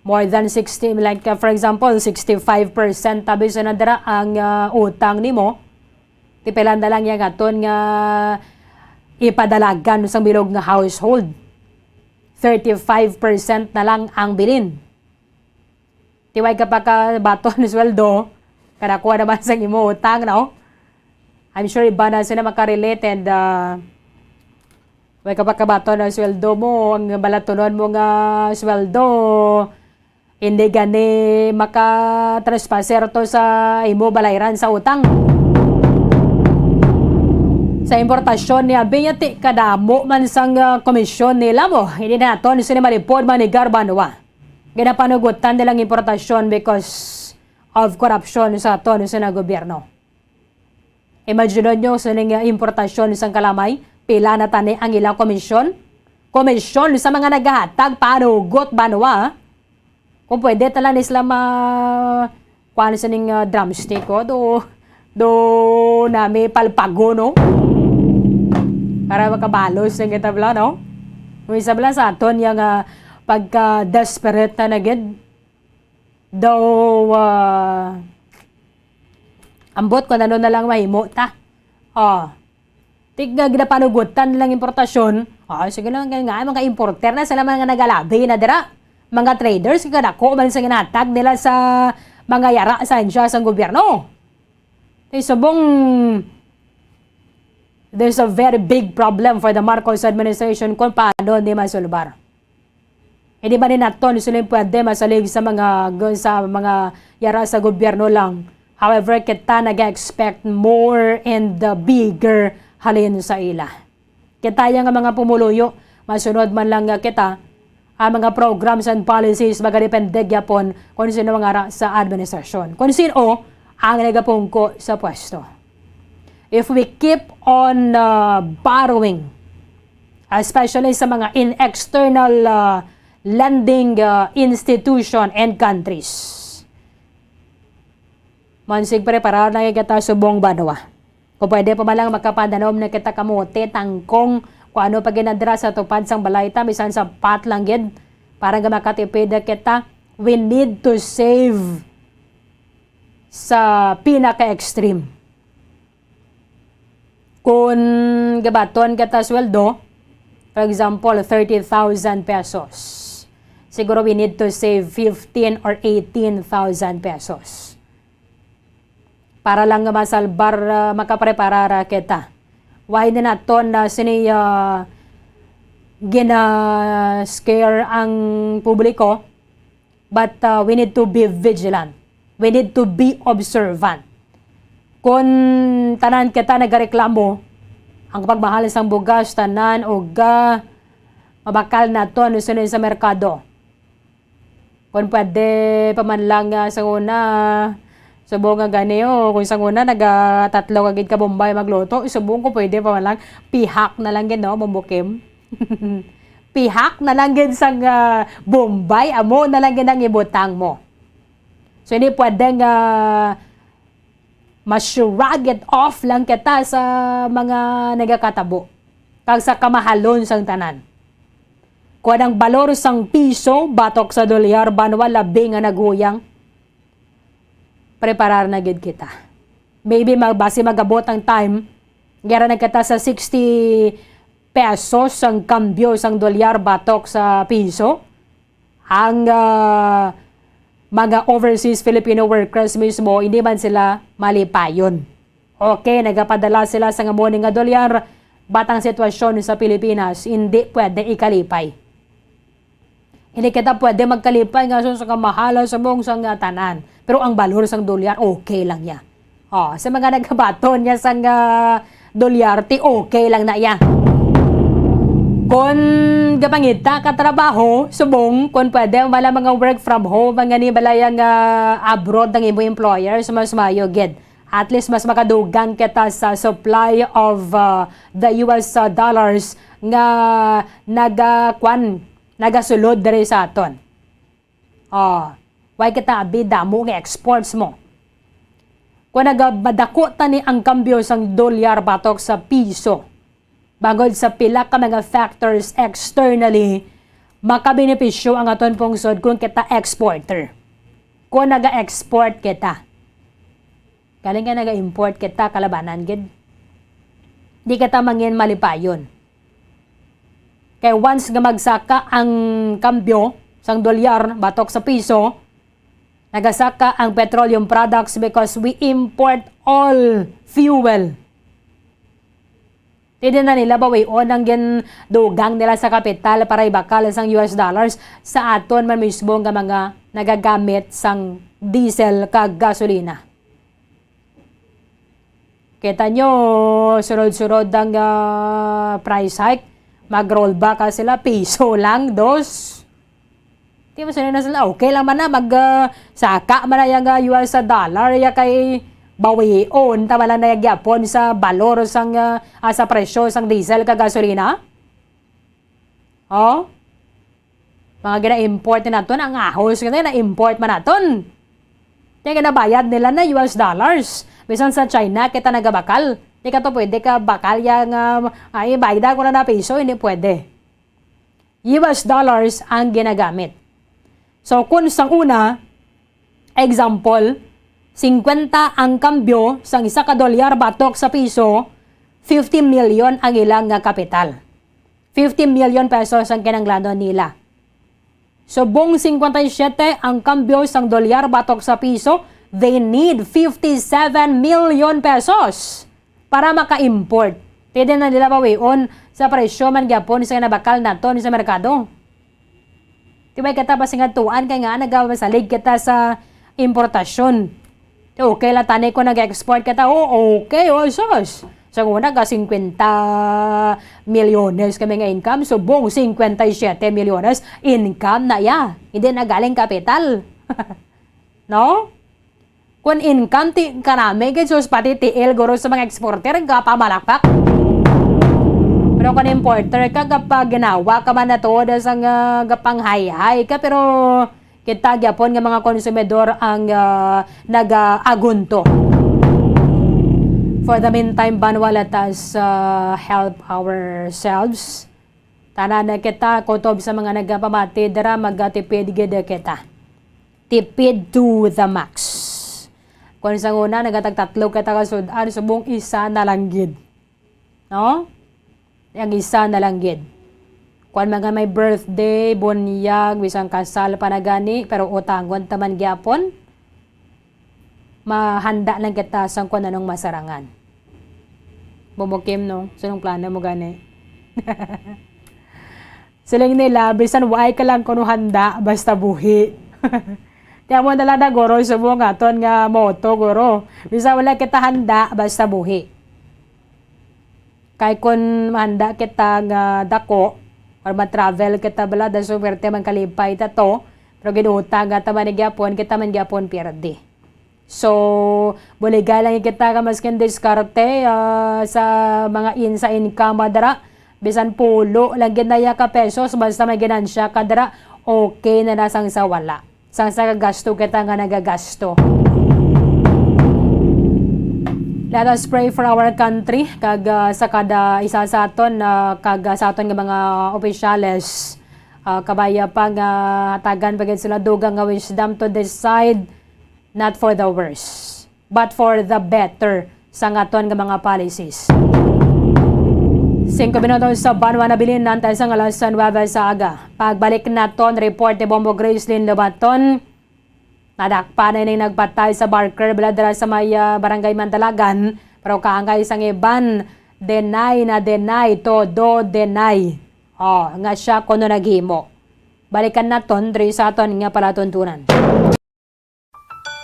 More than sixty, like, uh, for example, sixty-five percent tabi sa nadara ang, uh, utang nimo. Ti pila na lang yang aton nga ipadalagan sang bilog nga household. Thirty-five percent na lang ang bilin. Ti way ka pa kabaton sweldo, kadako naman sang imo utang, no? I'm sure iba na sila makarelate and, uh, way ka pa kabaton ang sweldo mo, ang balatunon mo nga sweldo, hindi gani maka-trespasser to sa imo balayran sa utang. Sa importasyon ni abi niya, ti kadamo man sang, ah, komisyon nila mo. Hindi naton sini malipod manigar banwa. Ginapanugutan nilang importasyon because of corruption sa aton sa gobyerno. Imagine nyo sa ning importasyon sang kalamay, pila na tani ang ilang komisyon? Komisyon sa mga nagahatag panugot banwa. Kung pwede, tala ni sila ma-, kuan sa ning, ah, drumstick, oh, do, do nami palpago, no? Para makabalos ang kita bla, no? Kung isa bla sa aton yung, ah, pagka-desperate na na gid. Daw, ah, ambot kung ano na lang mahimo ta. Oh. Tig nga ginapanugutan nilang importasyon. Ah, sige lang, kaya nga, mga importer na sila mga nagalabi na dira. Mga traders, kadako man sa ginatag nila sa mga yara sa ahensya sang gobyerno. Kay subong, there's a very big problem for the Marcos administration kung paano ni masulbar. Hindi ba ni naton sila pwede masalig sa mga, sa mga yara sa gobyerno lang? However, kita naga-expect more and, uh, bigger halin sa ila. Kita yang mga pumuluyo, masunod man lang nga kita, ang mga programs and policies magadepende gyapon kung sino nga ra sa administrasyon, kung sino ang nagapungko sa pwesto. If we keep on, uh, borrowing, especially sa mga in external, uh, lending, uh, institution and countries, mansig preparar na kita subong banwa. Kung pwede pa man lang makapadanom na kita kamote, tangkong, kung ano pa ginadra sa tupad sang balay ta, bisan sa pot lang gid, para nga makatipid na kita, we need to save sa pinaka-extreme. Kung gabaton kita sweldo, for example, thirty thousand pesos, siguro we need to save fifteen or eighteen thousand pesos. Para lang nga masalbar, ah, makapreparar kita. Why na naton na sini, ah, gina-scare ang publiko? But, uh, we need to be vigilant. We need to be observant. Kung tanan kita nagareklamo, ang pagmahal sang bugas, tanan, ug, uh, mabakal naton sunod sa merkado. Kung pwede pa man lang, uh, sa una, subong nga gani, oh, kung sa una, naga tatlo ka gid ka Bombay magluto, subong kung pwede pa man lang, pihak na lang gid, no, Bombokim. Pihak na lang gid sang, ah, Bombay, amo na lang gid ang ibutang mo. So, hindi pwede nga ma-shrug it off lang kita sa mga nagakatabo kag sa kamahalon sang tanan. Kung ang balor sang piso batok sa dolyar, banwa labi nga naghuyang, preparar na gid kita. Maybe mag-, basi magabot ang time, gara na kita sa sixty pesos ang kambyo sang dolyar batok sa piso. Ang, ah, mga overseas Filipino workers mismo, hindi man sila malipayon. Okay, nagapadala sila sa nga money nga dolyar, but ang sitwasyon sa Pilipinas, hindi pwede ikalipay. Hindi kita pwede magkalipay nga sa kamahalan sa mong sang tanan. Pero ang balor sang dolyar, okay lang ya. Oh, sa mga nagkabaton niya sang, ah, dolyar, ti okay lang na ya. Kon gapangita ka trabaho, subong, kon pwede, wala mga work from home, mga ni balaya nga abroad ang imo employer, so mas mayo gid. At least mas makadugang kita sa supply of, uh, the U S dollars nga naga-, kwan, nagasulod diri sa aton. Oh, why kita abi damo nga exports mo? Kung nagamadako tani ang kambyo sang dolyar batok sa piso, bangod sa pila ka mga factors externally, Makabenepisyo ang aton pungsod kung kita exporter. Kung naga-export kita. Galing nga naga-import kita, kalabanan gid. Di kita mangin malipayon. Kay once nga magsaka ang kambyo sang dolyar batok sa piso, nagasaka ang petroleum products because we import all fuel. Di na nila bawion ang gindugang nila sa kapital para ibakal sang U S dollars sa aton man mismo nga mga nagagamit sang diesel kag gasolina. Kita nyo, sunod-sunod ang, ah, price hike. Mag-rollback ka sila, piso lang, dos. Di ba sila na sila, okay lang man na, mag, ah, saka man na yung, ah, U S dollar, ya kay bawion, tama lang na yung gyapon sa balor sang, ah, ah, sa presyo sang diesel kag gasolina. Oh? Mga gina-import naton, ang ahos nga na-import man naton. Kaya ginabayad nila na U S dollars. Bisan sa China, kita nagabakal. Di ka to pwede ka bakal yang, ah, ay, bayda ko na na piso, hindi pwede. U S dollars ang ginagamit. So, kung sang una, example, singkwenta ang kambyo sang isa ka dolyar batok sa piso, fifty million ang ilang nga kapital. Fifty million pesos ang kinahanglanon nila. Subong singkwenta y siyete ang kambyo sang dolyar batok sa piso, they need fifty-seven million pesos para maka-import. Pwede na nila bawion sa presyo man gyapon sa nabakal naton sa merkado. Di ba kita pa sing adtuan kay nga nagasalig kita sa importasyon. Okay lang tani ko nag-export kita. Oh, okay, oh, sus. Sa una ka singkwenta milyones kami nga income, subong singkwenta y siyete milyones income na ya. Hindi na galing kapital. No? Kung income ti karami gid, sus, pati tiil guro sa mga exporter gapamalakpak. Pero kung importer ka, gapaginawa ka man na tuod sa nga gapanghayhay ka, pero kita gyapon nga mga konsumidor ang, ah, nag-aagunto. For the meantime, banwa, let us, ah, help ourselves. Tanan na kita, kutob sa mga nagapamati dira, magatipid gid kita. Tipid to the max. Kung sa una, nagatagtatlo kita ka sud-an, subong isa na lang gid. No? Ang isa na lang gid. Kung mga may birthday, bunyag, bisang kasal pa na gani, pero utangon ta man gyapon, mahanda lang kita sang kung anong masarangan. Bumukim, no? Sunong plano mo gani? Siling nila, bisan waay ka lang kuno handa, basta buhi. Kaya mo na lang na, guro, subong aton nga motto, guro. Bisan wala kita handa, basta buhi. Kay kun mahanda kita nga dako, or ma-travel kita bala, da suwerte man kalipay ta to, pero ginutang nga ta man gyapon, kita man gyapon pierde. So, buligay lang kita ka maskin diskarte, ah, sa mga in-, sa income dira, bisan pulo lang gid na ya ka pesos, basta may ginansya ka dira, okay na na sang sa wala. Sang sa gasto kita nga nagagasto. Let us pray for our country, kag, ah, sa kada isa sa aton, ah, kag, ah, sa aton nga mga opisyales, ah, kabaya pa nga hatagan pa gid sila dugang nga wisdom to decide not for the worse, but for the better sang aton nga mga policies. Singko minutos sa banwa nabilin, antay sang alas nuebe sa aga. Pagbalik naton, report ni Bombo Gracelyn Lubaton. Nadakpan na ining nagpatay sa barker bala dira sa may, ah, barangay Mandalagan, pero kaangay sang iban, deny na deny, todo deny. Oh, nga siya kuno naghimo. Balikan naton diri sa aton nga palatuntunan.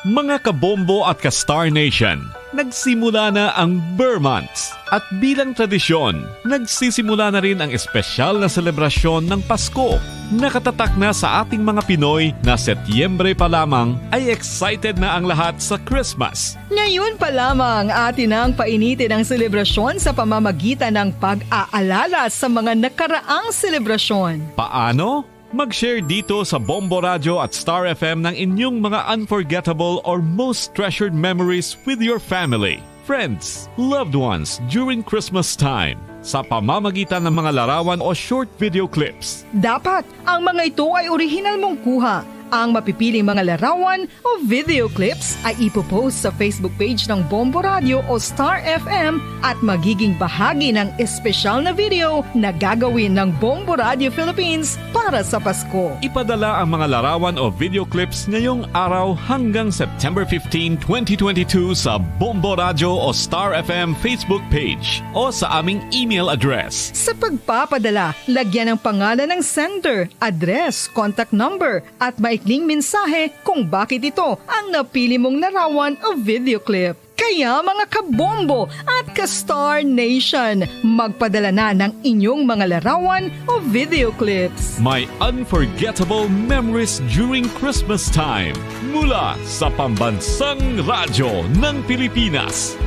Mga kabombo at ka-Star Nation, nagsimula na ang Ber Months. At bilang tradisyon, nagsisimula na rin ang espesyal na selebrasyon ng Pasko. Nakatatak na sa ating mga Pinoy na Setyembre pa lamang ay excited na ang lahat sa Christmas. Ngayon pa lamang, atin nang painitin ang selebrasyon sa pamamagitan ng pag-aalala sa mga nakaraang selebrasyon. Paano? Mag-share dito sa Bombo Radyo at Star F M ng inyong mga unforgettable or most treasured memories with your family, friends, loved ones during Christmas time. sa pamamagitan ng mga larawan o short video clips. Dapat ang mga ito ay orihinal mong kuha. Ang mapipiling mga larawan o video clips ay ipopost sa Facebook page ng Bombo Radio o Star F M at magiging bahagi ng espesyal na video na gagawin ng Bombo Radio Philippines para sa Pasko. Ipadala ang mga larawan o video clips ngayong araw hanggang September fifteen, twenty twenty-two sa Bombo Radio o Star F M Facebook page o sa aming email address. Sa pagpapadala, lagyan ang pangalan ng sender, address, contact number, at maikling mensahe kung bakit ito ang napili mong larawan o video clip. Kaya, mga kabombo at ka-Star Nation, magpadala na ng inyong mga larawan o video clips. May unforgettable memories during Christmas time mula sa pambansang radyo ng Pilipinas,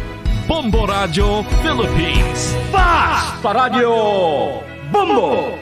Bombo Radyo Philippines. Fast pa Radyo Bombo!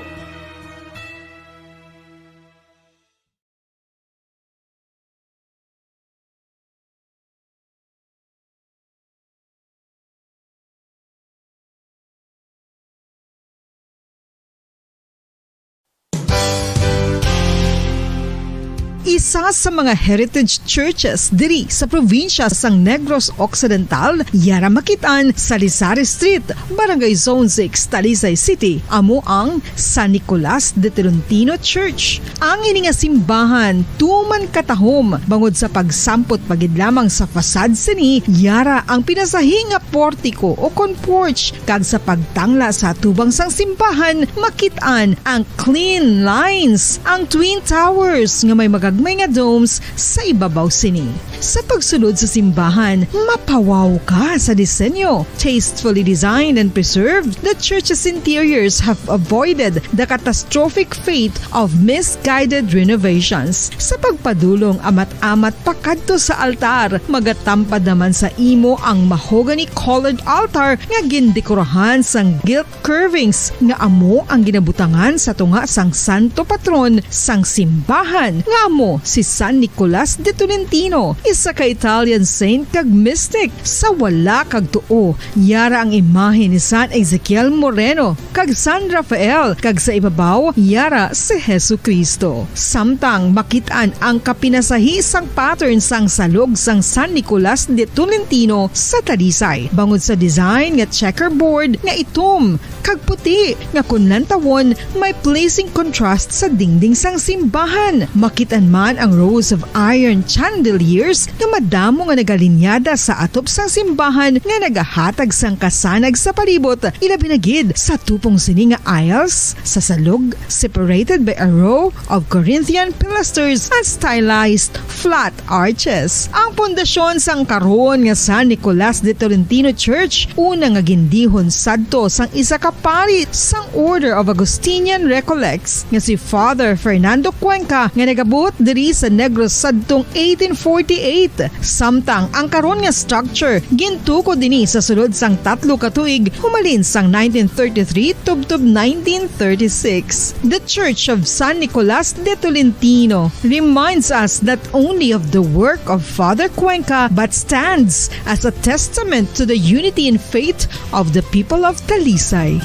Isa sa mga heritage churches diri sa probinsya sang Negros Occidental, yara makit-an sa Lisari Street, Barangay Zone six, Talisay City, amo ang San Nicolas de Tolentino Church. Ang ini nga simbahan tuman katahom bangod sa pagsampot pa gid lamang sa fasad sini, yara ang pinasahi nga portiko o kon porch, kag sa pagtangla sa atubang sang simbahan, makit-an ang clean lines, ang twin towers nga may magagmay nga domes sa ibabaw sini. Sa pagsulod sa simbahan, mapawaw ka sa disenyo. Tastefully designed and preserved, the church's interiors have avoided the catastrophic fate of misguided renovations. Sa pagpadulong amat-amat pakadto sa altar, magatampad naman sa imo ang mahogany-colored altar nga gindekorahan sang gilt curvings nga amo ang ginabutangan sa tunga sang santo patron sang simbahan, nga amo si San Nicolas de Tolentino, isa ka Italian saint kag mystic. Sa wala kag tuo, yara ang imahe ni San Ezekiel Moreno kag San Rafael, kag sa ibabaw, yara si Jesu-Cristo. Samtang makit-an ang kapinasahi sang pattern sang salog sang San Nicolas de Tolentino sa Talisay, bangod sa design nga checkerboard nga itom kag puti nga kon lantawon may pleasing contrast sa dingding sang simbahan. Makit-an man ang rows of iron chandeliers nga madamo nga nagalinyada sa atop sang simbahan nga nagahatag sang kasanag sa palibot, ilabi na gid sa tupong sini nga aisles sa salog, separated by a row of Corinthian pilasters and stylized flat arches. Ang pundasyon sang karon nga San Nicolas de Tolentino Church, una nga gindihon sadto sang isa ka pari sang Order of Augustinian Recollects nga si Father Fernando Cuenca, nga nagabuot diri sa Negros sadtong eighteen forty-eight. Samtang ang karon nga structure gintukod ini sa sulod sang tatlo ka tuig humalin sang nineteen thirty-three tubtob nineteen thirty-six. The Church of San Nicolas de Tolentino reminds us not only of the work of Father Cuenca but stands as a testament to the unity in faith of the people of Talisay.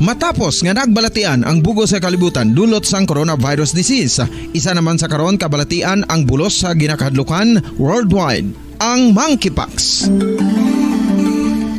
Matapos nga nagbalatian ang bug-os nga kalibutan dulot sang coronavirus disease, isa naman sa karon kabalatian ang bulos sa ginakahadlukan worldwide, ang monkeypox.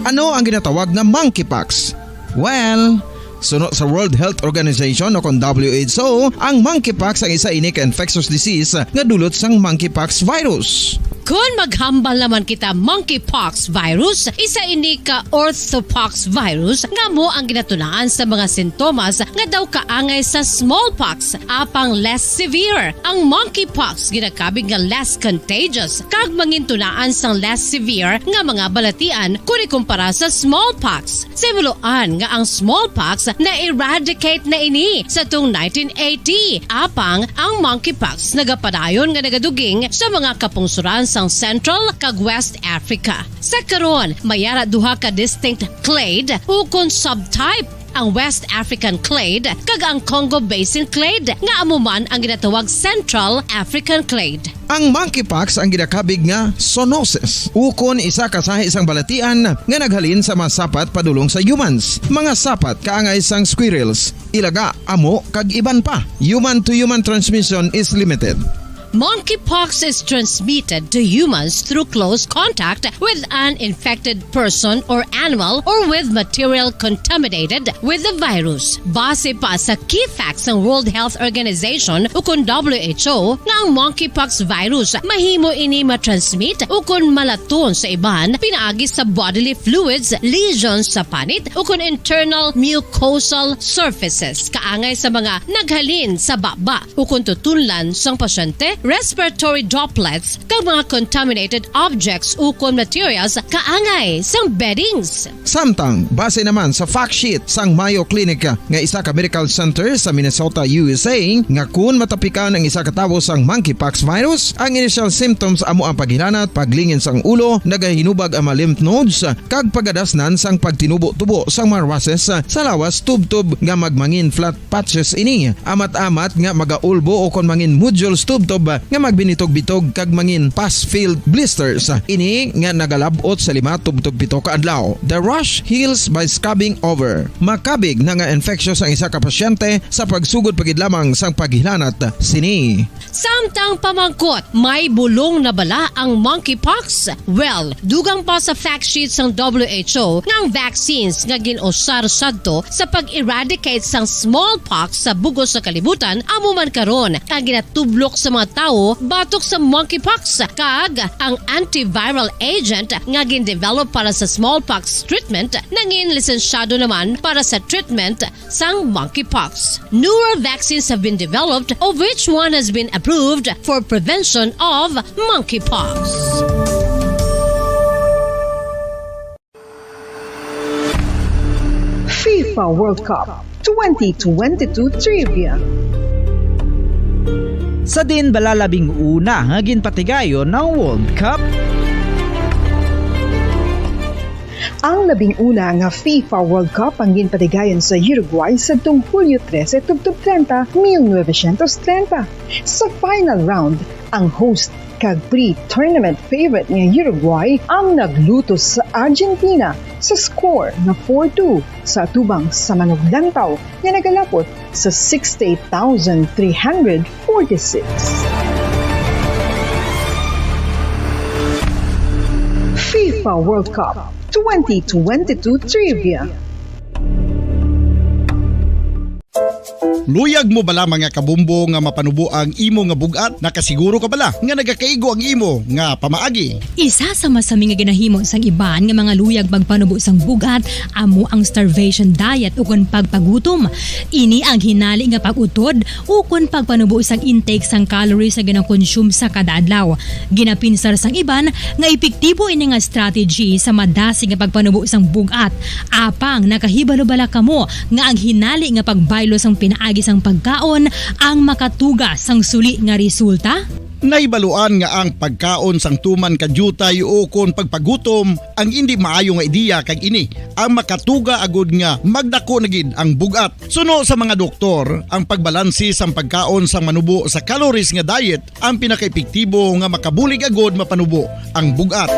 Ano ang ginatawag nga monkeypox? Well, suno sa World Health Organization o kon W H O, ang monkeypox ang isa ini ka infectious disease nga dulot sang monkeypox virus. Kon maghambal naman kita monkeypox virus, isa ini ka orthopox virus nga amo ang ginatunaan sa mga sintomas nga daw kaangay sa smallpox, apang less severe. Ang monkeypox ginakabig nga less contagious kag mangintunaan sang less severe nga mga balatian kon ikumpara sa smallpox. Sa himuloan nga ang smallpox na-eradicate na ini sa tung nineteen eighty, apang ang monkeypox nagapadayon nga nagaduging sa mga kapungsoran sang Central kag West Africa. Sa karon, may ara duha ka distinct clade ukon subtype ang West African clade, kag ang Congo Basin clade, nga amo man ang ginatawag Central African clade. Ang monkeypox ang ginakabig nga zoonosis, ukon isa ka sahi sang balatian nga naghalin sa mga sapat padulong sa humans, mga sapat kaangay sang squirrels, ilaga, amo, kag iban pa. Human to human transmission is limited. Monkeypox is transmitted to humans through close contact with an infected person or animal or with material contaminated with the virus. Base pa sa key facts sang World Health Organization ukon W H O nga ang monkeypox virus mahimo ini matransmit ukon malaton sa iban pinaagi sa bodily fluids, lesions sa panit ukon internal mucosal surfaces kaangay sa mga naghalin sa baba ukon tutunlan sang pasyente, respiratory droplets, kag mga contaminated objects ukon materials kaangay sang beddings. Samtang, base naman sa fact sheet sang Mayo Clinic nga isa ka medical center sa Minnesota, U S A, nga kun matapikan ang isa ka tawo sang monkeypox virus, ang initial symptoms amo ang paghilanat, paglingin sang ulo, nagahinubag ang mga lymph nodes, kag pagadasnan sang pagtinubo-tubo sang mga rushes sa lawas tubtob nga magmangin flat patches ini, amat-amat nga magaulbo ukon mangin nodules tubtob nga magbinitog-bitog kag mangin pus-filled blisters. Ini nga nagalab-ot sa lima tubtob pito ka adlaw. The rash heals by scabbing over. Makabig na nga infectious ang isa ka pasyente sa pagsugod pa gid lamang sang paghilanat sini. Samtang pamangkot, may bulong na bala ang monkeypox? Well, dugang pa sa fact sheet sang W H O nga ang vaccines nga gin-usar sadto sa pag-eradicate sang smallpox sa bug-os nga kalibutan amo man karon ang ginatublok sa mga tawo batok sa monkeypox, kag ang antiviral agent nga gin-develop para sa smallpox treatment nangin lisensyado naman para sa treatment sang monkeypox. Newer vaccines have been developed, of which one has been approved for prevention of monkeypox. FIFA World Cup twenty twenty-two Trivia. Sa diin bala labing una nga ginpatigayon ang World Cup? Ang labing una nga FIFA World Cup ang ginpatigayon sa Uruguay sadtong Hulyo trese tubtob treinta, mil novecientos treinta. Sa final round, ang host kag pre-tournament favorite nga Uruguay ang naglutos sa Argentina sa score nga four two sa atubang sa manuglantaw nga nagalapot sa sixty-eight thousand three hundred forty-six. FIFA World Cup twenty twenty-two Trivia. Luyag mo bala, mga kabumbo, nga mapanubo ang imo nga bug-at? Nakasiguro ka bala nga nagakaigo ang imo nga pamaagi? Isa sa masami nga ginahimo sang iban nga mga luyag magpanubo sang bug-at amo ang starvation diet ukon pagpagutom. Ini ang hinali nga pag-utod ukon pagpanubo sang intake sang calories nga ginakonsume sa kada adlaw. Ginapinsar sang iban nga epektibo ini nga strategy sa madasig nga pagpanubo sang bug-at. Apang nakahibalo bala kamo nga ang hinali nga pagbaylo sang pinaagi sang pagkaon ang makatuga sang suli nga resulta? Nahibaluan nga ang pagkaon sang tuman ka diutay ukon pagpagutom ang indi maayo nga ideya, kag ini ang makatuga agud nga magdako na gid ang bug-at. Suno sa mga doktor, ang pagbalanse sang pagkaon sang manubo sa calories nga diet ang pinakaepektibo nga makabulig agud mapanubo ang bug-at.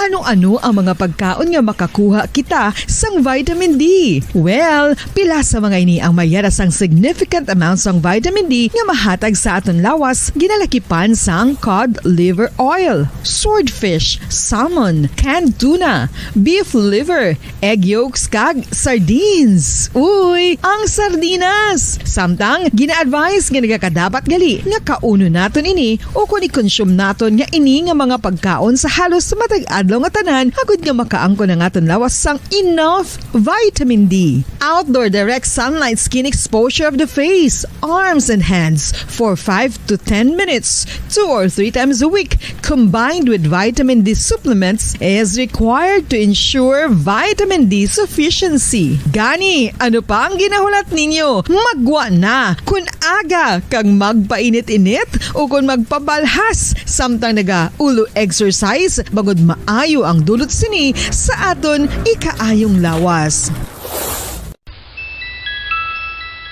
Ano-ano ang mga pagkaon nga makakuha kita sang vitamin D? Well, pila sa mga ini ang mayara sang significant amount sang vitamin D nga mahatag sa aton lawas, ginalakipan sang cod liver oil, swordfish, salmon, canned tuna, beef liver, egg yolks, kag sardines. Uy, ang sardinas! Samtang, gina-advise nga nagakadapat gali nga kaunon naton ini ukon i-consume naton nga ini nga mga pagkaon sa halos matag adlaw nga tanan, agud nga makaangkon ang aton lawas sang enough vitamin D. Outdoor direct sunlight skin exposure of the face, arms, and hands for five to ten minutes, two or three times a week, combined with vitamin D supplements, is required to ensure vitamin D sufficiency. Gani, ano pa ang ginahulat ninyo? Maggwa na! Kun aga kag magpainit-init ukon magpabalhas samtang naga-ulo exercise, bangod maa Ayo ang dulot sini sa aton ikaayong lawas.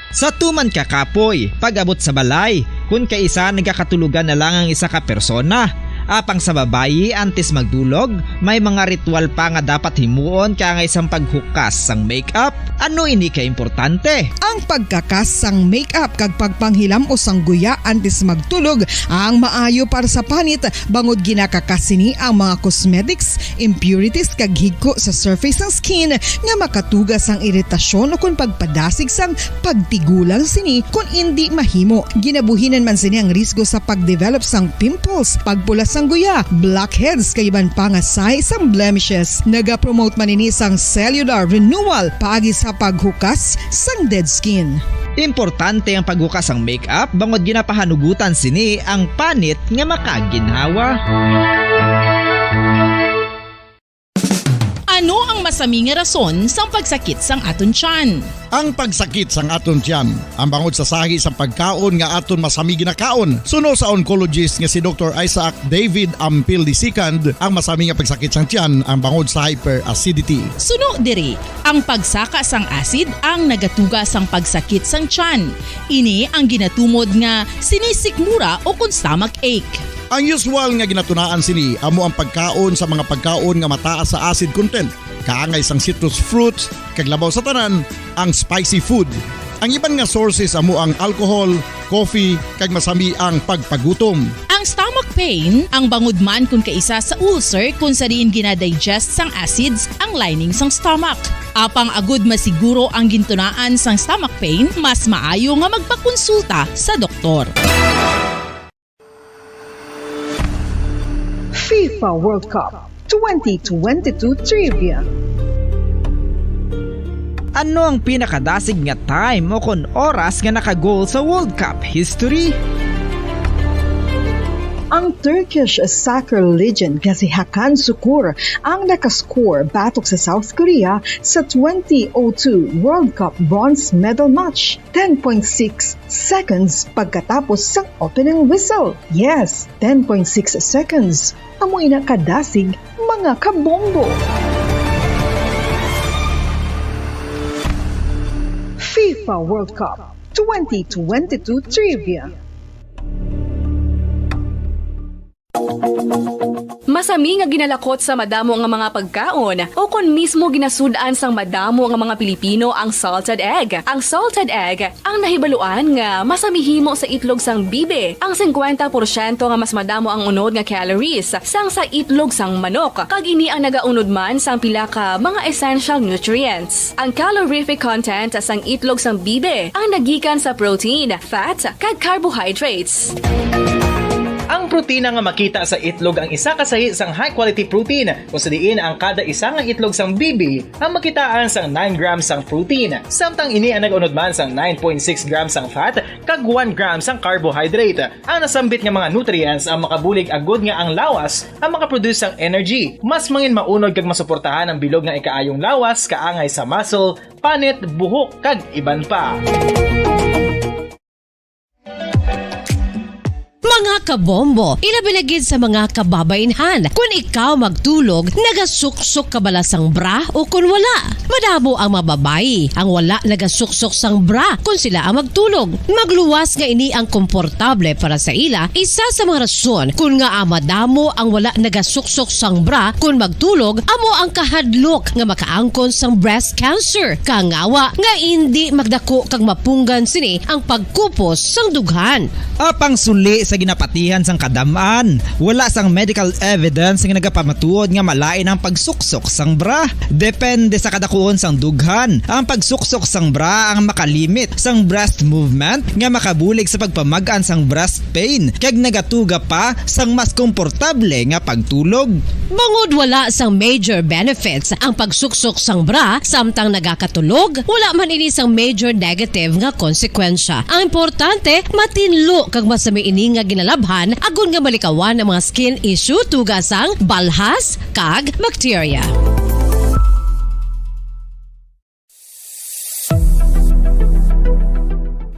Sa tuman ka kapoy, pag-abot sa balay, kun kaisa nagakatulogan na lang ang isa ka persona. Apang sa babayi, antes magdulog, may mga ritual pa nga dapat himuon kaangay sang paghukas sang makeup. Ano ini ka importante? Ang pagkakas sang makeup kag pagpanghilam-os sang guya antes magtulog ang maayo para sa panit, bangod ginakakas sini ang mga cosmetics, impurities kag higko sa surface sang skin nga makatuga sang iritasyon ukon pagpadasig sang pagtigulang sini kon indi mahimo. Ginabuhinan man sini ang risgo sa pag-develop sang pimples, pagpula sang guya, blackheads kag iban pa nga sahi sang blemishes. Nagapromote man ini sang cellular renewal paagi sa paghukas sang dead skin. Importante ang paghukas sang makeup bangod ginapahanugutan sini ang panit nga makaginhawa. Ano ang masami nga rason sang pagsakit sang aton tiyan? Ang pagsakit sang aton tiyan, ang bangod sa sahi sang pagkaon nga aton masami ginakaon. Suno sa oncologist nga si Doktor Isaac David Ampil the second, ang masami nga pagsakit sang tiyan ang bangod sa hyperacidity. Suno diri, ang pagsaka sang acid ang nagatuga sang pagsakit sang tiyan. Ini ang ginatumod nga sinisikmura o kon stomach ache. Ang usual nga ginatunaan sini amo ang pagkaon sa mga pagkaon nga mataas sa acid content, kaangay sang citrus fruits, kag labaw sa tanan, ang spicy food. Ang iban nga sources amo ang alcohol, coffee, kag masami ang pagpagutom. Ang stomach pain, ang bangod man kon kaisa sa ulcer kon sa diin ginadigest sang acids ang lining sang stomach. Apang agud masiguro ang gintunaan sang stomach pain, mas maayo nga magpakonsulta sa doktor. FIFA World Cup twenty twenty-two Trivia. Ano ang pinakadasig nga time o kon oras nga naka-goal sa World Cup history? Ang Turkish soccer legend nga si Hakan Sukur ang nakascore batok sa South Korea sa twenty oh two World Cup bronze medal match, ten point six seconds pagkatapos sang opening whistle. Yes, ten point six seconds. Amo ina kadasig, mga kabombo. FIFA World Cup twenty twenty-two Trivia. Masami nga ginalakot sa madamo nga mga pagkaon, o kon mismo ginasud-an sang madamo nga mga Pilipino ang salted egg. Ang salted egg ang nahibaluan nga masami himo sa itlog sang bibi. Ang singkwenta porsyento nga mas madamo ang unod nga calories sang sa itlog sang manok, kag ini ang nagaunod man sang pila ka mga essential nutrients. Ang calorific content sang itlog sang bibi ang nagikan sa protein, fat, kag carbohydrates. Ang protina nga makita sa itlog ang isa ka sahi sang high-quality protein, kung sa diin ang kada isa nga itlog sang bibi ang makitaan sang nine grams sang protein, samtang ini ang nag-unod man sang nine point six grams sang fat kag one gram sang carbohydrate. Ang nasambit nga mga nutrients ang makabulig agud nga ang lawas ang makaproduce sang energy, mas mangin maunod kag masuportahan ang bilog nga ikaayong lawas kaangay sa muscle, panit, buhok, kag iban pa. Mga kabombo, ilabi na gid sa mga kababainhan. Kun ikaw magtulog, nagasuksok ka bala sang bra o kun wala? Madamo ang mga babayi ang wala nagasuksok sang bra kun sila ang magtulog. Magluwas nga ini ang komportable para sa ila, isa sa mga rason kun ngaa madamo ang wala nagasuksok sang bra kun magtulog amo ang kahadlok nga makaangkon sang breast cancer. Kangawa nga indi magdako kag mapunggan sini ang pagkupos sang dughan. Apang suli sa ginapatihan sang kadam-an, wala sang medical evidence nga nagapamatuod nga malain ang pagsuksok sang bra. Depende sa kadakuon sang dughan, ang pagsuksok sang bra ang makalimit sang breast movement nga makabulig sa pagpamag-an sang breast pain kag nagatuga pa sang mas komportable nga pagtulog. Bangod wala sang major benefits ang pagsuksok sang bra samtang nagakatulog, wala man ini sang major negative nga konsekwensya. Ang importante, matinlo kag masami ini nga ginalabhan agod nga malikawan ang mga skin issue tuga sang balhas kag bakterya.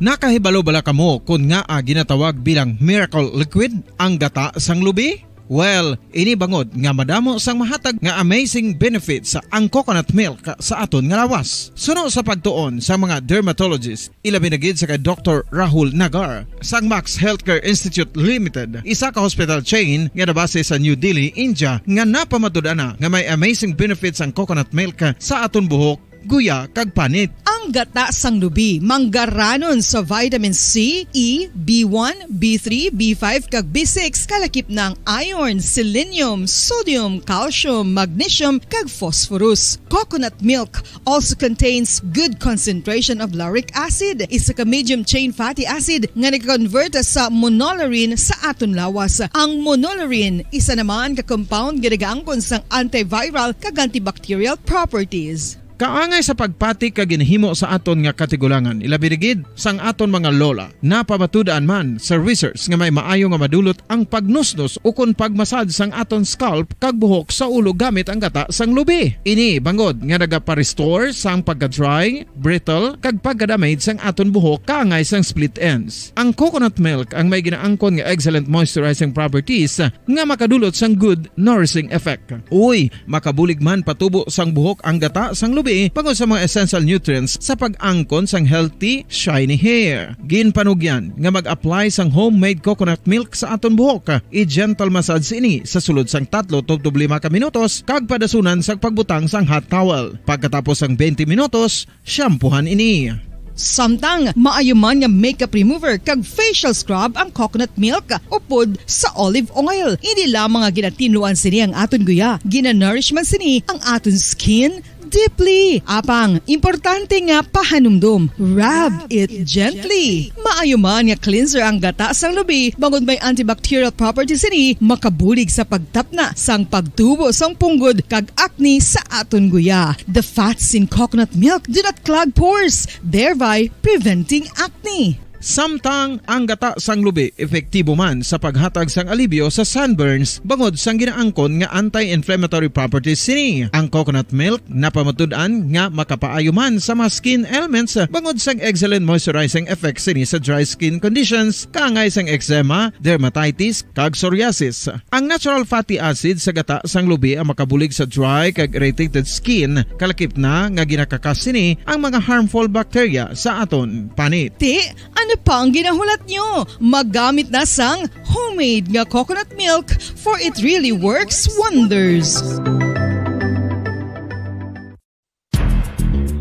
Nakahibalo bala kamo kon ngaa ginatawag bilang miracle liquid ang gata sang lubi? Well, ini bangod nga madamo sang mahatag nga amazing benefits ang coconut milk sa aton nga lawas. Suno sa pagtuon sa mga dermatologist, ilabi na gid sa kay Doktor Rahul Nagar sang Max Healthcare Institute Limited, isa ka hospital chain nga nabase sa New Delhi, India, nga napamatud-an na nga may amazing benefits ang coconut milk sa aton buhok, guya, kag panit. Ang gata sang lubi manggaranon sa vitamin C, E, B one, B three, B five, kag B six, kalakip na ang iron, selenium, sodium, calcium, magnesium, kag phosphorus. Coconut milk also contains good concentration of lauric acid, isa ka medium chain fatty acid nga nag-convert sa monolaurin sa aton lawas. Ang monolaurin isa naman ka compound nga nagaangkon sang antiviral kag antibacterial properties. Kaangay sa pagpati kag ginhimo sa aton nga katigulangan, ilabi na gid sang aton mga lola. Napamatud-an man sa research nga may maayo nga madulot ang pagnusnos ukon pagmasad sang aton scalp kag buhok sa ulo gamit ang gata sang lubi. Ini bangod nga nagapa-restore sang pagka-dry, brittle, kag pagka-damage sang aton buhok kaangay sang split ends. Ang coconut milk ang may ginaangkon nga excellent moisturizing properties nga makadulot sang good nourishing effect. Uy, makabulig man patubo sang buhok ang gata sang lubi bangod sa mga essential nutrients sa pag-angkon sang healthy, shiny hair. Ginpanugyan nga mag-apply sang homemade coconut milk sa aton buhok. I-gentle massage ini sa sulod sang tatlo tubtob lima ka minutos kag padasunan sang pagbutang sang hot towel. Pagkatapos sang twenty minutos, shampoohan ini. Samtang maayo man nga makeup remover kag facial scrub ang coconut milk upod sa olive oil. Hindi lamang nga ginatinluan sini ang aton guya, ginanourish man sini ang aton skin deeply. Apang, importante nga pahanumdom, rub it gently. Maayo man nga cleanser ang gata sang lubi, bangod may antibacterial properties sini, makabulig sa pagtapna sang pagtubo sang punggod kag acne sa aton guya. The fats in coconut milk do not clog pores, thereby preventing acne. Samtang ang gata sang lubi epektibo man sa paghatag sang alibyo sa sunburns bangod sang ginaangkon nga anti-inflammatory properties sini. Ang coconut milk napamatud-an nga makapaayo man sa mga skin ailments bangod sang excellent moisturizing effects sini sa dry skin conditions, kaangay sang eczema, dermatitis, kag psoriasis. Ang natural fatty acid sa gata sang lubi ang makabulig sa dry kag irritated skin, kalakip na nga ginakakas sini ang mga harmful bacteria sa aton panit. Ti, ano pa ang ginahulat nyo? Maggamit na sang homemade nga coconut milk, for it really works wonders.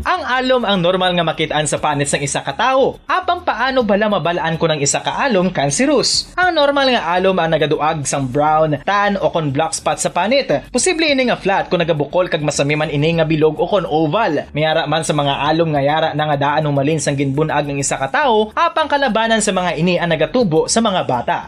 Ang alom ang normal nga makit-an sa panit sang isa ka tawo. Apang paano bala mabal-an kon ang isa ka alom cancerous? Ang normal nga alom ang nagaduag sang brown, tan, o kon black spot sa panit. Posible ini nga flat kon nagabukol kag masami man ini nga bilog o kon oval. May ara man sa mga alom nga yara na nga daan humalin sang ginbun-ag ang isa ka tawo, apang kalabanan sa mga ini ang nagatubo sa mga bata.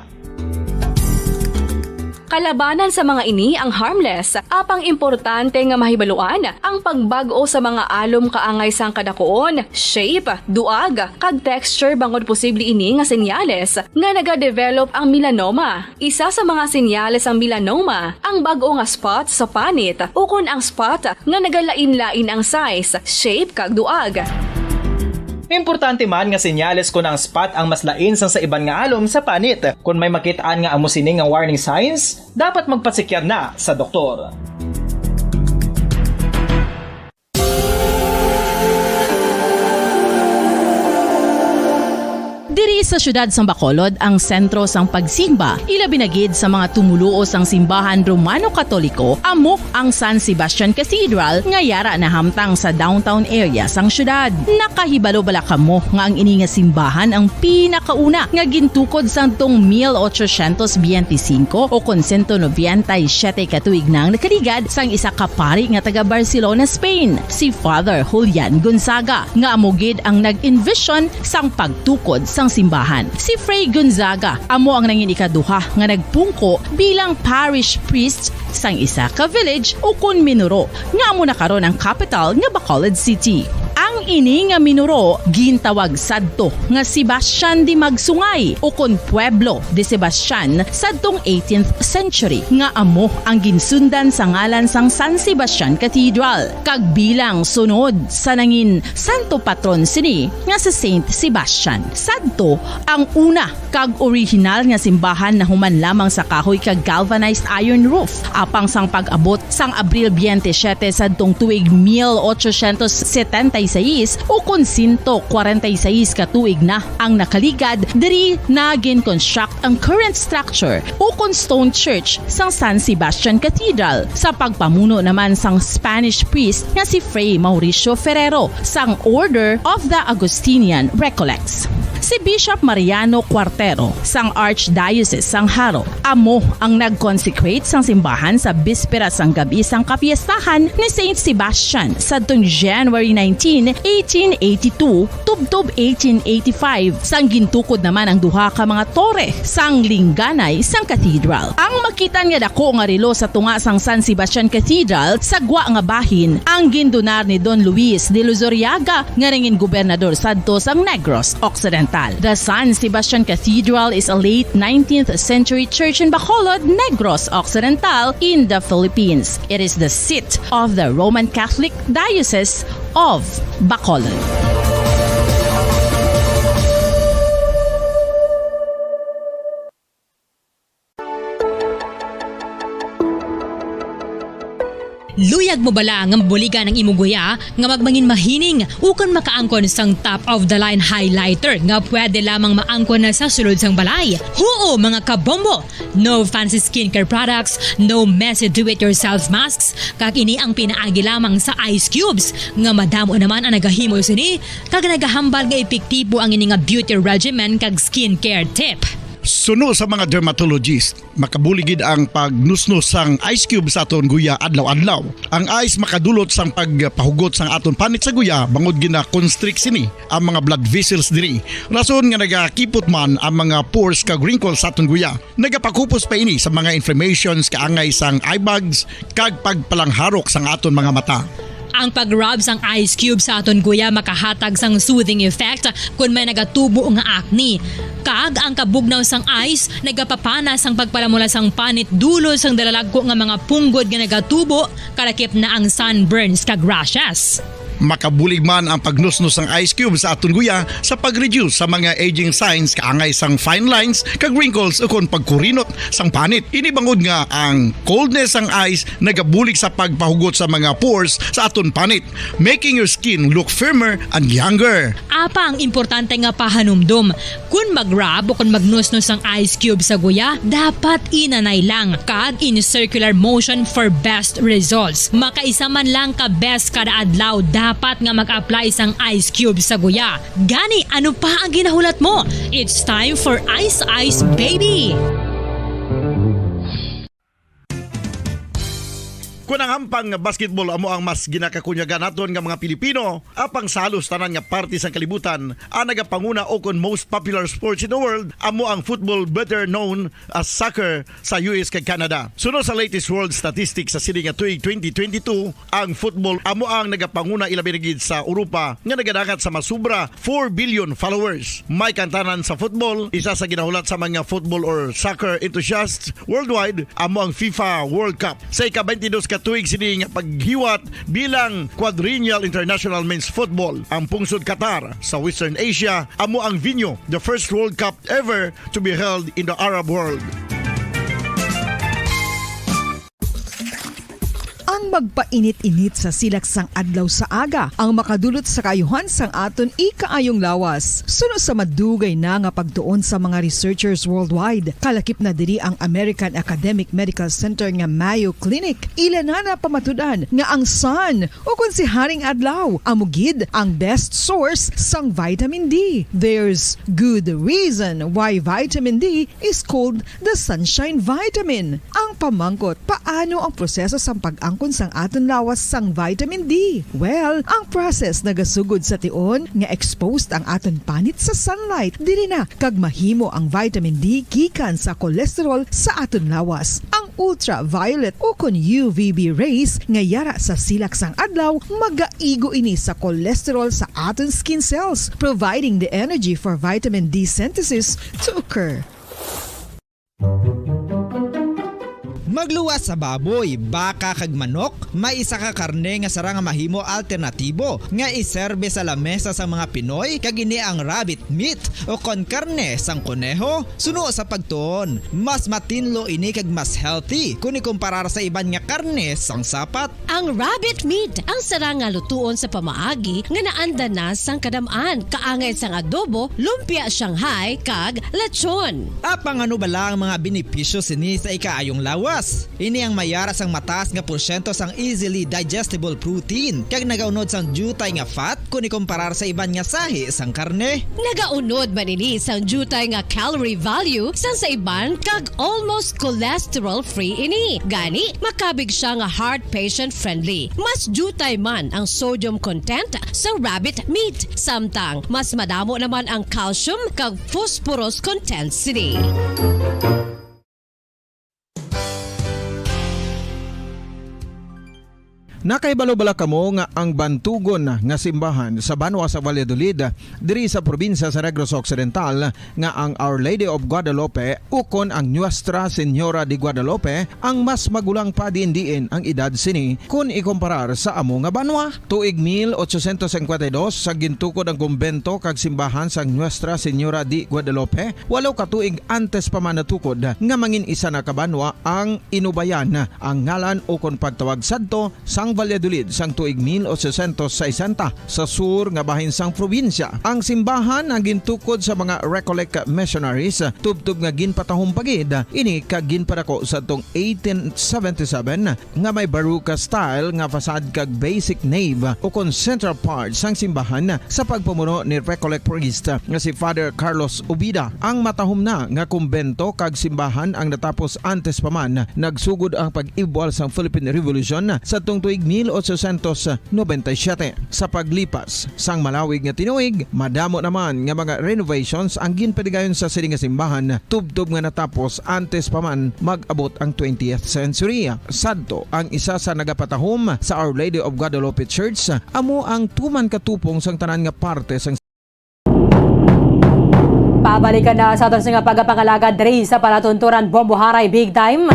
Kalabanan sa mga ini ang harmless, apang importante nga mahibaluan ang pagbag-o sa mga alom kaangay sang kadakuon, shape, duag, kag texture, bangod posible ini nga senyales nga nagadevelop ang melanoma. Isa sa mga senyales sang melanoma ang bag-o nga spot sa panit ukon ang spot nga nagalain-lain ang size, shape, kag duag. Importante man nga senyales kon ang spot ang mas lain sang sa iban nga alom sa panit. Kon may makit-an nga amo sini nga warning signs, dapat magpasikyar na sa doktor. Diri sa siyudad sang Bacolod ang sentro sang pagsimba, ilabi na gid sa mga tumoluo sang simbahan Romano-Katoliko, amo ang San Sebastian Cathedral nga yara nahamtang sa downtown area sang siyudad. Nakahibalo bala kamo nga ang ini nga simbahan ang pinakauna nga gintukod sang tong mil ochocientos biyente singko o kon sento nobenta y siyete ka tuig nang nakaligad sang isa ka pari nga taga Barcelona, Spain, si Father Julian Gonzaga, nga amo gid ang nag-envision sang pagtukod sang simbahan. Si Fray Gonzaga amo ang nangin ikaduha nga nagpungko bilang parish priest sang isa ka village ukon minuro nga amo na karon ang kapital nga Bacolod City. Ang Ini nga minuro gintawag sadto nga Sebastian de Magsungay, ukon Pueblo de Sebastian, sadtong eighteenth century, nga amo ang ginsundan sa ngalan sang San Sebastian Cathedral, kag bilang sunod sa nangin santo patron sini nga si Saint Sebastian. Sadto ang una kag orihinal nga simbahan nahuman lamang sa kahoy kag galvanized iron roof. Apang sang pag-abot sang Abril twenty-seven sadtong tuig mil ochocientos setenta y seis, ukon sento kwarenta y seis ka tuig na ang nakaligad, diri na gin-construct ang current structure, ukon stone church, sang San Sebastian Cathedral, sa pagpamuno naman sang Spanish priest nga si Fray Mauricio Ferrero sang Order of the Augustinian Recollects. Si Bishop Mariano Cuartero sang Archdiocese sang Jaro amo ang nag-consecrate sang simbahan sa bispera sang gab-i sang kapiestahan ni Saint Sebastian sadtong January nineteen, eighteen eighty-two, tubtob eighteen eighty-five, sang gintukod naman ang duha ka mga tore sang lingganay sang cathedral. Ang makitan nga dako nga relo sa tunga sang San Sebastian Cathedral sa gwa nga bahin ang gindunar ni Don Luis de Luzuriaga, nga nangin gobernador sadto sang Negros Occidental. The San Sebastian Cathedral is a late nineteenth century church in Bacolod, Negros Occidental, in the Philippines. It is the seat of the Roman Catholic Diocese of Bacolod. Luyag mo bala nga mabuligan ang imo guya nga magmangin mahining ukon makaangkon sang top-of-the-line highlighter nga pwede lamang maangkon na sa sulod sang balay? Huo, mga kabombo! No fancy skincare products, no messy do-it-yourself masks, kag ini ang pinaagi lamang sa ice cubes nga madamo naman ang nagahimo sini kag nagahambal nga epektibo ang ini nga beauty regimen kag skincare tip. Suno sa mga dermatologist, makabulig gid ang pagnusnos sang ice cube sa aton guya adlaw-adlaw. Ang ice makadulot sang pagpahugot sang aton panit sa guya bangod gina-constrict sini ang mga blood vessels diri. Rason nga nagakipot man ang mga pores kag wrinkles sa aton guya. Nagapakupos pa ini sa mga inflammations kaangay sang eye bags kag pagpalangharok sang aton mga mata. Ang pag-rub sang ice cube sa aton guya makahatag sang soothing effect kon may nagatubo nga acne. Kag ang kabugnaw sang ice nagapapana sang pagpalamula sang panit dulot sang dalalagko nga mga punggod nga nagatubo, kalakip na ang sunburns kag rashes. Makabulig man ang pagnusnos sang ice cube sa aton guya sa pag-reduce sa mga aging signs kaangay sang fine lines kag wrinkles ukon pagkurinot sang panit. Ini bangod nga ang coldness sang ice nagabulig sa pagpahugot sa mga pores sa aton panit, making your skin look firmer and younger. Apang importante nga pahanumdom, kon mag-rub o kon magnusnos ang ice cube sa guya, dapat inanay lang kag in circular motion for best results. Makaisa man lang ka beses kada adlaw dapat nga mag-apply sang ice cube sa guya. Gani, ano pa ang ginahulat mo? It's time for Ice Ice Baby! Kon ang hampang nga basketball amo ang mas ginakakunyagan naton nga mga Pilipino, apang sa halos tanan nga parte sang kalibutan, ang nagapanguna o kon most popular sports in the world amo ang football, better known as soccer, sa U S kag Canada. Suno sa latest world statistics sa sini nga tuig twenty twenty-two, ang football amo ang nagapanguna, ilabi na gid sa Europa nga nagadangat sa masubra four billion followers. May kantanan sa football, isa sa ginahulat sa mga football or soccer enthusiasts worldwide amo ang FIFA World Cup. Sa ika-twenty-dos ka tuig sini nga paghiwat bilang quadrennial international men's football, ang pungsod Qatar sa Western Asia amo ang venue, the first World Cup ever to be held in the Arab world. Ang magpainit-init sa silak sang adlaw sa aga ang makadulot sa kaayuhan sang aton ikaayong lawas. Suno sa madugay na nga pagtuon sa mga researchers worldwide, kalakip na diri ang American Academic Medical Center nga Mayo Clinic, ila na napamatud-an nga ang sun, ukon si Haring Adlaw, amo gid ang best source sang vitamin D. There's good reason why vitamin D is called the sunshine vitamin. Ang pamangkot, paano ang proseso sang pag-angkon sang aton lawas sang vitamin D? Well, ang process nagasugod sa tion nga exposed ang aton panit sa sunlight. Diri na kag mahimo ang vitamin D gikan sa cholesterol sa aton lawas. Ang ultraviolet ukon U V B rays nga yara sa silak sang adlaw, magaigo ini sa cholesterol sa aton skin cells, providing the energy for vitamin D synthesis to occur. Magluwas sa baboy, baka, kag manok, may isa ka karne nga sarang nga mahimo alternatibo nga iserbe sa lamesa sang mga Pinoy, kag ini ang rabbit meat, ukon karne sang koneho. Suno sa pagtuon, mas matinlo ini kag mas healthy kon ikumparar sa iban nga karne sang sapat. Ang rabbit meat ang sarang nga lutuon sa pamaagi nga naanda na sang kadam-an, kaangay sang adobo, lumpia Shanghai, kag lechon. Apang ano bala ang mga benepisyo sini sa ikaayong lawas? Ini ang may yara sang mataas nga porsyento sang easily digestible protein, kag nagaunod sang diutay nga fat kon ikumparar sa iban nga sahi sang karne. Nagaunod man ini sang diutay nga calorie value sang sa iban kag almost cholesterol-free ini. Gani, makabig siya nga heart patient-friendly. Mas diutay man ang sodium content sa rabbit meat, samtang mas madamo naman ang calcium kag phosphorus content sini. Nakahibalo bala kamo nga ang bantugon nga simbahan sa banwa sa Valladolid, diri sa probinsya sa Negros Occidental, nga ang Our Lady of Guadalupe ukon ang Nuestra Señora de Guadalupe ang mas magulang pa diin-diin ang edad sini kon ikumparar sa amo nga banwa? Tuig mil ochocientos cincuenta y dos, sa gintukod ang kumbento kag simbahan sang Nuestra Señora de Guadalupe, walo ka tuig antes pa man natukod nga mangin isa na ka banwa ang Inubayan, ang ngalan ukon pagtawag sadto sang Valladolid sang tuig mil ochocientos sesenta sa sur nga bahin sang probinsya. Ang simbahan ang gintukod sa mga Recollect missionaries, tubtob nga ginpatahom pa gid ini kag ginpadako sadtong eighteen seventy-seven, nga may Baroque style nga facade kag basic nave ukon central part sang simbahan sa pagpamuno ni Recollect priest nga si Father Carlos Ubida. Ang matahom na nga kumbento kag simbahan ang natapos antes pa man nagsugod ang pag-ibwal sang Philippine Revolution sadtong tuig mil ochocientos noventa y siete. Sa paglipas sang malawig nga tinuig, madamo naman nga mga renovations ang ginpadigayon sa sini nga simbahan, tubtob nga natapos antes pa man mag-abot ang twentieth century. Sadto, ang isa sa nagapatahom sa Our Lady of Guadalupe Church amo ang tuman ka tupong sang tanan nga parte sang Pabalikan na sa aton nga pagpangalagad diri sa palatuntunan, Bombo Haray Big Time.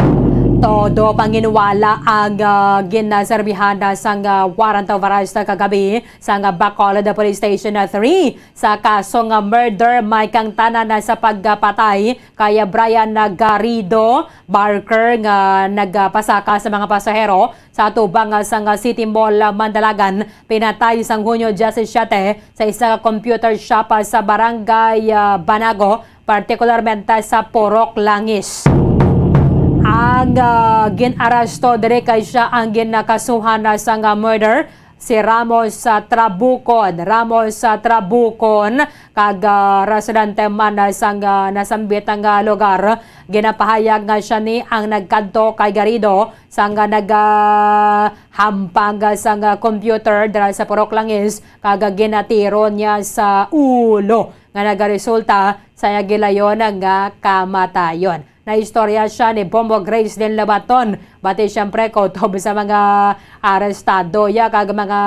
Todo panginwala ang, ah, ginaserbihan na sang, ah, warrant of arrest kagabi sang, ah, Bacolod Police Station na three sa kaso nga murder, may kangtanan na sa pagpatay kay Brian Garrido Barker nga nagpasaka sa mga pasahero sa atubang sang City Mall, Mandalagan, pinatay sang Hunyo diyasisiete sa isa ka computer shop sa Barangay, ah, Banago, partikularmente sa Purok Langis. Ang, ah, gin-aresto diri kay siya ang ginakasuhan sang, ah, murder, si Ramos, ah, Trabucon. Ramos, ah, Trabucon, kag, ah, residente man, ah, sang, ah, nasambit nga lugar. Ginapahayag nga siya ni ang nagkadto kay Garrido sang, ah, nag, ah, hampang, ah, sang, ah, computer dira sa Purok Langis, kag, ah, ginatiro niya sa ulo nga nagaresulta sa iya gilayon nga kamatayon. Naistorya siya ni Bombo Grace Lynn Lobaton, bati siyempre kutob sa mga arestado ya kag mga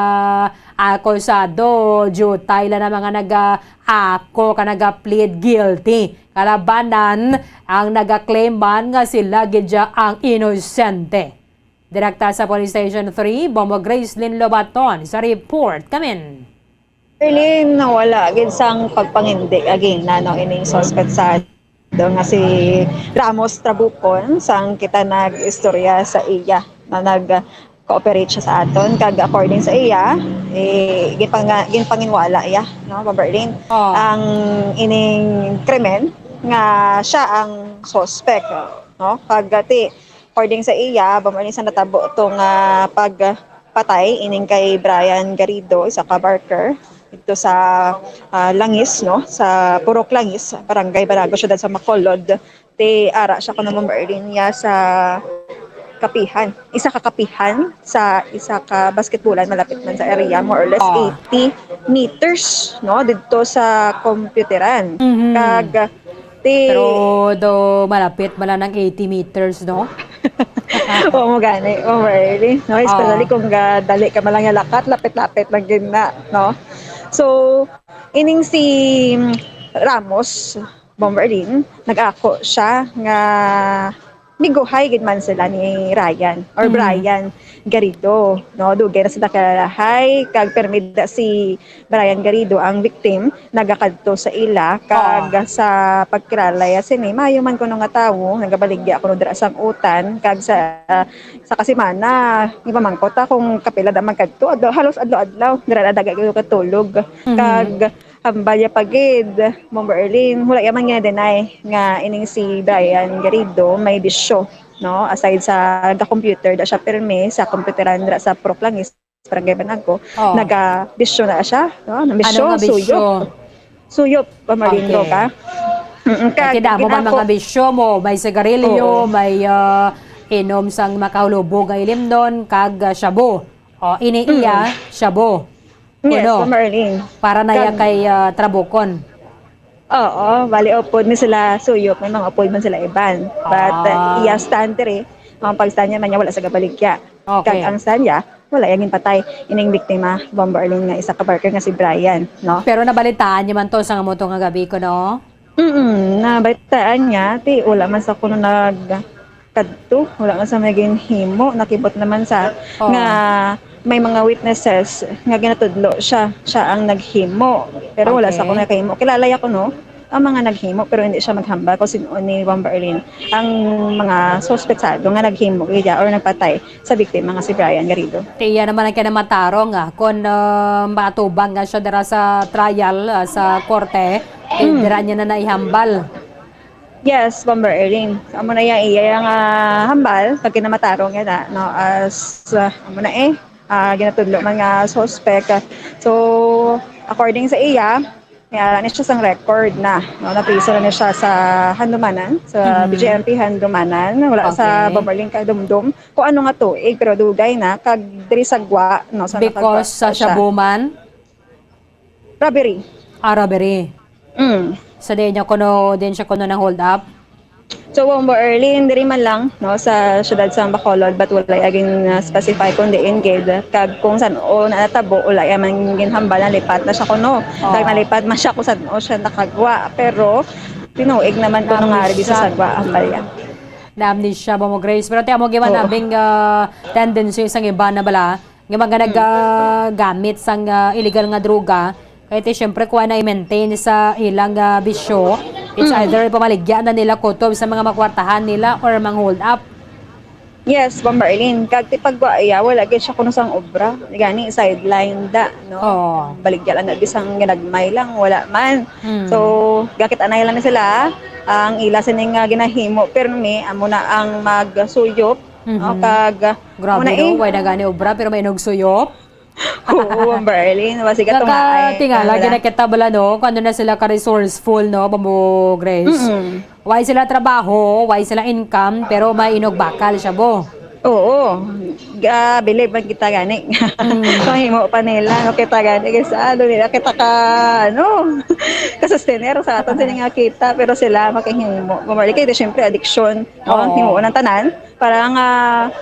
akusado, diutay lang na mga naga-, ako ka naga-plead guilty. Kalabanan ang naga-claim man nga sila gid ya ang inosente. Direkta sa Police Station three, Bombo Grace Lynn Lobaton sa report. Kamin. Berlin, nawala gid sang pagpangindi again na, no, ining suspect sa nga si Ramos Trabucon, sang kita nag-istorya sa iya na nag-cooperate siya sa aton, kag according sa iya, eh, ginpanga-, ginpanginwala iya, no, Bombo Berlin, Oh. ang ining krimen nga siya ang suspect, no, kag ti According sa iya, bumali sa natabo to nga pagpatay ining kay Brian Garrido, isa ka barker dito sa, ah, Langis, no? Sa Purok Langis, Barangay Banago, Siyudad sa Bacolod. Ti ara siya kuno, Ma'am Erlin, niya sa kapihan. Isa ka kapihan sa isa ka basketbulan malapit man sa area, more or less Oh. eighty meters, no? Dito sa computeran. Mhm. Kag ti Pero do malapit man lang ang eighty meters, no? Oo, mo gani, Ma'am Early, no? Especially Oo. kung, ah, dali ka man lang nga lakat, lapit-lapit lang gid na, no? So, ining si Ramos, Ma'am Early, nag-ako siya nga miguhay gid man sila ni Ryan or Mm. Brian Garrido, no? Dugay na sila kalahay, kag permi da si Brian Garrido ang victim, nagakadto sa ila, kag Ah. sa pagkilala ya sini, maayo man kuno nga tawo, nagabaligya kuno dira sang utan, kag sa, sa kasimana, ipamangkot ta kung kapila da man kadto, adlaw, halos adlaw-adlaw, dira na daga gyud katulog. Mhm. Kag hambal ya pa gid, Ma'am Berlin, wala ya man gina-deny nga ining si Brian Garrido may bisyo, no? Aside sa ga-computer, da siya pirmi sa computeran dira sa Purok Langis, Barangay Banago, Oh. Nagabisyo na siya, no? Nabisyo, Ano nga bisyo? suyop. Suyop, Ma'am Berlin, Okay. droga. Mm-mm, Kay kag damo man ginako- mga bisyo mo, may sigarilyo, Oo. may, ah, inom sang makahulubog nga ilimnon, kag, ah, shabu. O, ini Mm. iya, shabu. Yes, Kuno? Ma'am Berlin. Para na iya Kag- kay, ah, Trabukon. Oo, bali, upod ni sila suyop, may mga upod man sila iban. But, Ah. uh, iya stand diri, ang pagstand niya man niya, wala sa gabaligya. Okay. Kag ang stand niya, wala yang ginpatay ining biktima, Bomber Arlene, nga isa ka barker nga si Brian, no? Pero nabalitaan niyo man to sa nga mo to nga gabi ko, no? Mm, nabalitaan niya, ti, wala man sa kuno nag-, kadto, wala man sa may ginhimo, nakibot naman sa Oh. nga may mga witnesses nga ginatudlo siya, siya ang naghimo. Pero wala sa Okay. kuno nakahimo. Kilala ya kuno ang mga naghimo, pero hindi siya maghambal kung sino ni Bomber Arlene ang mga suspetsado nga naghimo iya or nagpatay sa biktima nga si Brian Garrido. Ti iya naman ang kinamatarong, ah, kung, ah, maatubang nga siya dira sa trial, ah, sa korte, eh, Hmm. dira niya na naihambal. Yes, Bomber Erling. Amo na iya, iya nga hambal, pag kinamatarong niya na, no, as, ah, amo na eh, ah, ginatudlo man nga suspect. So, according sa iya, may ara ni siya sang record na, no, napriso na ni siya sa Handumanan, sa Mhm. B J M P Handumanan, wala sa Okay. Bomber Erling Kadumdum, kung ano nga tuig, pero dugay na, kag diri sa Gwa, no, sa Because nakagwa sa siya. Shabu man? Robbery. Ah, robbery. Mm. Sa diin niya kuno, diin siya kuno nang hold up? So, Bomber Erling, diri man lang, no, sa siyudad sa Bacolod, but wala ya gin, uh, specify kung diin gid. Kag kung san-o na natabo, wala ya man ginhambal, nalipat na siya kuno. Oh. Kag nalipat man siya kung san-o siya nakagwa. Pero tinuig naman kuno nga ari sa Sagwa ang balya. Na-amnesia ba mo, Grace? Pero ti amo gid man Oo. Abing, ah, tendency sang iba na bala nga mga Hmm. nagagamit sang, ah, illegal nga droga, kay ti, syempre, kuha na i-maintain sa ilang, ah, bisyo. It's Hmm. either pamaligya na nila kutob sa mga makwartahan nila or mang hold up. Yes, Bomber Erling. Kag ti pagwa iya, wala gid siya kuno sang obra. Gani, sideline da, no? Oo. Baligya lang na, bisang ginagmay lang, wala man. Hmm. So, gakit-anay lang na sila. Ang ila sini nga ginahimo, pirmi, amo na ang magsuyop, no? Mhm. Kag, Grabe, muna no? eh. Way na gani obra, pero may inog suyop. Oo, Bomber Erling. Basi ka Naka-, tungaay. tingala, Wala. Ginakita bala, no? Kung ano na sila ka-resourceful, no? Bambo Grace. Mm-mm. Way sila trabaho, way sila income, pero may inog bakal siya, bo. Oo. Ga-believe man kita gani. Mm. Kung himo pa nila, no, kita gani, kay sa ano nila, kita ka, ano, ka-sustainer sa aton sini nga kita, pero sila makahimo. Bumalik kay, di, syempre, addiction, no? Oo. Himo ng tanan, para nga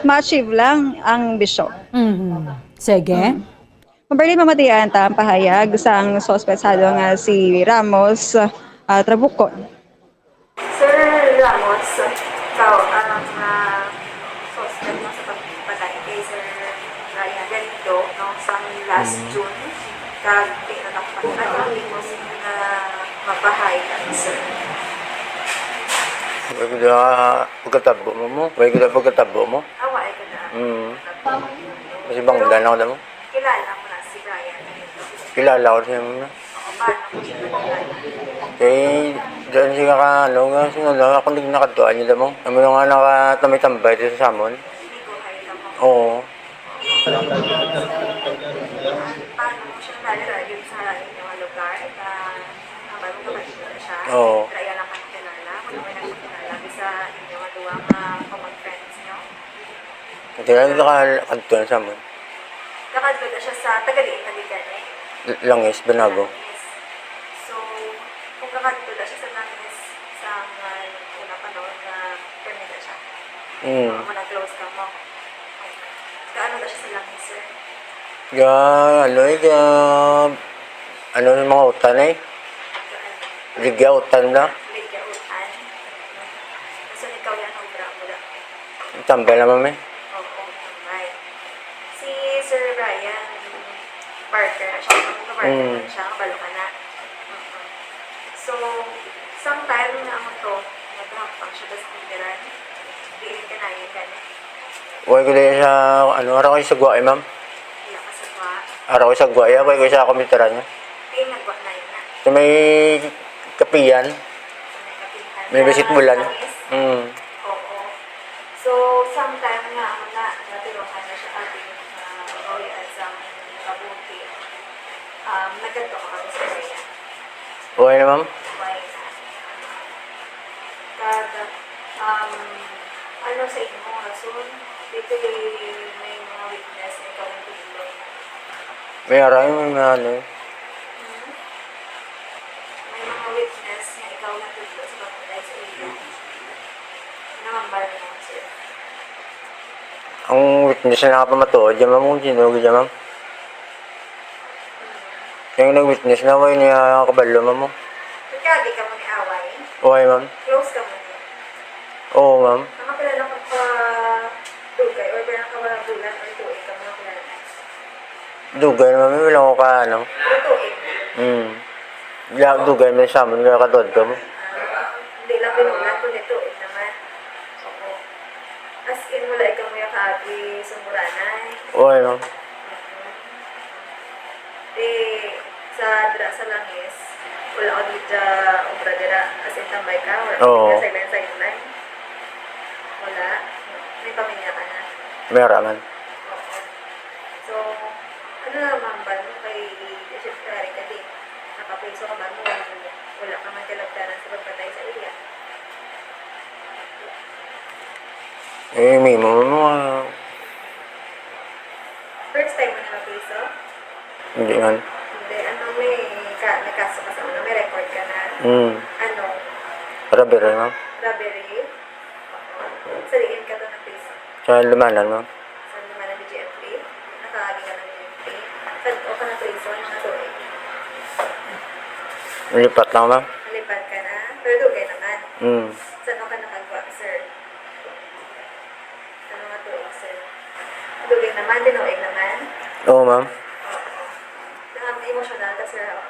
ma-achieve lang ang bisyo. Mhm. Sige. Mm. Maberlin, mamatian ta ang pahayag sang suspetsado nga si Ramos, ah, Trabucon. Sir Ramos, ikaw ang, ah, suspect mo sa pagpatay kay Sir Ryan Galindo, no, sa last Mm. June, kag pinatapos ang imo sing, ah, mabahay ka, sir. Way ko da pagkatabo mo, mo. Way ko da pagkatabo mo. Awa, ay ka na. Mm. Kasi bang Pero dalaw na mo? Kilala mo na si Ryan Galindo? Kilala ko siya mo. Kay, daan siya ka, ano, nga, sino lang, ako nag-, nakadtuan niya mo. Amo nga nakatamay-tambay dito sa amon. Oo. Paano mo siya nalala dito sa inyong lugar? Na, habang magkakaibigan siya? Oo. Kaya lang ka kilala? Kung may nagkakilala sa inyong duwa nga common friends niyo? Hindi lang nakakadto sa amon. Kakadto na siya sa tagaliin na ligan eh. L-, Langis, Banago. Langis. So, kung kakadto na siya sa Langis, sa mga una panahon na permi na siya. Mm. Mga close ka Ano ba siya sa langis, sir? Ga, ano eh, ga, ano yung mga utan eh? Ligya utan na. Ligya utan. So, ikaw yan, ang obra mo lang. Tambay naman eh. Oo, tambay. Si Sir Ryan, barker na siya. Kung barker Mm. na siya, kabalo ka na. Mm-mm. So, sometime na mo to, naghampang siya, tas pigiran. Di rin kanayon gani. Way ko diri sa, ano, ara ko sa gwa, eh, ma'am. Wala ka sa gwa. Ara ko sa gwa, eh, way ko sa kompyuteran niya. Di nagwa na yun na. Sa may kapihan. Sa may kapihan. May Sa basketballan. langis? Mm. Oo. So, sometime nga, ano na, natiruhan na siya, ate, na bawian sa kabuti. Um, nagkadto ka kami sa kaya. Okay na, ma'am? Okay na. Kag, um, ano sa imo, rason? Dito may mga witness na ikaw ang tulog. May aray, may mga ano eh. Hmm? May mga witness nga ikaw natudlo sa pagpatay sa iya. Ano ang bar mo, sir? Ang witness na nakapamatuod, dyan, ma'am, kung sino, dyan, ma'am. Yung nag-witness na, way niya kabalo, ma'am, oh. Nagkaagi ka mo ni away? Way, ma'am. Close ka mo ni? Oo, ma'am. Nakapilala ka pa dugay or pila ka bulan or tuig ka mo nakilala? Dugay naman, may wala ko ka, ano. Pero tuig na. Hmm. Ya, dugay may sa amin, kaya katuwad ka mo. Ah, hindi lang binulan, kundi tuig naman. Oo. As in, wala ikaw may kaagi, sumburanay. Oo, ano. Mm-mm. Di, sa dira sa langis, wala ka dito obra dira, as in, tambay ka, wala ka Oo. dito sa ilang, sa ilang. Wala. May pamilya ka na. May ara man. Oo. So, ano na, ma'am, ba, no? Kay, siyempre, ari ka din. Nakapriso ka ba, no? Wala ka man kalagdanan sa pagpatay sa iya. Eh, may mo, no, ah. First time mo na mapriso? Hindi man. Hindi, ano, may ka-, may kaso ka sa una, may record ka na. Mm. Ano? Robbery, ma'am. Robbery? Sa diin ka to na-priso? Sa Lumanan, ma'am. Sa Lumanan, D G M P? Nakaagi ka ng D G M P? Sa, o ka na-priso, mga tuig? Nalipat lang, ma'am. Nalipat ka na? Pero dugay naman. Mm. Sa ano ka nakagwa, sir? Sa mga tuig, sir? Dugay naman, tinuig naman? Oo, ma'am. Oo. Nang emosyonal ka, sir, oh.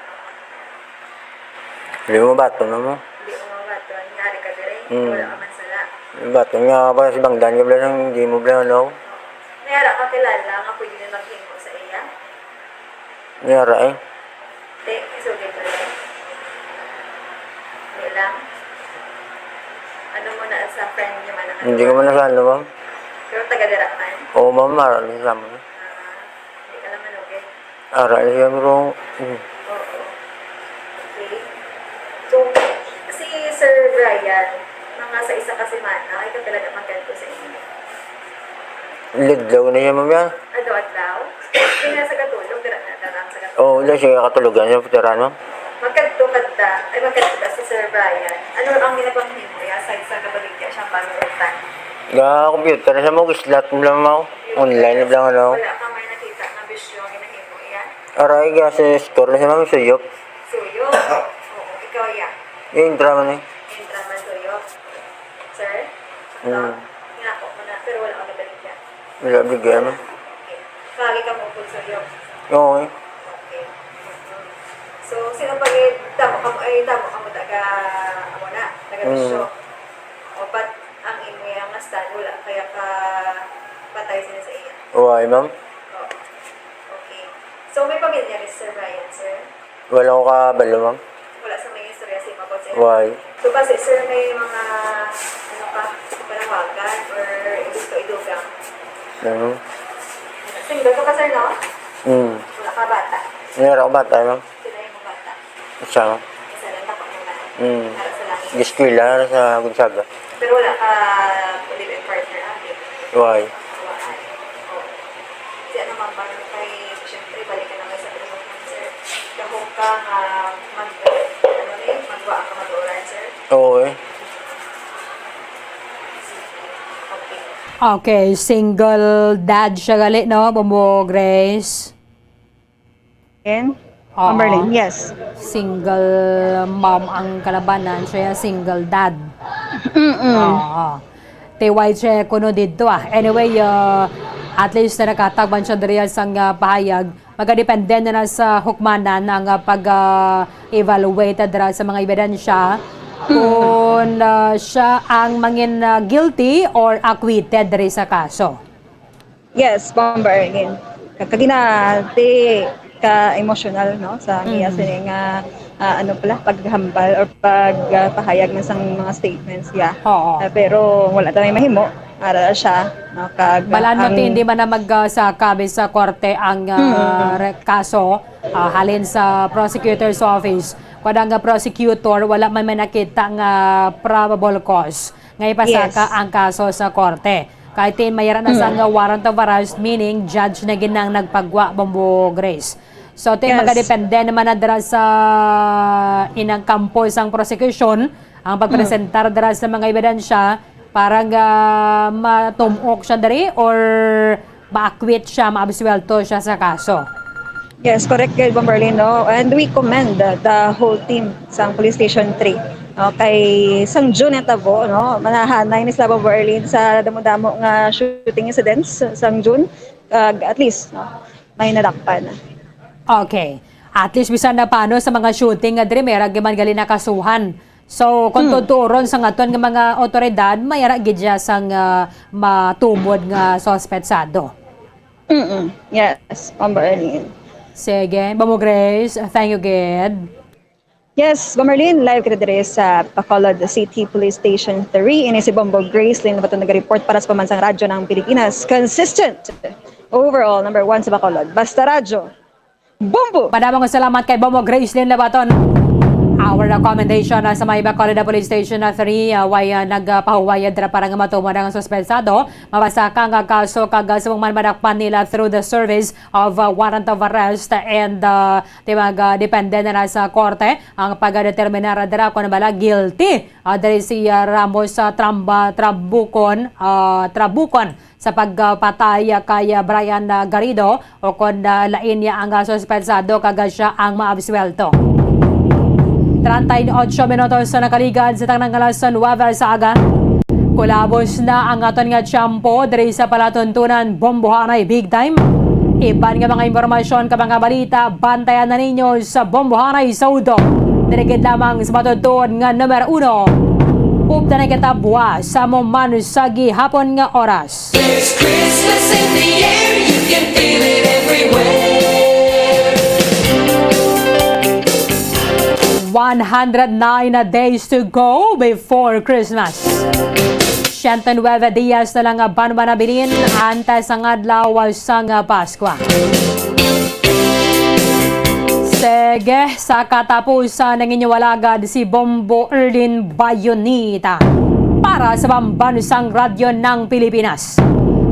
Hindi mo mabaton, ma'am, oh. Hindi mo mabaton. Nangyari ka diri, Mm. wala ka man sala. Mabaton nga, para si Bangdan, ka, bala, nang di mo, bala, ano? Oo. Mayara ka kilala nga pwede na maghimo sa iya? Mayara, eh. Te, isugid mo lang. Hindi lang. Ano mo na sa friend niyo man ang Hindi ko man nasa ano, ma'am. Pero taga dira man? Oo, ma'am, mara lang sa amin. Ah, hindi ka naman, okay. Ara, eh, siya, bro. Mm. Oo. Okay. So, si Sir Brian, mga sa isa ka semana, ay ka talaga magkanto sa inyo? Lidlaw na siya, ma'am, yan. Adlaw-adlaw? Hindi na sa katulog, dira na, dira na sa katulog. Oo, wala siya katulugan sa putera, no? Magkadto kadta, ay, magkadto ka si Sir Brian. Ano ang ginapamahimo niya sa, sa kabaligya siyang bago utan? Ga computer siya mo, slot mo lang mo. Online lang, ano? Wala ka may nakita nga bisyo ang ginahimo niya? Aray, ga sa score na siya, ma'am, suyop. Suyop? Oo, ikaw, ya. Yung drama na eh. Yung drama, suyop. Sir? Mm. Ito? Hinako mo na, pero wala ka nabaligya. Wala, bigyan. Okay. Kagi ka mo po sa iyo. Oo, eh. Okay. So, sino pa gid, tamo ka mo, ay, tamo ka mo taga, amo na, taga Mm. Bisyo. O, pat, ang imo yang nga stand, wala kaya ka patay sila sa iya? Why, ma'am? Oo. Okay. So, may pamilya ni Sir Brian, sir? Wala ko kabalo, ma'am. Wala sa may istorya sa imo about sa imo? Why? So, basi, sir, may mga, ano ka, panawagan or gusto idugang? Ano? Single ka pa, sir, no? Hmm. Wala ka bata? Wala ako bata, ma'am. Sila yung bata? Isa. Isa lang, dapat naman. Hmm. Para sa langit. Eskwela sa Gonzaga. Pero wala ka live-in partner, abi? Why? Wala. Oh. Si ano, ma'am, paano kay, siyempre, balik ka na kay sa preso, sir. Dahon ka nga mag-, ano ni, magwa ka mag-oral, sir? Oo, eh. Okay. Okay, single dad siya gali, no, Bombo Grace? Again? Oo. Ma'am Berlin, yes. Single mom ang kalabanan, siya single dad. Mm-mm. Oo. Tiway siya kuno dito, ah. Anyway, uh, at least na nakatag man siya diri sang, uh, pahayag. Magadepende na, na sa hukmanan ang, uh, pag, uh, evaluate dira sa mga ebidensya kung, uh, siya ang mangin, uh, guilty or acquitted diri sa kaso. Yes, Bombo Berlin. Kagina, di ka emotional, no? Sa niya Mhm. sini nga, ah, ano pala, paghambal or pagpahayag man sang mga statements, yeah. Oo. Ah, pero wala ta may mahimo, ara siya, no? Kag Balan mo ang ti hindi man na magsaka sa korte ang, ah, Mm. re- kaso, ah, halin sa prosecutor's office. Kung ang prosecutor, wala man may nakita nga probable cause nga ipasaka Yes. ang kaso sa korte. Kahit tin mayara na sa Mm. nga warrant of arrest, meaning judge na ginang nagpagwa, Bombo Grace. So, tin Yes. magadepende naman na dira sa inang kampo sang prosecution ang pagpresentar dira sa mga ebidensya para nga matumok siya diri or ma-acquit siya, maabsuwelto siya sa kaso. Yes, correct kay Bombo Berlin, no? And we commend the, the whole team sa Police Station three. No? Kay sang June at Tavo, no? Manahanay ni sila Bombo Berlin sa damo-damo nga shooting incidents sang June. Kag at least, no? May nadakpan. Okay. At least bisan na paano sa mga shooting nga diri may ra gyud man gali nakasuhan. So, kung Hmm. tuturon sa ngaton nga mga otoridad, may ra gid siya sang, ah, matumod nga suspetsado. Mm-mm. Yes, Bombo Berlin. Sige, Bombo Grace, thank you gid. Yes, Bombo Berlin, live kita diri sa Bacolod City Police Station three. Ini si Bombo Grace Lynn Baton nag-report para sa Pambansang Radyo ng Pilipinas. Consistent. Overall, number one sa Bacolod. Basta Radyo. Bombo! Madamong salamat kay Bombo Grace Lynn Labaton. Our recommendation, ah, sa may Bacolod Police Station na three, ah, way, ah, nagpahuway dira para nga matumod ang suspensado. Mabasa ka nga kaso kag, ah, subong man madakpan nila through the service of, ah, warrant of arrest and, ah, ti mag, ah, depende na, na sa korte ang pagdeterminar dira kung bala guilty, ah, diri si, ah, Ramos, ah, Tramba, Trabukon, ah, Trabukon sa pagpatay kay Brian, ah, Garrido, o kon, ah, lain niya ang, ah, suspensado kag, ah, siya ang maabsuwelto. Treinta y ocho minutos sa nakaligad sa tanang alas nuwebe sa aga. Kulabos na ang aton nga tiyempo diri sa palatuntunan Bombohanay Big Time. Iban nga mga impormasyon ka mga balita, bantayan na ninyo sa Bombohanay sa udto. Diri gid lamang sa matutuod nga numero uno. Upda na kita buwas sa amo man sa gihapon nga oras. There's Christmas in the air, you can feel it everywhere. One hundred nine days to go before Christmas. Siyento nuwebe dias na lang ang banwa nabilin antes ang adlaw sang Paskwa. Sige, sa katapusan ang inyong alagad si Bombo Erlin Bayonita para sa Pambansang Radyo ng Pilipinas.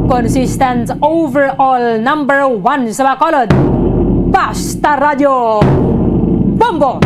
Consistent overall number one sa Bacolod. Basta Radyo Bombo!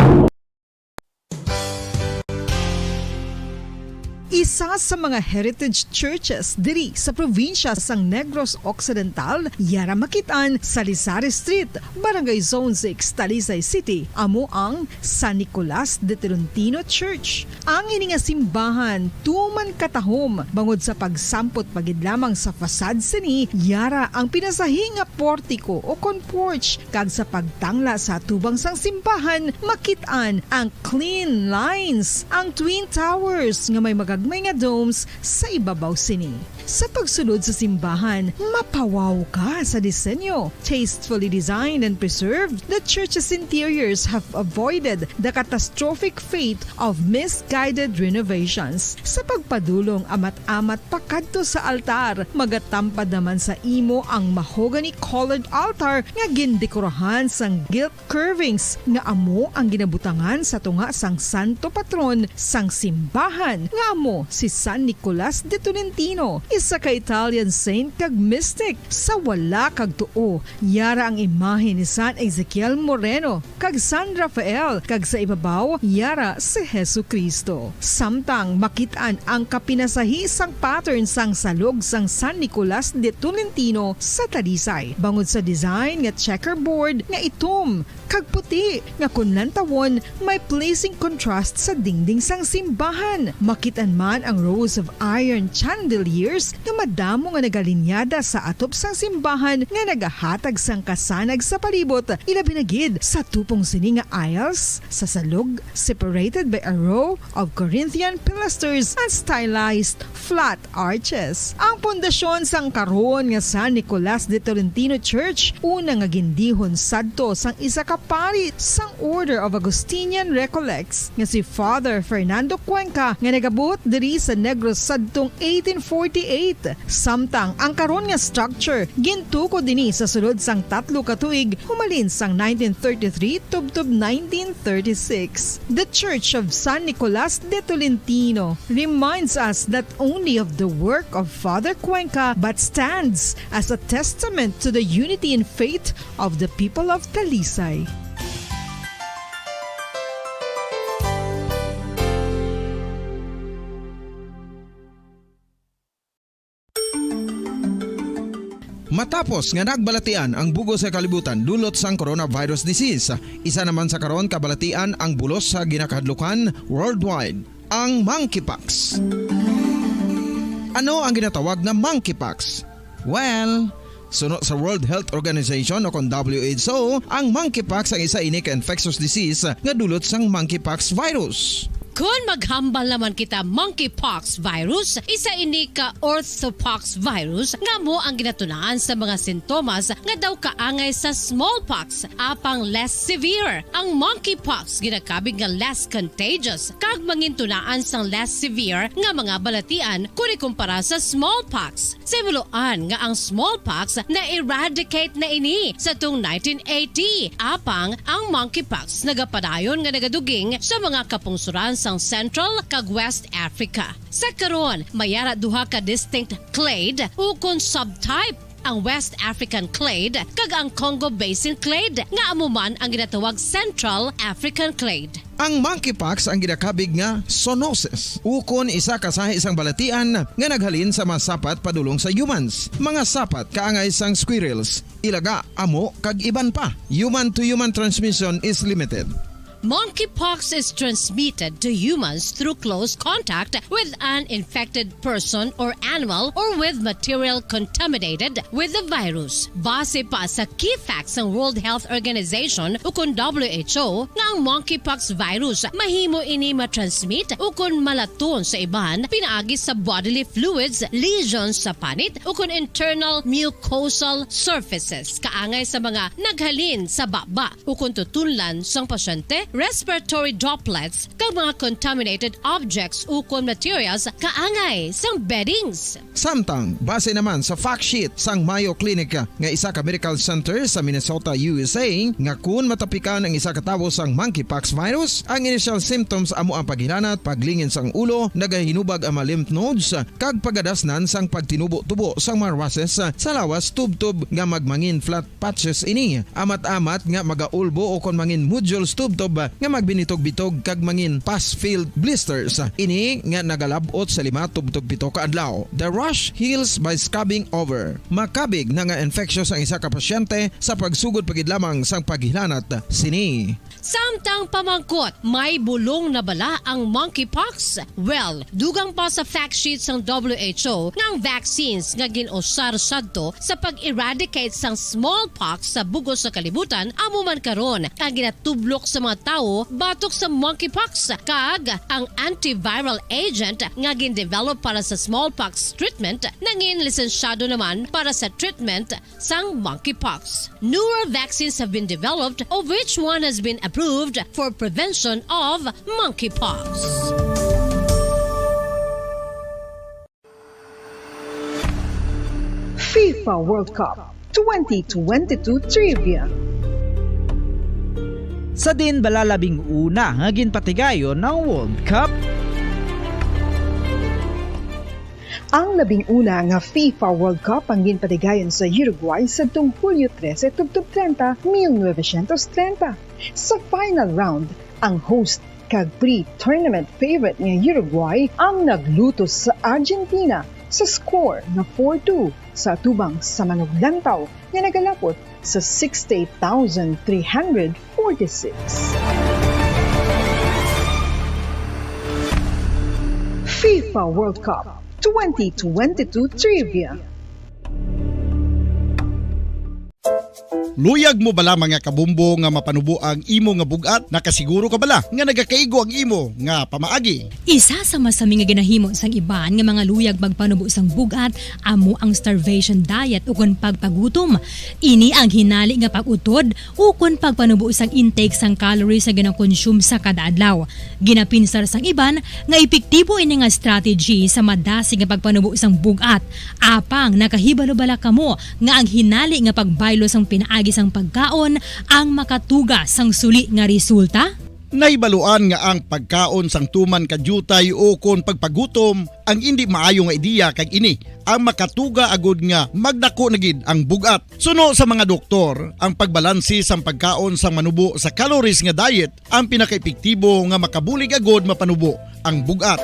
Isa sa mga heritage churches diri sa probinsya sang Negros Occidental, yara makit-an sa Lizares Street, Barangay Zone six, Talisay City, amo ang San Nicolas de Tolentino Church. Ang ini nga simbahan tuman katahom bangod sa pagsampot pa gid lamang sa facade sini, yara ang pinasahi nga portiko o kon porch, kag sa pagtangla sa atubang sang simbahan, makit-an ang clean lines, ang twin towers nga may magagmay nga domes sa ibabaw sini. Sa pagsulod sa simbahan, mapawaw ka sa disenyo. Tastefully designed and preserved, the church's interiors have avoided the catastrophic fate of misguided renovations. Sa pagpadulong amat-amat pakadto sa altar, magatampad naman sa imo ang mahogany-colored altar nga gindekorahan sang gilt curvings nga amo ang ginabutangan sa tunga sang santo patron sang simbahan, nga amo Si San Nicolas de Tolentino, isa ka Italian saint kag mystic. Sa wala kag tuo, yara ang imahe ni San Ezekiel Moreno kag San Rafael, kag sa ibabaw, yara si Jesu-Cristo. Samtang makit-an ang kapinasahi sang pattern sang salog sang San Nicolas de Tolentino sa Talisay, bangod sa design nga checkerboard nga itom kag puti nga kon lantawon may pleasing contrast sa dingding sang simbahan. Makit-an man ang rows of iron chandeliers nga madamo nga nagalinyada sa atop sang simbahan nga nagahatag sang kasanag sa palibot, ilabi na gid sa tupong sini nga aisles sa salog, separated by a row of Corinthian pilasters and stylized flat arches. Ang pundasyon sang karon nga San Nicolas de Tolentino Church, una nga gindihon sadto sang isa ka pari sang Order of Augustinian Recollects nga si Father Fernando Cuenca, nga nagabuot diri sa Negros sadtong eighteen forty-eight. Samtang ang karon nga structure gintukod dinhi sa sulod sang tatlo ka tuig, humalin sang nineteen thirty-three tubtob nineteen thirty-six. The Church of San Nicolas de Tolentino reminds us not only of the work of Father Cuenca, but stands as a testament to the unity in faith of the people of Talisay. Matapos nga nagbalatian ang bug-os nga kalibutan dulot sang coronavirus disease, isa naman sa karon kabalatian ang bulos sa ginakahadlukan worldwide, ang monkeypox. Ano ang ginatawag nga monkeypox? Well, suno sa World Health Organization o kon W H O, ang monkeypox ang isa ini ka infectious disease nga dulot sang monkeypox virus. Kon maghambal naman kita monkeypox virus, isa ini ka orthopox virus nga amo ang ginatunaan sa mga sintomas nga daw kaangay sa smallpox, apang less severe. Ang monkeypox ginakabig nga less contagious kag mangintunaan sang less severe nga mga balatian kon ikumpara sa smallpox. Sa himuloan nga ang smallpox na-eradicate na ini sa tung nineteen eighty, apang ang monkeypox nagapadayon nga nagaduging sa mga kapungsoran sang Central kag West Africa. Sa karon, may ara duha ka distinct clade ukon subtype, ang West African clade kag ang Congo Basin clade, nga amo man ang ginatawag Central African clade. Ang monkeypox ang ginakabig nga zoonosis, ukon isa ka sahi sang balatian nga naghalin sa mga sapat padulong sa humans. Mga sapat kaangay sang squirrels, ilaga, amo, kag iban pa. Human-to-human transmission is limited. Monkeypox is transmitted to humans through close contact with an infected person or animal or with material contaminated with the virus. Base pa sa key facts sang World Health Organization ukon W H O nga ang monkeypox virus mahimo ini matransmit ukon malaton sa iban pinaagi sa bodily fluids, lesions sa panit ukon internal mucosal surfaces kaangay sa mga naghalin sa baba ukon tutunlan sang pasyente, respiratory droplets, kag mga contaminated objects ukon materials kaangay sang beddings. Samtang, base naman sa fact sheet sang Mayo Clinic nga isa ka medical center sa Minnesota, U S A, nga kun matapikan ang isa ka tawo sang monkeypox virus, ang initial symptoms amo ang paghilanat, paglingin sang ulo, nagahinubag ang mga lymph nodes, kag pagadasnan sang pagtinubo-tubo sang mga rushes sa lawas tubtob nga magmangin flat patches ini, amat-amat nga magaulbo ukon mangin nodules tubtob nga magbinitog-bitog kag mangin pus-filled blisters. Ini nga nagalab-ot sa lima tubtob pito ka adlaw. The rash heals by scabbing over. Makabig na nga infectious ang isa ka pasyente sa pagsugod pa gid lamang sang paghilanat sini. Samtang pamangkot, may bulong na bala ang monkeypox? Well, dugang pa sa fact sheet sang W H O nga ang vaccines nga gin-usar sadto sa pag-eradicate sang smallpox sa bug-os nga kalibutan amo man karon ang ginatublok sa mga tawo batok sa monkeypox, kag ang antiviral agent nga gin-develop para sa smallpox treatment nangin lisensyado naman para sa treatment sang monkeypox. Newer vaccines have been developed, of which one has been approved for prevention of monkeypox. FIFA World Cup twenty twenty-two Trivia. Sa diin bala labing una nga ginpatigayon ang World Cup? Ang labing una nga FIFA World Cup ang ginpatigayon sa Uruguay sadtong Hulyo trese tubtob treinta, mil novecientos treinta. Sa final round, ang host kag pre-tournament favorite nga Uruguay ang naglutos sa Argentina sa score nga four two sa atubang sa manuglantaw nga nagalapot sa sixty-eight thousand three hundred forty-six. FIFA World Cup twenty twenty-two Trivia. Luyag mo bala, mga kabumbo, nga mapanubo ang imo nga bug-at? Nakasiguro ka bala nga nagakaigo ang imo nga pamaagi? Isa sa masami nga ginahimo sang iban nga mga luyag magpanubo sang bug-at amo ang starvation diet ukon pagpagutom. Ini ang hinali nga pag-utod ukon pagpanubo sang intake sang calories nga ginakonsume sa kada adlaw. Ginapinsar sang iban nga epektibo ini nga strategy sa madasig nga pagpanubo sang bug-at. Apang nakahibalo bala kamo nga ang hinali nga pagbaylo sang pinaagi sang pagkaon ang makatuga sang suli nga resulta? Nahibaluan nga ang pagkaon sang tuman ka diutay ukon pagpagutom ang indi maayo nga ideya, kag ini ang makatuga agud nga magdako na gid ang bug-at. Suno sa mga doktor, ang pagbalanse sang pagkaon sang manubo sa calories nga diet ang pinakaepektibo nga makabulig agud mapanubo ang bug-at.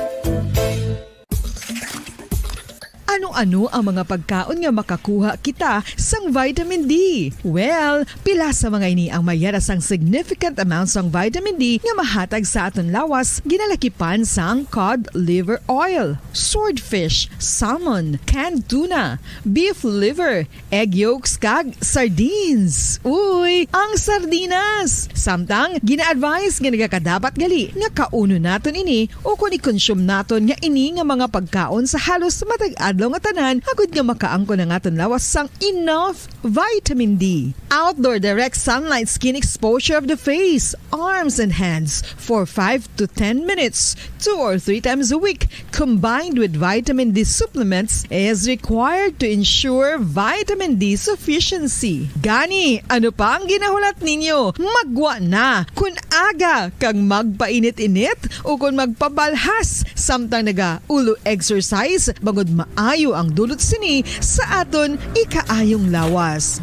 Ano-ano ang mga pagkaon nga makakuha kita sang vitamin D? Well, pila sa mga ini ang mayara sang significant amount sang vitamin D nga mahatag sa aton lawas, ginalakipan sang cod liver oil, swordfish, salmon, canned tuna, beef liver, egg yolks, kag sardines. Uy, ang sardinas! Samtang, gina-advise nga nagakadapat gali nga kaunon naton ini ukon i-consume naton nga ini nga mga pagkaon sa halos matag adlaw nga tanan, agud nga makaangkon ang aton lawas sang enough vitamin D. Outdoor direct sunlight skin exposure of the face, arms, and hands for five to ten minutes, two or three times a week, combined with vitamin D supplements, is required to ensure vitamin D sufficiency. Gani, ano pa ang ginahulat ninyo? Maggwa na! Kon aga kag magpainit-init ukon magpabalhas samtang nagaulo exercise, bangod maayo ang dulot sini sa aton ikaayong lawas.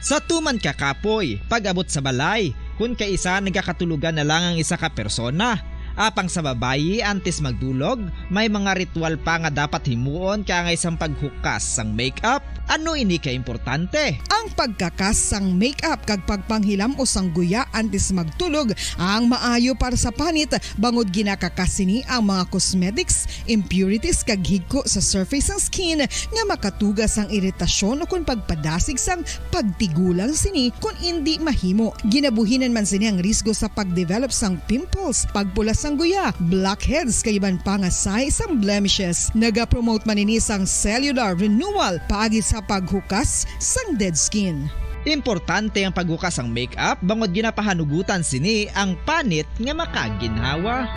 Sa tuman ka kapoy, pag-abot sa balay, kun kaisa nagakatulogan na lang ang isa ka persona. Apang sa babayi, antes magdulog, may mga ritual pa nga dapat himuon kaangay sang paghukas sang makeup. Ano ini ka importante? Ang pagkakas sang makeup kag pagpanghilam-os sang guya antes magtulog ang maayo para sa panit, bangod ginakakas sini ang mga cosmetics, impurities kag higko sa surface sang skin nga makatuga sang iritasyon ukon pagpadasig sang pagtigulang sini kon indi mahimo. Ginabuhinan man sini ang risgo sa pag-develop sang pimples, pagpula sang guya, blackheads, kag iban pa nga sign sang blemishes. Nagapromote man ini sang cellular renewal paagi sa paghukas sang dead skin. Importante ang paghukas sang makeup bangod ginapahanugutan sini ang panit nga makaginhawa.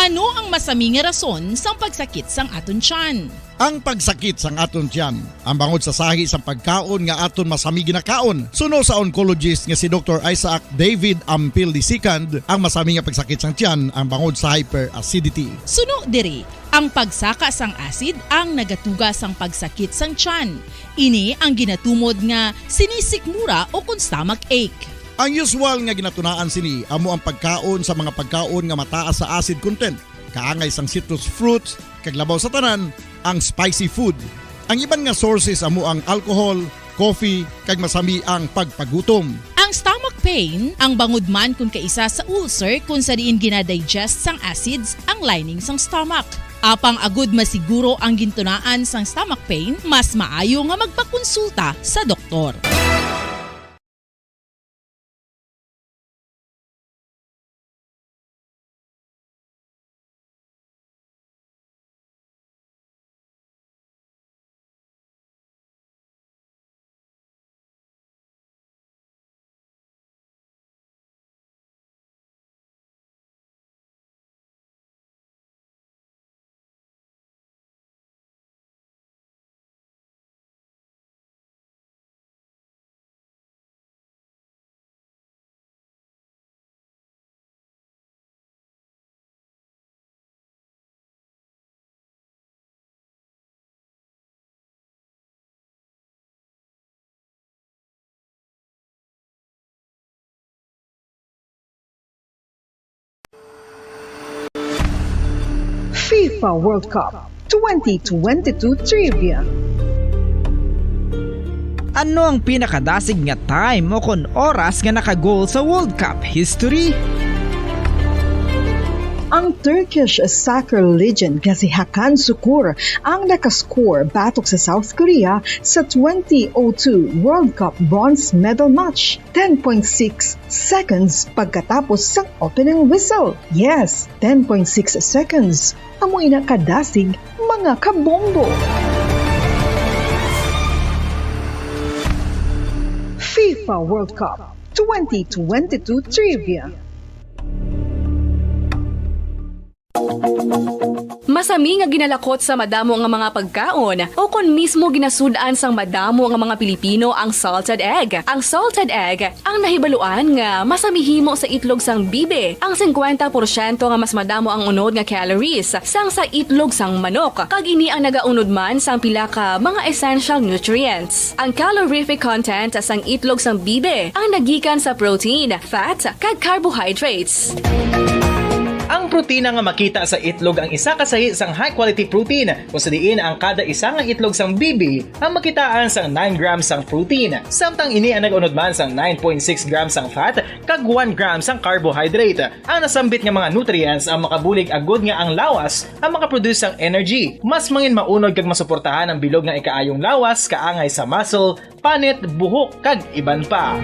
Ano ang masami nga rason sang pagsakit sang aton tiyan? Ang pagsakit sang aton tiyan, ang bangod sa sahi sang pagkaon nga aton masami ginakaon. Suno sa oncologist nga si Doktor Isaac David Ampil the second, ang masami nga pagsakit sang tiyan ang bangod sa hyperacidity. Suno diri, ang pagsaka sang acid ang nagatuga sang pagsakit sang tiyan. Ini ang ginatumod nga sinisikmura ukon stomach ache. Ang usual nga ginatunaan sini amo ang pagkaon sa mga pagkaon nga mataas sa acid content, kaangay sang citrus fruits, kag labaw sa tanan, ang spicy food. Ang iban nga sources amo ang alcohol, coffee, kag masami ang pagpagutom. Ang stomach pain, ang bangod man kon kaisa sa ulcer kon sa diin ginadigest sang acids ang lining sang stomach. Apang agud masiguro ang gintunaan sang stomach pain, mas maayo nga magpakonsulta sa doktor. FIFA World Cup twenty twenty-two Trivia. Ano ang pinakadasig nga time o kon oras nga naka-goal sa World Cup history? Ang Turkish soccer legend nga si Hakan Sukur ang nakascore batok sa South Korea sa twenty oh two World Cup bronze medal match, ten point six seconds pagkatapos sang opening whistle. Yes, ten point six seconds. Amo ina kadasig, mga kabombo. FIFA World Cup twenty twenty-two Trivia. Masami nga ginalakot sa madamo nga mga pagkaon, o kon mismo ginasud-an sang madamo nga mga Pilipino ang salted egg. Ang salted egg ang nahibaluan nga masami himo sa itlog sang bibi. Ang singkwenta porsyento nga mas madamo ang unod nga calories sang sa itlog sang manok, kag ini ang nagaunod man sang pila ka mga essential nutrients. Ang calorific content sang itlog sang bibi ang nagikan sa protein, fat, kag carbohydrates. Ang protina nga makita sa itlog ang isa ka sahi sang high-quality protein, kung sa diin ang kada isa nga itlog sang bibi ang makitaan sang nine grams sang protein, samtang ini ang nag-unod man sang nine point six grams sang fat kag one gram sang carbohydrate. Ang nasambit nga mga nutrients ang makabulig agud nga ang lawas ang makaproduce sang energy, mas mangin maunod kag masuportahan ang bilog nga ikaayong lawas, kaangay sa muscle, panit, buhok, kag iban pa.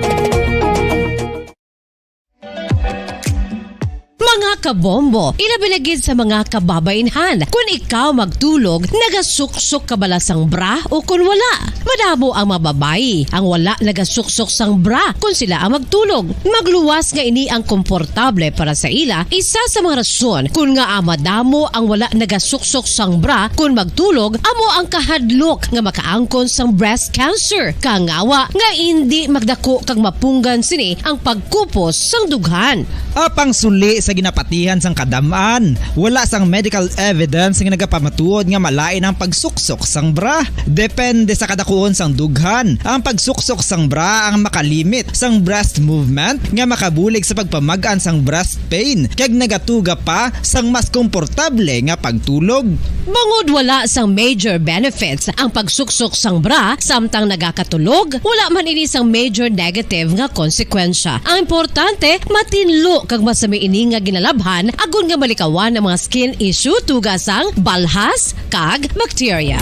Mga kabombo, ilabi na gid sa mga kababainhan, kun ikaw magtulog, nagasuksok ka bala sang bra o kun wala? Madamo ang mga babayi ang wala nagasuksok sang bra kun sila ang magtulog. Magluwas nga ini ang komportable para sa ila, isa sa mga rason kun ngaa madamo ang wala nagasuksok sang bra kun magtulog amo ang kahadlok nga makaangkon sang breast cancer. Kangawa nga indi magdako kag mapunggan sini ang pagkupos sang dughan. Apang suli sa ginapatihan sang kadam-an, wala sang medical evidence nga nagapamatuod nga malain ang pagsuksok sang bra. Depende sa kadakuon sang dughan, ang pagsuksok sang bra ang makalimit sang breast movement nga makabulig sa pagpamag-an sang breast pain kag nagatuga pa sang mas komportable nga pagtulog. Bangod wala sang major benefits ang pagsuksok sang bra samtang nagakatulog, wala man ini sang major negative nga konsekwensya. Ang importante, matinlo kag masami ini nga ginalabhan agod nga malikawan ang mga skin issue tuga sang balhas kag bakterya.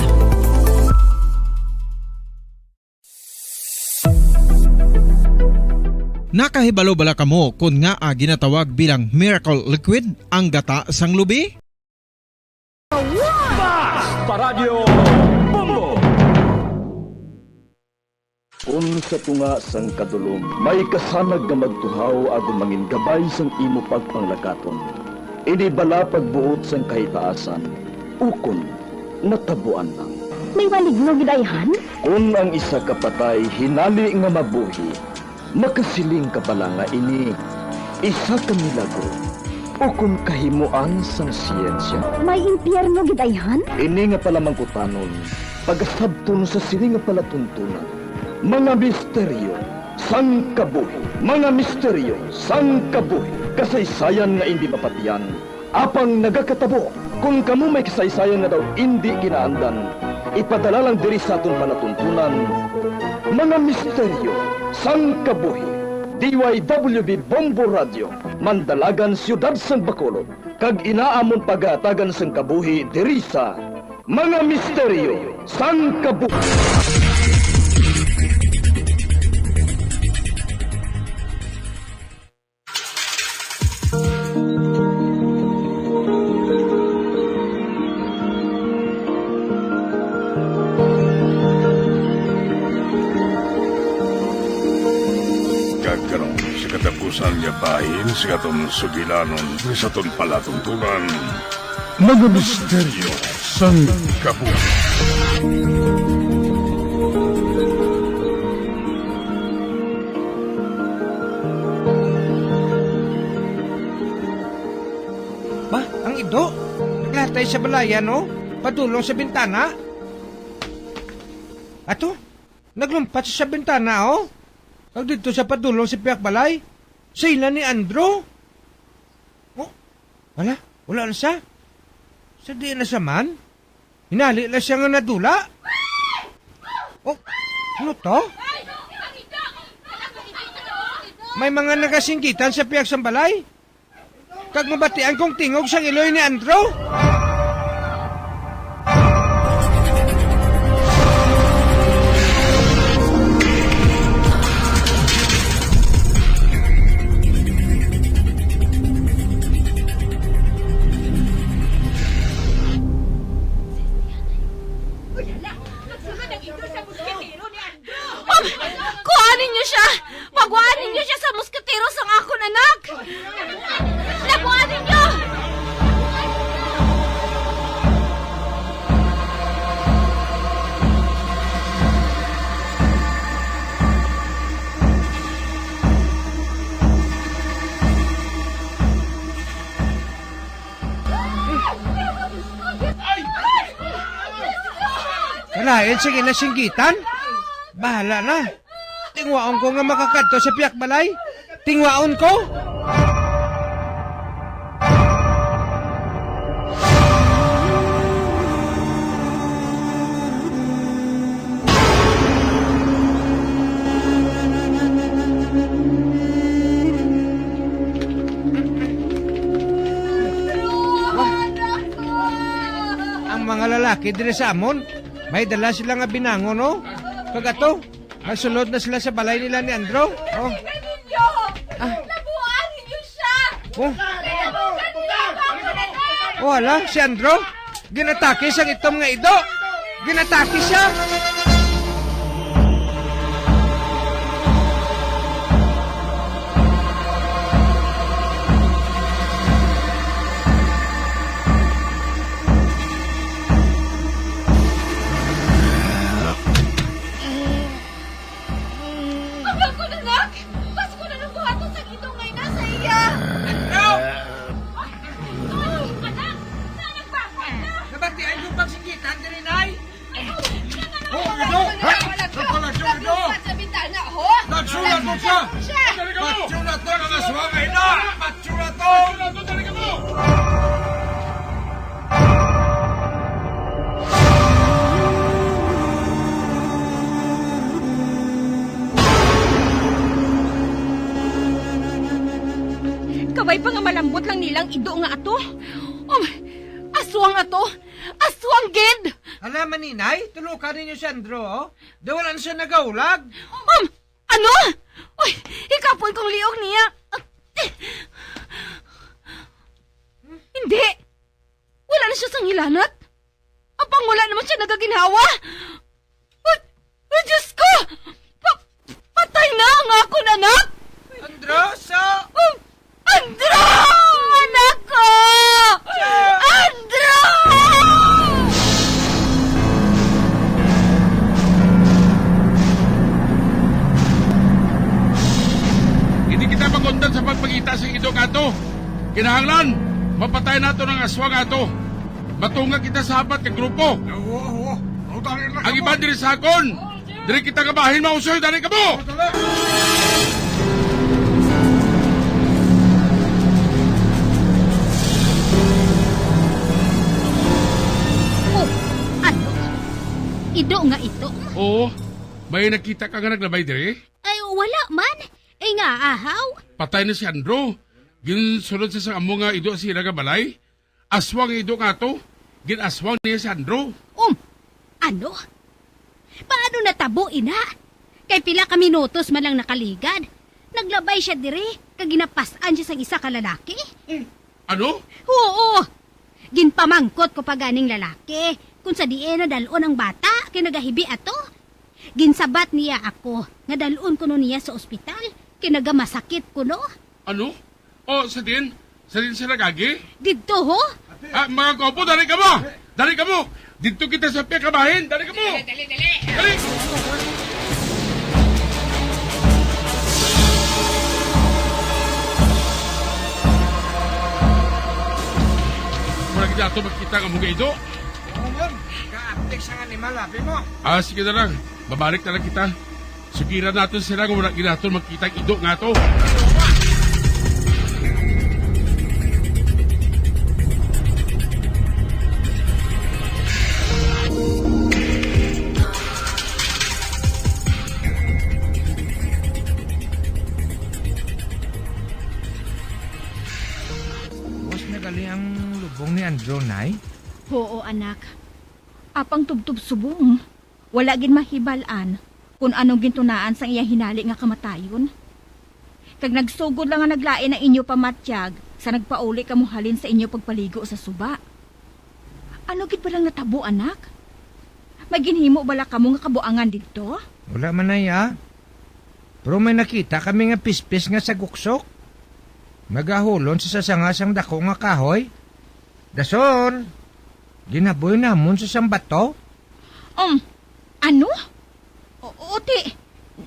Nakahibalo bala kamo kon ngaa ginatawag bilang miracle liquid ang gata sang lubi? Fast Paradyo Bombo! Kon sa tunga sang kadulom may kasanag nga magtuhaw agud mangin gabay sang imo pagpanglakaton, ini bala pagbuot sang kahitaasan, ukon natabuan lang? May maligno gid ayhan? Kon ang isa ka patay hinali nga mabuhi, makasiling ka bala nga ini isa ka milagro ukon kahimoan sang siyensya? May impyerno gid ayhan? Ini nga palamangkutanon pagasabton sa sini nga palatuntunan, mga misteryo sang kabuhi. Mga misteryo sang kabuhi, kasaysayan nga indi mapatian, apang nagakatabo. Kon kamo may kasaysayan nga daw indi kinaandan, ipadala lang diri sa aton palatuntunan, mga misteryo sang kabuhi. D Y W B Bombo Radio, Mandalagan, Siyudad sang Bacolod, kag ina amon pagahatagan sang kabuhi diri sa mga misteryo sang kabuhi. Kag karon, sa katapusan nga bahin sa aton sugilanon, sa aton palatuntunan, mga misteryo sang kabuhi. Ba, ang ido, naglatay sa balayan, no? Padulong sa bintana. Ato, naglumpat sa bintana, oh. Kag didto sa padulong sa pihak balay, sa ila ni Andrew. Oh, wala, wala na siya. Sa di na sa man? Hinali na siya nga nadula? Oh, ano to? May mga nagasinggitan sa pihak sang balay. Kag mabatian kong tingog sang iloy ni Andrew. Ma'am, kuha ninyo siya! Pagwaan ninyo siya sa musketero sang akon anak! Nakuha ninyo! Kalain, sige na, singgitan. Bahala na. Tingwaon ko nga makakadto sa pihak balay. Tingwaon ko. Ang mga lalaki diri sa amon, may dala sila nga binangon, no? Kag ato, nagsulod na sila sa balay nila ni Andrew. Oh. Ninyo! Ah. Nabuan ninyo siya! Oh. Nabuan ninyo ang akon anak! Oh, hala, si Andrew, ginatake sang itom nga ido. Ginatake siya. Ang akon anak! Basi ko na lang buhaton sang itom nga ina sa iya! Ay, anak! Saan ang bata ka? Nabatian yung pagsinggitan diri, Nay? Oh, Ido! Ha? Nagpalagyo, Ido! Sa bintana, ho! Nagsulat mo siya! Siya! Patyo na to, mga suwang ina! Patyo na to! Patyo na to, dali ka mo! Kabay pa nga malambot lang nilang ido nga ato. Um, aswang ato! Aswang gid! Hala, maninay, tulukan ninyo si Andrew, oh. Daw wala na siya nagaulag. Um, ano? Uy, hikapoy kong liog niya. Hindi. Wala na siya sang hilanat. Apang wala naman siya nagaginhawa. Ay, ay, Diyos ko! Pa-, patay na ang akon anak! Andrew, so, Oh, Andrew! Anak ko! Andrew! Hindi kita mag-undang sa pagpangita sa ido nga ato. Kinahanglan, mapatay nato ang aswang ato. Matunga kita sa hapat ka grupo. Oo, oo. Ang iban diri sa akon. Diri kita nga bahin, mausoy, dali kamo! Oh, ano? Ido nga ito? Oo. May nakita ka nga naglabay diri? Ay, wala man. Ay nga, ahaw. Patay na si Andrew. Ginsulod sa sang amo nga ido sa ila nga balay. Aswang ido nga to, gin-aswang niya si Andrew. Um, ano? Paano natabo ina? Kay pila ka minutos man lang nakaligad, naglabay siya diri kag ginapas-an siya sang isa ka lalaki. Mm. Ano? Oo. Ginpamangkot ko pa ganing lalaki kung sa diin nadal-on ang bata kay nagahibi ato. Ginsabat niya ako nga dal-on kuno niya sa ospital kay nagamasakit kuno. Ano? O, sa din? Sa din siya nagagi? Didto, ho? Ah, mga gwapo, dali kamo! Dali kamo! Didto kita sa pihak ka bahin! Dali kamo! Dali, dali, dali! Dali! Wala kita ato makita nga mga ido. Oo, man. Kaaptik sang animal, abi mo. Ah, sige na lang. Babalik na lang kita. Sugiran naton sila nga wala gid naton makita ang ido nga to. Nay? Huo, anak. Apang tubtob subong, wala gid mahibal-an kon anong gintunaan sang iya hinali nga kamatayon. Kag nagsugod lang nga naglain ang inyo pamatyag sa nagpauli kamo halin sa inyo pagpaligo sa suba. Ano gid bala ang natabo, anak? May ginhimo bala kamo nga kabuangan didto? Wala man, Nay, ah. Pero may nakita kami nga pispis nga saguksok. Nagahulon sa sasanga sang dako nga kahoy. Dason, ginaboy namon sa sang bato. Um, ano? O, uti,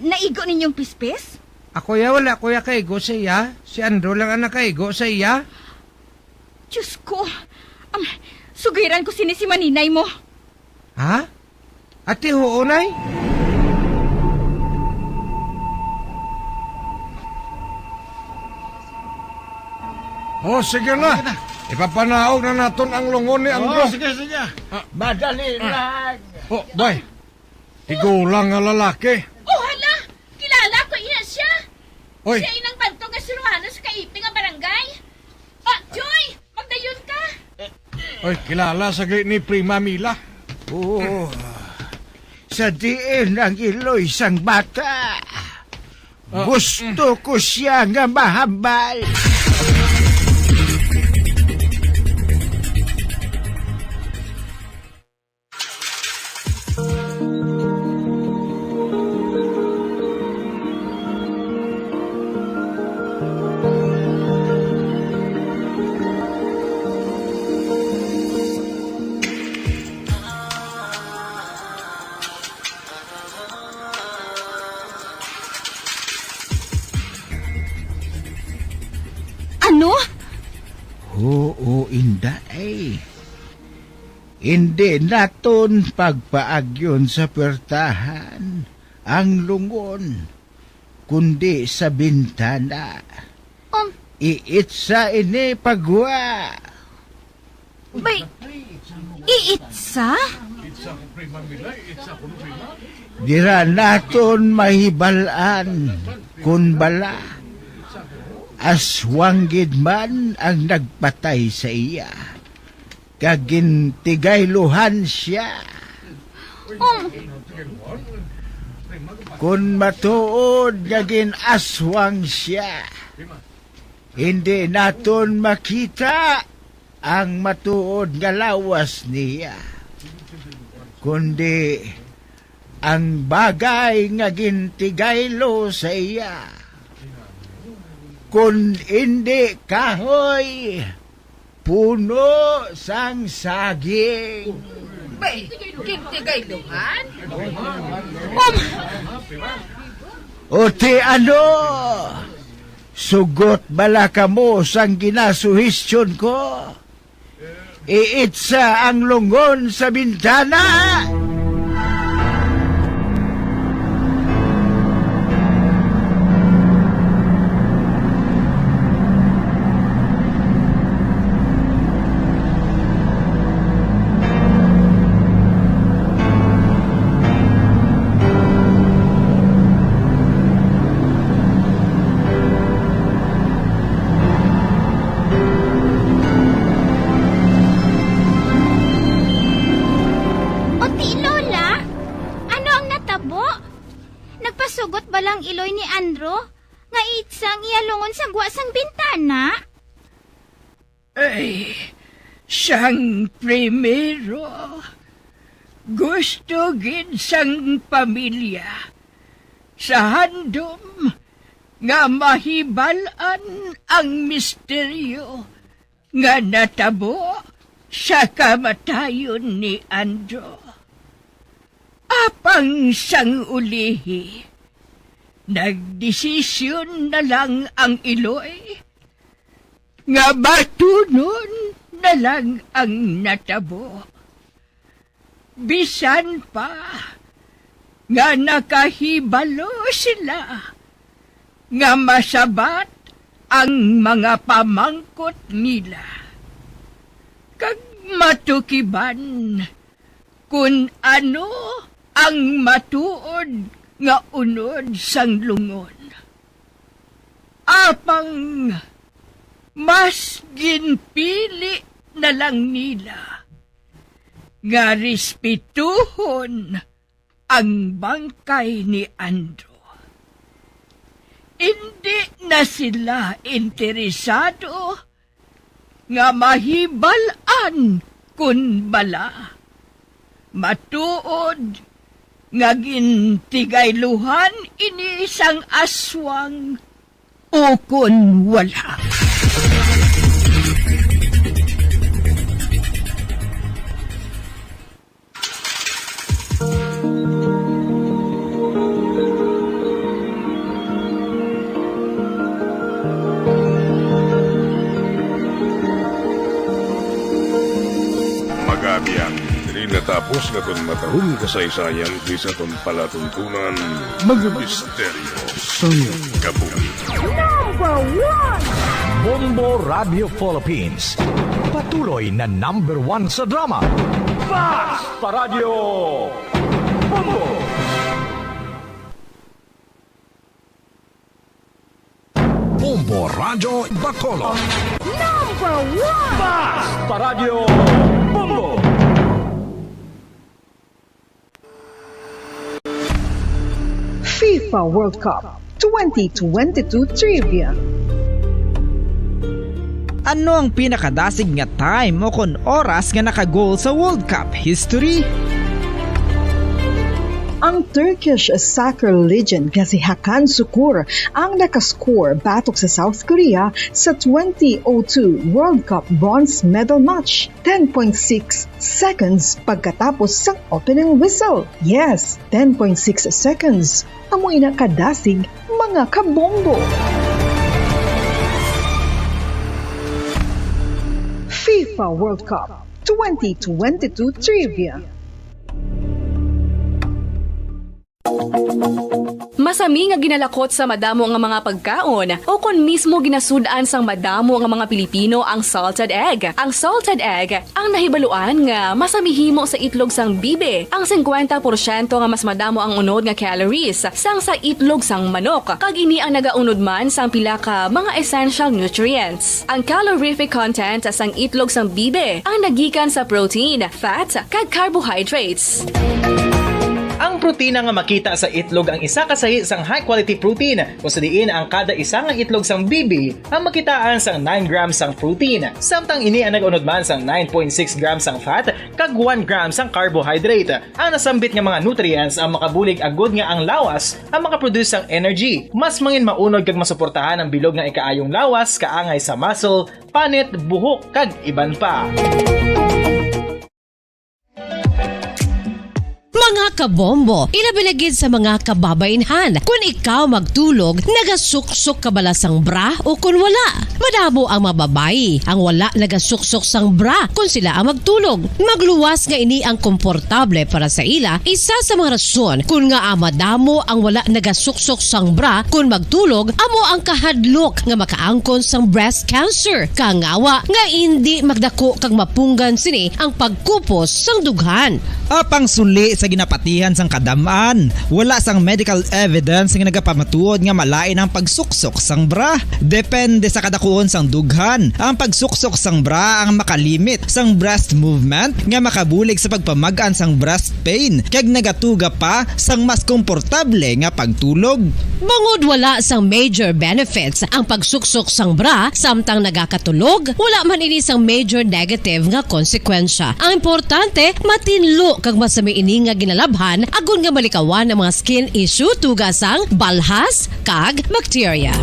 naigo ninyong pispis? Ako ya, wala ko ya kaigo sa iya. Si Andrew lang ang nakaigo sa iya. Diyos ko! Am, sugiran ko sini si maninay mo. Ha? Ati, huo, Nay? Oh, sige na. Sige na. Ipapanaog na naton ang lungon ni Andrew. Oh, sige, sige. Ah. Madali lang. Oh, bay. Tigulang nga lalaki. Oh, hala! Kilala ko iya siya. Oy. Siya inang bantog nga suruhano sa kaiping nga barangay. Ah, Joy! Magdayon ka! Oy, kilala sa ni Prima Mila. Oo. Sa diin ang iloy sang bata? Ah, gusto ko siya nga mahambal. Ano? Oo, Inday. Indi naton pagpaagyon sa puwertahan ang lungon, kundi sa bintana. Um. Iitsa ini pa gwa. Bay, iitsa? Dira naton mahibal-an kon bala aswang gid man ang nagpatay sa iya. Kag gintigayluhan sia. Um. Kon matuod nga gin-aswang sia, hindi naton makita ang matuod nga lawas niya, kundi ang bagay nga gintigaylo sa iya. Kon indi kahoy, puno sang saging. Bay, gintigayluhan? Um. O ti ano? Sugot bala kamo sang ginasuhestyon ko? Iitsa ang lungon sa bintana! O ti, Lola, ano ang natabo? Nagpasugot bala ang iloy ni Andrew nga iitsa ang iya lungon sa gwa sang bintana? Ay, sang primero, gusto gid sang pamilya sa handom nga mahibal-an ang misteryo nga natabo sa kamatayon ni Andrew. Apang sang ulihi, nagdesisyon na lang ang iloy nga batunon na lang ang natabo. Bisan pa nga nakahibalo sila nga masabat ang mga pamangkot nila, kag matukiban kon ano ang matuod nga unod sang lungon. Apang mas ginpili na lang nila nga respetuhon ang bangkay ni Andrew. Indi na sila interesado nga mahibal-an kon bala. Matuod nga gintigayluhan ini sang aswang ukon wala. Magabiang, diri natapos nga aton matahong kasaysayan diri sa aton palatuntunan, mga misteryo sang kabuhi. Number one! Bombo Radio Philippines. Patuloy na number one sa drama. Fast Paradyo Bombo! Bombo Radyo Bacolod. Number one! Fast Paradyo Bombo! FIFA World Cup twenty twenty-two Trivia. Ano ang pinakadasig nga time o kon oras nga naka-goal sa World Cup history? Ang Turkish soccer legend nga si Hakan Sukur ang nakascore batok sa South Korea sa twenty oh two World Cup bronze medal match, ten point six seconds pagkatapos sang opening whistle. Yes, ten point six seconds. Amo ina kadasig, mga kabombo. FIFA World Cup twenty twenty-two Trivia. Masami nga ginalakot sa madamo nga mga pagkaon, o kon mismo ginasud-an sang madamo nga mga Pilipino ang salted egg. Ang salted egg ang nahibaluan nga masami himo sa itlog sang bibi. Ang singkwenta porsyento nga mas madamo ang unod nga calories sang sa itlog sang manok, kag ini ang nagaunod man sang pila ka mga essential nutrients. Ang calorific content sang itlog sang bibi ang nagikan sa protein, fat, kag carbohydrates. Ang protina nga makita sa itlog ang isa ka sahi sang high-quality protein, kung sa diin ang kada isa nga itlog sang bibi ang makitaan sang nine grams sang protein, samtang ini ang nag-unod man sang nine point six grams sang fat kag one gram sang carbohydrate. Ang nasambit nga mga nutrients ang makabulig agud nga ang lawas ang makaproduce sang energy, mas mangin maunod kag masuportahan ang bilog nga ikaayong lawas, kaangay sa muscle, panit, buhok, kag iban pa. Mga kabombo, ilabi na gid sa mga kababainhan, kun ikaw magtulog, nagasuksok ka bala sang bra o kun wala? Madamo ang mga babayi ang wala nagasuksok sang bra kun sila ang magtulog. Magluwas nga ini ang komportable para sa ila, isa sa mga rason kun ngaa madamo ang wala nagasuksok sang bra kun magtulog amo ang kahadlok nga makaangkon sang breast cancer, kangawa nga indi magdako kag mapunggan sini ang pagkupos sang dughan. Apang suli sa ginapatihan sang kadam-an, wala sang medical evidence nga nagapamatuod nga malain ang pagsuksok sang bra. Depende sa kadakuon sang dughan, ang pagsuksok sang bra ang makalimit sang breast movement nga makabulig sa pagpamag-an sang breast pain kag nagatuga pa sang mas komportable nga pagtulog. Bangod wala sang major benefits ang pagsuksok sang bra samtang nagakatulog, wala man ini sang major negative nga konsekwensya. Ang importante, matinlo kag masami ini nga ginalabhan agod nga malikawan ang mga skin issue tuga sang balhas kag bacteria.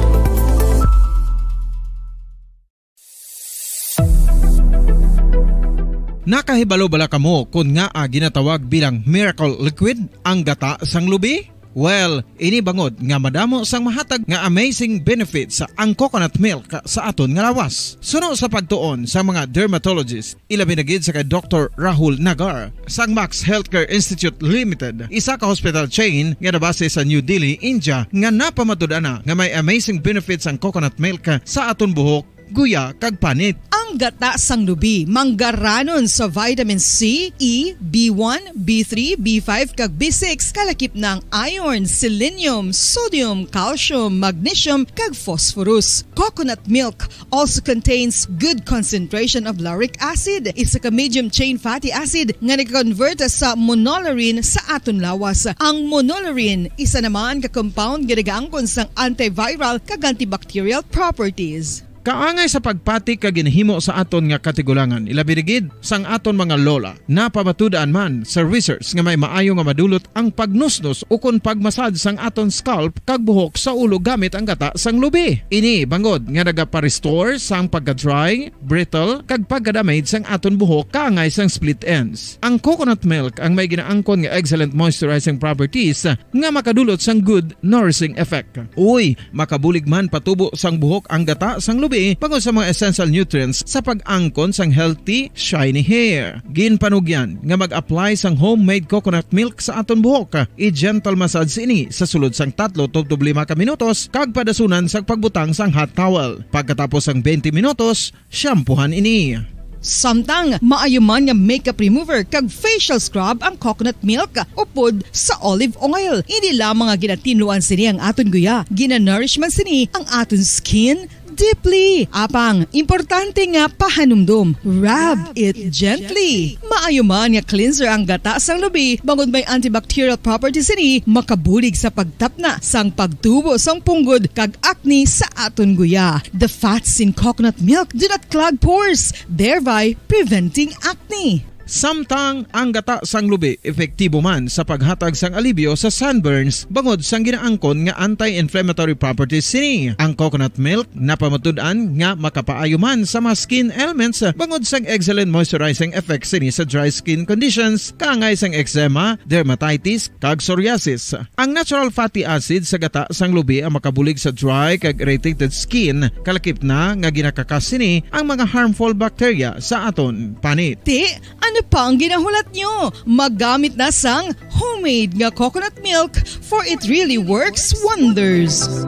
Nakahibalo bala kamo kon ngaa ginatawag bilang miracle liquid ang gata sang lubi? Well, ini bangod nga madamo sang mahatag nga amazing benefits ang coconut milk sa aton nga lawas. Suno sa pagtuon sa mga dermatologist, ilabi na gid sa kay Doktor Rahul Nagar sang Max Healthcare Institute Limited, isa ka hospital chain nga nabase sa New Delhi, India, nga napamatud-an na nga may amazing benefits ang coconut milk sa aton buhok guya, kag panit. Ang gata sang lubi manggaranon sa vitamin C, E, B one, B three, B five, kag B six, kalakip na ang iron, selenium, sodium, calcium, magnesium, kag phosphorus. Coconut milk also contains good concentration of lauric acid, isa ka medium chain fatty acid nga nag-convert sa monolaurin sa aton lawas. Ang monolaurin isa naman ka compound nga nagaangkon sang antiviral kag antibacterial properties. Kaangay sa pagpati kag ginahimo sa aton nga katigulangan, ilabi na gid sang aton mga lola. Napamatud-an man sa research nga may maayo nga madulot ang pagnusnos ukon pagmasad sang aton scalp kag buhok sa ulo gamit ang gata sang lubi. Ini bangod nga nagapa-restore sang pagka-dry, brittle, kag pagka-damage sang aton buhok kaangay sang split ends. Ang coconut milk ang may ginaangkon nga excellent moisturizing properties nga makadulot sang good nourishing effect. Uy, makabulig man patubo sang buhok ang gata sang lubi bangod sa mga essential nutrients sa pag-angkon sang healthy, shiny hair. Ginpanugyan nga mag-apply sang homemade coconut milk sa aton buhok. I-gentle massage ini sa sulod sang tatlo tubtob lima ka minutos kag padasunan sang pagbutang sang hot towel. Pagkatapos sang twenty minutos, shampoohan ini. Samtang maayo man nga makeup remover kag facial scrub ang coconut milk upod sa olive oil. Hindi lamang nga ginatinluan sini ang aton guya, ginanourish man sini ang aton skin deeply. Apang, importante nga pahanumdom, rub it gently. Maayo man nga cleanser ang gata sang lubi bangod may antibacterial properties sini, makabulig sa pagtapna sang pagtubo sang punggod kag acne sa aton guya. The fats in coconut milk do not clog pores, thereby preventing acne. Samtang ang gata sang lubi epektibo man sa paghatag sang alibyo sa sunburns bangod sang ginaangkon nga anti-inflammatory properties sini. Ang coconut milk napamatud-an nga makapaayo man sa mga skin ailments bangod sang excellent moisturizing effects sini sa dry skin conditions, kaangay sang eczema, dermatitis, kag psoriasis. Ang natural fatty acid sa gata sang lubi ang makabulig sa dry kag irritated skin, kalakip na nga ginakakas sini ang mga harmful bacteria sa aton panit. Ti, ano pa ang ginahulat nyo? Maggamit na sang homemade nga coconut milk, for it really works wonders.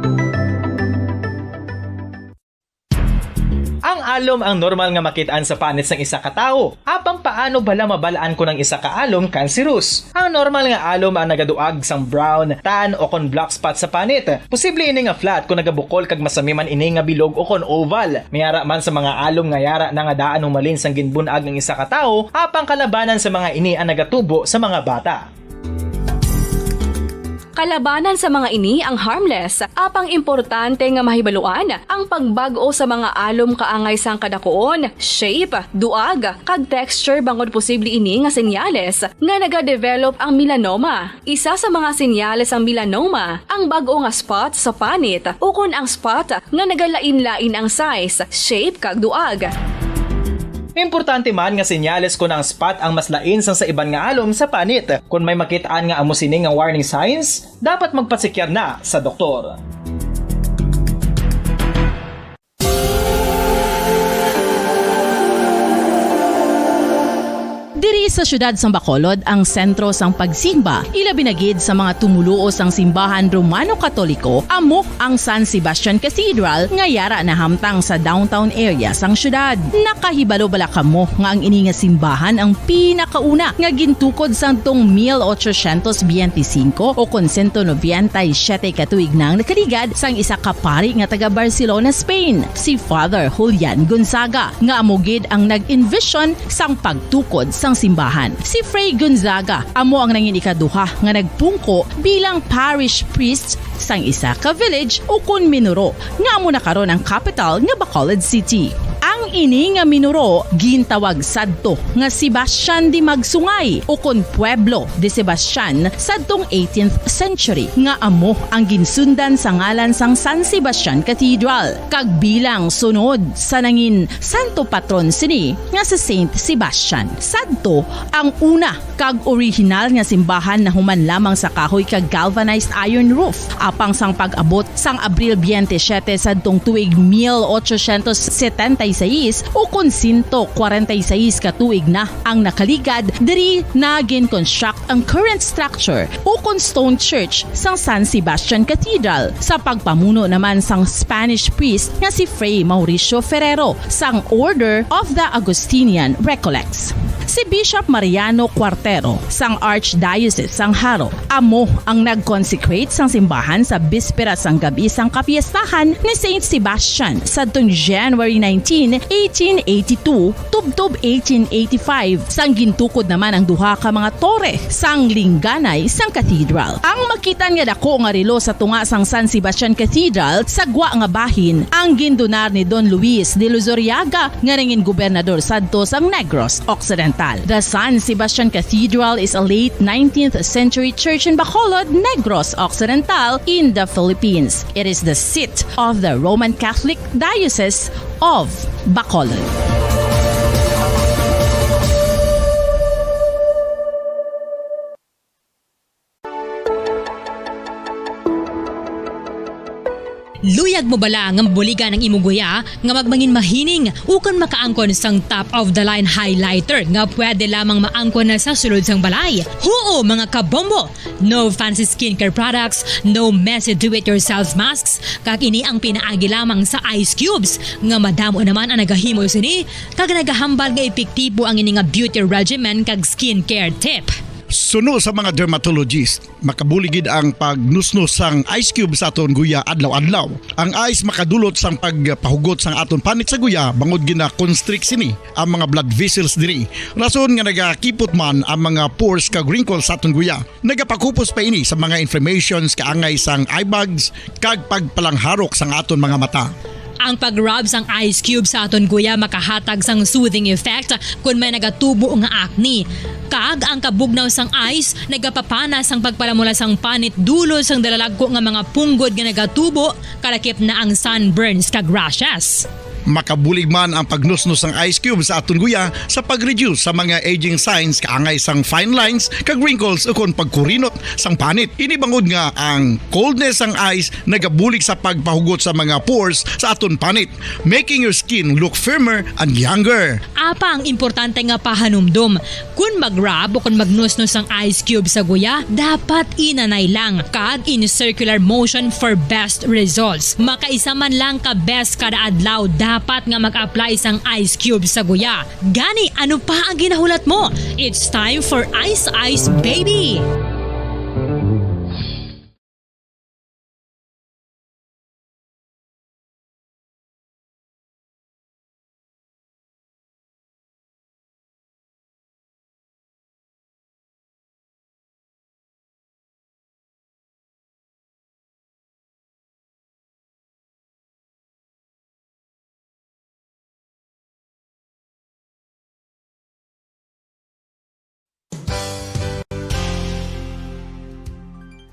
Ang alom ang normal nga makit-an sa panit sang isa ka tawo. Apang paano bala mabal-an kon ang isa ka alom cancerous? Ang normal nga alom ang nagaduag sang brown, tan, o kon black spot sa panit. Posible ini nga flat kon nagabukol kag masami man ini nga bilog o kon oval. May ara man sa mga alom nga yara na nga daan humalin sang ginbun-ag ang isa ka tawo, apang kalabanan sa mga ini ang nagatubo sa mga bata. Kalabanan sa mga ini ang harmless, apang importante nga mahibaluan ang pagbag-o sa mga alom kaangay sang kadakuon, shape, duag, kag texture bangod posible ini nga senyales nga nagadevelop ang melanoma. Isa sa mga senyales sang melanoma ang bag-o nga spot sa panit ukon ang spot nga nagalain-lain ang size, shape, kag duag. Importante man nga senyales kon ang spot ang mas lain sang sa iban nga alom sa panit. Kon may makit-an nga amo sini nga warning signs, dapat magpatsikyar na sa doktor. Diri sa siyudad sang Bacolod ang sentro sang pagsimba, ilabi na gid sa mga tumoluo sang simbahan Romano-Katoliko, amo ang San Sebastian Cathedral nga yara nahamtang sa downtown area sang siyudad. Nakahibalo bala kamo nga ang ini nga simbahan ang pinakauna nga gintukod sadtong mil ochocientos biyente singko o kon sento nobenta y siyete ka tuig na ang nakaligad sang isa ka pari nga taga Barcelona, Spain, si Father Julian Gonzaga, nga amo gid ang nag-envision sang pagtukod sang simbahan. Si Fray Gonzaga amo ang nangin ikaduha nga nagpungko bilang parish priest sang isa ka village ukon minuro nga amo na karon ang kapital nga Bacolod City. Ang ini nga minuro gintawag sadto nga Sebastian de Magsungay ukon Pueblo de Sebastian sadtong eighteenth century, nga amo ang ginsundan sa ngalan sang San Sebastian Cathedral, kag bilang sunod sa nangin santo patron sini nga si Saint Sebastian. Sadto ang una kag orihinal nga simbahan nahuman lamang sa kahoy kag galvanized iron roof. Apang sang pag-abot sang Abril biyente siyete sadtong tuig mil ochocientos setenta y seis, ukon sento kwarenta y seis ka tuig na ang nakaligad, diri na gin-construct ang current structure ukon stone church sang San Sebastian Cathedral sa pagpamuno naman sang Spanish priest nga si Fray Mauricio Ferrero sang Order of the Augustinian Recollects. Si Bishop Mariano Cuartero sang Archdiocese sang Jaro amo ang nag-consecrate sang simbahan sa bispera sang gab-i sang kapiestahan ni Saint Sebastian sadtong January nineteen, eighteen eighty-two, tubtob eighteen eighty-five, sang gintukod naman ang duha ka mga tore sang lingganay sang cathedral. Ang makit-an nga dako nga relo sa tunga sang San Sebastian Cathedral sa gwa nga bahin ang gindonar ni Don Luis de Luzuriaga nga nangin gobernador sadto sang Negros Occidental. The San Sebastian Cathedral is a late nineteenth century church in Bacolod, Negros Occidental, in the Philippines. It is the seat of the Roman Catholic Diocese of Bacolod. Luyag mo bala nga mabuligan ang imo guya nga magmangin mahining ukon makaangkon sang top of the line highlighter nga pwede lamang maangkon na sa sulod sang balay? Huo, mga kabombo! No fancy skincare products, no messy do-it-yourself masks, kag ini ang pinaagi lamang sa ice cubes nga madamo naman ang nagahimo sini kag nagahambal nga epektibo ang ini nga beauty regimen kag skincare tip. Suno sa mga dermatologist, makabulig gid ang pagnusnos sang ice cube sa aton guya adlaw-adlaw. Ang ice makadulot sang pagpahugot sang aton panit sa guya bangod gina-constrict sini ang mga blood vessels diri. Rason nga nagakipot man ang mga pores kag wrinkles sa aton guya. Nagapakupos pa ini sa mga inflammations, kaangay sang eye bags, kag pagpalangharok sang aton mga mata. Ang pag-rub sang ice cube sa aton guya makahatag sang soothing effect kon may nagatubo nga acne. Kag ang kabugnaw sang ice nagapapana sang pagpalamula sang panit dulot sang dalalagko nga mga punggod nga nagatubo, kalakip na ang sunburns kag rashes. Makabulig man ang pagnusnos sang ice cube sa aton guya sa pag-reduce sa mga aging signs, kaangay sang fine lines kag wrinkles ukon pagkurinot sang panit. Ini bangod nga ang coldness sang ice nagabulig sa pagpahugot sa mga pores sa aton panit, making your skin look firmer and younger. Apang importante nga pahanumdom, kon mag-rub o kon magnusnos ang ice cube sa guya, dapat inanay lang kag in circular motion for best results. Makaisa man lang ka beses kada adlaw dapat nga mag-apply sang ice cube sa guya. Gani, ano pa ang ginahulat mo? It's time for Ice Ice Baby!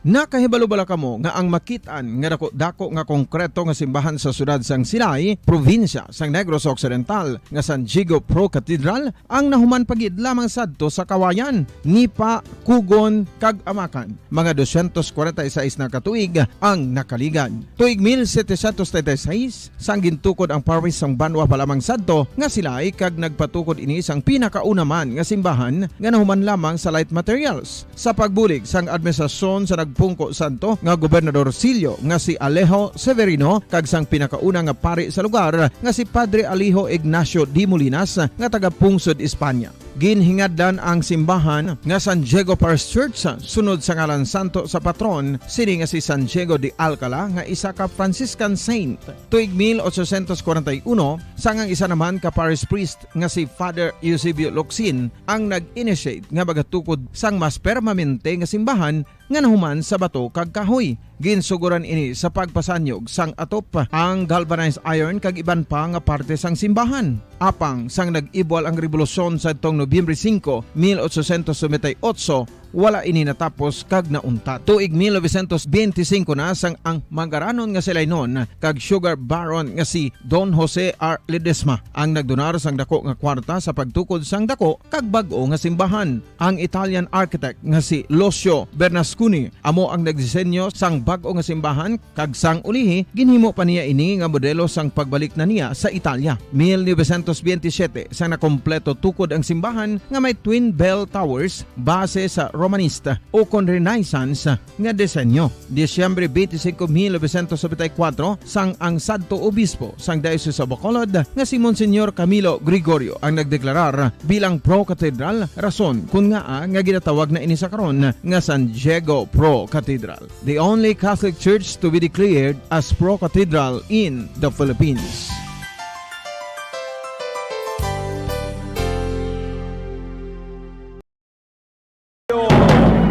Nakahibalo bala kamo nga ang makit-an nga daku-daku nga konkreto nga simbahan sa siyudad sang Silay, probinsya sang Negros Occidental, nga San Diego Pro Cathedral ang nahuman pa gid lamang sadto sa Kawayan, Nipa, Cogon, kag Amacan? Mga dosyentos kwarenta y seis na ka tuig ang nakaligad. Tuig mil setecientos treinta y seis, sang gintukod ang parish sang banwa pa lamang sadto nga Silay, kag nagpatukod ini sang pinakauna man nga simbahan nga nahuman lamang sa light materials. Sa pagbulig sang administrasyon sa nagpungko sadto nga Gobernador Sillo nga si Alejo Severino kag sang pinakauna nga pari sa lugar nga si Padre Alejo Ignacio de Molinas nga taga-pungsod Espanya. Ginhingadlan ang simbahan nga San Diego Parish Church sunod sa ngalan santo sa patron sini nga si San Diego de Alcala nga isa ka Franciscan saint. Tuig mil ochocientos kwarenta y uno, sang ang isa naman ka parish priest nga si Father Eusebio Locsin ang nag-initiate nga magatukod sang mas permanente nga simbahan nga nahuman sa bato kag kahoy. Ginsugoran ini sa pagpasanyog sang atop, ang galvanized iron kag iban pa nga parte sang simbahan. Apang sang nag-ibwal ang rebolusyon sadtong Nobyembre singko, mil ochocientos noventa y ocho, wala ini natapos kag nauntat. Tuig mil novecientos benti singko na sang ang mangaranon nga Silaynon kag sugar baron nga si Don Jose R. Ledesma ang nagdonar sang dako nga kwarta sa pagtukod sang dako kag bag-o nga simbahan. Ang Italian architect nga si Lucio Bernasconi amo ang nagdisenyo sang bag-o nga simbahan, kag sang ulihi, ginhimo pa niya ini nga modelo sang pagbalik na niya sa Italia. Mil novecientos biyente siyete, sang nakompleto tukod ang simbahan nga may twin bell towers base sa Romanista o kon Renaissance nga disenyo. Disyembre twenty-five, mil novecientos nobenta y cuatro, sang ang sadto obispo sang Diocese of Bacolod nga si Monsignor Camilo Gregorio ang nagdeklarar bilang pro-cathedral, rason kon ngaa nga ginatawag na ini sa karon nga San Diego Pro Cathedral, the only Catholic church to be declared as pro-cathedral in the Philippines.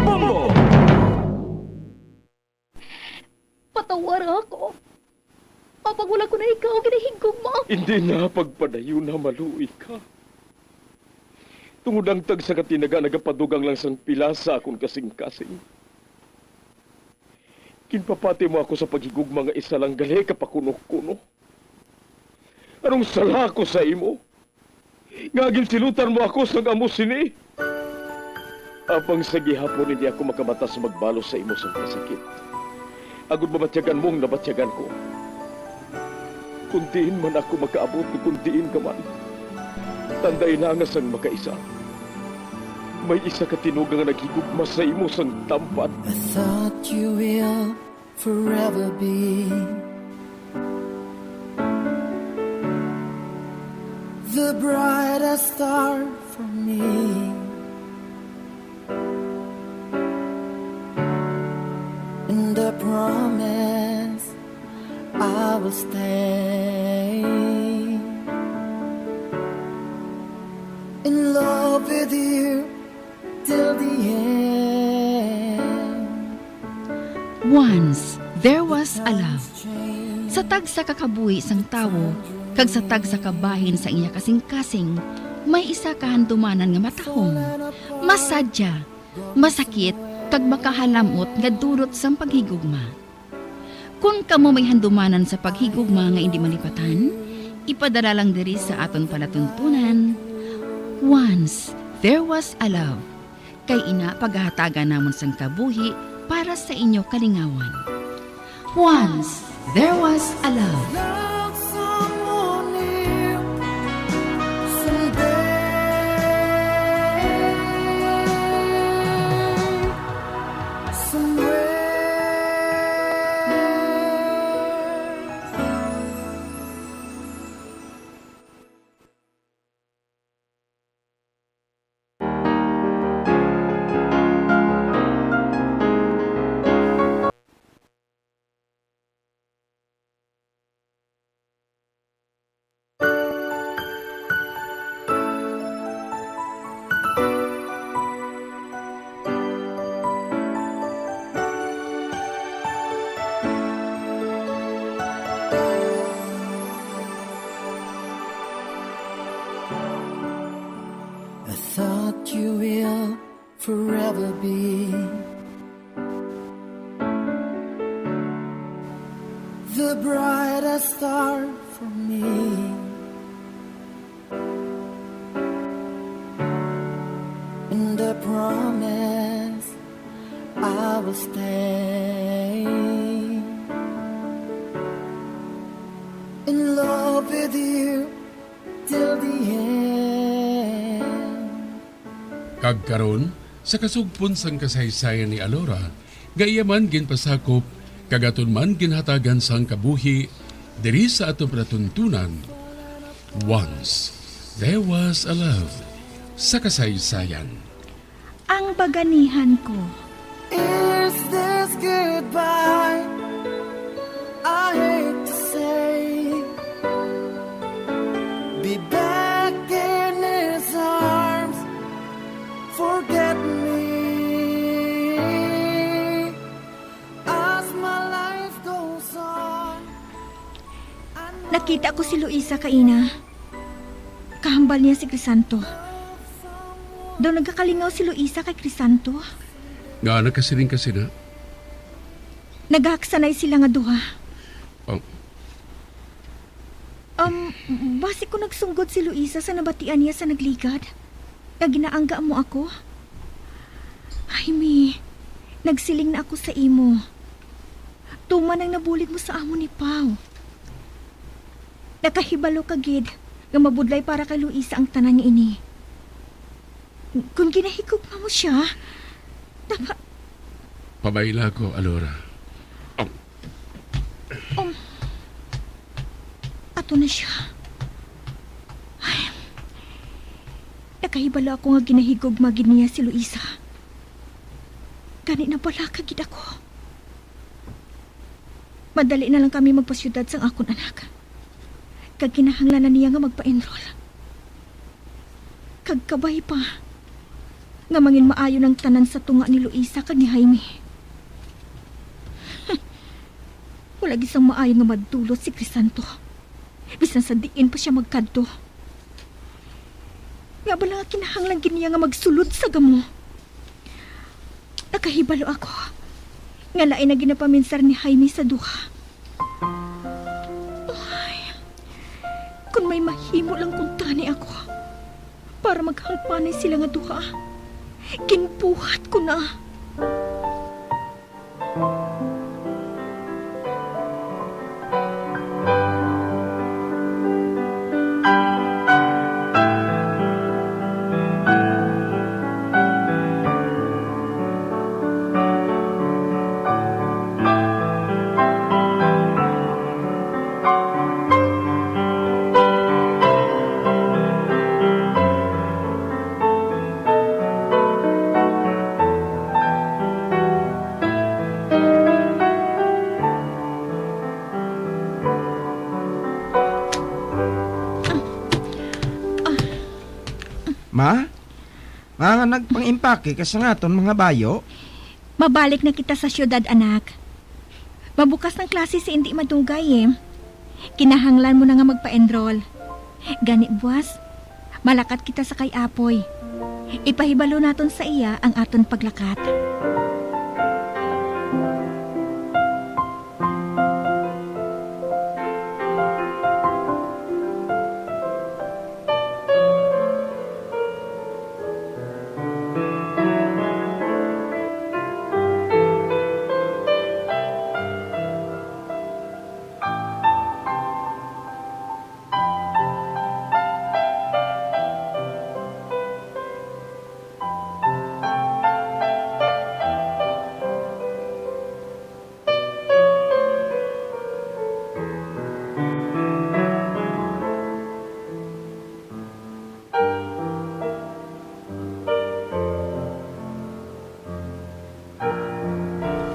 Bongo! Patawara ako. Apang wala ko na ikaw ginahigugma. Hindi na pagpadayon na maluoy ka. Tungod ang tagsa ka tinaga nagapadugang lang sang pila sa akon kasing-kasing. Ginpapati mo ako sa paghigugma nga isa lang gali ka pakuno-kuno. Anong sala ako sa imo? Nga ginsilutan mo ako sang amo sini? Apang sa gihapon hindi ako makamata sa magbalos sa imo sang kasakit, agod mabatyagan mo ang nabatyagan ko. Kon diin man ako makaabot o kon diin ka man, tandai na nga sang makaisa, may isa ka tinuga nga naghigugma sa imo sang tampad. I thought you will forever be the brightest star for me. And I promise I will stay in love with you till the end. Once there was a love. Sa tagsa ka kabuhi sang tawo kag sa tagsa ka bahin sa iya kasing-kasing, may isa ka handumanan nga matahom, masadya, masakit, kag makahalamot nga dulot sang paghigugma. Kon kamo may handumanan sa paghigugma nga indi malipatan, ipadala lang diri sa aton palatuntunan, Once There Was a Love. Kay ina, pagahatagan namon sang kabuhi para sa inyo kalingawan. Once there was a love. Love someone new someday, somewhere. I thought you will forever be the brightest star for me. And I promise I will stay in love with you till the end. Kag karon, sa kasugpon sang kasaysayan ni Alora, nga iya man ginpasakop kag aton man ginhatagan sang kabuhi diri sa aton palatuntunan, Once There Was a Love sa Kasaysayan. Ang baganihan ko. Is this goodbye? I hate to say. Be back in his arms. Forget me as my life goes on. Nakita ko si Luisa kaina. Kahambal niya si Crisanto. Daw nagakalingaw si Luisa kay Crisanto. Nga nagkasiling ka sina? Nagahaksanay sila nga duha. Oh. Um, basi ko nagsunggod si Luisa sa nabatian niya sa nagligad, nga ginaangga mo ako. Jaime, nagsiling na ako sa imo. Tuman ang nabulig mo sa amo ni Pau. Nakahibalo ka gid nga mabudlay para kay Luisa ang tanan nga ini. Kung ginahigugma mo siya, dapat Pabayla ko, Alora. Um, ato na siya. Ay, nakahibalo ako nga ginahigugma gid niya si Luisa. Gani nabalaka gid ako. Madali na lang kami magpasyudad sang akon anak. Kag kinahanglan na niya nga magpa-enroll. Kag kabay pa nga mangin maayo nang tanan sa tunga ni Luisa kag ni Jaime. Wala gid sang maayo nga madulot si Crisanto, bisan sa diin pa sia magkadto. Nga bala nga kinahanglan gid niya nga magsulod sa gamo? Nakahibalo ako nga lain na ginapaminsar ni Jaime sa duha. Ay, kung may mahimo lang kuntani ako para maghangpanay sila nga duha, ginbuhat ko na. Ma? Nga, nga nagpang-impake ka sa aton mga bayo? Mabalik na kita sa siyudad, anak. Mabukas ang klase sa indi madugay, eh. Kinahanglan mo na nga magpa-enroll. Gani, buwas, malakat kita sa kay Apoy. Ipahibalo naton sa iya ang aton paglakat.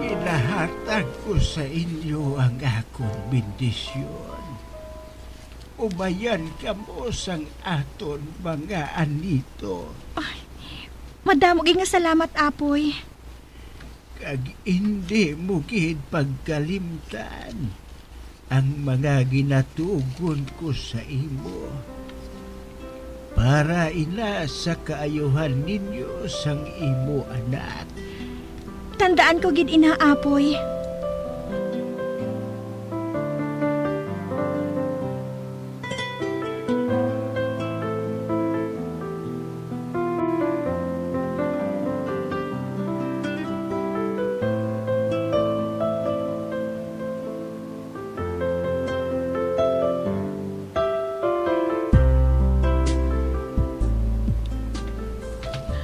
Ginahatag ko sa inyo ang akon bendisyon. Ubayan kamo sang aton mga anito. Ay, madamo gid nga salamat, Apoy. Kag indi mo gid pagkalimtan ang mga ginatugon ko sa imo, para ina sa kaayuhan ninyo sang imo anak. Tandaan ko gid ina, Apoy.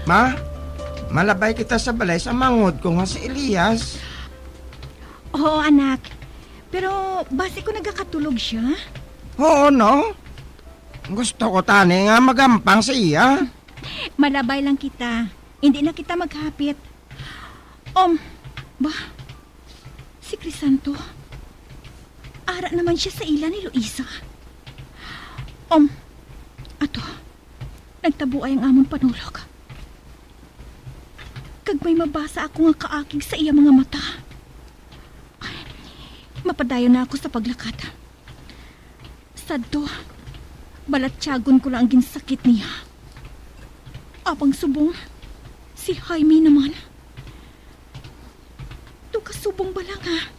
Ma, malabay kita sa balay sa manghod ko nga si Elias. Oo, anak. Pero basi ko nagakatulog siya. Oo, no? Gusto ko tani nga magampang sa iya. Malabay lang kita. Hindi na kita maghapit. Um, ba? Si Crisanto? Ara naman siya sa ila ni Luisa. Um, ato. Nagtabuay ang amon panulok. Kag may mabasa ako nga kaakig sa iya mga mata. Ay, mapadayon na ako sa paglakat. Sadto, balatyagon ko lang ang ginsakit niya. Apang subong, si Jaime naman. Daw kasubong bala nga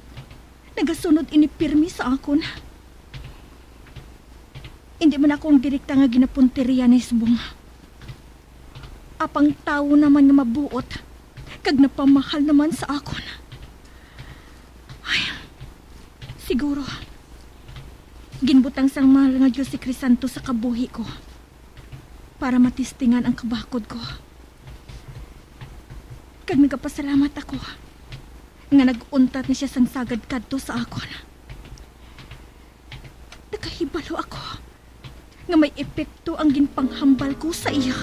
nagasunod ini pirmi sa akon. Indi man ako ang direkta nga ginapunteriya ni subong. Apang tawo naman nga mabuot, kag napamahal naman sa akon. Ay, Siguro, ginbutang sang mahal nga Dios si Crisanto sa kabuhi ko para matistingan ang kabakod ko. Kag nagapasalamat ako nga nag-untat na siya sang sagad kadto sa akon. Nakahibalo ako nga may epekto ang ginpanghambal ko sa iya.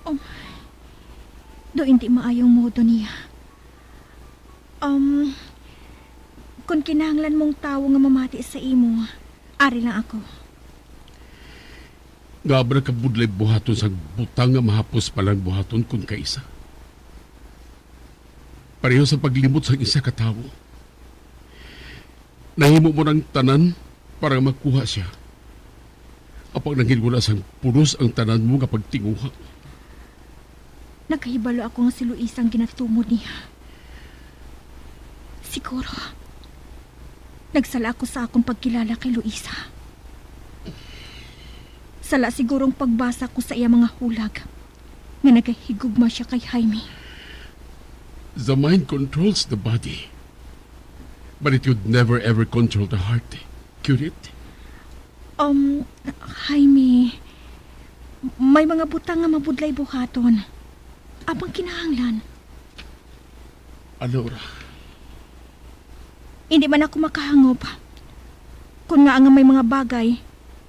Um, do hindi maayong modo niya. Um, kung kinahanglan mong tawo nga mamati sa imo, ari lang ako. Nga abra ka budlay buhaton sang butang nga mahapos pa lang buhaton kun kaisa. Pareho sa paglimot sang isa ka tawo. Nahimo mo nang tanan para makuha siya. Apang nangin wala sang pulos ang tanan mo nga pagtinguha. Nakahibalo ako nga si Luisa ang ginatumod niya. Siguro, nagsala ako sa akong pagkilala kay Luisa. Sala siguro ang pagbasa ko sa iya mga hulag nga nagahigugma siya kay Jaime. The mind controls the body, but it could never ever control the heart. Could it? Um, Jaime, may mga butang nga mabudlay buhaton. Apang kinahanglan. Alora. Hindi man ako makahangop. Kung nga nga may mga bagay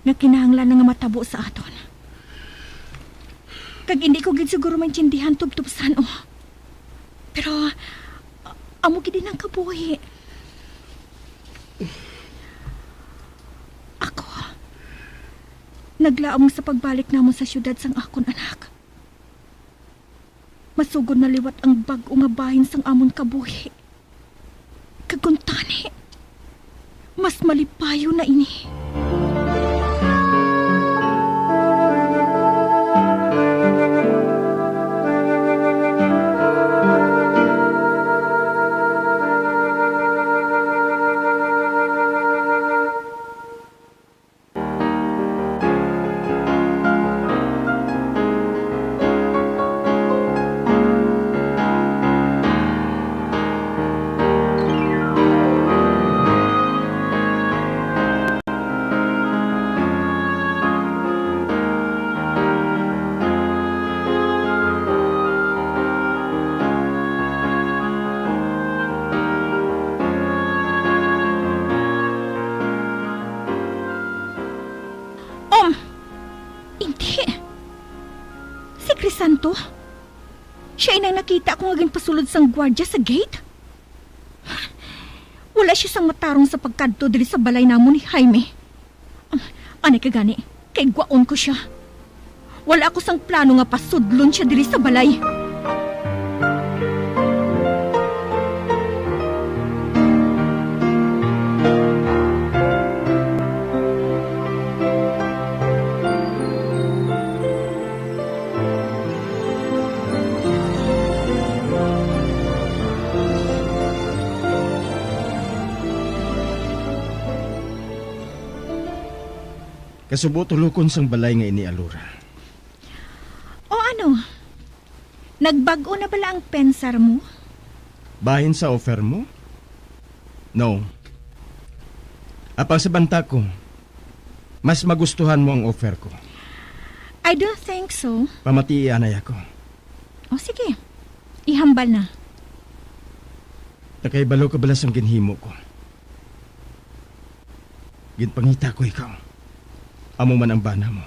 nga kinahanglan na nga matabo sa aton. Kag hindi ko gid siguro maintindihan tubtob san-o. Pero, a-, amo gid ang kabuhi. Ako, naglaom sa pagbalik namon sa siyudad sang akon anak. Masugod na liwat ang bag-o nga bahin sang amon kabuhi. Kag kuntani, mas malipayon na ini. Um, hindi. Si Crisanto? Siya inang nakita ko nga ginpasulod sang gwardya sa gate? Wala siya sang matarong sa pagkadto diri sa balay namon ni Jaime. Anay ka gani, kay gwaon ko sia. Wala ako sang plano nga pasudlon sia diri sa balay. Kasubo tulokon sang balay nga ini, Alora. O ano? Nagbag-o na bala ang pensar mo? Bahin sa offer mo? No. Apang sa banta ko, mas magustuhan mo ang offer ko. I don't think so. Pamatii anay ako. O sige, ihambal na. Nakahibalo ka bala sang ginhimo ko? Ginpangita ko ikaw. Amo man ang bana mo.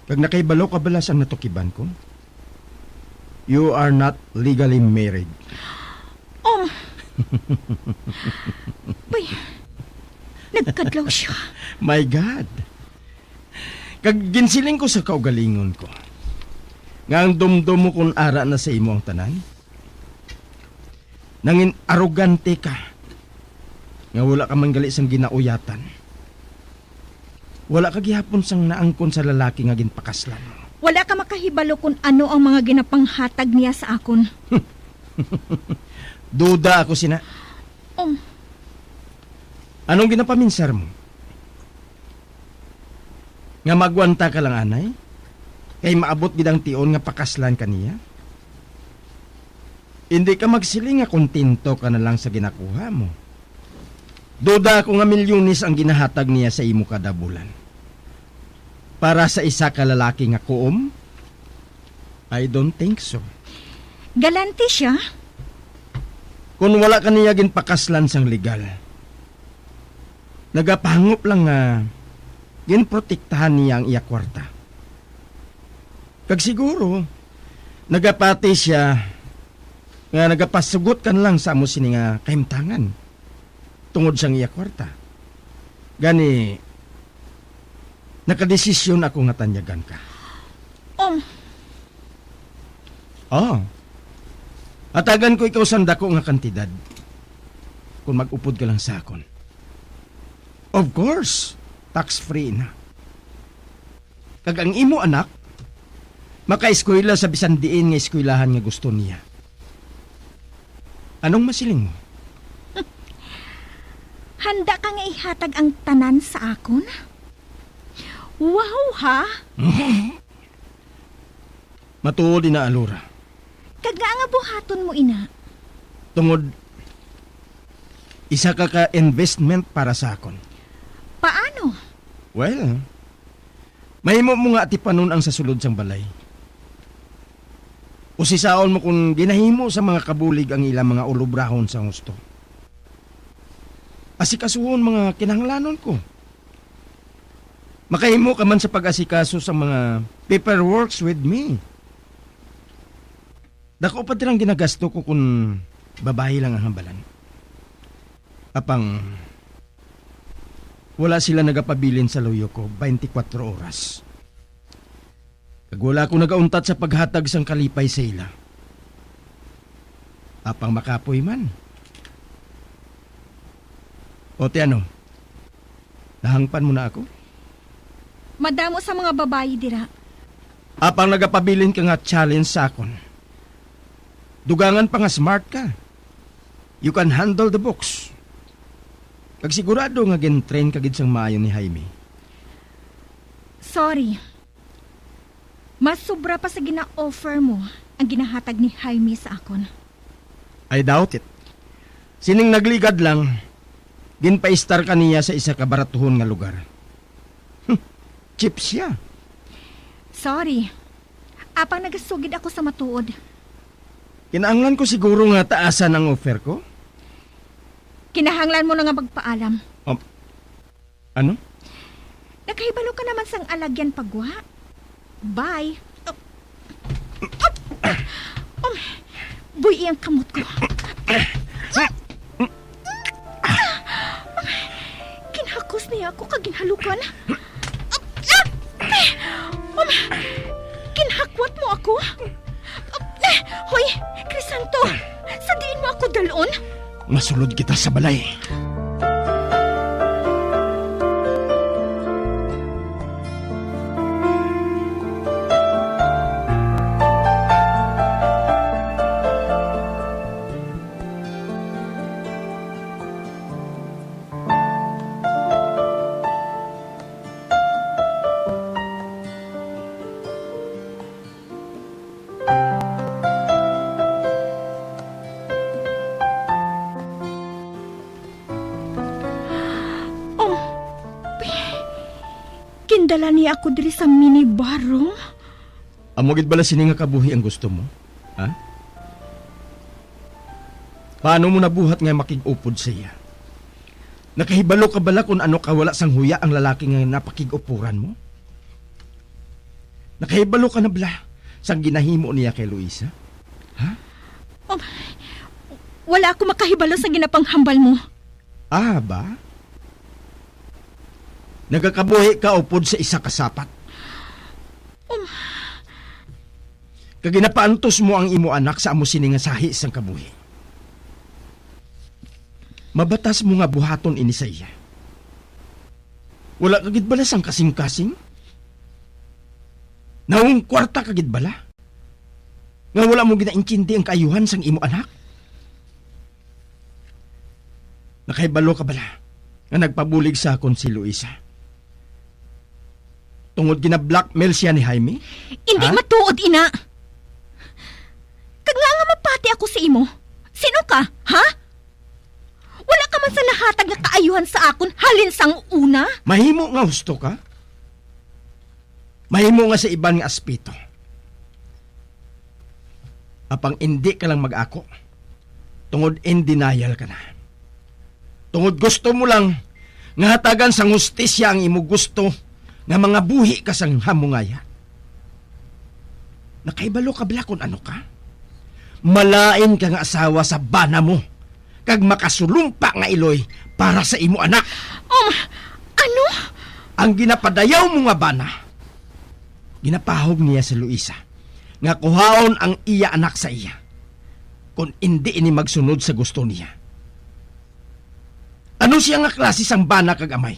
Kag nakahibalo ka bala sang natukiban ko? You are not legally married. Um. Bay, nagkadlaw siya. My God. Kag ginsiling ko sa kaugalingon ko nga ang dumdom mo kun ara na sa imo ang tanan. Nangin arogante ka nga wala ka man gali sang ginauyatan. Wala ka gihapon sang naangkon sa lalaki nga ginpakaslan mo. Wala ka makahibalo kon ano ang mga ginapanghatag niya sa akon. Duda ako sina. Um. Anong ginapaminsar mo? Nga magwanta ka lang, anay? Kay maabot gid ang tion nga pakaslan ka niya? Hindi ka magsiling nga kontento ka na lang sa ginakuha mo. Duda ako nga milyones ang ginahatag niya sa imo kada bulan. Para sa isa ka lalaki nga kuom? I don't think so. Galante siya. Kung wala ka niya ginpakaslan sang legal, nagapahangop lang nga ginprotektahan niya ang iya kwarta. Kag siguro, nagapati siya nga nagapasugot ka na lang sa amo sini nga kahimtangan tungod sang iya kwarta. Gani, nakadesisyon ako nga tanyagan ka. Um. Oh. Hatagan ko ikaw sang dako nga kantidad kung mag-upod ka lang sa akon. Of course, tax-free na. Kag ang imo anak, makaeskwela sa bisan diin nga eskwelahan nga gusto niya. Anong masiling mo? Handa ka nga ihatag ang tanan sa akon? Wow, ha? Matuod ina, Alora. Kag ngaa nga buhaton mo ina? Tungod isa ka ka investment para sa akon. Paano? Well, mahimo mo nga atipanon ang sa sulod sang balay. Usisaon mo kon ginahimo sa mga kabulig ang ilang mga ulobrahon sa husto. Asikasuhon mga kinahanglanon ko. Makahimo ka man sa pag-asikaso sa mga paperworks with me. Dako pa dirang ginagasto ko kung babayi lang ang hambalan. Apang wala sila nagapabilin sa luyo ko twenty-four oras. Kag wala ako nagauntat sa paghatag sang kalipay sa ila. Apang makapoy man. O, ti ano? Nahangpan mo na ako? Madamo sa mga babayi dira. Apang nagapabilin ka nga challenge sa akon. Dugangan pa nga smart ka. You can handle the books. Kag sigurado nga gin-train ka gid sang maayo ni Jaime. Sorry. Mas sobra pa sa gina-offer mo ang ginahatag ni Jaime sa akon. I doubt it. Sining nagligad lang, ginpaistar ka niya sa isa ka baratuhon nga lugar. Hmm, cheap siya. Sorry. Apang nagasugid ako sa matuod. Kinahanglan ko siguro nga taasan ang offer ko? Kinahanglan mo na nga magpaalam. Um, Ano? Nakahibalo ka naman sang alagyan pagwa. Bye. Um, buy ang kamot ko. Ginhakos niya ako kag ginhalukan. Um, ginhakwat mo ako. Hoy, Crisanto, sa diin mo ako dalon? Masulod kita sa balay. Oh, gindala niya ako diri sa minibar room. Amo gid bala sini nga kabuhi ang gusto mo? Ha? Paano mo nabuhat nga makig-upod sa iya? Nakahibalo ka bala kung ano ka wala sang huya ang lalaki nga napakig-upuran mo? Nakahibalo ka na bala sang ginahimo niya kay Luisa? Ha? Um, wala ako makahibalo sa ginapanghambal mo. Ah, ba? Nagakabuhi ka upod sa isa ka sapat. Um. Kag ginapaantos mo ang imo anak sa amo sini nga sahi sang kabuhi. Mabatas mo nga buhaton ini sa iya. Wala ka gid bala sang kasing-kasing? Naungkwarta ka gid bala? Nga wala mo ginaintindi ang kaayuhan sang imo anak? Nakahibalo ka bala nga nagpabulig sa akon si Luisa? Tungod gina-blackmail siya ni Jaime? Hindi Ha? matuod, ina. Kag nga nga mapati ako sa imo. Sino ka, ha? Wala ka man sa nahatag nga kaayuhan sa akon halin sang una. Mahimo nga husto ka? Mahimo nga sa iban nga aspeto. Apang indi ka lang mag-ako, tungod in denial ka na. Tungod gusto mo lang nga hatagan sang hustisya ang imo gusto nga mga buhi ka sang hamungaya. Nakahibalo ka bala kon ano ka? Malain ka nga asawa sa bana mo, kag makasulumpa nga iloy para sa imo anak. Um, ano? Ang ginapadayaw mo nga bana, ginapahog niya si Luisa nga kuhaon ang iya anak sa iya, kon indi ini magsunod sa gusto niya. Ano siya nga klase sang bana kag amay?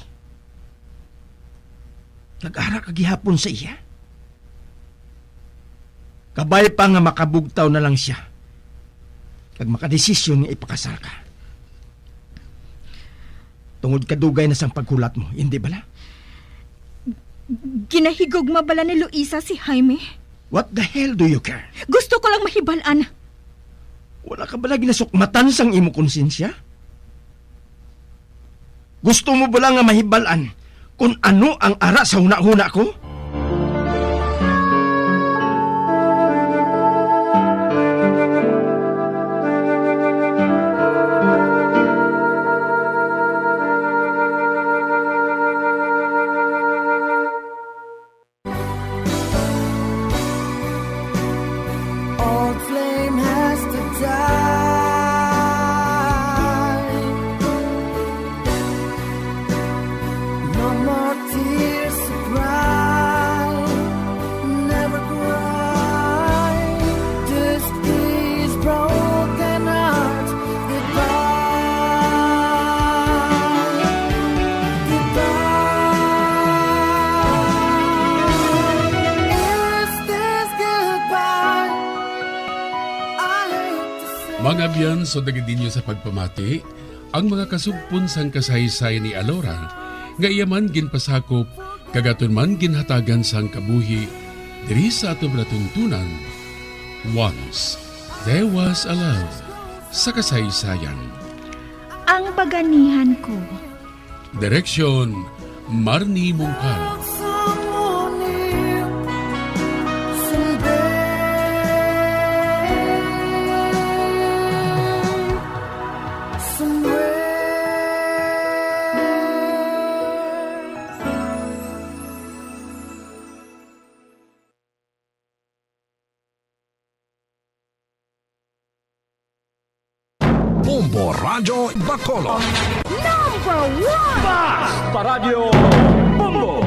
Nag-ara ka gihapon sa iya? Kabay pa nga makabugtaw na lang siya kag makadesisyon nga ipakasal ka. Tungod kadugay na sang paghulat mo, hindi bala? Ginahigugma bala ni Luisa si Jaime? What the hell do you care? Gusto ko lang mahibal-an. Wala ka bala ginasukmatan sang imo konsensya? Gusto mo bala nga mahibal-an kon ano ang ara sa hunahuna ko? Old flame has to die. No more tears to cry. Never cry. This is broken heart. Goodbye. Goodbye. Is this goodbye? I hate to say. Mga abyan, so dagid ninyo sa pagpamati ang mga kasugpon sang kasaysayan ni Alora, nga iya man ginpasakop kag aton man ginhatagan sang kabuhi diri sa aton palatuntunan, Once There Was a Love sa kasaysayan. Ang Baganihan Ko. Direksyon, Marnie Mungkal. Bombo Radyo Bacolod. Number one! Basta Radyo Bombo!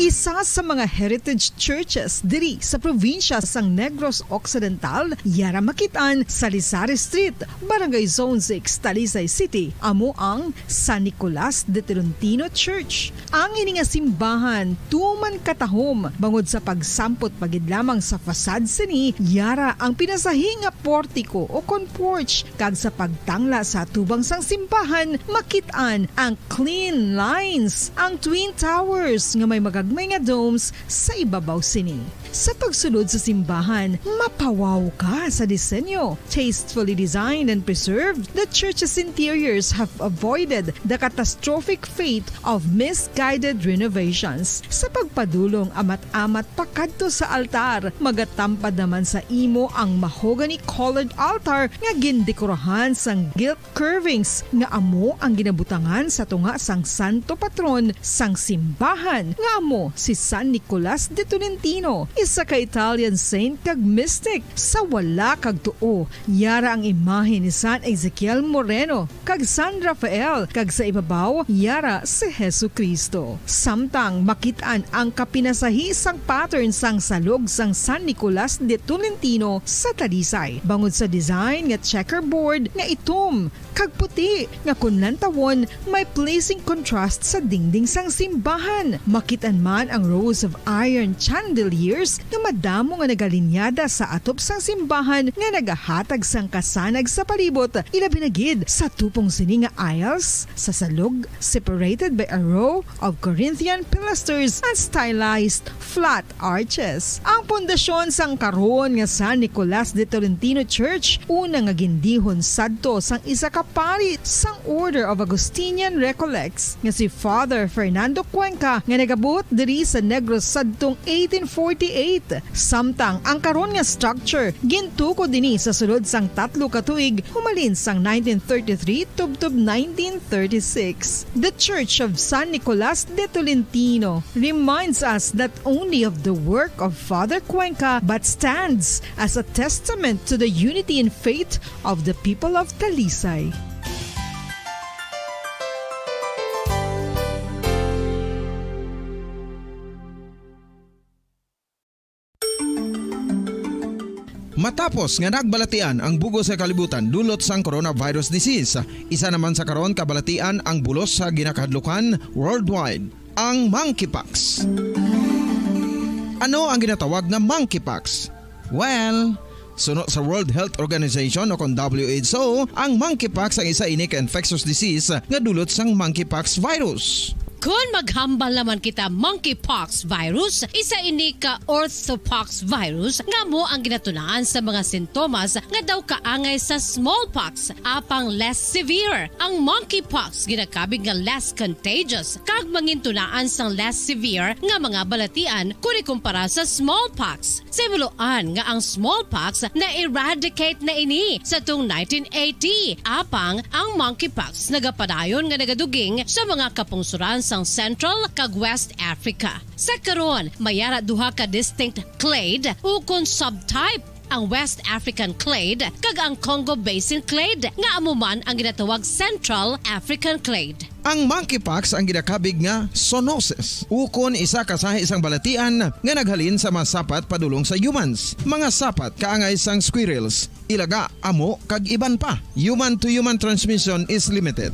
Isa sa mga heritage churches diri sa probinsya sang Negros Occidental, yara makit-an sa Lizares Street, Barangay Zone six, Talisay City, amo ang San Nicolas de Tolentino Church. Ang ini nga simbahan tuman katahom bangod sa pagsampot pa gid lamang sa facade sini, yara ang pinasahi nga portiko o kon porch, kag sa pagtangla sa atubang sang simbahan, makit-an ang clean lines, ang twin towers nga may magagmay nga domes sa ibabaw sini. Sa pagsulod sa simbahan, mapawaw ka sa disenyo. Tastefully designed and preserved, the church's interiors have avoided the catastrophic fate of misguided renovations. Sa pagpadulong amat-amat pakadto sa altar, magatampad naman sa imo ang mahogany-colored altar nga gindekorahan sang gilt curvings nga amo ang ginabutangan sa tunga sang santo patron sang simbahan, nga amo si San Nicolas de Tolentino, isa ka Italian saint kag mystic. Sa wala kag tuo, yara ang imahe ni San Ezekiel Moreno kag San Rafael, kag sa ibabaw, yara si Jesu-Cristo. Samtang makit-an ang kapinasahi sang pattern sang salog sang San Nicolas de Tolentino sa Talisay, bangod sa design nga checkerboard nga itom kag puti, nga kon lantawon, may pleasing contrast sa dingding sang simbahan. Makit-an man ang rows of iron chandeliers nga madamo nga nagalinyada sa atop sang simbahan nga nagahatag sang kasanag sa palibot, ilabi na gid sa tupong sini nga aisles sa salog, separated by a row of Corinthian pilasters and stylized flat arches. Ang pundasyon sang karon nga San Nicolas de Tolentino Church, una nga gindihon sadto sang isa ka pari sang Order of Augustinian Recollects nga si Father Fernando Cuenca, nga nagabuot diri sa Negros sadtong eighteen forty-eight. Samtang ang karon nga structure gintukod ini sa sulod sang tatlo ka tuig, humalin sang nineteen thirty-three tubtob nineteen thirty-six. The Church of San Nicolas de Tolentino reminds us not only of the work of Father Cuenca, but stands as a testament to the unity in faith of the people of Talisay. Matapos nga nagbalatian ang bug-os nga kalibutan dulot sang coronavirus disease, isa naman sa karon kabalatian ang bulos sa ginakahadlukan worldwide, ang monkeypox. Ano ang ginatawag nga monkeypox? Well, suno sa World Health Organization o kon W H O, ang monkeypox ang isa ini ka infectious disease nga dulot sang monkeypox virus. Kon maghambal naman kita, monkeypox virus, isa ini ka orthopox virus nga amo ang ginatunaan sa mga sintomas nga daw kaangay sa smallpox, apang less severe. Ang monkeypox ginakabig nga less contagious kag mangintunaan sang less severe nga mga balatian kon ikumpara sa smallpox. Sa himuloan nga ang smallpox na-eradicate na ini sa tong nineteen eighty, apang ang monkeypox nagapadayon nga nagaduging sa mga kapungsoran sang Central kag West Africa. Sa karon, may ara duha ka distinct clade ukon subtype, ang West African clade kag ang Congo Basin clade, nga amo man ang ginatawag Central African clade. Ang monkeypox ang ginakabig nga zoonosis, ukon isa ka sahi sang balatian nga naghalin sa mga sapat padulong sa humans, mga sapat kaangay sang squirrels, ilaga, amo, kag iban pa. Human-to-human transmission is limited.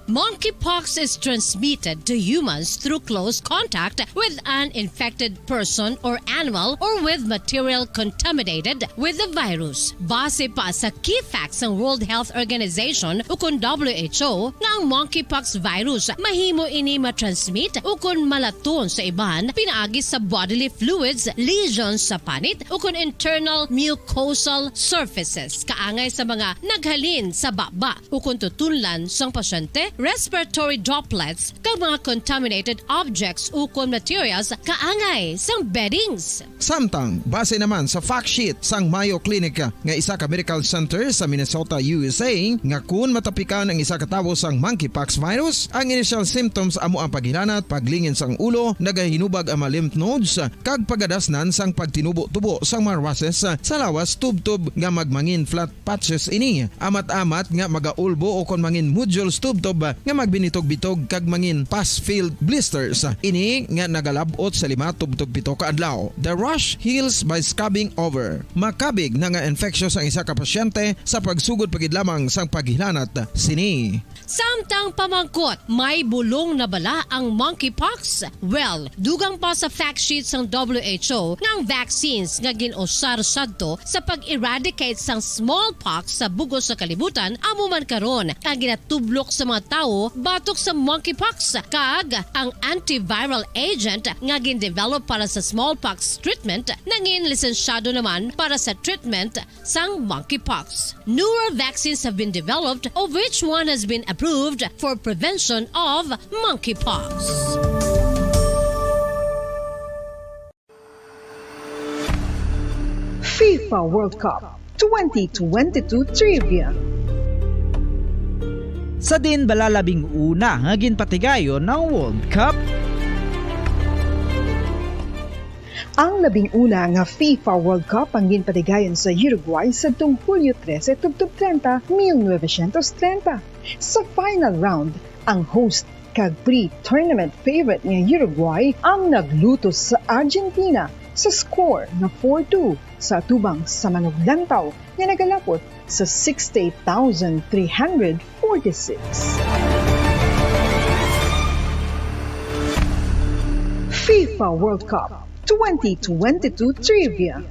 Monkeypox is transmitted to humans through close contact with an infected person or animal or with material contaminated with the virus. Base pa sa key facts sang World Health Organization ukon W H O, nga ang monkeypox virus mahimo ini matransmit ukon malaton sa iban pinaagi sa bodily fluids, lesions sa panit, ukon internal mucosal surfaces, kaangay sa mga naghalin sa baba ukon tutunlan sang pasyente, respiratory droplets, kag mga contaminated objects ukon materials kaangay sang beddings. Samtang, base naman sa fact sheet sang Mayo Clinic nga isa ka medical center sa Minnesota, U S A, nga kun matapikan ang isa ka tawo sang monkeypox virus, ang initial symptoms amo ang paghilanat, paglingin sang ulo, nagahinubag ang mga lymph nodes, kag pagadasnan sang pagtinubo-tubo sang mga rushes sa lawas tubtob nga magmangin flat patches ini. Amat-amat nga magaulbo ukon mangin nodules tubtob nga magbinitog-bitog kag mangin pus-filled blisters. Ini nga nagalab-ot sa lima tubtob pito ka adlaw. The rash heals by scabbing over. Makabig na nga infectious ang isa ka pasyente sa pagsugod pa gid lamang sang paghilanat sini. Samtang pamangkot, may bulong na bala ang monkeypox? Well, dugang pa sa fact sheet sang W H O nga ang vaccines nga gin-usar sadto sa pag-eradicate sang smallpox sa bug-os nga kalibutan amo man karon ang ginatublok sa mga tawo batok sa monkeypox, kag ang antiviral agent nga gindevelop para sa smallpox treatment nangin lisensyado naman para sa treatment sang monkeypox. Newer vaccines have been developed, of which one has been approved for prevention of monkeypox. FIFA World Cup twenty twenty-two Trivia. Sa diin bala labing una nga ginpatigayon ang World Cup? Ang labing una nga FIFA World Cup ang ginpatigayon sa Uruguay sadtong Hulyo trese tubtob treinta, mil novecientos treinta. Sa final round, ang host kag pre-tournament favorite nga Uruguay ang naglutos sa Argentina sa score nga four two sa atubang sa manuglantaw nga nagalapot sa sixty-eight thousand three hundred forty-six. FIFA World Cup twenty twenty-two Trivia.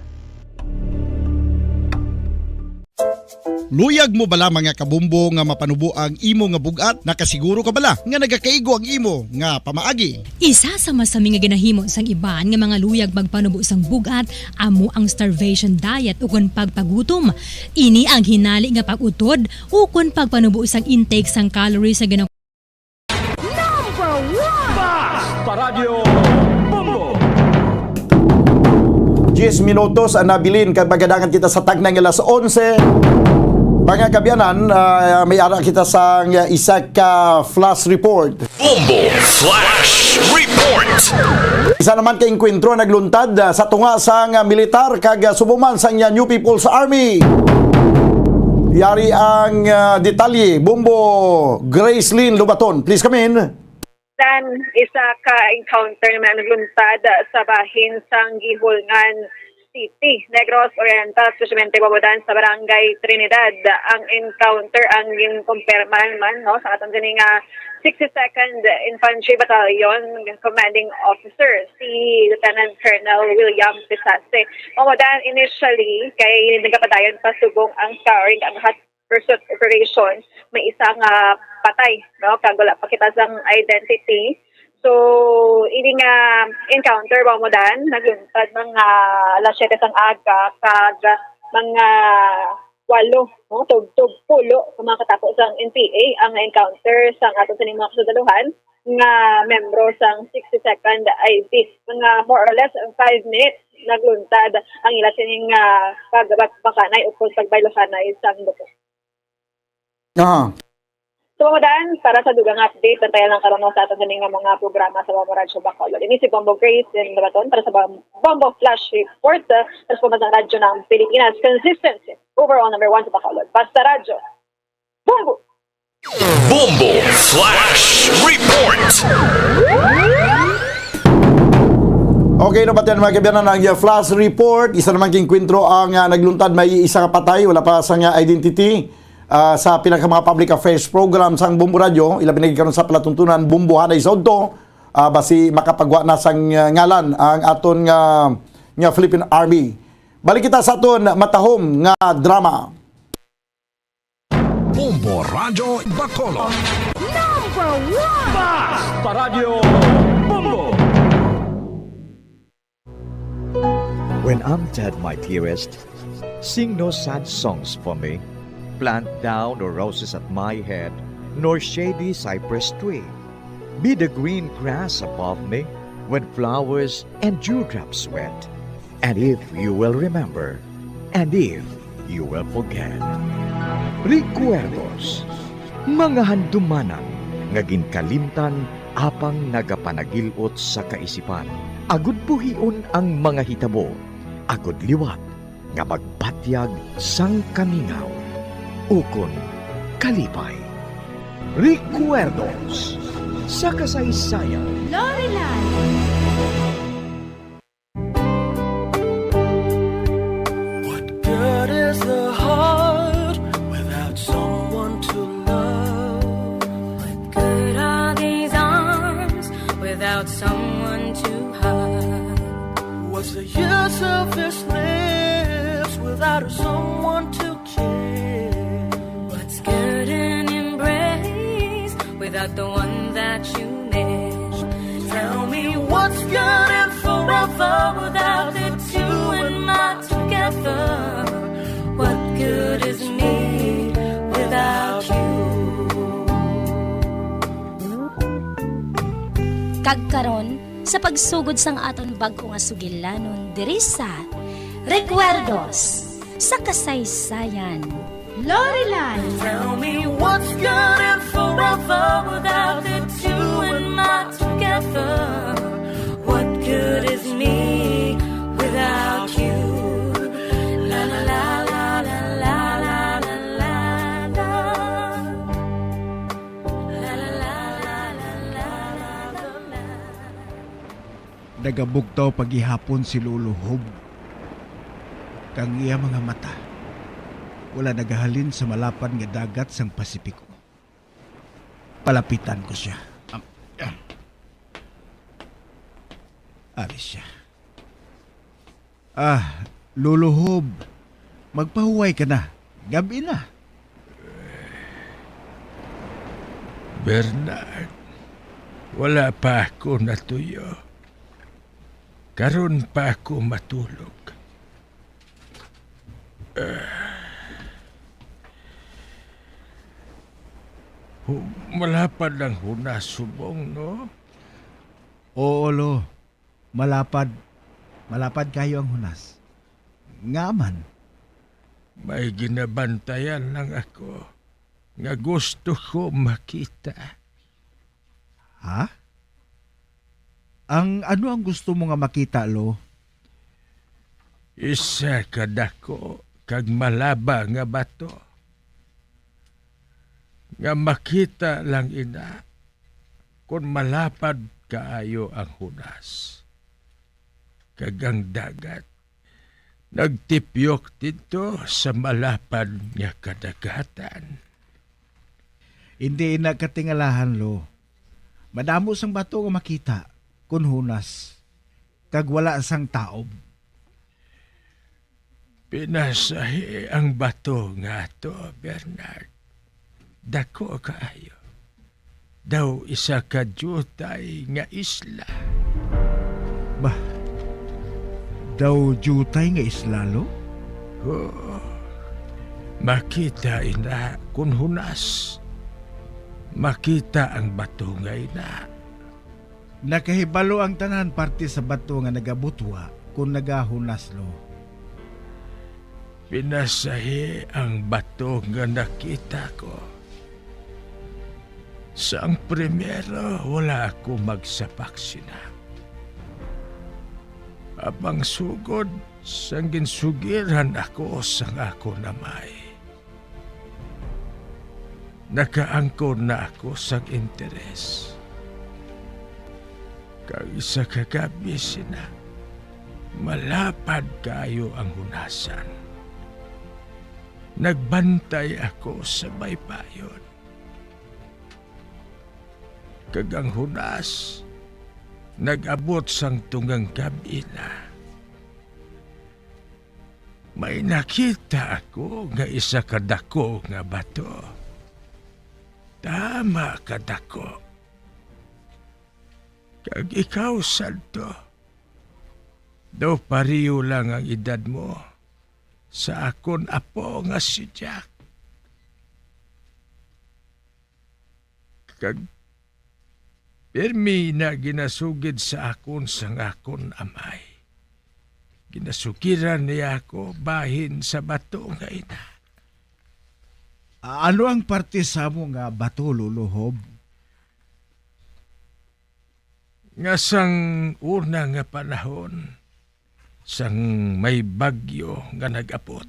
Luyag mo bala, mga kabombo, nga mapanubo ang imo nga bug-at? Nakasiguro ka bala nga nagakaigo ang imo nga pamaagi? Isa sa masami nga ginahimo sang iban nga mga luyag magpanubo sang bug-at amo ang starvation diet ukon pagpagutom. Ini ang hinali nga pag-utod ukon pagpanubo sang intake sang calories sa gina- Number one! Basta Radyo Bombo! Diyes minutos ang nabilin kag magadangan kita sa tagnang alas onse. Mga kaabyanan, ah, may ara kita sa isa ka flash report. Bombo Flash Report! Isa naman ka engkwentro nagluntad, ah, sa tunga sang, ah, militar kag, ah, subo man sang, ah, New People's Army. Yari ang, ah, detalye, Bombo Gracelyn Lubaton. Please come in. Dan, isa ka encounter naman ang nagluntad sa bahin sang Guihulngan City, Negros Oriental, espesiyalmente Guabodan sa Barangay Trinidad. Ang encounter ang ginkumpirma man, no, sa aton sini nga sixty-second Infantry Battalion Commanding Officer, si Lieutenant Colonel William Pisase. Guabodan, initially, kay nagapadayon pa subong ang scouring ang hot pursuit operation, may isa nga patay, no? Kag wala pa kita sang identity. So, ini nga encounter, Guabodan, nagluntad mga alas siyete sang aga, kag mga walo, no? Tubtob pulo ka mga katapo sang N P A ang encounter sang aton sining mga kasundaluhan nga membro sang sixty-second I B. Mga more or less five minutes nagluntad ang ila sining, ah, pagbakbakanay ukon pagbayluhanay sang dugo. Ah. So, Dan, para sa dugang update, bantayan lang karon sa aton sining nga mga programa sa Bombo Radyo Bacolod. Ini si Bombo Grace din Labaton para sa Bom- Bombo Flash Report, ah, para sa Pambansang Radyo ng Pilipinas. Consistency, overall number one sa Bacolod. Basta Radyo. Bombo! Bombo Flash Report! Okay, no, pati mga kabiyanan ang, uh, flash report. Isa naman king kwentro ang, uh, nagluntad, may isa ka patay, wala pa sang, uh, identity. Uh, sa pila ka mga public affairs program sang Bombo Radyo, ilabi na gid karon sa palatuntunan, Bombo Hanay sa Udto, uh, basi makapagwa na sang, uh, ngalan ang aton nga, nga Philippine Army. Balik kita sa aton matahom nga drama. Bombo Radyo Bacolod. Number one! Basta Radyo Bombo! When I'm dead, my dearest, sing no sad songs for me. Plant thou no roses at my head, nor shady cypress tree. Be the green grass above me when flowers and dewdrops wet. And if you will remember, and if you will forget. Recuerdos, mga handumanan nga ginkalimtan apang nagapanagil-ot sa kaisipan, agud buhion ang mga hitabo, agud liwat nga magpatyag sang kamingaw ukon kalipay. Recuerdos sa kasaysayan. Lorelai. What good is a heart without someone to love? What good are these arms without someone to hug? What's the use of this lips without someone to kiss? What's good an embrace Not the one that you miss. Tell me what's good and forever without the two and not together. What good is me without you? Kag karon, sa pagsugod sang aton bag-o nga sugilanon diri sa Recuerdos sa Kasaysayan. Loreline. Tell me what's good and forever without the two and not together. What good is me without you? La la la la la la la la la. La la la la la la la la. Nagabugtaw pa gihapon si Lolo Hob, kag iya mga mata wala nagahalin sa malapad nga dagat sang Pasipiko. Palapitan ko sia. Am-, ah. Ari sia. Ah, Lolo Hob, magpahuway ka na. Gab-i na. Bernard, wala pa ako natuyo. Karon pa ako matulog. Ah. Hu-, malapad ang hunas subong, no? Oo, Lo. Malapad. Malapad kayo ang hunas. Nga man? May ginabantayan lang ako nga gusto ko makita. Ha? Ang ano ang gusto mo nga makita, Lo? Isa ka dako kag malaba nga bato, nga makita lang ina kon malapad kaayo ang hunas, kag ang dagat nagtipyok didto sa malapad nga kadagatan. Hindi ina katingalahan, Lo. Madamo sang bato nga makita kon hunas, kag wala sang taob. Pinasahi ang bato nga ato, Bernard. Dako kaayo. Daw isa ka diutay nga isla. Bah, daw diutay nga isla, Lo? Oo. Makita ina kun hunas. Makita ang bato nga ina. Nakahibalo ang tanan parte sa bato nga nagabutwa kon nagahunas, Lo. Pinasahi ang bato nga nakita ko. Sang primero, wala ako magsapak sina. Apang sugod, sang ginsugiran ako sang akon amay, nakaangkon na ako sang interes. Kag isa ka gab-i sina, malapad kaayo ang hunasan. Nagbantay ako sa baybayon. Kag ang hunas nag-abot sang tungang gab-i na. May nakita ako nga isa ka dako nga bato. Tama ka dako. Kag ikaw, Santo, daw pareho lang ang edad mo sa akon apo nga si Jack. Kag pirmi na ginasugid sa akon sang akon amay. Ginasugiran niya ako bahin sa bato nga ina. A-, ano ang parte sa amo nga bato, Lolo Hob? Nga sang una nga panahon, sang may bagyo nga nag-abot,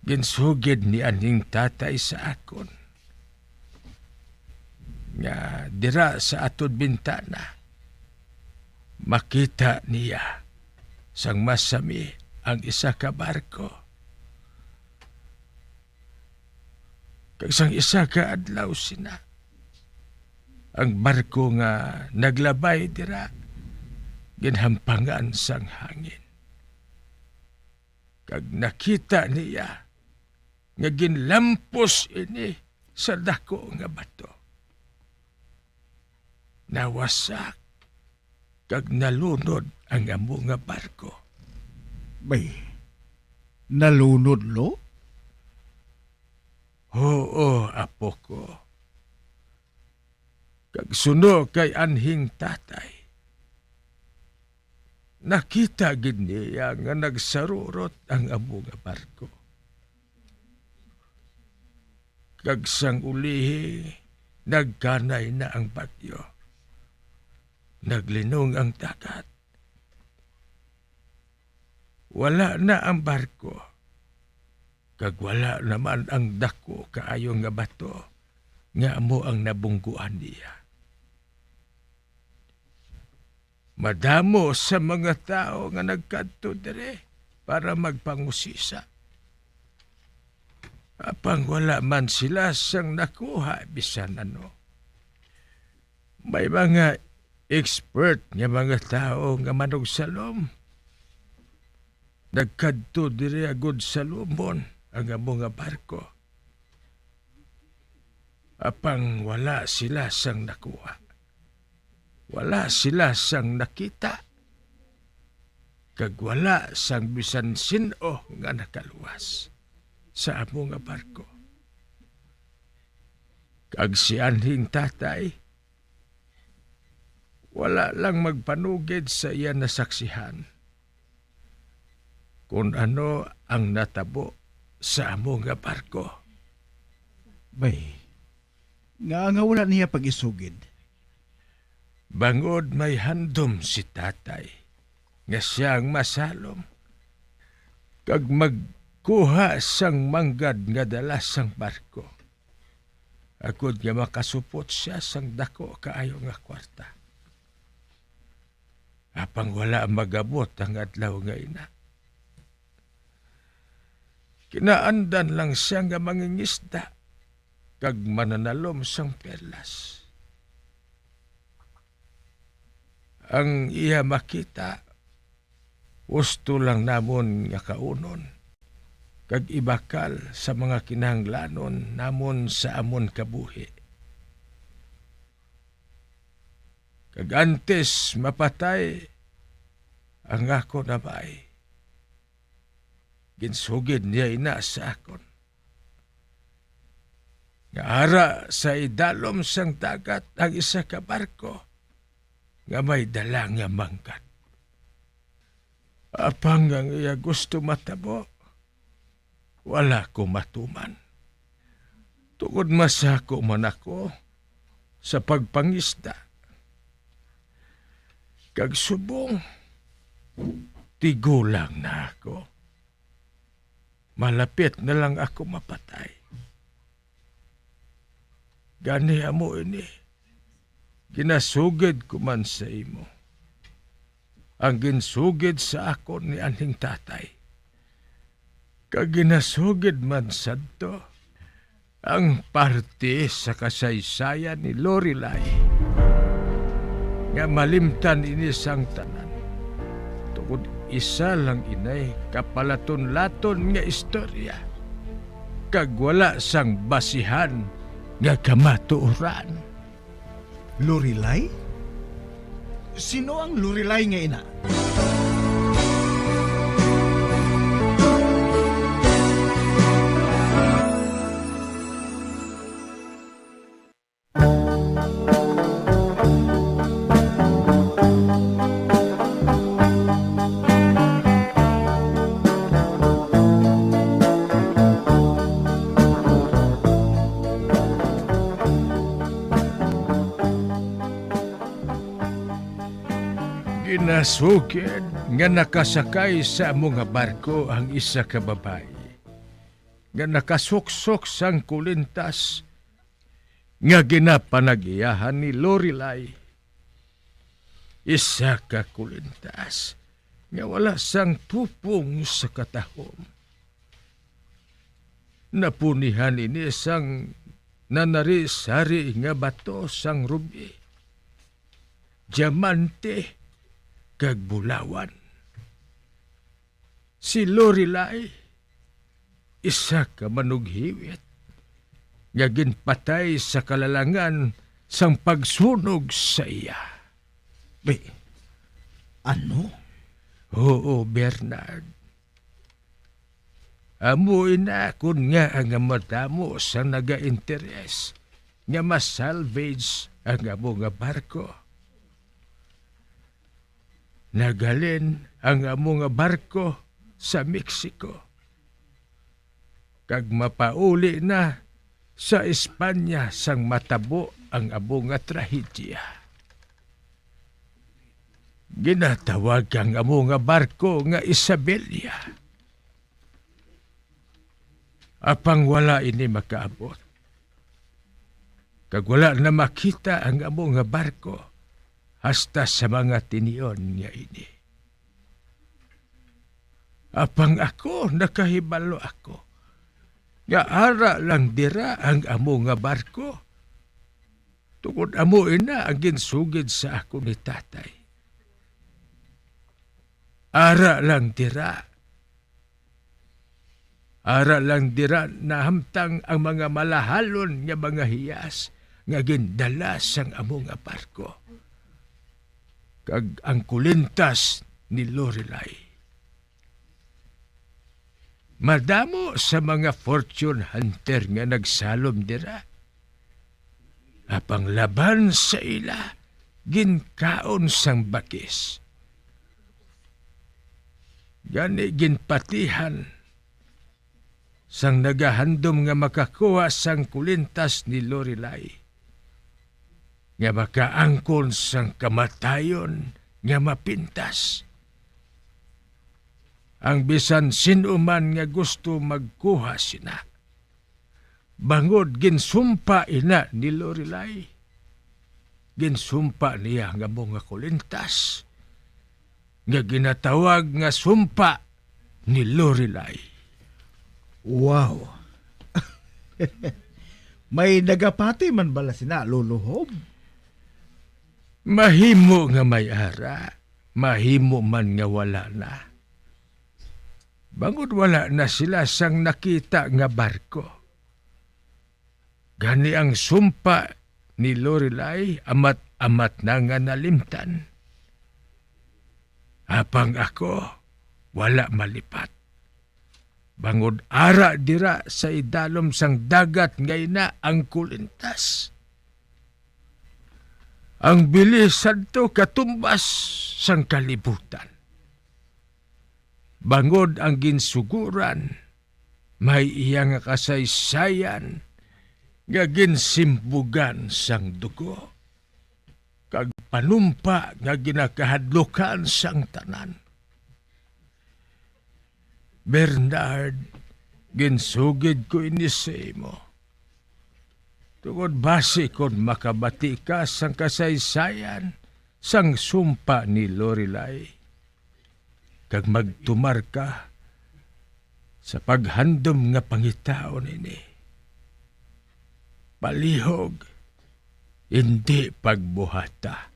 ginsugid ni aning tatay sa akon nga dira sa aton bintana makita niya sang masami ang isa ka barko. Kag sang isa ka adlaw sina, ang barko nga naglabay dira ginhampangan sang hangin. Kag nakita niya nga ginlampos ini sa daku nga bato. Nawasak kag nalunod ang amo nga barko. Bay, nalunod, Lo? Huo, apo ko. Kag suno kay anhing tatay, nakita gid niya nga nagsarurot ang amo nga barko. Kag sang ulihi, nagkanay na ang bagyo. Naglinong ang dagat. Wala na ang barko, kag wala naman ang daku kaayo nga bato nga amo ang nabungguan niya. Madamo sa mga tawo nga nagkadto diri para magpangusisa. Apang wala man sila sang nakuha bisan ano. May mga expert nga mga tawo nga manugsalom nagkadto diri agud salomon ang amo nga barko. Apang wala sila sang nakuha. Wala sila sang nakita. Kag wala sang bisan sin-o nga nakaluwas sa amo nga barko. Kag si anhing tatay, wala lang magpanugid sa iya nasaksihan kon ano ang natabo sa amo nga barko. Bay, nga, nga wala niya pag-isugid? Bangod may handom si tatay nga siya ang masalom kag magkuha sang manggad nga dala sang barko, agod nga makasupot sia sang daku kaayo nga kwarta. Apang wala magabot ang adlaw nga ina. Kinaandan lang sia nga mangingisda kag mananalom sang perlas. Ang iya makita, husto lang namon nga kaunon kag ibakal sa mga kinahanglanon namon sa amon kabuhi. Kag antes mapatay ang akon amay, ginsugid niya ina sa akon nga ara sa idalom sang dagat ang isa ka barko nga may dala nga manggad. Apang ang iya gusto matabo, wala ko matuman, tungod masako man ako sa pagpangisda. Kag subong, tigulang na ako. Malapit na lang ako mapatay. Gani amo ini, ginasugid ko man sa imo ang ginsugid sa akon ni anhing tatay, kag ginasugid man sadto ang parte sa kasaysayan ni Lorelai nga malimtan ini sang tanan, tungod isa lang inay kapalaton-laton nga istorya kag wala sang basihan nga kamatuoran. Lorelai? Sino ang Lorelai nga ina? Ginasugid nga nakasakay sa amo nga barko ang isa ka babayi nga nakasuksok sang kulintas nga ginapanag-iyahan ni Lorelai. Isa ka kulintas nga wala sang pupong sa katahom. Napunihan ini sang nanari-sari nga bato sang rubi, diamante, kag bulawan. Si Lorelai, isa ka manughiwit, nga ginpatay sa kalalangan sang pagsunog sa iya. May, ano? Oo, Bernard. Amo ina kon ngaa nga madamo sa nagainteres nga ma-salvage ang amo nga barko. Naghalin ang amo nga barko sa Mexico, kag mapauli na sa Espanya sang matabo ang amo nga trahedya. Ginatawag ang amo nga barko nga Isabela. Apang wala ini makaabot, kag wala na makita ang amo nga barko hasta sa mga tinion nga ini. Apang ako, nakahibalo ako nga ara lang dira ang amo nga barko, tungod amo ina ang ginsugid sa akon ni tatay. Ara lang dira, ara lang dira nahamtang ang mga malahalon nga mga hiyas nga gindala sang amo nga barko, kag ang kulintas ni Lorelai. Madamo sa mga fortune hunter nga nagsalom dira, apang laban sa ila, ginkaon sang bagis. Gani ginpatihan sang nagahandom nga makakuha sang kulintas ni Lorelai, nga makaangkon sang kamatayon nga mapintas ang bisan sin-o man nga gusto magkuha sina. Bangod ginsumpa ina ni Lorelai, ginsumpa niya ang amo nga kulintas, nga ginatawag nga sumpa ni Lorelai. Wow! May nagapati man bala sina, Lolo Hob? Mahimo nga may ara, mahimo man nga wala na. Bangod wala na sila sang nakita nga barko. Gani ang sumpa ni Lorelai amat-amat na nga nalimtan. Apang ako, wala malipat. Bangod ara dira sa idalom sang dagat nga ina ang kulintas. Ang bili sadto katumbas sang kalibutan. Bangod ang ginsuguran, may iya nga kasaysayan nga ginsimbugan sang dugo, kag panumpa nga ginakahadlukan sang tanan. Bernard, ginsugid ko ini sa imo, tungod basi kon makabati ka sang kasaysayan sang sumpa ni Lorelai, kag magtumar ka sa paghandom nga pangitaon ini. Palihog, indi pagbuhata.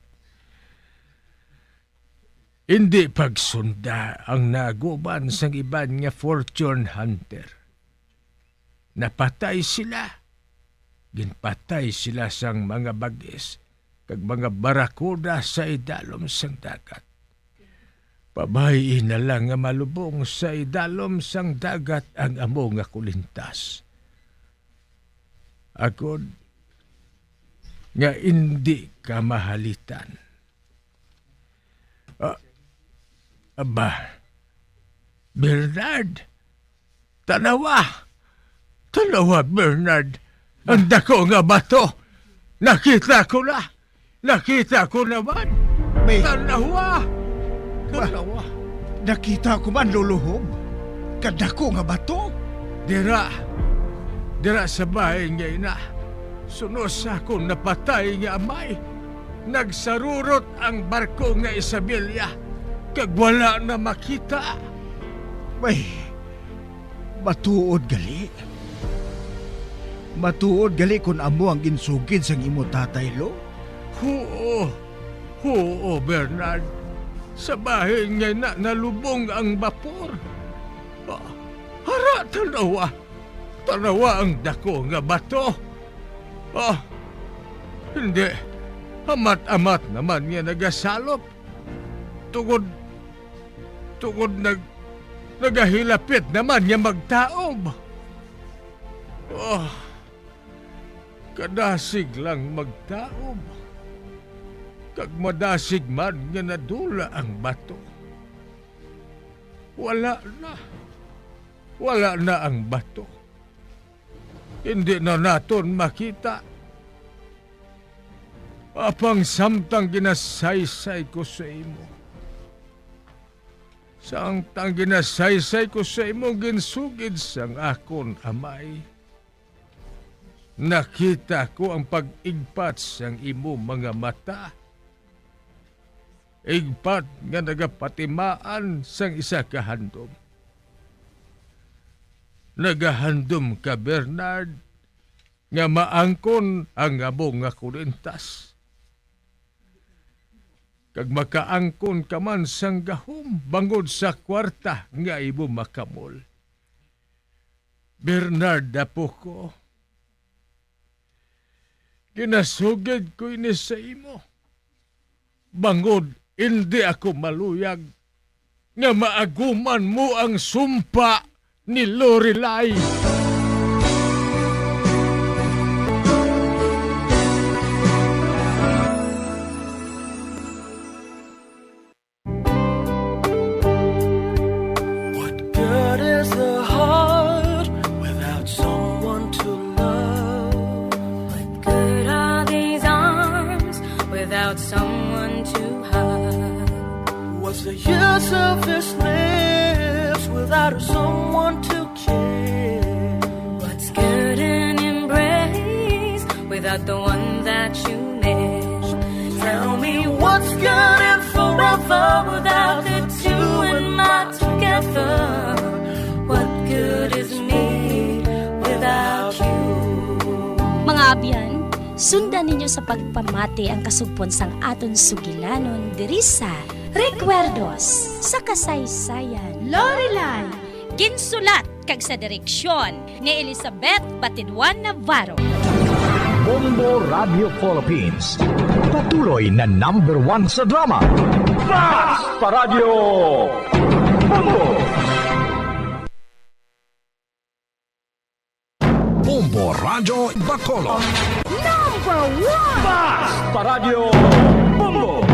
Indi pagsunda ang naaguman sang iban nga fortune hunter. Napatay sila. Ginpatay sila sang mga bagis kag mga barakuda sa idalom sang dagat. Pabay-i na lang nga malubong sa idalom sang dagat ang amo nga kulintas. Agod nga indi ka mahalitan. Ah, aba, Bernard, tanawa! Tanawa, Bernard! Ang dako nga bato! Nakita ko na! Nakita ko naman! May Tanawa! Ba- Tanawa! Nakita ko man, Lolo Hob. Kadako nga bato. Dira, dira sa bahin nga ina, suno sa akon napatay nga amay, nagsarurot ang barko nga Isabela, kag wala na makita. May, matuod gali? Matuod gali kon amo ang ginsugid sang imo tatay, Lo? Huo, huo, Bernard. Sa bahin nga na nalubong ang bapor. Ah, ara, tanawa. Tanawa ang dako nga bato. Ah, hindi. Amat-amat naman nga nagasalop. Tungod, tungod nag-, nagahilapit naman nga magtaob. Ah, kadasig lang magtaob. Kag madasig man nga nadula ang bato. Wala na. Wala na ang bato. Hindi na naton makita. Apang samtang ginasaysay ko sa imo, samtang ginasaysay ko sa imo, ginsugid sang akon amay, nakita ko ang pag-igpat sang imo mga mata, igpat nga nagapatimaan sang isa ka handom. Nagahandom ka, Bernard, nga maangkon ang amo nga kulintas, kag makaangkon ka man sang gahom bangod sa kwarta nga imo makamol. Bernard, apo ko, ginasugid ko ini sa imo, bangod indi ako maluyag nga maaguman mo ang sumpa ni Lorelai. What good is the heart without someone to love? What good are these arms without someone to hug? What's the use of these lips without someone to care? What's good in embrace without the one that you miss? Tell me what's good and forever without the two and my together. What good is me without you? Mga abyan, sundan ninyo sa pagpamati ang kasugpon sang aton sugilanon diri sa Recuerdos sa Kasaysayan. Lorelai. Ginsulat kag sa direksyon ni Elizabeth Batidwan Navarro. Bombo Radio Philippines, patuloy na number one sa drama. Basta Radyo Bombo! Bombo Radyo Bacolod. Number one! Basta Radyo Bombo!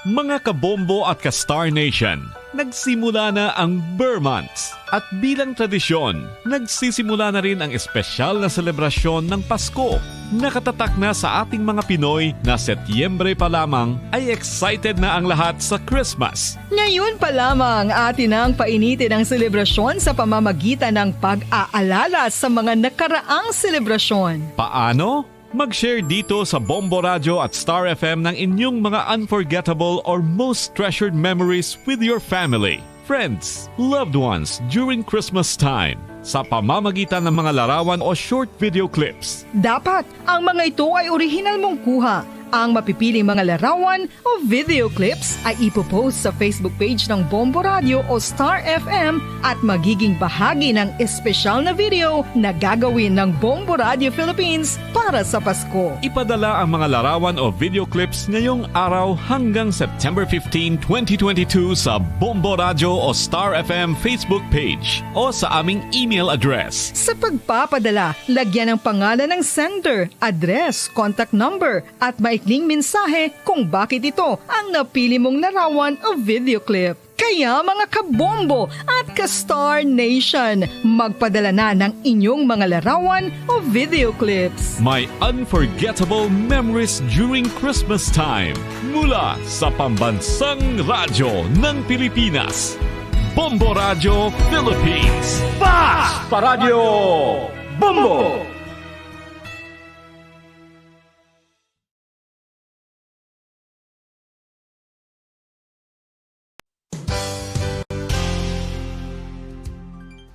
Mga kabombo at ka-Star Nation, nagsimula na ang Ber Months at bilang tradisyon, nagsisimula na rin ang espesyal na selebrasyon ng Pasko. Nakatatak na sa ating mga Pinoy na Setyembre pa lamang ay excited na ang lahat sa Christmas. Ngayon pa lamang, atin nang painitin ang selebrasyon sa pamamagitan ng pag-aalala sa mga nakaraang selebrasyon. Paano? Mag-share dito sa Bombo Radyo at Star F M ng inyong mga unforgettable or most treasured memories with your family, friends, loved ones during Christmas time sa pamamagitan ng mga larawan o short video clips. Dapat ang mga ito ay orihinal mong kuha. Ang mapipiling mga larawan o video clips ay ipopost sa Facebook page ng Bombo Radio o Star F M at magiging bahagi ng espesyal na video na gagawin ng Bombo Radio Philippines para sa Pasko. Ipadala ang mga larawan o video clips ngayong araw hanggang September fifteen, twenty twenty-two sa Bombo Radio o Star F M Facebook page o sa aming email address. Sa pagpapadala, lagyan ang pangalan ng sender, address, contact number, at maikling mensahe kung bakit ito ang napili mong larawan o video clip. Kaya, mga kabombo at ka-Star Nation, magpadala na ng inyong mga larawan o video clips. May unforgettable memories during Christmas time mula sa pambansang radyo ng Pilipinas, Bombo Radio Philippines. Basta Radyo Bombo!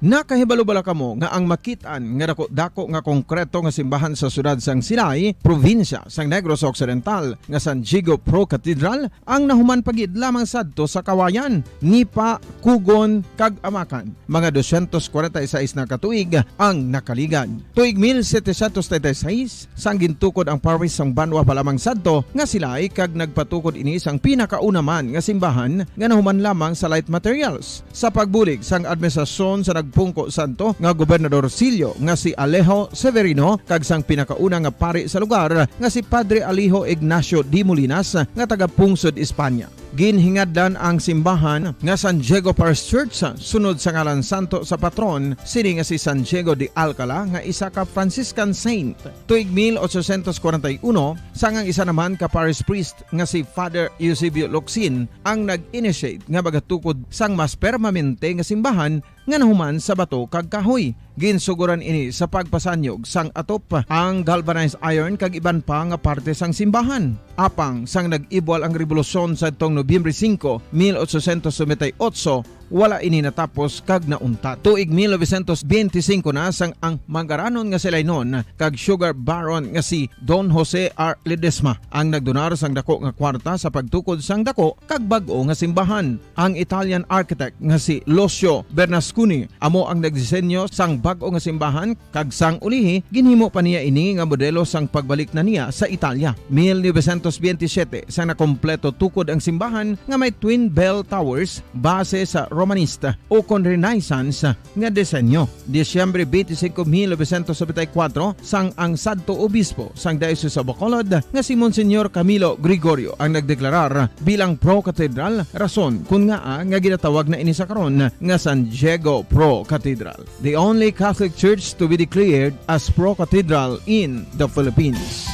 Nakahibalo bala kamo nga ang makit-an nga dako-dako nga konkreto nga simbahan sa siyudad sang Silay, probinsya sang Negros Occidental, nga San Diego Pro Cathedral, ang nahuman pa gid lamang sadto sa kawayan, nipa, kugon, kag amakan? Mga dosyentos kwarenta y seis na ka tuig ang nakaligad. Tuig mil setecientos treinta y seis, sang gintukod ang parish sang banwa pa lamang sadto nga Silay, kag nagpatukod ini sang pinakauna man nga simbahan nga nahuman lamang sa light materials. Sa pagbulig sang administrasyon sa nagpungko sadto nga Gobernador Silio nga si Alejo Severino kag sang pinakauna nga pari sa lugar nga si Padre Alejo Ignacio de Molinas nga taga Pungsod, Espanya. Ginhingadlan ang simbahan nga San Diego Parish Church sunod sa ngalan santo sa patron sini nga si San Diego de Alcala nga isa ka Franciscan saint. Tuig mil ochocientos kwarenta y uno, sang ang isa naman ka parish priest nga si Father Eusebio Locsin ang nag-initiate nga magatukod sang mas permanente nga simbahan nga nahuman sa bato kag kahoy. Ginsugoran ini sa pagpasanyog sang atop, ang galvanized iron kag iban pa nga parte sang simbahan. Apang sang nag-ibwal ang rebolusyon sadtong Nobyembre singko, mil ochocientos noventa y ocho, wala ini natapos kag nauntat. Tuig mil novecientos benti singko na sang ang manggaranon nga Silaynon kag sugar baron nga si Don Jose R. Ledesma ang nagdonar sang dako nga kwarta sa pagtukod sang dako kag bag-o nga simbahan. Ang Italian architect nga si Lucio Bernasconi amo ang nagdisenyo sang bag-o nga simbahan, kag sang ulihi ginhimo pa niya ini nga modelo sang pagbalik na niya sa Italia. Mil novecientos benti siyete, sang nakompleto tukod ang simbahan nga may twin bell towers base sa Romanista ukon Renaissance nga disenyo. Disyembre twenty-five, mil novecientos noventa y cuatro, sang ang sadto obispo sang Diocese of Bacolod nga si Monsignor Camilo Gregorio ang nagdeklarar bilang Pro Cathedral, rason kon ngaa nga ginatawag na ini sa karon nga San Diego Pro Cathedral, the only Catholic church to be declared as Pro Cathedral in the Philippines.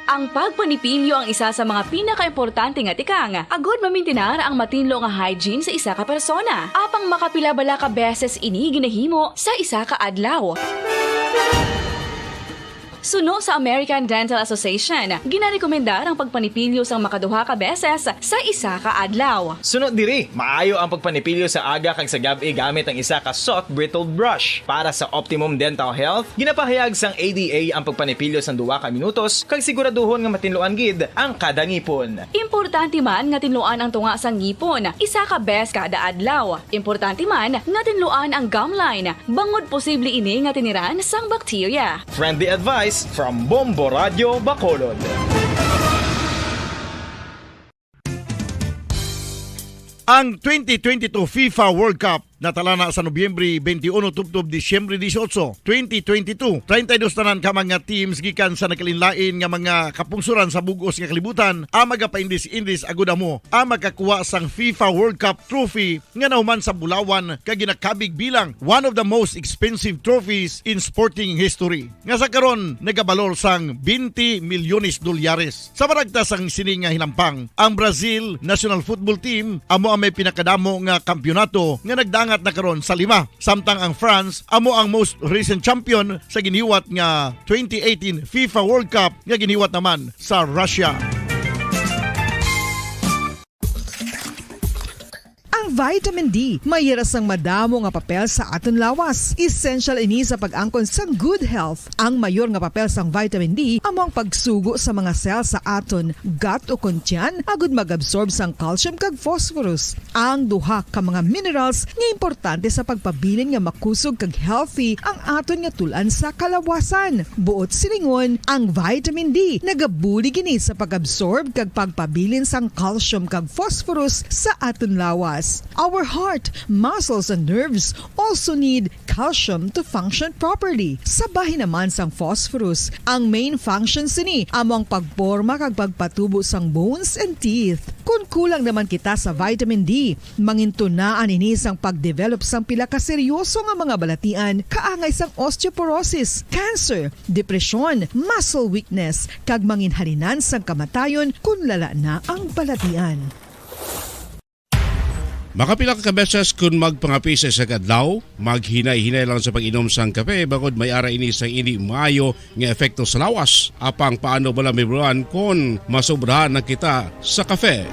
Ang pagpanipilyo ang isa sa mga pinakaimportante nga tikang agud mamintinar ang matinlo nga hygiene sa isa ka persona. Apang makapila bala ka beses ini ginahimo sa isa ka adlaw? Suno sa American Dental Association, ginarekomendar ang pagpanipilyo sang makaduha ka beses sa isa ka adlaw. Suno diri, maayo ang pagpanipilyo sa aga kag sa gab-i gamit ang isa ka soft bristled brush. Para sa optimum dental health, ginapahayag sang A D A ang pagpanipilyo sang duha ka minutos kag siguraduhon nga matinluan gid ang kada ngipon. Importante man nga tinluan ang tunga sang ngipon isa ka bes kada adlaw. Importante man nga tinluan ang gum line, bangod posible ini nga tiniran sang bakterya. Friendly advice from Bombo Radio Bacolod. Ang twenty twenty-two FIFA World Cup natalana sa Nobyembre twenty-one tubtob Disyembre dieciocho, twenty twenty-two. Treinta y dos tanan ka mga teams gikan sa nagkalainlain nga mga kapungsoran sa bug-os nga kalibutan ang magapaindis-indis agud amo ang makakuha sang FIFA World Cup trophy nga nahuman sa bulawan kag ginakabig bilang one of the most expensive trophies in sporting history, nga sa karon nagabalor sang twenty milyones dolyares. Sa maragtas sang sini nga hinampang, ang Brazil national football team amo ang may pinakadamo nga kampiyonato nga nagdangat na karon sa lima, samtang ang France amo ang most recent champion sa giniwat nga twenty eighteen FIFA World Cup nga giniwat naman sa Russia. Ang vitamin D may hira sang madamo nga papel sa aton lawas. Essential ini sa pag-angkon sang good health. Ang mayor nga papel sang vitamin D amo ang pagsugo sa mga cell sa aton gut o kon tiyan agud mag-absorb sang calcium kag phosphorus, ang duha ka mga minerals nga importante sa pagpabilin nga makusog kag healthy ang aton nga tul-an sa kalawasan. Buot silingon, ang vitamin D nagabulig ini sa pag-absorb kag pagpabilin sang calcium kag phosphorus sa aton lawas. Our heart, muscles, and nerves also need calcium to function properly. Sa bahin naman sang phosphorus, ang main function sini amo ang pagporma kag pagpatubo sang bones and teeth. Kon kulang naman kita sa vitamin D, mangintunaan ini sang pag-develop sang pila ka seryoso nga mga balatian, kaangay sang osteoporosis, cancer, depresyon, muscle weakness, kag manginhalinan sang kamatayon kon lala na ang balatian. Makapila ka beses kun magpangape sa isa ka adlaw, maghinay-hinay lang sa pag-inom sang kape bangod may ara ini sang indi maayo nga epekto sa lawas. Apang paano bala mahibaluan kon masobrahan na kita sa kape?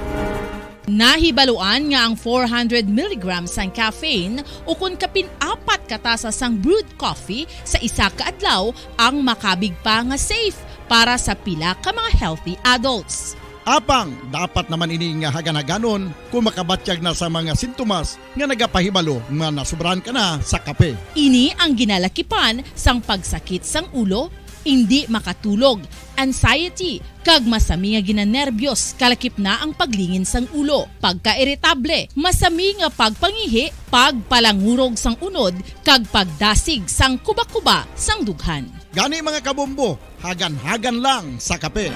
Nahibaluan nga ang four hundred milligrams sang caffeine ukon kapin apat ka tasa sang brewed coffee sa isa ka adlaw ang makabig pa nga safe para sa pila ka mga healthy adults. Apang dapat naman ini nga hagan-haganon kung makabatyag na sa mga sintomas nga nagapahibalo nga nasobrahan ka na sa kape. Ini ang ginalakipan sang pagsakit sang ulo, indi makatulog, anxiety, kag masami nga ginanerbiyos, kalakip na ang paglingin sang ulo, pagkairitable, masami nga pagpangihi, pagpalangurog sang unod, kag pagdasig sang kuba-kuba sang dughan. Gani, mga kabombo, hagan-hagan lang sa kape.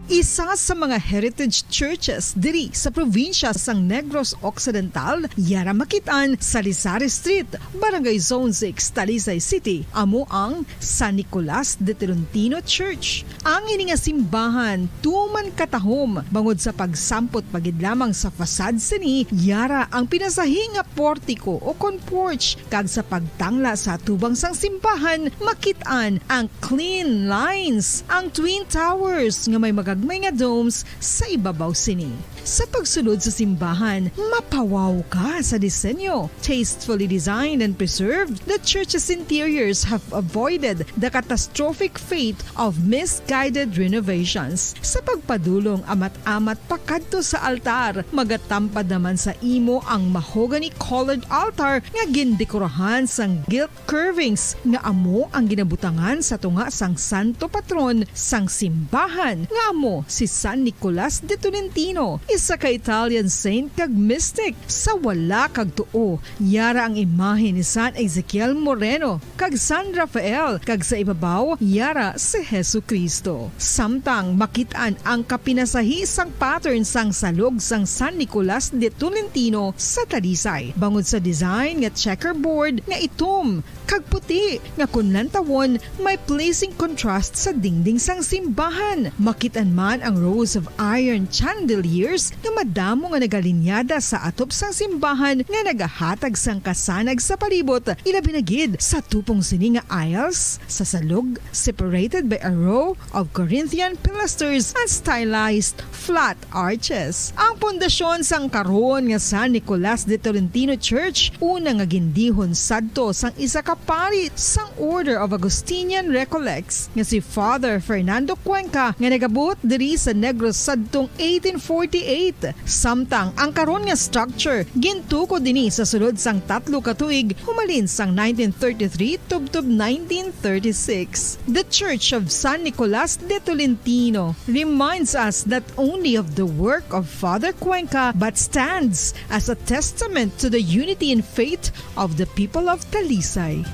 Isa sa mga heritage churches diri sa probinsya sang Negros Occidental, yara makit-an sa Lisari Street, Barangay Zone six, Talisay City, amo ang San Nicolas de Tolentino Church. Ang ini nga simbahan tuman katahom bangod sa pagsampot pa gid lamang sa facade sini, yara ang pinasahi nga portiko o kon porch, kag sa pagtangla sa atubang sang simbahan makit-an ang clean lines, ang twin towers nga may magagmay nga domes sa ibabaw sini. Sa pagsulod sa simbahan, mapawaw ka sa disenyo. Tastefully designed and preserved, the church's interiors have avoided the catastrophic fate of misguided renovations. Sa pagpadulong amat-amat pakadto sa altar, magatampad naman sa imo ang mahogany-colored altar nga gindekorahan sang gilt curvings nga amo ang ginabutangan sa tunga sang santo patron sang simbahan, nga amo si San Nicolas de Tolentino, isa ka Italian saint kag mystic. Sa wala kag tuo, yara ang imahe ni San Ezekiel Moreno kag San Rafael, kag sa ibabaw, yara si Jesu-Cristo. Samtang makit-an ang kapinasahi sang pattern sang salog sang San Nicolas de Tolentino sa Talisay, bangod sa design nga checkerboard nga itom kag puti, nga kon lantawon, may pleasing contrast sa dingding sang simbahan. Makit-an man ang rows of iron chandeliers nga madamo nga nagalinyada sa atop sang simbahan nga nagahatag sang kasanag sa palibot, ilabi na gid sa tupong sini nga aisles sa salog, separated by a row of Corinthian pilasters and stylized flat arches. Ang pundasyon sang karon nga San Nicolas de Tolentino Church, una nga gindihon sadto sang isa ka pari sang Order of Augustinian Recollects nga si Father Fernando Cuenca, nga nagabot diri sa Negros sadtong eighteen forty-eight. Samtang ang karon nga structure gintukod ini sa sulod sang tatlo ka tuig, humalin sang nineteen thirty-three tubtob nineteen thirty-six. The Church of San Nicolas de Tolentino reminds us not only of the work of Father Cuenca, but stands as a testament to the unity in faith of the people of Talisay.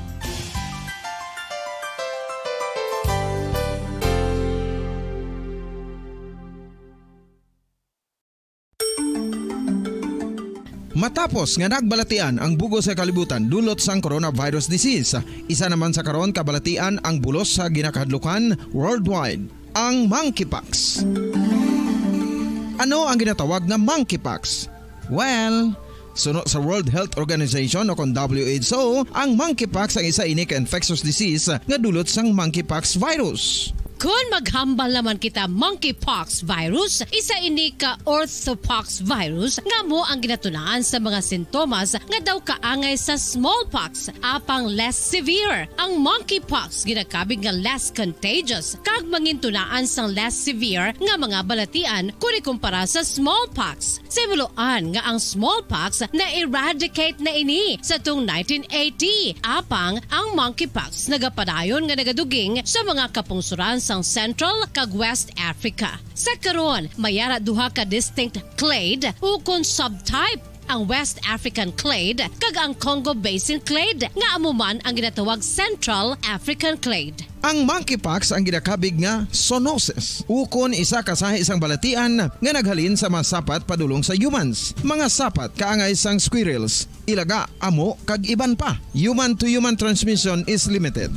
Matapos nga nagbalatian ang bug-os nga kalibutan dulot sang coronavirus disease, isa naman sa karon kabalatian ang bulos sa ginakahadlukan worldwide, ang monkeypox. Ano ang ginatawag nga monkeypox? Well, suno sa World Health Organization o kon W H O, ang monkeypox ang isa ini ka infectious disease nga dulot sang monkeypox virus. Kon maghambal naman kita monkeypox virus, isa ini ka orthopox virus nga amo ang ginatunaan sa mga sintomas nga daw kaangay sa smallpox, apang less severe. Ang monkeypox ginakabig nga less contagious kag mangintunaan sang less severe nga mga balatian kon ikumpara sa smallpox. Sa himuloan nga ang smallpox na-eradicate na ini sa tung nineteen eighty, apang ang monkeypox nagapadayon nga nagaduging sa mga kapungsoran sang Central kag West Africa. Sa karon, may ara duha ka distinct clade ukon subtype, ang West African clade kag ang Congo Basin clade, nga amo man ang ginatawag Central African clade. Ang monkeypox ang ginakabig nga zoonosis, ukon isa ka sahi sang balatian nga naghalin sa mga sapat padulong sa humans, mga sapat kaangay sang squirrels, ilaga, amo, kag iban pa. Human-to-human transmission is limited.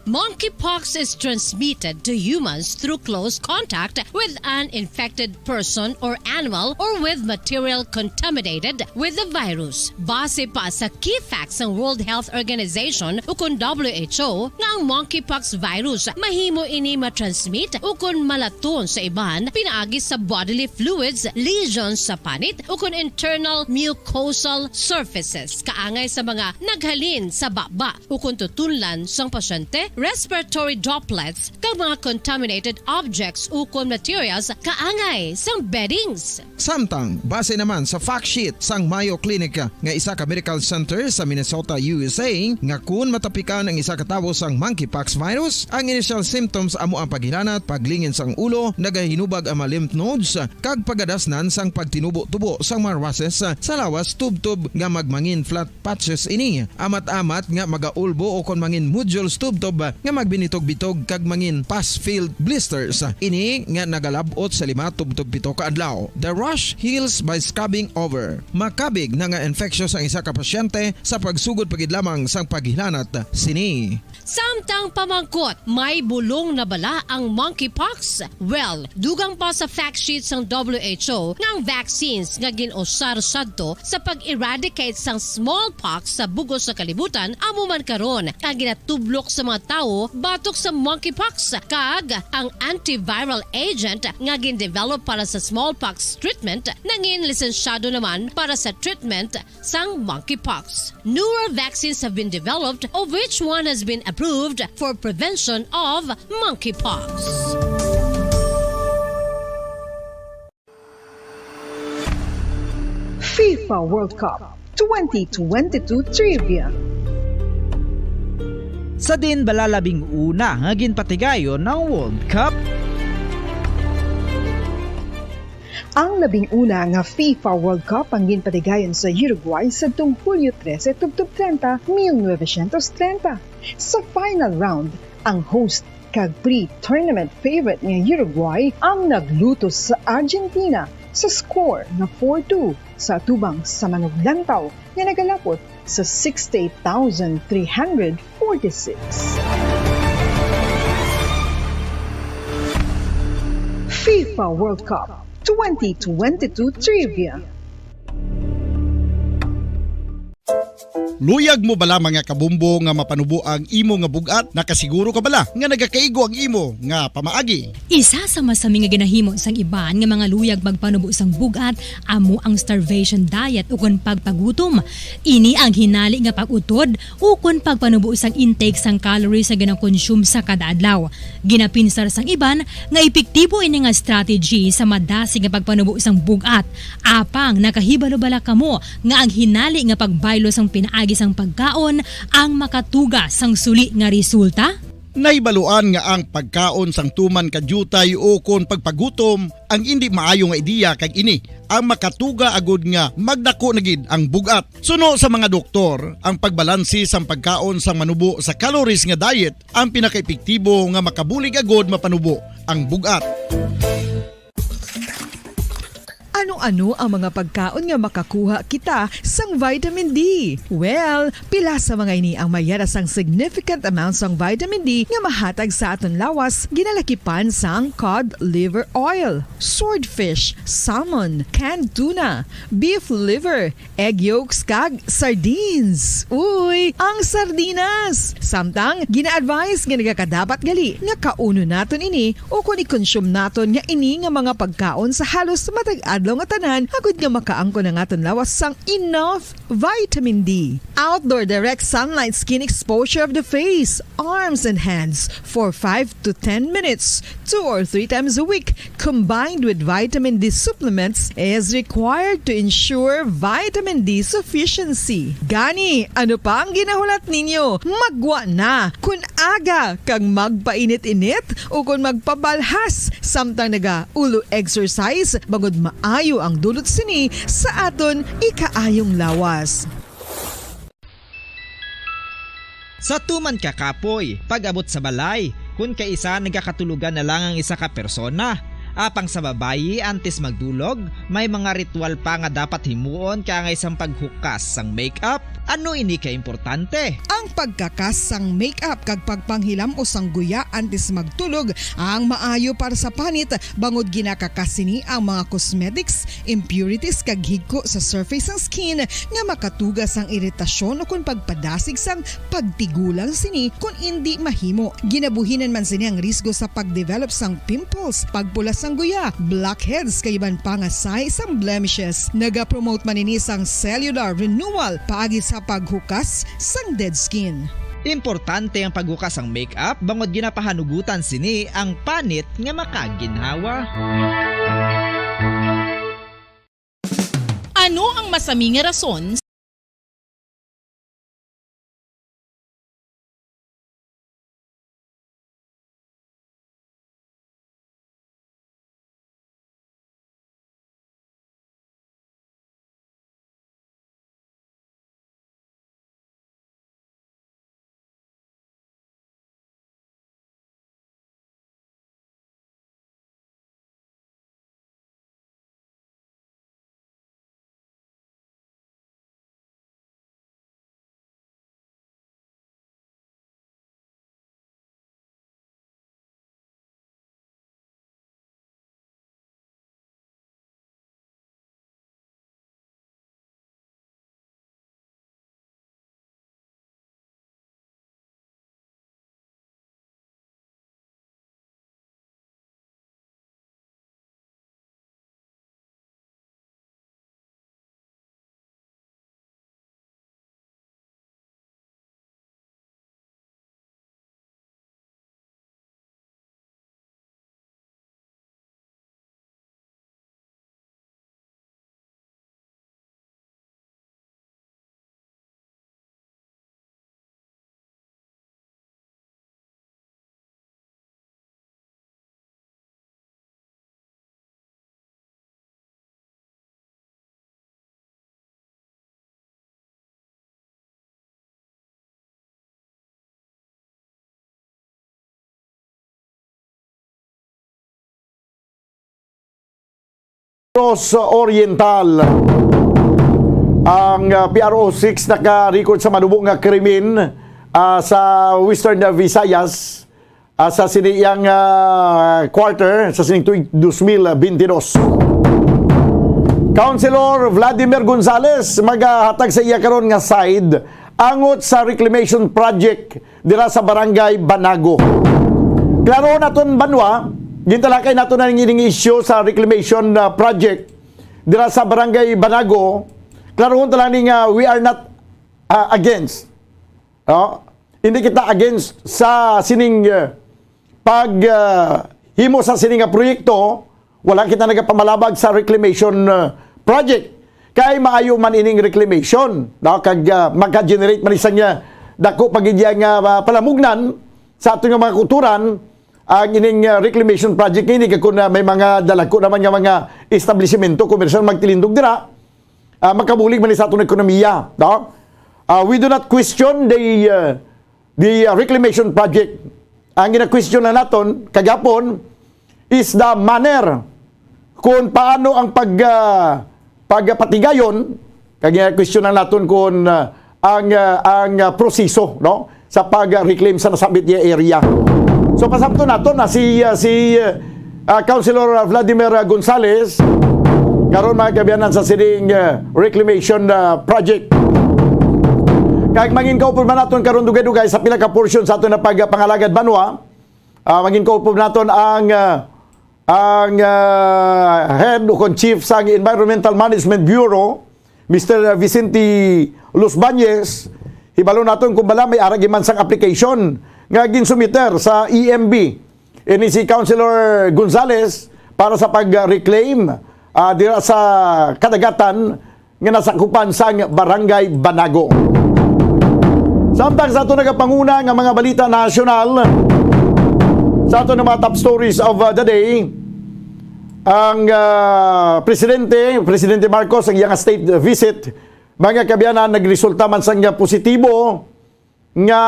Monkeypox is transmitted to humans through close contact with an infected person or animal or with material contaminated with the virus. Base pa sa key facts sang World Health Organization ukon W H O, nga ang monkeypox virus mahimo ini matransmit ukon malaton sa iban pinaagi sa bodily fluids, lesions sa panit, ukon internal mucosal surfaces, kaangay sa mga naghalin sa baba ukon tutunlan sang pasyente, respiratory droplets, kag mga contaminated objects ukon materials kaangay sang beddings. Samtang, base naman sa fact sheet sang Mayo Clinic nga isa ka medical center sa Minnesota, U S A, nga kun matapikan ang isa ka tawo sang monkeypox virus, ang initial symptoms amo ang paghilanat, paglingin sang ulo, nagahinubag ang mga lymph nodes, kag pagadasnan sang pagtinubo-tubo sang mga rashes sa lawas, tubtob nga magmangin flat patches ini, amat-amat nga magaulbo ukon mangin nodules tubtob nga magbinitog-bitog kag mangin pus-filled blisters. Ini nga nagalab-ot sa lima tubtob pito ka adlaw. The rash heals by scabbing over. Makabig na nga infectious ang isa ka pasyente sa pagsugod pa gid lamang sang paghilanat sini. Samtang pamangkot, may bulong na bala ang monkeypox? Well, dugang pa sa fact sheet sang W H O nga ang vaccines nga gin-usar sadto sa pag-eradicate sang smallpox sa bug-os sa kalibutan amo man karon ang ginatublok sa mga tawo batok sa monkeypox, kag ang antiviral agent nga gin-develop para sa smallpox treatment nangin lisensyado naman para sa treatment sang monkeypox. Newer vaccines have been developed, of which one has been approved for prevention of monkeypox. FIFA World Cup twenty twenty-two Trivia. Sa diin bala labing una nga ginpatigayon ang World Cup? Ang labing una nga FIFA World Cup ang ginpatigayon sa Uruguay sadtong Hulyo trese tubtob treinta, mil novecientos treinta. Sa final round, ang host kag pre-tournament favorite nga Uruguay ang naglutos sa Argentina sa score nga four two sa atubang sa manuglantaw nga nagalapot sa sixty-eight thousand three hundred forty-six. FIFA World Cup twenty twenty-two Trivia. Luyag mo bala, mga kabombo, nga mapanubo ang imo nga bug-at? Nakasiguro ka bala nga nagakaigo ang imo nga pamaagi? Isa sa masami nga ginahimo sang iban nga mga luyag magpanubo sang bug-at amo ang starvation diet ukon pagpagutom. Ini ang hinali nga pag-utod ukon pagpanubo sang intake sang calories nga ginakonsume sa kada adlaw. Ginapinsar sang iban nga epektibo ini nga strategy sa madasig nga pagpanubo sang bug-at. Apang nakahibalo bala kamo nga ang hinali nga pagbaylo sang pinaagi sang pagkaon ang makatuga sang suli nga resulta? Nahibaluan nga ang pagkaon sang tuman ka diutay ukon pagpagutom ang indi maayo nga ideya, kag ini ang makatuga agud nga magdako na gid ang bug-at. Suno sa mga doktor, ang pagbalanse sang pagkaon sang manubo sa calories nga diet ang pinakaepektibo nga makabulig agud mapanubo ang bug-at. Ano-ano ang mga pagkaon nga makakuha kita sang vitamin D? Well, pila sa mga ini ang mayara sang significant amount sang vitamin D nga mahatag sa aton lawas, ginalakipan sang cod liver oil, swordfish, salmon, canned tuna, beef liver, egg yolks, kag sardines. Uy, ang sardinas! Samtang, gina-advise nga nagakadapat gali nga kaunon naton ini o kon i-consume naton nga ini nga mga pagkaon sa halos matag adlaw nga tanan, agud nga makaangkon ang aton lawas sang enough vitamin D. Outdoor direct sunlight skin exposure of the face, arms, and hands for five to ten minutes, two or three times a week, combined with vitamin D supplements, is required to ensure vitamin D sufficiency. Gani, ano pa ang ginahulat ninyo? Maggwa na! Kun aga kag magpainit-init o kon magpabalhas samtang naga-ulo exercise, bangod maayo ang dulot sini sa aton ikaayong lawas. Sa tuman ka kapoy, pag-abot sa balay, kun kaisa nagakatulogan na lang ang isa ka persona. Apang sa babayi, antes magdulog, may mga ritual pa nga dapat himuon kaangay sang paghukas sang makeup. Ano ini ka importante? Ang pagkakas sang makeup kag pagpanghilam-os sang guya antes magtulog ang maayo para sa panit, bangod ginakakas sini ang mga cosmetics, impurities kag higko sa surface sang skin nga makatuga sang iritasyon ukon pagpadasig sang pagtigulang sini kon indi mahimo. Ginabuhinan man sini ang risgo sa pag-develop sang pimples, pagpula sang guya, blackheads kag iban pa nga sign sang blemishes. Nagapromote man ini sang cellular renewal paagi sa paghukas sang dead skin. Importante ang paghukas sang makeup bangod ginapahanugutan sini ang panit nga makaginhawa. Ano ang masami nga rason? Negros Oriental. Ang, ah, P R O six naka-record sa manubo nga krimen, ah, sa Western Visayas, ah, sa sini iyang, ah, quarter sa sining tuig dos mil bentidós. Councilor Vladimir Gonzales magahatag sa iya karon nga side angot sa reclamation project dira sa Barangay Banago. Klaro naton banwa, gintalakay nato na ning ining issue sa reclamation, ah, project dira sa Barangay Banago. Klarohon ta lang ni nga we are not, ah, against. No? Hindi kita against sa sining, ah, pag, ah, himo sa sini nga proyekto, wala kita nagapamalabag sa reclamation, ah, project. Kay maayo man ining reclamation, no? Kag, ah, maka-generate man isang, ah, dako pa gid nga, ah, palamugnan sa aton nga mga kulturan ang ining, ah, reclamation project nga ini, kag kun, ah, may mga dalagko naman nga mga establisimento, komersyal magtilindog dira, ah, makabulig man sa aton ekonomiya, no? Ah, we do not question the, ah, the, ah, reclamation project. Ang gina-question na naton kagapon is the manner kung paano ang pag, ah, pagpatigayon, kag, ah, kwestiyonan naton kung, ah, ang, ah, ang, ah, proseso, no, sa pag-reclaim sa nasambit nga area. So, pasabton naton na si, ah, si, ah, Councilor Vladimir Gonzales, karon, mga kaabyanan, sa sining, ah, reclamation, ah, project. Kag mangin kaupod man naton karon dugay-dugay sa pila ka portion sa aton nga pagpangalagad banwa. Ah, mangin kaupod naton ang, ah, ang, ah, head o kon chief sang Environmental Management Bureau, Mister Vicente Los Bañez. Hibalo naton kung bala may ara gid man sang application nga ginsumiter sa E M B. Ini si Councilor Gonzales para sa pag-reclaim, ah, dira sa kadagatan nga nasakupan sang Barangay Banago. Samtang sa ato nagapanguna nga mga balita nasyonal, sa ato nga mga top stories of, uh, the day, ang, uh, presidente, Presidente Marcos, ang iyang state visit, mga kaabyanan, nagresulta man sang positibo nga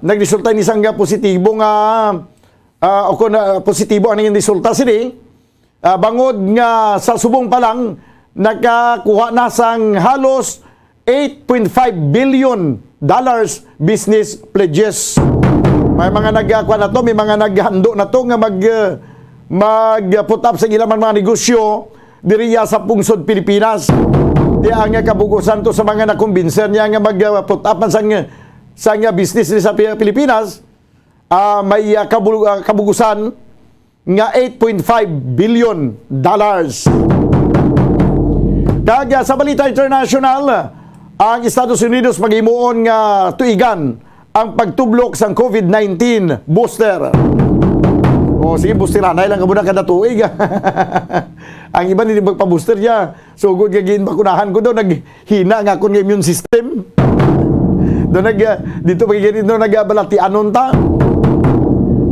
nagresulta ini sang positibo nga, ah, o kon, ah, positibo ang naging resulta sini, ah, bangod nga sa subong pa lang nakakuha na sang halos eight point five billion dollars business pledges. May mga nagkuha na to, may mga naghando na to nga mag, ah, mag-put up sa ilang mga negosyo diriya sa pungsod Pilipinas. Di ang kabug-usan to sa mga nakumbinser niya nga mag, ah, put up man sang, sang business diri sa Pi-, Pilipinas, ah, may, ah, kabul-, ah, kabug-usan nga eight point five billion dollars. Kag, ah, sa balita international, ang Estados Unidos maghimuon nga tuigan ang pagtudlo sang COVID nineteen booster. O, sige, boosteranay lang kamo na kada tuig. Ang iban hindi magpa-booster niya. Sugod nga ginbakunahan ko daw, naghina nga akon nga immune system. Daw nag, ah, dito pa gid, daw nagbalatianon ta.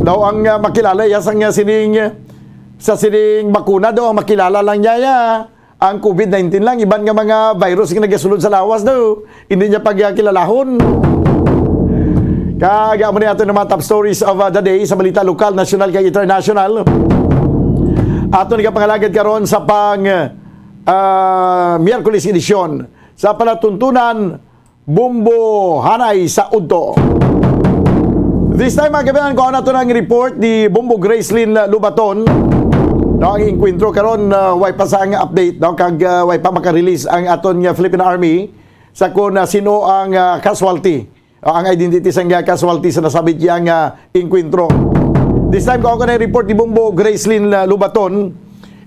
Daw ang, ah, makilala iya sang, ah, sining, sa sining bakuna daw ang makilala lang niya, ya. Ang COVID nineteen lang, iban nga mga virus nga nagasulod sa lawas daw, hindi niya pagkilalahon. Kag amo ni ato nga mga top stories of, uh, the day sa balita lokal, nasyonal, kag international. Ato nga pangalagad karon sa pang, uh, Miyerkules edisyon sa palatuntunan Bombo Hanay sa Udto. This time, mga kaabyanan, kuha nato ang report ni Bombo Gracelyn Lubaton. No, ang engkwentro karon, uh, way pa sa ang update, no, kag, uh, way pa makarelease ang aton nga Philippine Army sa kung, uh, sino ang, uh, casualty, uh, ang identity sang, uh, casualty sa nasabit yang, uh, engkwentro. This time, kuha ko na yung report ni Bombo Gracelyn, uh, Lubaton.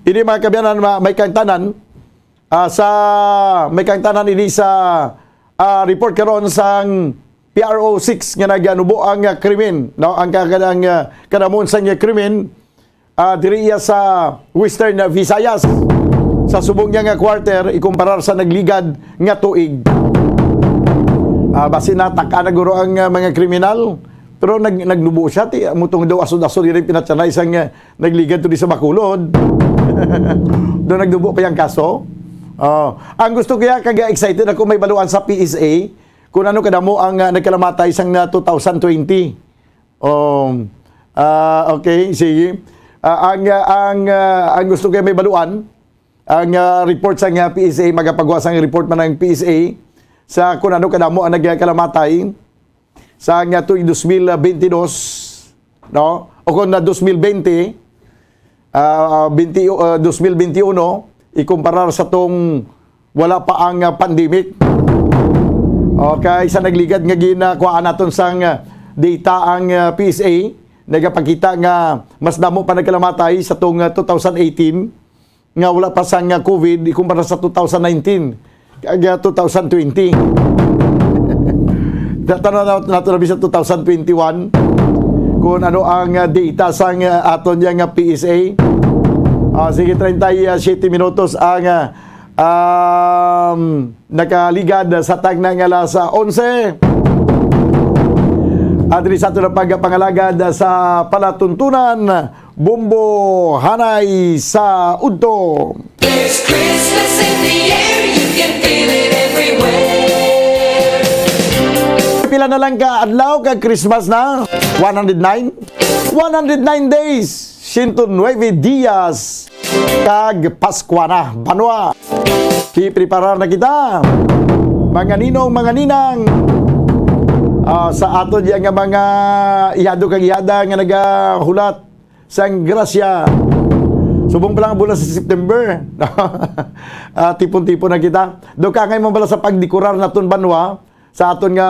Ini, mga kaabyanan, ma-, may kang tanan, ah, sa, may kang tanan ini sa, ah, report karon sang P R O six nga naganubo ang, ah, krimen, no? Ang ka-, kanang, ah, kanamon sang, ah, krimen, ah, diri iya sa Western, ah, Visayas. Sa subong niya nga quarter, ikumparar sa nagligad nga tuig. Ah, basi natak-an na guro ang, ah, mga kriminal. Pero nag-, nagnubo siya, ti, amo tong daw asod-asod, yun ang pinatsanay sang, ah, nagligad to di sa Bacolod. Doon nagdubo pa yung kaso. Oh, ang gusto ko ya, kag excited ako may baluan sa P S A kung ano kadamo ang, ah, nagkalamatay sang, ah, two thousand twenty. Um, ah, okay, sige. Ah, ang, ah, ang, ah, ang gusto ko ya may baluan, ang, ah, report sang, ah, P S A, magapagawa sang report man ang P S A sa kung ano kadamo ang nagkalamatay sa nga tuig dos mil bentidós, no? O kung na dos mil bente, ah, bente, ah, dos mil bente uno, ikumparar sa tong wala pa ang, ah, pandemic. Okay, sa nagligad nga ginakuhaan naton sang, ah, data ang, ah, P S A, nagapakita nga mas damo pa nagkalamatay sa tong, ah, two thousand eighteen. Nga wala pa sang, ah, COVID, ikumpara sa two thousand nineteen kag, ah, two thousand twenty. Tan-aw na nato na sa two thousand twenty-one kung ano ang, ah, data sang, ah, aton niya nga P S A. Ah, sige, treinta y siete minutos ang, ah, um, nakaligad sa tagna nga alas onse. At diri sa aton ang pagpangalagad sa palatuntunan, Bombo Hanay sa Udto. There's Christmas in the air, you can feel it everywhere. Pila na lang ka adlaw kag Christmas na? One hundred nine? One hundred nine days, ciento nueve días. Kag Paskwa na, banwa. Kipreparar na kita, mga ninong, mga ninang. Ah, sa aton diya nga mga ihado kag ihada nga nagahulat sang grasya. Subong pa lang ang bulan sa September. Ah, tipon-tipon na kita. Do ka ngay mo bala sa pagdekorar naton banwa sa aton nga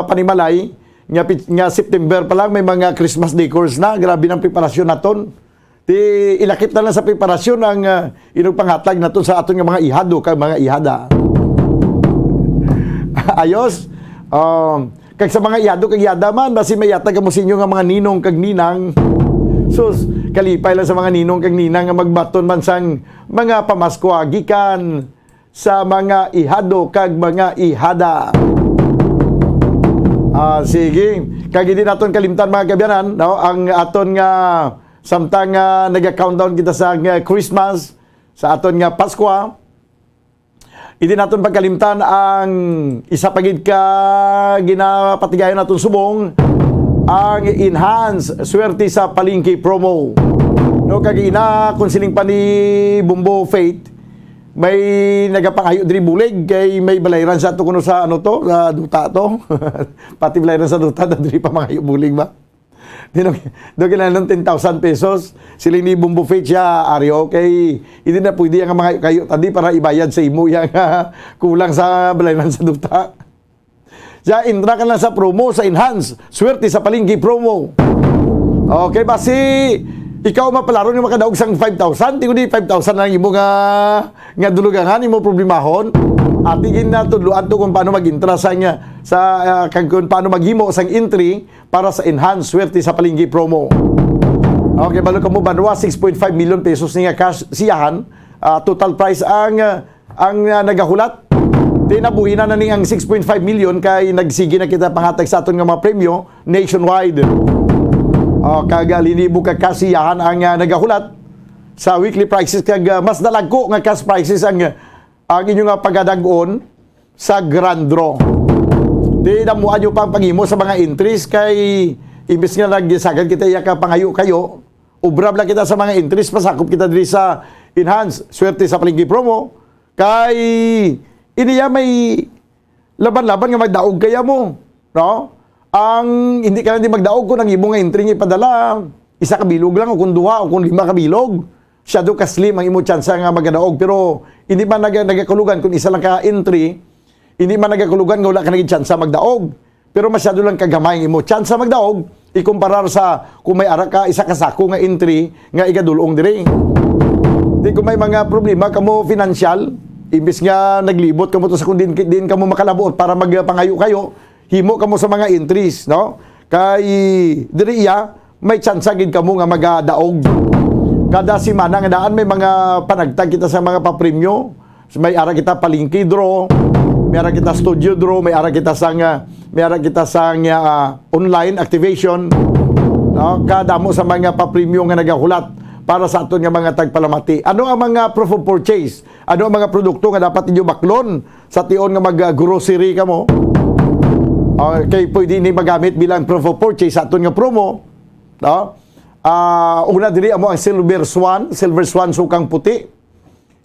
panimalay nga, pit- nga September pa lang may mga Christmas decors na. Grabe ng preparasyon naton. Ti ilakip na lang sa preparasyon ang, ah, inugpanghatag naton sa aton nga mga ihado kag mga ihada. Ayos. Um, kag sa mga ihado kag ihada man, basi may yatag kamo sa inyo nga mga ninong kag ninang. Sus, kalipay lang sa mga ninong kag ninang nga magbaton man sang mga pamaskwa gikan sa mga ihado kag mga ihada. Ah, sige. Kag hindi naton kalimtan, mga kabyanan, no, ang aton nga samtang, ah, naga-countdown kita sa, ah, Christmas, sa aton nga Paskwa, hindi naton pagkalimtan ang isa pa gid ka ginapatigayon naton subong, ang Enhance Swerte sa Palengke promo. No, kag ina, kung siling pa ni Bumbo Faith, may nagapangayo diri bulig kay may balayran sa to kuno sa ano to, sa duta to. Pati balayran sa duta na diri pa mangayo bulig ba? Di na, do kinahanglan ten thousand pesos. Siling ni Bumbo Faith siya, ari, okay, hindi na pwede ang mga kayo tadi para ibayad sa imo yang kulang sa balayran sa duta. Siya, intra ka lang sa promo, sa Enhance Swerte sa Palengke promo. Okay, basi ikaw mapalaron nga makadaog sang five thousand, di ko di five thousand ang imo nga, nga dulugangan, imo problemahon. Ati gid na tudloan to kung paano mag-intra sa, nga, sa, ah, kag kung paano maghimo sang entry para sa Enhance Swerte sa Palengke promo. Okay, balo kamo, banwa, six point five million pesos ni nga cash siyahan, ah, total prize ang, ah, ang, ah, nagahulat. Tinabuhi na na ni ang six point five million kay nagsigi na kita panghatag sa aton nga mga premyo nationwide. Oh, kag, ah, linibo ka cash siyahan ang, ah, nagahulat sa weekly prizes kag, ah, mas dalagko nga cash prizes ang, ang inyo nga pagadag-on sa grand draw. Di damuan nyo pa ang panghimo sa mga entries kay imbis nga nagsagad kita iya ka pangayo-kayo, ubrab lang kita sa mga entries, pasakop kita diri sa Enhance Swerte sa Palengke promo. Kay iniya may laban-laban nga magdaog kaya mo, no? Ang hindi ka lang di magdaog kung ang imo nga entry nga ipadala, isa ka bilog lang o kung duha o kung lima ka bilog. Siya do ka slim ang imo tsansa nga magadaog. Pero hindi man naga, nagakulugan kung isa lang ka entry, hindi man nagakulugan nga wala ka naging tsansa magdaog. Pero masyado lang kagamay ang imo tsansa magdaog ikumparar sa kung may ara ka isa ka sako nga entry nga igadulong diri. Di kung may mga problema kamo financial, imbis nga naglibot kamo to sa kung din, din kamo makalabuot para magpangayo-kayo, himo kamo sa mga entries, no? Kay diri iya, may tsansa gid kamo nga magadaog. Kada semana nga daan may mga panagtag kita sa mga papremyo. May ara kita palengke draw, may ara kita studio draw, may ara kita sang, ah, may ara kita sang, ah, online activation. No? Kadamo sa mga papremyo nga nagahulat para sa aton nga mga tagpalamati. Ano ang mga proof of purchase? Ano ang mga produkto nga dapat inyo baklon sa tion nga mag-grocery kamo? Ah, kay pwede ni magamit bilang proof of purchase sa aton nga promo. No? Ah, una diri amo ang Silver Swan, Silver Swan sukang puti.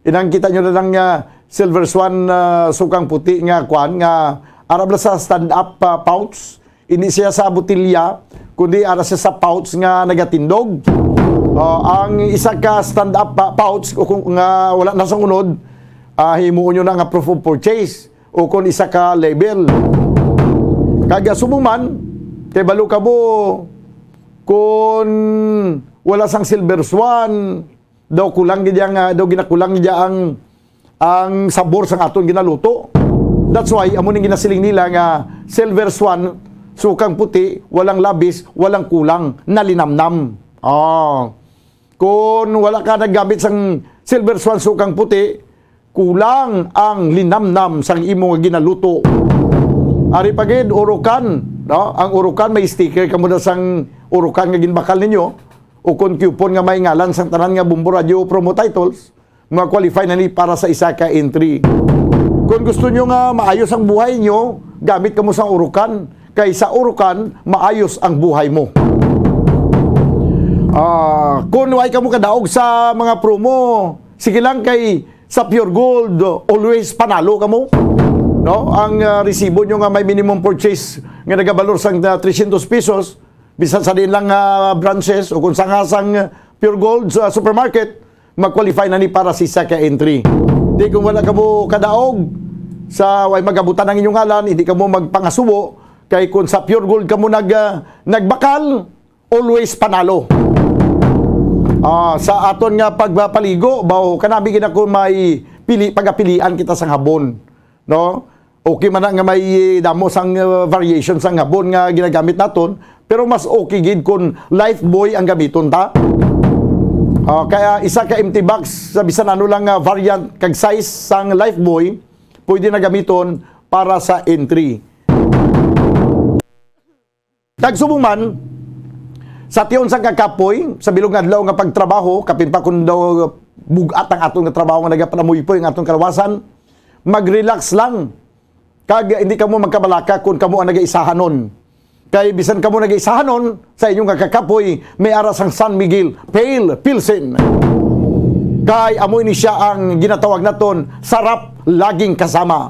Inang kita nyo na lang nga Silver Swan, ah, sukang puti nga kwan nga arab na sa stand-up, ah, pouch. Hindi siya sa botelya, kundi ara siya sa pouch nga nagatindog. Oh, ang isa ka stand-up pa, pouch o kung nga wala na sa unod, ah, himuon nyo na nga proof of purchase o kung isa ka label. Kag subong man, kay balo ka mo, kung wala sang Silver Swan, daw kulang gid ang, ah, daw ginakulang gid ang, ang sabor sang aton ginaluto. That's why amo ning ginasiling nila nga Silver Swan, sukang puti, walang labis, walang kulang, nalinamnam. Ah. Kung wala ka naggamit sang Silver Swan sukang puti, kulang ang linamnam sang imo nga ginaluto. Ari pa gid, urukan, no? Ang urukan, may sticker kamo na sang urukan nga ginbakal ninyo, o kon coupon nga may ngalan sang tanan nga Bombo Radio promo titles, ma-qualify na ni para sa isa ka entry. Kung gusto nyo nga maayos ang buhay nyo, gamit kamo sang urukan. Kay sa urukan, maayos ang buhay mo. Ah, kung way kamo kadaog sa mga promo, sige lang, kay sa Pure Gold, always panalo kamo. No? Ang, ah, resibo nyo nga may minimum purchase nga nagabalor sang, ah, trescientos pesos, bisan sa diin lang nga branches o kung sanga sang Pure Gold sa supermarket, mag-qualify na ni para sa isa ka entry. Di kung wala kamo kadaog sa way magabutan ang inyong ngalan, hindi kamo magpangasubo, kay kung sa Pure Gold kamo nag, ah, nagbakal, always panalo. Ah, sa aton nga pagpaligo, baw, kanami gid ako may pili, pagapilian kita sang habon, no? Okay man na nga may damo sang, uh, variation sang habon nga ginagamit naton, pero mas okay gid kung Lifebuoy ang gamiton ta. Ah, kaya isa ka empty box sa bisan ano lang nga variant kag size sang Lifebuoy, pwede na gamiton para sa entry. Kag subong man, sa tion sang kakapoy, sa bilog nga adlaw nga pagtrabaho, kapin pa kung daw bug-at ang aton nga trabaho nga nagapanamuypoy ang aton kalawasan, mag-relax lang. Kag hindi kamo magkabalaka kung kamo ang nagaisahanon. Kay bisan kamo nagaisahanon, sa inyo nga kakapoy, may ara sang San Miguel Pale Pilsen. Kay amo ini siya ang ginatawag naton, sarap laging kasama.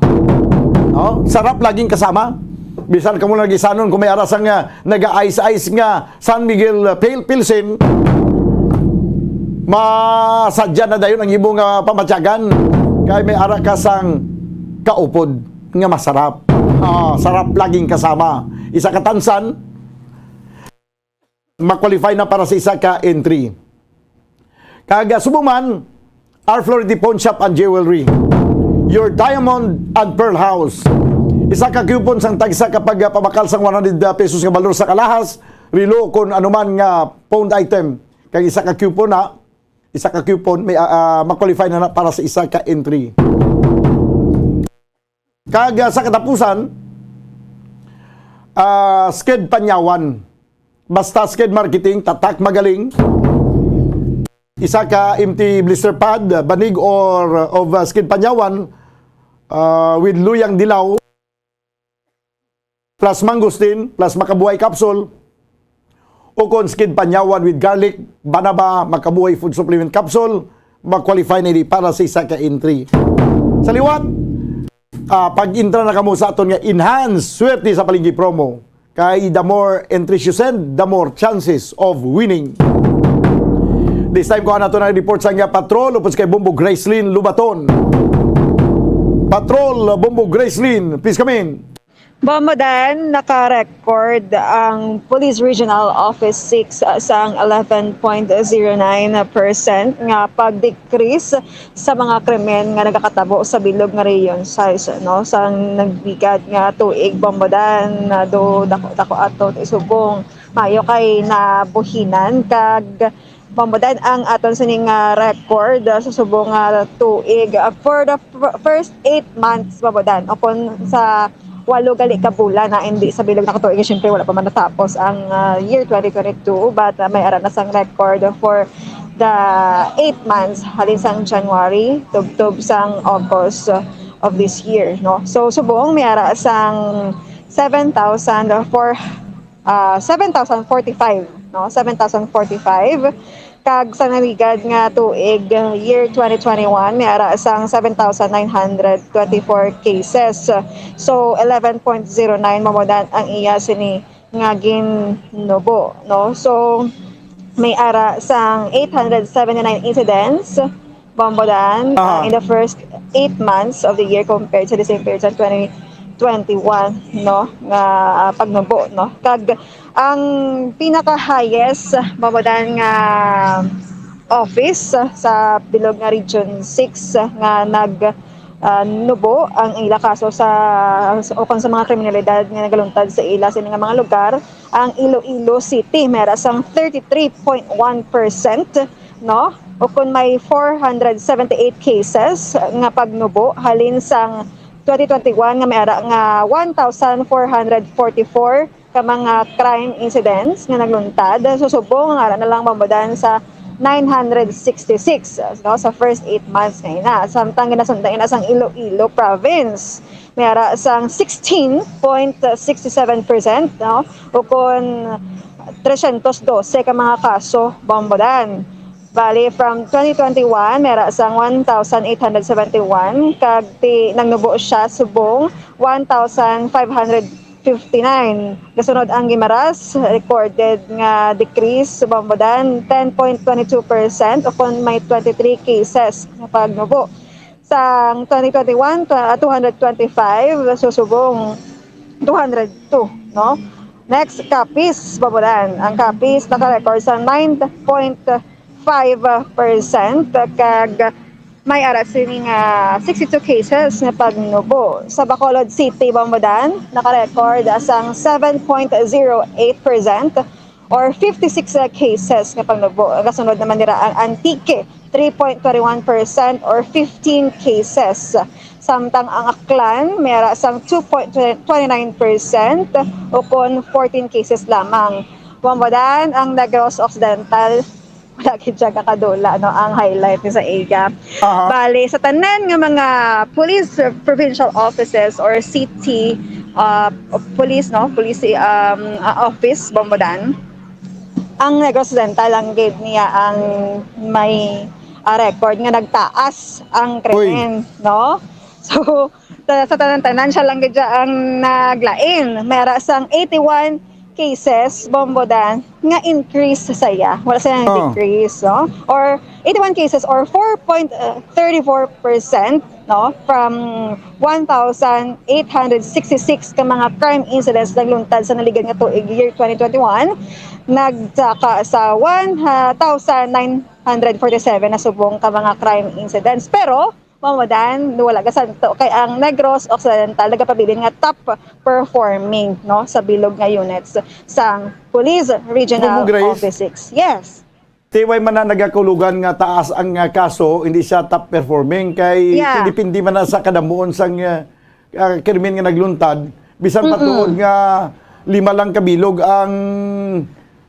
No? Sarap laging kasama. Bisan kamo nagaisahanon, kung may ara sang, ah, naga-ice-ice nga San Miguel, uh, Pale Pilsen, masadya na dayon ang imong, ah, pamatyagan, kay may ara ka sang kaupod nga masarap. Ah, sarap laging kasama. Isa ka tansan, ma-qualify na para sa isa ka entry. Kag, ah, subong man, R Flority Pawn Shop and Jewelry, your diamond and pearl house. Isa ka coupon sang tagsa ka pagpabakal sang one hundred pesos nga balor sa alahas, relo, kon anuman nga pawned item. Kag isa ka coupon na, isa ka coupon, may, ah, ah, ma-qualify na, na para sa isa ka entry. Kag, ah, sa katapusan, ah, Sked Panyawan. Basta Sked Marketing, tatak, magaling. Isa ka empty blister pad, ah, banig or, ah, of, ah, Sked Panyawan, ah, with luyang dilaw, plus mangosteen, plus makabuhay capsule, o kon Sked Panyawan with garlic, banaba, makabuhay food supplement capsule, ma-qualify na ini para sa isa ka entry. Sa liwat, ah, pag-intra na kamo sa aton nga enhanced Swerte sa Palengke promo. Kay the more entries you send, the more chances of winning. This time, kuha nato ang report sa nga patrol, upos kay Bombo Gracelyn Lubaton. Patrol, Bombo Gracelyn, please come in. Bombo Dan, naka-record ang Police Regional Office six sang eleven point zero nine percent nga pag-decrease sa mga krimen nga nagakatabo sa bilog nga Region six, no? Sa nagligad nga tuig, Bombo Dan, na do dako-dako ato subong maayo kay nabuhinan kag Bombo Dan, ang aton sining, ah, record, ah, sa subong nga tuig, ah, for the fir-, first eight months, Bombo Dan, o kung sa walo gali ka bulan na hindi sa bilog na katuig, siyempre wala pa man natapos ang, ah, year twenty twenty-two, but, ah, may ara na sang record for the eight months, halin sang January tubtob sang August, ah, of this year, no? So, subong may ara sang seven thousand four ah, seven thousand forty-five, no? Seven thousand forty-five. Kag sa naligad nga tuig, uh, year twenty twenty-one, may ara sang seven thousand nine hundred twenty-four cases. So, eleven point zero nine, Bombo Dan, ang iya sini nga ginnubo, no? So, may ara sang eight hundred seventy-nine incidents, Bombo Dan, uh, in the first eight months of the year compared sa the same period sa twenty twenty-one, no, nga, ah, pagnubo, no. Kag ang pinaka-highest, Bombo Dan, nga office sa bilog nga Region six nga nag, ah, nubo ang ila kaso sa, sa, ukon sa mga kriminalidad nga nagaluntad sa ila sa ila nga mga lugar, ang Iloilo City, may ara sang thirty-three point one percent, no? Ukon may four hundred seventy-eight cases nga pagnubo halin sang twenty twenty-one nga may ara nga one thousand four hundred forty-four ka mga crime incidents nga nagluntad. So, subong nga ara na lang, Bombo Dan, sa nine hundred sixty-six, no, sa first eight months nga ina. Samtang ginasundan ina sang Iloilo Province, may ara sang sixteen point six seven percent, no? Ukon tresyentos dose ka mga kaso, Bombodan. Bali, from twenty twenty-one, may ara sang one thousand eight hundred seventy-one, kag ti-, nagnubo siya subong one thousand five hundred fifty-nine. Kasunod ang Guimaras, recorded nga decrease sa Bombodan, ten point twenty two percent, ukon may twenty-three cases nga pagnubo. Sang twenty twenty-one, tw-, ah, two hundred twenty-five, so subong two hundred two, no? Next, Capiz, Bombodan. Ang Capiz naka-record sa nine point five percent, kag may ara sini nga sixty-two cases nga pagnubo. Sa Bacolod City, Bombodan, naka-record sang seven point zero eight percent or fifty-six cases nga pagnubo. Ang kasunod naman nira ang Antique, three point twenty-one percent or fifteen cases. Samtang ang Aklan, may ara sang two point twenty-nine percent, ukon fourteen cases lamang. Bombodan, ang Negros Occidental, wala gid siya kakadula, no, ang highlight ni sa iya. Aha. Bali, sa tanan nga mga police provincial offices or city, uh, police, no, police, um, uh, office, Bombodan, ang Negros Occidental lang gid niya ang may, uh, record nga nagtaas ang krimen, no? So, sa, sa tanan-tanan, siya lang gid siya ang naglain. May ara sang eighty-one cases, Bombodan, nga increase sa iya. Wala siya nang decrease, no? Or eighty-one cases or four point thirty-four percent, no, from one thousand eight hundred sixty-six ka mga crime incidents nagluntad sa naligad nga tuig, year twenty twenty-one, nagsaka sa one thousand nine hundred forty-seven na subong ka mga crime incidents. Pero, Bombodan, wala gasanto kay ang Negros Occidental nagapabilin nga top performing, no, sa bilog nga units sang Police Regional Office six. Yes. Ti way man na nagakulugan nga taas ang, ah, kaso, hindi siya top performing kay depende man na sa kadamuon sang, ah, ah, krimen nga nagluntad. Bisan pa tuod nga lima lang ka bilog ang,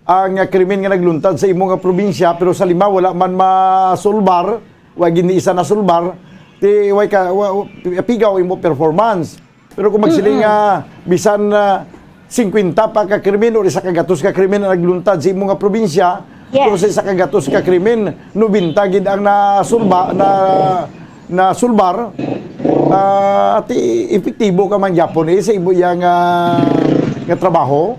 ang, ah, krimen nga nagluntad sa imo nga probinsya, pero sa lima wala man masulbar, wa gid ni isa nasulbar, ti way ka, wa, wa, pigaw imo performance. Pero kung magsiling nga bisan, ah, singkwenta pa ka krimen o isa ka gatos ka krimen ang nagluntad sa imo nga probinsya, pero sa isa ka gatos ka krimen, nobenta gid ang nasulba-, na, nasulbar, ah, ti epektibo ka man gyapon, eh, sa imo iya nga, nga trabaho?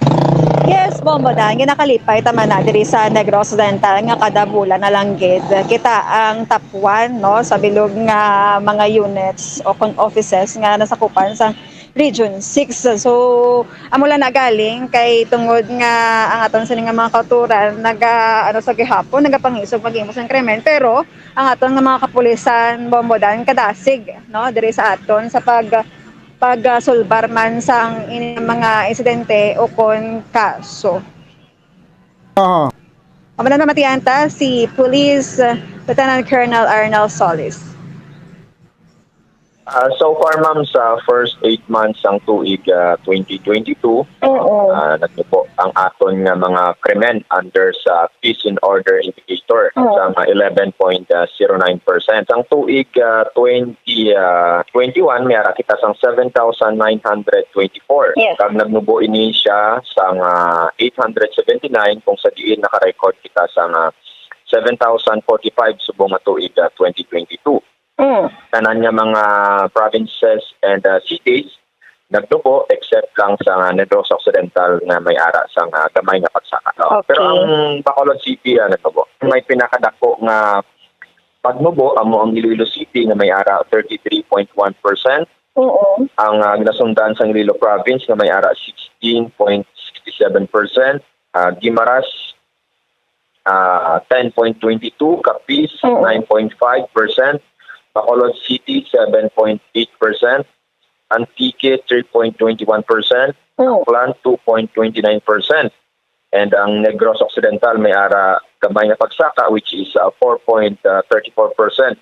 Yes, Bombodan. Ginakalipay ta man na diri sa Negros Occidental nga kada bulan na lang gid kita ang top one, no, sa bilog nga mga units o kon offices nga nasakupan sa Region six. So, amo lang na galing kay tungod nga ang aton sini nga mga kauturan naga, ano, sa gihapon nagapangisog maghimo sang krimen, pero ang aton nga mga kapulisan, Bombodan, kadasig, no, diri sa aton sa pag, pagsulbar man sang ini nga mga insidente o kon kaso. Aha. Amo na, namatian ta si Police, uh, Lieutenant Colonel Arnel Solis. Ah, so far, ma'am, sa first eight months sang tuig, ah, twenty twenty-two, oo, ah, nagnubo ang aton nga mga krimen under sa peace and order indicator sa mga eleven point zero nine percent. Sang tuig, ah, twenty, ah, twenty-one, may ara kita sang seven thousand nine hundred twenty-four. Yes. Kag nagnubo ini siya sang, ah, eight hundred seventy-nine, kung sa diin naka-record kita sang, ah, seven thousand forty-five subong nga tuig, ah, twenty twenty-two. Mm. Tanan nga mga provinces and, ah, cities nagnubo, except lang sa Negros Occidental nga may ara sang, ah, gamay nga pagsaka, no? Okay. Pero ang Bacolod City, ah, nagnubo. May pinakadako nga pagnubo amo ang Iloilo City nga may ara thirty-three point one percent. Oo. Ang, ah, ginasundaan sang Iloilo Province nga may ara sixteen point sixty-seven percent. Ah, Guimaras, ah, ten point twenty two, Capiz, oo, nine point five percent, Bacolod City, seven point eight percent, Antique, three point twenty one percent, oh, Aklan, two point twenty nine percent, and ang Negros Occidental may ara gamay nga pagsaka, which is, ah, four point thirty four percent.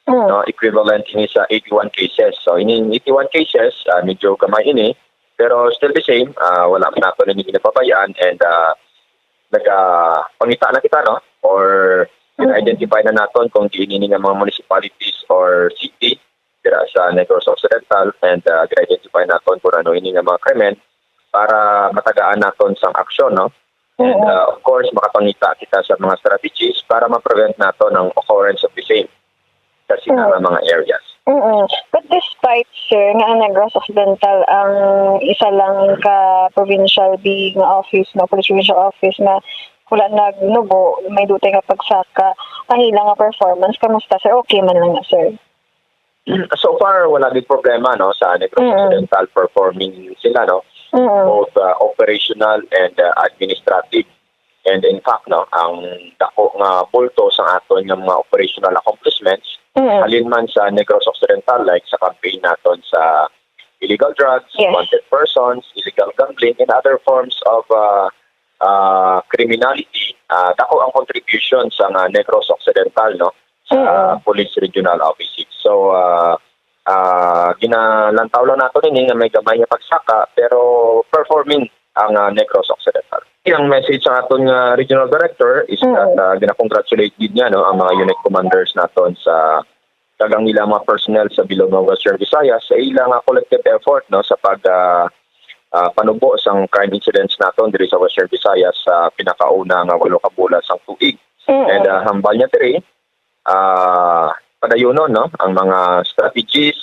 Mm. No, equivalent ini sa eighty-one cases. So, ining eighty-one cases, ah, medyo gamay ini, pero still the same, ah, wala man nato nini ginapabay-an, and, ah, nagapangita na kita, no? Or, mm, gina-identify na naton kung diin ini nga mga municipalities or city dira sa Negros Occidental, and, ah, gina-identify naton kung ano ini nga mga krimen para matagaan naton sang aksyon, no? And, Oo. ah, of course, makapangita kita sa mga strategies para ma-prevent naton ang occurrence of the same sa sina Oo. nga mga areas. Oo. But despite, sir, nga ang Negros Occidental ang isa lang ka provincial B nga office, no, police provincial office nga wala nagnubo, may dutay nga pagsaka, ang ilang nga performance, kamusta, sir? Okay man lang na, sir? So far, wala gid problema, no, sa Negros Mm. Occidental, performing sila, no, Mm. both, uh, operational and, uh, administrative. And in fact, no, ang dako nga bulto sa aton nga mga operational accomplishments, Mm. halin man sa Negros Occidental, like sa campaign naton sa illegal drugs, Yes. wanted persons, illegal gambling, and other forms of, uh, uh, criminality, uh, dako ang contribution sa nga Negros Occidental, no, sa Mm. Police Regional Office six. So, uh, uh, ginalantaw lang nato nini nga may gamay nga pagsaka, pero performing ang, uh, Negros Occidental. Ang message sa aton nga regional director is Mm. that, uh, gina-congratulate gid niya, no, ang mga unit commanders naton sa kag ang ilang mga personnel sa bilog nga Western Visayas sa ilang, ah, collective effort, no, sa pag, ah, ah, panubo sang crime incidents naton diri sa Western Visayas sa pinakauna nga walo ka bulan sang tuig. Mm. And, ah, hambal niya diri, ah, padayunon, no, ang mga strategies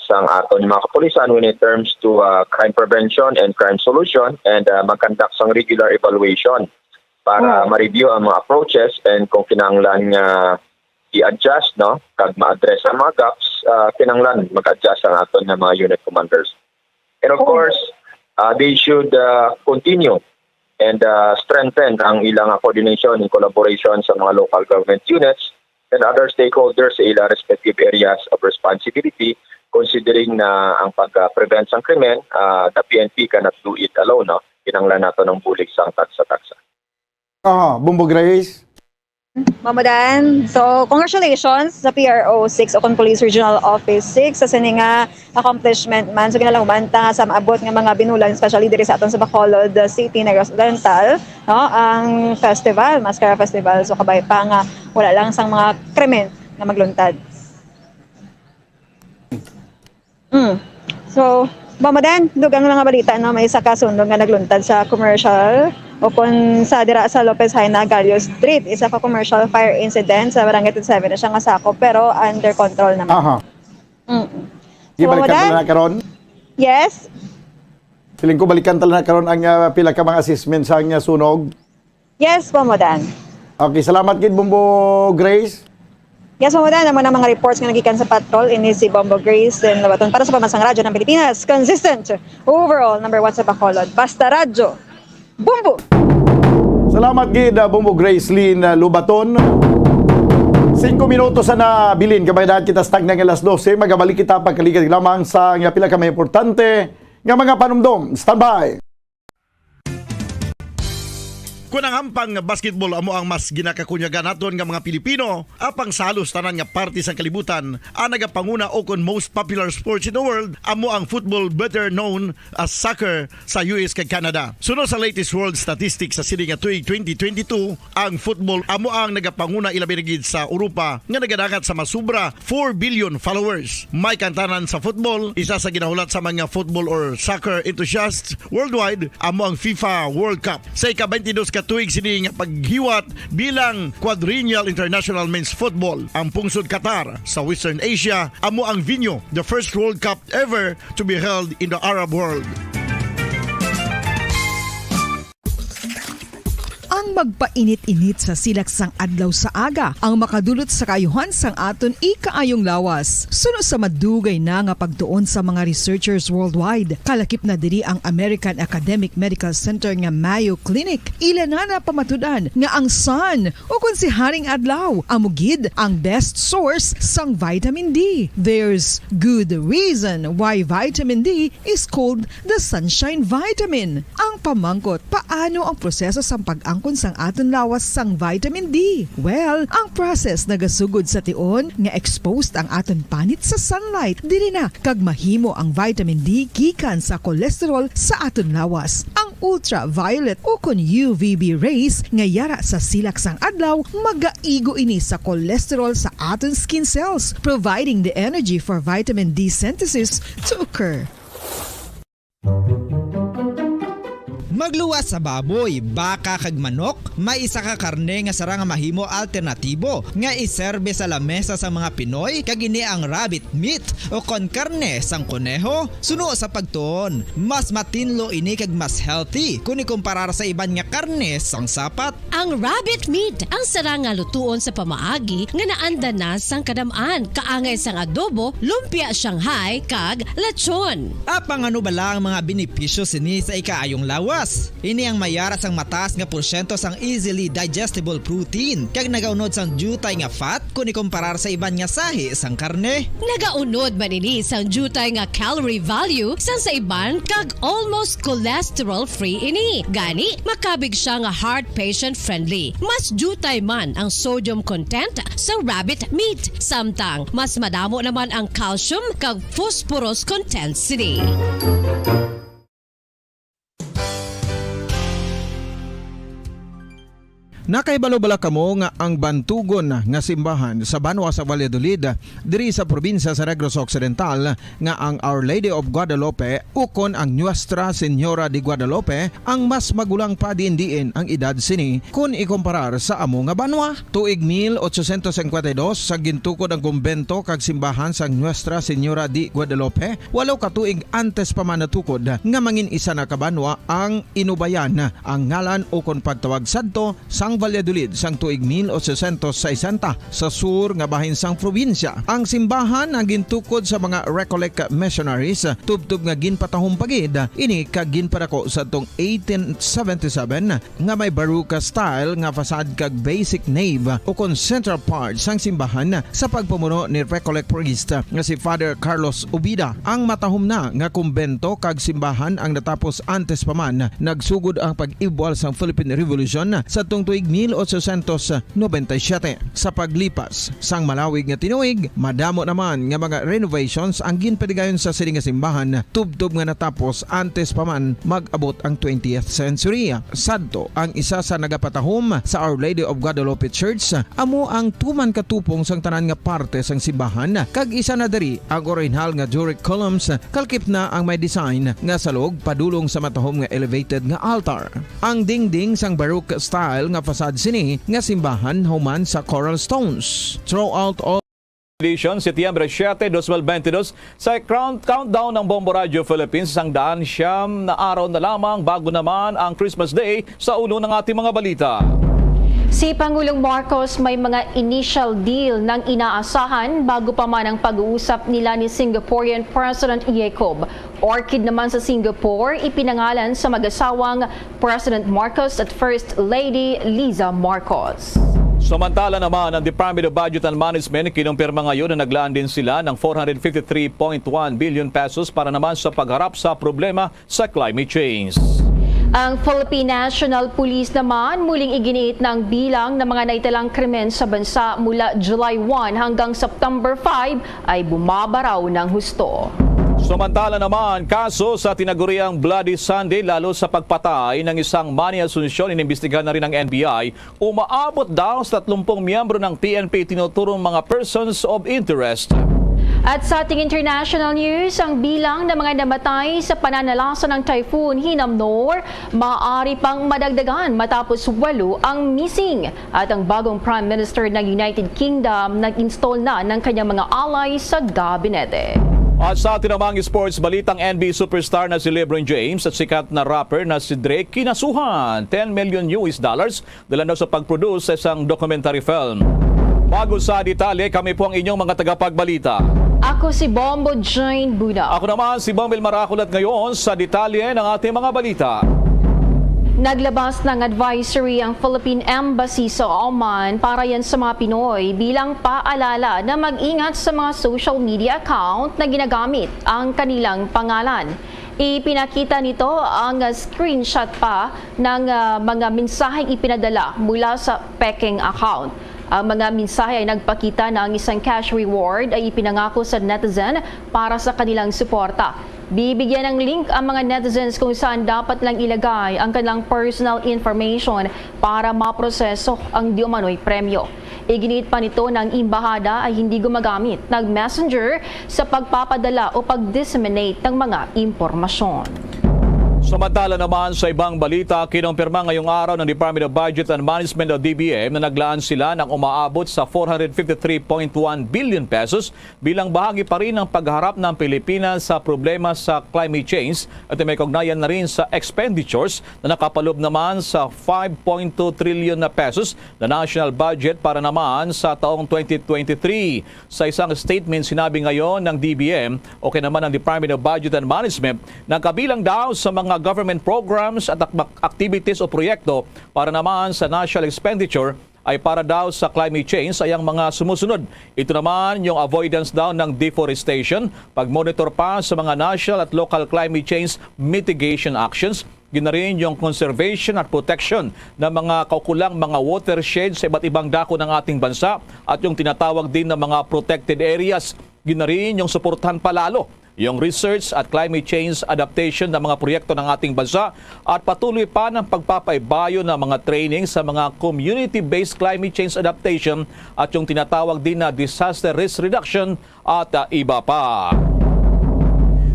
sang aton mga kapulisan when it terms to, ah, crime prevention and crime solution, and, ah, mag-conduct sang regular evaluation para Oh. ma-review ang mga approaches, and kung kinahanglan nga i-adjust, no, kag ma-address ang mga gaps, ah, kinahanglan mag-adjust ang aton nga mga unit commanders. And of Oh. course, ah, they should, ah, continue and, ah, strengthen ang ilang, ah, coordination and collaboration sa mga local government units and other stakeholders sa ilang respective areas of responsibility, considering na ang pag-, ah, prevent sang krimen, ah, the P N P cannot do it alone, no? Kinahanglan nato ng bulig sang tagsa-tagsa. Ah, Bombo Grace. Mamo Dan. So, congratulations sa P R O six o kon Police Regional Office six sa sini nga accomplishment man. So, ginalahuman ta nga sa maabot nga mga binulan, especially diri sa aton sa Bacolod City, Negros Occidental, no, ang festival, Maskara Festival. So, kabay pa nga wala lang sang mga krimen nga magluntad. Mm. So, Mamo Dan, dugang nga balita, no, may isa ka sunog nga nagluntad sa commercial o kon sa dira sa Lopez Jaena Gallo Street, isa ka commercial fire incident sa Barangay twenty-seven na siya nga sakop, pero under control naman. Aha. Mm. So, Mamo Gibalikan Dan? nila na karon? Yes. Feeling ko balikan tala na karon ang, ah, pila ka mga assessment sa ang, ah, sunog. Yes, Bombo Dan. Okay, salamat gid, Bombo Grace. Yes, Bombo Dan, amo na mga reports nga nagikan sa patrol, ini si Bombo Grace and Labaton para sa Pamansang Radyo ng Pilipinas. Consistent, overall, number one sa Bacolod. Basta Radyo, Bombo! Salamat gid, ah, Bombo Grace Lynn, ah, Lubaton. Singko minutos na bilin, kabay na kita sa tagna nga alas dose. Magabalik kita pagkaligad lamang sa nga pila ka mga importante nga mga panumdom. Standby! Kon ang hampang nga basketball amo ang mas ginakakunyagan naton nga mga Pilipino, apang sa halos tanan nga parte sang kalibutan, ang nagapanguna o kon most popular sports in the world amo ang football, better known as soccer, sa U S kag Canada. Suno sa latest world statistics sa sini nga tuig twenty twenty-two, ang football amo ang nagapanguna, ilabi na gid sa Europa nga nagadangat sa mas sobra four billion followers. May kantanan sa football, isa sa ginahulat sa mga football or soccer enthusiasts worldwide, amo ang FIFA World Cup. Sa ika-twenty-dos ka tuig sini nga paghiwat bilang Quadrennial International Men's Football, ang pungsod Qatar sa Western Asia amo ang venue, the first World Cup ever to be held in the Arab world. Ang magpainit-init sa silak sang adlaw sa aga ang makadulot sa kaayuhan sang aton ikaayong lawas. Suno sa madugay na nga pagtuon sa mga researchers worldwide, kalakip na diri ang American Academic Medical Center nga Mayo Clinic. Ila na napamatud-an nga ang sun, o kon si Haring Adlaw, amo gid ang best source sang vitamin D. There's good reason why vitamin D is called the sunshine vitamin. Ang pamangkot, paano ang proseso sang pag-angkon sang aton lawas sang vitamin D? Well, ang process nagasugod sa tion nga exposed ang aton panit sa sunlight. Diri na kag mahimo ang vitamin D gikan sa cholesterol sa aton lawas. Ang ultraviolet, ukon U V B rays nga yara sa silak sang adlaw, magaigo ini sa cholesterol sa aton skin cells, providing the energy for vitamin D synthesis to occur. Magluwas sa baboy, baka, kag manok, may isa ka karne nga sarang nga mahimo alternatibo nga iserbe sa lamesa sang mga Pinoy, kag ini ang rabbit meat, ukon karne sang koneho. Suno sa pagtuon, mas matinlo ini kag mas healthy kon ikumparar sa iban nga karne sang sapat. Ang rabbit meat ang sarang nga lutuon sa pamaagi nga naanda na sang kadam-an, kaangay sang adobo, lumpia Shanghai, kag lechon. Apang ano bala ang mga benepisyo sini sa ikaayong lawas? Ini ang may yara sang mataas nga porsyento sang easily digestible protein, kag nagaunod sang diutay nga fat kon ikumparar sa iban nga sahi sang karne. Nagaunod man ini sang diutay nga calorie value sang sa iban, kag almost cholesterol-free ini. Gani, makabig sia nga heart patient-friendly. Mas diutay man ang sodium content sa rabbit meat, samtang mas madamo naman ang calcium kag phosphorus content sini. Nakahibalo bala kamo nga ang bantugon nga simbahan sa banwa sa Valladolid, diri sa probinsya sa Negros Occidental, nga ang Our Lady of Guadalupe ukon ang Nuestra Señora de Guadalupe ang mas magulang pa diin-diin ang edad sini kon ikumparar sa amo nga banwa? Tuig mil ochocientos cincuenta y dos, sa gintukod ang kumbento kag simbahan sang Nuestra Señora de Guadalupe, walo ka tuig antes pa man natukod nga mangin isa na ka banwa ang Inubayan, ang ngalan ukon pagtawag sadto sang Valladolid sang tuig mil ochocientos sesenta sa sur nga bahin sang probinsya. Ang simbahan ang gintukod sa mga Recollect missionaries, tubtob nga ginpatahom pa gid ini kag ginpadako sadtong eighteen seventy-seven, nga may Baroque style nga facade kag basic nave ukon central part sang simbahan sa pagpamuno ni Recollect priest nga si Father Carlos Ubida. Ang matahom na nga kumbento kag simbahan ang natapos antes pa man nagsugod ang pag-ibwal sang Philippine Revolution sadtong tuig mil ochocientos noventa y siete. Sa paglipas sang malawig nga tinuig, madamo naman nga mga renovations ang ginpadigayon sa sini nga simbahan, tubtob nga natapos antes pa man mag-abot ang twentieth century. Sadto, ang isa sa nagapatahom sa Our Lady of Guadalupe Church amo ang tuman ka tupong sang tanan nga parte sang simbahan, kag isa na diri ang orihinal nga Doric columns, kalkip na ang may design nga salog padulong sa matahom nga elevated nga altar. Ang dingding sang Baroque style nga facade sini nga simbahan human sa coral stones. Throughout all Edition, Setyembre siete, dos mil bentidós, sa count-, countdown ng Bombo Radio Philippines, isang daan siyam na araw na lamang bago naman ang Christmas Day. Sa ulo ng ating mga balita. Si Pangulong Marcos may mga initial deal nang inaasahan bago pa man ang pag-uusap nila ni Singaporean President Jacob. Orchid naman sa Singapore, ipinangalan sa mag-asawang President Marcos at First Lady Liza Marcos. Samantala naman, ang Department of Budget and Management kinumpirma ngayon na naglaan din sila ng four hundred fifty-three point one billion pesos para naman sa pagharap sa problema sa climate change. Ang Philippine National Police naman muling iginiit na ang bilang ng mga naitalang krimen sa bansa mula July one hanggang September five ay bumaba raw ng husto. Samantala naman, kaso sa tinaguriang Bloody Sunday, lalo sa pagpatay ng isang manny Asuncion, inimbestigahan na rin ng N B I. Umaabot daw sa tatlumpung miyembro ng P N P tinuturong mga persons of interest. At sa ating international news, ang bilang ng mga namatay sa pananalasa ng Typhoon Hinamnor maaari pang madagdagan matapos walo ang missing. At ang bagong Prime Minister ng United Kingdom nag-install na ng kanyang mga ally sa gabinete. At sa atin namang sports balitang, N B A superstar na si LeBron James at sikat na rapper na si Drake kinasuhan ten million U S dollars dala daw sa pag-produce sa isang documentary film. Bago sa detalye, kami po ang inyong mga tagapagbalita. Ako si Bombo Jane Buna. Ako naman si Bombil Marakol at ngayon sa detalye ng ating mga balita. Naglabas ng advisory ang Philippine Embassy sa Oman para yan sa mga Pinoy bilang paalala na mag-ingat sa mga social media account na ginagamit ang kanilang pangalan. Ipinakita nito ang, ah, screenshot pa ng, ah, mga mensaheng ipinadala mula sa Peking account. Ang mga mensahe ay nagpakita na ang isang cash reward ay ipinangako sa netizen para sa kanilang suporta. Bibigyan ng link ang mga netizens kung saan dapat lang ilagay ang kanilang personal information para maproseso ang di umano'y premyo. Iginiit pa nito na ang embahada ay hindi gumagamit ng messenger sa pagpapadala o pag-disseminate ng mga impormasyon. Samantala naman, sa ibang balita, kinumpirma ngayong araw ng Department of Budget and Management o D B M na naglaan sila ng umaabot sa four hundred fifty-three point one billion pesos bilang bahagi pa rin ng pagharap ng Pilipinas sa problema sa climate change at may kaugnayan na rin sa expenditures na nakapalob naman sa five point two trillion na pesos na national budget para naman sa taong twenty twenty-three. Sa isang statement, sinabi ngayon ng D B M o kaya naman ng Department of Budget and Management na kabilang daw sa mga government programs at ak-, activities o proyekto para naman sa national expenditure ay para daw sa climate change ay ang mga sumusunod. Ito naman yung avoidance daw ng deforestation, pag-monitor pa sa mga national at local climate change mitigation actions, yun na rin yung conservation at protection ng mga kaukulang mga watershed sa iba't ibang dako ng ating bansa at yung tinatawag din na mga protected areas. Yun na rin yung suportahan palalo yung research at climate change adaptation ng mga proyekto ng ating bansa at patuloy pa ng pagpapaibayo ng mga training sa mga community-based climate change adaptation at yung tinatawag din na disaster risk reduction at, ah, iba pa.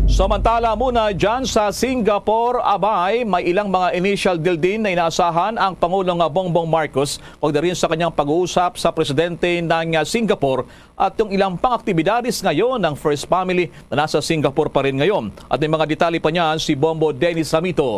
Samantala muna dyan sa Singapore, abay, may ilang mga initial deal din na inaasahan ang Pangulong, ah, Bongbong Marcos pagdating sa kanyang pag-uusap sa presidente ng, ah, Singapore at yung ilang pang-aktibidades ngayon ng First Family na nasa Singapore pa rin ngayon. At may mga detalye pa niyan si Bombo Dennis Samito.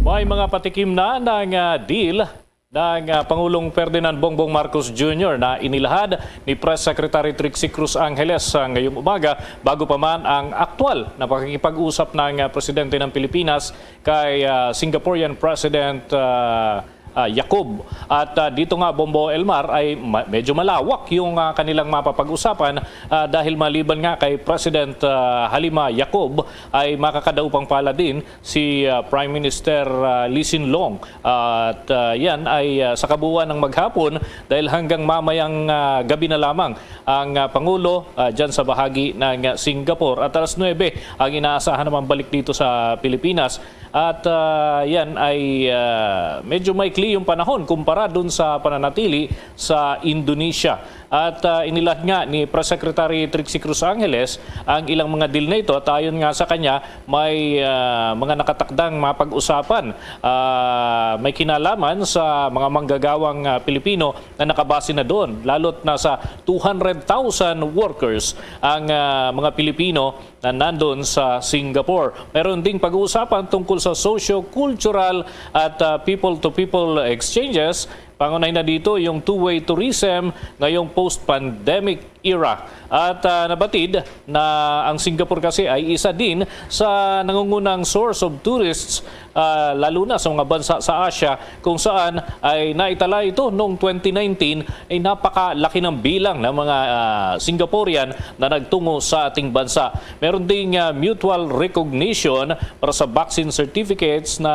May mga patikim na ng, ah, deal ng, ah, Pangulong Ferdinand Bongbong Marcos Junior na inilahad ni Press Secretary Trixie Cruz Angeles, ah, ngayong umaga, bago pa man ang aktual na pakikipag-usap ng, ah, presidente ng Pilipinas kay, ah, Singaporean President, ah, ah, Yacob. At, ah, dito nga, Bombo Elmar, ay ma-, medyo malawak yung, ah, kanilang mapapag-usapan, ah, dahil maliban nga kay President, ah, Halima Yacob, ay makakadaupang pala din si, ah, Prime Minister, ah, Lee Hsien Loong. At, ah, yan ay, ah, sa kabuuan ng maghapon dahil hanggang mamayang, ah, gabi na lamang ang, ah, Pangulo, ah, dyan sa bahagi ng, ah, Singapore. At alas nuebe ang inaasahan naman balik dito sa Pilipinas. At, ah, yan ay, ah, medyo maikli yung panahon kumpara dun sa pananatili sa Indonesia. At, ah, inilahad nga ni Press Secretary Trixie Cruz Angeles ang ilang mga deal na ito. At ayon nga sa kanya, may, ah, mga nakatakdang mapag-usapan. Ah, may kinalaman sa mga manggagawang, ah, Pilipino na nakabase na doon. Lalo't nasa two hundred thousand workers ang, ah, mga Pilipino na nandun sa Singapore. Meron ding pag-uusapan tungkol sa socio-cultural at, ah, people-to-people exchanges. Pangunay na dito yung two-way tourism ngayong post-pandemic era. At, ah, nabatid na ang Singapore kasi ay isa din sa nangungunang source of tourists, ah, lalo na sa mga bansa sa Asia, kung saan ay naitala ito noong twenty nineteen, ay napakalaki ng bilang ng mga, ah, Singaporean na nagtungo sa ating bansa. Meron ding, ah, mutual recognition para sa vaccine certificates na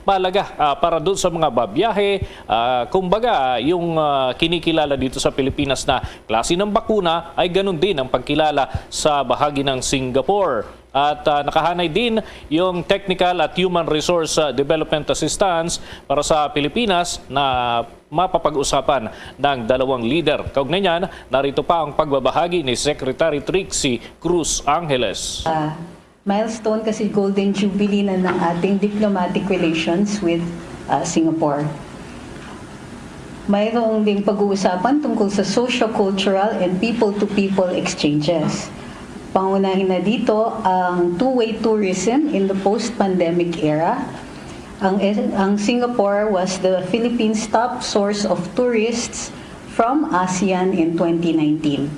mahalaga, ah, para doon sa mga babiyahe. Ah, kumbaga, yung, ah, kinikilala dito sa Pilipinas na klase ng bakuna ay ganun din ang pagkilala sa bahagi ng Singapore. At, ah, nakahanay din yung technical at human resource, ah, development assistance para sa Pilipinas na mapapag-usapan ng dalawang lider. Kaugnay niyan, narito pa ang pagbabahagi ni Secretary Trixie Cruz Angeles. Ah, milestone kasi Golden Jubilee na ng ating diplomatic relations with, ah, Singapore. Mayroong ding pag-uusapan tungkol sa socio-cultural and people-to-people exchanges. Pangunahin na dito ang two-way tourism in the post-pandemic era. Ang, ang Singapore was the Philippines' top source of tourists from ASEAN in twenty nineteen.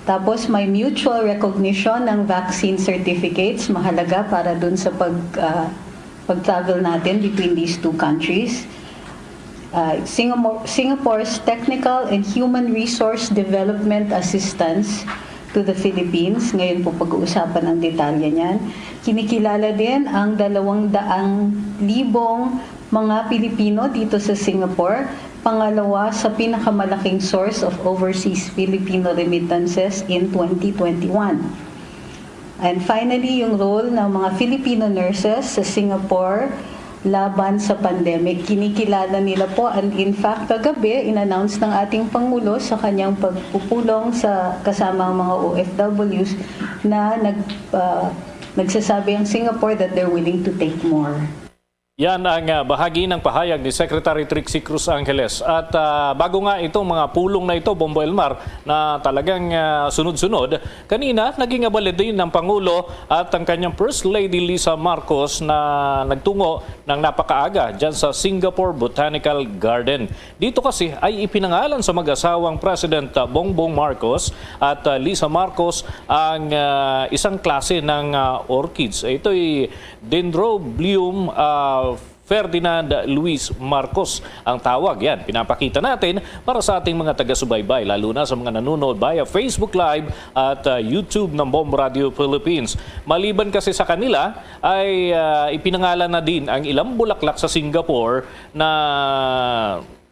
Tapos may mutual recognition ng vaccine certificates, mahalaga para dun sa pag, ah, pag-travel natin between these two countries. Ah, Singamo-, Singapore's technical and human resource development assistance to the Philippines. Ngayon po pag-uusapan ang detalye niyan. Kinikilala din ang dalawang daang libong mga Pilipino dito sa Singapore, pangalawa sa pinakamalaking source of overseas Filipino remittances in twenty twenty-one. And finally, yung role ng mga Filipino nurses sa Singapore laban sa pandemic. Kinikilala nila po, and in fact, kagabi, in-announce ng ating Pangulo sa kanyang pagpupulong sa kasama ang mga O F Ws na nag, ah, nagsasabi ang Singapore that they're willing to take more. Yan ang ah, bahagi ng pahayag ni Secretary Trixie Cruz Angeles. At ah, bago nga itong mga pulong na ito, Bombo Elmar, na talagang ah, sunod-sunod, kanina naging abala din ng Pangulo at ang kanyang First Lady Lisa Marcos na nagtungo ng napakaaga dyan sa Singapore Botanical Garden. Dito kasi ay ipinangalan sa mag-asawang President ah, Bongbong Marcos at ah, Lisa Marcos ang ah, isang klase ng ah, orchids. Ito'y Dendrobium ah, Ferdinand Luis Marcos ang tawag. Yan, pinapakita natin para sa ating mga taga-subaybay, lalo na sa mga nanonood via Facebook Live at ah, YouTube ng Bomb Radio Philippines. Maliban kasi sa kanila, ay ah, ipinangalan na din ang ilang bulaklak sa Singapore na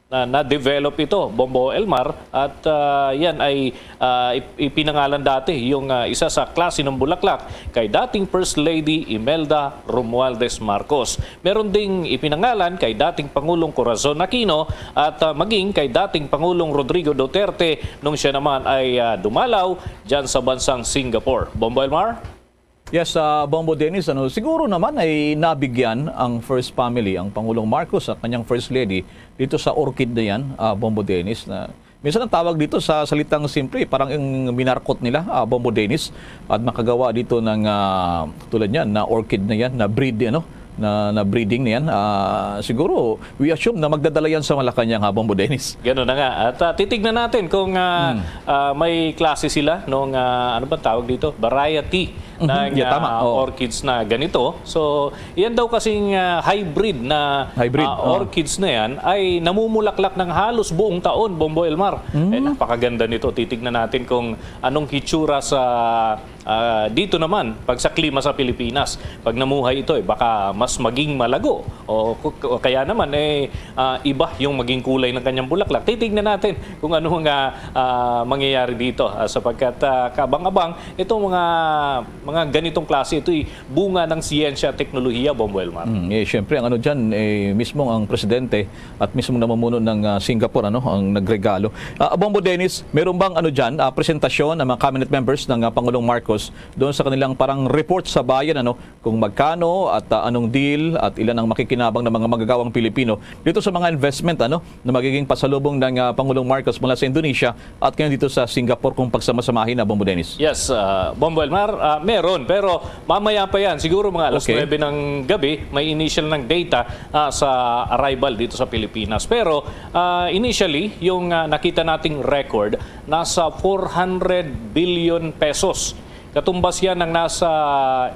na na-develop ito, Bombo Elmar, at ah, yan ay ah, ip- ipinangalan dati yung ah, isa sa klase ng bulaklak kay dating First Lady Imelda Romualdez Marcos. Meron ding ipinangalan kay dating Pangulong Corazon Aquino at ah, maging kay dating Pangulong Rodrigo Duterte nung siya naman ay ah, dumalaw dyan sa bansang Singapore. Bombo Elmar? Yes, ah, Bombo Dennis, ano, siguro naman ay nabigyan ang first family, ang Pangulong Marcos at kanyang first lady dito sa orchid na yan, ah, Bombo Dennis, na minsan ang tawag dito sa salitang simple, parang yung minarkot nila, ah, Bombo Dennis, at makagawa dito ng ah, tulad niyan na orchid na yan, na breed, ano, na, na breeding na yan. Ah, siguro, we assume na magdadala yan sa Malacanang, ha, Bombo Dennis. Gano'n na nga. At ah, titignan natin kung ah, ah, may klase sila nung ah, ano bang tawag dito? Variety ng Yeah, tama. ah, Oo. orchids na ganito. So, yan daw kasing ah, hybrid na Hybrid, ah, oo. orchids na yan ay namumulaklak ng halos buong taon, Bombo Elmar. Eh, napakaganda nito. Titignan natin kung anong hitsura sa ah, dito naman pag sa klima sa Pilipinas. Pag namuhay ito, eh, baka mas maging malago o, o kaya naman eh ah, iba yung maging kulay ng kanyang bulaklak. Titignan natin kung ano nga ah, mangyayari dito ah, sapagkat ah, kabang-abang itong mga mga ganitong klase, ito'y bunga ng siyensya at teknolohiya, Bombo Elmar. Mm, eh, siyempre, ang ano dyan, eh, mismo ang presidente at mismo namumuno ng ah, Singapore, ano, ang nagregalo. Ah, Bombo Dennis, meron bang ano dyan, ah, presentasyon ng mga cabinet members ng ah, Pangulong Marcos doon sa kanilang parang report sa bayan, ano, kung magkano at ah, anong deal at ilan ang makikinabang ng mga magagawang Pilipino dito sa mga investment, ano, na magiging pasalubong ng ah, Pangulong Marcos mula sa Indonesia at ngayon dito sa Singapore kung pagsamasamahin na, Bombo Dennis? Yes, ah, Bombo Elmar, ah, meron, pero mamaya pa yan. Siguro mga alas Okay. nuwebe ng gabi, may initial ng data ah, sa arrival dito sa Pilipinas. Pero ah, initially, yung ah, nakita nating record, nasa four hundred billion pesos. Katumbas yan ng nasa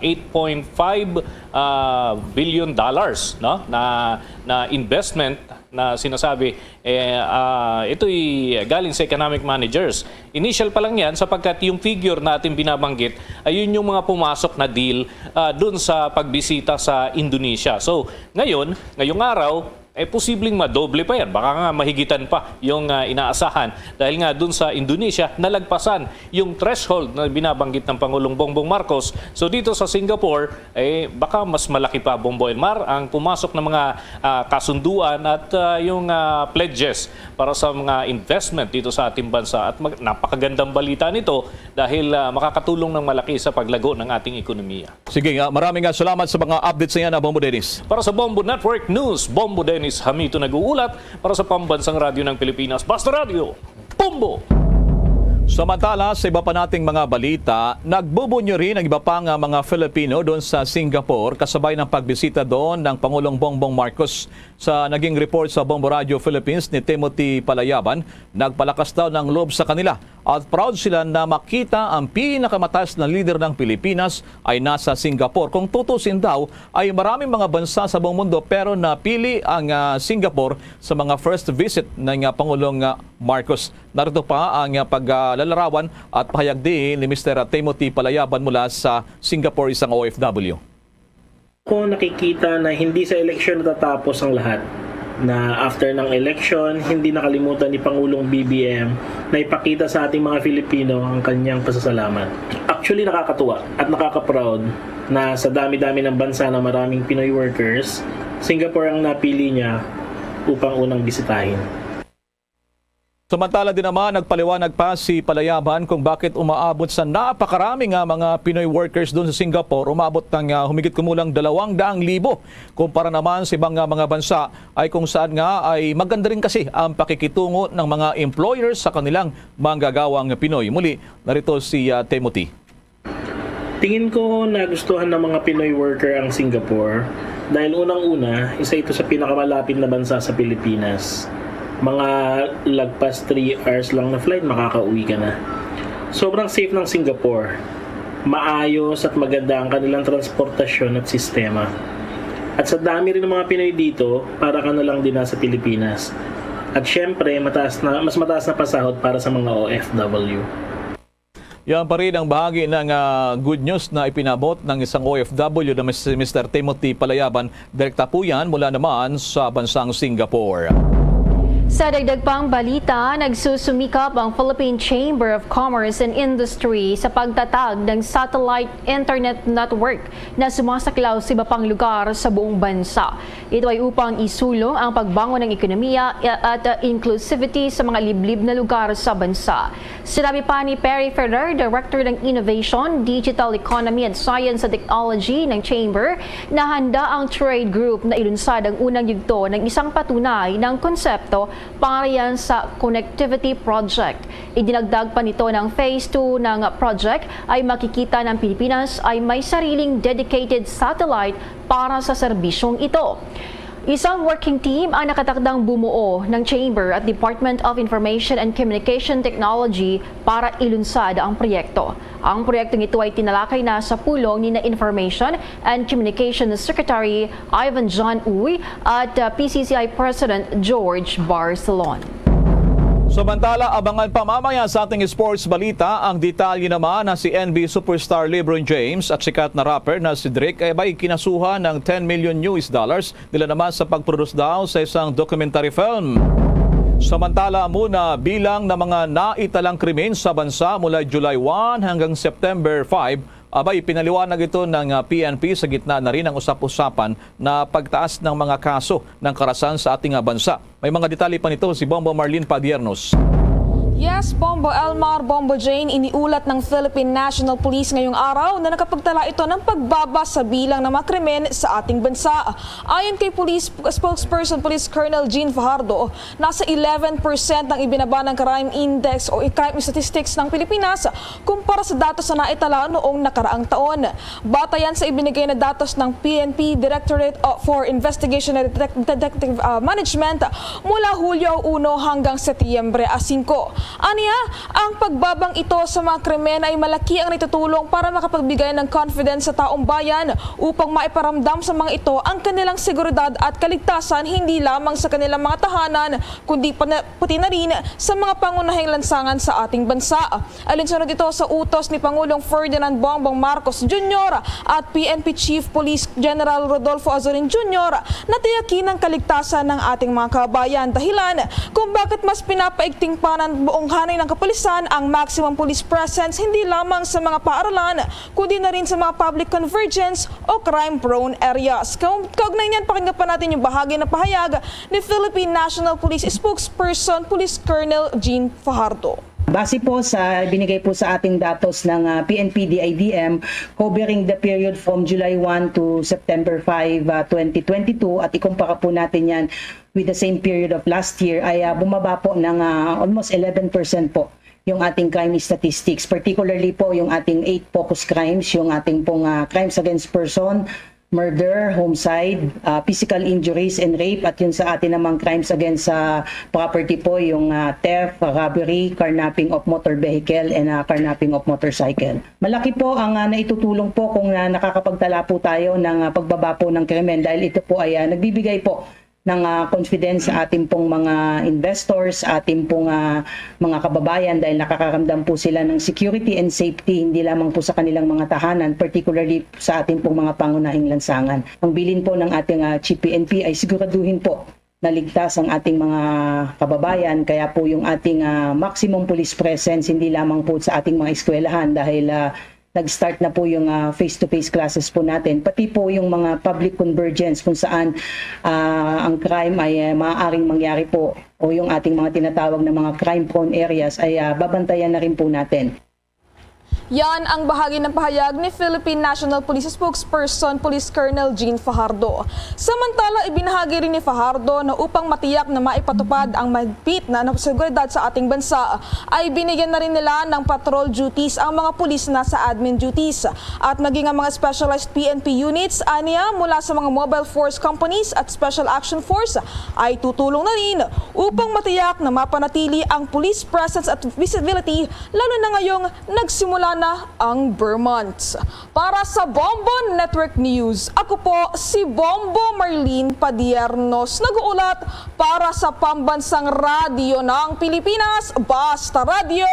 eight point five ah, billion dollars, no? Na na investment na sinasabi, eh, ah, ito'y galing sa economic managers. Initial pa lang yan sapagkat yung figure na ating binabanggit ay yun yung mga pumasok na deal ah, dun sa pagbisita sa Indonesia. So, ngayon, ngayong araw, eh, posibleng madoble pa yan. Baka nga mahigitan pa yung ah, inaasahan. Dahil nga dun sa Indonesia, nalagpasan yung threshold na binabanggit ng Pangulong Bongbong Marcos. So, dito sa Singapore, eh, baka mas malaki pa, Bombo Elmar, ang pumasok ng mga ah, kasunduan at ah, yung ah, pledges para sa mga investment dito sa ating bansa. At mag- napakagandang balita nito dahil ah, makakatulong ng malaki sa paglago ng ating ekonomiya. Sige, ah, maraming ah, salamat sa mga updates na yan, ah, Bombo Dennis. Para sa Bombo Network News, Bombo Dennis Hamito nag-uulat. Para sa Pambansang Radyo ng Pilipinas, Basta Radyo, Bombo! Samantala, sa iba pa nating mga balita, nagbubunyo rin ang iba pang ah, mga Filipino doon sa Singapore kasabay ng pagbisita doon ng Pangulong Bongbong Marcos. Sa naging report sa Bombo Radio Philippines ni Timothy Palayaban, nagpalakas daw ng loob sa kanila at proud sila na makita ang pinakamataas na leader ng Pilipinas ay nasa Singapore. Kung tutusin daw, ay maraming mga bansa sa buong mundo pero napili ang ah, Singapore sa mga first visit ng ah, Pangulong ah, Marcos. Narito pa ang ah, paglalarawan at pahayag din ni Mister Timothy Palayaban mula sa Singapore, isang O F W. Ko nakikita na hindi sa eleksyon natatapos ang lahat. Na after ng eleksyon, hindi nakalimutan ni Pangulong B B M na ipakita sa ating mga Filipino ang kanyang pasasalamat. Actually, nakakatuwa at nakaka-proud na sa dami-dami ng bansa na maraming Pinoy workers, Singapore ang napili niya upang unang bisitahin. Samantala din naman, nagpaliwanag pa si Palayaban kung bakit umaabot sa napakarami nga mga Pinoy workers doon sa Singapore. Umaabot ng ah, humigit kumulang dalawang daang libo kumpara naman sa ibang ah, mga bansa ay kung saan nga ay maganda rin kasi ang pakikitungo ng mga employers sa kanilang manggagawang Pinoy. Muli, narito si ah, Timothy. Tingin ko nagustuhan ng mga Pinoy worker ang Singapore dahil unang-una, isa ito sa pinakamalapit na bansa sa Pilipinas. Mga lagpas three hours lang na flight, makakauwi ka na. Sobrang safe ng Singapore. Maayos at maganda ang kanilang transportasyon at sistema. At sa dami rin ng mga Pinoy dito, para ka na lang din nasa Pilipinas. At syempre, mataas na, mas mataas na pasahod para sa mga O F W. Yan pa rin ang bahagi ng ah, good news na ipinabot ng isang O F W na si Mister Timothy Palayaban. Direkta po yan mula naman sa bansang Singapore. Sa dagdag pang balita, nagsusumikap ang Philippine Chamber of Commerce and Industry sa pagtatag ng satellite internet network na sumasaklaw sa iba pang lugar sa buong bansa. Ito ay upang isulong ang pagbangon ng ekonomiya at inclusivity sa mga liblib na lugar sa bansa. Sinabi pa ni Perry Ferrer, Director ng Innovation, Digital Economy at Science and Technology ng Chamber, na handa ang trade group na ilunsad ang unang yugto ng isang patunay ng konsepto para yan sa Connectivity Project. Idinagdag pa nito ng Phase two ng project ay makikita ng Pilipinas ay may sariling dedicated satellite para sa serbisyong ito. Isang working team ang nakatakdang bumuo ng Chamber at Department of Information and Communication Technology para ilunsad ang proyekto. Ang proyektong ito ay tinalakay na sa pulong ni na Information and Communication Secretary Ivan John Uy at uh, P C C I President George Barcelon. Samantala, abangan pa mamaya sa ating sports balita ang detalye naman na si N B A superstar LeBron James at sikat na rapper na si Drake ay bay kinasuhan ng ten million U S dollars nila naman sa pagproduce daw sa isang documentary film. Samantala, muna bilang na mga naitalang krimen sa bansa mula July one hanggang September five, abay, pinaliwanag ito ng ah, P N P sa gitna na rin ng usap-usapan na pagtaas ng mga kaso ng karasan sa ating ah, bansa. May mga detalye pa nito si Bombo Marlene Padiernos. Yes, Bombo Elmar, Bombo Jane, iniulat ng Philippine National Police ngayong araw na nakapagtala ito ng pagbaba sa bilang ng mga krimen sa ating bansa. Ayon kay Police Spokesperson Police Colonel Jean Fajardo, nasa eleven percent ang ibinaba ng crime index o crime statistics ng Pilipinas kumpara sa datos na naitala noong nakaraang taon. Batayan sa ibinigay na datos ng P N P Directorate for Investigation and Detec- Detective uh, Management mula Hulyo uno hanggang Setyembre singko. Aniya, ang pagbabang ito sa mga krimen ay malaki ang naitutulong para makapagbigay ng confidence sa taong bayan upang maiparamdam sa mga ito ang kanilang seguridad at kaligtasan hindi lamang sa kanilang mga tahanan kundi pa na, pati na rin sa mga pangunahing lansangan sa ating bansa. Alinsunod ito sa utos ni Pangulong Ferdinand Bongbong Marcos Junior at P N P Chief Police General Rodolfo Azorin Junior na tiyakin ang kaligtasan ng ating mga kababayan, dahilan kung bakit mas pinapaigting pa ng buong hanay ng kapulisan ang maximum police presence hindi lamang sa mga paaralan kundi na rin sa mga public convergence o crime-prone areas. Kau- Kaugnay niyan, pakinggan pa natin yung bahagi na pahayag ni Philippine National Police Spokesperson Police Colonel Jean Fajardo. Base po sa binigay po sa ating datos ng ah, P N P D I D M covering the period from July one to September five, ah, twenty twenty-two at ikumpara po natin yan with the same period of last year ay ah, bumaba po ng ah, almost eleven percent po yung ating crime statistics, particularly po yung ating eight focus crimes, yung ating pong ah, crimes against person, murder, homicide, ah, physical injuries and rape, at yun sa atin namang crimes against sa property po, yung ah, theft, robbery, carnapping of motor vehicle, and ah, carnapping of motorcycle. Malaki po ang ah, naitutulong po kung ah, nakakapagtala po tayo ng ah, pagbaba po ng krimen dahil ito po ay ah, nagbibigay po ng ah, confidence sa ating pong mga investors, sa ating pong ah, mga kababayan dahil nakakaramdam po sila ng security and safety hindi lamang po sa kanilang mga tahanan, particularly sa ating pong mga pangunahing lansangan. Ang bilin po ng ating ah, Chief P N P ay siguraduhin po na ligtas ang ating mga kababayan, kaya po yung ating ah, maximum police presence hindi lamang po sa ating mga eskwelahan dahil ah, nag-start na po yung, ah, face-to-face classes po natin, pati po yung mga public convergence kung saan, ah, ang crime ay, ah, maaaring mangyari po, o yung ating mga tinatawag na mga crime-prone areas ay, ah, babantayan na rin po natin. Yan ang bahagi ng pahayag ni Philippine National Police Spokesperson Police Colonel Jean Fajardo. Samantala, ibinahagi rin ni Fajardo na upang matiyak na maipatupad ang mahigpit na seguridad sa ating bansa, ay binigyan na rin nila ng patrol duties ang mga pulis na sa admin duties. At maging ang mga specialized P N P units, anya mula sa mga mobile force companies at special action force, ay tutulong na rin upang matiyak na mapanatili ang police presence at visibility, lalo na ngayong nagsimula na ang Ber Month. Para sa Bombo Network News, ako po si Bombo Marlene Padiernos, nag-uulat para sa Pambansang Radyo ng Pilipinas, Basta Radyo,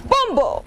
Bombo!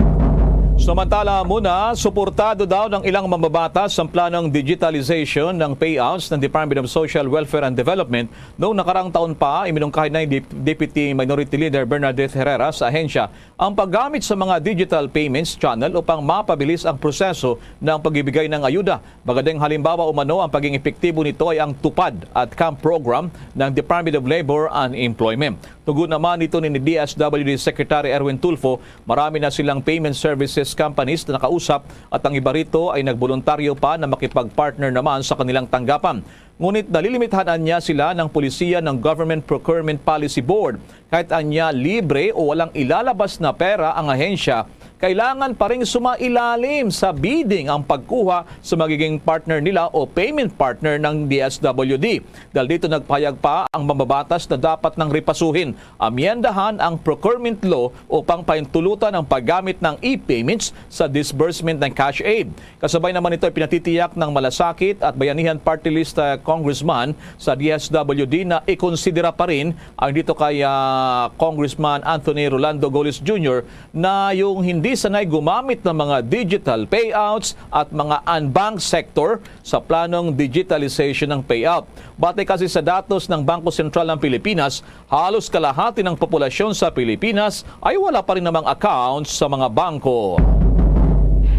Samantala muna, suportado daw ng ilang mambabatas ang planong digitalization ng payouts ng Department of Social Welfare and Development. Noong nakarang taon pa, iminungkahi na ni Dep- Deputy Minority Leader Bernadette Herrera sa ahensya ang paggamit sa mga digital payments channel upang mapabilis ang proseso ng pagbibigay ng ayuda. Magandang halimbawa umano ang pagiging epektibo nito ay ang TUPAD at CAMP program ng Department of Labor and Employment. Tugon naman dito ni D S W D Secretary Erwin Tulfo, marami na silang payment services companies na nakausap at ang iba rito ay nagboluntaryo pa na makipag-partner naman sa kanilang tanggapan. Ngunit nalilimitahan niya sila ng polisiya ng Government Procurement Policy Board. Kahit anya libre o walang ilalabas na pera ang ahensya, kailangan pa ring sumailalim sa bidding ang pagkuha sa magiging partner nila o payment partner ng D S W D. Dahil dito nagpahayag pa ang mambabatas na dapat nang ripasuhin, amyendahan ang procurement law upang pahintulutan ang paggamit ng e-payments sa disbursement ng cash aid. Kasabay naman nito ay pinatitiyak ng Malasakit at Bayanihan Party List ah, Congressman sa D S W D na ikonsidera pa rin ang dito kay ah, Congressman Anthony Rolando Goles Junior na yung hindi sanay gumamit ng mga digital payouts at mga unbanked sector sa planong digitalization ng payout. Batay kasi sa datos ng Bangko Sentral ng Pilipinas, halos kalahati ng populasyon sa Pilipinas ay wala pa rin namang account sa mga bangko.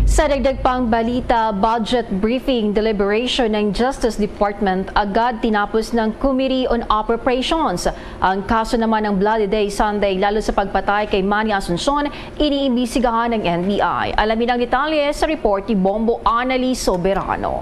Sa dagdag pang balita, budget briefing deliberation ng Justice Department agad tinapos ng Committee on Appropriations. Ang kaso naman ng Bloody Day Sunday, lalo sa pagpatay kay Manny Asuncion, iniimbestigahan ng N B I. Alamin ang detalye sa report ni Bombo Anali Soberano.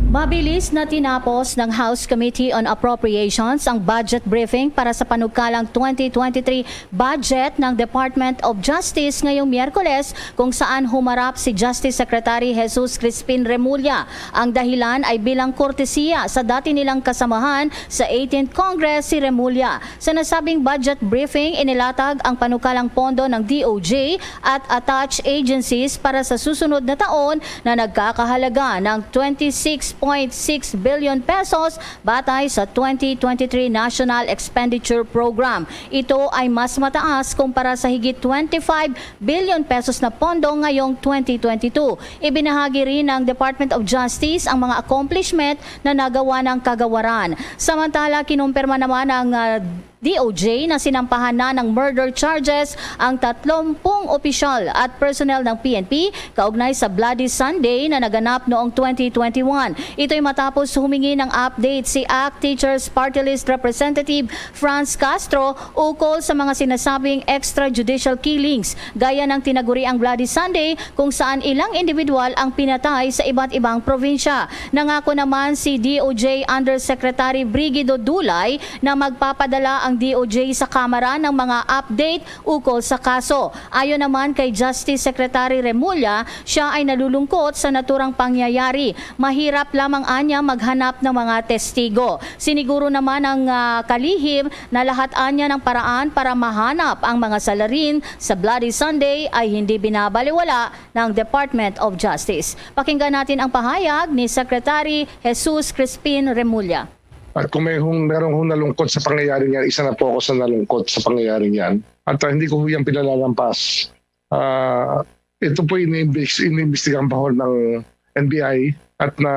Mabilis na tinapos ng House Committee on Appropriations ang budget briefing para sa panukalang twenty twenty-three budget ng Department of Justice ngayong Miyerkules, kung saan humarap si Justice Secretary Jesus Crispin Remulla. Ang dahilan ay bilang kortesiya sa dati nilang kasamahan sa eighteenth Congress, si Remulla. Sa nasabing budget briefing, inilatag ang panukalang pondo ng D O J at attached agencies para sa susunod na taon na nagkakahalaga ng twenty-six point six billion pesos batay sa twenty twenty-three National Expenditure Program. Ito ay mas mataas kumpara sa higit twenty-five billion pesos na pondo ngayong twenty twenty-two. Ibinahagi rin ng Department of Justice ang mga accomplishment na nagawa ng kagawaran. Samantala, kinumpirma naman ng ah, D O J na sinampahan na ng murder charges ang tatlumpung opisyal at personnel ng P N P kaugnay sa Bloody Sunday na naganap noong twenty twenty-one. Ito'y matapos humingi ng update si ACT Teachers Party List Representative Franz Castro ukol sa mga sinasabing extrajudicial killings gaya ng tinaguriang Bloody Sunday, kung saan ilang individual ang pinatay sa iba't ibang probinsya. Nangako naman si D O J Undersecretary Brigido Dulay na magpapadala ang D O J sa Kamara ng mga update ukol sa kaso. Ayon naman kay Justice Secretary Remulla, siya ay nalulungkot sa naturang pangyayari. Mahirap lamang anya maghanap ng mga testigo. Siniguro naman ng ah, kalihim na lahat anya ng paraan para mahanap ang mga salarin sa Bloody Sunday ay hindi binabaliwala ng Department of Justice. Pakinggan natin ang pahayag ni Secretary Jesus Crispin Remulla. At kung may hong, merong hong nalungkot sa pangyayaring yan, isa na po ako sa nalungkot sa pangyayaring yan. At ah, hindi ko ho yan pinalalampas. Ah, ito po iniimbis- iniimbestigahan pa ho ng N B I at na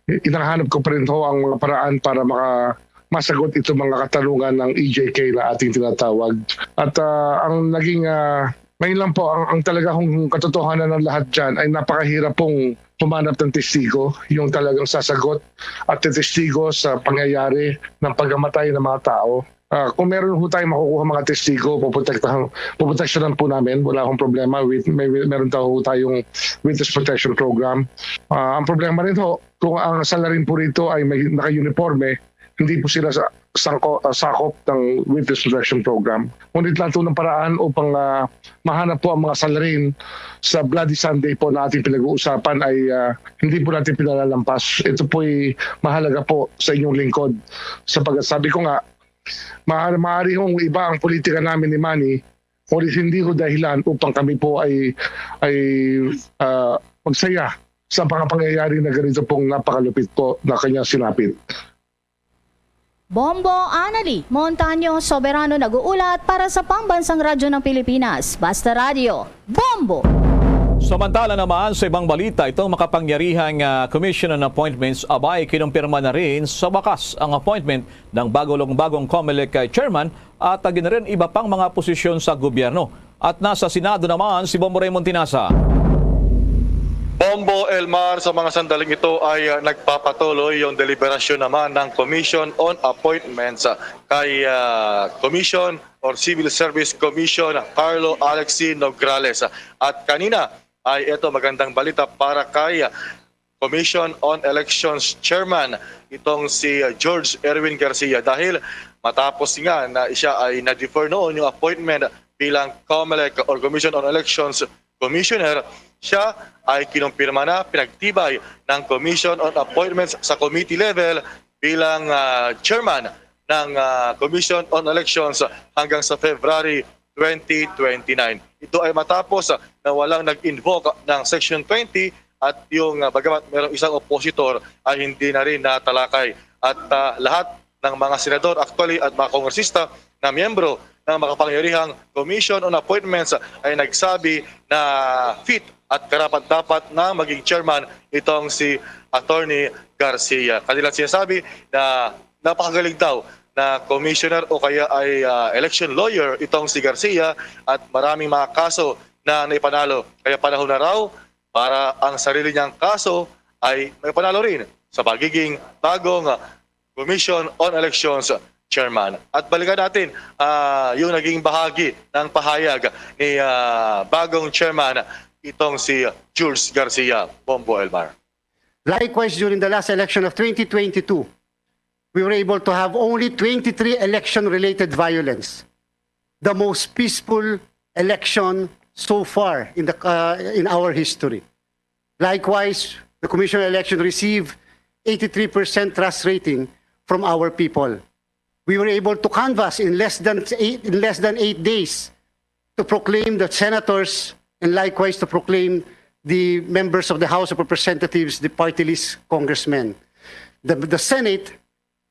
inahanap ko pa rin ho ang mga paraan para maka masagot itong mga katanungan ng E J K na ating tinatawag. At ah, ang naging ah, Ngayon lang po, ang, ang talaga hong katotohanan ng lahat dyan ay napakahirap pong humanap ng testigo, yung talagang sasagot at testigo sa pangyayari ng pagkamatay ng mga tao. Ah, kung meron ho tayong makukuha mga testigo, puprotektahan, puproteksyonan po namin. Wala akong problema. With, may, meron tayo ho tayong witness protection program. Ah, ang problema rin ho, kung ang salarin po rito ay may naka-uniforme, hindi po sila sa, sangko, ah, sakop ng witness protection program. Ngunit lahat ng paraan upang ah, mahanap po ang mga salarin sa Bloody Sunday po na ating pinag-uusapan ay ah, hindi po natin pinalalampas. Ito po'y mahalaga po sa inyong lingkod. Sapagkat sabi ko nga, ma- maaari hong iba ang politika namin ni Manny, ngunit hindi ho dahilan upang kami po ay, ay ah, magsaya sa mga pangyayari na ganito pong napakalupit po na kanyang sinapit. Bombo Anali Montaño Soberano nag-uulat para sa Pambansang Radyo ng Pilipinas, Basta Radyo, Bombo! Samantala naman, sa ibang balita, itong makapangyarihang ah, Commission on Appointments abay kinumpirma na rin sa wakas ang appointment ng bagong bagong Comelec ah, chairman at ah, gina rin iba pang mga posisyon sa gobyerno. At nasa Senado naman si Bombo Raymond Tinasa. Bombo Elmar, sa mga sandaling ito ay ah, nagpapatuloy yung deliberasyon naman ng Commission on Appointments ah, kay ah, Commission or Civil Service Commission Carlo Alexi Nograles. At kanina ay ito magandang balita para kay ah, Commission on Elections Chairman itong si ah, George Erwin Garcia dahil matapos nga na siya ay na-defer noon yung appointment bilang Comelec or Commission on Elections Commissioner, siya ay kinumpirma na pinagtibay ng Commission on Appointments sa committee level bilang ah, chairman ng ah, Commission on Elections hanggang sa February twenty twenty-nine. Ito ay matapos ah, na walang nag-invoke ng Section twenty at yung ah, bagamat merong isang oppositor ay hindi na rin natalakay. At ah, lahat ng mga senador actually at mga kongresista na miyembro ng makapangyarihang Commission on Appointments ay nagsabi na fit at karapat-dapat na maging chairman itong si Attorney Garcia. Kanilang sinasabi na napakagaling daw na commissioner o kaya ay ah, election lawyer itong si Garcia at maraming mga kaso na naipanalo. Kaya panahon na raw para ang sarili niyang kaso ay maipanalo rin sa pagiging bagong ah, Commission on Elections Chairman. At balikan natin ah, yung naging bahagi ng pahayag ni ah, bagong chairman itong si Jules Garcia. Bombo Elmar. Likewise, during the last election of twenty twenty-two, we were able to have only twenty-three election-related violence, the most peaceful election so far in, the, uh, in our history. Likewise, the Commission on Election received eighty-three percent trust rating from our people. We were able to canvass in less than eight, in less than eight days to proclaim the senators and likewise to proclaim the members of the House of Representatives, the party list congressmen. The, the Senate,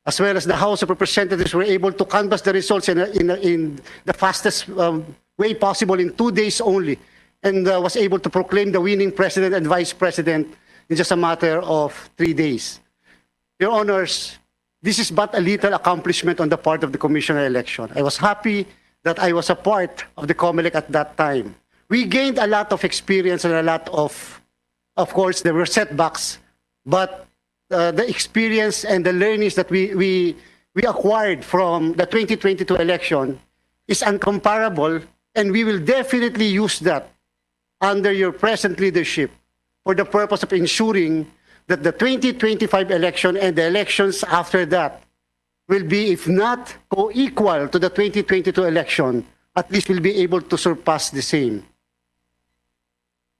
as well as the House of Representatives, were able to canvass the results in, in, in the fastest um, way possible in two days only, and uh, was able to proclaim the winning president and vice president in just a matter of three days. Your Honors, this is but a little accomplishment on the part of the Commission on Election. I was happy that I was a part of the Comelec at that time. We gained a lot of experience and a lot of, of course, there were setbacks, but uh, the experience and the learnings that we, we, we acquired from the twenty twenty-two election is uncomparable, and we will definitely use that under your present leadership for the purpose of ensuring that the twenty twenty-five election and the elections after that will be, if not co-equal to the twenty twenty-two election, at least will be able to surpass the same.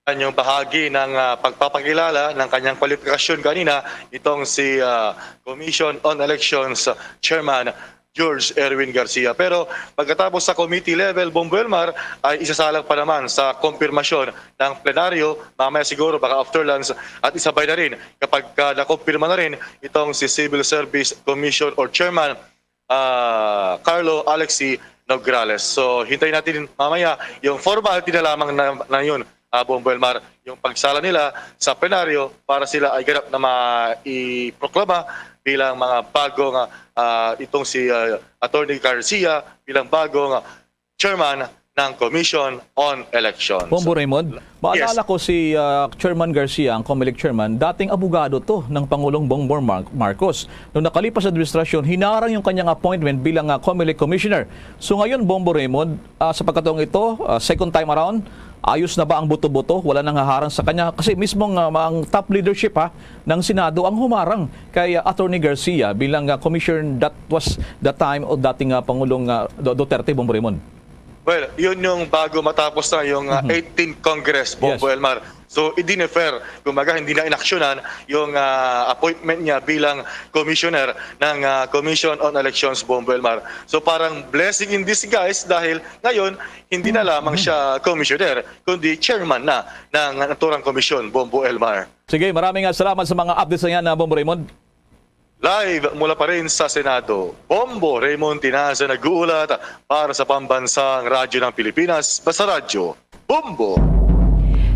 Kanyang bahagi ng ah, pagpapakilala ng kanyang kwalifikasyon kanina itong si ah, Commission on Elections Chairman George Erwin Garcia. Pero pagkatapos sa committee level, Bombo Elmar, ay isasalang pa naman sa kompirmasyon ng plenaryo mamaya siguro baka after lunch at isabay na rin kapag ah, nakumpirma na rin itong si Civil Service Commission or Chairman ah, Carlo Alexi Nograles. So hintayin natin mamaya yung formality na lamang na, na yun, ah, Bombo Elmar, yung pagsala nila sa plenaryo para sila ay ganap na maiproklama bilang mga bagong ah, itong si ah, Attorney Garcia bilang bagong ah, chairman ng Commission on Elections. Bombo Raymond, maalala Yes. ko si, ah, Chairman Garcia, ang Comelec Chairman, dating abogado to ng Pangulong Bongbong Mar-, Marcos. Nung nakalipas sa administrasyon, hinarang yung kanyang appointment bilang, ah, Comelec Commissioner. So ngayon, Bombo Raymond, ah, sa pagkataong ito, ah, second time around, ayos na ba ang buto-buto? Wala nang haharang sa kanya? Kasi mismong, ah, ang top leadership, ha, ng Senado ang humarang kay, ah, Attorney Garcia bilang, ah, commissioner that was the time of dating, ah, Pangulong, ah, Du-, Duterte, Bombo Raymond. Well, yun yung bago matapos na yung, ah, Mhm. eighteenth Congress, Bombo Yes. Elmar. So, hindi na fair. Kumbaga, hindi na inaksyonan yung, ah, appointment niya bilang commissioner ng, ah, Commission on Elections, Bombo Elmar. So, parang blessing in disguise dahil ngayon, hindi na lamang Mhm. siya commissioner, kundi chairman na ng naturang komisyon, Bombo Elmar. Sige, maraming, ah, salamat sa mga updates na yan, ah, Bombo Raymond. Live mula pa rin sa Senado, Bombo Raymond Tinaza nag-uulat para sa Pambansang Radyo ng Pilipinas, Basta Radyo, Bombo.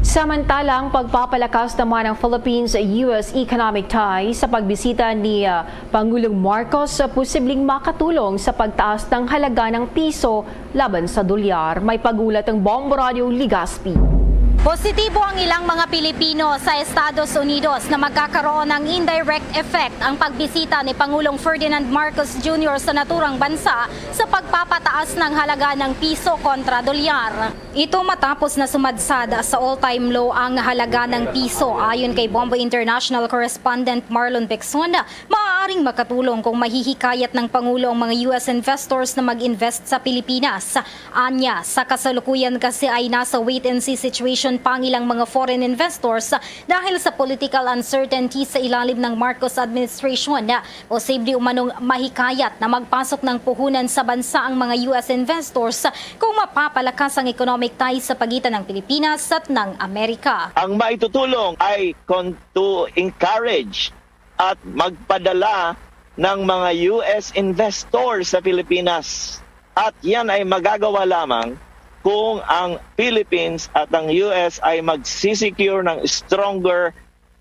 Samantala, ang pagpapalakas naman ng Philippines-U S economic ties sa pagbisita ni, ah, Pangulong Marcos sa posibleng makatulong sa pagtaas ng halaga ng piso laban sa dolyar. May pag-ulat ang Bombo Radio Legazpi. Positibo ang ilang mga Pilipino sa Estados Unidos na magkakaroon ng indirect effect ang pagbisita ni Pangulong Ferdinand Marcos Junior sa naturang bansa sa pagpapataas ng halaga ng piso kontra dolyar. Ito matapos na sumadsad sa all-time low ang halaga ng piso. Ayon kay Bombo International correspondent Marlon Pexon, maaaring makatulong kung mahihikayat ng Pangulo ang mga U S investors na mag-invest sa Pilipinas. Anya, sa kasalukuyan kasi ay nasa wait-and-see situation pa ang ilang mga foreign investors dahil sa political uncertainty sa ilalim ng Marcos administration. Posible umanong mahikayat na magpasok ng puhunan sa bansa ang mga U S investors kung mapapalakas ang economic ties sa pagitan ng Pilipinas at ng Amerika. Ang maitutulong ay kon-, to encourage at magpadala ng mga U S investor sa Pilipinas. At yan ay magagawa lamang kung ang Philippines at ang U S ay magsisecure ng stronger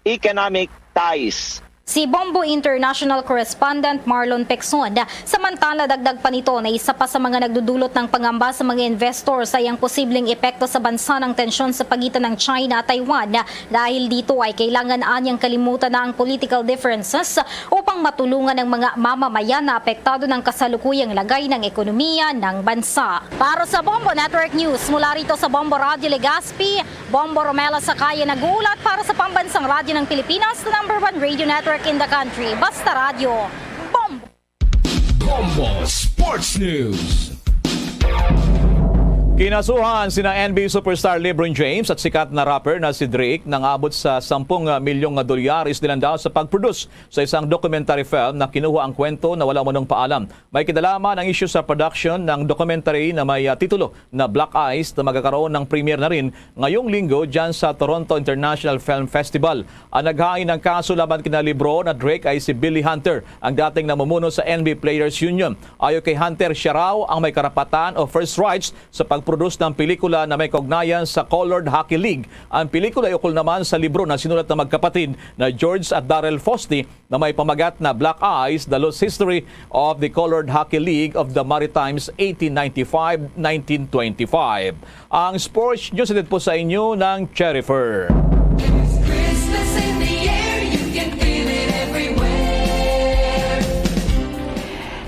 economic ties. Si Bombo International correspondent Marlon Pexon. Samantala, dagdag pa nito na isa pa sa mga nagdudulot ng pangamba sa mga investors ay ang posibleng epekto sa bansa ng tensyon sa pagitan ng China at Taiwan. Dahil dito ay kailangan anyang kalimutan na ang political differences upang matulungan ang mga mamamayan na apektado ng kasalukuyang lagay ng ekonomiya ng bansa. Para sa Bombo Network News, mula rito sa Bombo Radio Legazpi, Bombo Romela Sakaya nag-uulat para sa Pambansang Radyo ng Pilipinas, the number one radio network in the country. Basta Radyo, Bombo! Bombo Sports News. Kinasuhan sina N B A superstar LeBron James at sikat na rapper na si Drake nang abot sa sampung milyong nga dolyares nilang daw sa pag-produce sa isang documentary film na kinuha ang kwento na wala umanong paalam. May kinalaman ang isyu sa production ng documentary na may, ah, titulo na Black Eyes na magkakaroon ng premiere na rin ngayong linggo dyan sa Toronto International Film Festival. Ang naghain ng kaso laban kina LeBron at Drake ay si Billy Hunter, ang dating namumuno sa N B A Players Union. Ayo kay Hunter, siya raw ang may karapatan o first rights sa pag-produce ng pelikula na may kaugnayan sa Colored Hockey League. Ang pelikula ay ukol naman sa libro na sinulat ng magkapatid na George at Darrell Fosty na may pamagat na Black Eyes, The Lost History of the Colored Hockey League of the Maritimes eighteen ninety-five, nineteen twenty-five. Ang sports news hatid po sa inyo ng Cherry Fur. Christmas in the air, you can feel it everywhere.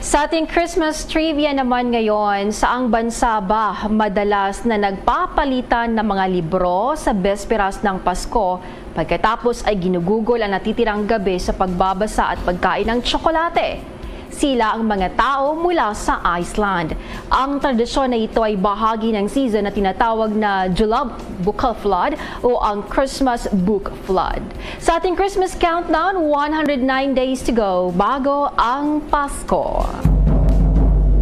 Sa ating Christmas trivia naman ngayon, saang bansa ba madalas na nagpapalitan ng mga libro sa besperas ng Pasko? Pagkatapos ay ginugugol ang natitirang gabi sa pagbabasa at pagkain ng tsokolate. Sila ang mga tao mula sa Iceland. Ang tradisyon na ito ay bahagi ng season na tinatawag na Julabokaflood o ang Christmas Book Flood. Sa ating Christmas countdown, one hundred nine days to go bago ang Pasko.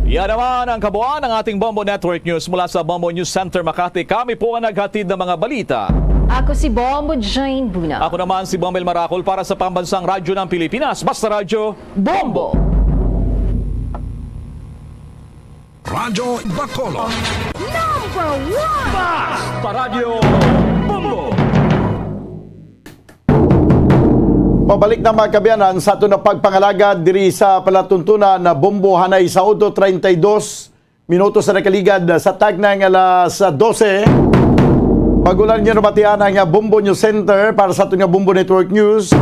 Yan naman ang kabuuan ng ating Bombo Network News. Mula sa Bombo News Center Makati, kami po ang naghatid ng mga balita. Ako si Bombo Jane Buna. Ako naman si Bomel Maracol para sa Pambansang Radyo ng Pilipinas, Basta Radyo, Bombo! Radyo Bacolod. Number one! Basta Radyo, Bombo! Pabalik na, mga kaabyanan, sa aton na pagpangalagad diri sa palatuntunan na Bombo, hanay sa Auto treinta y dos, Minutos na nakaligad sa tagna nga alas dose. Bago lang niyo nabatian ang, ah, Bombo News Center para sa aton nga Bombo Network News.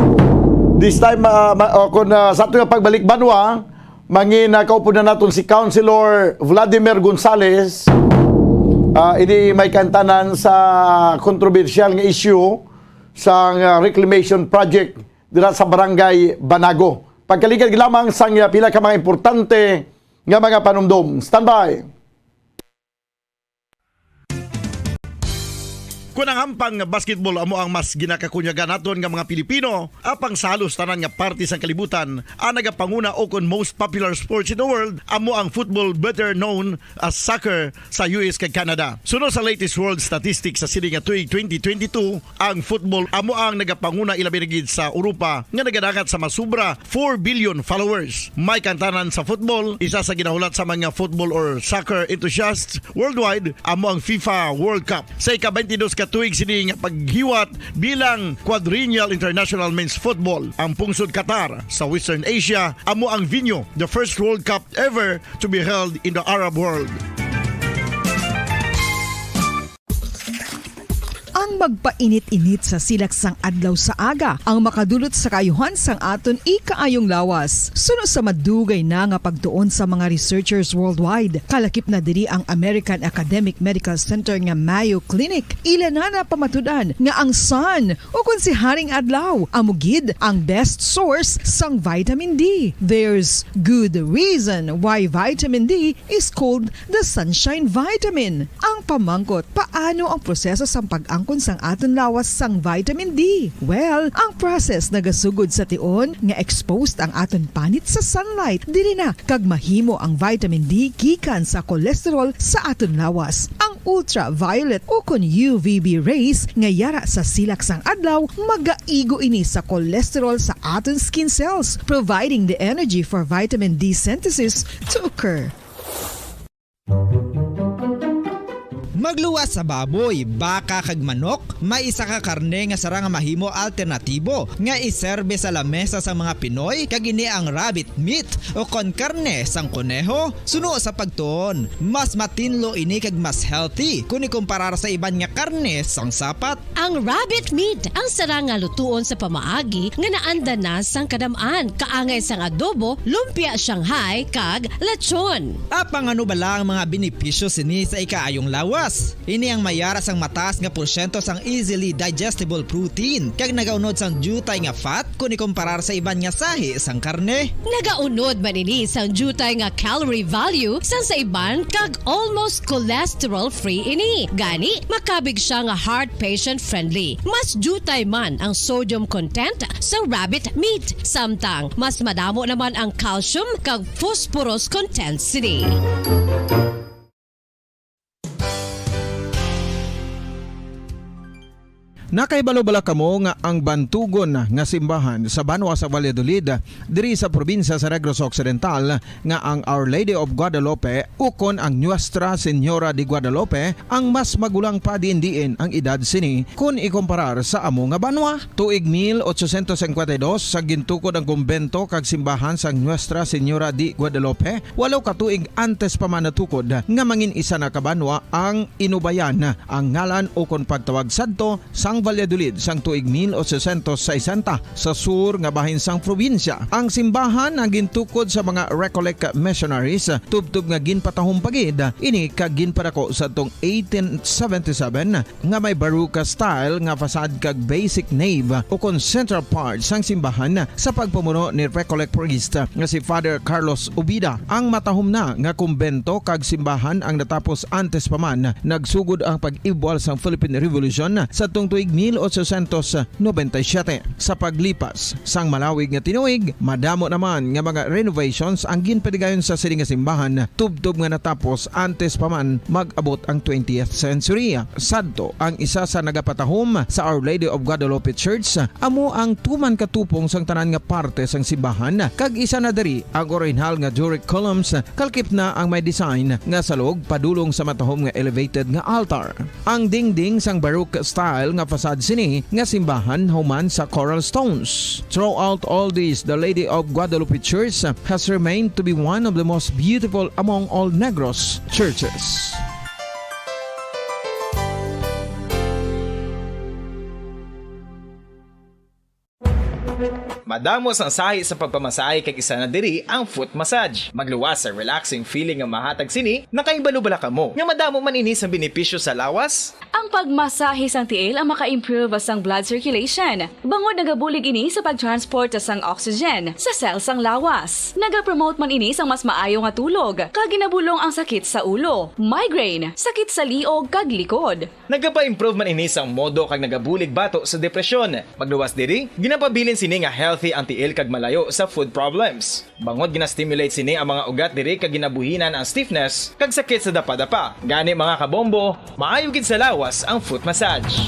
This time, ah, ma-, o kung, ah, sa aton nga pagbalik banwa, mangin, ah, kaupo na naton si Councilor Vladimir Gonzales. Ah, ini may kaangtanan sa kontrobersyal nga issue sa, ah, reclamation project dira sa Barangay Banago. Pagkaligad lamang sang, ah, pila ka mga importante nga mga panumdom. Standby. Kun ang hampang nga basketball amo ang mas ginakakunyagan naton nga mga Pilipino, apang sa halos tanan nga parte sang kalibutan, ang nagapanguna o kon most popular sports in the world amo ang football, better known as soccer, sa U S kag Canada. Suno sa latest world statistics sa sini nga tuig twenty twenty-two, ang football amo ang nagapanguna, ilabi na gid sa Europa nga nagadangat sa masubra four billion followers. May kaangtanan sa football, isa sa ginahulat sa mga football or soccer enthusiasts worldwide amo ang FIFA World Cup. Sa ika-twenty-dos ka tuig sini nga paghiwat bilang Quadrennial International Men's Football, ang pungsod Qatar sa Western Asia amo ang venue, the first World Cup ever to be held in the Arab world. Ang magpainit-init sa silak sang adlaw sa aga ang makadulot sa kaayuhan sang aton ikaayong lawas. Suno sa madugay na nga pagtuon sa mga researchers worldwide, kalakip na diri ang American Academic Medical Center nga Mayo Clinic. Ila na napamatud-an nga ang sun, o kon si Haring Adlaw, amo gid ang best source sang vitamin D. There's good reason why vitamin D is called the sunshine vitamin. Ang pamangkot, paano ang proseso sang pag-angkon sang aton lawas sang vitamin D? Well, ang process nagasugod sa tion nga exposed ang aton panit sa sunlight. Diri na kag mahimo ang vitamin D gikan sa cholesterol sa aton lawas. Ang ultraviolet o kon U V B rays nga yara sa silak sang adlaw magaigo ini sa cholesterol sa aton skin cells, providing the energy for vitamin D synthesis to occur. Magluwas sa baboy, baka kag manok, may isa ka karne nga sarang nga mahimo alternatibo nga iserbe sa lamesa sang mga Pinoy, kag ini ang rabbit meat o kon karne sang koneho. Suno sa pagtuon, mas matinlo ini kag mas healthy kon ikumparar sa iban nga karne sang sapat. Ang rabbit meat ang sarang nga lutuon sa pamaagi nga naanda na sang kadam-an, kaangay sang adobo, lumpia Shanghai, kag lechon. Apang ano bala ang mga benepisyo sini sa ikaayong lawas? Ini ang mayara sang mataas nga porsyento sang easily digestible protein kag nagaunod sang diutay nga fat kon ikumparar sa iban nga sahi sang karne. Nagaunod man ini sang diutay nga calorie value sang sa iban kag almost cholesterol-free ini. Gani, makabig siya nga heart patient-friendly. Mas diutay man ang sodium content sa rabbit meat, samtang mas madamo naman ang calcium kag phosphorus content sini. Nakahibalo bala kamo nga ang bantugon nga simbahan sa banwa sa Valladolid, diri sa probinsya sa Negros Occidental, nga ang Our Lady of Guadalupe ukon ang Nuestra Señora de Guadalupe ang mas magulang pa diin-diin ang edad sini kon ikomparar sa amo nga banwa? Tuig mil ochocientos cincuenta y dos, sa gintukod ang kumbento kag simbahan sang Nuestra Señora de Guadalupe, walo ka tuig antes pa man natukod nga mangin isa na ka banwa ang Inubayan, ang ngalan ukon pagtawag sadto sang Valladolid sang tuig mil ochocientos sesenta, sa sur nga bahin sang probinsya. Ang simbahan ang gintukod sa mga Recollect missionaries, tubtob nga ginpatahom pa gid ini kag ginpadako sadtong eighteen seventy-seven, nga may Baroque style nga facade kag basic nave ukon central part sang simbahan sa pagpamuno ni Recollect priest nga si Father Carlos Ubida. Ang matahom na nga kumbento kag simbahan ang natapos antes pa man nagsugod ang pag-ibwal sang Philippine Revolution sadtong tuig mil ochocientos noventa y siete. Sa paglipas sang malawig nga tinuig, madamo naman nga mga renovations ang ginpadigayon sa sini nga simbahan, tubtob nga natapos antes pa man mag-abot ang twentieth century. Sadto, ang isa sa nagapatahom sa Our Lady of Guadalupe Church amo ang tuman ka tupong sang tanan nga parte sang simbahan, kag isa na diri ang orihinal nga Doric columns, kalkip na ang may design nga salog padulong sa matahom nga elevated nga altar. Ang dingding sang Baroque style nga sad sini nga simbahan human sa coral stones. Throughout all this, the Lady of Guadalupe Church has remained to be one of the most beautiful among all Negros churches. Madamo sang sahi sa pagpamasahe kag isa na diri ang foot massage. Magluwas sa relaxing feeling nga mahatag sini, nakahibalo bala kamo nga madamo man ini sang benepisyo sa lawas? Ang pagmasahe sang tiil ang maka-improve sang blood circulation, bangod nagabulig ini sa pag-transport sang oxygen sa cell sang lawas. Nagapromote man ini sang mas maayo nga tulog, kag ginabulong ang sakit sa ulo, migraine, sakit sa liog, kag likod. Nagapa-improve man ini sang modo kag nagabulig bato sa depresyon. Magluwas diri, ginapabilin sini nga healthy ang tiil kag malayo sa foot problems. Bangod gina-stimulate sini ang mga ugat diri kag ginabuhinan ang stiffness kag sakit sa dapadapa. Gani, mga kabombo, maayo gid sa lawas ang foot massage.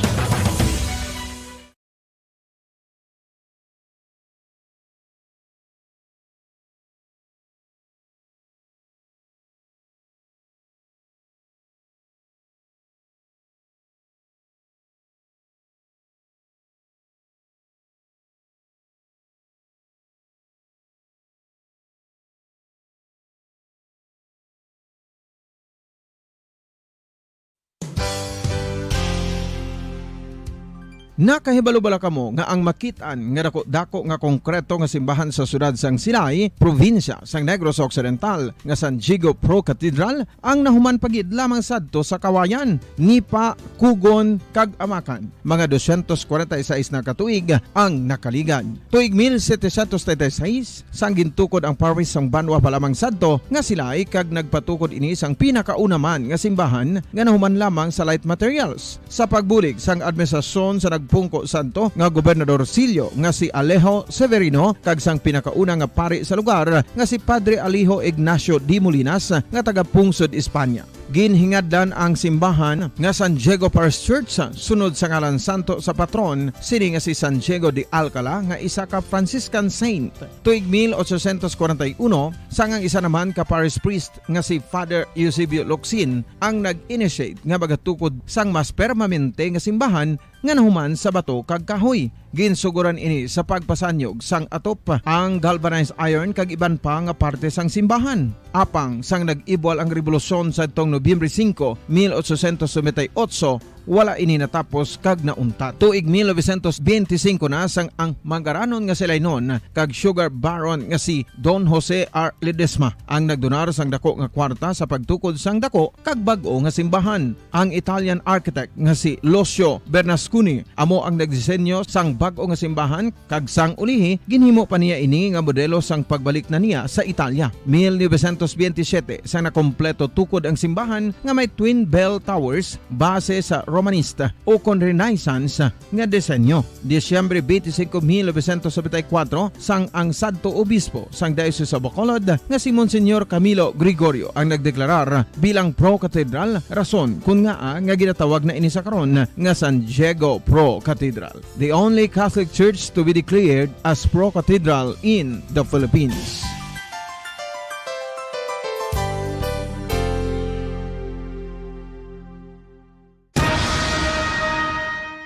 Nakahibalo bala kamo nga ang makit-an nga daku-daku nga konkreto nga simbahan sa siyudad sang Silay, probinsya sang Negros Occidental, nga San Diego Pro Cathedral, ang nahuman pa gid lamang sadto sa Kawayan, Nipa, Cogon, kag Amacan? Mga dosyentos kwarenta y seis na ka tuig ang nakaligad. Tuig mil setecientos treinta y seis, sang gintukod ang parish sang banwa pa lamang sadto nga Silay, kag nagpatukod ini sang pinakauna man nga simbahan nga nahuman lamang sa light materials. Sa pagbulig sang administrasyon sa nagpungko sadto nga gobernadorcillo nga si Alejo Severino kag sang pinakauna nga pari sa lugar nga si Padre Alejo Ignacio de Molinas nga taga pungsod España. Ginhingadlan ang simbahan nga San Diego Parish Church sunod sa ngalan santo sa patron sini nga si San Diego de Alcala nga isa ka Franciscan saint. Tuig mil ochocientos kwarenta y uno, sang ang isa naman ka parish priest nga si Father Eusebio Locsin ang nag-initiate nga magatukod sang mas permanente nga simbahan nga nahuman sa bato kag kahoy. Ginsugoran ini sa pagpasanyog sang atop, ang galvanized iron kag iban pa nga parte sang simbahan. Apang sang nag-ibwal ang rebolusyon sadtong Nobyembre singko, mil ochocientos noventa y ocho, wala ini natapos kag nauntat. Tuig mil novecientos benti singko na sang ang mangaranon nga si Lainon kag sugar baron nga si Don Jose R. Ledesma ang nagdonar sang dako nga kwarta sa pagtukod sang dako kag bag-o nga simbahan. Ang Italian architect nga si Lucio Bernasconi amo ang nagdisenyo sang bag-o nga simbahan, kag sang ulihi ginhimo pa niya ini nga modelo sang pagbalik na niya sa Italia. Mil novecientos benti siyete, sang nakompleto tukod ang simbahan nga may twin bell towers base sa Romanista ukon Renaissance nga disenyo. Disyembre benti singko, mil novecientos nobenta y kuwatro, sang ang sadto obispo sang Diocese of Bacolod nga si Monsignor Camilo Gregorio ang nagdeklarar bilang pro-cathedral, rason kon ngaa nga ginatawag na ini sa karon nga San Diego Pro Cathedral, the only Catholic church to be declared as pro-cathedral in the Philippines.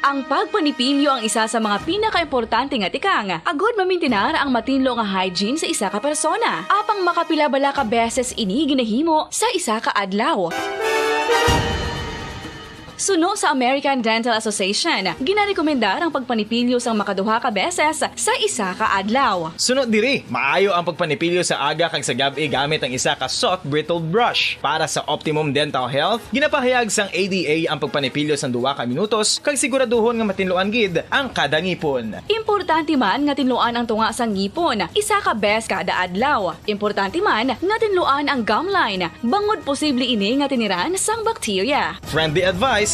Ang pagpanipilyo ang isa sa mga pinakaimportante nga tikang agod mamintinar ang matinlo nga hygiene sa isa ka persona. Apang makapila bala ka beses ini ginahimo sa isa ka adlaw? Suno sa American Dental Association, ginarekomendar ang pagpanipilyo sang makaduha ka beses sa isa ka adlaw. Suno diri, maayo ang pagpanipilyo sa aga kag sa gab-i gamit ang isa ka soft bristled brush. Para sa optimum dental health, ginapahayag sang A D A ang pagpanipilyo sang duha ka minutos kag siguraduhon nga matinluan gid ang kada ngipon. Importante man nga tinluan ang tunga sang ngipon isa ka bes kada adlaw. Importante man nga tinluan ang gum line, bangod posible ini nga tiniran sang bakterya. Friendly advice.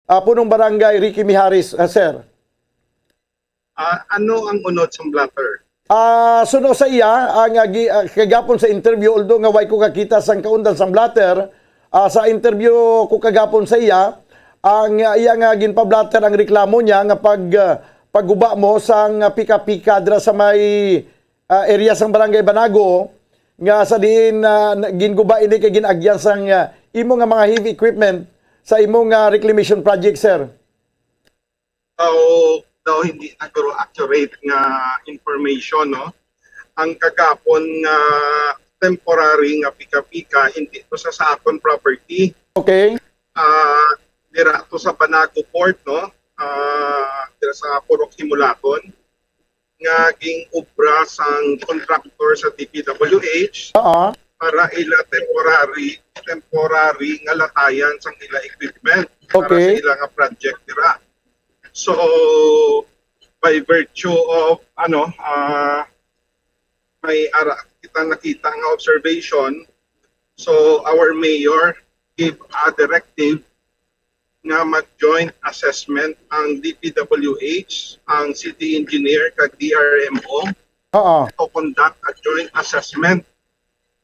Ah, punong barangay Ricky Mijares, ah, sir. Ah, ano ang unod sang blotter? Ah, suno sa iya, ang, ah, gi-, ah, kagapon sa interview, although nga way ko kakita sang kaundang sang blotter, ah, sa interview ko kagapon sa iya, ang, ah, iya nga ginpa-blotter ang reklamo niya nga pag, ah, pagguba mo sang, ah, pika-pika dira sa may, ah, area sang Barangay Banago, nga sa diin, ah, na-, ginguba ini kay gin-agyan sang, ah, imo nga mga heavy equipment sa imo nga reclamation project, sir. Daw, daw hindi na guro accurate nga information, no? Ang kagapon nga temporary nga pika-pika, hindi to sa, sa aton property. Okay. Ah, dira to sa Banago Port, no? Ah, dira sa Purok Himulaton, nga ging-obra sang contractor sa D P W H Oo. para ila temporary, temporary nga latayan sang ila equipment para Okay. sa ila nga project dira. So, by virtue of, ano, ah, may ara kita nakita nga observation, so our mayor gave a directive nga mag-joint assessment ang D P W H, ang city engineer, kag D R M O Oo. to conduct a joint assessment.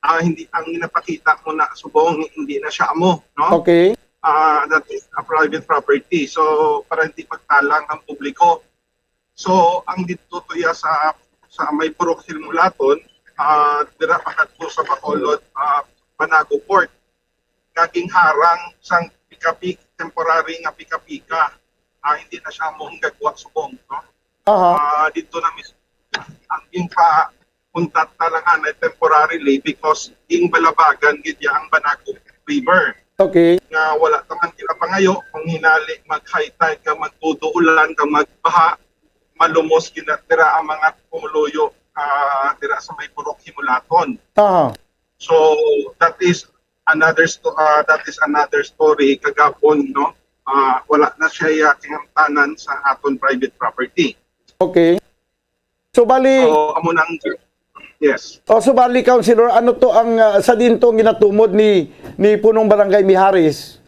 Ah, hindi, ang ginapakita mo na subong, hindi na siya amo, no? Okay. Ah, that is a private property. So, para hindi magtalang ang publiko. So, ang dito to iya sa, sa may Purok Hilmulaton, ah, dira pa kadto sa Bacolod, ah, Banago Port. Nga ginharang sang pika-pik-, temporary nga pika-pika. Ah, hindi na siya mo gagwa subong, no? Aha. Ah, dito na mismo. Ang yung pa, untat na lang anay temporarily because ing balabagan gid ya ang Banago River. Okay. Nga wala ta man ginapangayo kung hinali mag high tide ka, magtudo ulan ka, magbaha, malumos gina dira ang mga pumuluyo, ah, dira sa may Purok Himulaton. Aha. So that is another sto- ah, that is another story kagapon, no? Ah, wala na siya ya kinamtanan sa aton private property. Okay. So, bali So, amo nang, yes. Oh, so, bali, Councilor, ano to ang, ah, sa din to ang ginatumod ni, ni Punong Barangay Mijares?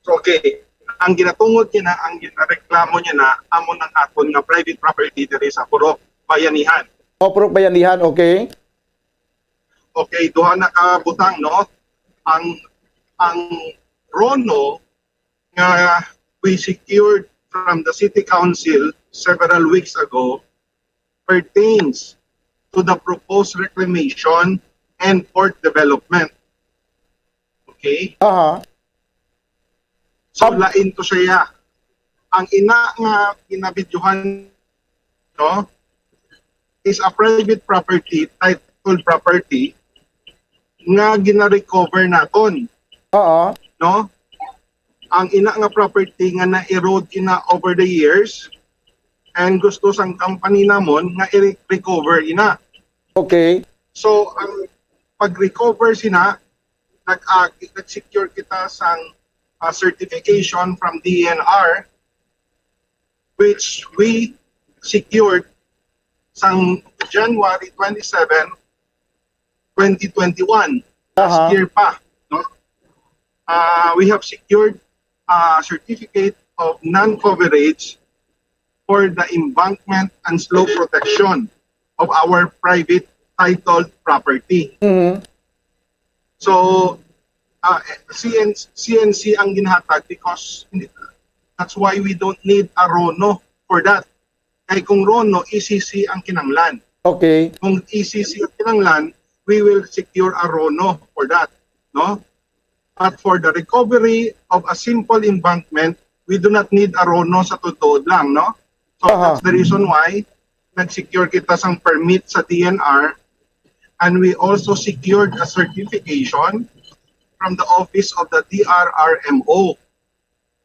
Okay. Ang ginatungod niya na, ang ginareklamo niya na, amo nang aton nga private property diri sa Purok Bayanihan. Oh, Purok Bayanihan, okay. Okay, duha na ka butang, no? Ang, ang RONO nga we secured from the city council several weeks ago pertains to the proposed reclamation and port development. Okay? Aha. So, Ab- lain to siya. Ang ina nga ginabidyohan, no, is a private property, titled property, nga gina-recover naton. Oo. No? Ang ina nga property nga na-erode ina over the years, and gusto sang company namon nga i-recover ina. Okay. So, ang pag-recover sina, nag-, ah, nag-secure kita sang, ah, certification from D E N R, which we secured sang January twenty-seven, twenty twenty-one. Last Aha. year pa, no? Ah, we have secured a certificate of non-coverage for the embankment and slope protection of our private titled property. Mhm. So, ah, C N C, C N C ang ginhatag because that's why we don't need a RONO for that. Kay kung RONO, E C C ang kinanglan. Okay. Kung E C C ang kinanglan, we will secure a RONO for that, no? But for the recovery of a simple embankment, we do not need a RONO sa tutuod lang, no? So Aha. that's the reason why nag-secure kita sang permit sa D E N R, and we also secured a certification from the office of the D R R M O,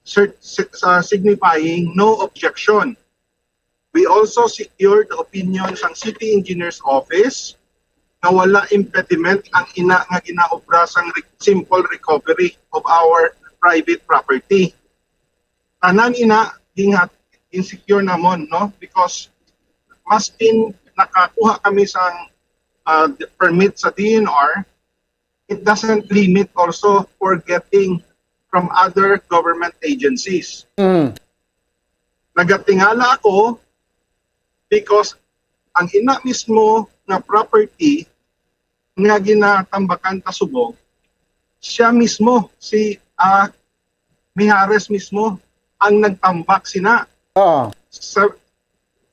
cert-, si-, sa signifying no objection. We also secured the opinion sang City Engineer's Office nga wala impediment ang ina nga ginaobra sang re-, simple recovery of our private property. Tanan ina ginhat-, insecure namon, no? Because maskin nakakuha kami sang, ah, permit sa D E N R, it doesn't limit also for getting from other government agencies. Mm. Nagatingala ako because ang ina mismo nga property nga ginatambakan ta subong, siya mismo, si ah, Mijares mismo ang nagtambak sina. Ah. Sa,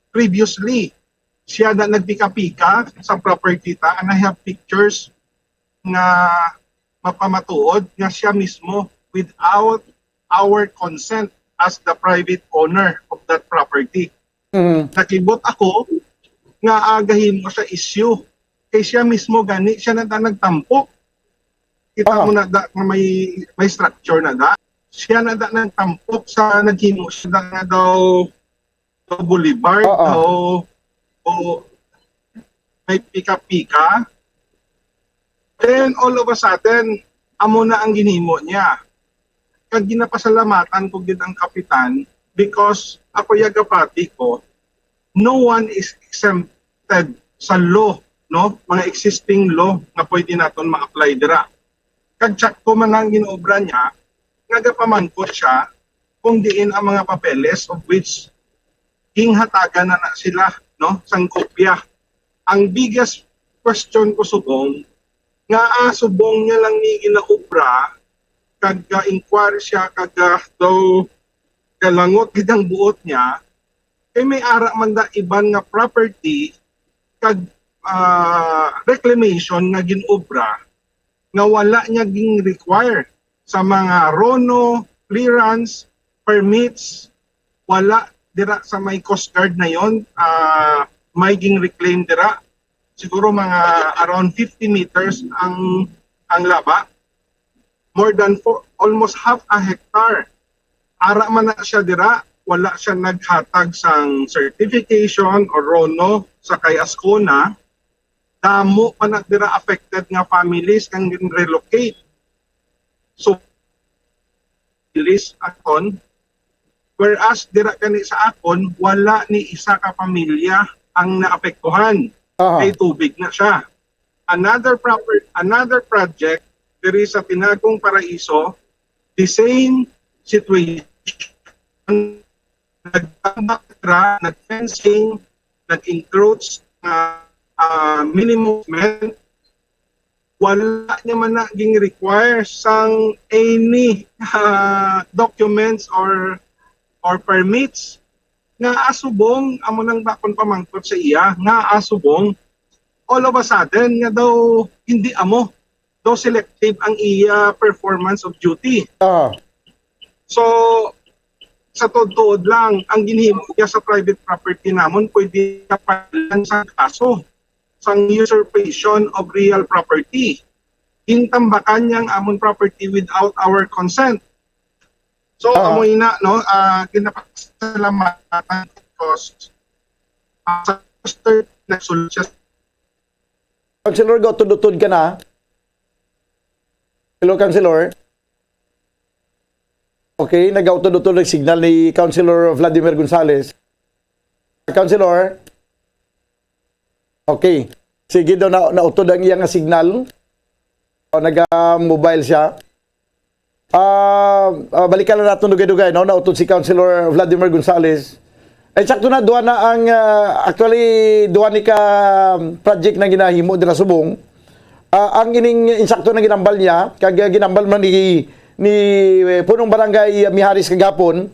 previously, siya na nagpika-pika sa property ta, and I have pictures nga mapamatuod nga siya mismo, without our consent as the private owner of that property. Mm. Nakibot ako nga ah, gahimo siya issue. Kay siya mismo gani, siya na da nagtampok. Kita Ah. mo na da nga may, may structure na da. Siya na da nagtampok sa naghimo siya da nga daw, daw boulevard Oo. o, o may pika-pika. Then all of a sudden, amo na ang ginhimo niya. Kag ginapasalamatan ko gid ang kapitan because ako yagapati ko, no one is exempted sa law, no? Mga existing law nga pwede naton ma-apply dira. Kag check ko man ang ginobra niya, nagapamangkot siya kung diin ang mga papeles of which ginhatagan na na sila, no, sang kopya. Ang biggest question ko subong, nga ah, subong niya lang ni ginaobra, kag ga-inquire siya, kag ah, daw galangot gid ang buot niya, kay may ara man da iban nga property kag ah, reclamation nga ginobra nga wala niya ging-require sa mga rono, clearance, permits, wala dira sa may Coast Guard na yon, ah, may ging-reclaim dira. Siguro mga around fifty meters ang ang laba. More than four, almost half a hectare. Ara man na siya dira, wala siya naghatag sang certification or rono sa kay Ascona. Damo pa na dira affected nga families kang gin-relocate. So, families aton, whereas dira gani sa akon, wala ni isa ka pamilya ang naapektuhan. Aha. Kay tubig na siya. Another proper, another project diri sa Tinagong Paraiso, the same situation. Nagtambak ra, nag-fencing, nag-encroach nga ah, mini movement, wala niya man na ging-require sang any ah, documents or or permits nga asubong amo nang akon pamangkot sa iya nga asubong all of a sudden nga daw hindi amo, daw selective ang iya performance of duty. Ah. So, sa tuod-tuod lang, ang ginhimo niya sa private property namon, pwede niya palitan sa kaso sang usurpation of real property. Gintambakan niya ang amon property without our consent. So, Ah. amo ina, no, ah, ginapasalamatan because ah, sa poster, nagsulat siya. Councilor, gautod-utod ka na. Hello, Councilor. Okay, nagautod-utod ang signal ni Councilor Vladimir Gonzales. Councilor? Okay. Sige daw, na, nautod ang iyang signal. O, naga-mobile siya. Ah, ah, balikan lang naton dugay-dugay, no? Nautod si Councilor Vladimir Gonzales. Ay, sakto na, duha na ang, ah, actually, duha ni ka project na ginahimo dira subong. Ah, ang ining insakto na ginambal niya, kag, ah, ginambal man ni, ni, eh, Punong Barangay Mijares kagapon,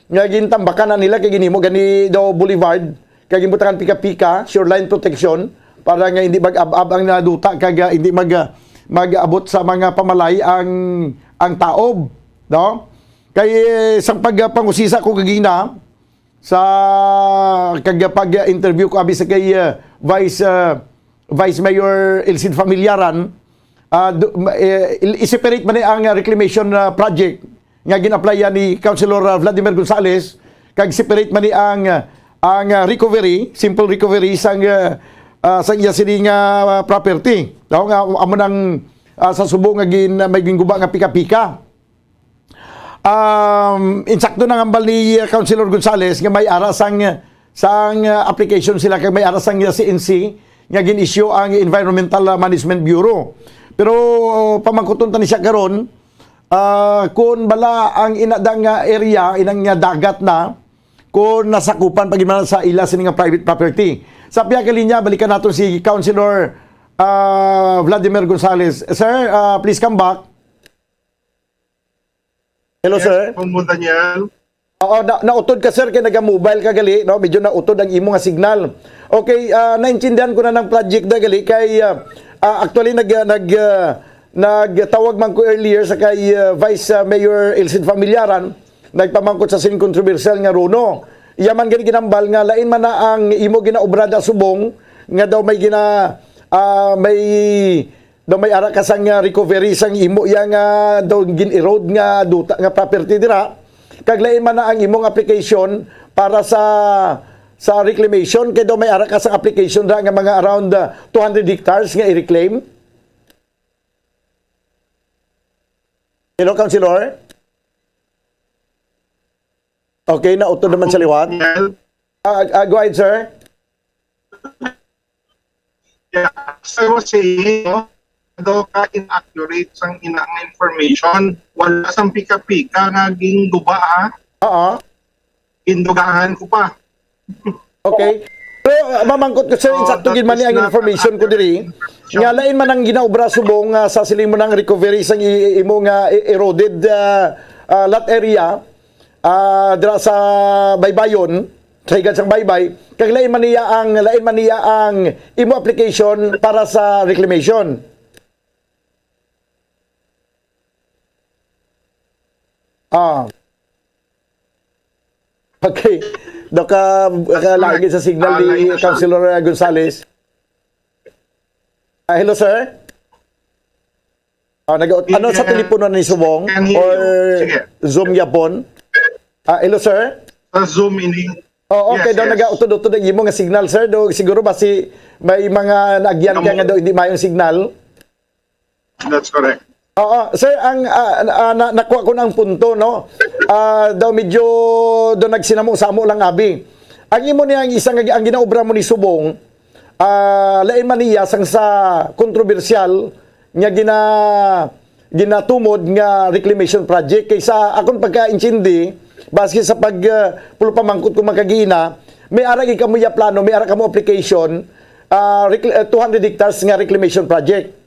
nga gintambakan na nila kay ginhimo gani daw boulevard, kay ginbutangan pika-pika, shoreline protection, para nga hindi mag-ab-ab ang naduta, kag, ah, hindi mag, ah, mag-abot sa mga pamalay ang, ang taob, no? Kay, eh, sang pagpangusisa ko kagina, sa kag pag-interview ko abi sa kay, uh, Vice, uh, Vice Mayor Elcid Familiaran, uh, du- ma- eh, i-separate man ni ang reclamation, uh, project nga gin-applyan ni Councilor, uh, Vladimir Gonzales, kag separate man ni ang, uh, ang, uh, recovery, simple recovery sang, uh, uh, sang iya sini nga, uh, property. Daw nga amo nang, uh, sa subong nga gin may ginguba nga pika-pika. Um, insakto na ang hambal ni, uh, Councilor Gonzales nga may ara sang, sang, uh, application sila kag may ara sang, uh, C N C nga gin-issue ang Environmental, uh, Management Bureau. Pero, uh, pamangkuton ta ni siya karon, ah, kung bala ang inadang nga area, inang nga dagat na, kung nasakupan pa gid man sa ila sini nga private property. Sa pihak linya, balikan nato si Councilor, ah, Vladimir Gonzales. Sir, ah, please come back. Hello, Yes, sir. Congressman Daniel. Oo, na, nautod ka, sir, kay naga-mobile ka gali, no? Medyo nautod ang imo nga signal. Okay, ah, naintindihan ko na ng project na gali kay, ah, ah, actually, nag, ah, nag, ah, nagtawag man ko earlier sa kay, ah, Vice, ah, Mayor Elcid Familiaran, nagpamangkot sa sining kontrobersyal nga runo. Iya man gani ginambal nga lain man na ang imo ginaobra da subong nga daw may gina, ah, may daw may ara ka sang, ah, recovery sang imo iya nga daw gin-erode nga duta nga property dira. Kag lain man na ang imong application para sa, sa reclamation, kay daw may ara ka sang application dira nga mga around, ah, two hundred hectares nga i-reclaim. Hello, Councilor? Okay, nautod naman sa liwat. Well, Ah, ah, go ahead, sir. Yeah, as I was saying, no, daw ka inaccurate sang ina nga information. Wala sang pika-pika nga ginguba, ha? Oo. Gindugahan ko pa. Okay. Pero, ah, mamangkot ko, sir, Oh, insakto that gid man ni is ang not information ko diri. Nga lain man ang ginaobra subong nga sa siling mo nang recovery sang i-, imo nga e-, eroded, ah, ah, lot area, ah, dira sa Baybayon, sa higad sang Baybay, kag lain man niya ang, lain man niya ang imo application para sa reclamation. Ah. Okay. Daw ka, ka lagi sa signal Ah, ni lain na siya. Councilor Gonzales. Ah, hello, sir. Ah, nag-, ano sa Yes. telepono ni subong Can hear you. or Sige. Zoom yapon? Ah, hello, sir. Sa Zoom ini. Oh, okay. Yes, Daw yes. Nagautod-utod ang imo nga signal, sir. Do siguro basi may mga naagyan ka Namo. nga daw hindi mayong signal. That's correct. Oo, sir, ang, ah, ah, na, nakuha ko na ang punto, no? Ah, daw medyo daw nagsinamo-samo lang, abi. Ang imo niya, ang isa nga gi-, ang ginaobra mo ni subong, ah, lain man niya sang sa kontrobersyal nga gina-, ginatumod nga reclamation project. Kay sa akon pagkaintindi, baski sa pag, ah, pulong pamangkot ko man kagina, may ara gid kamo ya plano, may ara kamo application, ah, recl-, ah, two hundred hectares nga reclamation project.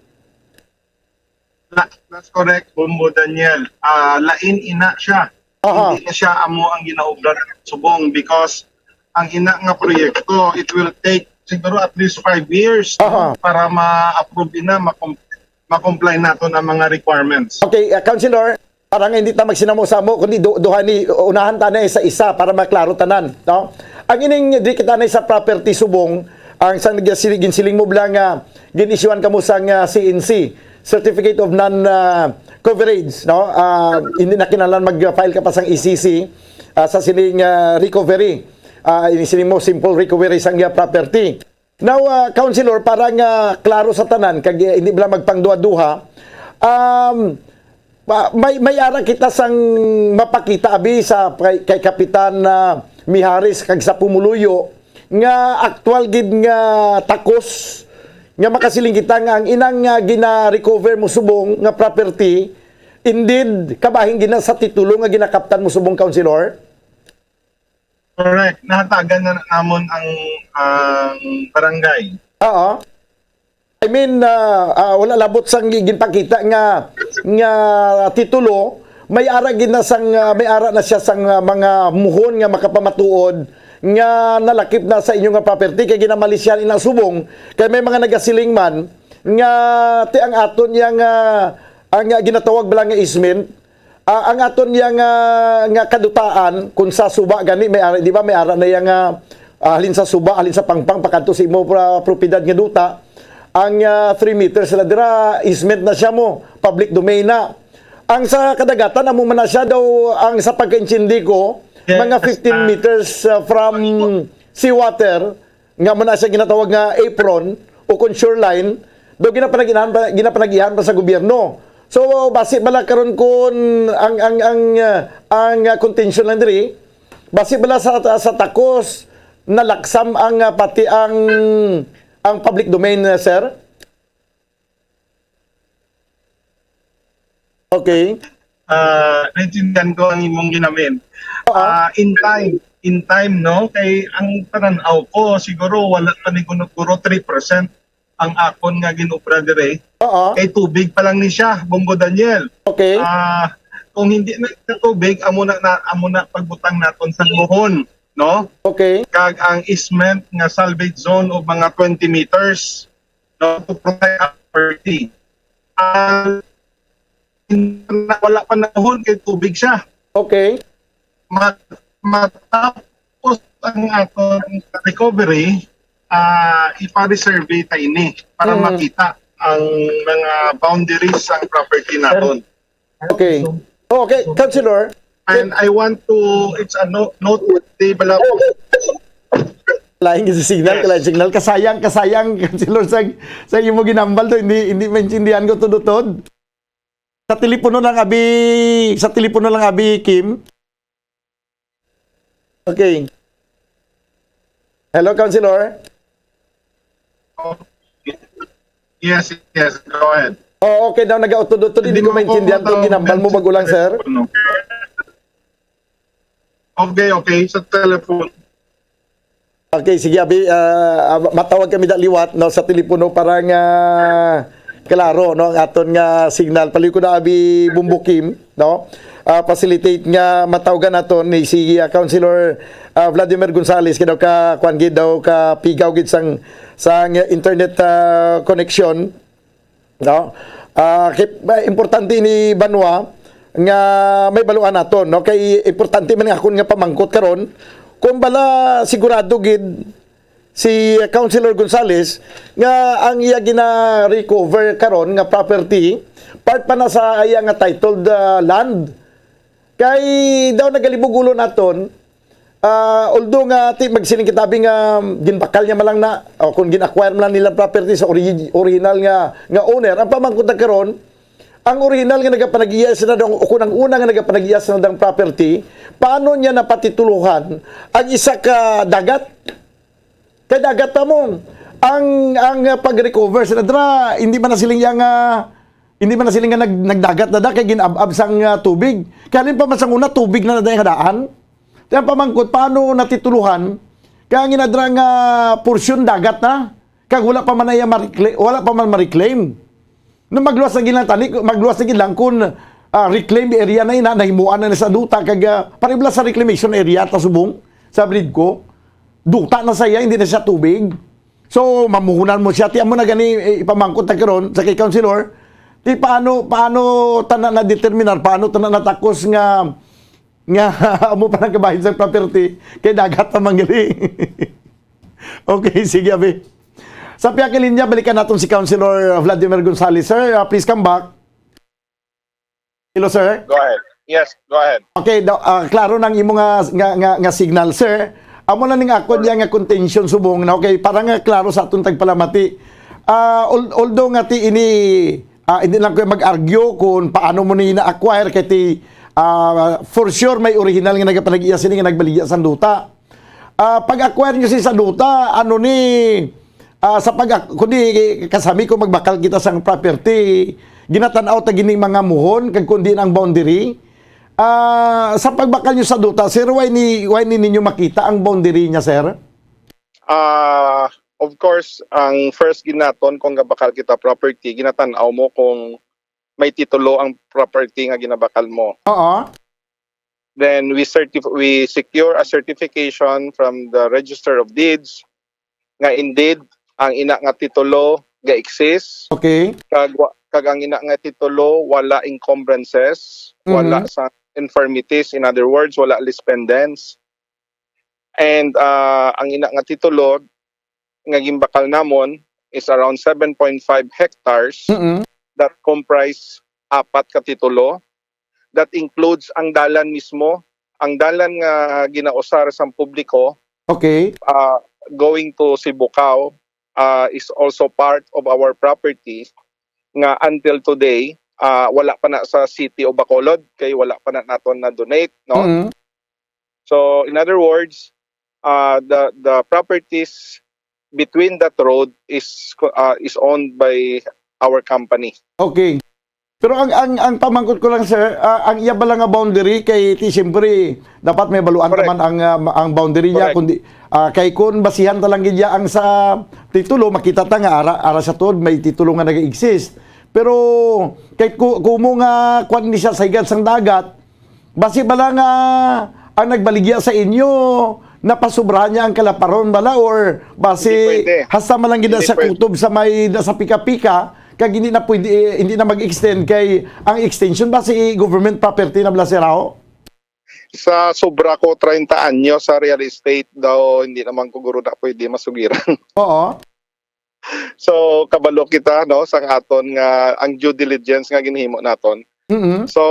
La-, that's correct, Bombo Daniel. Ah, lain ina siya. Aha. Hindi na siya amo ang ginaobra ng subong because ang ina nga proyekto, it will take siguro at least five years, Aha. no, para ma-approve ina, makom-, ma-comply nato ang mga requirements. Okay, uh, Councilor, para nga hindi ta magsinamo-samo, kundi du-, duha ni, unahan ta na isa-isa para maklaro tanan, no? Ang ining di kita na sa property subong, ang sa nag-, sili-, ginsiling mo bala nga gin-issuean kamo sang, ah, C N C, Certificate of Non, ah, Coverage, no? Ah, hindi na kinahanglan mag-file ka pa sang E C C, ah, sa sining, ah, recovery. Ah, ini sining mo simple recovery sang, ah, property. Now, ah, Councilor, para nga klaro sa tanan, kag, eh, hindi bala magpangduha-duha, um, pa-, may, may ara kita sang mapakita, abi, sa kay, kay Kapitan, ah, Mijares kag sa pumuluyo, nga aktual gid nga takos nga makasiling kita nga ang inang nga gina-recover mo subong nga property, indeed, kabahin gina sa titulo nga ginakaptan mo subong, Councilor? Correct. Nahatagan na namon ang, ang barangay. Oo. I mean, ah, ah, wala labot sang gi-, ginpakita nga, nga titulo, may ara gid na sang, ah, may ara na siya sang, ah, mga muhon nga makapamatuod nga nalakip na sa inyo nga property kay ginamalisyan ina subong kay may mga nagasiling man nga ti ang aton yang, ah, ang, ah, ginatawag bala nga easement, Ah, ang aton niya nga, nga kadutaan, kung sa suba gani, may ara, di ba, may ara na iya nga, ah, halin sa suba, halin sa pangpang, pakadto sa imo pra-, propiedad nga duta, ang, ah, three meters sila dira, easement na siya mo, public domain na. Ang sa kadagatan, amo man na siya daw, ang sa pagkaintindi ko, Yes, mga fifteen ah, meters, ah, from seawater, nga man na siya ginatawag nga apron o kung shoreline, daw ginapanag-, ginapanag-, ginapanag-iyahan pa sa gobyerno. So, basi bala karon kun ang, ang, ang, uh, ang, uh, contention lang diri, basi bala sa, sa takos, nalaksam ang, uh, pati ang, ang public domain, uh, sir? Okay. Ah, naintindihan ko ang imong ginamin. Ah, in time, in time, no? Kay ang pananaw ko, siguro wala pa ni guro three percent ang akon nga ginobra dire. Oo. Kay tubig pa lang ni siya, Bonggo Daniel. Okay. Ah, kung hindi na siya tubig, amo na, na amo na pagbutang naton sa muhon, no? Okay. Kag ang easement nga salvage zone og mga twenty meters, no, to protect our property. Ah, wala pa nahon kay tubig siya. Okay. Ma-, matapos ang aton recovery, ah, ipa-resurvey ta ini para Mm. makita ang mga boundaries sang property naton. Okay. Okay, Councilor. And I want to, it's a no-, noteworthy bala. Lain kasi signal, Yes. lain signal. Kasayang, kasayang, Councilor, sa, sa imo ginambal to, hindi, hindi maintindihan ko tudutod. Sa telepono lang abi, sa telepono lang abi, Kim. Okay. Hello, Councilor? Yes, yes, go ahead. Oh, okay daw, nagautod-utod, hindi Hindi ko mo maintindihan ako kung ginambal mo makuha bago lang, sir. Ano? Okay, okay, sa telephone. Okay, sige, abi, ah, ah, matawag kami da liwat, no, sa telepono para nga klaro, no, ang aton nga signal. Paliw ko na abi Bumbo Kim, no? Ah, facilitate nga matawagan naton ni si, ah, Councilor, ah, Vladimir Gonzales, kay daw ka, kuwan gid daw, ka pigaw gid sang, sang internet, ah, connection. No? Ah, kay, ah, importante ini, Banwa, nga may baluan naton, no? Kay importante man nga akon nga pamangkot karon, kung bala sigurado gid si Councilor Gonzales nga ang iya gina-recover karon nga property, part pa na sa iya nga titled, ah, land. Kay daw nagalibog ulo naton, ah, although nga ti magsiling kita abi nga ginbakal niya man lang na, o kung gin-acquire man lang nila property sa ori-, original nga, nga owner, ang pamangkot na karon, ang original nga nagapanag-iya sa nadang, o kung ang una nga nagapanag-iya sa nadang property, paano niya napatitulohan ang isa ka dagat? Kay dagat pa mo. Ang, ang, ah, pag-recover sa nadra, hindi man na siling yang, ah, hindi man na siling nga nag-, nagdagat na da kay gin-ab-ab sang, ah, tubig. Kay halin pa man sang una, tubig na na dayang daan. Kaya pamangkot, paano natitulohan? Kaya ang inadra nga porsyon dagat na, kag wala pa man na iya ma-recla-, wala pa man ma-reclaim. Na magluwas na gid lang tani, magluwas na gid lang kung, ah, reclaimed area na ina, nahimuan na, na sa duta, kag, ah, paribla sa reclamation area, ta subong, sa Bridco, duta na sa iya, hindi na siya tubig. So, mamuhunan mo siya. Ti amo na gani, eh, ipamangkot ta karon sa kay Councilor, ti paano, paano ta na na-determinar, paano ta na natakos nga, nga amo pa nang kabahin sa property, kay dagat pa man gali. Okay, sige, abi. Sa pihak ni linya, balikan naton si Councilor Vladimir Gonzales. Sir, ah, please come back. Hello, sir. Go ahead. Yes, go ahead. Okay, daw, ah, klaro nang imo nga, nga, nga, nga signal, sir. Amo na ning akon diya nga contention subong na, okay, para nga klaro sa aton tagpalamati. Ah, al-, although nga ti ini, ah, hindi lang ko mag-argue kung paano mo ni na-acquire kay ti, ah, for sure may original nga nagapanag-iya sini nga nagbaligya sang duta. Ah, pag-acquire nyo si sa duta, ano ni, ah, sa pag, kundi kasami ko magbakal kita sang property, ginatan-aw ta gini mga muhon, kag kundi ang boundary. Ah, sa pagbakal nyo sa duta, sir, why ni, why ni ninyo makita ang boundary niya, sir? Ah, of course, ang first ginaton kung gabakal kita property, ginatan-aw mo kung may titulo ang property nga ginabakal mo. Oo. Then we certif-, we secure a certification from the Register of Deeds nga indeed ang ina nga titulo ga-exist. Okay. Kag wa-, kag ang ina nga titulo wala encumbrances, wala Mhm. sa infirmities, in other words, wala lease pendens. And, ah, ang ina nga titulo nga ginbakal namon is around seven point five hectares Mm-mm. that comprise apat ka titulo. That includes ang dalan mismo, ang dalan nga ginausar sa publiko, Okay. ah, going to Sibukao, ah, is also part of our property nga until today, ah, wala pa na sa City of Bacolod, kay wala pa na naton na-donate, no? Mm. So, in other words, uh, the, the properties between that road is, uh, is owned by our company. Okay. Pero ang, ang, ang pamangkot ko lang, sir, ah, ang iya bala nga boundary kay ti siyempre dapat may baluan Correct. naman ang, ah, ma-, ang boundary niya, Correct. kundi, ah, kay kun basihan ta lang gid niya ang sa titulo, makita ta nga ara, ara sa tuod may titulo nga nag-exist. Pero kay ku-, kumo nga kwan ni siya sa higad sang dagat, basi bala nga ang nagbaligya sa inyo, napasubrahan niya ang kalaparon bala, or basi Hindi pwede. hasta man lang gid na Hindi siya pwede. kutob sa may, na sa pika-pika, kag hindi na pwede, hindi na mag-extend kay ang extension basi government property na bala, sir, aho? Sa sobra ko treinta anyo sa real estate daw, hindi naman ko guro na pwede masugiran. Oo. So, kabalo kita, no, sang aton nga, ang due diligence nga ginhimo naton. Mm-mm. So,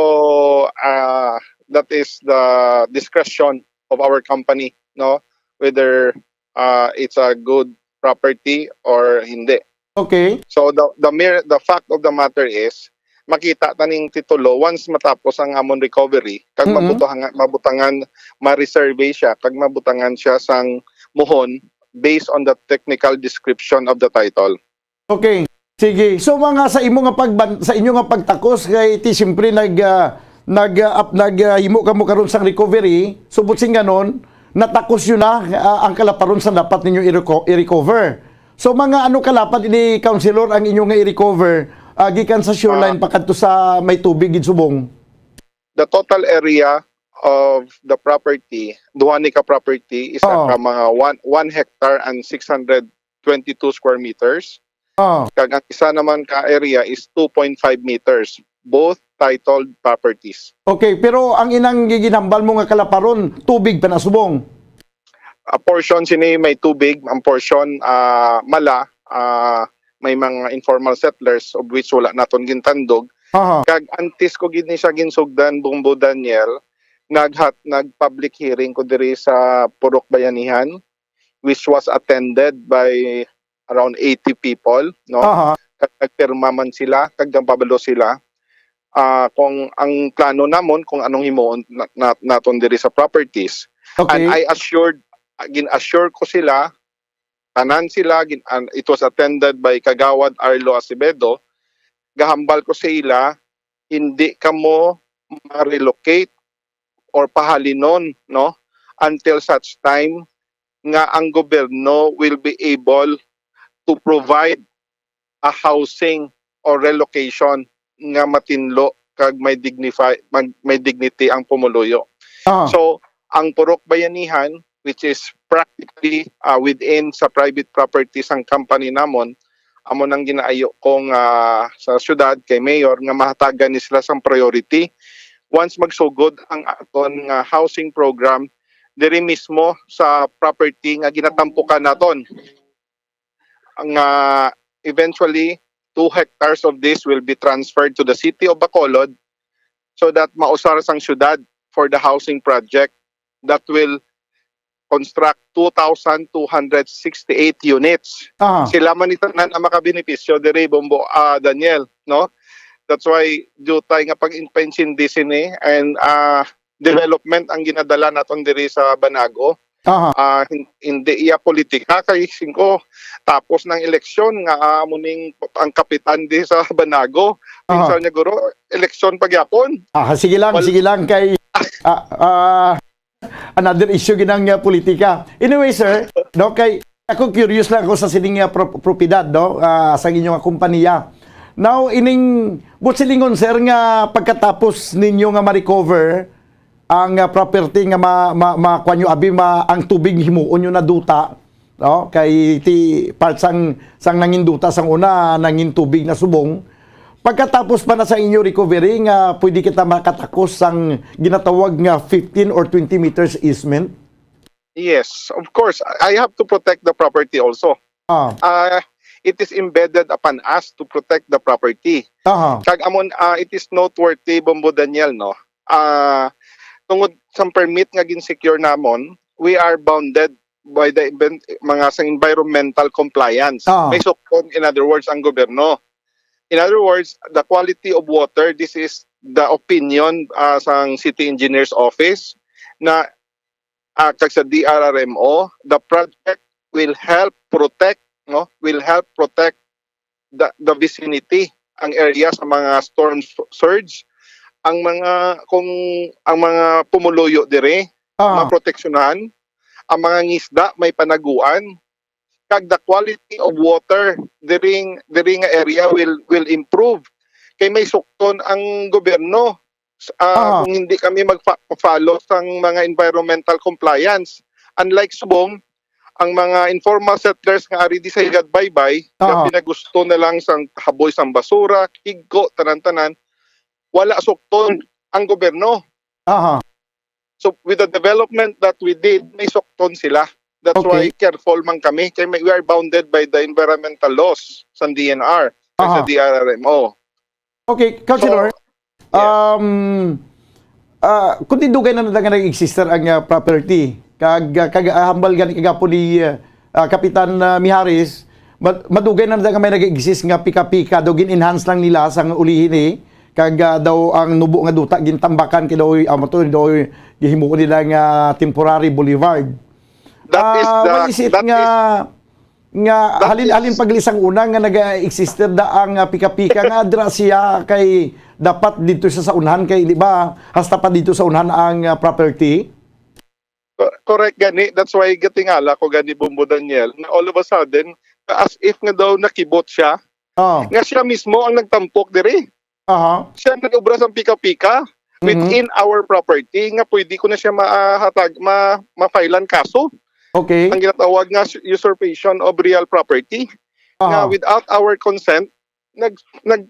ah, that is the discretion of our company, no, whether, ah, it's a good property or hindi. Okay. So, the, the mere, the fact of the matter is, makita ta ning titulo once matapos ang amon recovery, kag Mm-mm. mabutangan, mabutangan, ma-resurvey siya, kag mabutangan siya sang muhon based on the technical description of the title. Okay. Sige. So, mga sa imo nga pagban-, sa inyo nga pagtakos kay ti siyempre nag, ah, nag, ah, ap-, nag, ah, himo kamo karon sang recovery, subot sing ganon, natakos yun na, ah, ang kalaparon sa dapat ninyo i-reco-, i-recover. So, mga ano kalapad ini, Councilor, ang inyo nga i-recover, ah, gikan sa shoreline Ah. pakadto sa may tubig gid subong? The total area of the property, duha ni ka property, isa Oo. ka mga one, one hectare and six hundred twenty-two square meters. Oo. Kag ang isa naman ka area is two point five meters, both titled properties. Okay, pero ang inang giginhambal mo nga kalaparon, tubig pa na subong? A portion sini may tubig, ang portion, ah, mala, ah, may mga informal settlers of which wala naton gintandog. Aha. Kag antes ko gid ni siya ginsugdan, Bombo Daniel, naghat-, nag-public hearing ko diri sa Purok Bayanihan, which was attended by around eighty people, no? Aha. Kag nagpirma man sila, kag nagpabalo sila, ah, kung ang plano namon, kung anong himuon na, na, naton diri sa properties. Okay. And I assured, gin-assure ko sila, tanan sila, gin-, and it was attended by Kagawad Arlo Acevedo, gahambal ko sa ila, hindi kamo ma-relocate or pahalinon, no, until such time nga ang gobyerno will be able to provide a housing or relocation nga matinlo kag may dignify, mag-, may dignity ang pumuluyo. Ah. So, ang Purok Bayanihan, which is practically, ah, within sa private property sang company namon, amo nang ginaayo kong, ah, sa syudad kay Mayor nga mahatagan ni sila sang priority once magsugod ang aton nga housing program diri mismo sa property nga ginatampukan naton, nga eventually two hectares of this will be transferred to the city of Bacolod so that mausar sang syudad for the housing project that will construct two thousand two hundred sixty-eight units. Aha. Sila man ni tanan ang makabenepisyo diri, Bombo, ah, Daniel, no? That's why dutay nga pag-, pag-intensindi sini and, ah, development ang ginadala naton diri sa Banago. Aha. Ah, hin-, hindi iya politika kay singko tapos ng eleksyon nga, ah, amo ning ang kapitan di sa Banago. Aha. Minsan niya guro, eleksyon pagyapon. Ah, sige lang, Wal- sige lang kay, ah, ah, another issue ginang, ah, politika. Anyway, sir, no, kay ako curious lang ako sa sining, ah, pro-, propiedad, no, ah, sa inyong kompanya. Now, ining, buot silingon, sir, nga pagkatapos ninyo nga ma-recover ang, ah, property nga ma-, ma-, makuha nyo, abi, ma-, ang tubig himuon nyo na duta, no? Kay ti part sang, sang nangin duta sang una, nangin tubig na subong. Pagkatapos pa na sa inyo recovery nga pwede kita makatakos sang ginatawag nga fifteen or twenty meters easement? Yes, of course. I have to protect the property also. Ah. Ah, it is embedded upon us to protect the property. Aha. Kag amon, ah, it is noteworthy, Bombo Daniel, no? Ah, tungod sa permit nga gin-secure namon, we are bounded by the env-, mga sa environmental compliance. Ah. May sukon, in other words, ang gobyerno. In other words, the quality of water, this is the opinion, ah, sang City Engineer's Office na, ah, kag sa D R R M O, the project will help protect, no, will help protect the, the vicinity ang area sa mga storm s-, surge, ang mga, kung ang mga pumuluyo dire, Ah, maproteksyonan, ang mga ngisda may panaguan, kag the quality of water diri, diri nga area will, will improve. Kay may sukton ang gobyerno, s-, ah, Aha. kung hindi kami magpa-, follow sang mga environmental compliance. Unlike subong, ang mga informal settlers nga ari di sa Higadbaybay, nga Aha. pinagusto na lang sang haboy sang basura, kigko, tanan-tanan, wala sukton ang gobyerno. Aha. So, with the development that we did, may sukton sila. That's Okay. why careful man kami. Kay may, we are bounded by the environmental laws sa D N R, kag sa Aha. D R R M O. Okay, Councilor, So, yes. um, ah, kung di dugay na nanda nga nag-exist ang, ah, property, kag, ah, kag, ah, hambal gani kagapon ni, ah, ah, Kapitan, ah, Mijares, mad-, madugay na nanda nga may nag-exist nga pika-pika, daw gin-enhance lang nila sang ulihi ni, kag, ah, daw ang nubo nga duta gintambakan kay daw, ah, mo to, daw gihimuon nila nga temporary boulevard. That is Ah, the, what is it that nga is nga That halin, is halin paglisang una nga naga-exist da ang, ah, pika-pika nga adra siya kay dapat dito siya sa unhan kay, di ba, hasta pa dito sa unhan ang, ah, property? Co-, correct gani. That's why gatingala ko gani, Bombo Daniel, na all of a sudden, as if nga daw nakibot siya, Oh. nga siya mismo ang nagtampok diri. Aha. Siya nag-obra sang pika-pika Mhm. within our property nga pwede ko na siya mahatag, ma-, ma-filean kaso. Okay. Ang ginatawag nga su-, usurpation of real property. Nga Aha. without our consent, nag-, nag-,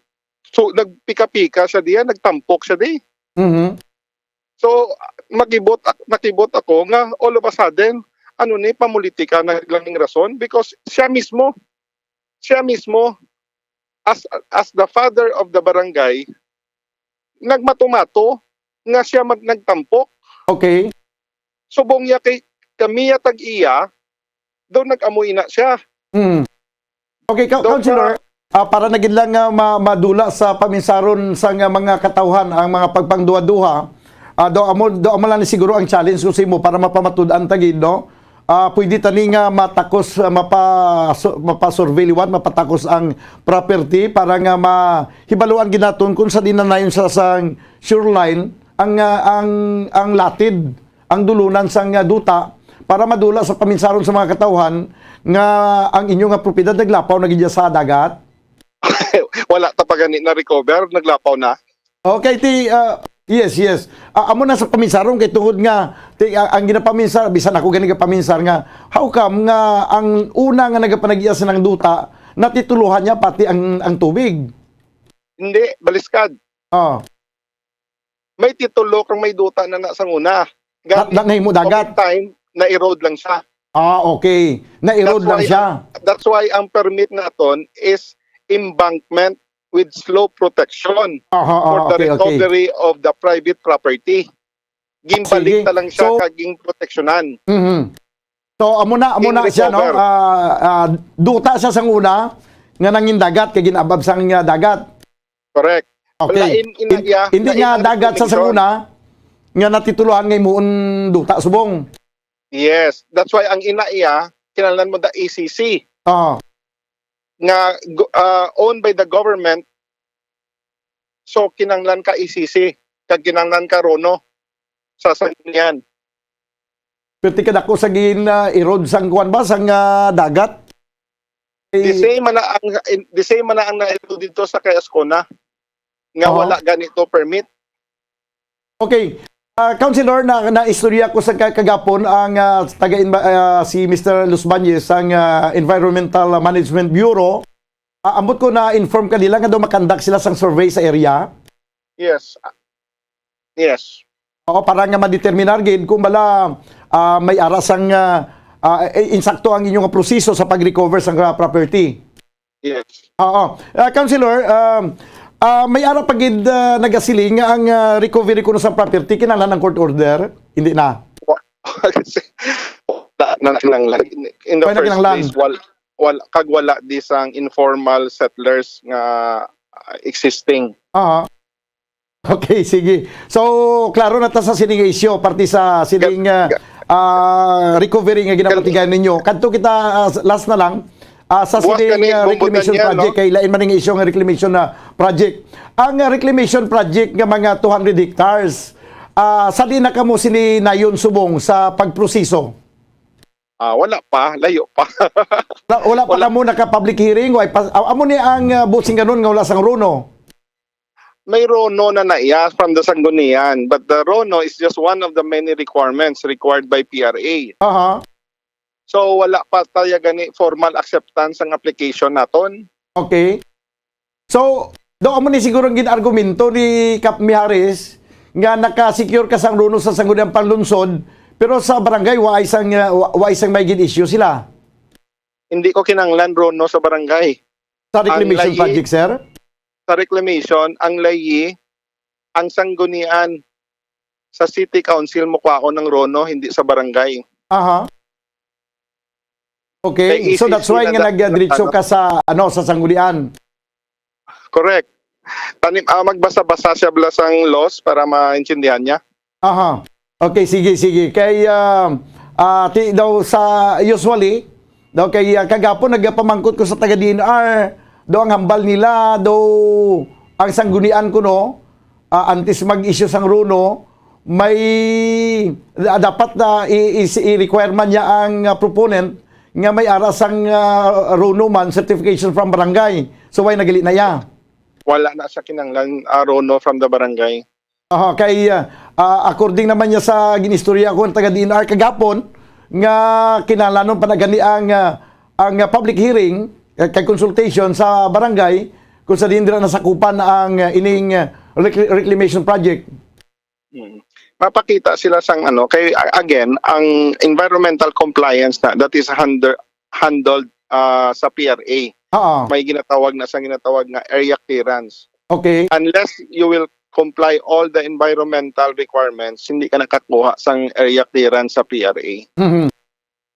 so, nagpika-pika siya diyan, nagtampok siya di. Mhm. So, makibot ak-, nakibot ako nga all of a sudden, ano ni, pamulitika na lang ning rason because siya mismo, siya mismo, as, as the father of the barangay, nagmatumato nga siya mag-, nagtampok. Okay. Subong niya kay kami ya tag-iya, daw nag-amo ina siya. Mm. Okay, Ka-, Doc, Councilor, ah, para na gid lang nga ma-, madula sa paminsaron sa nga mga katawhan ang mga pagpangduha-duha, ah, daw amo, daw amo lang ni siguro ang challenge ko sa imo para mapamatud-an ta gid, no? Ah, pwede tani nga matakos, ah, mapa-, su-, mapa-survey liwat, mapatakos ang property para nga mahibaluan gid naton kung sa dinanayon sa sang shoreline ang, ah, ang, ang latid, ang dulunan sang, ah, duta para madula sa paminsaron sa mga katawhan nga ang inyo nga propiedad naglapaw na gid sa dagat? Wala ta pa gani na-recover, naglapaw na. Okay, ti, ah, yes, yes. Ah, amo na sa paminsaron kay tungod nga ti, ah, ang ginapaminsar, bisan ako gani gapaminsar nga, how come nga ang una nga nagapanag-iya sang duta, natitulohan niya pati ang, ang tubig? Hindi, baliskad. Ah. May titulo kang may duta na na sang una. Na, Gani, na, nahimo dagat? Time, na-erode lang siya. Ah, okay. Na-erode That's lang why siya. ang, that's why ang permit naton is embankment with slope protection Aha, for aha, the okay, okay. recovery of the private property. Ginbalik Sige. na lang siya So, kag ginproteksyonan. Mhm. So, amo na, amo na siya, no? Ginrecover. Ah, ah, duta siya sang una nga nangin dagat kay gin-abab sang, ah, dagat. Correct. Okay. Wala in, in, In-, iya, hindi na nga ina dagat sa recommendation. sang una nga natitulohan nga himuon duta subong. Yes, that's why ang ina iya kinahanglan mo da E C C Ah. nga go-, ah, owned by the government. So kinahanglan ka E C C kag kinahanglan ka RONO sa sanggunian. Perti kadako sa gin, ah, erode sang kuwan ba, sang, ah, dagat? The Eh, same man na ang, the same man na ang na-erode dito sa kay Ascona nga Oo. wala ganito permit. Okay. Ah, Councilor, na, naistorya ko sa ka-, kagapon ang, ah, taga Inba-, ah, si Mister Luzbañez sang, ah, Environmental Management Bureau. Ah, ambot ko na-inform ka nila nga daw makandak sila sang survey sa area? Yes. Yes. Oo, para nga ma-determinar gid kung bala, ah, may ara sang, ah, ah, eh, insakto ang inyong proseso sa pag-recover sang, ah, property. Yes. Oo. Ah, Councilor, um, ah, may ara pa gid, ah, nagasiling nga ang, ah, recovery kuno sa property kinahanglan ang court order? Hindi na. Wa-, kasi wala na kinahanglan. In the Wala na first kinahanglan. place, wal-, wal-, kag wala di sang informal settlers nga, ah, existing. Aha. Okay, sige. So, klaro na ta sa sining issue, parte sa sining, Kal-, ah, ka-, ah, recovery nga kal- ginapatigayon ninyo. Kadto kita, ah, last na lang, ah, sa Buwas sining, gani, ah, Bombo reclamation Daniel, project, no? Kay lain man ning issue nga reclamation na project. Ang, ah, reclamation project nga mga two hundred hectares, ah, sa di na kamo sini nayon subong sa pagproseso? Ah, wala pa, layo pa. Wala, wala pa Wala. kamo naka-public hearing? Wa pa, ah, amo ni ang, ah, busing kanon nga wala sang RONO? May RONO na na iya from the Sanggunian, but the RONO is just one of the many requirements required by P R A. Aha. So, wala pa tayo gani formal acceptance ang application naton. Okay. So, daw amo ni siguro ang gin-argumento ni Kap Mijares nga naka-secure ka sang RONO sa Sangguniang Panlunsod, pero sa barangay, wa ay sang, uh, wa, wa ay sang may gin-issue sila. Hindi ko kinanglan RONO sa barangay. Sa Ang reclamation layi- project, sir? Sa reclamation, ang layi, ang sanggunian sa city council mo kwaon ng RONO, hindi sa barangay. Aha. Okay, Kay so that's why E C C na nga da- nagdiretso ano? ka sa, ano, sa sanggunian. Correct. Tanim, ah, magbasa-basa siya bala sang laws para maintindihan niya. Aha. Okay, sige, sige. Kay, ah, ah, ti daw sa usually, daw kay, ah, kagapon nagapamangkot ko sa taga D N R, daw ang hambal nila, daw ang sanggunian kuno, ah, antes mag-issue sang RONO, may, ah, dapat na i-, i-, i-require man niya ang, ah, proponent nga may ara sang, ah, RONO man, certification from barangay. So, why nagali na iya? Wala na sa kinanglan, ah, RONO from the barangay. Aha, kay, ah, ah, according naman niya sa ginistorya ko ng taga D N R kagapon, nga kinahanglanon pa na gani ang, ah, ang, ah, public hearing, eh, kag consultation sa barangay kung sa diin dira nasakupan ang, ah, ining, ah, recl-, reclamation project. Mm. Mapakita sila sang ano, kay, a-, again, ang environmental compliance na, that is handle-, handled, ah, sa P R A. Oo. May ginatawag na, sa ginatawag nga area clearance. Okay. Unless you will comply all the environmental requirements, hindi ka nakakuha sang area clearance sa P R A. Mhm.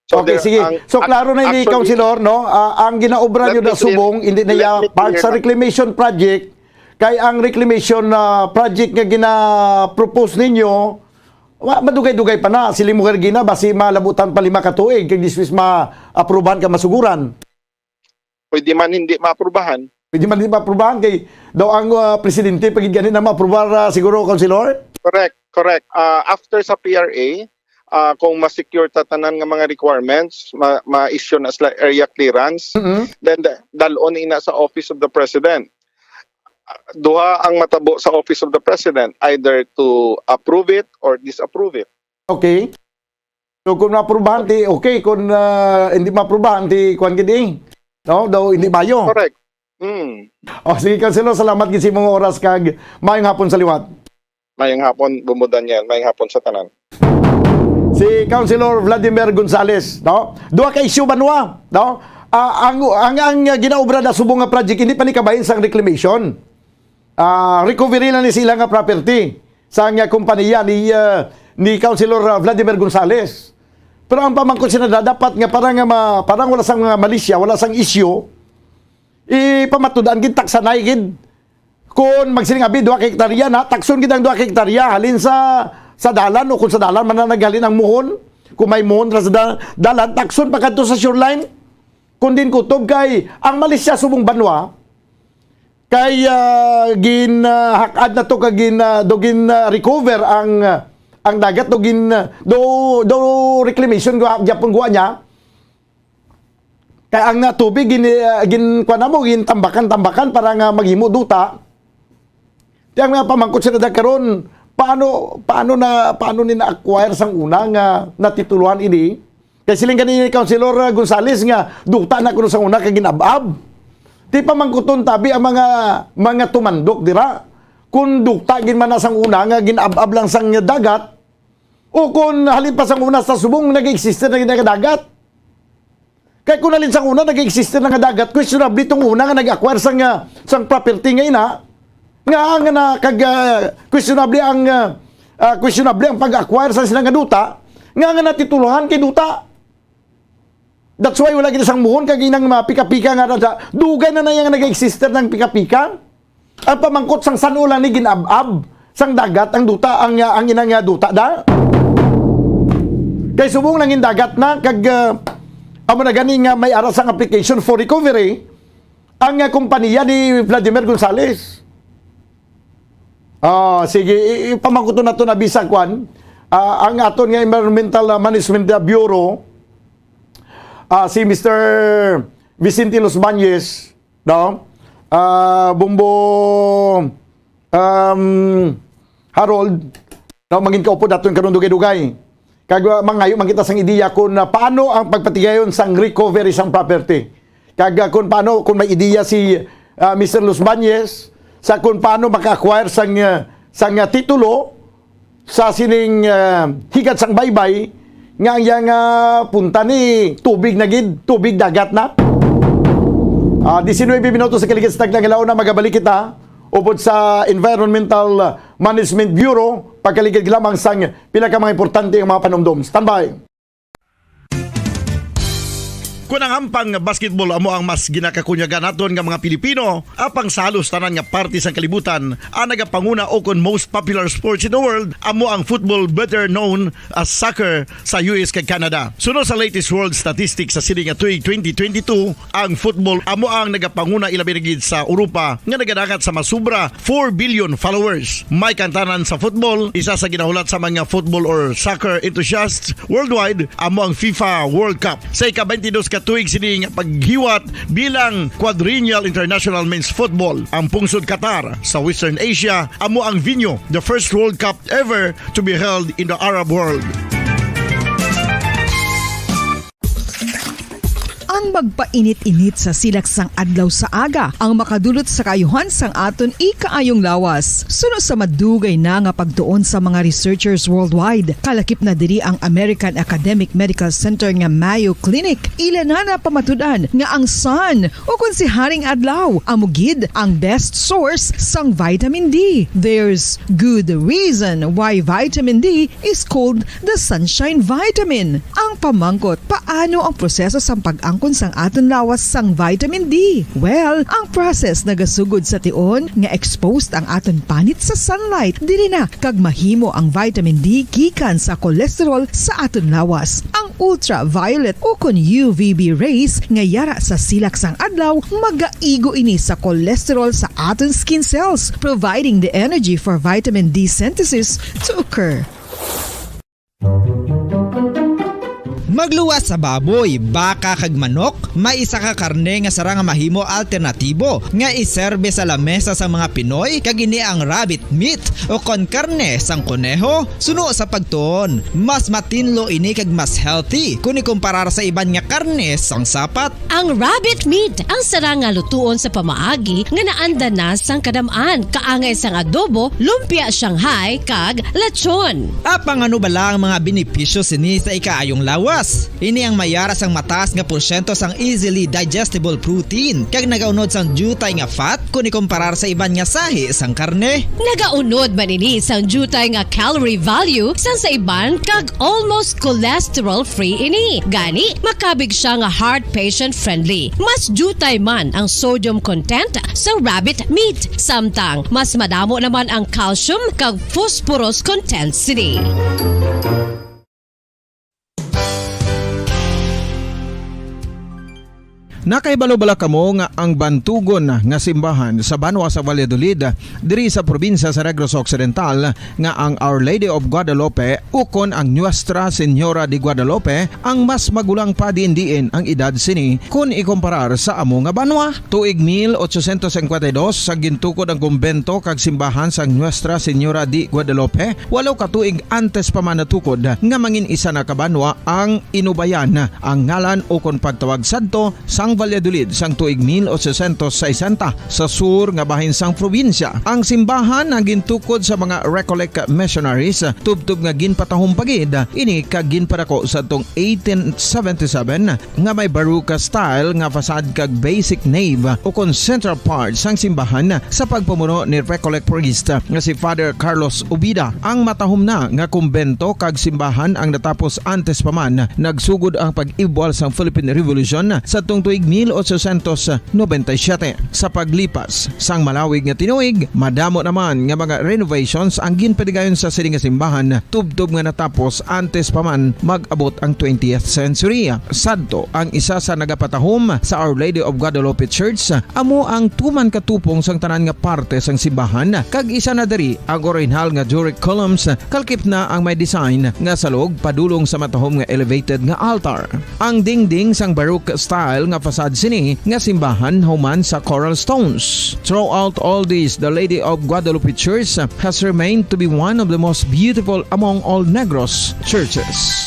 So, Okay, there sige. ang So, act-, klaro na ini, actually, Councilor, no? Ah, ang ginaobra let nyo me na clear, subong, hindi na let ya me part clear sa na. reclamation project. Kay ang reclamation, ah, project nga gina-propose ninyo, wa, madugay-dugay pa na. Siling mo, Regina, basi malabutan pa lima ka tuig, kag dismiss ma-aprubahan ka masuguran. Pwede man hindi maaprubahan. Pwede man hindi maaprubahan, kay daw ang, ah, presidente, pagid gani na maaprubar, ah, siguro, Councilor? Correct, correct. Ah, after sa P R A, ah, kung ma-secure ta tanan nga mga requirements, ma-, ma-issue na sila area clearance, Mm-mm. then da-, dalon ina sa Office of the President. Ah, duha ang matabo sa Office of the President, either to approve it or disapprove it. Okay. So, kung maaprubahan, ti okay. Kung, ah, hindi maaprubahan, ti kuwan gid, eh. No? Daw hindi mayo. Correct. Mm. O, sige, Councilor, salamat gid sa imong oras kag maayong hapon sa liwat. Maayong hapon, Bombo Daniel. Maayong hapon sa tanan. Si Councilor Vladimir Gonzales, no? Duha ka issue, banwa, no? Ah, ang, ang, ang ginaobra na subong nga project, hindi pa ni kabahin sang reclamation. Ah, recovery lang ni sila nga property sa nga kompanya ni, ah, ni Councilor, ah, Vladimir Gonzales. Pero ang pamangkot sila na dapat nga parang nga ma-, parang wala sang mga malisya, wala sang issue, ipamatud-an gid, taksanay gid. Kung magsiling abi, duha ka hektarya na, takson gid ang duha ka hektarya, halin sa, sa dalan, o kung sa dalan man na naghalin ang muhon, kung may muhon ra sa da-, dalan, takson pa kadto sa shoreline. Kung din kutob kay ang malisya subong banwa, kay, ah, gin, ah, hakad na to, kag gin, ah, do gin, ah, recover ang, ah, ang dagat, do gin, ah, do, do reclamation gwa-, gyapon gwa niya. Kay ang, ah, tubig gin, ah, gin, kuwan na mo, gin tambakan-tambakan para nga maghimo duta. Ti ang mga pamangkot sila da karon, paano, paano na, paano ni na-acquire sang una nga natitulohan ini? Kay siling gani ni Councilor, ah, Gonzales nga duta na kuno sang una kay gin-ab-ab. Ti pamangkuton tabi ang mga, mga tumandok dira. Kung duta gid man na sang una nga gin-ab-ab lang sang dagat, o kung halin pa sang una sa subong nag-exist na gid nga dagat. Kay kung halin sang una nag-exist na nga dagat, questionable tong una nga nag-acquire sang, ah, sang property nga ina, nga, nga na kag, ah, questionable ang, ah, ah, questionable ang pag-acquire sa sila nga duta, nga, nga natitulohan kay duta. That's why wala gid sang muhon kag inang mga pika-pika nga nasa, dugay na na yang nag-exist ng pika-pika. Ang pamangkot sang san-o lang ni gin-ab-ab sang dagat ang duta, ang, ah, ang inang, ah, duta da. Kay subong lang in dagat na kag, ah, amo na gani nga may ara sang application for recovery. ang, ah, kompanya ni Vladimir Gonzales. Ah, sige, i- ipamangkuton nato na bisag kwan. Ah, ang aton nga Environmental, ah, Management, ah, Bureau, ah, si Mister Vicente Los Bañez, no? Ah, Bumbo, um, Harold, no, mangin kaupod aton karon dugay-dugay. Kag, uh, mangayo man kita sang ideya kung, uh, paano ang pagpatigayon sang recovery sang property. Kag, uh, kung paano, kung may ideya si, uh, Mister Los Bañez sa kung paano maka-acquire sang, uh, sang, uh, titulo sa sining, uh, higad sang baybay nga ang iyang, uh, punta ni tubig na gid, tubig dagat na. Ah, diecinuebe minutos sa kaligid sa tagna nga launa, magabalik kita upod sa Environmental Management Bureau, pagkaligid lamang sang pila ka mga importante nga mga panumdom. Standby. Kon ang ampang basketball amo ang mas ginakakunyagan naton nga mga Pilipino, apang sa halos tanan nga parte sang kalibutan, ang nagapanguna o kon most popular sports in the world amo ang football, better known as soccer, sa U S kag Canada. Suno sa latest world statistics sa sini nga tuig twenty twenty-two, ang football amo ang nagapanguna, ilabi na gid sa Europa nga nagadangat sa masubra four billion followers. May kantanan sa football, isa sa ginahulat sa mga football or soccer enthusiasts worldwide amo ang FIFA World Cup. Sa ika-twenty-dos ka tuig sini nga paghiwat bilang Quadrennial International Men's Football, ang pungsod Qatar sa Western Asia amo ang venue, the first World Cup ever to be held in the Arab world. Ang magpainit-init sa silak sang adlaw sa aga ang makadulot sa kaayuhan sang aton ikaayong lawas. Suno sa madugay na nga pagtuon sa mga researchers worldwide, kalakip na diri ang American Academic Medical Center nga Mayo Clinic. Ila na napamatud-an nga ang sun, o kon si Haring Adlaw, amo gid ang best source sang vitamin D. There's good reason why vitamin D is called the sunshine vitamin. Ang pamangkot, paano ang proseso sang pag-angkon sang aton lawas sang vitamin D? Well, ang process nagasugod sa tion nga exposed ang aton panit sa sunlight. Diri na kag mahimo ang vitamin D gikan sa cholesterol sa aton lawas. Ang ultraviolet o kon U V B rays nga yara sa silak sang adlaw magaigo ini sa cholesterol sa aton skin cells, providing the energy for vitamin D synthesis to occur. Magluwas sa baboy, baka kag manok, may isa ka karne nga sarang nga mahimo alternatibo nga iserbe sa lamesa sa mga Pinoy, kag ini ang rabbit meat o kon karne sang koneho. Suno sa pagtuon, mas matinlo ini kag mas healthy kon ikumparar sa iban nga karne sang sapat. Ang rabbit meat ang sarang nga lutuon sa pamaagi nga naanda na sang kadam-an, kaangay sang adobo, lumpia Shanghai, kag lechon. Apang ano bala ang mga benepisyo sini sa ikaayong lawas? Ini ang may yara sang mataas nga porsyento sang easily digestible protein kag nagaunod sang diutay nga fat kon ikumparar sa iban nga sahi sang karne. Nagaunod man ini sang diutay nga calorie value sang sa iban kag almost cholesterol-free ini. Gani, makabig sia nga heart patient-friendly. Mas diutay man ang sodium content sa rabbit meat, samtang mas madamo naman ang calcium kag phosphorus content sini. Nakahibalo bala kamo nga ang bantugon nga simbahan sa banwa sa Valladolid, diri sa probinsya sa Negros Occidental, nga ang Our Lady of Guadalupe ukon ang Nuestra Señora de Guadalupe ang mas magulang pa diin-diin ang edad sini kon ikumparar sa amo nga banwa? Tuig mil ochocientos cincuenta y dos, sa gintukod ang kumbento kag simbahan sang Nuestra Señora de Guadalupe, walo ka tuig antes pa man natukod nga mangin isa na ka banwa ang Inubayan, ang ngalan ukon pagtawag sadto sang Valladolid sang tuig mil ochocientos sesenta, sa sur nga bahin sang probinsya. Ang simbahan ang gintukod sa mga Recollect missionaries, tubtob nga ginpatahom pa gid ini kag ginpadako sadtong eighteen seventy-seven, nga may Baroque style nga facade kag basic nave ukon central part sang simbahan sa pagpamuno ni Recollect priest nga si Father Carlos Ubida. Ang matahom na nga kumbento kag simbahan ang natapos antes pa man nagsugod ang pag-ibwal sang Philippine Revolution sadtong tuig mil ochocientos noventa y siete. Sa paglipas sang malawig nga tinuig, madamo naman nga mga renovations ang ginpatigayon sa sini nga simbahan, tubtob nga natapos antes pa man mag-abot ang twentieth century. Sadto ang isa sa nagapatahom sa Our Lady of Guadalupe Church, amo ang tuman katupong sang tanan nga parte sang simbahan, kag isa na diri ang orihinal nga Doric columns, kalkip na ang may design nga salog padulong sa matahom nga elevated nga altar. Ang dingding sang Baroque style nga facade sini nga simbahan human sa coral stones. Throughout all this, the Lady of Guadalupe Church has remained to be one of the most beautiful among all Negros churches.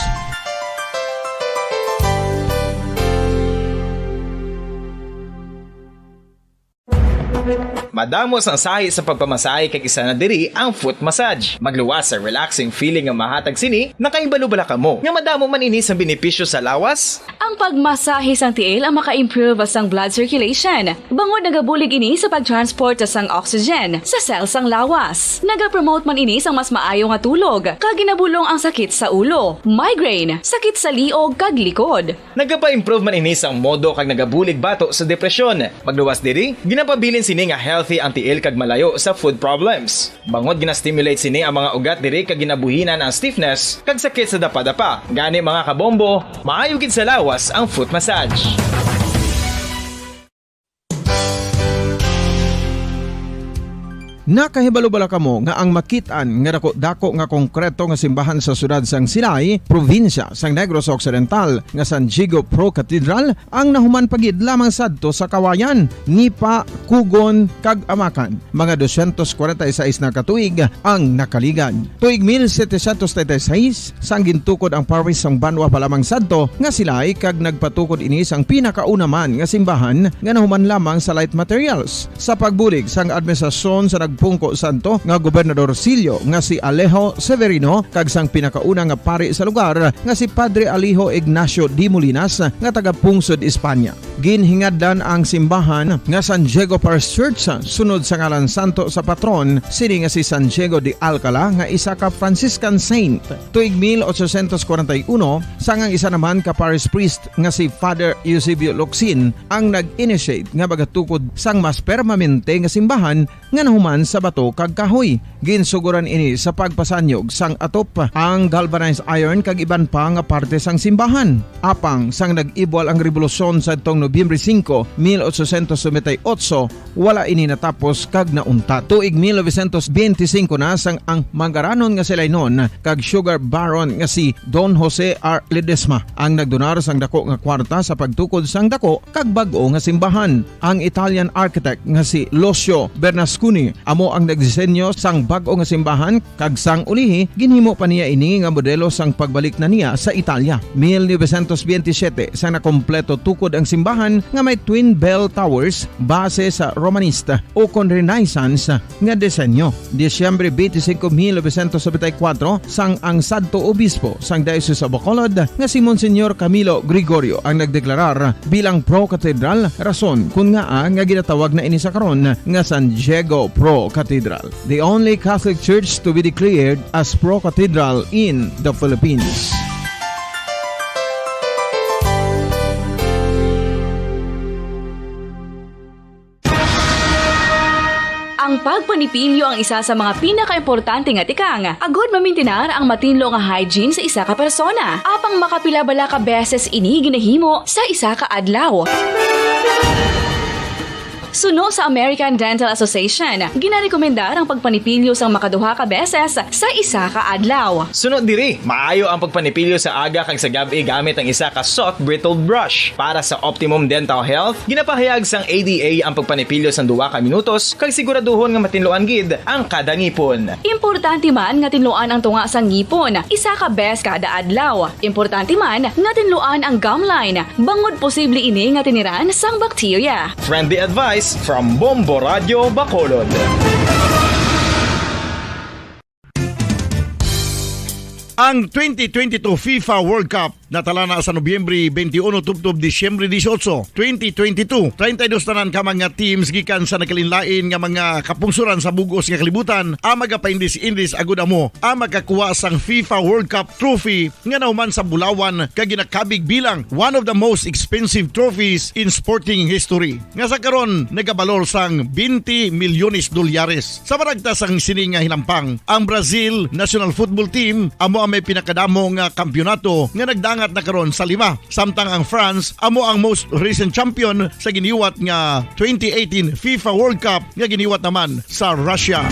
Madamo sang sahi sa pagpamasahe, kag isa na diri ang foot massage. Magluwas sa relaxing feeling nga mahatag sini. Nakahibalo bala kamo nga madamo man ini sang benepisyo sa lawas? Ang pagmasahe sang tiil ang maka-improve sang blood circulation, bangod nagabulig ini sa pag-transport sang oxygen sa cell sang lawas. Nagapromote man ini sang mas maayo nga tulog, kag ginabulong ang sakit sa ulo, migraine, sakit sa liog, kag likod. Nagapa-improve man ini sang modo kag nagabulig bato sa depresyon. Magluwas diri, ginapabilin sini nga healthy ang tiil kag malayo sa foot problems. Bangod gina-stimulate sini ang mga ugat diri kag ginabuhinan ang stiffness kag sakit sa dapadapa. Gani, mga kabombo, maayo gid sa lawas ang foot massage. Nakahibalo bala kamo nga ang makit-an nga dako-dako nga konkreto nga simbahan sa siyudad sang Silay, probinsya sang Negros Occidental, nga San Diego Pro Cathedral ang nahuman pa gid lamang sadto sa Kawayan, Nipa, Cogon, kag Amacan, mga dosyentos kwarenta y seis na ka tuig ang nakaligad. Tuig mil setecientos treinta y seis, sang gintukod ang parish sang banwa pa lamang sadto nga Silay, kag nagpatukod ini sang pinakauna man nga simbahan nga nahuman lamang sa light materials. Sa pagbulig sang administrasyon sa nagpungko sadto nga Gobernador Silio nga si Alejo Severino kag sang pinakauna nga pari sa lugar nga si Padre Alejo Ignacio de Molinas nga taga-pungsod Espanya. Ginhingadlan ang simbahan nga San Diego Parish Church sunod sa ngalan santo sa patron sini nga si San Diego de Alcala, nga isa ka Franciscan saint. Tuig mil ochocientos kwarenta y uno, sang ang isa naman ka parish priest nga si Father Eusebio Locsin ang nag-initiate nga magatukod sang mas permanente nga simbahan nga nahuman sa bato kag kahoy. Ginsugoran ini sa pagpasanyog sang atop, ang galvanized iron kag iban pa nga parte sang simbahan. Apang sang nag-ibwal ang rebolusyon sadtong Nobyembre singko, mil ochocientos noventa y ocho, wala ini natapos kag nauntat. Tuig mil novecientos benti singko na sang ang mangaranon nga Silaynon kag sugar baron nga si Don Jose R. Ledesma ang nagdonar sang dako nga kwarta sa pagtukod sang dako kag bag-o nga simbahan. Ang Italian architect nga si Lucio Bernasconi amo ang nagdisenyo sang bag-o nga simbahan, kag sang ulihi ginhimo pa niya ini nga modelo sang pagbalik na niya sa Italia. Mil novecientos benti siyete, sang nakompleto tukod ang simbahan nga may twin bell towers base sa Romanista ukon Renaissance nga disenyo. Disyembre benti singko, mil novecientos nobenta y kuwatro, sang ang sadto obispo sang Diocese of Bacolod nga si Monsignor Camilo Gregorio ang nagdeklarar bilang pro-cathedral, rason kon ngaa nga ginatawag na ini sa karon nga San Diego Pro Cathedral, the only Catholic church to be declared as pro-cathedral in the Philippines. Ang pagpanipilyo ang isa sa mga pinakaimportante nga tikang agud mamintinar ang matinlo nga hygiene sa isa ka persona. Apang makapila bala ka beses ini ginahimo sa isa ka adlaw? Suno sa American Dental Association, ginarekomendar ang pagpanipilyo sang makaduha ka beses sa isa ka adlaw. Suno diri, maayo ang pagpanipilyo sa aga kag sa gab-i gamit ang isa ka soft bristled brush. Para sa optimum dental health, ginapahayag sang A D A ang pagpanipilyo sang duha ka minutos kag siguraduhon nga matinluan gid ang kada ngipon. Importante man nga tinluan ang tunga sang ngipon isa ka bes kada adlaw. Importante man nga tinluan ang gum line, bangod posible ini nga tiniran sang bakterya. Friendly advice from Bombo Radio Bacolod. Ang twenty twenty-two FIFA World Cup Natala na sa Nobyembre twenty-one tubtob Disyembre dieciocho, twenty twenty-two. Treinta y dos tanan ka mga teams gikan sa nagkalainlain nga mga kapungsoran sa bug-os nga kalibutan ang magapaindis-indis agud amo ang makakuha sang FIFA World Cup trophy nga nahuman sa bulawan kag ginakabig bilang one of the most expensive trophies in sporting history, nga sa karon nagabalor sang twenty milyones dolyares. Sa maragta sang sini nga hinampang, ang Brazil national football team amo ang may pinakadamo nga kampiyonato nga nagdangat na karon sa lima, samtang ang France amo ang most recent champion sa giniwat nga twenty eighteen FIFA World Cup nga giniwat naman sa Russia.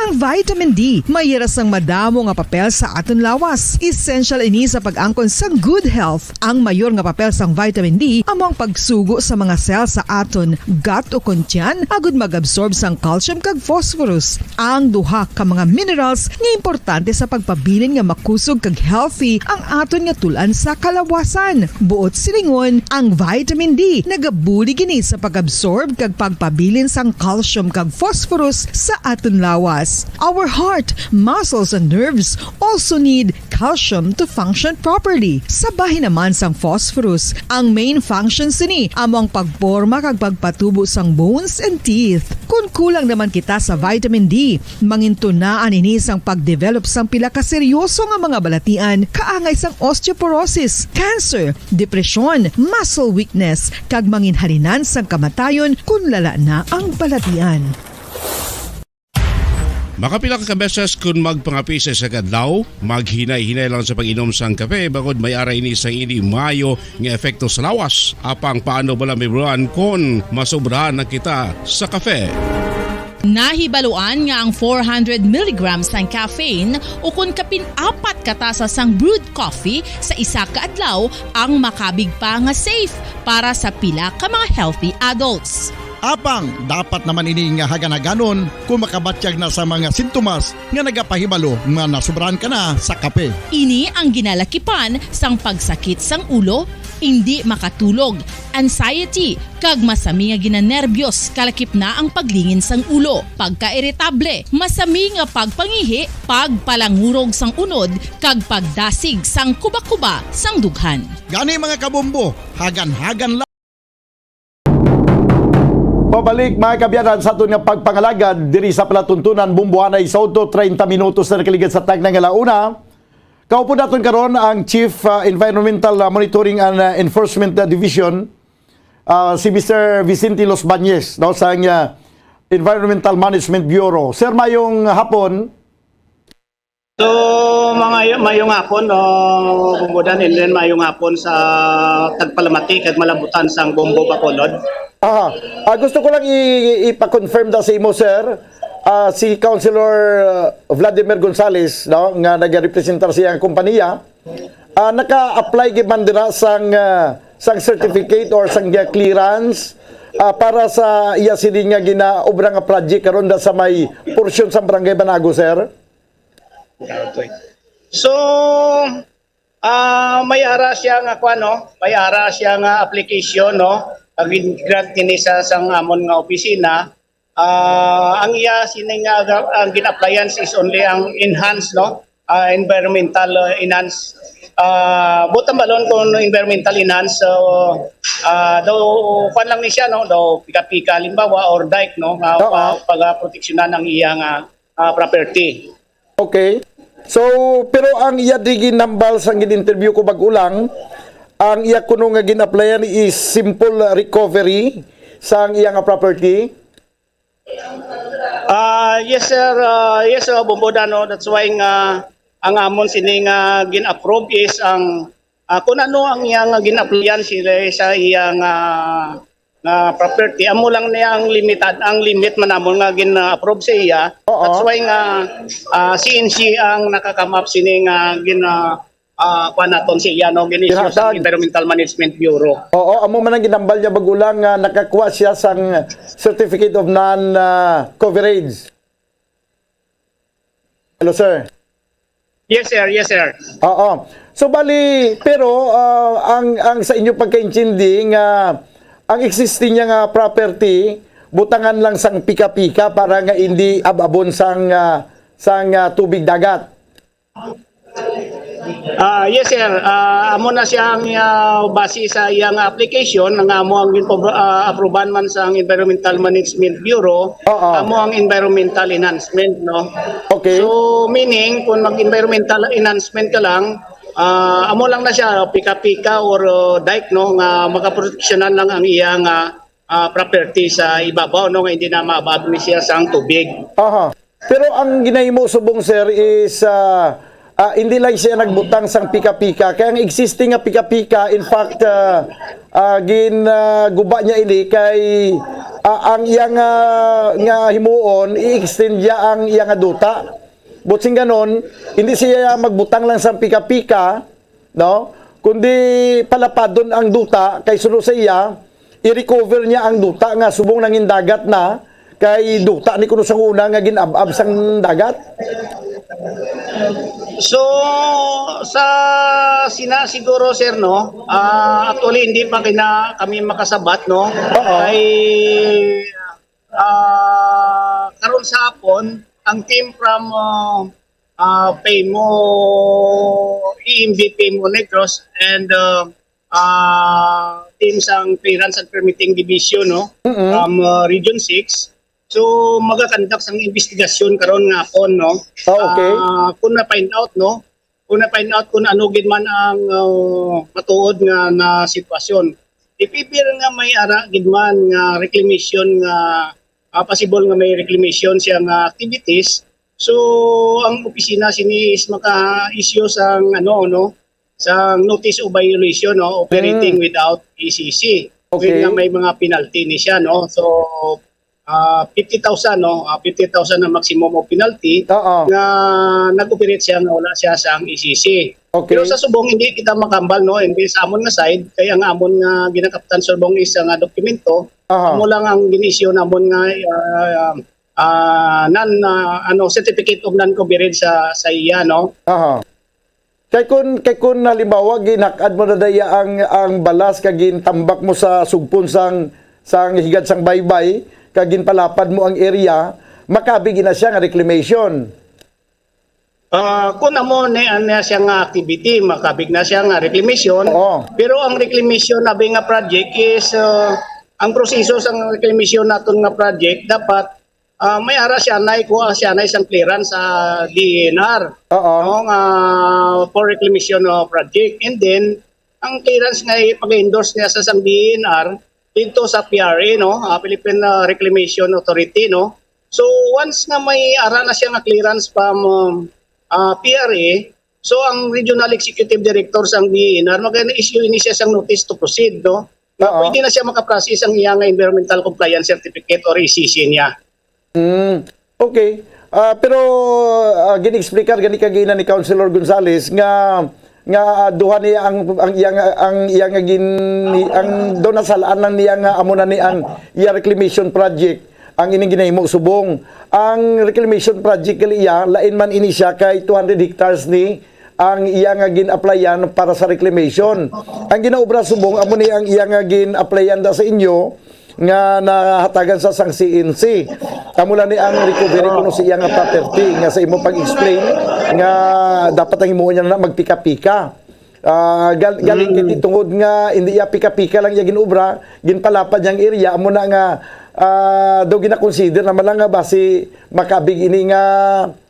Ang vitamin D may ira sang madamo nga papel sa aton lawas. Essential ini sa pag-angkon sang good health. Ang mayor nga papel sang vitamin D amo ang pagsugo sa mga cell sa aton gut o kon tiyan agud mag-absorb sang calcium kag phosphorus, ang duha ka mga minerals nga importante sa pagpabilin nga makusog kag healthy ang aton nga tul-an sa kalawasan. Buot silingon, ang vitamin D nagabulig ini sa pag-absorb kag pagpabilin sang calcium kag phosphorus sa aton lawas. Our heart, muscles, and nerves also need calcium to function properly. Sa bahin naman sang phosphorus, ang main function sini amo ang pagporma kag pagpatubo sang bones and teeth. Kon kulang naman kita sa vitamin D, mangintunaan ini sang pagdevelop sang pila ka seryoso nga mga balatian, kaangay sang osteoporosis, cancer, depresyon, muscle weakness, kag manginhalinan sang kamatayon kon lala na ang balatian. Makapila ka beses kon magpangape sa isa ka adlaw, maghinay-hinay lang sa pag-inom sang kape, bangod may ara ini sang indi maayo nga epekto sa lawas. Apang paano bala, Ma'am Ron, kon masobrahan na kita sa kape? Nahibaluan nga ang four hundred milligrams sang caffeine, ukon kapin apat ka tasa sang brewed coffee sa isa ka adlaw, ang makabig pa nga safe para sa pila ka mga healthy adults. Apang dapat naman ini nga hagan-haganon kung makabatyag na sa mga sintomas nga nagapahibalo nga nasobrahan ka na sa kape. Ini ang ginalakipan sang pagsakit sang ulo, indi makatulog, anxiety, kag masami nga ginanerbyos, kalakip na ang paglingin sang ulo, pagkairitable, masami nga pagpangihi, pagpalangurog sang unod, kag pagdasig sang kuba-kuba sang dughan. Gani, mga kabombo, hagan-hagan lang. Pabalik, mga kaabyanan, sa aton nga pagpangalagad diri sa palatuntunan, Bombohanay sa udto, treinta minutos na nakaligad sa takna nga ala-una. Kaupod naton karon ang Chief, ah, Environmental, ah, Monitoring and, ah, Enforcement, ah, Division, ah, si Mister Vicente Los Bañez, no, sa, ah, Environmental Management Bureau. Sir, mayong hapon. So, mga y-, mayong hapon, no, Bumbodan, and then mayong hapon sa tagpalamati kag malabutan sang Bombo Bacolod. Aha. Ah, gusto ko lang i-, i-, ipa-confirm da sa imo, sir. Ah, si Councilor, ah, Vladimir Gonzales, no, nga nagarepresentar sa iyang kompanya, ah, naka-apply gid man dira sang, ah, sang certificate or sang, ah, clearance, ah, para sa iya sini nga ginaobra nga project karon da sa may porsyon sang Barangay Banago, sir? So, ah, may ara siya nga kuan, no? May ara siya nga application, no? Ang gin-grant kini sa, sang amon nga opisina. Ah, ang iya sini nga ga-, ang gin-applyan is only ang enhance, no? Ah, environmental, ah, enhance. Ah, buot hambalon kung environmental enhance, so, ah, daw kuan lang ni siya, no? Daw pika-pika, halimbawa, or dike, no? Nga Oo. pa-, pagaproteksyonan ang iya nga, ah, property. Okay. So, pero ang iya di ginhambal sang gin-interview ko bag-o lang, ang iya kuno nga gin-applyan is simple recovery sang iya nga property. Ah, yes, sir. Ah, yes, sir, Bumbodan, no? That's why nga ang amon sini nga gin-approve is ang, ah, kung ano ang iya nga gin-applyan sila sa iya nga, nga property. Amo lang niya ang limited, ang limit man namon nga gin-approve sa iya. Oo. That's why nga, ah, C N C ang naka-come up sini nga gin-, ah, ah, kuan naton sa iya, no? Gin-issue sa Environmental Management Bureau. Oo, amo man ang ginhambal niya bag-o lang nga nakakuha siya sang Certificate of Non, ah, Coverage. Hello, sir. Yes, sir. Yes, sir. Oo. So, bali, pero, ah, ang, ang sa inyo pagkaintindi nga ang existing niya nga property, butangan lang sang pika-pika para nga hindi ab-abon sang, ah, sang, ah, tubig dagat. Ah, yes, sir. Ah, amo na siya ang, ah, base sa iyang application nga amo ang ginpro-, ah, aprubahan man sa Environmental Management Bureau, Oo. Amo ang environmental enhancement, no? Okay. So, meaning, kung mag-environmental enhancement ka lang, ah, amo lang na siya, pika-pika or, uh, dike, no? Nga makaproteksyonan lang ang iyang, ah, ah, property sa ibabaw, no? Nga hindi na maabab ni siya sang tubig. Aha. Pero ang ginahimo subong, sir, is ah, ah, hindi lang siya nagbutang sang pika-pika. Kay ang existing nga pika-pika, in fact, ah, ah, gin ah, guba niya ini kay ah, ang iyang ah, nga himuon, i-extend niya ang iyang duta. But sing ganon, hindi siya magbutang lang sang pika-pika, no? Kundi palapadon ang duta kay suno sa iya, i-recover niya ang duta nga subong nangin dagat na, kay duta ni kuno sang una nga gin-ab-ab sang dagat. So, sa sina siguro, sir, no? Ah, actually, hindi pa kina kami makasabat, no? Oo. Kay ah, karon sa hapon, ang team from ah, ah, Paymo, E M B Paymo Negros and ah, ah, team sang Clearance and Permitting Division, no? Mm-mm. From ah, Region six. So, magakandak sang investigasyon karon nga hapon, no? Ah, okay. Ah, kung na-find out, no? Kung na-find out kung ano gid man ang ah, matuod nga na sitwasyon. If ever nga may ara gid man nga reclamation nga ah, possible nga may reclamation siya nga activities, so ang opisina sini is maka-issue sang ano, no, sang notice of violation, no, operating Mm. Without E C C. Okay. Nga may mga penalty ni siya, no. So ah, fifty thousand, no, ah, fifty thousand ang maximum of penalty Oo. Nga nag-operate siya nga wala siya sang E C C. Okay. Pero sa subong hindi kita makambal, no, hindi sa amon nga side, kay ang amon nga ginakaptan subong is nga dokumento, Aha. Amo lang ang gin-issue namon nga ah, ah, non ah, ano, certificate of non-coverage sa sa iya, no. Aha. Kay kun, kay kun halimbawa ginhak-ad mo na daya ang ang balas kag gintambak mo sa sugpon sang sang higad sang baybay kag ginpalapad mo ang area, makabig na siya nga reclamation. Ah, kung amo ni, ano siya nga activity, makabig na siya nga reclamation. Oo. Pero ang reclamation abi nga project is ah, ang proseso sang reclamation naton nga project dapat ah, may ara siya nay kuha siya nay sang clearance sa D E N R. Oo. No, nga for reclamation of project. And then ang clearance nga ipag-endorse niya sa sang D E N R dito sa P R A, no, ah, Philippine ah, Reclamation Authority, no. So once nga may ara na siya nga clearance from um, ah, P R A, so ang regional executive director sang D E N R magana-issue ini siya sang notice to proceed, no. Nga Oo. Pwede na siya makaprocess ang iya nga environmental compliance certificate or E C C niya. Mm. Okay. Ah, pero ah, gin-explicar gani kagina ni Councilor Gonzales nga nga ah, duha ni ang ang iya nga ang iya nga gin ang daw nasalaan lang niya nga amo na ni ang iya reclamation project ang ining ginahimo subong. Ang reclamation project gali iya, lain man ini siya kay two hundred hectares ni ang iya nga gin-applyan para sa reclamation. Ang ginaobra subong amo ni ang iya nga gin-applyan da sa inyo nga nahatagan sa sang C N C. Amo lang ni ang recovery kuno sa iya nga property nga sa imo pag-explain nga dapat ang himuon niya na magpika-pika. Ah, gal- galing kay tungod nga hindi iya pika-pika lang iya ginobra, ginpalapad niyang area, amo na nga ah, daw gina-consider naman lang nga basi makabig ini nga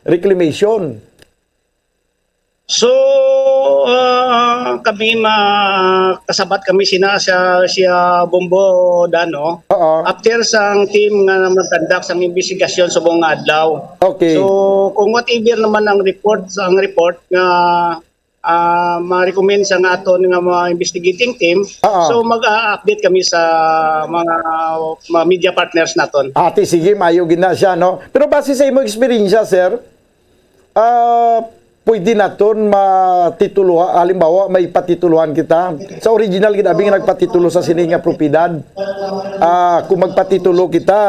reclamation. So ah, kami makasabat kami sina sa siya Bombo Dano. Oo. After sang team nga mag-conduct sang investigasyon subong nga adlaw. Okay. So kung whatever naman ang report, ang report nga ah, ma-recommend sa nga aton nga mga investigating team, Oo. So mag-update kami sa mga, mga media partners naton. Ati, sige, mayo gid na siya, no? Pero base sa imo eksperyensya, sir, ah, pwede naton matitulo, halimbawa, may patitulohan kita. Sa original gid abi nga nagpatitulo sa sini nga propiedad. Ah, kung magpatitulo kita,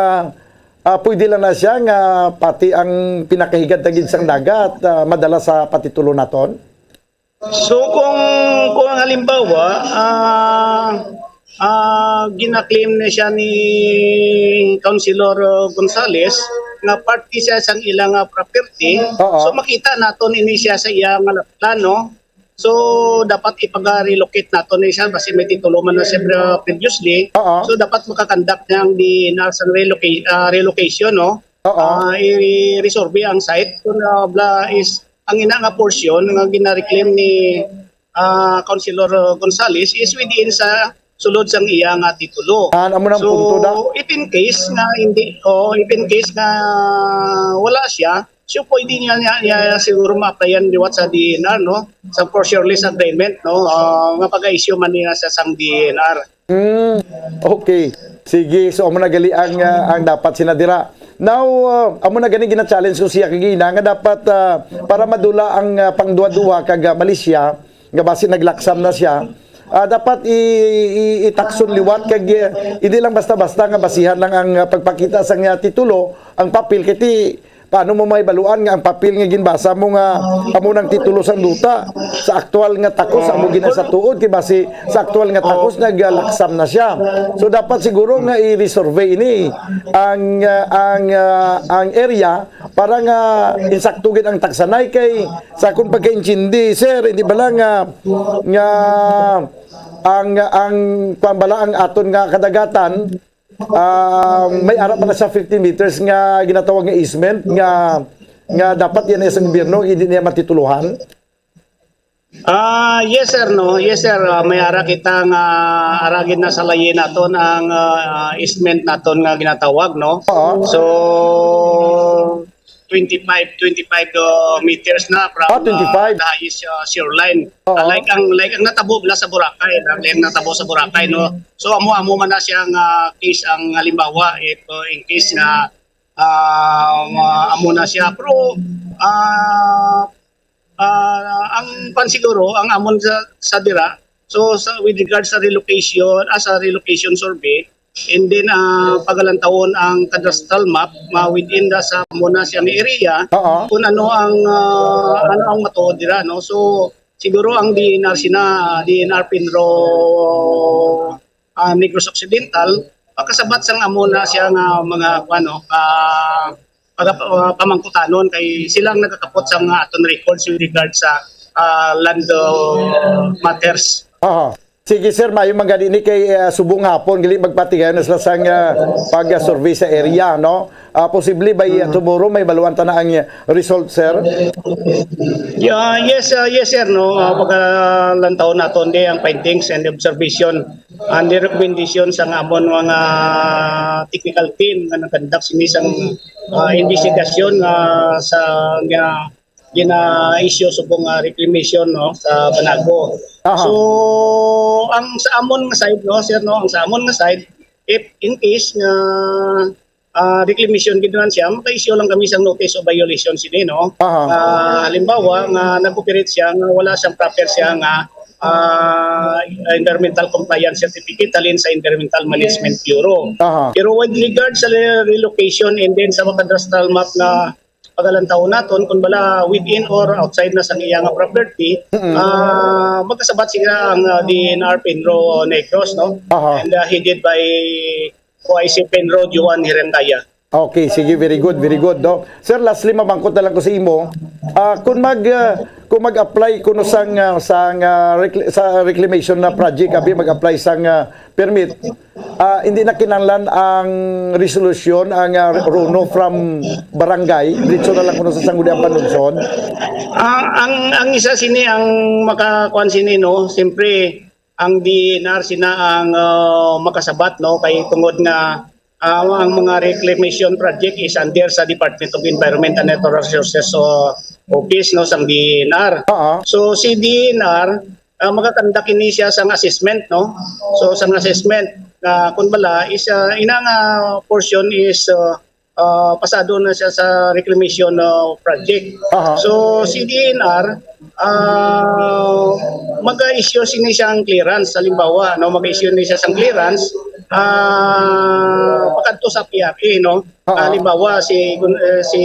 ah, pwede lang na siya nga pati ang pinakahigad na gid sang dagat, ah, madala sa patitulo naton. So kung kung ang halimbawa ah ah gina-claim na siya ni Councilor uh, Gonzales, nga parte siya sang ila nga property. Oo. So, makita naton ini siya sa iya nga laplan, no? So, dapat ipag-relocate naton ni siya, basi may titulo man na siya pre-, previously. Oo. So, dapat makakandak niya ang D N R sa reloca-, ah, relocation, no? Oo. Ah, i-resurvey ang site kung, ah, bla is ang ina nga portion nga ginareclaim ni, ah, Councilor Gonzales is within sa sulod sang iya nga titulo. Ah, amo nang So, punto da. if in case nga hindi, o if in case nga wala siya, so pwede niya, niya, niya siguro ma-applyan liwat sa D N R, no? Sa for sure lease agreement, no? Ah, nga pag-issue man niya sa sang D N R. Mm, okay. Sige, so amo na gali ang, ah, ang dapat sina dira. Now, ah, amo na gani gina-challenge ko siya kagina nga dapat, ah, para madula ang, ah, pangduha-duha kag, ah, Malaysia, nga basi naglaksam na siya, ah, dapat i-, i-, itakson liwat kag, eh, hindi lang basta-basta nga basihan lang ang, ah, pagpakita sang, ah, titulo, ang papel, kay ti, paano mo mahibaluan nga ang papel nga ginbasa mo nga amo nang titulo sang duta sa aktual nga takos amo gina sa tuod, kay basi sa aktual nga takos naggalaksam na siya. So dapat siguro nga i-resurvey ini ang, ah, ang, ah, ang area para nga insakto gid ang taksanay, kay sa akon pagkaintindi, sir, hindi bala nga, nga ang, ang, kuwan bala ang aton nga kadagatan, ah, may ara pa na sa fifty meters nga ginatawag nga easement nga, nga dapat yan sa gobyerno, hindi niya matituluhan? Ah, yes, sir, no. Yes, sir. Ah, may ara kita nga ara gid na sa layi naton ang, ah, easement naton nga ginatawag, no. Oo. So, twenty-five, twenty-five, uh, meters na from, Ah, twenty-five. uh, the highest, uh, shoreline. Oo. Uh, like ang, like ang natabo na sa Boracay, like ang natabo sa Boracay, no? So, amo-amo man na siya nga case ang halimbawa, if, uh, in case nga, uh, ma-, amo na siya. Pero, uh, uh, ang pan siguro, ang amon sa, sa dira, so, sa, with regards sa relocation, ah, sa relocation survey, and then, ah, pagalantawon ang cadastral map, ma-, within the sa muna siyang area, Oo. kung ano ang, ah, ano ang matuod dira, no? So, siguro ang D N R sina, D N R Pinro, ah, Negros Occidental, pagkasabat sang amo na siya nga mga, ano, ah, pag-, ah, pamangkutanon kay sila ang nagakapot sa mga aton records with regard sa, ah, land, ah, matters. Aha. Sige, sir, maayo man gani ni kay, ah, subong hapon, gali magpatigayon na sila sang, ah, pag-survey sa area, no? Ah, posible by, ah, tomorrow may baluan ta na ang, ah, result, sir? Yeah, yes, ah, yes, sir, no. Ah, pagkalantaw naton di ang findings and observation and the recommendation sa amon mga technical team nga nag-conduct sini sang, ah, investigasyon nga sa, nga gina-issue subong, ah, reclamation, no, sa Banago. Aha. So, ang sa amon nga side, no, sir, no, ang sa amon nga side, if in case nga, ah, reclamation gid man siya, maka-issue lang kami sang notice of violation sini, no. Aha. Ah, halimbawa nga nag-operate siya nga wala siyang proper siya nga, ah, environmental compliance certificate halin sa Environmental Management Bureau. Aha. Pero with regard sa re-, relocation and then sa cadastral map nga pagalantaw naton kung bala within or outside na sang iya nga property, Mm-mm. ah, magkasabat sila ang, ah, D N R Pinro Negros, no? Aha. And, ah, headed by O I C Pinro Juan Hirentaya. Okay, sige, very good, very good, no? Sir, lastly, mabangkot na lang ko sa imo. Ah, kung mag, ah, kung mag-apply kuno sang, ah, sang, ah, recl-, sa reclamation na project, abi mag-apply sang, ah, permit, ah, hindi na kinahanglan ang resolusyon, ang, ah, RONO from barangay, diretso na lang kuno sa Sangguniang Panlungsod. Ang, ang, ang isa sini, ang makakuan sini, no, siyempre, ang D N R sina ang, ah, makasabat, no, kay tungod nga, ah, ang mga reclamation project is under sa Department of Environment and Natural Resources, so, Office, no, sang D N R. Oo. So, si D N R, ah, magakandak ini siya sang assessment, no? So, sang assessment, ah, kun bala, is, ah, ina nga portion is, ah, ah, pasado na siya sa reclamation, ah, project. Aha. So, si D N R, ah, mag-issue sini siyang clearance. Halimbawa, no, mag-issue ni siya sang clearance, ah, pakadto sa P R A, no? Aha. Halimbawa, si Gon-, eh, si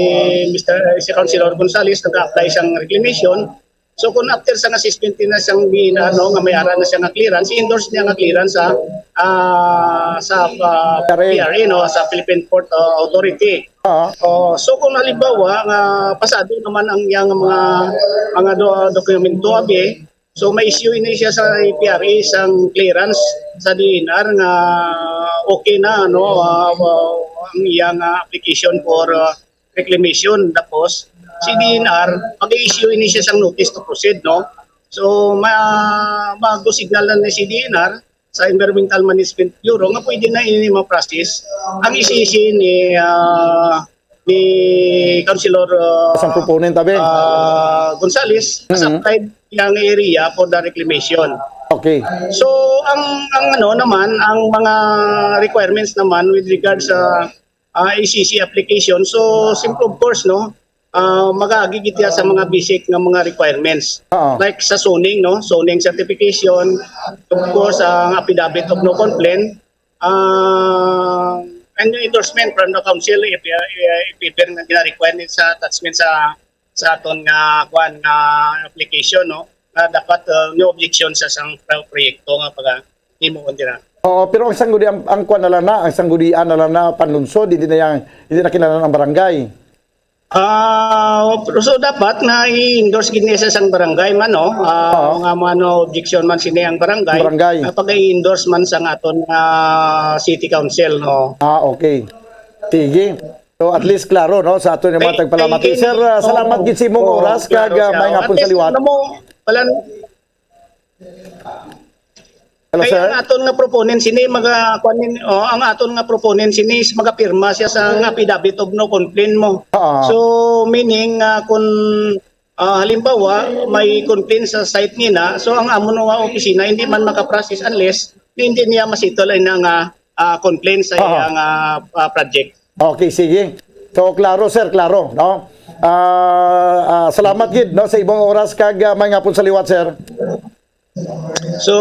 Mister, eh, si Councilor Gonzales nag-apply sang reclamation, So kung after sa assessment na siyang bin-, ano, nga may ara na siya nga clearance, i-endorse niya nga clearance sa, ah, sa, ah, P R A. P R A, no, sa Philippine Port, ah, Authority. Oo. Oh, so kung halimbawa nga pasado naman ang iyang mga, mga do-, dokumento, abi, so may issue ini siya sa P R A sang clearance sa D N R nga okay na, ano, ah, ah, ang iyang, ah, application for, ah, reclamation. Tapos si D N R, mag-issue ini siya sang notice to proceed, no? So ma-, mag-signal na ni si D N R sa Environmental Management Bureau nga pwede na ini ma-process. Ang isisi ni, ah, ni Councilor, ah, Sang proponent, abi. ah, Gonzales, Mm-hmm. Supplied yang area for the reclamation. Okay. So ang, ang ano naman, ang mga requirements naman with regards sa, ah, A C C application. So simple, of course, no, ah, mag-aagi kita sa mga basic nga mga requirements. Oo. Like sa zoning, no, zoning certification, of course, ang affidavit of no complaint, ah, and yung endorsement from the council, if, if, if ever nga gina-require ni sa attachment sa, sa aton nga, kuan, nga application, no, nga dapat, ah, no objection sa sang pro-, proyekto nga pag himuon dira. Oo, pero ang sangguni, ang, ang kuan na lang na, ang sanggunian na lang na panlunsod, hindi na yang, hindi na kinahanglan ang barangay. Ah, so dapat nga i-endorse gid niya sa isang barangay man, no? Ah, Oo. Nga man, no, objection man sini ang barangay, Barangay. Nga pag-i-endorse man sa aton nga city council, no? Ah, okay. Sige. So, at least klaro, no, sa aton nga mga Ay, tagpalamati. Ay, Sir, ah, salamat oo, gid sa imong oo, oras, klaro kag, ah, siya. May nga At pun sa least, liwat. Ano mo, wala, Hello, Kaya sir. Ang aton nga proponent sini maga-, kuan nin-, oh, ang aton nga proponent sini is magapirma siya sa nga affidavit of no complaint mo. Oo. So, meaning, ah, kung, ah, halimbawa, may complaint sa site nina, so ang amo nga opisina hindi man makaprocess unless hindi niya masettle na nga, ah, complaint sa Oo. Iyang, ah, ah, project. Okay, sige. So, klaro, sir, klaro, no? Ah, ah, salamat gid, no, sa imong oras kag, ah, may nga pun sa liwat, sir. So,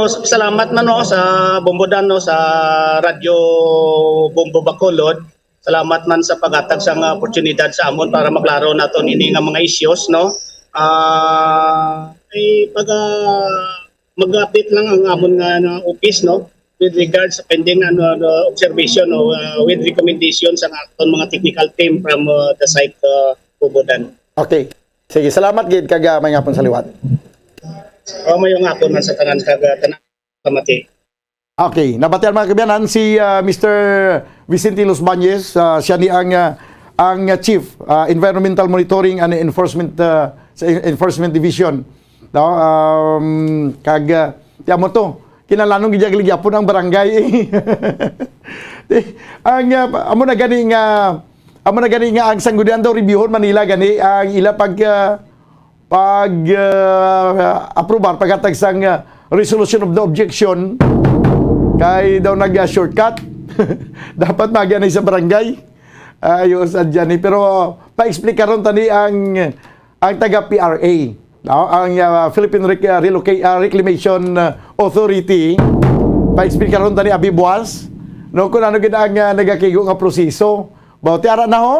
salamat man, no, sa Bombodan, no, sa Radyo Bombo Bacolod. Salamat man sa paghatag sa nga oportunidad sa amon para maklaro naton ini nga mga issues, no. Ah, ay pag, ah, mag-update lang ang amon nga, nga office, no, with regards sa pending, ano, ano, observation o, ah, with recommendation sa aton mga technical team from, ah, the site, ah, Bombodan. Okay. Sige, salamat gid kag, ah, may nga pun sa liwat. O, may nga pun man sa tanan kag, ah, tanan kamati. Okay, nabatian, mga kaabyanan, si, ah, Mister Vicente Los Bañez, ah, siya ni ang, ah, ang, ah, Chief, ah, Environmental Monitoring and Enforcement, ah, sa En-, Enforcement Division. No? Um, kag, ah, ti amo to, kinahanglanon gid gyapon ang barangay. Ang, ah, amo na gani nga, amo na gani nga ang Sanggunian daw reviewhon man nila gani ang ila pag, ah, pag, ah, aprobar, paghatag sang, ah, resolution of the objection, kay daw nag, ah, shortcut. Dapat maagian na sa barangay. Ayo sa dyan, eh. Pero pa-explikaron tani ang, ang taga P R A, no? Ang, ah, Philippine Rec-, ah, Reloca-, ah, Reclamation, ah, Authority. Pa-explikaron tani abi buwas, no? Kung ano gid ang, ah, nagakigo nga proseso. Baw, ti ara na ho?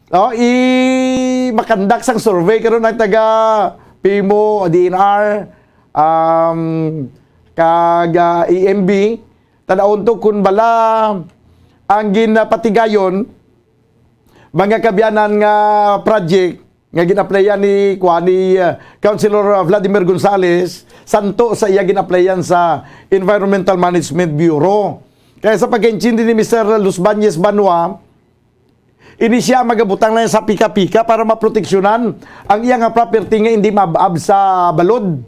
Oh, i-makandak sang survey karon ang taga PIMO, D N R, um, kag, ah, E M B, tan-awon to kun bala ang ginapatigayon, mga kaabyanan, nga project nga gin-applyan ni, kuan, ni, ah, Councilor Vladimir Gonzales, santo sa iya gin-applyan sa Environmental Management Bureau. Kaya sa pagkaintindi ni Mister Luz Bañez Banwa, ini siya magabutang lang sa pika-pika para maproteksyonan ang iya nga property nga hindi maab-ab sa balod.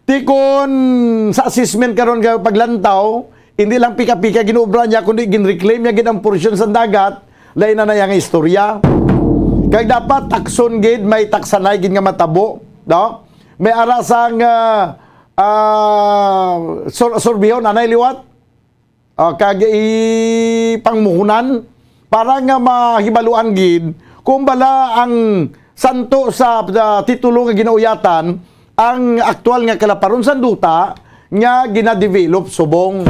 Ti kon sa assessment karon nga paglantaw, hindi lang pika-pika ginobra niya, kundi ginreclaim niya gid ang porsyon sa dagat, lain na na iya nga istorya. Kag dapat takson gid, may taksanay gid nga matabo, no? May ara sang, ah, ah, sur-, surbihon, anay liwat? Ah, kag ipangmuhunan para nga mahibaluan gid kung bala ang santo sa, sa titulo nga ginauyatan ang aktual nga kalaparon sa duta nga ginadevelop subong.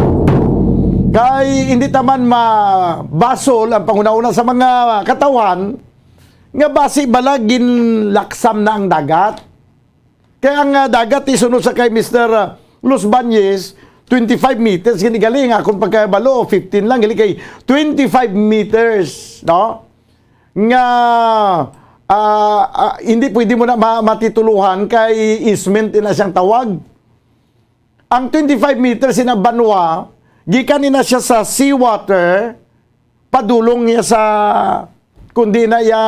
Kay hindi ta man mabasol ang panghunahuna sa mga katawhan, nga basi bala ginlaksam na ang dagat. Kay ang, ah, dagat isunod sa kay Mister, ah, Los Bañez, twenty-five meters, gani gali nga akong pagkabalo, fifteen lang, gali kay twenty-five meters, no? Nga, ah, ah, hindi pwede mo na ma-, matituluhan kay easement na siyang tawag. Ang twenty-five meters sina banwa, gikan ni na siya sa seawater, padulong niya sa, kundi na iya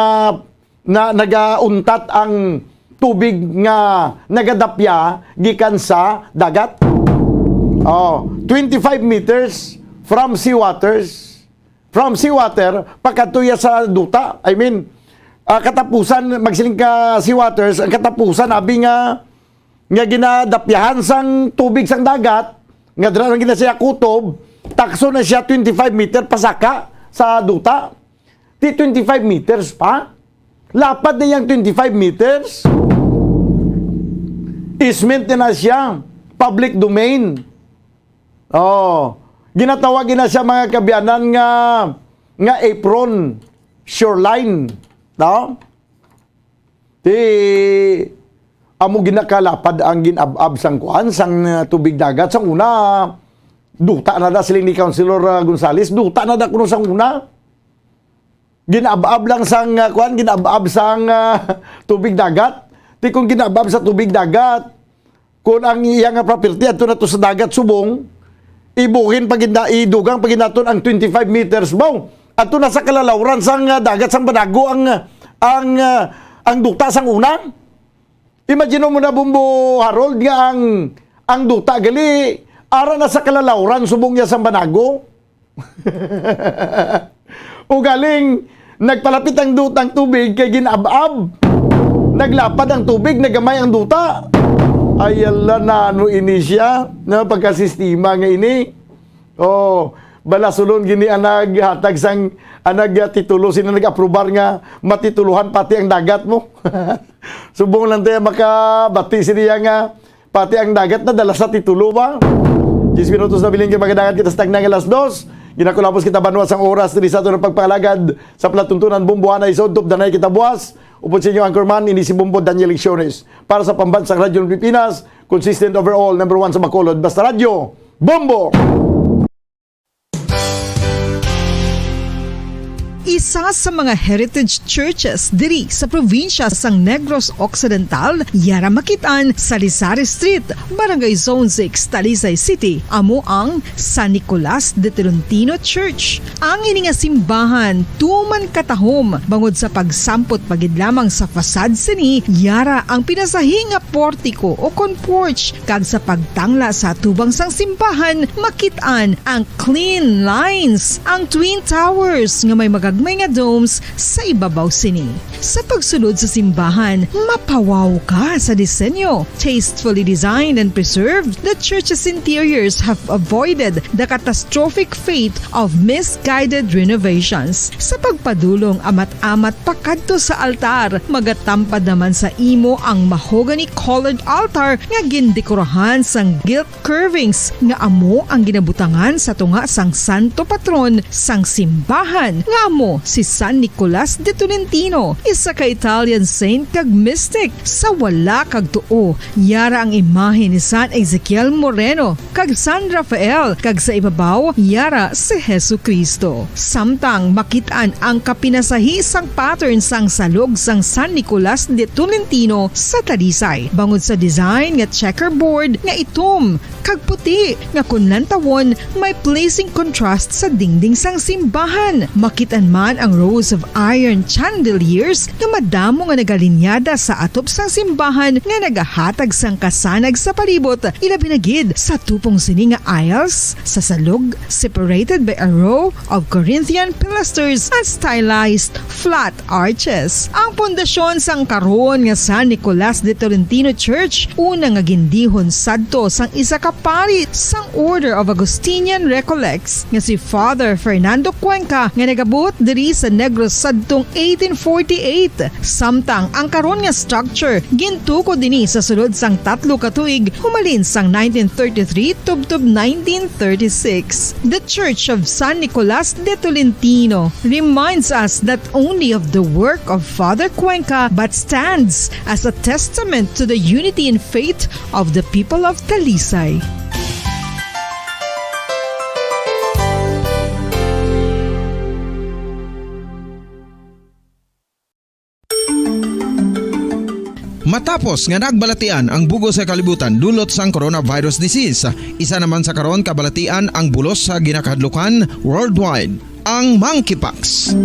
na nagauntat ang tubig nga nagadapya gikan sa dagat. Oh, twenty-five meters from seawaters. From seawater, pakadto iya sa duta. I mean, ah, katapusan, magsiling ka seawaters, ang katapusan, abi nga, nga ginadapyahan sang tubig sang dagat, nga dira lang gina siya kutob, takso na siya twenty-five meter pasaka sa duta. Di twenty-five meters pa. Lapad na yang twenty-five meters. Easement na na siya. Public domain. Oh, ginatawag na siya, mga kaabyanan, nga, nga apron, shoreline. No? Ti, amo ginakalapad ang ginab-ab sang kuan, sang, uh, tubig dagat. Sang una, duta na da, siling ni Councilor, uh, Gonzales, duta na da kuno sang una. Ginab-ab lang sang, uh, kuan, ginab-ab sang, uh, tubig dagat. Ti kung ginab-ab sa tubig dagat, kung ang iya nga property adto na to sa dagat subong, ibuhin pa gid na, idugang pa gid naton ang twenty-five meters, baw. Adto na sa kalalawran sang, ah, dagat sang Banago ang, ang, ah, ang duta sang una. Imagine mo na, Bombo Harold, nga ang, ang duta gali ara na sa kalalawran subong niya sang Banago. Ugaling nagpalapit ang dutang tubig kay gin-ab-ab. Naglapad ang tubig, nagamay ang duta. Ay, ala, nano ini siya? Na pagkasistema nga ini. Oh, balasulon gini ang naghatag sang, ang nagtitulo, sino nag-aprobar nga matitulohan pati ang dagat mo? Subong lang tayo makabati sini nga pati ang dagat na dala sa titulo ba? Diyes minutos na bilin kay magadagan kita sa tagna nga alas dos. Ginakulapos kita banwa sang oras diri sa aton pagpangalagad sa palatuntunan Bombohanay sa Udtop Danay kita buwas. Upod sa inyo anchorman, ini si Bombo Daniel Lecciones. Para sa Pambansang Radyo ng Pilipinas, consistent overall, number one sa Bacolod. Basta Radyo, Bombo! Isa sa mga heritage churches diri sa probinsya sang Negros Occidental, yara makit-an sa Rizal Street, Barangay Zone six, Talisay City, amo ang San Nicolas de Tolentino Church. Ang ini nga simbahan tuman katahom bangod sa pagsampot pa gid lamang sa facade sini, yara ang pinasahi nga portiko o kon porch, kag sa pagtangla sa atubang sang simbahan, makit-an ang clean lines, ang twin towers nga may magagmay nga domes sa ibabaw sini. Sa pagsulod sa simbahan, mapawaw ka sa disenyo. Tastefully designed and preserved, the church's interiors have avoided the catastrophic fate of misguided renovations. Sa pagpadulong amat-amat pakadto sa altar, magatampad naman sa imo ang mahogany-colored altar nga gindekorahan sang gilt curvings nga amo ang ginabutangan sa tunga sang santo patron sang simbahan, nga amo si San Nicolas de Tolentino, isa ka Italian saint kag mystic. Sa wala kag tuo, yara ang imahe ni San Ezekiel Moreno kag San Rafael, kag sa ibabaw, yara si Jesu-Cristo. Samtang makit-an ang kapinasahi sang pattern sang salog sang San Nicolas de Tolentino sa Talisay, bangod sa design nga checkerboard nga itom kag puti nga kon lantawon may pleasing contrast sa dingding sang simbahan. Makit-an man ang rows of iron chandeliers nga madamo nga nagalinyada sa atop sang simbahan nga nagahatag sang kasanag sa palibot, ilabi na gid sa tupong sini nga aisles sa salog, separated by a row of Corinthian pilasters and stylized flat arches. Ang pundasyon sang karon nga San Nicolas de Tolentino Church, una nga gindihon sadto sang isa ka Pari sang Order of Augustinian Recollects nga si Father Fernando Cuenca nga nagabuot diri sa Negros sadtong eighteen forty-eight, samtang ang karon nga structure gintukod ini sa sulod sang tatlo ka tuig humalin sang nineteen thirty-three tubtob nineteen thirty-six. The Church of San Nicolas de Tolentino reminds us not only of the work of Father Cuenca but stands as a testament to the unity in faith of the people of Talisay. Matapos nga nagbalatian ang bugos sa kalibutan dulot sang coronavirus disease, isa naman sa karon kabalatian ang bulos sa ginakahadlukan worldwide, ang monkeypox.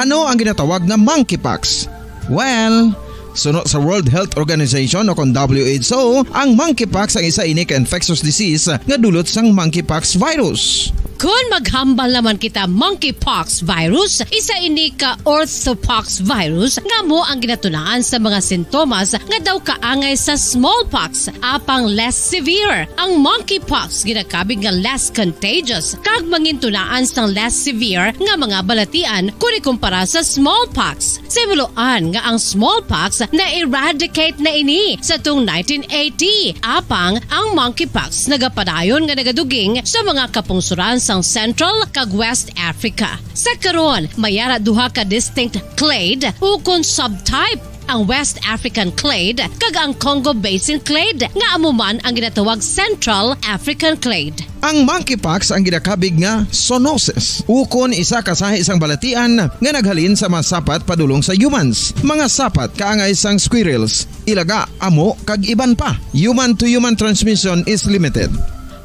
Ano ang ginatawag nga monkeypox? Well, suno sa World Health Organization o kon W H O, ang monkeypox ang isa ini ka infectious disease nga dulot sang monkeypox virus. Kon maghambal naman kita, monkeypox virus, isa ini ka orthopox virus nga amo ang ginatunaan sa mga sintomas nga daw kaangay sa smallpox, apang less severe. Ang monkeypox ginakabig nga less contagious kag mangintunaan sang less severe nga mga balatian kon ikumpara sa smallpox. Sa himuloan nga ang smallpox na-eradicate na ini sa tuong nineteen eighty, apang ang monkeypox nagapadayon nga nagaduging sa mga kapungsoran sang Central kag West Africa. Sa karon, may ara duha ka distinct clade ukon subtype, ang West African clade kag ang Congo Basin clade, nga amo man ang ginatawag Central African clade. Ang monkeypox ang ginakabig nga zoonosis, ukon isa ka sahi sang balatian nga naghalin sa mga sapat padulong sa humans, mga sapat kaangay sang squirrels, ilaga, amo, kag iban pa. Human-to-human transmission is limited.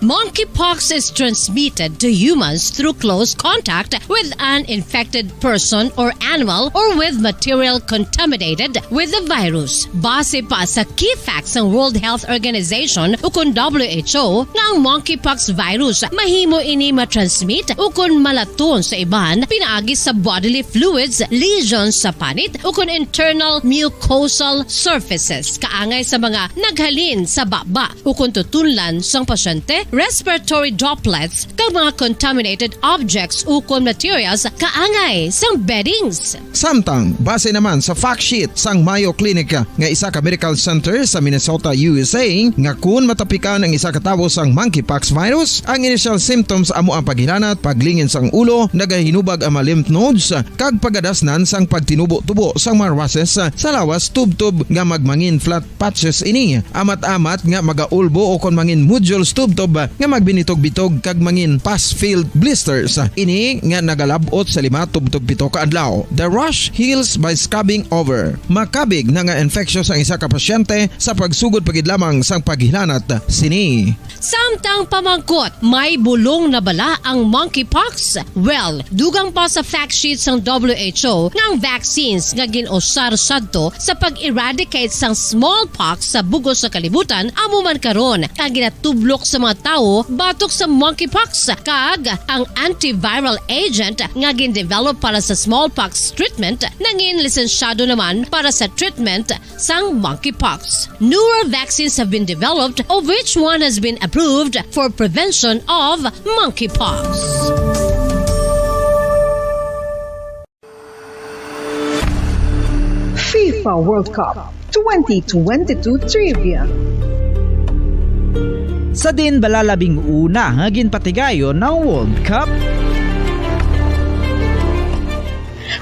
Monkeypox is transmitted to humans through close contact with an infected person or animal or with material contaminated with the virus. Base pa sa key facts sang World Health Organization ukon W H O nga ang monkeypox virus mahimo ini matransmit ukon malaton sa iban pinaagi sa bodily fluids, lesions sa panit ukon internal mucosal surfaces kaangay sa mga naghalin sa baba ukon tutunlan sang pasyente, respiratory droplets, kag mga contaminated objects ukon materials kaangay sang beddings. Samtang, base naman sa fact sheet sang Mayo Clinic nga isa ka medical center sa Minnesota, U S A, nga kun matapikan ang isa ka tawo sang monkeypox virus, ang initial symptoms amo ang paghilanat, paglingin sang ulo, nagahinubag ang mga lymph nodes, kag pagadasnan sang pagtinubo-tubo sang mga rushes sa lawas tubtob nga magmangin flat patches ini, amat-amat nga magaulbo o kon mangin nodules tubtob nga magbinitog-bitog kag mangin pus-filled blisters. Ini nga nagalab-ot sa lima tubtob pito ka adlaw. The rash heals by scabbing over. Makabig na nga infectious ang isa ka pasyente sa pagsugod pa gid lamang sang paghilanat sini. Samtang pamangkot, may bulong na bala ang monkeypox? Well, dugang pa sa fact sheet sang W H O nga ang vaccines nga gin-usar sadto sa pag-eradicate sang smallpox sa bug-os nga kalibutan amo man karon ang ginatublok sa mga tawo batok sa monkeypox, kag ang antiviral agent nga gin-develop para sa smallpox treatment nangin lisensyado naman para sa treatment sang monkeypox. Newer vaccines have been developed, of which one has been approved for prevention of monkeypox. FIFA World Cup twenty twenty-two Trivia. Sa diin bala labing una nga ginpatigayon ang World Cup?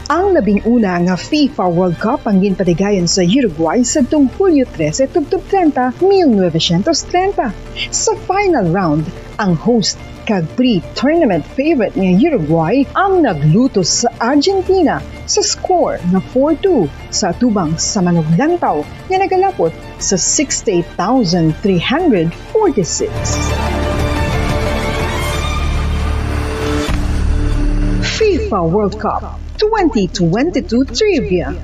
Ang labing una nga FIFA World Cup ang ginpatigayon sa Uruguay sadtong Hulyo trese tubtob treinta, mil novecientos treinta. Sa final round, ang host kag pre-tournament favorite nga Uruguay ang naglutos sa Argentina sa score nga four two sa atubang sa manuglantaw nga nagalapot sa sixty-eight thousand three hundred forty-six. FIFA World Cup twenty twenty-two Trivia.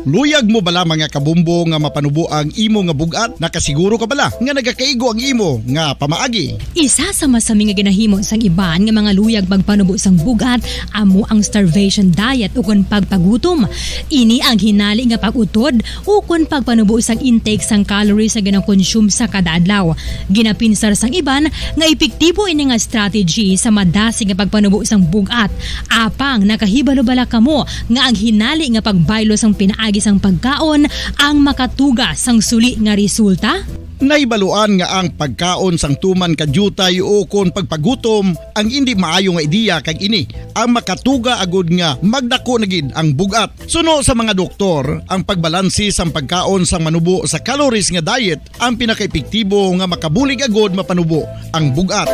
Luyag mo bala, mga kabumbo, nga mapanubo ang imo nga bug-at? Nakasiguro ka bala nga nagakaigo ang imo nga pamaagi? Isa sa masami nga ginahimo sang iban nga mga luyag magpanubo sang bug-at amo ang starvation diet ukon pagpagutom. Ini ang hinali nga pag-utod ukon pagpanubo sang intake sang calories nga ginakonsume sa kada adlaw. Ginapinsar sang iban nga epektibo ini nga strategy sa madasig nga pagpanubo sang bug-at. Apang nakahibalo bala kamo nga ang hinali nga pagbaylo sang pinaagi sang pagkaon ang makatuga sang suli nga resulta? Nahibaluan nga ang pagkaon sang tuman ka diutay ukon pagpagutom ang indi maayo nga ideya, kag ini ang makatuga agud nga magdako na gid ang bug-at. Suno sa mga doktor, ang pagbalanse sang pagkaon sang manubo sa calories nga diet ang pinakaepektibo nga makabulig agud mapanubo ang bug-at.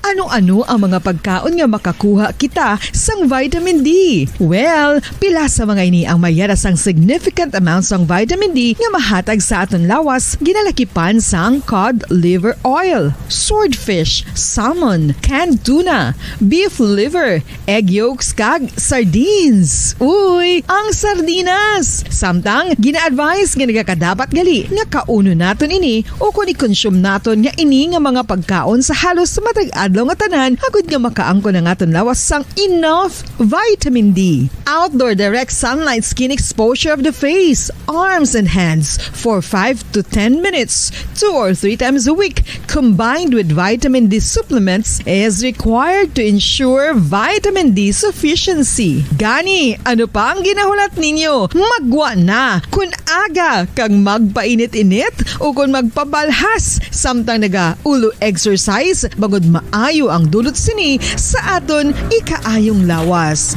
Ano-ano ang mga pagkaon nga makakuha kita sang vitamin D? Well, pila sa mga ini ang may yara sang significant amount sang vitamin D nga mahatag sa aton lawas, ginalakipan sang cod liver oil, swordfish, salmon, canned tuna, beef liver, egg yolks, kag sardines. Uy, ang sardinas! Samtang, gina-advise nga nagakadapat gali nga kaunon naton ini ukon i-consume naton nga ini nga mga pagkaon sa halos matag adlaw nga tanan, agud nga makaangkon ang aton lawas sang enough vitamin D. Outdoor direct sunlight skin exposure of the face, arms, and hands for five to ten minutes, two or three times a week, combined with vitamin D supplements, is required to ensure vitamin D sufficiency. Gani, ano pa ang ginahulat ninyo? Maggwa na! Kun aga kag magpainit-init ukon magpabalhas samtang naga-ulo exercise, bangod maayo ang dulot sini sa aton ikaayong lawas.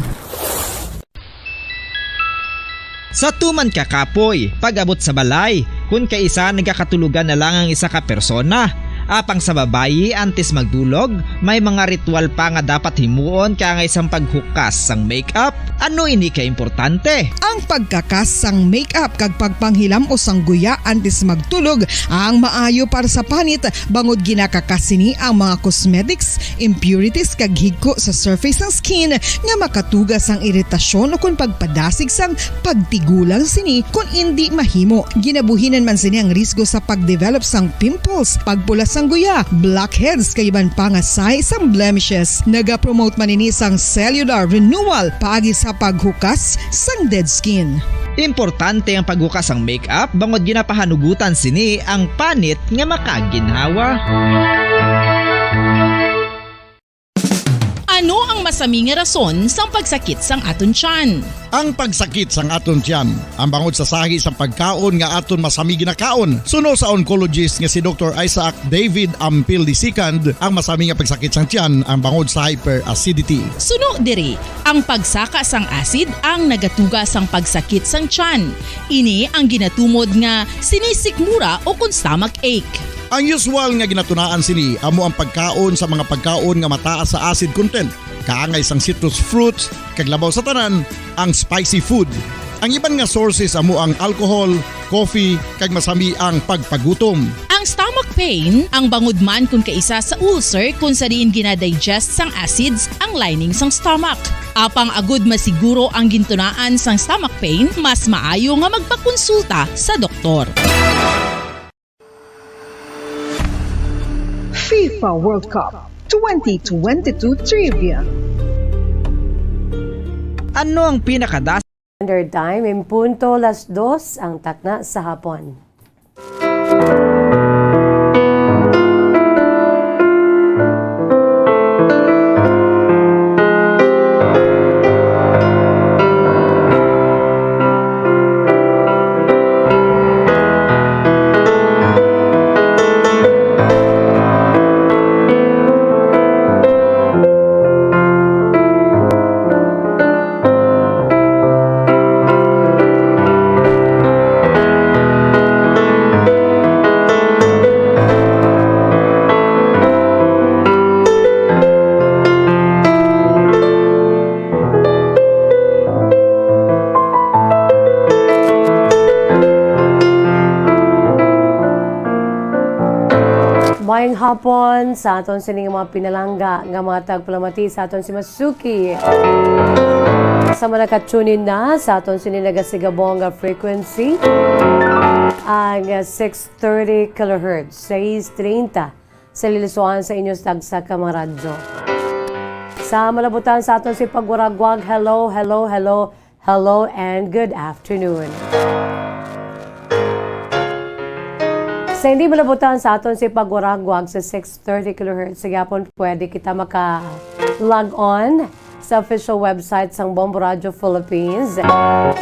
Sa tuman ka kapoy, pag-abot sa balay, kun kaisa nagakatulogan na lang ang isa ka persona. Apang sa babayi, antes magdulog, may mga ritual pa nga dapat himuon kaangay sang paghukas sang makeup. Ano ini ka importante? Ang pagkakas sang makeup kag pagpanghilam-os sang guya antes magtulog ang maayo para sa panit, bangod ginakakas sini ang mga cosmetics, impurities, kag higko sa surface sang skin nga makatuga sang iritasyon ukon pagpadasig sang pagtigulang sini kon indi mahimo. Ginabuhinan man sini ang risgo sa pag-develop sang pimples, pagpula sang guya, blackheads, kag iban pa nga sahi sang blemishes. Nagapromote man ini sang cellular renewal paagi sa paghukas sang dead skin. Importante ang paghukas sang makeup bangod ginapahanugutan sini ang panit nga makaginhawa. Ano ang masami nga rason sang pagsakit sang aton tiyan? Ang pagsakit sang aton tiyan, ang bangod sa sahi sang pagkaon nga aton masami ginakaon. Suno sa oncologist nga si Doktor Isaac David Ampil the second, ang masami nga pagsakit sang tiyan ang bangod sa hyperacidity. Suno diri, ang pagsaka sang acid ang nagatuga sang pagsakit sang tiyan. Ini ang ginatumod nga sinisikmura o kon stomach ache. Ang usual nga ginatunaan sini amo ang pagkaon sa mga pagkaon nga mataas sa acid content, kaangay sang citrus fruits, kag labaw sa tanan, ang spicy food. Ang iban nga sources amo ang alcohol, coffee, kag masami ang pagpagutom. Ang stomach pain, ang bangod man kon kaisa sa ulcer kon sa diin ginadigest sang acids ang lining sang stomach. Apang agud masiguro ang gintunaan sang stomach pain, mas maayo nga magpakonsulta sa doktor. FIFA World Cup twenty twenty-two Trivia. Ano ang pinakadas- Standard Time, in punto las dos ang takna sa hapon. Maayong hapon sa aton sining mga pinalangga nga mga tagpalamati sa aton si Masuki. Sa mga naka-tune in na sa aton sini nagasigabong nga frequency, ang, ah, six thirty kilohertz, sais treinta, sa lilisuan sa inyo sa tagsa ka mga radyo. Sa malabutan sa aton si pagwaragwag, hello, hello, hello, hello, and good afternoon. Sa hindi malabutan sa aton si pagwaragwag sa six thirty kilohertz, sa gyapon pwede kita maka-log on sa official website sang Bombo Radio Philippines,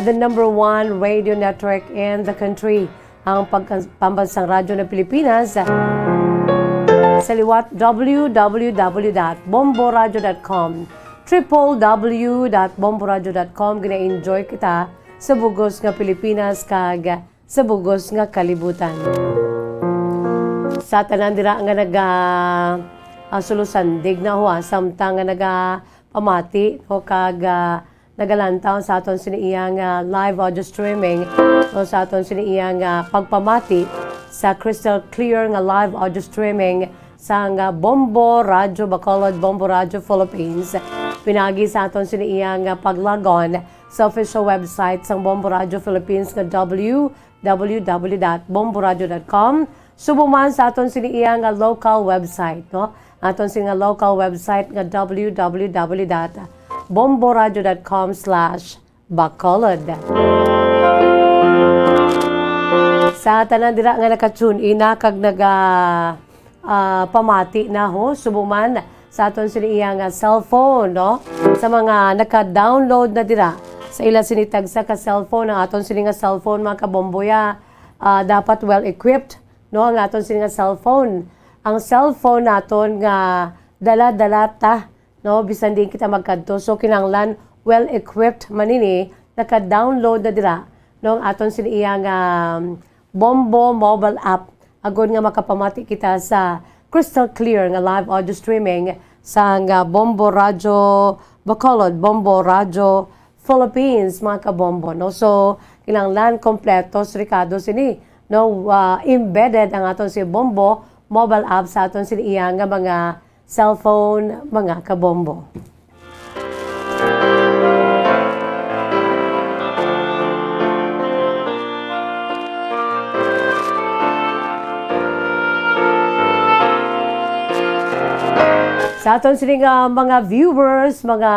the number one radio network in the country, ang pagka-, pambansang radyo ng Pilipinas. Sa liwat, w w w dot bomboradio dot com, triple w dot bomboradio dot com. Gina-enjoy kita sa bugos nga Pilipinas kag sa bugos nga kalibutan. Sa tanan dira nga naga, ah, sulusandig na ho, ah, samtang nga naga pamati, no, kag, ah, nagalantaw sa aton sini iyang, ah, live audio streaming, no, sa aton sini iyang, ah, pagpamati sa crystal clear nga live audio streaming sang, ah, Bombo Radio Bacolod, Bombo Radio Philippines. Pinagi sa aton sini iyang, ah, pag-log on sa official website sang Bombo Radio Philippines nga w w w dot bomboradio dot com. Subong man sa aton sini iya nga local website, no? Aton sini nga local website nga w w w dot bomboradio dot com slash bacolod. Sa tanan dira nga naka-tune in na kag naga, ah, pamati na ho, subong man sa aton sini iya nga cellphone, no? Sa mga naka-download na dira sa ila sini tagsa ka cellphone, ang aton sini nga cellphone, mga kabomboya, ah, dapat well-equipped, no? Ang aton sini nga cellphone. Ang cellphone naton nga dala-dala ta, no? Bisan diin kita magkadto. So, kinahanglan well-equipped man ini, naka-download na dira, no? Ang aton sini iya nga, um, Bombo mobile app, agod nga makapamati kita sa crystal clear nga live audio streaming sang, ah, Bombo Radio Bacolod, Bombo Radio Philippines, mga kabombo, no? So, kinahanglan kompleto sa rekado sini, no? Ah, embedded ang aton si Bombo mobile app sa aton sini iya nga mga cellphone, mga kabombo. Sa aton sini nga mga viewers, mga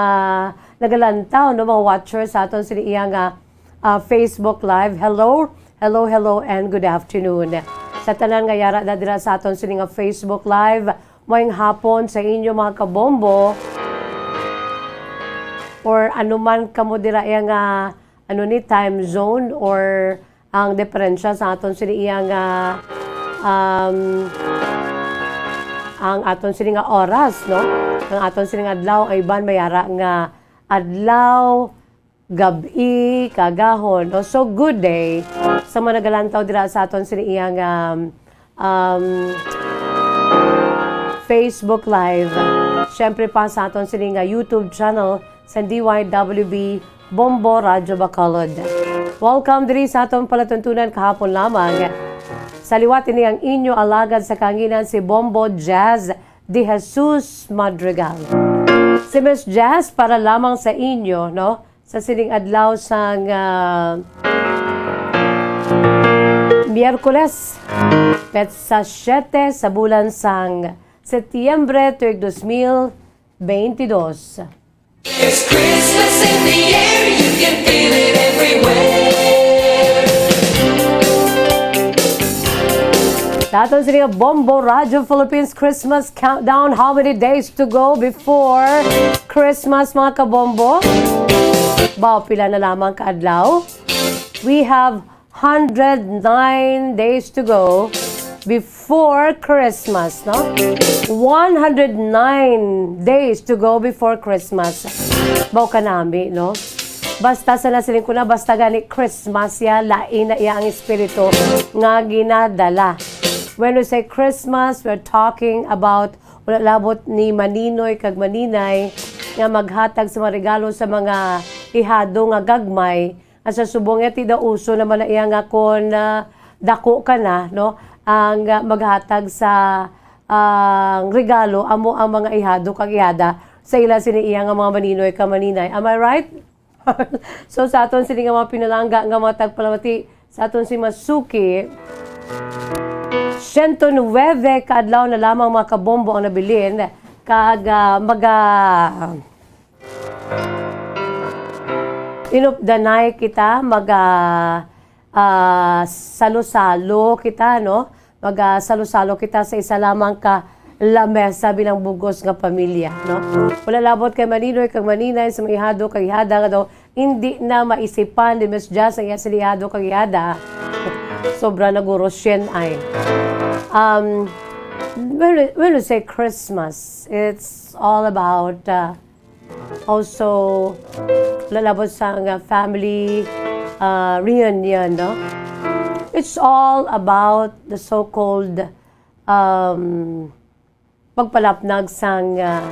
nagalantaw, no, mga watchers sa aton sini iya nga, ah, Facebook Live. Hello, hello, hello, and good afternoon. Sa tanan nga yara na dira sa aton sini nga Facebook Live, maayong hapon sa inyo, mga kabombo. Or anuman kamo dira iya nga, ano ni, time zone or ang diferensya sa aton sini iya nga, um, ang aton sini nga oras, no? Ang aton sini nga adlaw, ang iban may ara nga adlaw, gab-i, kagahon, no? So, good day sa mga nagalantaw dira sa aton sini iya nga, um, Facebook Live. Siyempre pa sa aton sini nga YouTube channel sa D Y W B Bombo Radio Bacolod. Welcome diri sa aton palatuntunan kahapon lamang. Sa liwat ini ang inyo alagad sa kahanginan, si Bombo Jazz De Jesus Madrigal. Si Miss Jazz para lamang sa inyo, no? Sa sining adlaw sang, ah, Miyerkules, petsa siyete sa bulan sang Setyembre, tuig dos mil beintidos. There's Christmas in the air, you can feel it everywhere. Sa aton sini nga Bombo Radio Philippines Christmas Countdown, how many days to go before Christmas, mga kabombo? Ba, pila na lamang ka adlaw? We have hundred nine days to go before Christmas, no? One hundred nine days to go before Christmas. Baw kanami, no? Basta sa nasiling ko na, basta gani Christmas ya, lain na iya ang espiritu nga ginadala. When we say Christmas, we're talking about, wala labot ni maninoy kag maninay nga maghatag sa mga regalo sa mga ihado nga gagmay, nga sa subong nga ti daw uso naman na iya nga kon, ah, dako ka na, no? Ang, ah, maghatag sa, ah, regalo amo ang mga ihado kag ihada sa ila sini iya nga mga maninoy ka maninay. Am I right? So, sa aton sini nga mga pinalangga nga mga tagpalamati, sa aton si Masuki, siyento nuwebe ka adlaw na lamang, mga kabombo, ang nabilin, kag, ah, maga-, inupdanay kita, maga-, ah, salo-salo kita, no? Maga-salo-salo kita sa isa lamang ka lamesa bilang bugos nga pamilya, no? Wala labot kay maninoy kag maninay sa mga ihado kag ihada nga daw hindi na maisipan ni Miss Jazz ang iya sinihado kag ihada. Sobra na guro siyen ay. Um, when, when we say Christmas, it's all about, uh, also, lalabot sa nga family, uh, reunion, no? It's all about the so-called, um, pagpalapnag sang, ah,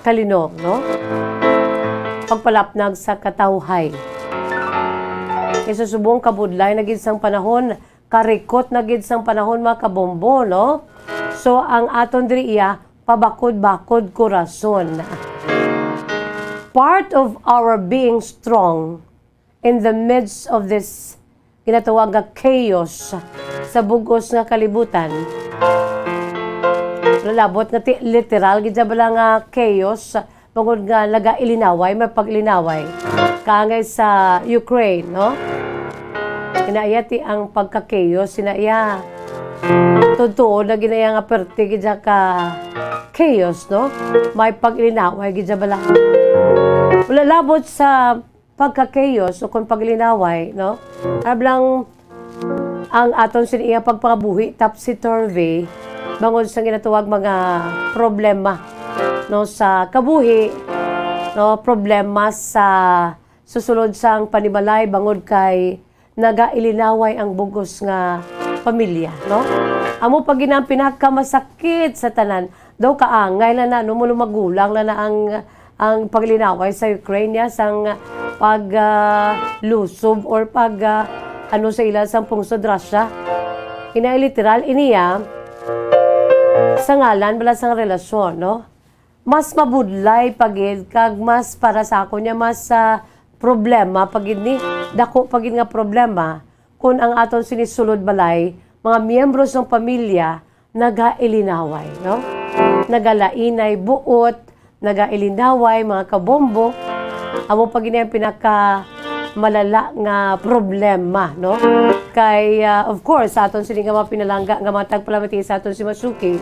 kalinong, no? Pagpalapnag sa katawhay. Kay sa subong kabudlay na gid sang panahon, karikot na gid sang panahon, mga kabombo, no? So, ang aton diri iya, pabakod-bakod korason. Part of our being strong in the midst of this ginatawag nga chaos sa bugos nga kalibutan. Lalabot nga ti-, literal gid siya bala nga chaos, bangod nga nagailinaway, may pag-ilinaway. Kaangay sa Ukraine, no? Inaya ti ang pagka-chaos, inaya. Totoo na ginaya nga perti gid siya ka chaos, no? May pag-ilinaway gid siya bala. Lalabot sa pagka-chaos o kung paglinaway, no? Ablang ang aton sini iya pagpangabuhi topsy-turvy bangod sa ginatawag mga problema, no, sa kabuhi, no, problema sa susulod sang panimalay bangod kay nagailinaway ang bugos nga pamilya, no? Amo pa gid ang pinakamasakit sa tanan. Daw kaangay na na, no, mo magulang na na ang, ang paglinaway sa Ukraine niya sang pag, ah, lusob or pag, ah, ano sa ila sang pungsod Russia. Ina literal iniya sa ngalan bala sang relasyon, no? Mas mabudlay pa gid kag mas para sa akon niya mas, ah, problema pa gid ni, dako pa gid nga problema kun ang aton sinisulod balay, mga miyembro sang pamilya nagailinaway, no? Nagalainay buot, nagailinaway, mga kabombo. Amo pa gid ang pinaka malala nga problema, no? Kay, ah, of course, sa aton sini nga mga pinalangga nga mga tagpalamati sa aton si Masuki,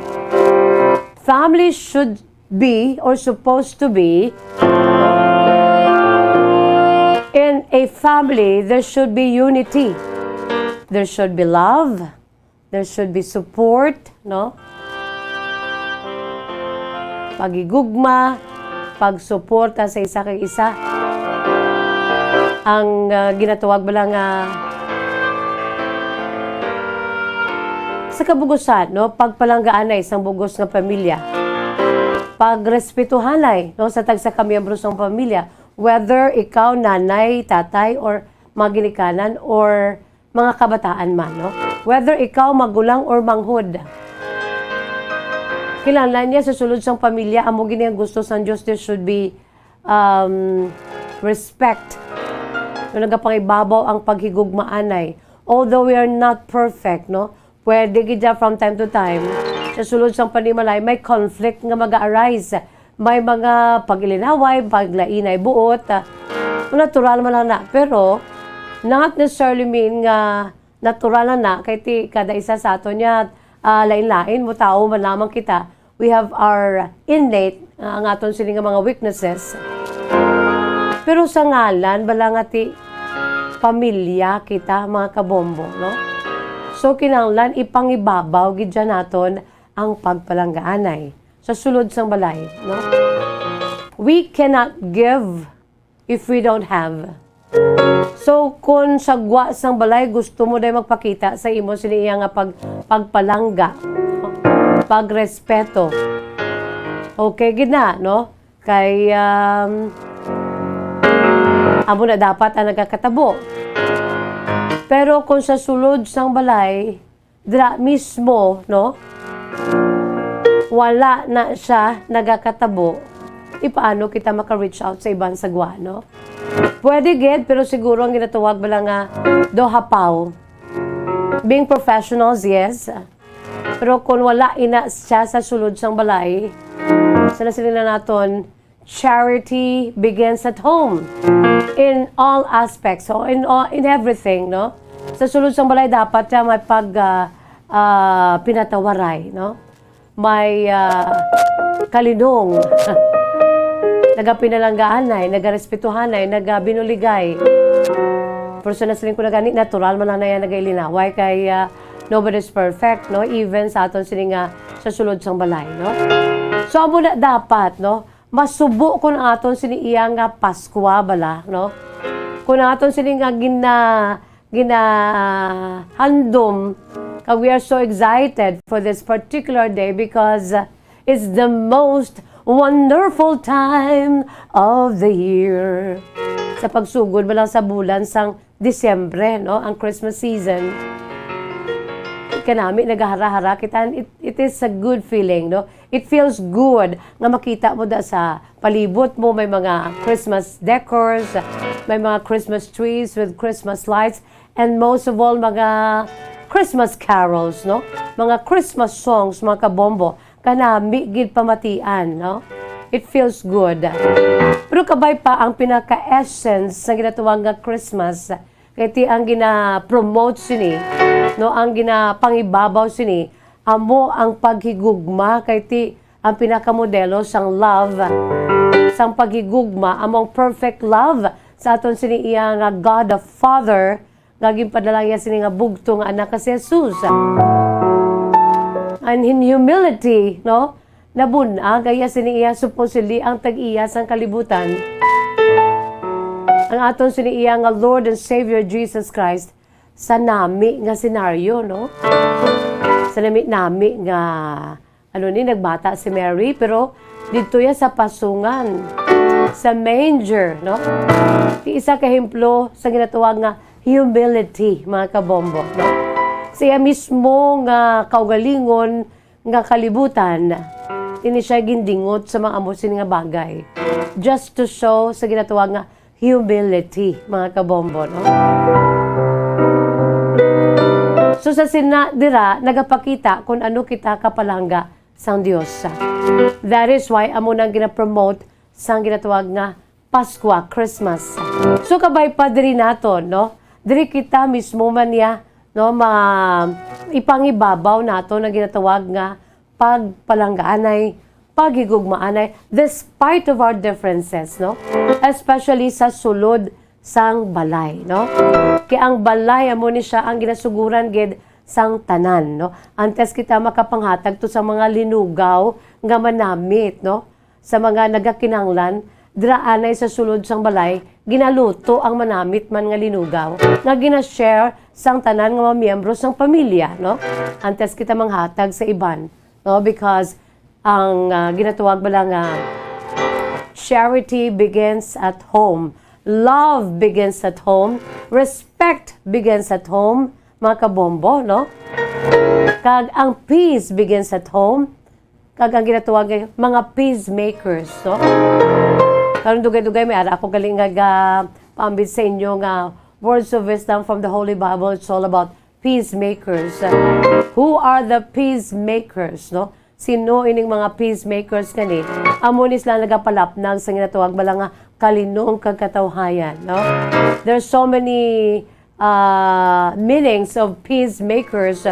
family should be or supposed to be, in a family, there should be unity. There should be love. There should be support, no? Paghigugma, pagsuporta sa isa kag isa. Ang, ah, ginatawag bala nga sa kabugusan, no, pagpalanggaanay sang bugos nga pamilya. Pagrespetuhanay, no, sa tagsa ka miyembro sang pamilya, whether ikaw nanay, tatay, or mga ginikanan, or mga kabataan man, no? Whether ikaw magulang or manghod. Kinahanglan niya sa sulod sang pamilya, amo gid ang gusto sang Dios, there should be, um, respect. No, nagapangibabaw ang paghigugmaanay. Although we are not perfect, no? Pwede gid siya from time to time, sa sulod sang panimalay, may conflict nga mag-arise. May mga pag-ilinaway, paglainay buot, ah, natural man lang na. Pero, not necessarily mean nga natural lang na, kay ti kada isa sa aton niya, ah, lain-lain mo tao man lamang kita. We have our innate, ah, ang aton sini nga mga weaknesses. Pero sa ngalan bala nga ti pamilya kita, mga kabombo, no? So, kinahanglan ipangibabaw gid dyan naton ang pagpalanggaanay sa sulod sang balay, no? We cannot give if we don't have. So, kung sa gwa sang balay, gusto mo day magpakita sa imo sini iya nga pag-, pagpalangga, pagrespeto. Okay gid na, no? Kay, um, amo na dapat ang nagakatabo. Pero kung sa sulod sang balay, dira mismo, no? Wala na siya nagakatabo. ipaano kita maka-reach out sa iban sa gwa, no? Pwede gid, pero siguro ang ginatawag bala nga daw hapaw. Being professionals, yes. Pero kung wala ina siya sa sulod sang balay, sa nasiling na naton, charity begins at home. In all aspects, so in all, in everything, no? Sa sulod sang balay, dapat siya may pag, ah, ah, pinatawaray, no? May, ah, kalinong. Nagapinalanggaanay, nagarespetuhanay, nagabinuligay. Pero sa nasiling ko na gani, natural man lang na yan nagailinaway kay, ah, nobody's perfect, no? Even sa aton sini nga sa sulod sang balay, no? So, amo na dapat, no? Masubo kun aton sini iya nga Paskwa bala, no? Kun aton sini nga gina-, ginahandom, kag we are so excited for this particular day because, uh, it's the most wonderful time of the year. Sa pagsugod bala sa bulan sang Disyembre, no, ang Christmas season, kanami nagahara-hara kita, and it, it is a good feeling, no? It feels good nga makita mo da sa palibot mo may mga Christmas decors, may mga Christmas trees with Christmas lights, and most of all, mga Christmas carols, no? Mga Christmas songs, mga kabombo. Kanami gid pamatian, no? It feels good. Pero kabay pa ang pinaka-essence sa ginatawag nga Christmas, kay ti ang gina-promote sini, no, ang ginapangibabaw sini, amo ang paghigugma, kay ti ang pinakamodelo sang love, sang paghigugma, amo ang perfect love sa aton sini iya nga God the Father, nga ginpadala niya sini nga bugto nga anak nga si Jesus. And in humility, no? Nabun-ag iya sini iya supposedly ang tag-iya sang kalibutan. Ang aton sini iya nga Lord and Savior Jesus Christ sa nami nga senaryo, no? Sa nami-nami nga ano ni, nagbata si Mary, pero didto ya sa pasungan, sa manger, no? Ti isa ka ehemplo sa ginatawag nga humility, mga kabombo, no? Sa iya mismo nga kaugalingon nga kalibutan, ini siya gindingot sa mga amo sini nga bagay. Just to show sa ginatawag nga humility, mga kabombo, no? So, sa sina dira, nagapakita kung ano kita kapalangga sang Dios. That is why amo nang gina-promote sang ginatawag nga Paskwa, Christmas. So, kabay pa diri naton, no? Diri kita mismo man niya, no, ma-, ipangibabaw naton ang ginatawag nga pagpalanggaanay, paghigugmaanay, despite of our differences, no? Especially sa sulod sang balay, no? Kay ang balay amo ni siya ang ginasuguran gid sang tanan, no? Antes kita makapanghatag to sa mga linugaw nga manamit, no? Sa mga nagakinahanglan, dira anay sa sulod sang balay, ginaluto ang manamit man nga linugaw nga gina-share sang tanan nga mga miyembro sang pamilya, no? Antes kita manghatag sa iban, no? Because ang, ah, ginatawag bala nga, charity begins at home, love begins at home, respect begins at home, mga kabombo, no? Kag ang peace begins at home, kag ang ginatawag nga mga peacemakers, no? Karon dugay-dugay may ara ako gali nga ga paambit sa inyo nga words of wisdom from the Holy Bible. It's all about peacemakers. Who are the peacemakers, no? Sino ining mga peacemakers gani? Amo ni sila nagapalapnag sa ginatawag bala nga kalinong kag katawhayan, no? There's so many, ah, meanings of peacemakers,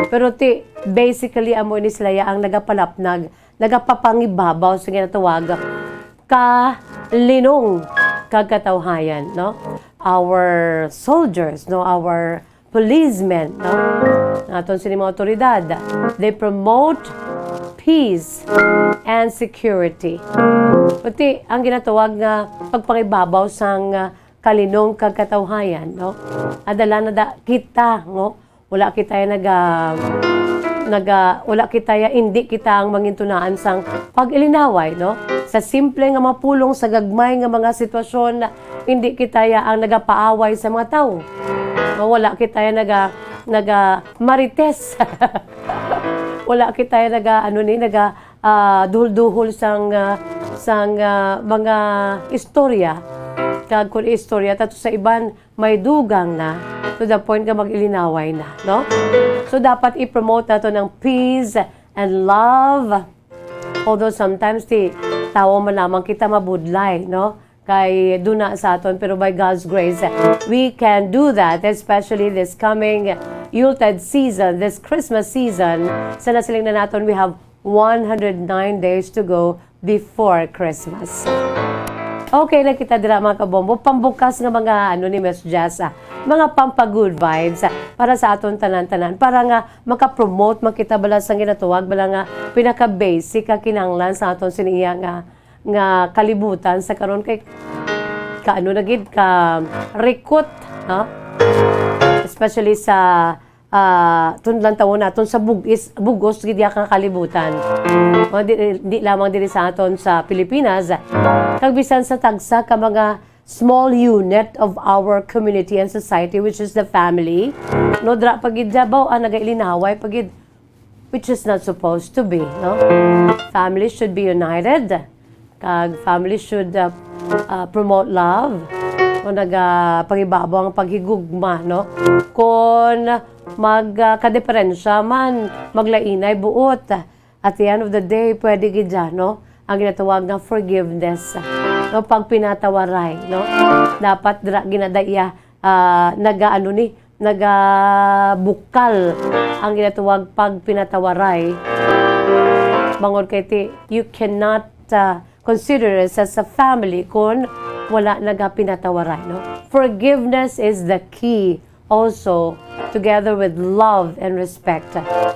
pero ti, basically, amo ni sila ya ang nagapalapnag, nagapapangibabaw sa ginatawag kalinong kag katawhayan, no? Our soldiers, no? Our policemen, no? Ang aton sini mga awtoridad, they promote peace and security. Pati ang ginatawag nga pagpangibabaw sang, ah, kalinong kag katawhayan, no? Adala na da kita, no? Wala kita ya naga-, naga-, wala kita ya, indi kita ang mangintunaan sang pag-ilinaway, no? Sa simple nga mga pulong, sa gagmay nga mga sitwasyon, indi kita ya ang nagapaaway sa mga tawo. No, wala kita ya naga-, naga-marites. Wala kita ya naga-, ano ni, naga-, ah, duhol-duhol sang, ah, sang, ah, mga istorya. Kag kun istorya, tato sa iban, may dugang na, to the point nga mag-ilinaway na, no? So, dapat i-promote nato ng peace and love. Although sometimes, ti, tawo man lamang kita mabudlay, no? Kay duna sa aton, pero by God's grace, we can do that, especially this coming Yuletide season, this Christmas season. Sa nasiling na naton, we have one hundred nine days to go before Christmas. Okay na kita dira, mga kabombo. Pambukas nga mga, ano, ni Miss Jess, ah, mga pampa-good vibes, ah, para sa aton tanan-tanan, para nga makapromote man kita bala sang ginatawag bala nga pinaka-basic nga kinahanglan sa aton siniya nga, nga kalibutan sa karon kay kaano na gid ka rikot, no? Especially sa, ah, tun-, lantawon naton sa bug-is, bug-os gid ya nga kalibutan. O, di, di lamang diri sa aton sa Pilipinas, kag bisan sa tagsa ka mga small unit of our community and society, which is the family. No, dra pa gid, Davao, ang nagailinaway pa gid, which is not supposed to be, no? Family should be united. Kag family should, uh, uh, promote love. O nagapangibabaw ang paghigugma, no? Kon mag, uh, kadiperensya man, maglainay buot. At the end of the day, pwede gid dyan, no? Ang ginatawag nga forgiveness, no? Pagpinatawaray, no? Dapat dira ginadaiya, ah, naga-, ano ni, nagabukal ang ginatawag pagpinatawaray. Bangod kay ti, you cannot, ah, consider us as a family kung wala nagapinatawaray, no? Forgiveness is the key also, together with love and respect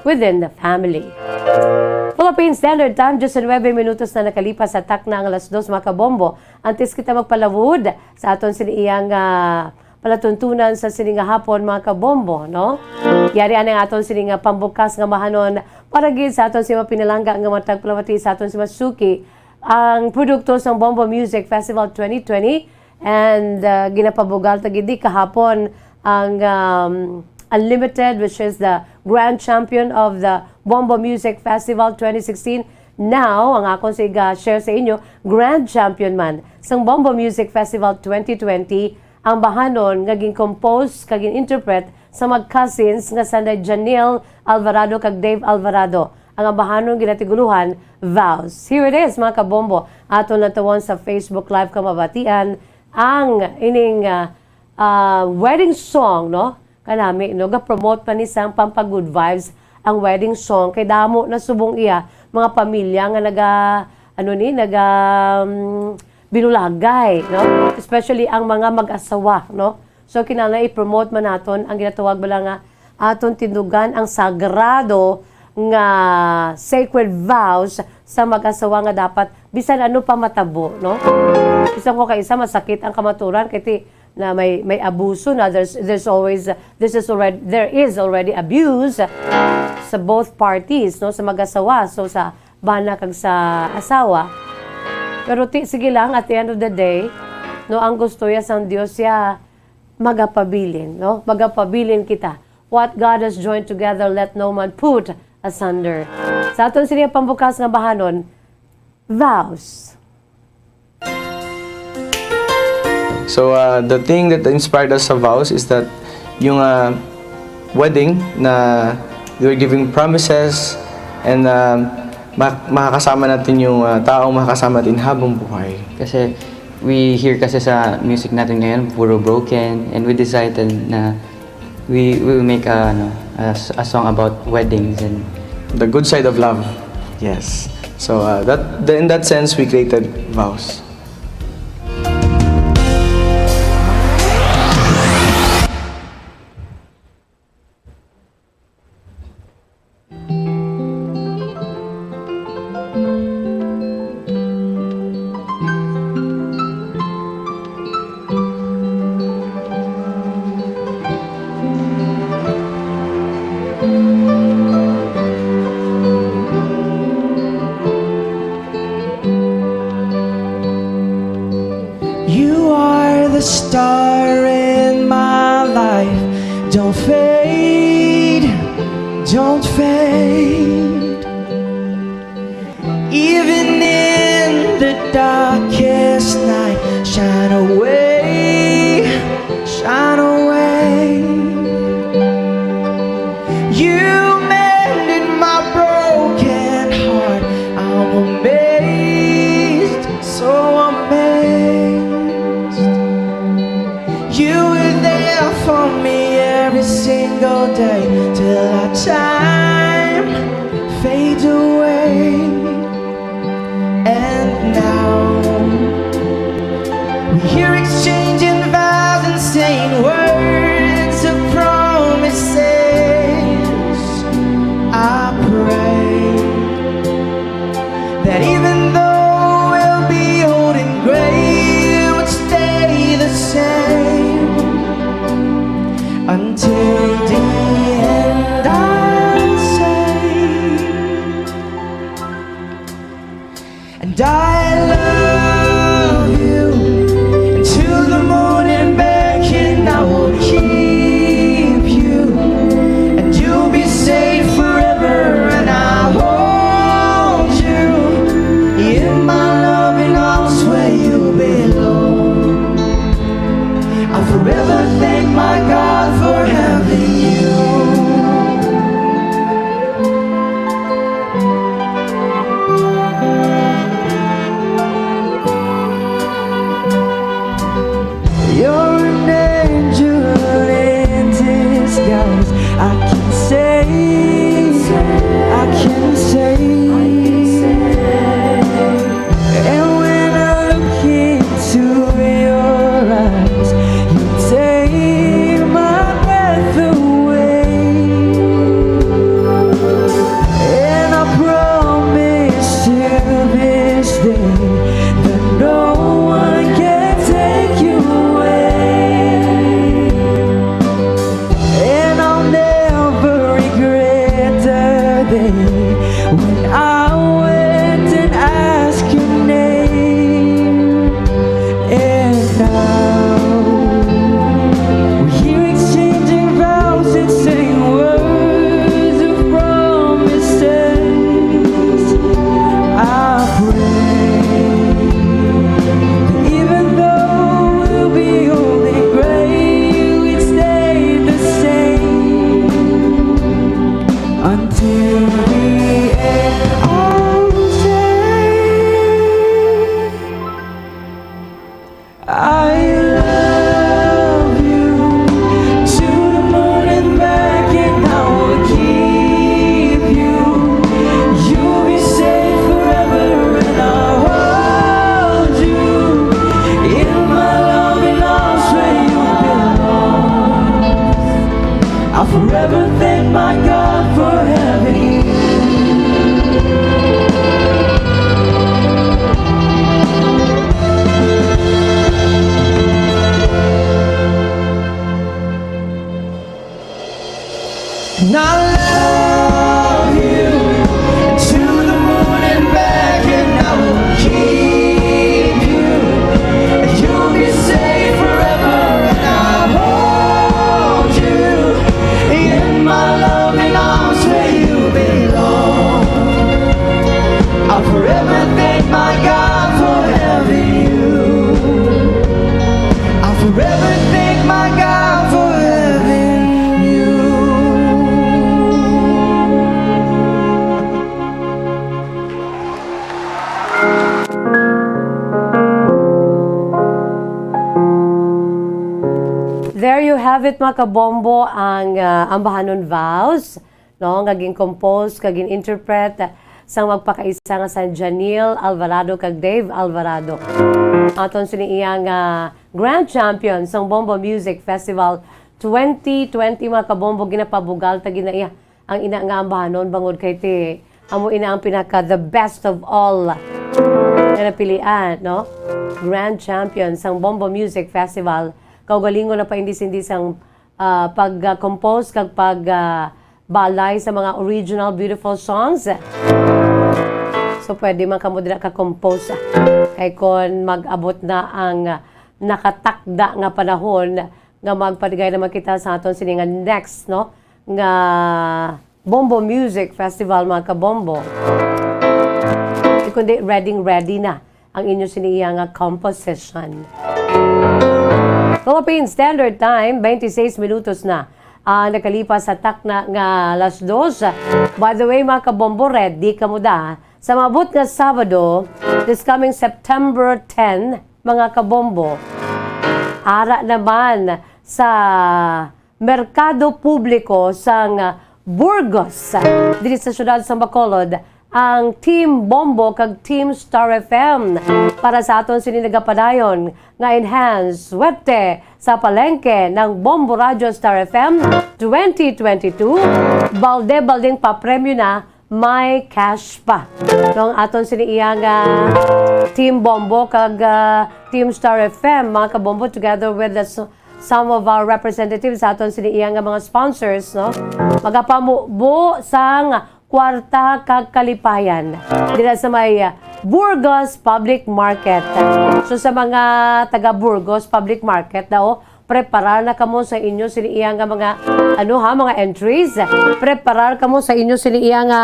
within the family. Philippine Standard Time, diyes nuebe minutos na nakalipas sa takna ang alas dos, mga kabombo. Antes kita magpalawod sa aton sini iyang, ah, palatuntunan sa sini nga hapon, mga kabombo, no? Yari anay aton sini nga pambukas nga mahanon para gid sa aton sini mapinalangga nga matag palawati sa aton sini masuki ang produkto sang Bombo Music Festival twenty twenty. And, uh, ginapabugal ta gid di kahapon ang, um, Unlimited, which is the grand champion of the Bombo Music Festival twenty sixteen. Now, ang akon sa iga-share sa inyo, grand champion man sang Bombo Music Festival twenty twenty, ang bahanon nga gin-compose kag gin-interpret sa mag-cousins nga sanday Janelle Alvarado kag Dave Alvarado. Ang ambahanon ginatiguluhan, Vows. Here it is, mga kabombo. Aton lantawon sa Facebook Live kamabatian ang ining, ah, ah, wedding song, no? Kanami, no? Ga-promote pa ni sang pampa-good vibes ang wedding song. Kay damo na subong iya mga pamilya nga naga, ano ni, naga, mm, binulagay, no? Especially ang mga mag-asawa, no? So, kinahanglan i-promote man naton ang ginatawag bala nga aton tindugan ang sagrado nga sacred vows sa mag-asawa nga dapat bisan ano pa matabo, no? Bisan ko kay isa masakit ang kamaturan kay ti na may, may abuso na, there's, there's always, this is already, there is already abuse sa both parties, no? Sa mag-asawa, so sa bana kag sa asawa. Pero ti, sige lang, at the end of the day, no, ang gusto ya sang Dios ya, magapabilin, no? Magapabilin kita. What God has joined together, let no man put asunder. Sa aton sini pambukas nga bahanon, vows. So, uh, the thing that inspired us sa vows is that yung, uh, wedding na we were giving promises and, uh, ma- makakasama natin yung, uh, taong makakasama natin habang buhay. Kasi we hear kasi sa music natin ngayon, puro broken, and we decided na we will make a, ano, a, s- a song about weddings and The good side of love. Yes. So, uh, that the, in that sense, we created vows. You were there for me every single day till our time fades away. And now we hear exchanging vows and saying words of promises. I pray that even though we'll be old and gray, we'll stay the same until the end. I'll say, and I love you until the morning back, and I will keep you, and you'll be safe forever, and I hold you in my loving arms where you belong. I'll forever thank my God for having you. You're an angel in disguise. I can say, I can say. And when I look into your eyes, you take my breath away. And I promise you this day that no one can take you away. And I'll never regret the day when I went and asked your name. And now we hear exchanging vows and saying words of promises. I pray that even though we'll be old and gray, we'd stay the same until the end. I'll say, I love you to the moon and back, and I will keep you. You'll be safe forever, and I'll hold you in my loving arms where you belong. I'll forever thank my God for having you. And I love you to the moon and back, and I will keep you. You'll be safe forever, and I'll hold you in my loving arms where you belong. I'll forever thank my God for having you. I'll forever thank my God for having you. There you have it, mga kabombo, ang, ah, Ambahanon Vows, no, nga gin-compose kag gin-interpret sang magpakaisa nga si Janelle Alvarado kag Dave Alvarado. Aton sini iya nga grand champion sang Bombo Music Festival twenty twenty, mga kabombo, ginapabugal ta gina iya ang ina nga ambahanon, bangod kay ti amo ina ang pinaka the best of all nga napilian, no? Grand champion sang Bombo Music Festival. Kaugalingon na pa indi sindi sang, ah, pag-compose kag pag, ah, balay sa mga original beautiful songs. So, pwede man kamo dira ka-compose, ah. Kay kon mag-abot na ang, ah, nakatakda nga panahon, nga magpaligay naman kita sa aton sini nga next, no, nga Bombo Music Festival, mga kabombo. Kundi ready, ready na ang inyo sini iya nga composition. Philippine Standard Time, twenty-six minutos na ang nakalipas sa takna nga alas dos. By the way, mga kabombo, ready kamo da sa maabot nga Sabado, this coming September ten, mga kabombo, ara naman sa merkado publiko sang Burgos, diri sa siyudad sang Bacolod, ang Team Bombo kag Team Star F M para sa aton sini nagapadayon nga Enhance Suwerte sa Palengke ng Bombo Radyo Star F M twenty twenty-two. Balde-balding papremyo na, may cash pa. Nung aton sini iya nga Team Bombo kag, ah, Team Star F M, mga kabombo, together with the s-, some of our representatives sa aton sini iya nga mga sponsors, no? Magapamubo sang kwarta kag kalipayan dira sa may, ah, Burgos Public Market. So, sa mga taga Burgos Public Market daw, preparar na kamo sa inyo sini iya nga mga, ano ha, mga entries. Preparar kamo sa inyo sini iya nga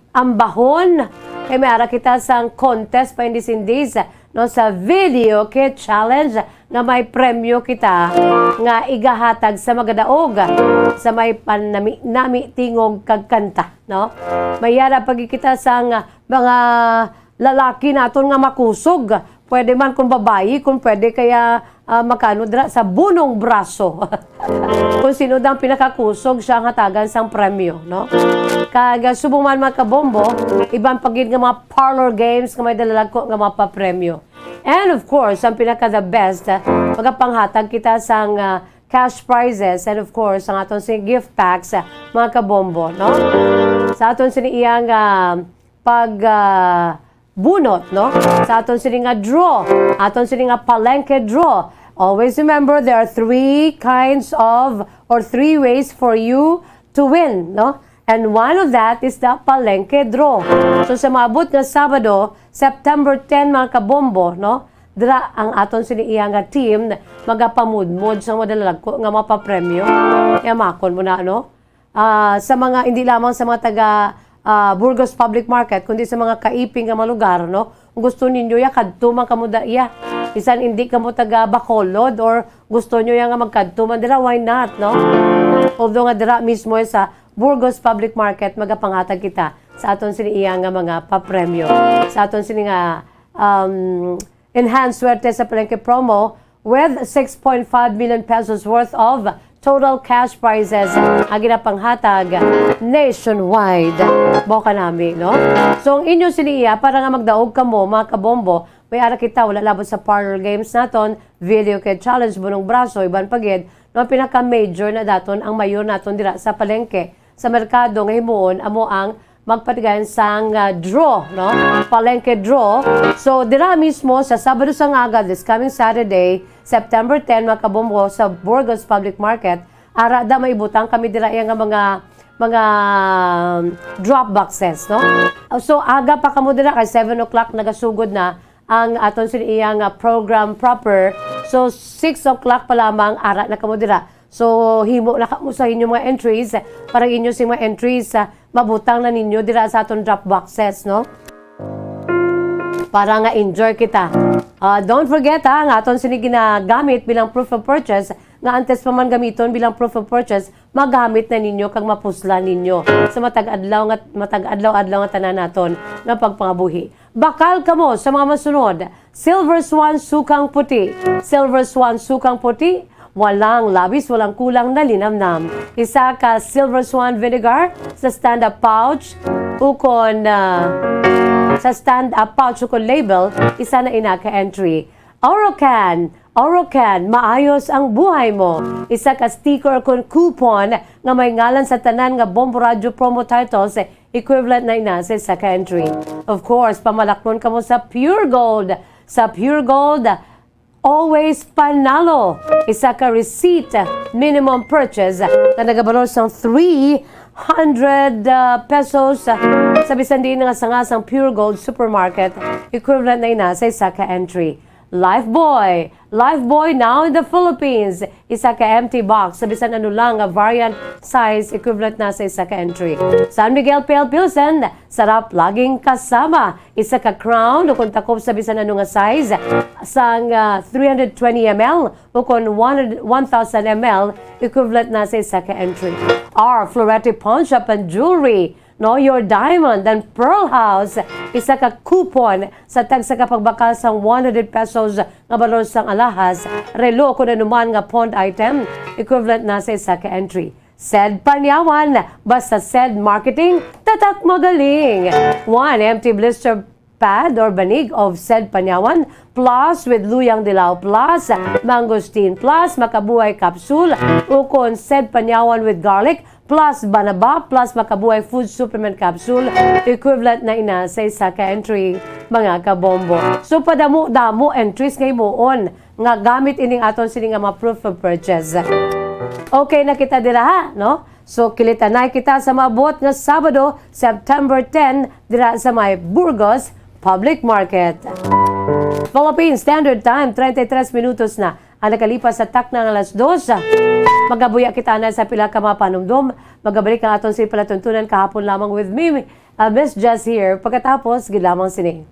ambahon. Kay may ara kita sang contest pa in this, in this, no, sa Video Kit Challenge nga may premyo kita nga igahatag sa magadaog sa may panami-nami, tingog kag kanta, no? May ara pa gid kita sang mga lalaki naton nga makusog. Pwede man kung babayi, kung pwede kaya, ah, makano dira sa bunong braso. Kung sino daw ang pinakakusog, siya ang hatagan sang premyo, no? Kag, ah, subong man, mga kabombo, iban pa gid nga mga parlor games nga may dalalagko nga mapapremyo. And of course, ang pinaka the best, ah, magapanghatag kita sang, ah, cash prizes and of course, ang aton sing gift packs, ah, mga kabombo, no? Sa aton sini iyang, ah, pag, ah, bunot, no? Sa aton sini nga draw, aton sini nga palengke draw. Always remember, there are three kinds of or three ways for you to win, no? And one of that is the palengke draw. So sa maabot nga Sabado, September ten, mga kabombo, no? Dira ang aton sini iya nga team magapamudmod sa mga dalalagko nga mapapremyo. Yamakon mo na, no? Ah, sa mga, hindi lamang sa mga taga, ah, Burgos Public Market, kundi sa mga kaiping nga mga lugar, no? Kung gusto ninyo ya, kadto man kamo da iya. Bisan hindi kamo taga Bacolod or gusto nyo ya nga magkadto man dira, why not, no? Although nga dira mismo sa Burgos Public Market, magapangatag kita sa aton sini iya nga mga papremyo. Sa aton sini nga, um, Enhanced Suwerte sa Palengke promo with six point five million pesos worth of total cash prizes ang ginapanghatag nationwide. Mao kanami, no? So, ang inyo sini iya, para nga magdaog kamo, mga kabombo, may ara kita, wala labot sa parlor games naton, video kit challenge, bunong braso, iban pa gid, no, ang pinaka-major na daton, ang mayor naton dira sa palengke, sa merkado nga himuon, amo ang magpatigayon sang, ah, draw, no? Palengke draw. So, dira mismo sa Sabado sang aga, this coming Saturday, September ten, mga kabombo, sa Burgos Public Market, ara da maibutang kami dira iya nga mga, mga, um, drop boxes, no? So, aga pa kamo dira, kay seven o'clock nagasugod na ang aton sini iya nga program proper. So, six o'clock pa lamang, ara na kamo dira. So, himo na kamo sa inyo mga entries para inyo sing mga entries, ah, mabutang na ninyo dira sa aton drop boxes, no? Para nga enjoy kita. Ah, don't forget, ha, ang aton sini ginagamit bilang proof of purchase, nga antes pa man gamiton bilang proof of purchase, magamit na ninyo kag mapuslan ninyo sa matag adlaw nga, matag adlaw-adlaw nga tanan naton nga pagpangabuhi. Bakal kamo sa mga masunod: Silver Swan Sukang Puti. Silver Swan Sukang Puti, walang labis, walang kulang na linamnam. Isa ka Silver Swan Vinegar sa stand-up pouch ukon, ah, sa stand-up pouch ukon label, isa na ina ka entry. Orocan, Orocan, maayos ang buhay mo. Isa ka sticker kon coupon nga may ngalan sa tanan nga Bombo Radyo promo titles, equivalent na ina sa isa ka entry. Of course, pamalaklon kamo sa Pure Gold. Sa Pure Gold, always panalo. Isa ka receipt, minimum purchase, nga nagabalor sang three hundred, uh, pesos, uh, sa bisan diin nga sanga sang Pure Gold Supermarket, equivalent na ina sa isa ka entry. Lifebuoy. Lifebuoy now in the Philippines. Isa ka empty box sa bisan ano lang nga variant size, equivalent na sa isa ka entry. San Miguel Pale Pilsen, sarap laging kasama. Isa ka crown ukon takop sa bisan ano nga size sang, ah, three hundred twenty M L ukon one hundred, one thousand M L, equivalent na sa isa ka entry. Our Florete Pawnshop and Jewelry. No, your diamond and pearl house, isa ka coupon sa tagsa ka pagbakal sang one hundred pesos nga balor sang alahas, relo, kun ano man nga pawned item, equivalent na sa isa ka entry. Said Panyawan, basta Said Marketing, tatak magaling. One empty blister pad or banig of Said Panyawan, plus with Luyang Dilaw, plus Mangosteen, plus Makabuhay Capsule, ukon Said Panyawan with garlic, plus Banaba, plus Makabuhay Food Supplement Capsule, equivalent na ina sa isa ka entry, mga kabombo. So, padamo-damo entries nga himuon nga gamit ining aton sini nga mga proof of purchase. Okay na kita dira, ha, no? So, kilitanay kita sa maabot nga Sabado, September ten, dira sa may Burgos Public Market. Philippine Standard Time, treinta y tres minutos na ang nakalipas sa takna nga alas dos. Magabuya kita na sa pila ka mga panumdom. Magabalik ang aton sini palatuntunan kahapon lamang with me, uh, Miss Jess here. Pagkatapos, gid lamang sini.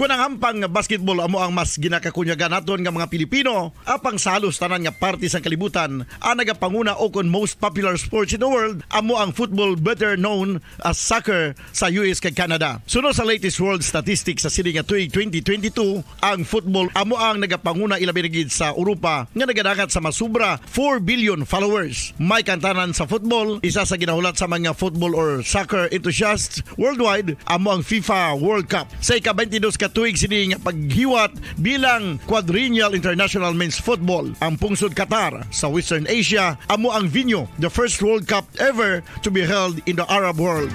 Kon ang hampang nga basketball amo ang mas ginakakunyagan naton nga mga Pilipino, apang sa halos tanan nga parte sang kalibutan, ang nagapanguna ukon most popular sports in the world amo ang football, better known as soccer, sa U S kag Canada. Suno sa latest world statistics sa sini nga tuig twenty twenty-two, ang football amo ang nagapanguna, ilabi na gid sa Europa, nga nagadangat sa masubra four billion followers. May kantanan sa football, isa sa ginahulat sa mga football or soccer enthusiasts worldwide amo ang FIFA World Cup. Sa ika-twenty-dos ka tuig sini nga paghiwat bilang Quadrennial International Men's Football, ang pungsod Qatar sa Western Asia amo ang venue, the first World Cup ever to be held in the Arab world.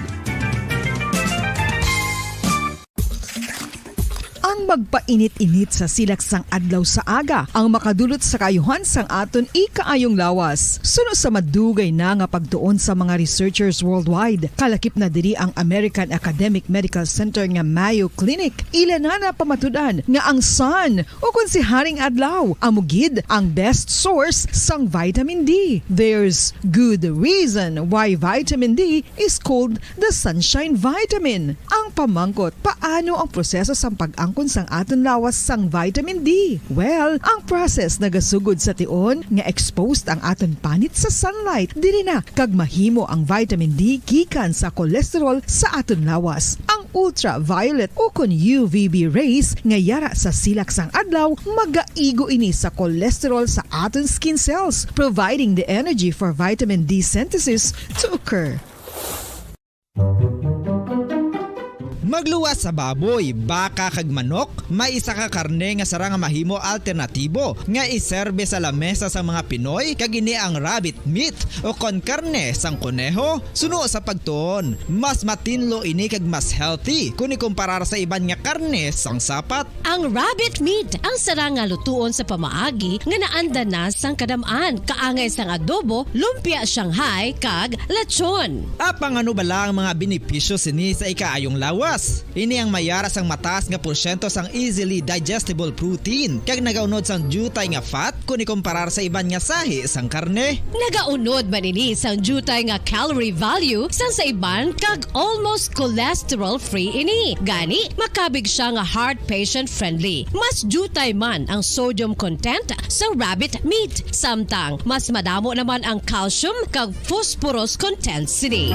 Ang magpainit-init sa silak sang adlaw sa aga ang makadulot sa kaayuhan sang aton ikaayong lawas. Suno sa madugay na nga pagtuon sa mga researchers worldwide, kalakip na diri ang American Academic Medical Center nga Mayo Clinic. Ila na napamatud-an nga ang sun, o kon si Haring Adlaw, amo gid ang best source sang vitamin D. There's good reason why vitamin D is called the sunshine vitamin. Ang pamangkot, paano ang proseso sang pag-angkon sang aton lawas sang vitamin D? Well, ang process nagasugod sa tion nga exposed ang aton panit sa sunlight. Diri na kag mahimo ang vitamin D gikan sa cholesterol sa aton lawas. Ang ultraviolet ukon U V B rays nga yara sa silak sang adlaw magaigo ini sa cholesterol sa aton skin cells, providing the energy for vitamin D synthesis to occur. Magluwas sa baboy, baka, kag manok, may isa ka karne nga sarang nga mahimo alternatibo nga iserbe sa lamesa sa mga Pinoy, kag ini ang rabbit meat o kon karne sang koneho. Suno sa pagtuon, mas matinlo ini kag mas healthy kon ikumparar sa iban nga karne sang sapat. Ang rabbit meat ang sarang nga lutuon sa pamaagi nga naanda na sang kadam-an, kaangay sang adobo, lumpia Shanghai, kag lechon. Apang ano bala ang mga benepisyo sini sa ikaayong lawas? Ini ang mayara sang mataas nga porsyento sang easily digestible protein kag nagaunod sang diutay nga fat kon ikumparar sa iban nga sahi sang karne. Nagaunod man ini sang diutay nga calorie value sang sa iban kag almost cholesterol-free ini. Gani, makabig sia nga heart patient-friendly. Mas diutay man ang sodium content sa rabbit meat, samtang mas madamo naman ang calcium kag phosphorus content sini.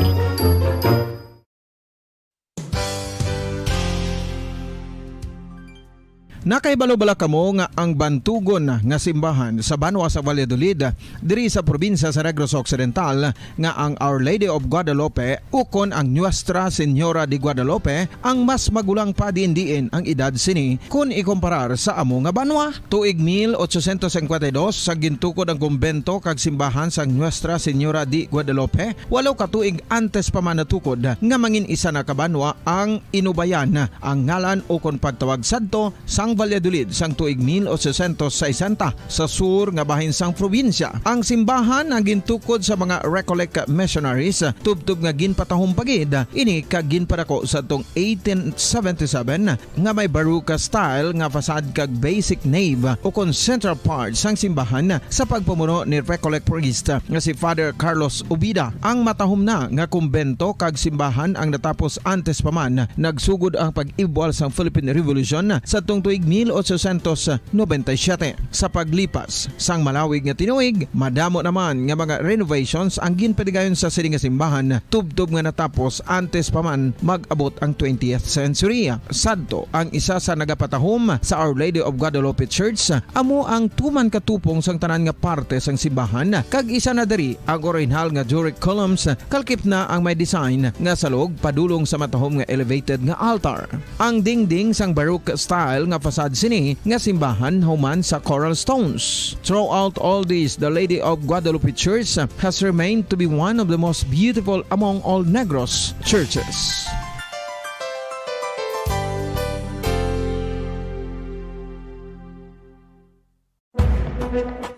Nakahibalo bala kamo nga ang bantugon nga simbahan sa banwa sa Valladolid, diri sa probinsya sa Negros Occidental, nga ang Our Lady of Guadalupe ukon ang Nuestra Señora de Guadalupe ang mas magulang pa diin-diin ang edad sini kon ikumparar sa amo nga banwa? Tuig mil otsosyentos singkwenta y dos sa gintukod ang kumbento kag simbahan sang Nuestra Señora de Guadalupe, walo ka tuig antes pa man natukod nga mangin isa na ka banwa ang Inubayan, ang ngalan ukon pagtawag sadto sang Valladolid sang tuig mil otsosyentos sesenta, sa sur nga bahin sang probinsya. Ang simbahan ang gintukod sa mga Recollect missionaries, tubtob nga ginpatahom pa gid ini kag ginpadako sadtong eighteen seventy-seven, nga may Baroque style nga facade kag basic nave ukon central part sang simbahan sa pagpamuno ni Recollect priest nga si Father Carlos Ubida. Ang matahom na nga kumbento kag simbahan ang natapos antes pa man nagsugod ang pag-ibwal sang Philippine Revolution sadtong tuig mil ochocientos noventa y siete. Sa paglipas sang malawig nga tinuig, madamo naman nga mga renovations ang ginpaligayon sa sini nga simbahan, tubtob nga natapos antes pa man mag-abot ang twentieth century. Sadto, ang isa sa nagapatahom sa Our Lady of Guadalupe Church amo ang tuman ka tupong sang tanan nga parte sang simbahan, kag isa na diri ang orihinal nga Doric columns, kalkip na ang may design nga salog padulong sa matahom nga elevated nga altar. Ang dingding sang Baroque style nga facade sini nga simbahan human sa coral stones. Throughout all this, the Lady of Guadalupe Church has remained to be one of the most beautiful among all Negros churches.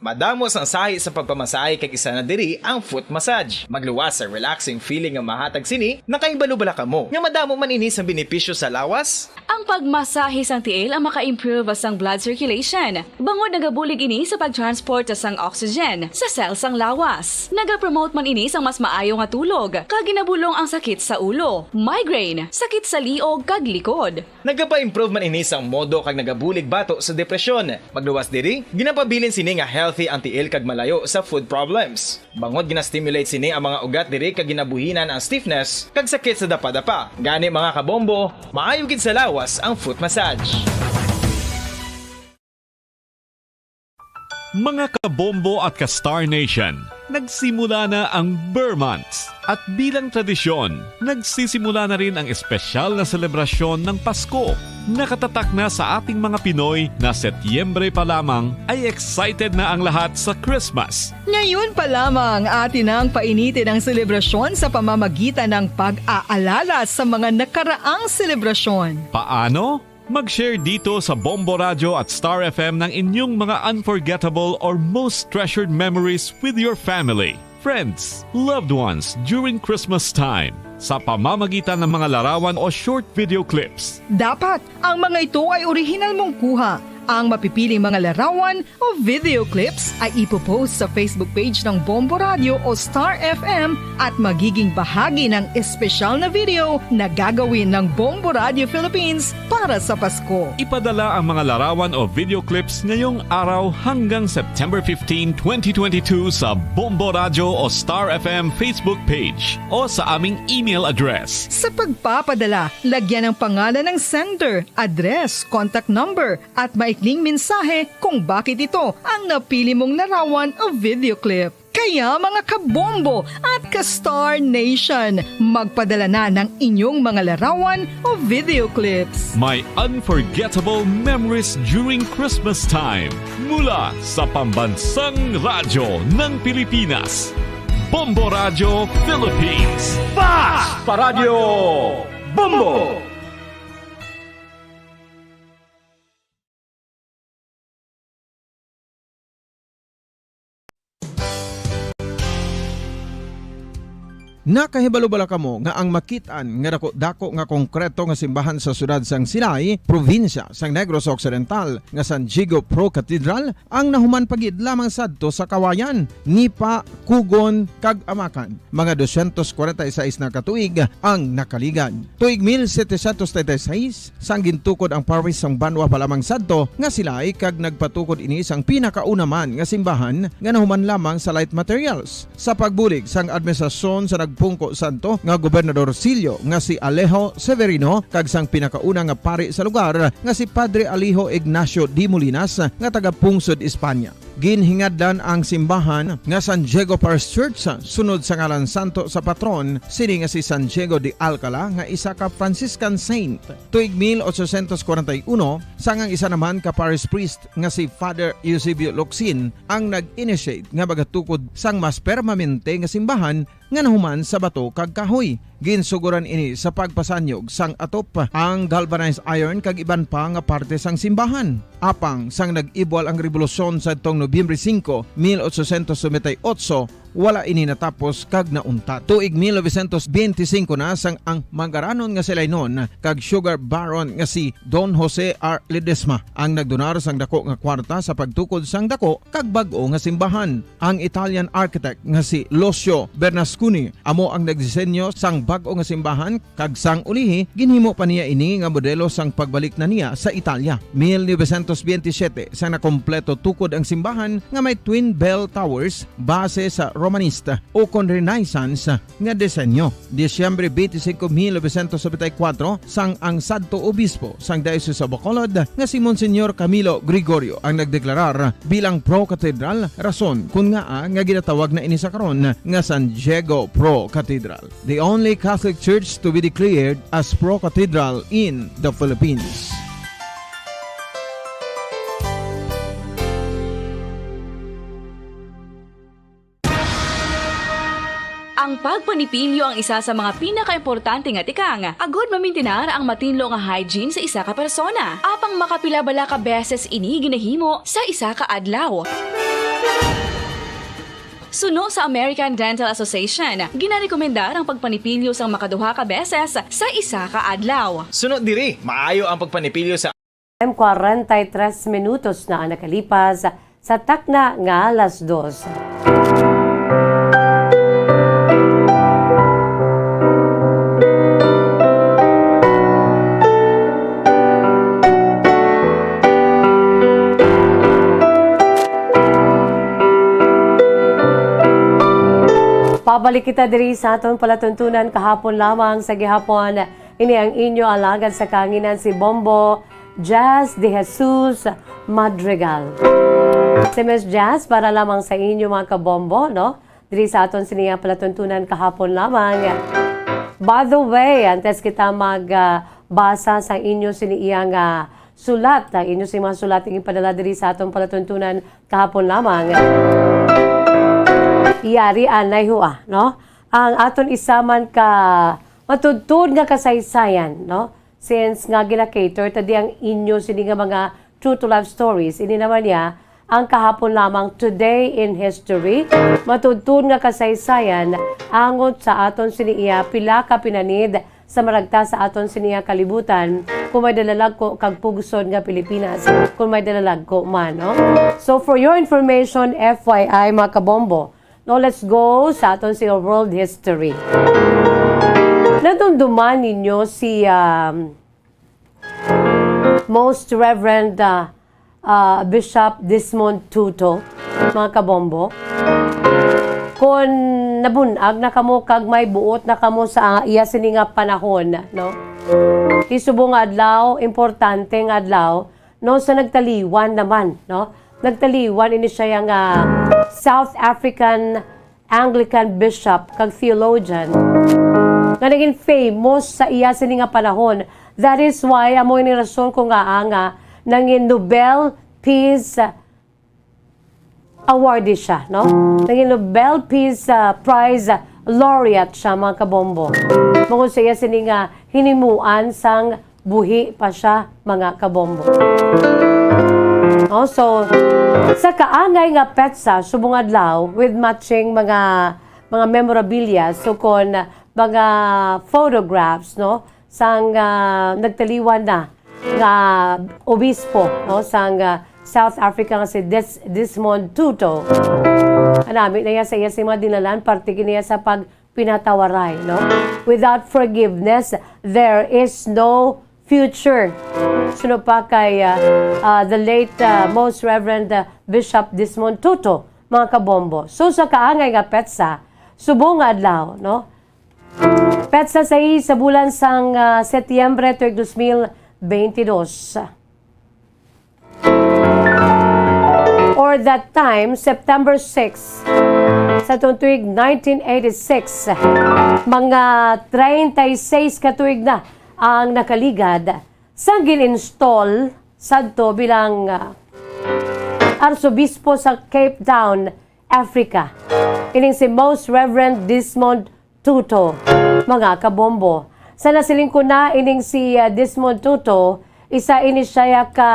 Madamo sang sahi sa pagpamasahe, kag isa na diri ang foot massage. Magluwas sa relaxing feeling nga mahatag sini. Nakahibalo bala kamo nga madamo man ini sang benepisyo sa lawas? Ang pagmasahe sang tiil ang maka-improve sang blood circulation, bangod nagabulig ini sa pag-transport sang oxygen sa cell sang lawas. Nagapromote man ini sang mas maayo nga tulog, kag ginabulong ang sakit sa ulo, migraine, sakit sa liog, kag likod. Nagapa-improve man ini sang modo kag nagabulig bato sa depresyon. Magluwas diri, ginapabilin sini nga healthy ang tiil kag malayo sa foot problems. Bangod gina-stimulate sini ang mga ugat diri kag ginabuhinan ang stiffness kag sakit sa dapadapa. Gani, mga kabombo, maayo gid sa lawas ang foot massage. Mga kabombo at ka-Star Nation, nagsimula na ang Ber Months. At bilang tradisyon, nagsisimula na rin ang espesyal na selebrasyon ng Pasko. Nakatatak na sa ating mga Pinoy na Setyembre pa lamang ay excited na ang lahat sa Christmas. Ngayon pa lamang, atin nang painitin ang selebrasyon sa pamamagitan ng pag-aalala sa mga nakaraang selebrasyon. Paano? Mag-share dito sa Bombo Radyo at Star F M ng inyong mga unforgettable or most treasured memories with your family, friends, loved ones during Christmas time sa pamamagitan ng mga larawan o short video clips. Dapat ang mga ito ay orihinal mong kuha. Ang mapipiling mga larawan o video clips ay ipopost sa Facebook page ng Bombo Radio o Star F M at magiging bahagi ng espesyal na video na gagawin ng Bombo Radio Philippines para sa Pasko. Ipadala ang mga larawan o video clips ngayong araw hanggang September fifteen, twenty twenty-two sa Bombo Radio o Star F M Facebook page o sa aming email address. Sa pagpapadala, lagyan ang pangalan ng sender, address, contact number, at maikling mensahe kung bakit ito ang napili mong larawan o video clip. Kaya, mga kabombo at ka-Star Nation, magpadala na ng inyong mga larawan o video clips. May unforgettable memories during Christmas time mula sa pambansang radyo ng Pilipinas, Bombo Radyo Philippines. Fast pa Radyo Bombo! Nakahibalo bala kamo nga ang makit-an nga dako-dako nga konkreto nga simbahan sa siyudad sang Silay, probinsya sang Negros Occidental, nga San Diego Pro Cathedral ang nahuman pa gid lamang sadto sa Kawayan, Nipa, Cogon, kag Amacan? Mga dosyentos kwarenta y seis na ka tuig ang nakaligad. Tuig mil setecientos treinta y seis, sang gintukod ang parish sang banwa pa lamang sadto nga Silay, kag nagpatukod ini sang pinakauna man nga simbahan nga nahuman lamang sa light materials. Sa pagbulig sang administrasyon sa nagpungko sadto nga gobernador silyo nga si Alejo Severino kag sang pinakauna nga pari sa lugar nga si Padre Alejo Ignacio de Molinas nga taga-pungsod Espanya. Ginhingadlan ang simbahan nga San Diego Parish Church sunod sa ngalan santo sa patron sini nga si San Diego de Alcala nga isa ka Franciscan saint. Tuig mil ochocientos kwarenta y uno, sang ang isa naman ka parish priest nga si Father Eusebio Locsin ang nag-initiate nga magatukod sang mas permanente nga simbahan nga nahuman sa bato kag kahoy. Ginsugoran ini sa pagpasanyog sang atop, ang galvanized iron kag iban pa nga parte sang simbahan. Apang sang nag-ibwal ang rebolusyon sadtong Nobyembre singko, mil ochocientos noventa y ocho, wala ini natapos kag nauntat. Tuig mil novecientos benti singko na sang ang mangaranon nga si Lainon kag sugar baron nga si Don Jose R. Ledesma ang nagdonar sang dako nga kwarta sa pagtukod sang dako kag bag-o nga simbahan. Ang Italian architect nga si Lucio Bernasconi amo ang nagdisenyo sang bag-o nga simbahan, kag sang ulihi, ginhimo pa niya ini nga modelo sang pagbalik na niya sa Italia. Mil novecientos benti siyete, sang nakompleto tukod ang simbahan nga may twin bell towers base sa Romanista o kon Renaissance nga disenyo. Disyembre twenty-five, mil novecientos noventa y cuatro, sang ang sadto obispo sang Diocese of Bacolod nga si Monsignor Camilo Gregorio ang nagdeklarar bilang pro-cathedral, rason kon ngaa nga ginatawag na ini sa karon nga San Diego Pro Cathedral, the only Catholic church to be declared as pro-cathedral in the Philippines. Ang pagpanipilyo ang isa sa mga pinakaimportante nga tikang agod mamintinar ang matinlo nga hygiene sa isa ka persona. Apang makapila bala ka beses ini ginahimo sa isa ka adlaw? Suno sa American Dental Association, ginarekomendar ang pagpanipilyo sang makaduha ka beses sa isa ka adlaw. Suno diri, maayo ang pagpanipilyo sa M kwarenta y tres minutos na ang nakalipas sa takna nga alas dos. Pabalik kita diri sa aton palatuntunan kahapon lamang sa gihapon. Ini ang inyo alagad sa kahanginan, si Bombo Jazz de Jesus Madrigal. Si Miss Jazz, para lamang sa inyo, mga kabombo, no? Diri sa aton sini nga palatuntunan kahapon lamang. By the way, antes kita mag, ah, basa sa inyo sini iya nga sulat, ang inyo sini mga sulat nga ipadala diri sa aton palatuntunan kahapon lamang. Yari anay ho, ah, no? Ang aton isa man ka matudtod nga kasaysayan, no? Since nga gina-cater ta di ang inyo sini nga mga true to life stories, ini naman niya ang kahapon lamang, Today in History. Matudtod nga kasaysayan angot sa aton sini iya pila ka pinanid sa maragta sa aton sini iya kalibutan, kung may dalalagko kag pugsod nga Pilipinas, kung may dalalagko man, no? So, for your information, F Y I, mga kabombo, no, let's go sa aton sini world history. Nadumduman ninyo si, um, Most Reverend, uh, uh, Bishop Desmond Tutu, mga kabombo. Kon nabun-ag na kamo kag may buot na kamo sa iya sini nga panahon, no? Ti subong nga adlaw, importante nga adlaw, no, sa nagtaliwan naman, no? Nagtaliwan ini siya nga South African Anglican bishop kag theologian nga naging famous sa iya sini nga panahon. That is why amo ini rason kung ngaa nga nangin Nobel Peace Awardee siya, no? Nangin Nobel Peace, ah, Prize laureate siya, mga kabombo. Bangod sa iya sini nga hinimuan sang buhi pa siya, mga kabombo. No? So, sa kaangay nga petsa subong adlaw, with matching mga, mga memorabilia, so kon mga photographs, no, sang, ah, nagtaliwan na nga obispo, no, sang, ah, South Africa nga si Des-, Desmond Tutu. Anami na iya sa iya sing mga dinalan, parte kini sa pag pinatawaray, no? Without forgiveness, there is no future. Suno pa kay, ah, ah, the late, ah, Most Reverend, ah, Bishop Desmond Tutu, mga kabombo. So, sa kaangay nga petsa, subong nga adlaw, no? Petsa sais sa bulan sang, ah, Setyembre, tuig dos mil benti dos. Or that time, September six, sa tuong tuig nineteen eighty-six, mga treinta y seis ka tuig na ang nakaligad sang gin-install sadto bilang, ah, Arsobispo sa Cape Town, Africa. Ining si Most Reverend Desmond Tutu, mga kabombo. Sa nasiling ko na, ining si, ah, Desmond Tutu, isa ini siya ka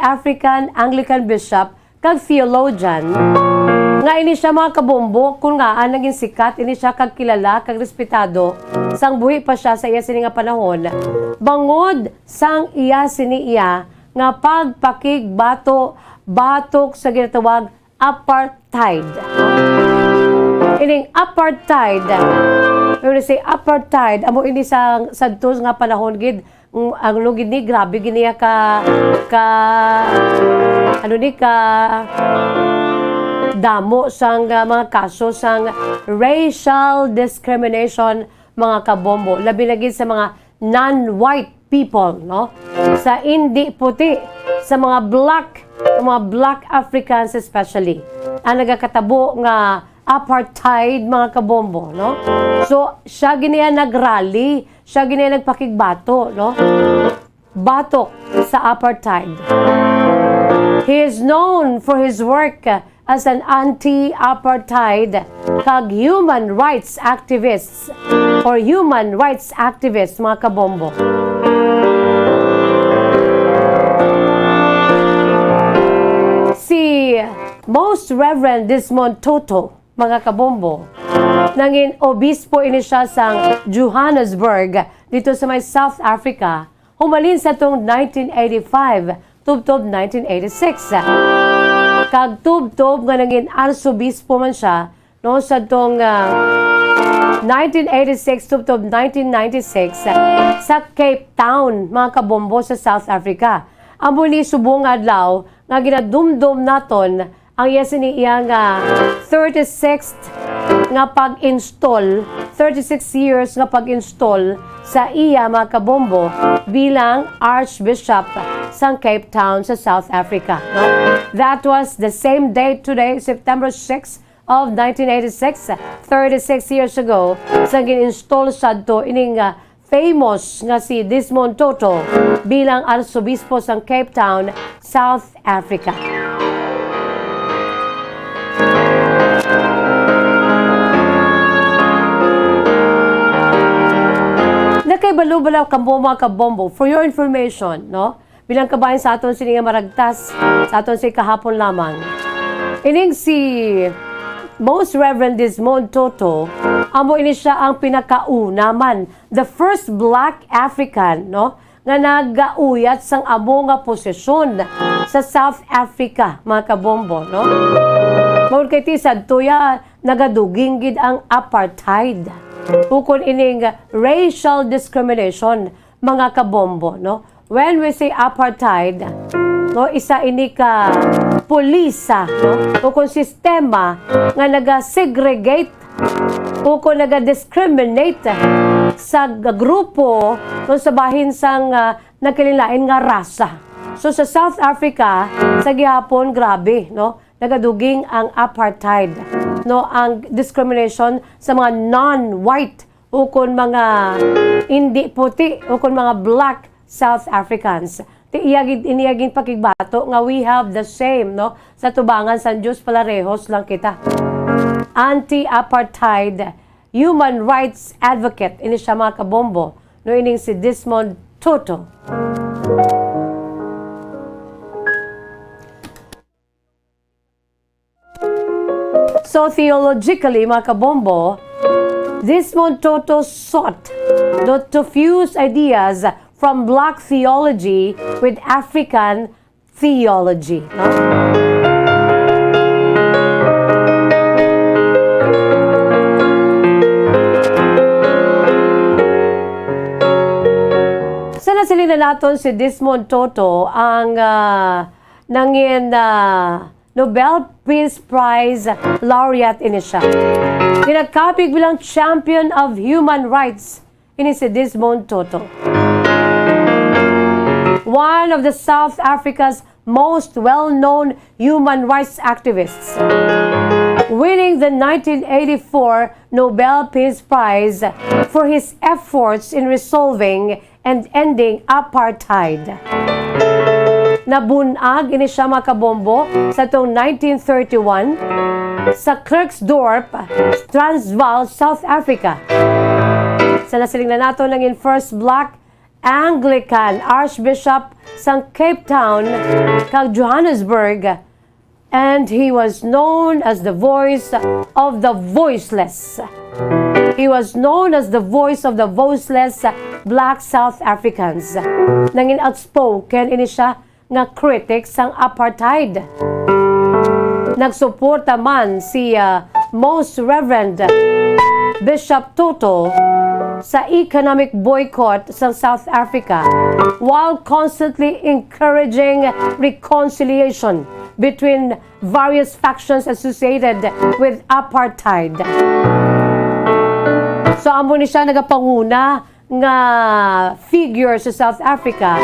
African Anglican bishop kag theologian, nga ini siya, mga kabombo, kun ngaa naging sikat ini siya kag kilala kag respetado sang buhi pa siya sa iya sini nga panahon, bangod sang iya sini iya nga pagpakigbato batok sa ginatawag apartheid. Ining apartheid, when we say apartheid, amo ini sa sadto nga panahon gid, mm, ang lugid ni, grabe gid niya ka, ka, ano ni, ka damo sang, ah, mga kaso sang racial discrimination, mga kabombo, labi na gid sa mga non-white people, no? Sa indi puti, sa mga black, mga black Africans especially, ang nagakatabo nga apartheid, mga kabombo, no? So, siya gid niya nagrally, siya gid niya nagpakigbato, no? Batok sa apartheid. He is known for his work as an anti-apartheid kag human rights activists or human rights activists, mga kabombo. Si Most Reverend Desmond Tutu, mga kabombo, nangin obispo ini siya sang Johannesburg dito sa may South Africa, humalin sa tong nineteen eighty-five tubtob nineteen eighty-six. Kag tubtob nga nangin arsobispo man siya, no, sa tong, ah, nineteen eighty-six tubtob nineteen ninety-six, ah, sa Cape Town, mga kabombo, sa South Africa. Amo ni subong adlaw nga ginadumdom naton ang iya sini iya nga thirty-sixth nga pag-install, thirty-six years nga pag-install sa iya, mga kabombo, bilang Archbishop sang Cape Town sa South Africa, no? That was the same date today, September six of nineteen eighty-six, thirty-six years ago, sa gin-install sadto ining, ah, famous nga si Desmond Tutu bilang Arsobispo sang Cape Town, South Africa. Nakahibalo bala kamo, mga kabombo, for your information, no? Bilang kabahin sa aton sini nga maragtas, sa aton sini kahapon lamang. Ining si Most Reverend Desmond Tutu, amo ini siya ang pinakauna man, the first black African, no, nga nagauyat sang amo nga posisyon sa South Africa, mga kabombo, no? Maod kay ti sadto ya nagaduging gid ang apartheid, ukon ining racial discrimination, mga kabombo, no? When we say apartheid, no, isa ini ka pulisa, no, ukon sistema nga naga-segregate ukon naga-discriminate sa g-, grupo, no, sa bahin sang, ah, nagkalain-lain nga rasa. So, sa South Africa, sa gihapon, grabe, no? Nagaduging ang apartheid, no, ang discrimination sa mga non-white ukon mga indi puti ukon mga black South Africans. Ti iya gid, iniya gid pakigbato nga we have the same, no? Sa tubangan sang Dios, palarehos lang kita. Anti-apartheid, human rights advocate ini siya, mga kabombo, no, ining si Desmond Tutu. So theologically, mga kabombo, Desmond Tutu sought, no, to fuse ideas from black theology with African theology, no? Sa nasiling na naton si Desmond Tutu ang, ah, nangin, ah, Nobel Peace Prize laureate ini siya. Ginakapig bilang champion of human rights ini si Desmond Tutu, one of the South Africa's most well-known human rights activists, winning the nineteen eighty-four Nobel Peace Prize for his efforts in resolving and ending apartheid. Nabun-ag ini siya, mga kabombo, sa tong nineteen thirty-one sa Klerksdorp, Transvaal, South Africa. Sa nasiling na nato, nangin first black Anglican Archbishop sang Cape Town kag Johannesburg, and he was known as the voice of the voiceless. He was known as the voice of the voiceless Black South Africans. Nangin outspoken ini siya nga critic sang apartheid. Nagsuporta man si, ah, Most Reverend Bishop Tutu sa economic boycott sang South Africa, while constantly encouraging reconciliation between various factions associated with apartheid. So, amo ni siya nagapanguna nga figure sa South Africa,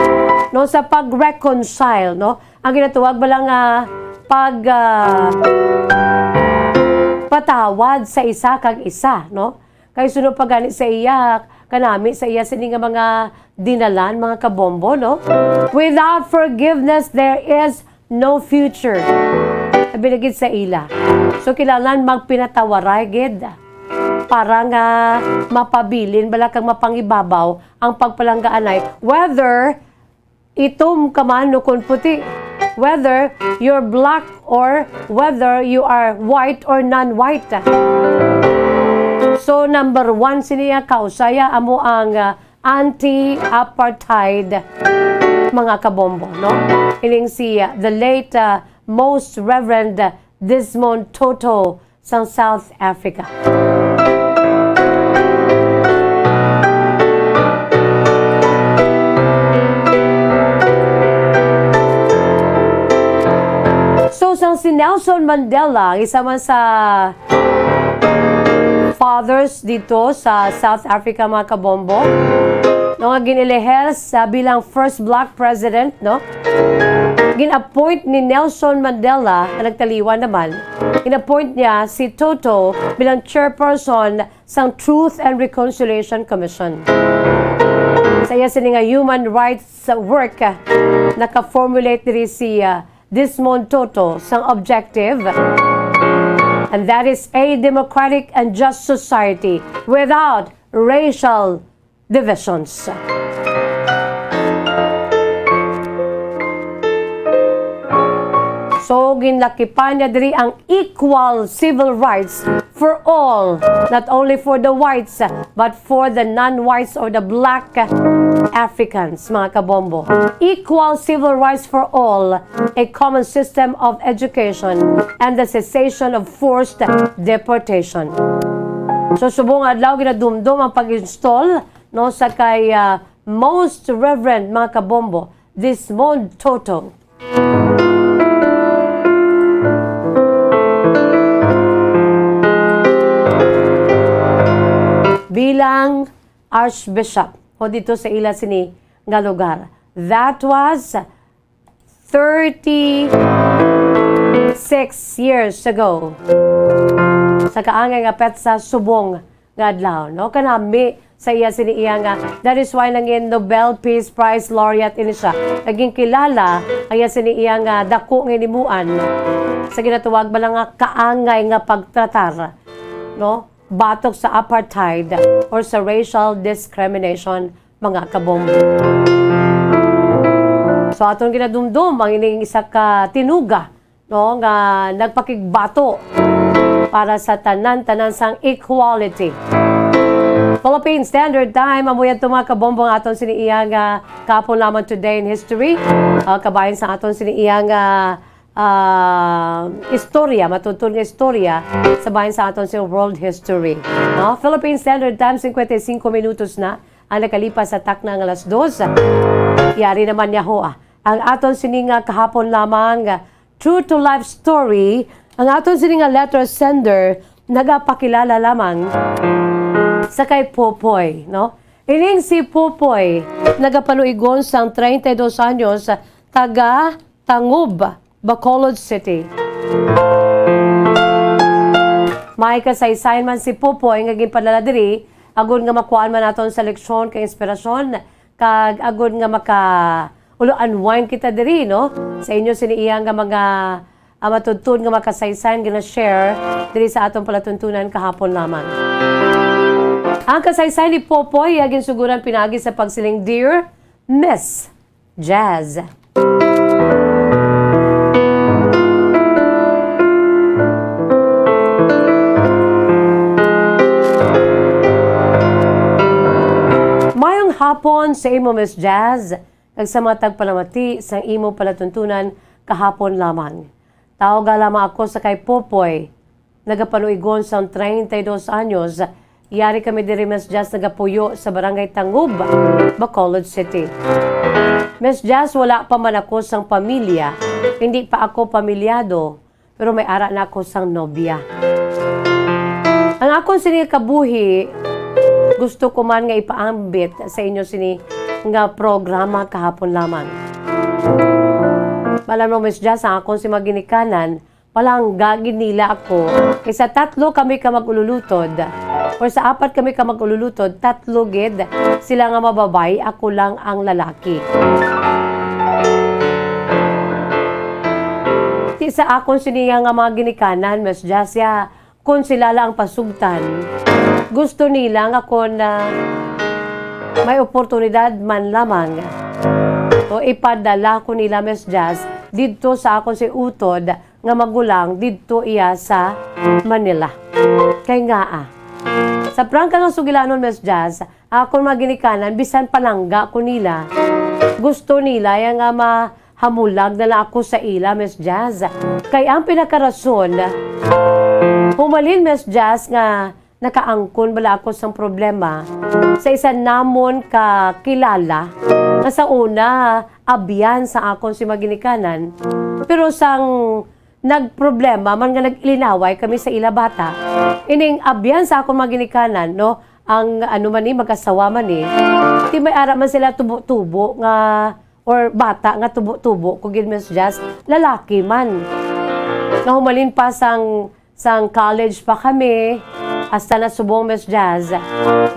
no, sa pag-reconcile, no? Ang ginatawag bala nga pag, ah, patawad sa isa kag isa, no? Kay suno pa gani sa iya, kanami sa iya sini nga mga dinalan, mga kabombo, no? "Without forgiveness, there is no future." Sabi na gid sa ila. So, kinahanglan magpinatawaray gid para nga mapabilin bala kag mapangibabaw ang pagpalanggaanay, whether itom ka man o kon puti, whether you're black or whether you are white or non-white. So, number one sini nga cause, iya amo ang, ah, anti-apartheid, mga kabombo, no? Ining si, uh, the late, uh, Most Reverend Desmond Tutu sang South Africa. So, sang si Nelson Mandela, isa man sa fathers dito sa South Africa, mga kabombo, no, nga gin-elehir sa bilang first black president, no? Gin-appoint ni Nelson Mandela, nga nagtaliwan naman, gin-appoint niya si Tutu bilang chairperson sang Truth and Reconciliation Commission. Sa iya sini nga human rights work, naka-formulate diri si, ah, Desmond Tutu sang objective, and that is a democratic and just society without racial divisions. So, ginlakipan niya diri ang equal civil rights for all, not only for the whites, but for the non-whites or the black Africans, mga kabombo. Equal civil rights for all, a common system of education, and the cessation of forced deportation. So, subong adlaw ginadumdom ang pag-install, no, sa kay, ah, Most Reverend, mga kabombo, Desmond Tutu bilang Archbishop o dito sa ila sini nga lugar. That was thirty-six years ago. Sa kaangay nga petsa, subong nga adlaw, no? Kanami sa iya sini iya nga, that is why nangin Nobel Peace Prize laureate ini siya. Naging kilala ang iya sini iya nga dako nga hinimuan sa ginatawag bala nga kaangay nga pagtratar, no? Batok sa apartheid or sa racial discrimination, mga kabombo. So, aton ginadumdom ang ining isa ka tinuga, no, nga nagpakigbato para sa tanan-tanan sang equality. Philippine Standard Time, amo yan to, mga kabombo, ang aton sini iya nga kahapon lamang, Today in History. Ah, kabahin sa aton sini iya nga, ah, istorya, matuod nga istorya sa bahin sa aton sa world history. No? Philippine Standard Time, cincuenta y cinco minutos na ang nakalipas sa takna nga alas dos. Yari naman niya ho, ah. Ang aton sini nga kahapon lamang, ah, true to life story, ang aton sini nga letter sender nagapakilala lamang sa kay Popoy, no? Ining si Popoy, nagapaluigon sang treinta y dos anyos, taga Tangub, Bacolod City. May kasaysayan man si Popoy nga ginpadala diri, agud nga makuhaan man naton sa leksyon kag inspirasyon, kag agud nga maka-, ulo unwind kita diri, no? Sa inyo sini iya nga mga, ah, matuod-tuod nga makasaysayan gina-share diri sa aton palatuntunan kahapon lamang. Ang kasaysayan ni Popoy iya ginsuguran pinaagi sa pagsiling, "Dear Miss." Jazz. Mayong hapon sa imo, Miss Jazz, kag sa mga tagpalamati sang imo palatuntunan kahapon lamang. Tawga lamang ako sa kay Popoy, nagapanuigon sang treinta y dos anyos. Yari kami diri, Miss Jazz, nagapuyo sa Barangay Tangub, Bacolod City. Miss Jazz, wala pa man ako sang pamilya, hindi pa ako pamilyado, pero may ara na ako sang nobya. Ang akon sini kabuhi, gusto ko man nga ipaambit sa inyo sini nga programa kahapon lamang. Alam mo, Miss Jazz, ang akon si mga ginikanan, palangga gid nila ako. Kay sa tatlo kami ka mag-ululutod, or sa apat kami ka mag-ululutod, tatlo gid sila nga mababayi, ako lang ang lalaki. Ti sa akon siniya nga mga ginikanan, Miss Jazz, ya, kung sila lang ang pasugtan, gusto nila nga kung, ah, may oportunidad man lamang, o ipadala ko nila, Miss Jazz, didto sa akon si utod nga magulang didto iya sa Manila. Kay ngaa, sa prangka nga sugilanon, Miss Jazz, akon mga ginikanan, bisan palangga ko nila, gusto nila ya nga mahamulag na lang ako sa ila, Miss Jazz. Kay ang pinakarason, humalin, Miss Jazz, nga nakaangkon bala ako sang problema sa isa namon ka kilala nga sa una abyan sa akon si mga ginikanan, pero sang nagproblema man nga nag-ilinaway kami sa ila bata. Ining abyan sa akon mga ginikanan, no, ang ano man ni, mag-asawa man ni, ti may ara man sila tubo-tubo nga, or bata nga tubo-tubo ko gid, Miss Jazz, lalaki man. Nga humalin pa sang, sang college pa kami, hasta na subong, Miss Jazz.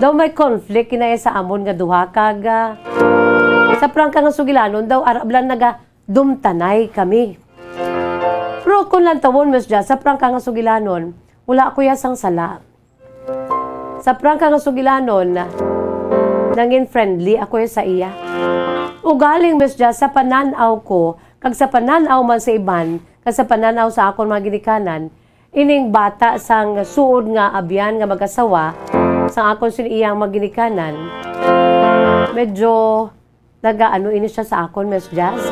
Daw may conflict kinaya sa amon nga duha, kag, ah, sa prangka nga sugilanon daw, ara bala nagadumtanay kami. Pero kung lantawon, Miss Jazz, sa prangka nga sugilanon, wala ako ya sang sala. Sa prangka nga sugilanon, nangin friendly ako ya sa iya. Ugaling, Miss Jazz, sa panan-aw ko, kag sa panan-aw man sa iban, kag sa panan-aw sa akon mga ginikanan, ining bata sang suod nga abyan nga mag-asawa sang akon sin iyang mga ginikanan, medyo nagaano ini siya sa akon, Miss Jazz.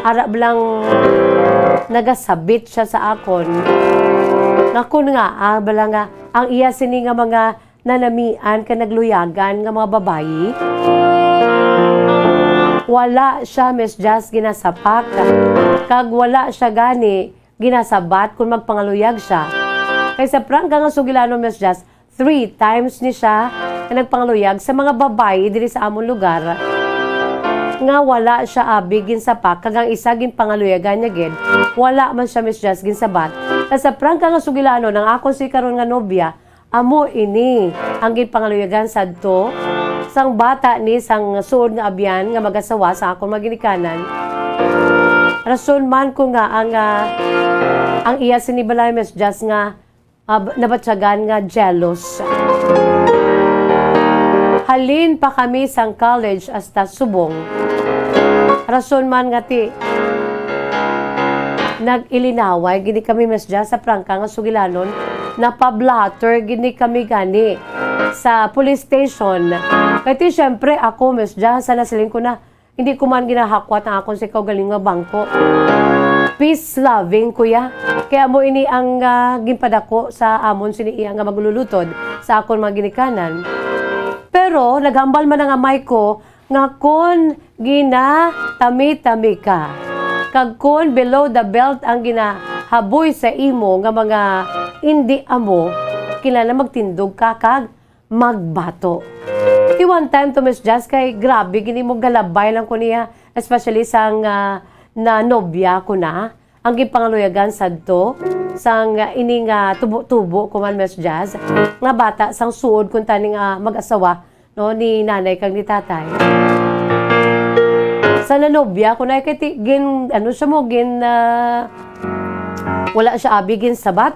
Ara bala nga nagasabit siya sa akon. Nga kun nga, ah, bala nga, ang iya sini nga mga nanamian ka nagluyagan nga mga babayi, wala siya, Miss Jazz, ginasapak. Kag wala siya gani ginasabat kon magpangaluyag siya. Kay sa prangka nga sugilanon, Miss Jazz, three times ni siya nga nagpangaluyag sa mga babayi diri sa amon lugar, nga wala siya abi ginsapak, kag ang isa ginpangaluyagan niya gid, wala man siya, Miss Jazz, ginsabat. Kag sa prangka nga sugilanon, ang akon si karon nga nobya, amo ini ang ginpangaluyagan sadto sang bata ni sang suod nga abyan nga mag-asawa sa akon mga ginikanan. Rason man ko nga ang, ah, ang iya sini balay, Miss Jazz, nga, ah, b-, nabatyagan nga jealous. Halin pa kami sang college hasta subong. Rason man nga ti nag-ilinaway gid ni kami, Miss Jazz, sa prangka nga sugilanon, napablatter gid ni kami gani sa police station. Kay ti, syempre, ako, Miss Jazz, sa nasiling ko na, hindi ko man ginahakwat ang akon si kaugalingon nga bangko. Peace loving, kuya. Kaya mo ini ang, ah, ginpadako sa amon sini iya nga maglulutod sa akon mga ginikanan. Pero naghambal man ang amay ko nga kon ginatami-tami ka, kag kon below the belt ang ginahaboy sa imo nga mga indi amo, kinahanglan magtindog ka kag magbato. Ti one time to, Miss Jazz, kay grabe gid mo, galabay lang ko niya, especially sang, ah, na nobya ko na. Ang ginpangaluyagan sadto sang, ah, ini nga tubo-tubo ko man, Miss Jazz, nga bata sang suod kuntani nga mag-asawa, no, ni nanay kag ni tatay. Sa nanobya ko na, kay ti-, gin-, ano siya mo, gin-, ah, wala siya abi ginsabat.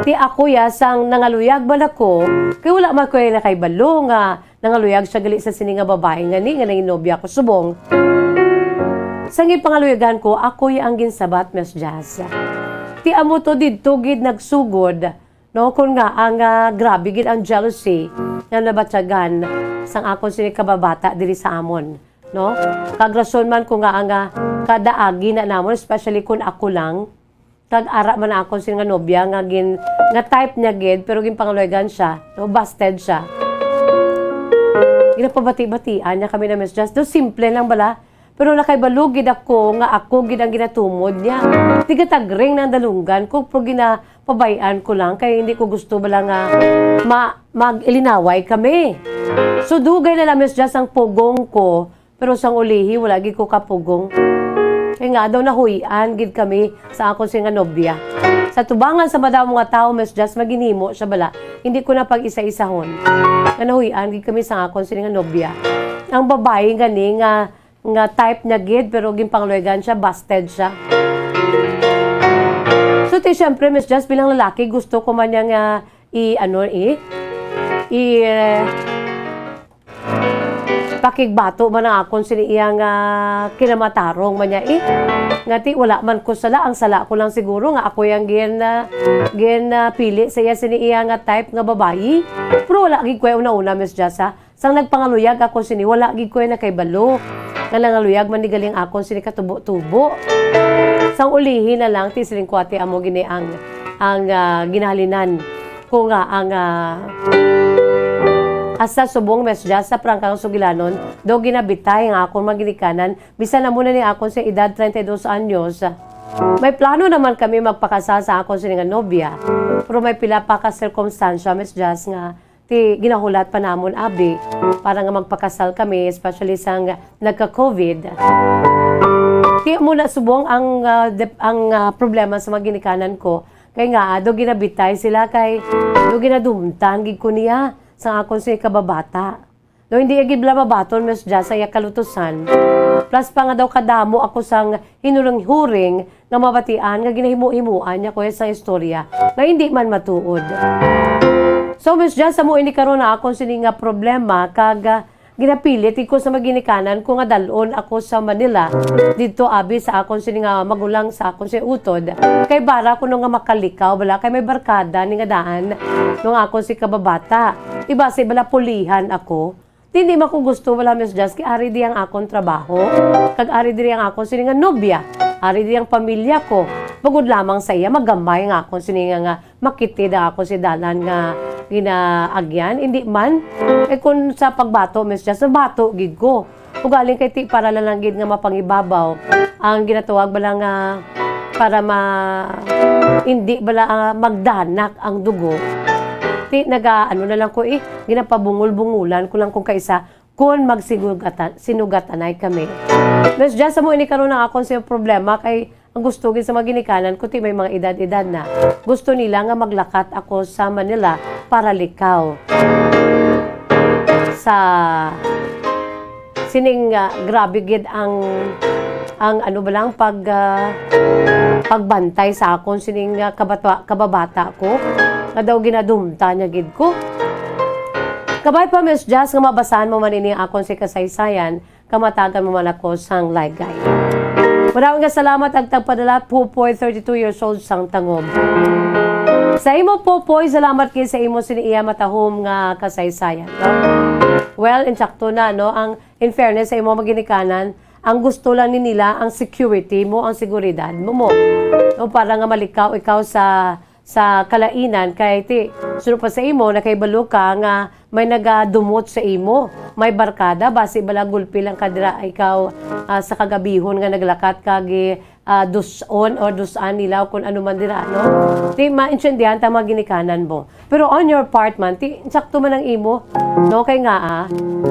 Ti ako ya, sang nangaluyag man ako, kay wala man ko ya nakahibalo nga Nangaluyag siya gali sa sini nga babayi nga ni, nga nanginobya ko subong. Sang gipangaluyagan ko, ako ya ang ginsabat, Miss Jazz. Ti amo to didto gid nagsugod, no? Kun nga ang, ah, grabe gid ang jealousy nga nabatyagan sang akon sini kababata diri sa amon, no? Kag rason man ko nga ang, ah, kada agi na namon, especially kun ako lang, kag ara man ang akon sini nga nobya nga gin-, nga type niya gid, pero ginpangaluyagan siya, no? Busted siya. Ginapabati-batian niya kami na Miss Jazz. Do simple lang bala, pero nakahibalo gid ako nga ako gid ang ginatumod niya. Tigatagring na ang dalunggan ko, pero ginapabay-an ko lang kay hindi ko gusto bala nga ma-, mag-ilinaway kami. So, dugay na lang, Miss Jazz, ang pugong ko, pero sang ulihi, wala gid ko kapugong. Kay nga daw nahuy-an gid kami sa akon sini nga nobya. Sa tubangan sa madamo nga tawo, Miss Jazz, maginhimo siya bala. Hindi ko na pag-isa-isahon. Nga nahuy-an gid kami sa akon sini nga nobya. Ang babayi gani nga, nga type niya gid, pero ginpangaluyagan siya, busted siya. So, ti, syempre, Miss Jazz, bilang lalaki, gusto ko man niya nga i-, ano, i-, i-, eh, pakigbato man ang akon sini iya nga kinamatarong man niya, eh. Nga ti, wala man ko sala. Ang sala ko lang siguro nga ako yang gin-, ah, gin-, ah, pili sa iya sini iya nga type nga babayi. Pero wala gid ko una-una, Miss Jazz, ha. Sang nagpangaluyag ako sini, wala gid ko nakahibalo nga nangaluyag man ni galing akon sini katubo-tubo. Sang ulihi na lang, ti siling ko, ati, amo gini ang, ang, ah, ginahalinan ko nga ang, ah, asa subong, Miss Jazz, sa prangkang sugilanon, daw ginabitay nga akon mga ginikanan, bisan amo na ni akon sa edad treinta y dos anyos. May plano naman kami magpakasal sa akon sini nga nobya, pero may pila pa ka sirkumstansya, Miss Jazz, nga ti ginahulat pa namon abi para nga magpakasal kami, especially sang nagka-covid. Ti amo na subong ang, ah, dep-, ang, ah, problema sa mga ginikanan ko. Kay nga, ah, do ginabitay sila kay do ginadumtan gid ko niya sa akon sini kababata. Do hindi gid bala mabaton, Miss Jazz, sa iya kalutusan. Plus pa nga daw kadamo ako sang hinuring-huring nga mabatian nga ginahimo-himoan niya ko sang istorya nga hindi man matuod. So, Miss Jazz, amo ini karon na akon sini nga problema kag, ah, ginapilit ko sa mga ginikanan ko nga dal-on ako sa Manila didto abi sa akon sini nga magulang sa akon sini utod kay para kuno nga makalikaw bala kay may barkada ni nga daan nung akon si kababata. Di basi bala pulihan ako. Dili man ko gusto bala, Miss Jazz, kay ari di ang akon trabaho. Kag ari diri ang akon sini nga nobya. Ari di ang pamilya ko. Bugod lamang sa iya, magamay nga akon sini nga, nga makitid ang akon si dalan nga ginaagyan. Hindi man. Eh, kung sa pagbato, Miss Jazz, bato gid ko. Ugaling kay ti para lang gid nga mapangibabaw ang ginatawag bala nga para ma-, hindi bala, ah, magdanak ang dugo. Ti naga-, ano na lang ko, eh, ginapabungol-bungulan ko lang kung kaisa kun magsigugatan-, sinugatanay kami. Miss Jazz, amo ini karon ang akon sa problema kay ang gusto gid sa mga ginikanan ko ti may mga edad-edad na. Gusto nila nga maglakat ako sa Manila para likaw. Sa sining, ah, grabe gid ang, ang ano ba lang, pag, ah, pagbantay sa akon sining, ah, kabatwa-, kababata ko, nga daw ginadumta niya gid ko. Kabay pa, Miss Jazz, nga mabasahan mo man ini akon si kasaysayan, kamatagan mo man ako sang laygay. Maraming nga salamat ang tagpadala, Popoy, thirty-two years old, sang Tangom. Sa imo, Popoy, salamat kay sa imo sini iya matahom nga kasaysayan, no? Well, insakto na, no? Ang, in fairness sa imo mga ginikanan, ang gusto lang ni nila ang security mo, ang seguridad mo, mo. No, para nga malikaw ikaw sa, sa kalainan, kay ti, suno pa sa imo, nakahibalo ka nga may nagadumot sa imo, may barkada, basi bala gulpi lang ka dira ikaw, ah, sa kagabihon nga naglakat ka, gi-, ah, dus-on or dus-an nila o kung ano man dira, no? Ti maintindihan ta mga ginikanan mo. Pero on your part man, ti sakto man ang imo, no? Kay nga, ah,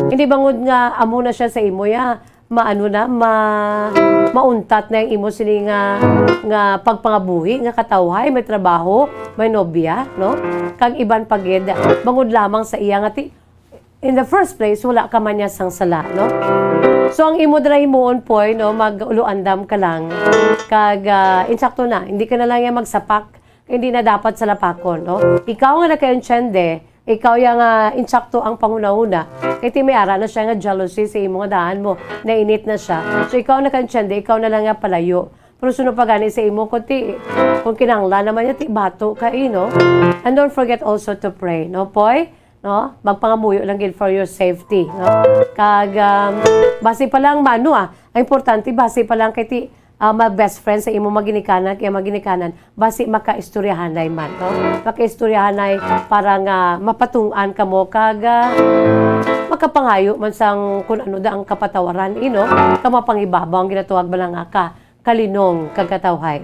hindi bangod nga amo na siya sa imo, ya, maano na, ma-, mauntat na ang imo sini nga, nga pagpangabuhi, nga katawhay, may trabaho, may nobya, no? Kag iban pa gid, bangod lamang sa iya nga ti-, in the first place, wala ka man niya sang sala, no? So, ang imo dira himuon, Poy, no, mag-uluandam ka lang. Kag, ah, insakto na, hindi ka na lang yan magsapak, hindi na dapat salapakon, no? Ikaw nga nakaintiende, Ikaw ya nga insakto ang panghunahuna. Kay ti may ara na siya nga jealousy sa imo nga daan mo. Nainit na siya. So ikaw na kang tiyende, ikaw na lang nga palayo. Pero suno pa gani sa imo, kung ti, kung kinahanglan naman niya, ti bato ka, eh, no? And don't forget also to pray, no, Poy? No? Magpangamuyo lang gid for your safety, no? Kag, um, basi pa lang, mano, ah, ang importante, basi pa lang kay ti, ah, mag-best friend sa imo maginikanan, kaya maginikanan, basi makaistoryahanay man, no? Makaistoryahanay para nga mapatungan kamo, kag, ah, makapangayo man sang kun ano da ang kapatawaran, eh, no? Kamapangibabaw ang ginatuwag bala nga ka kalinong kag katawhay.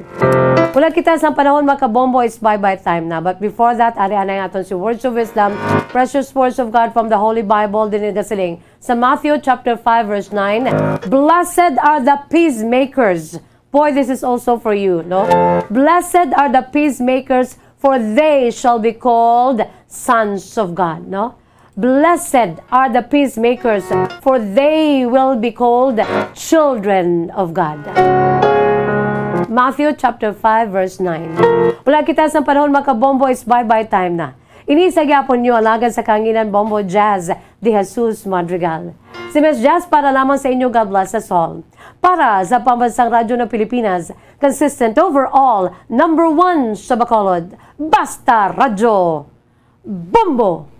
Wala kita sa panahon, mga kabombo, it's bye-bye time na. But before that, ari anay aton si Words of Wisdom, precious words of God from the Holy Bible, din nagasiling sa Matthew chapter five, verse nine, "Blessed are the peacemakers." Boy, this is also for you, no? "Blessed are the peacemakers, for they shall be called sons of God," no? "Blessed are the peacemakers, for they will be called children of God." Matthew chapter five, verse nine. Wala kita sa panahon, mga kabombo, is bye-bye time na. Ini sa gyapon niyo, alagad sa kanginan, Bombo Jazz de Jesus Madrigal. Si Miss Jazz para lamang sa inyo, God bless us all. Para sa Pambansang Radyo ng Pilipinas, consistent overall, number one sa Bacolod, Basta Radyo Bombo!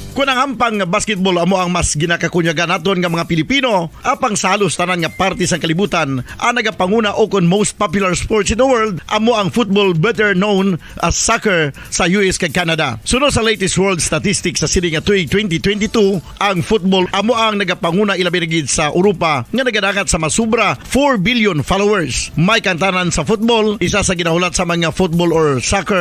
Kung ang hampang nga basketball amo ang mas ginakakunyagan naton nga mga Pilipino, apang sa halos tanan nga parte sang kalibutan, ang nagapanguna o kon most popular sports in the world amo ang football, better known as soccer, sa U S kag Canada. Suno sa latest world statistics sa sini nga tuig twenty twenty-two, ang football amo ang nagapanguna, ilabi na gid sa Europa, nga nagadangat sa masubra four billion followers. May kantanan sa football, isa sa ginahulat sa mga football or soccer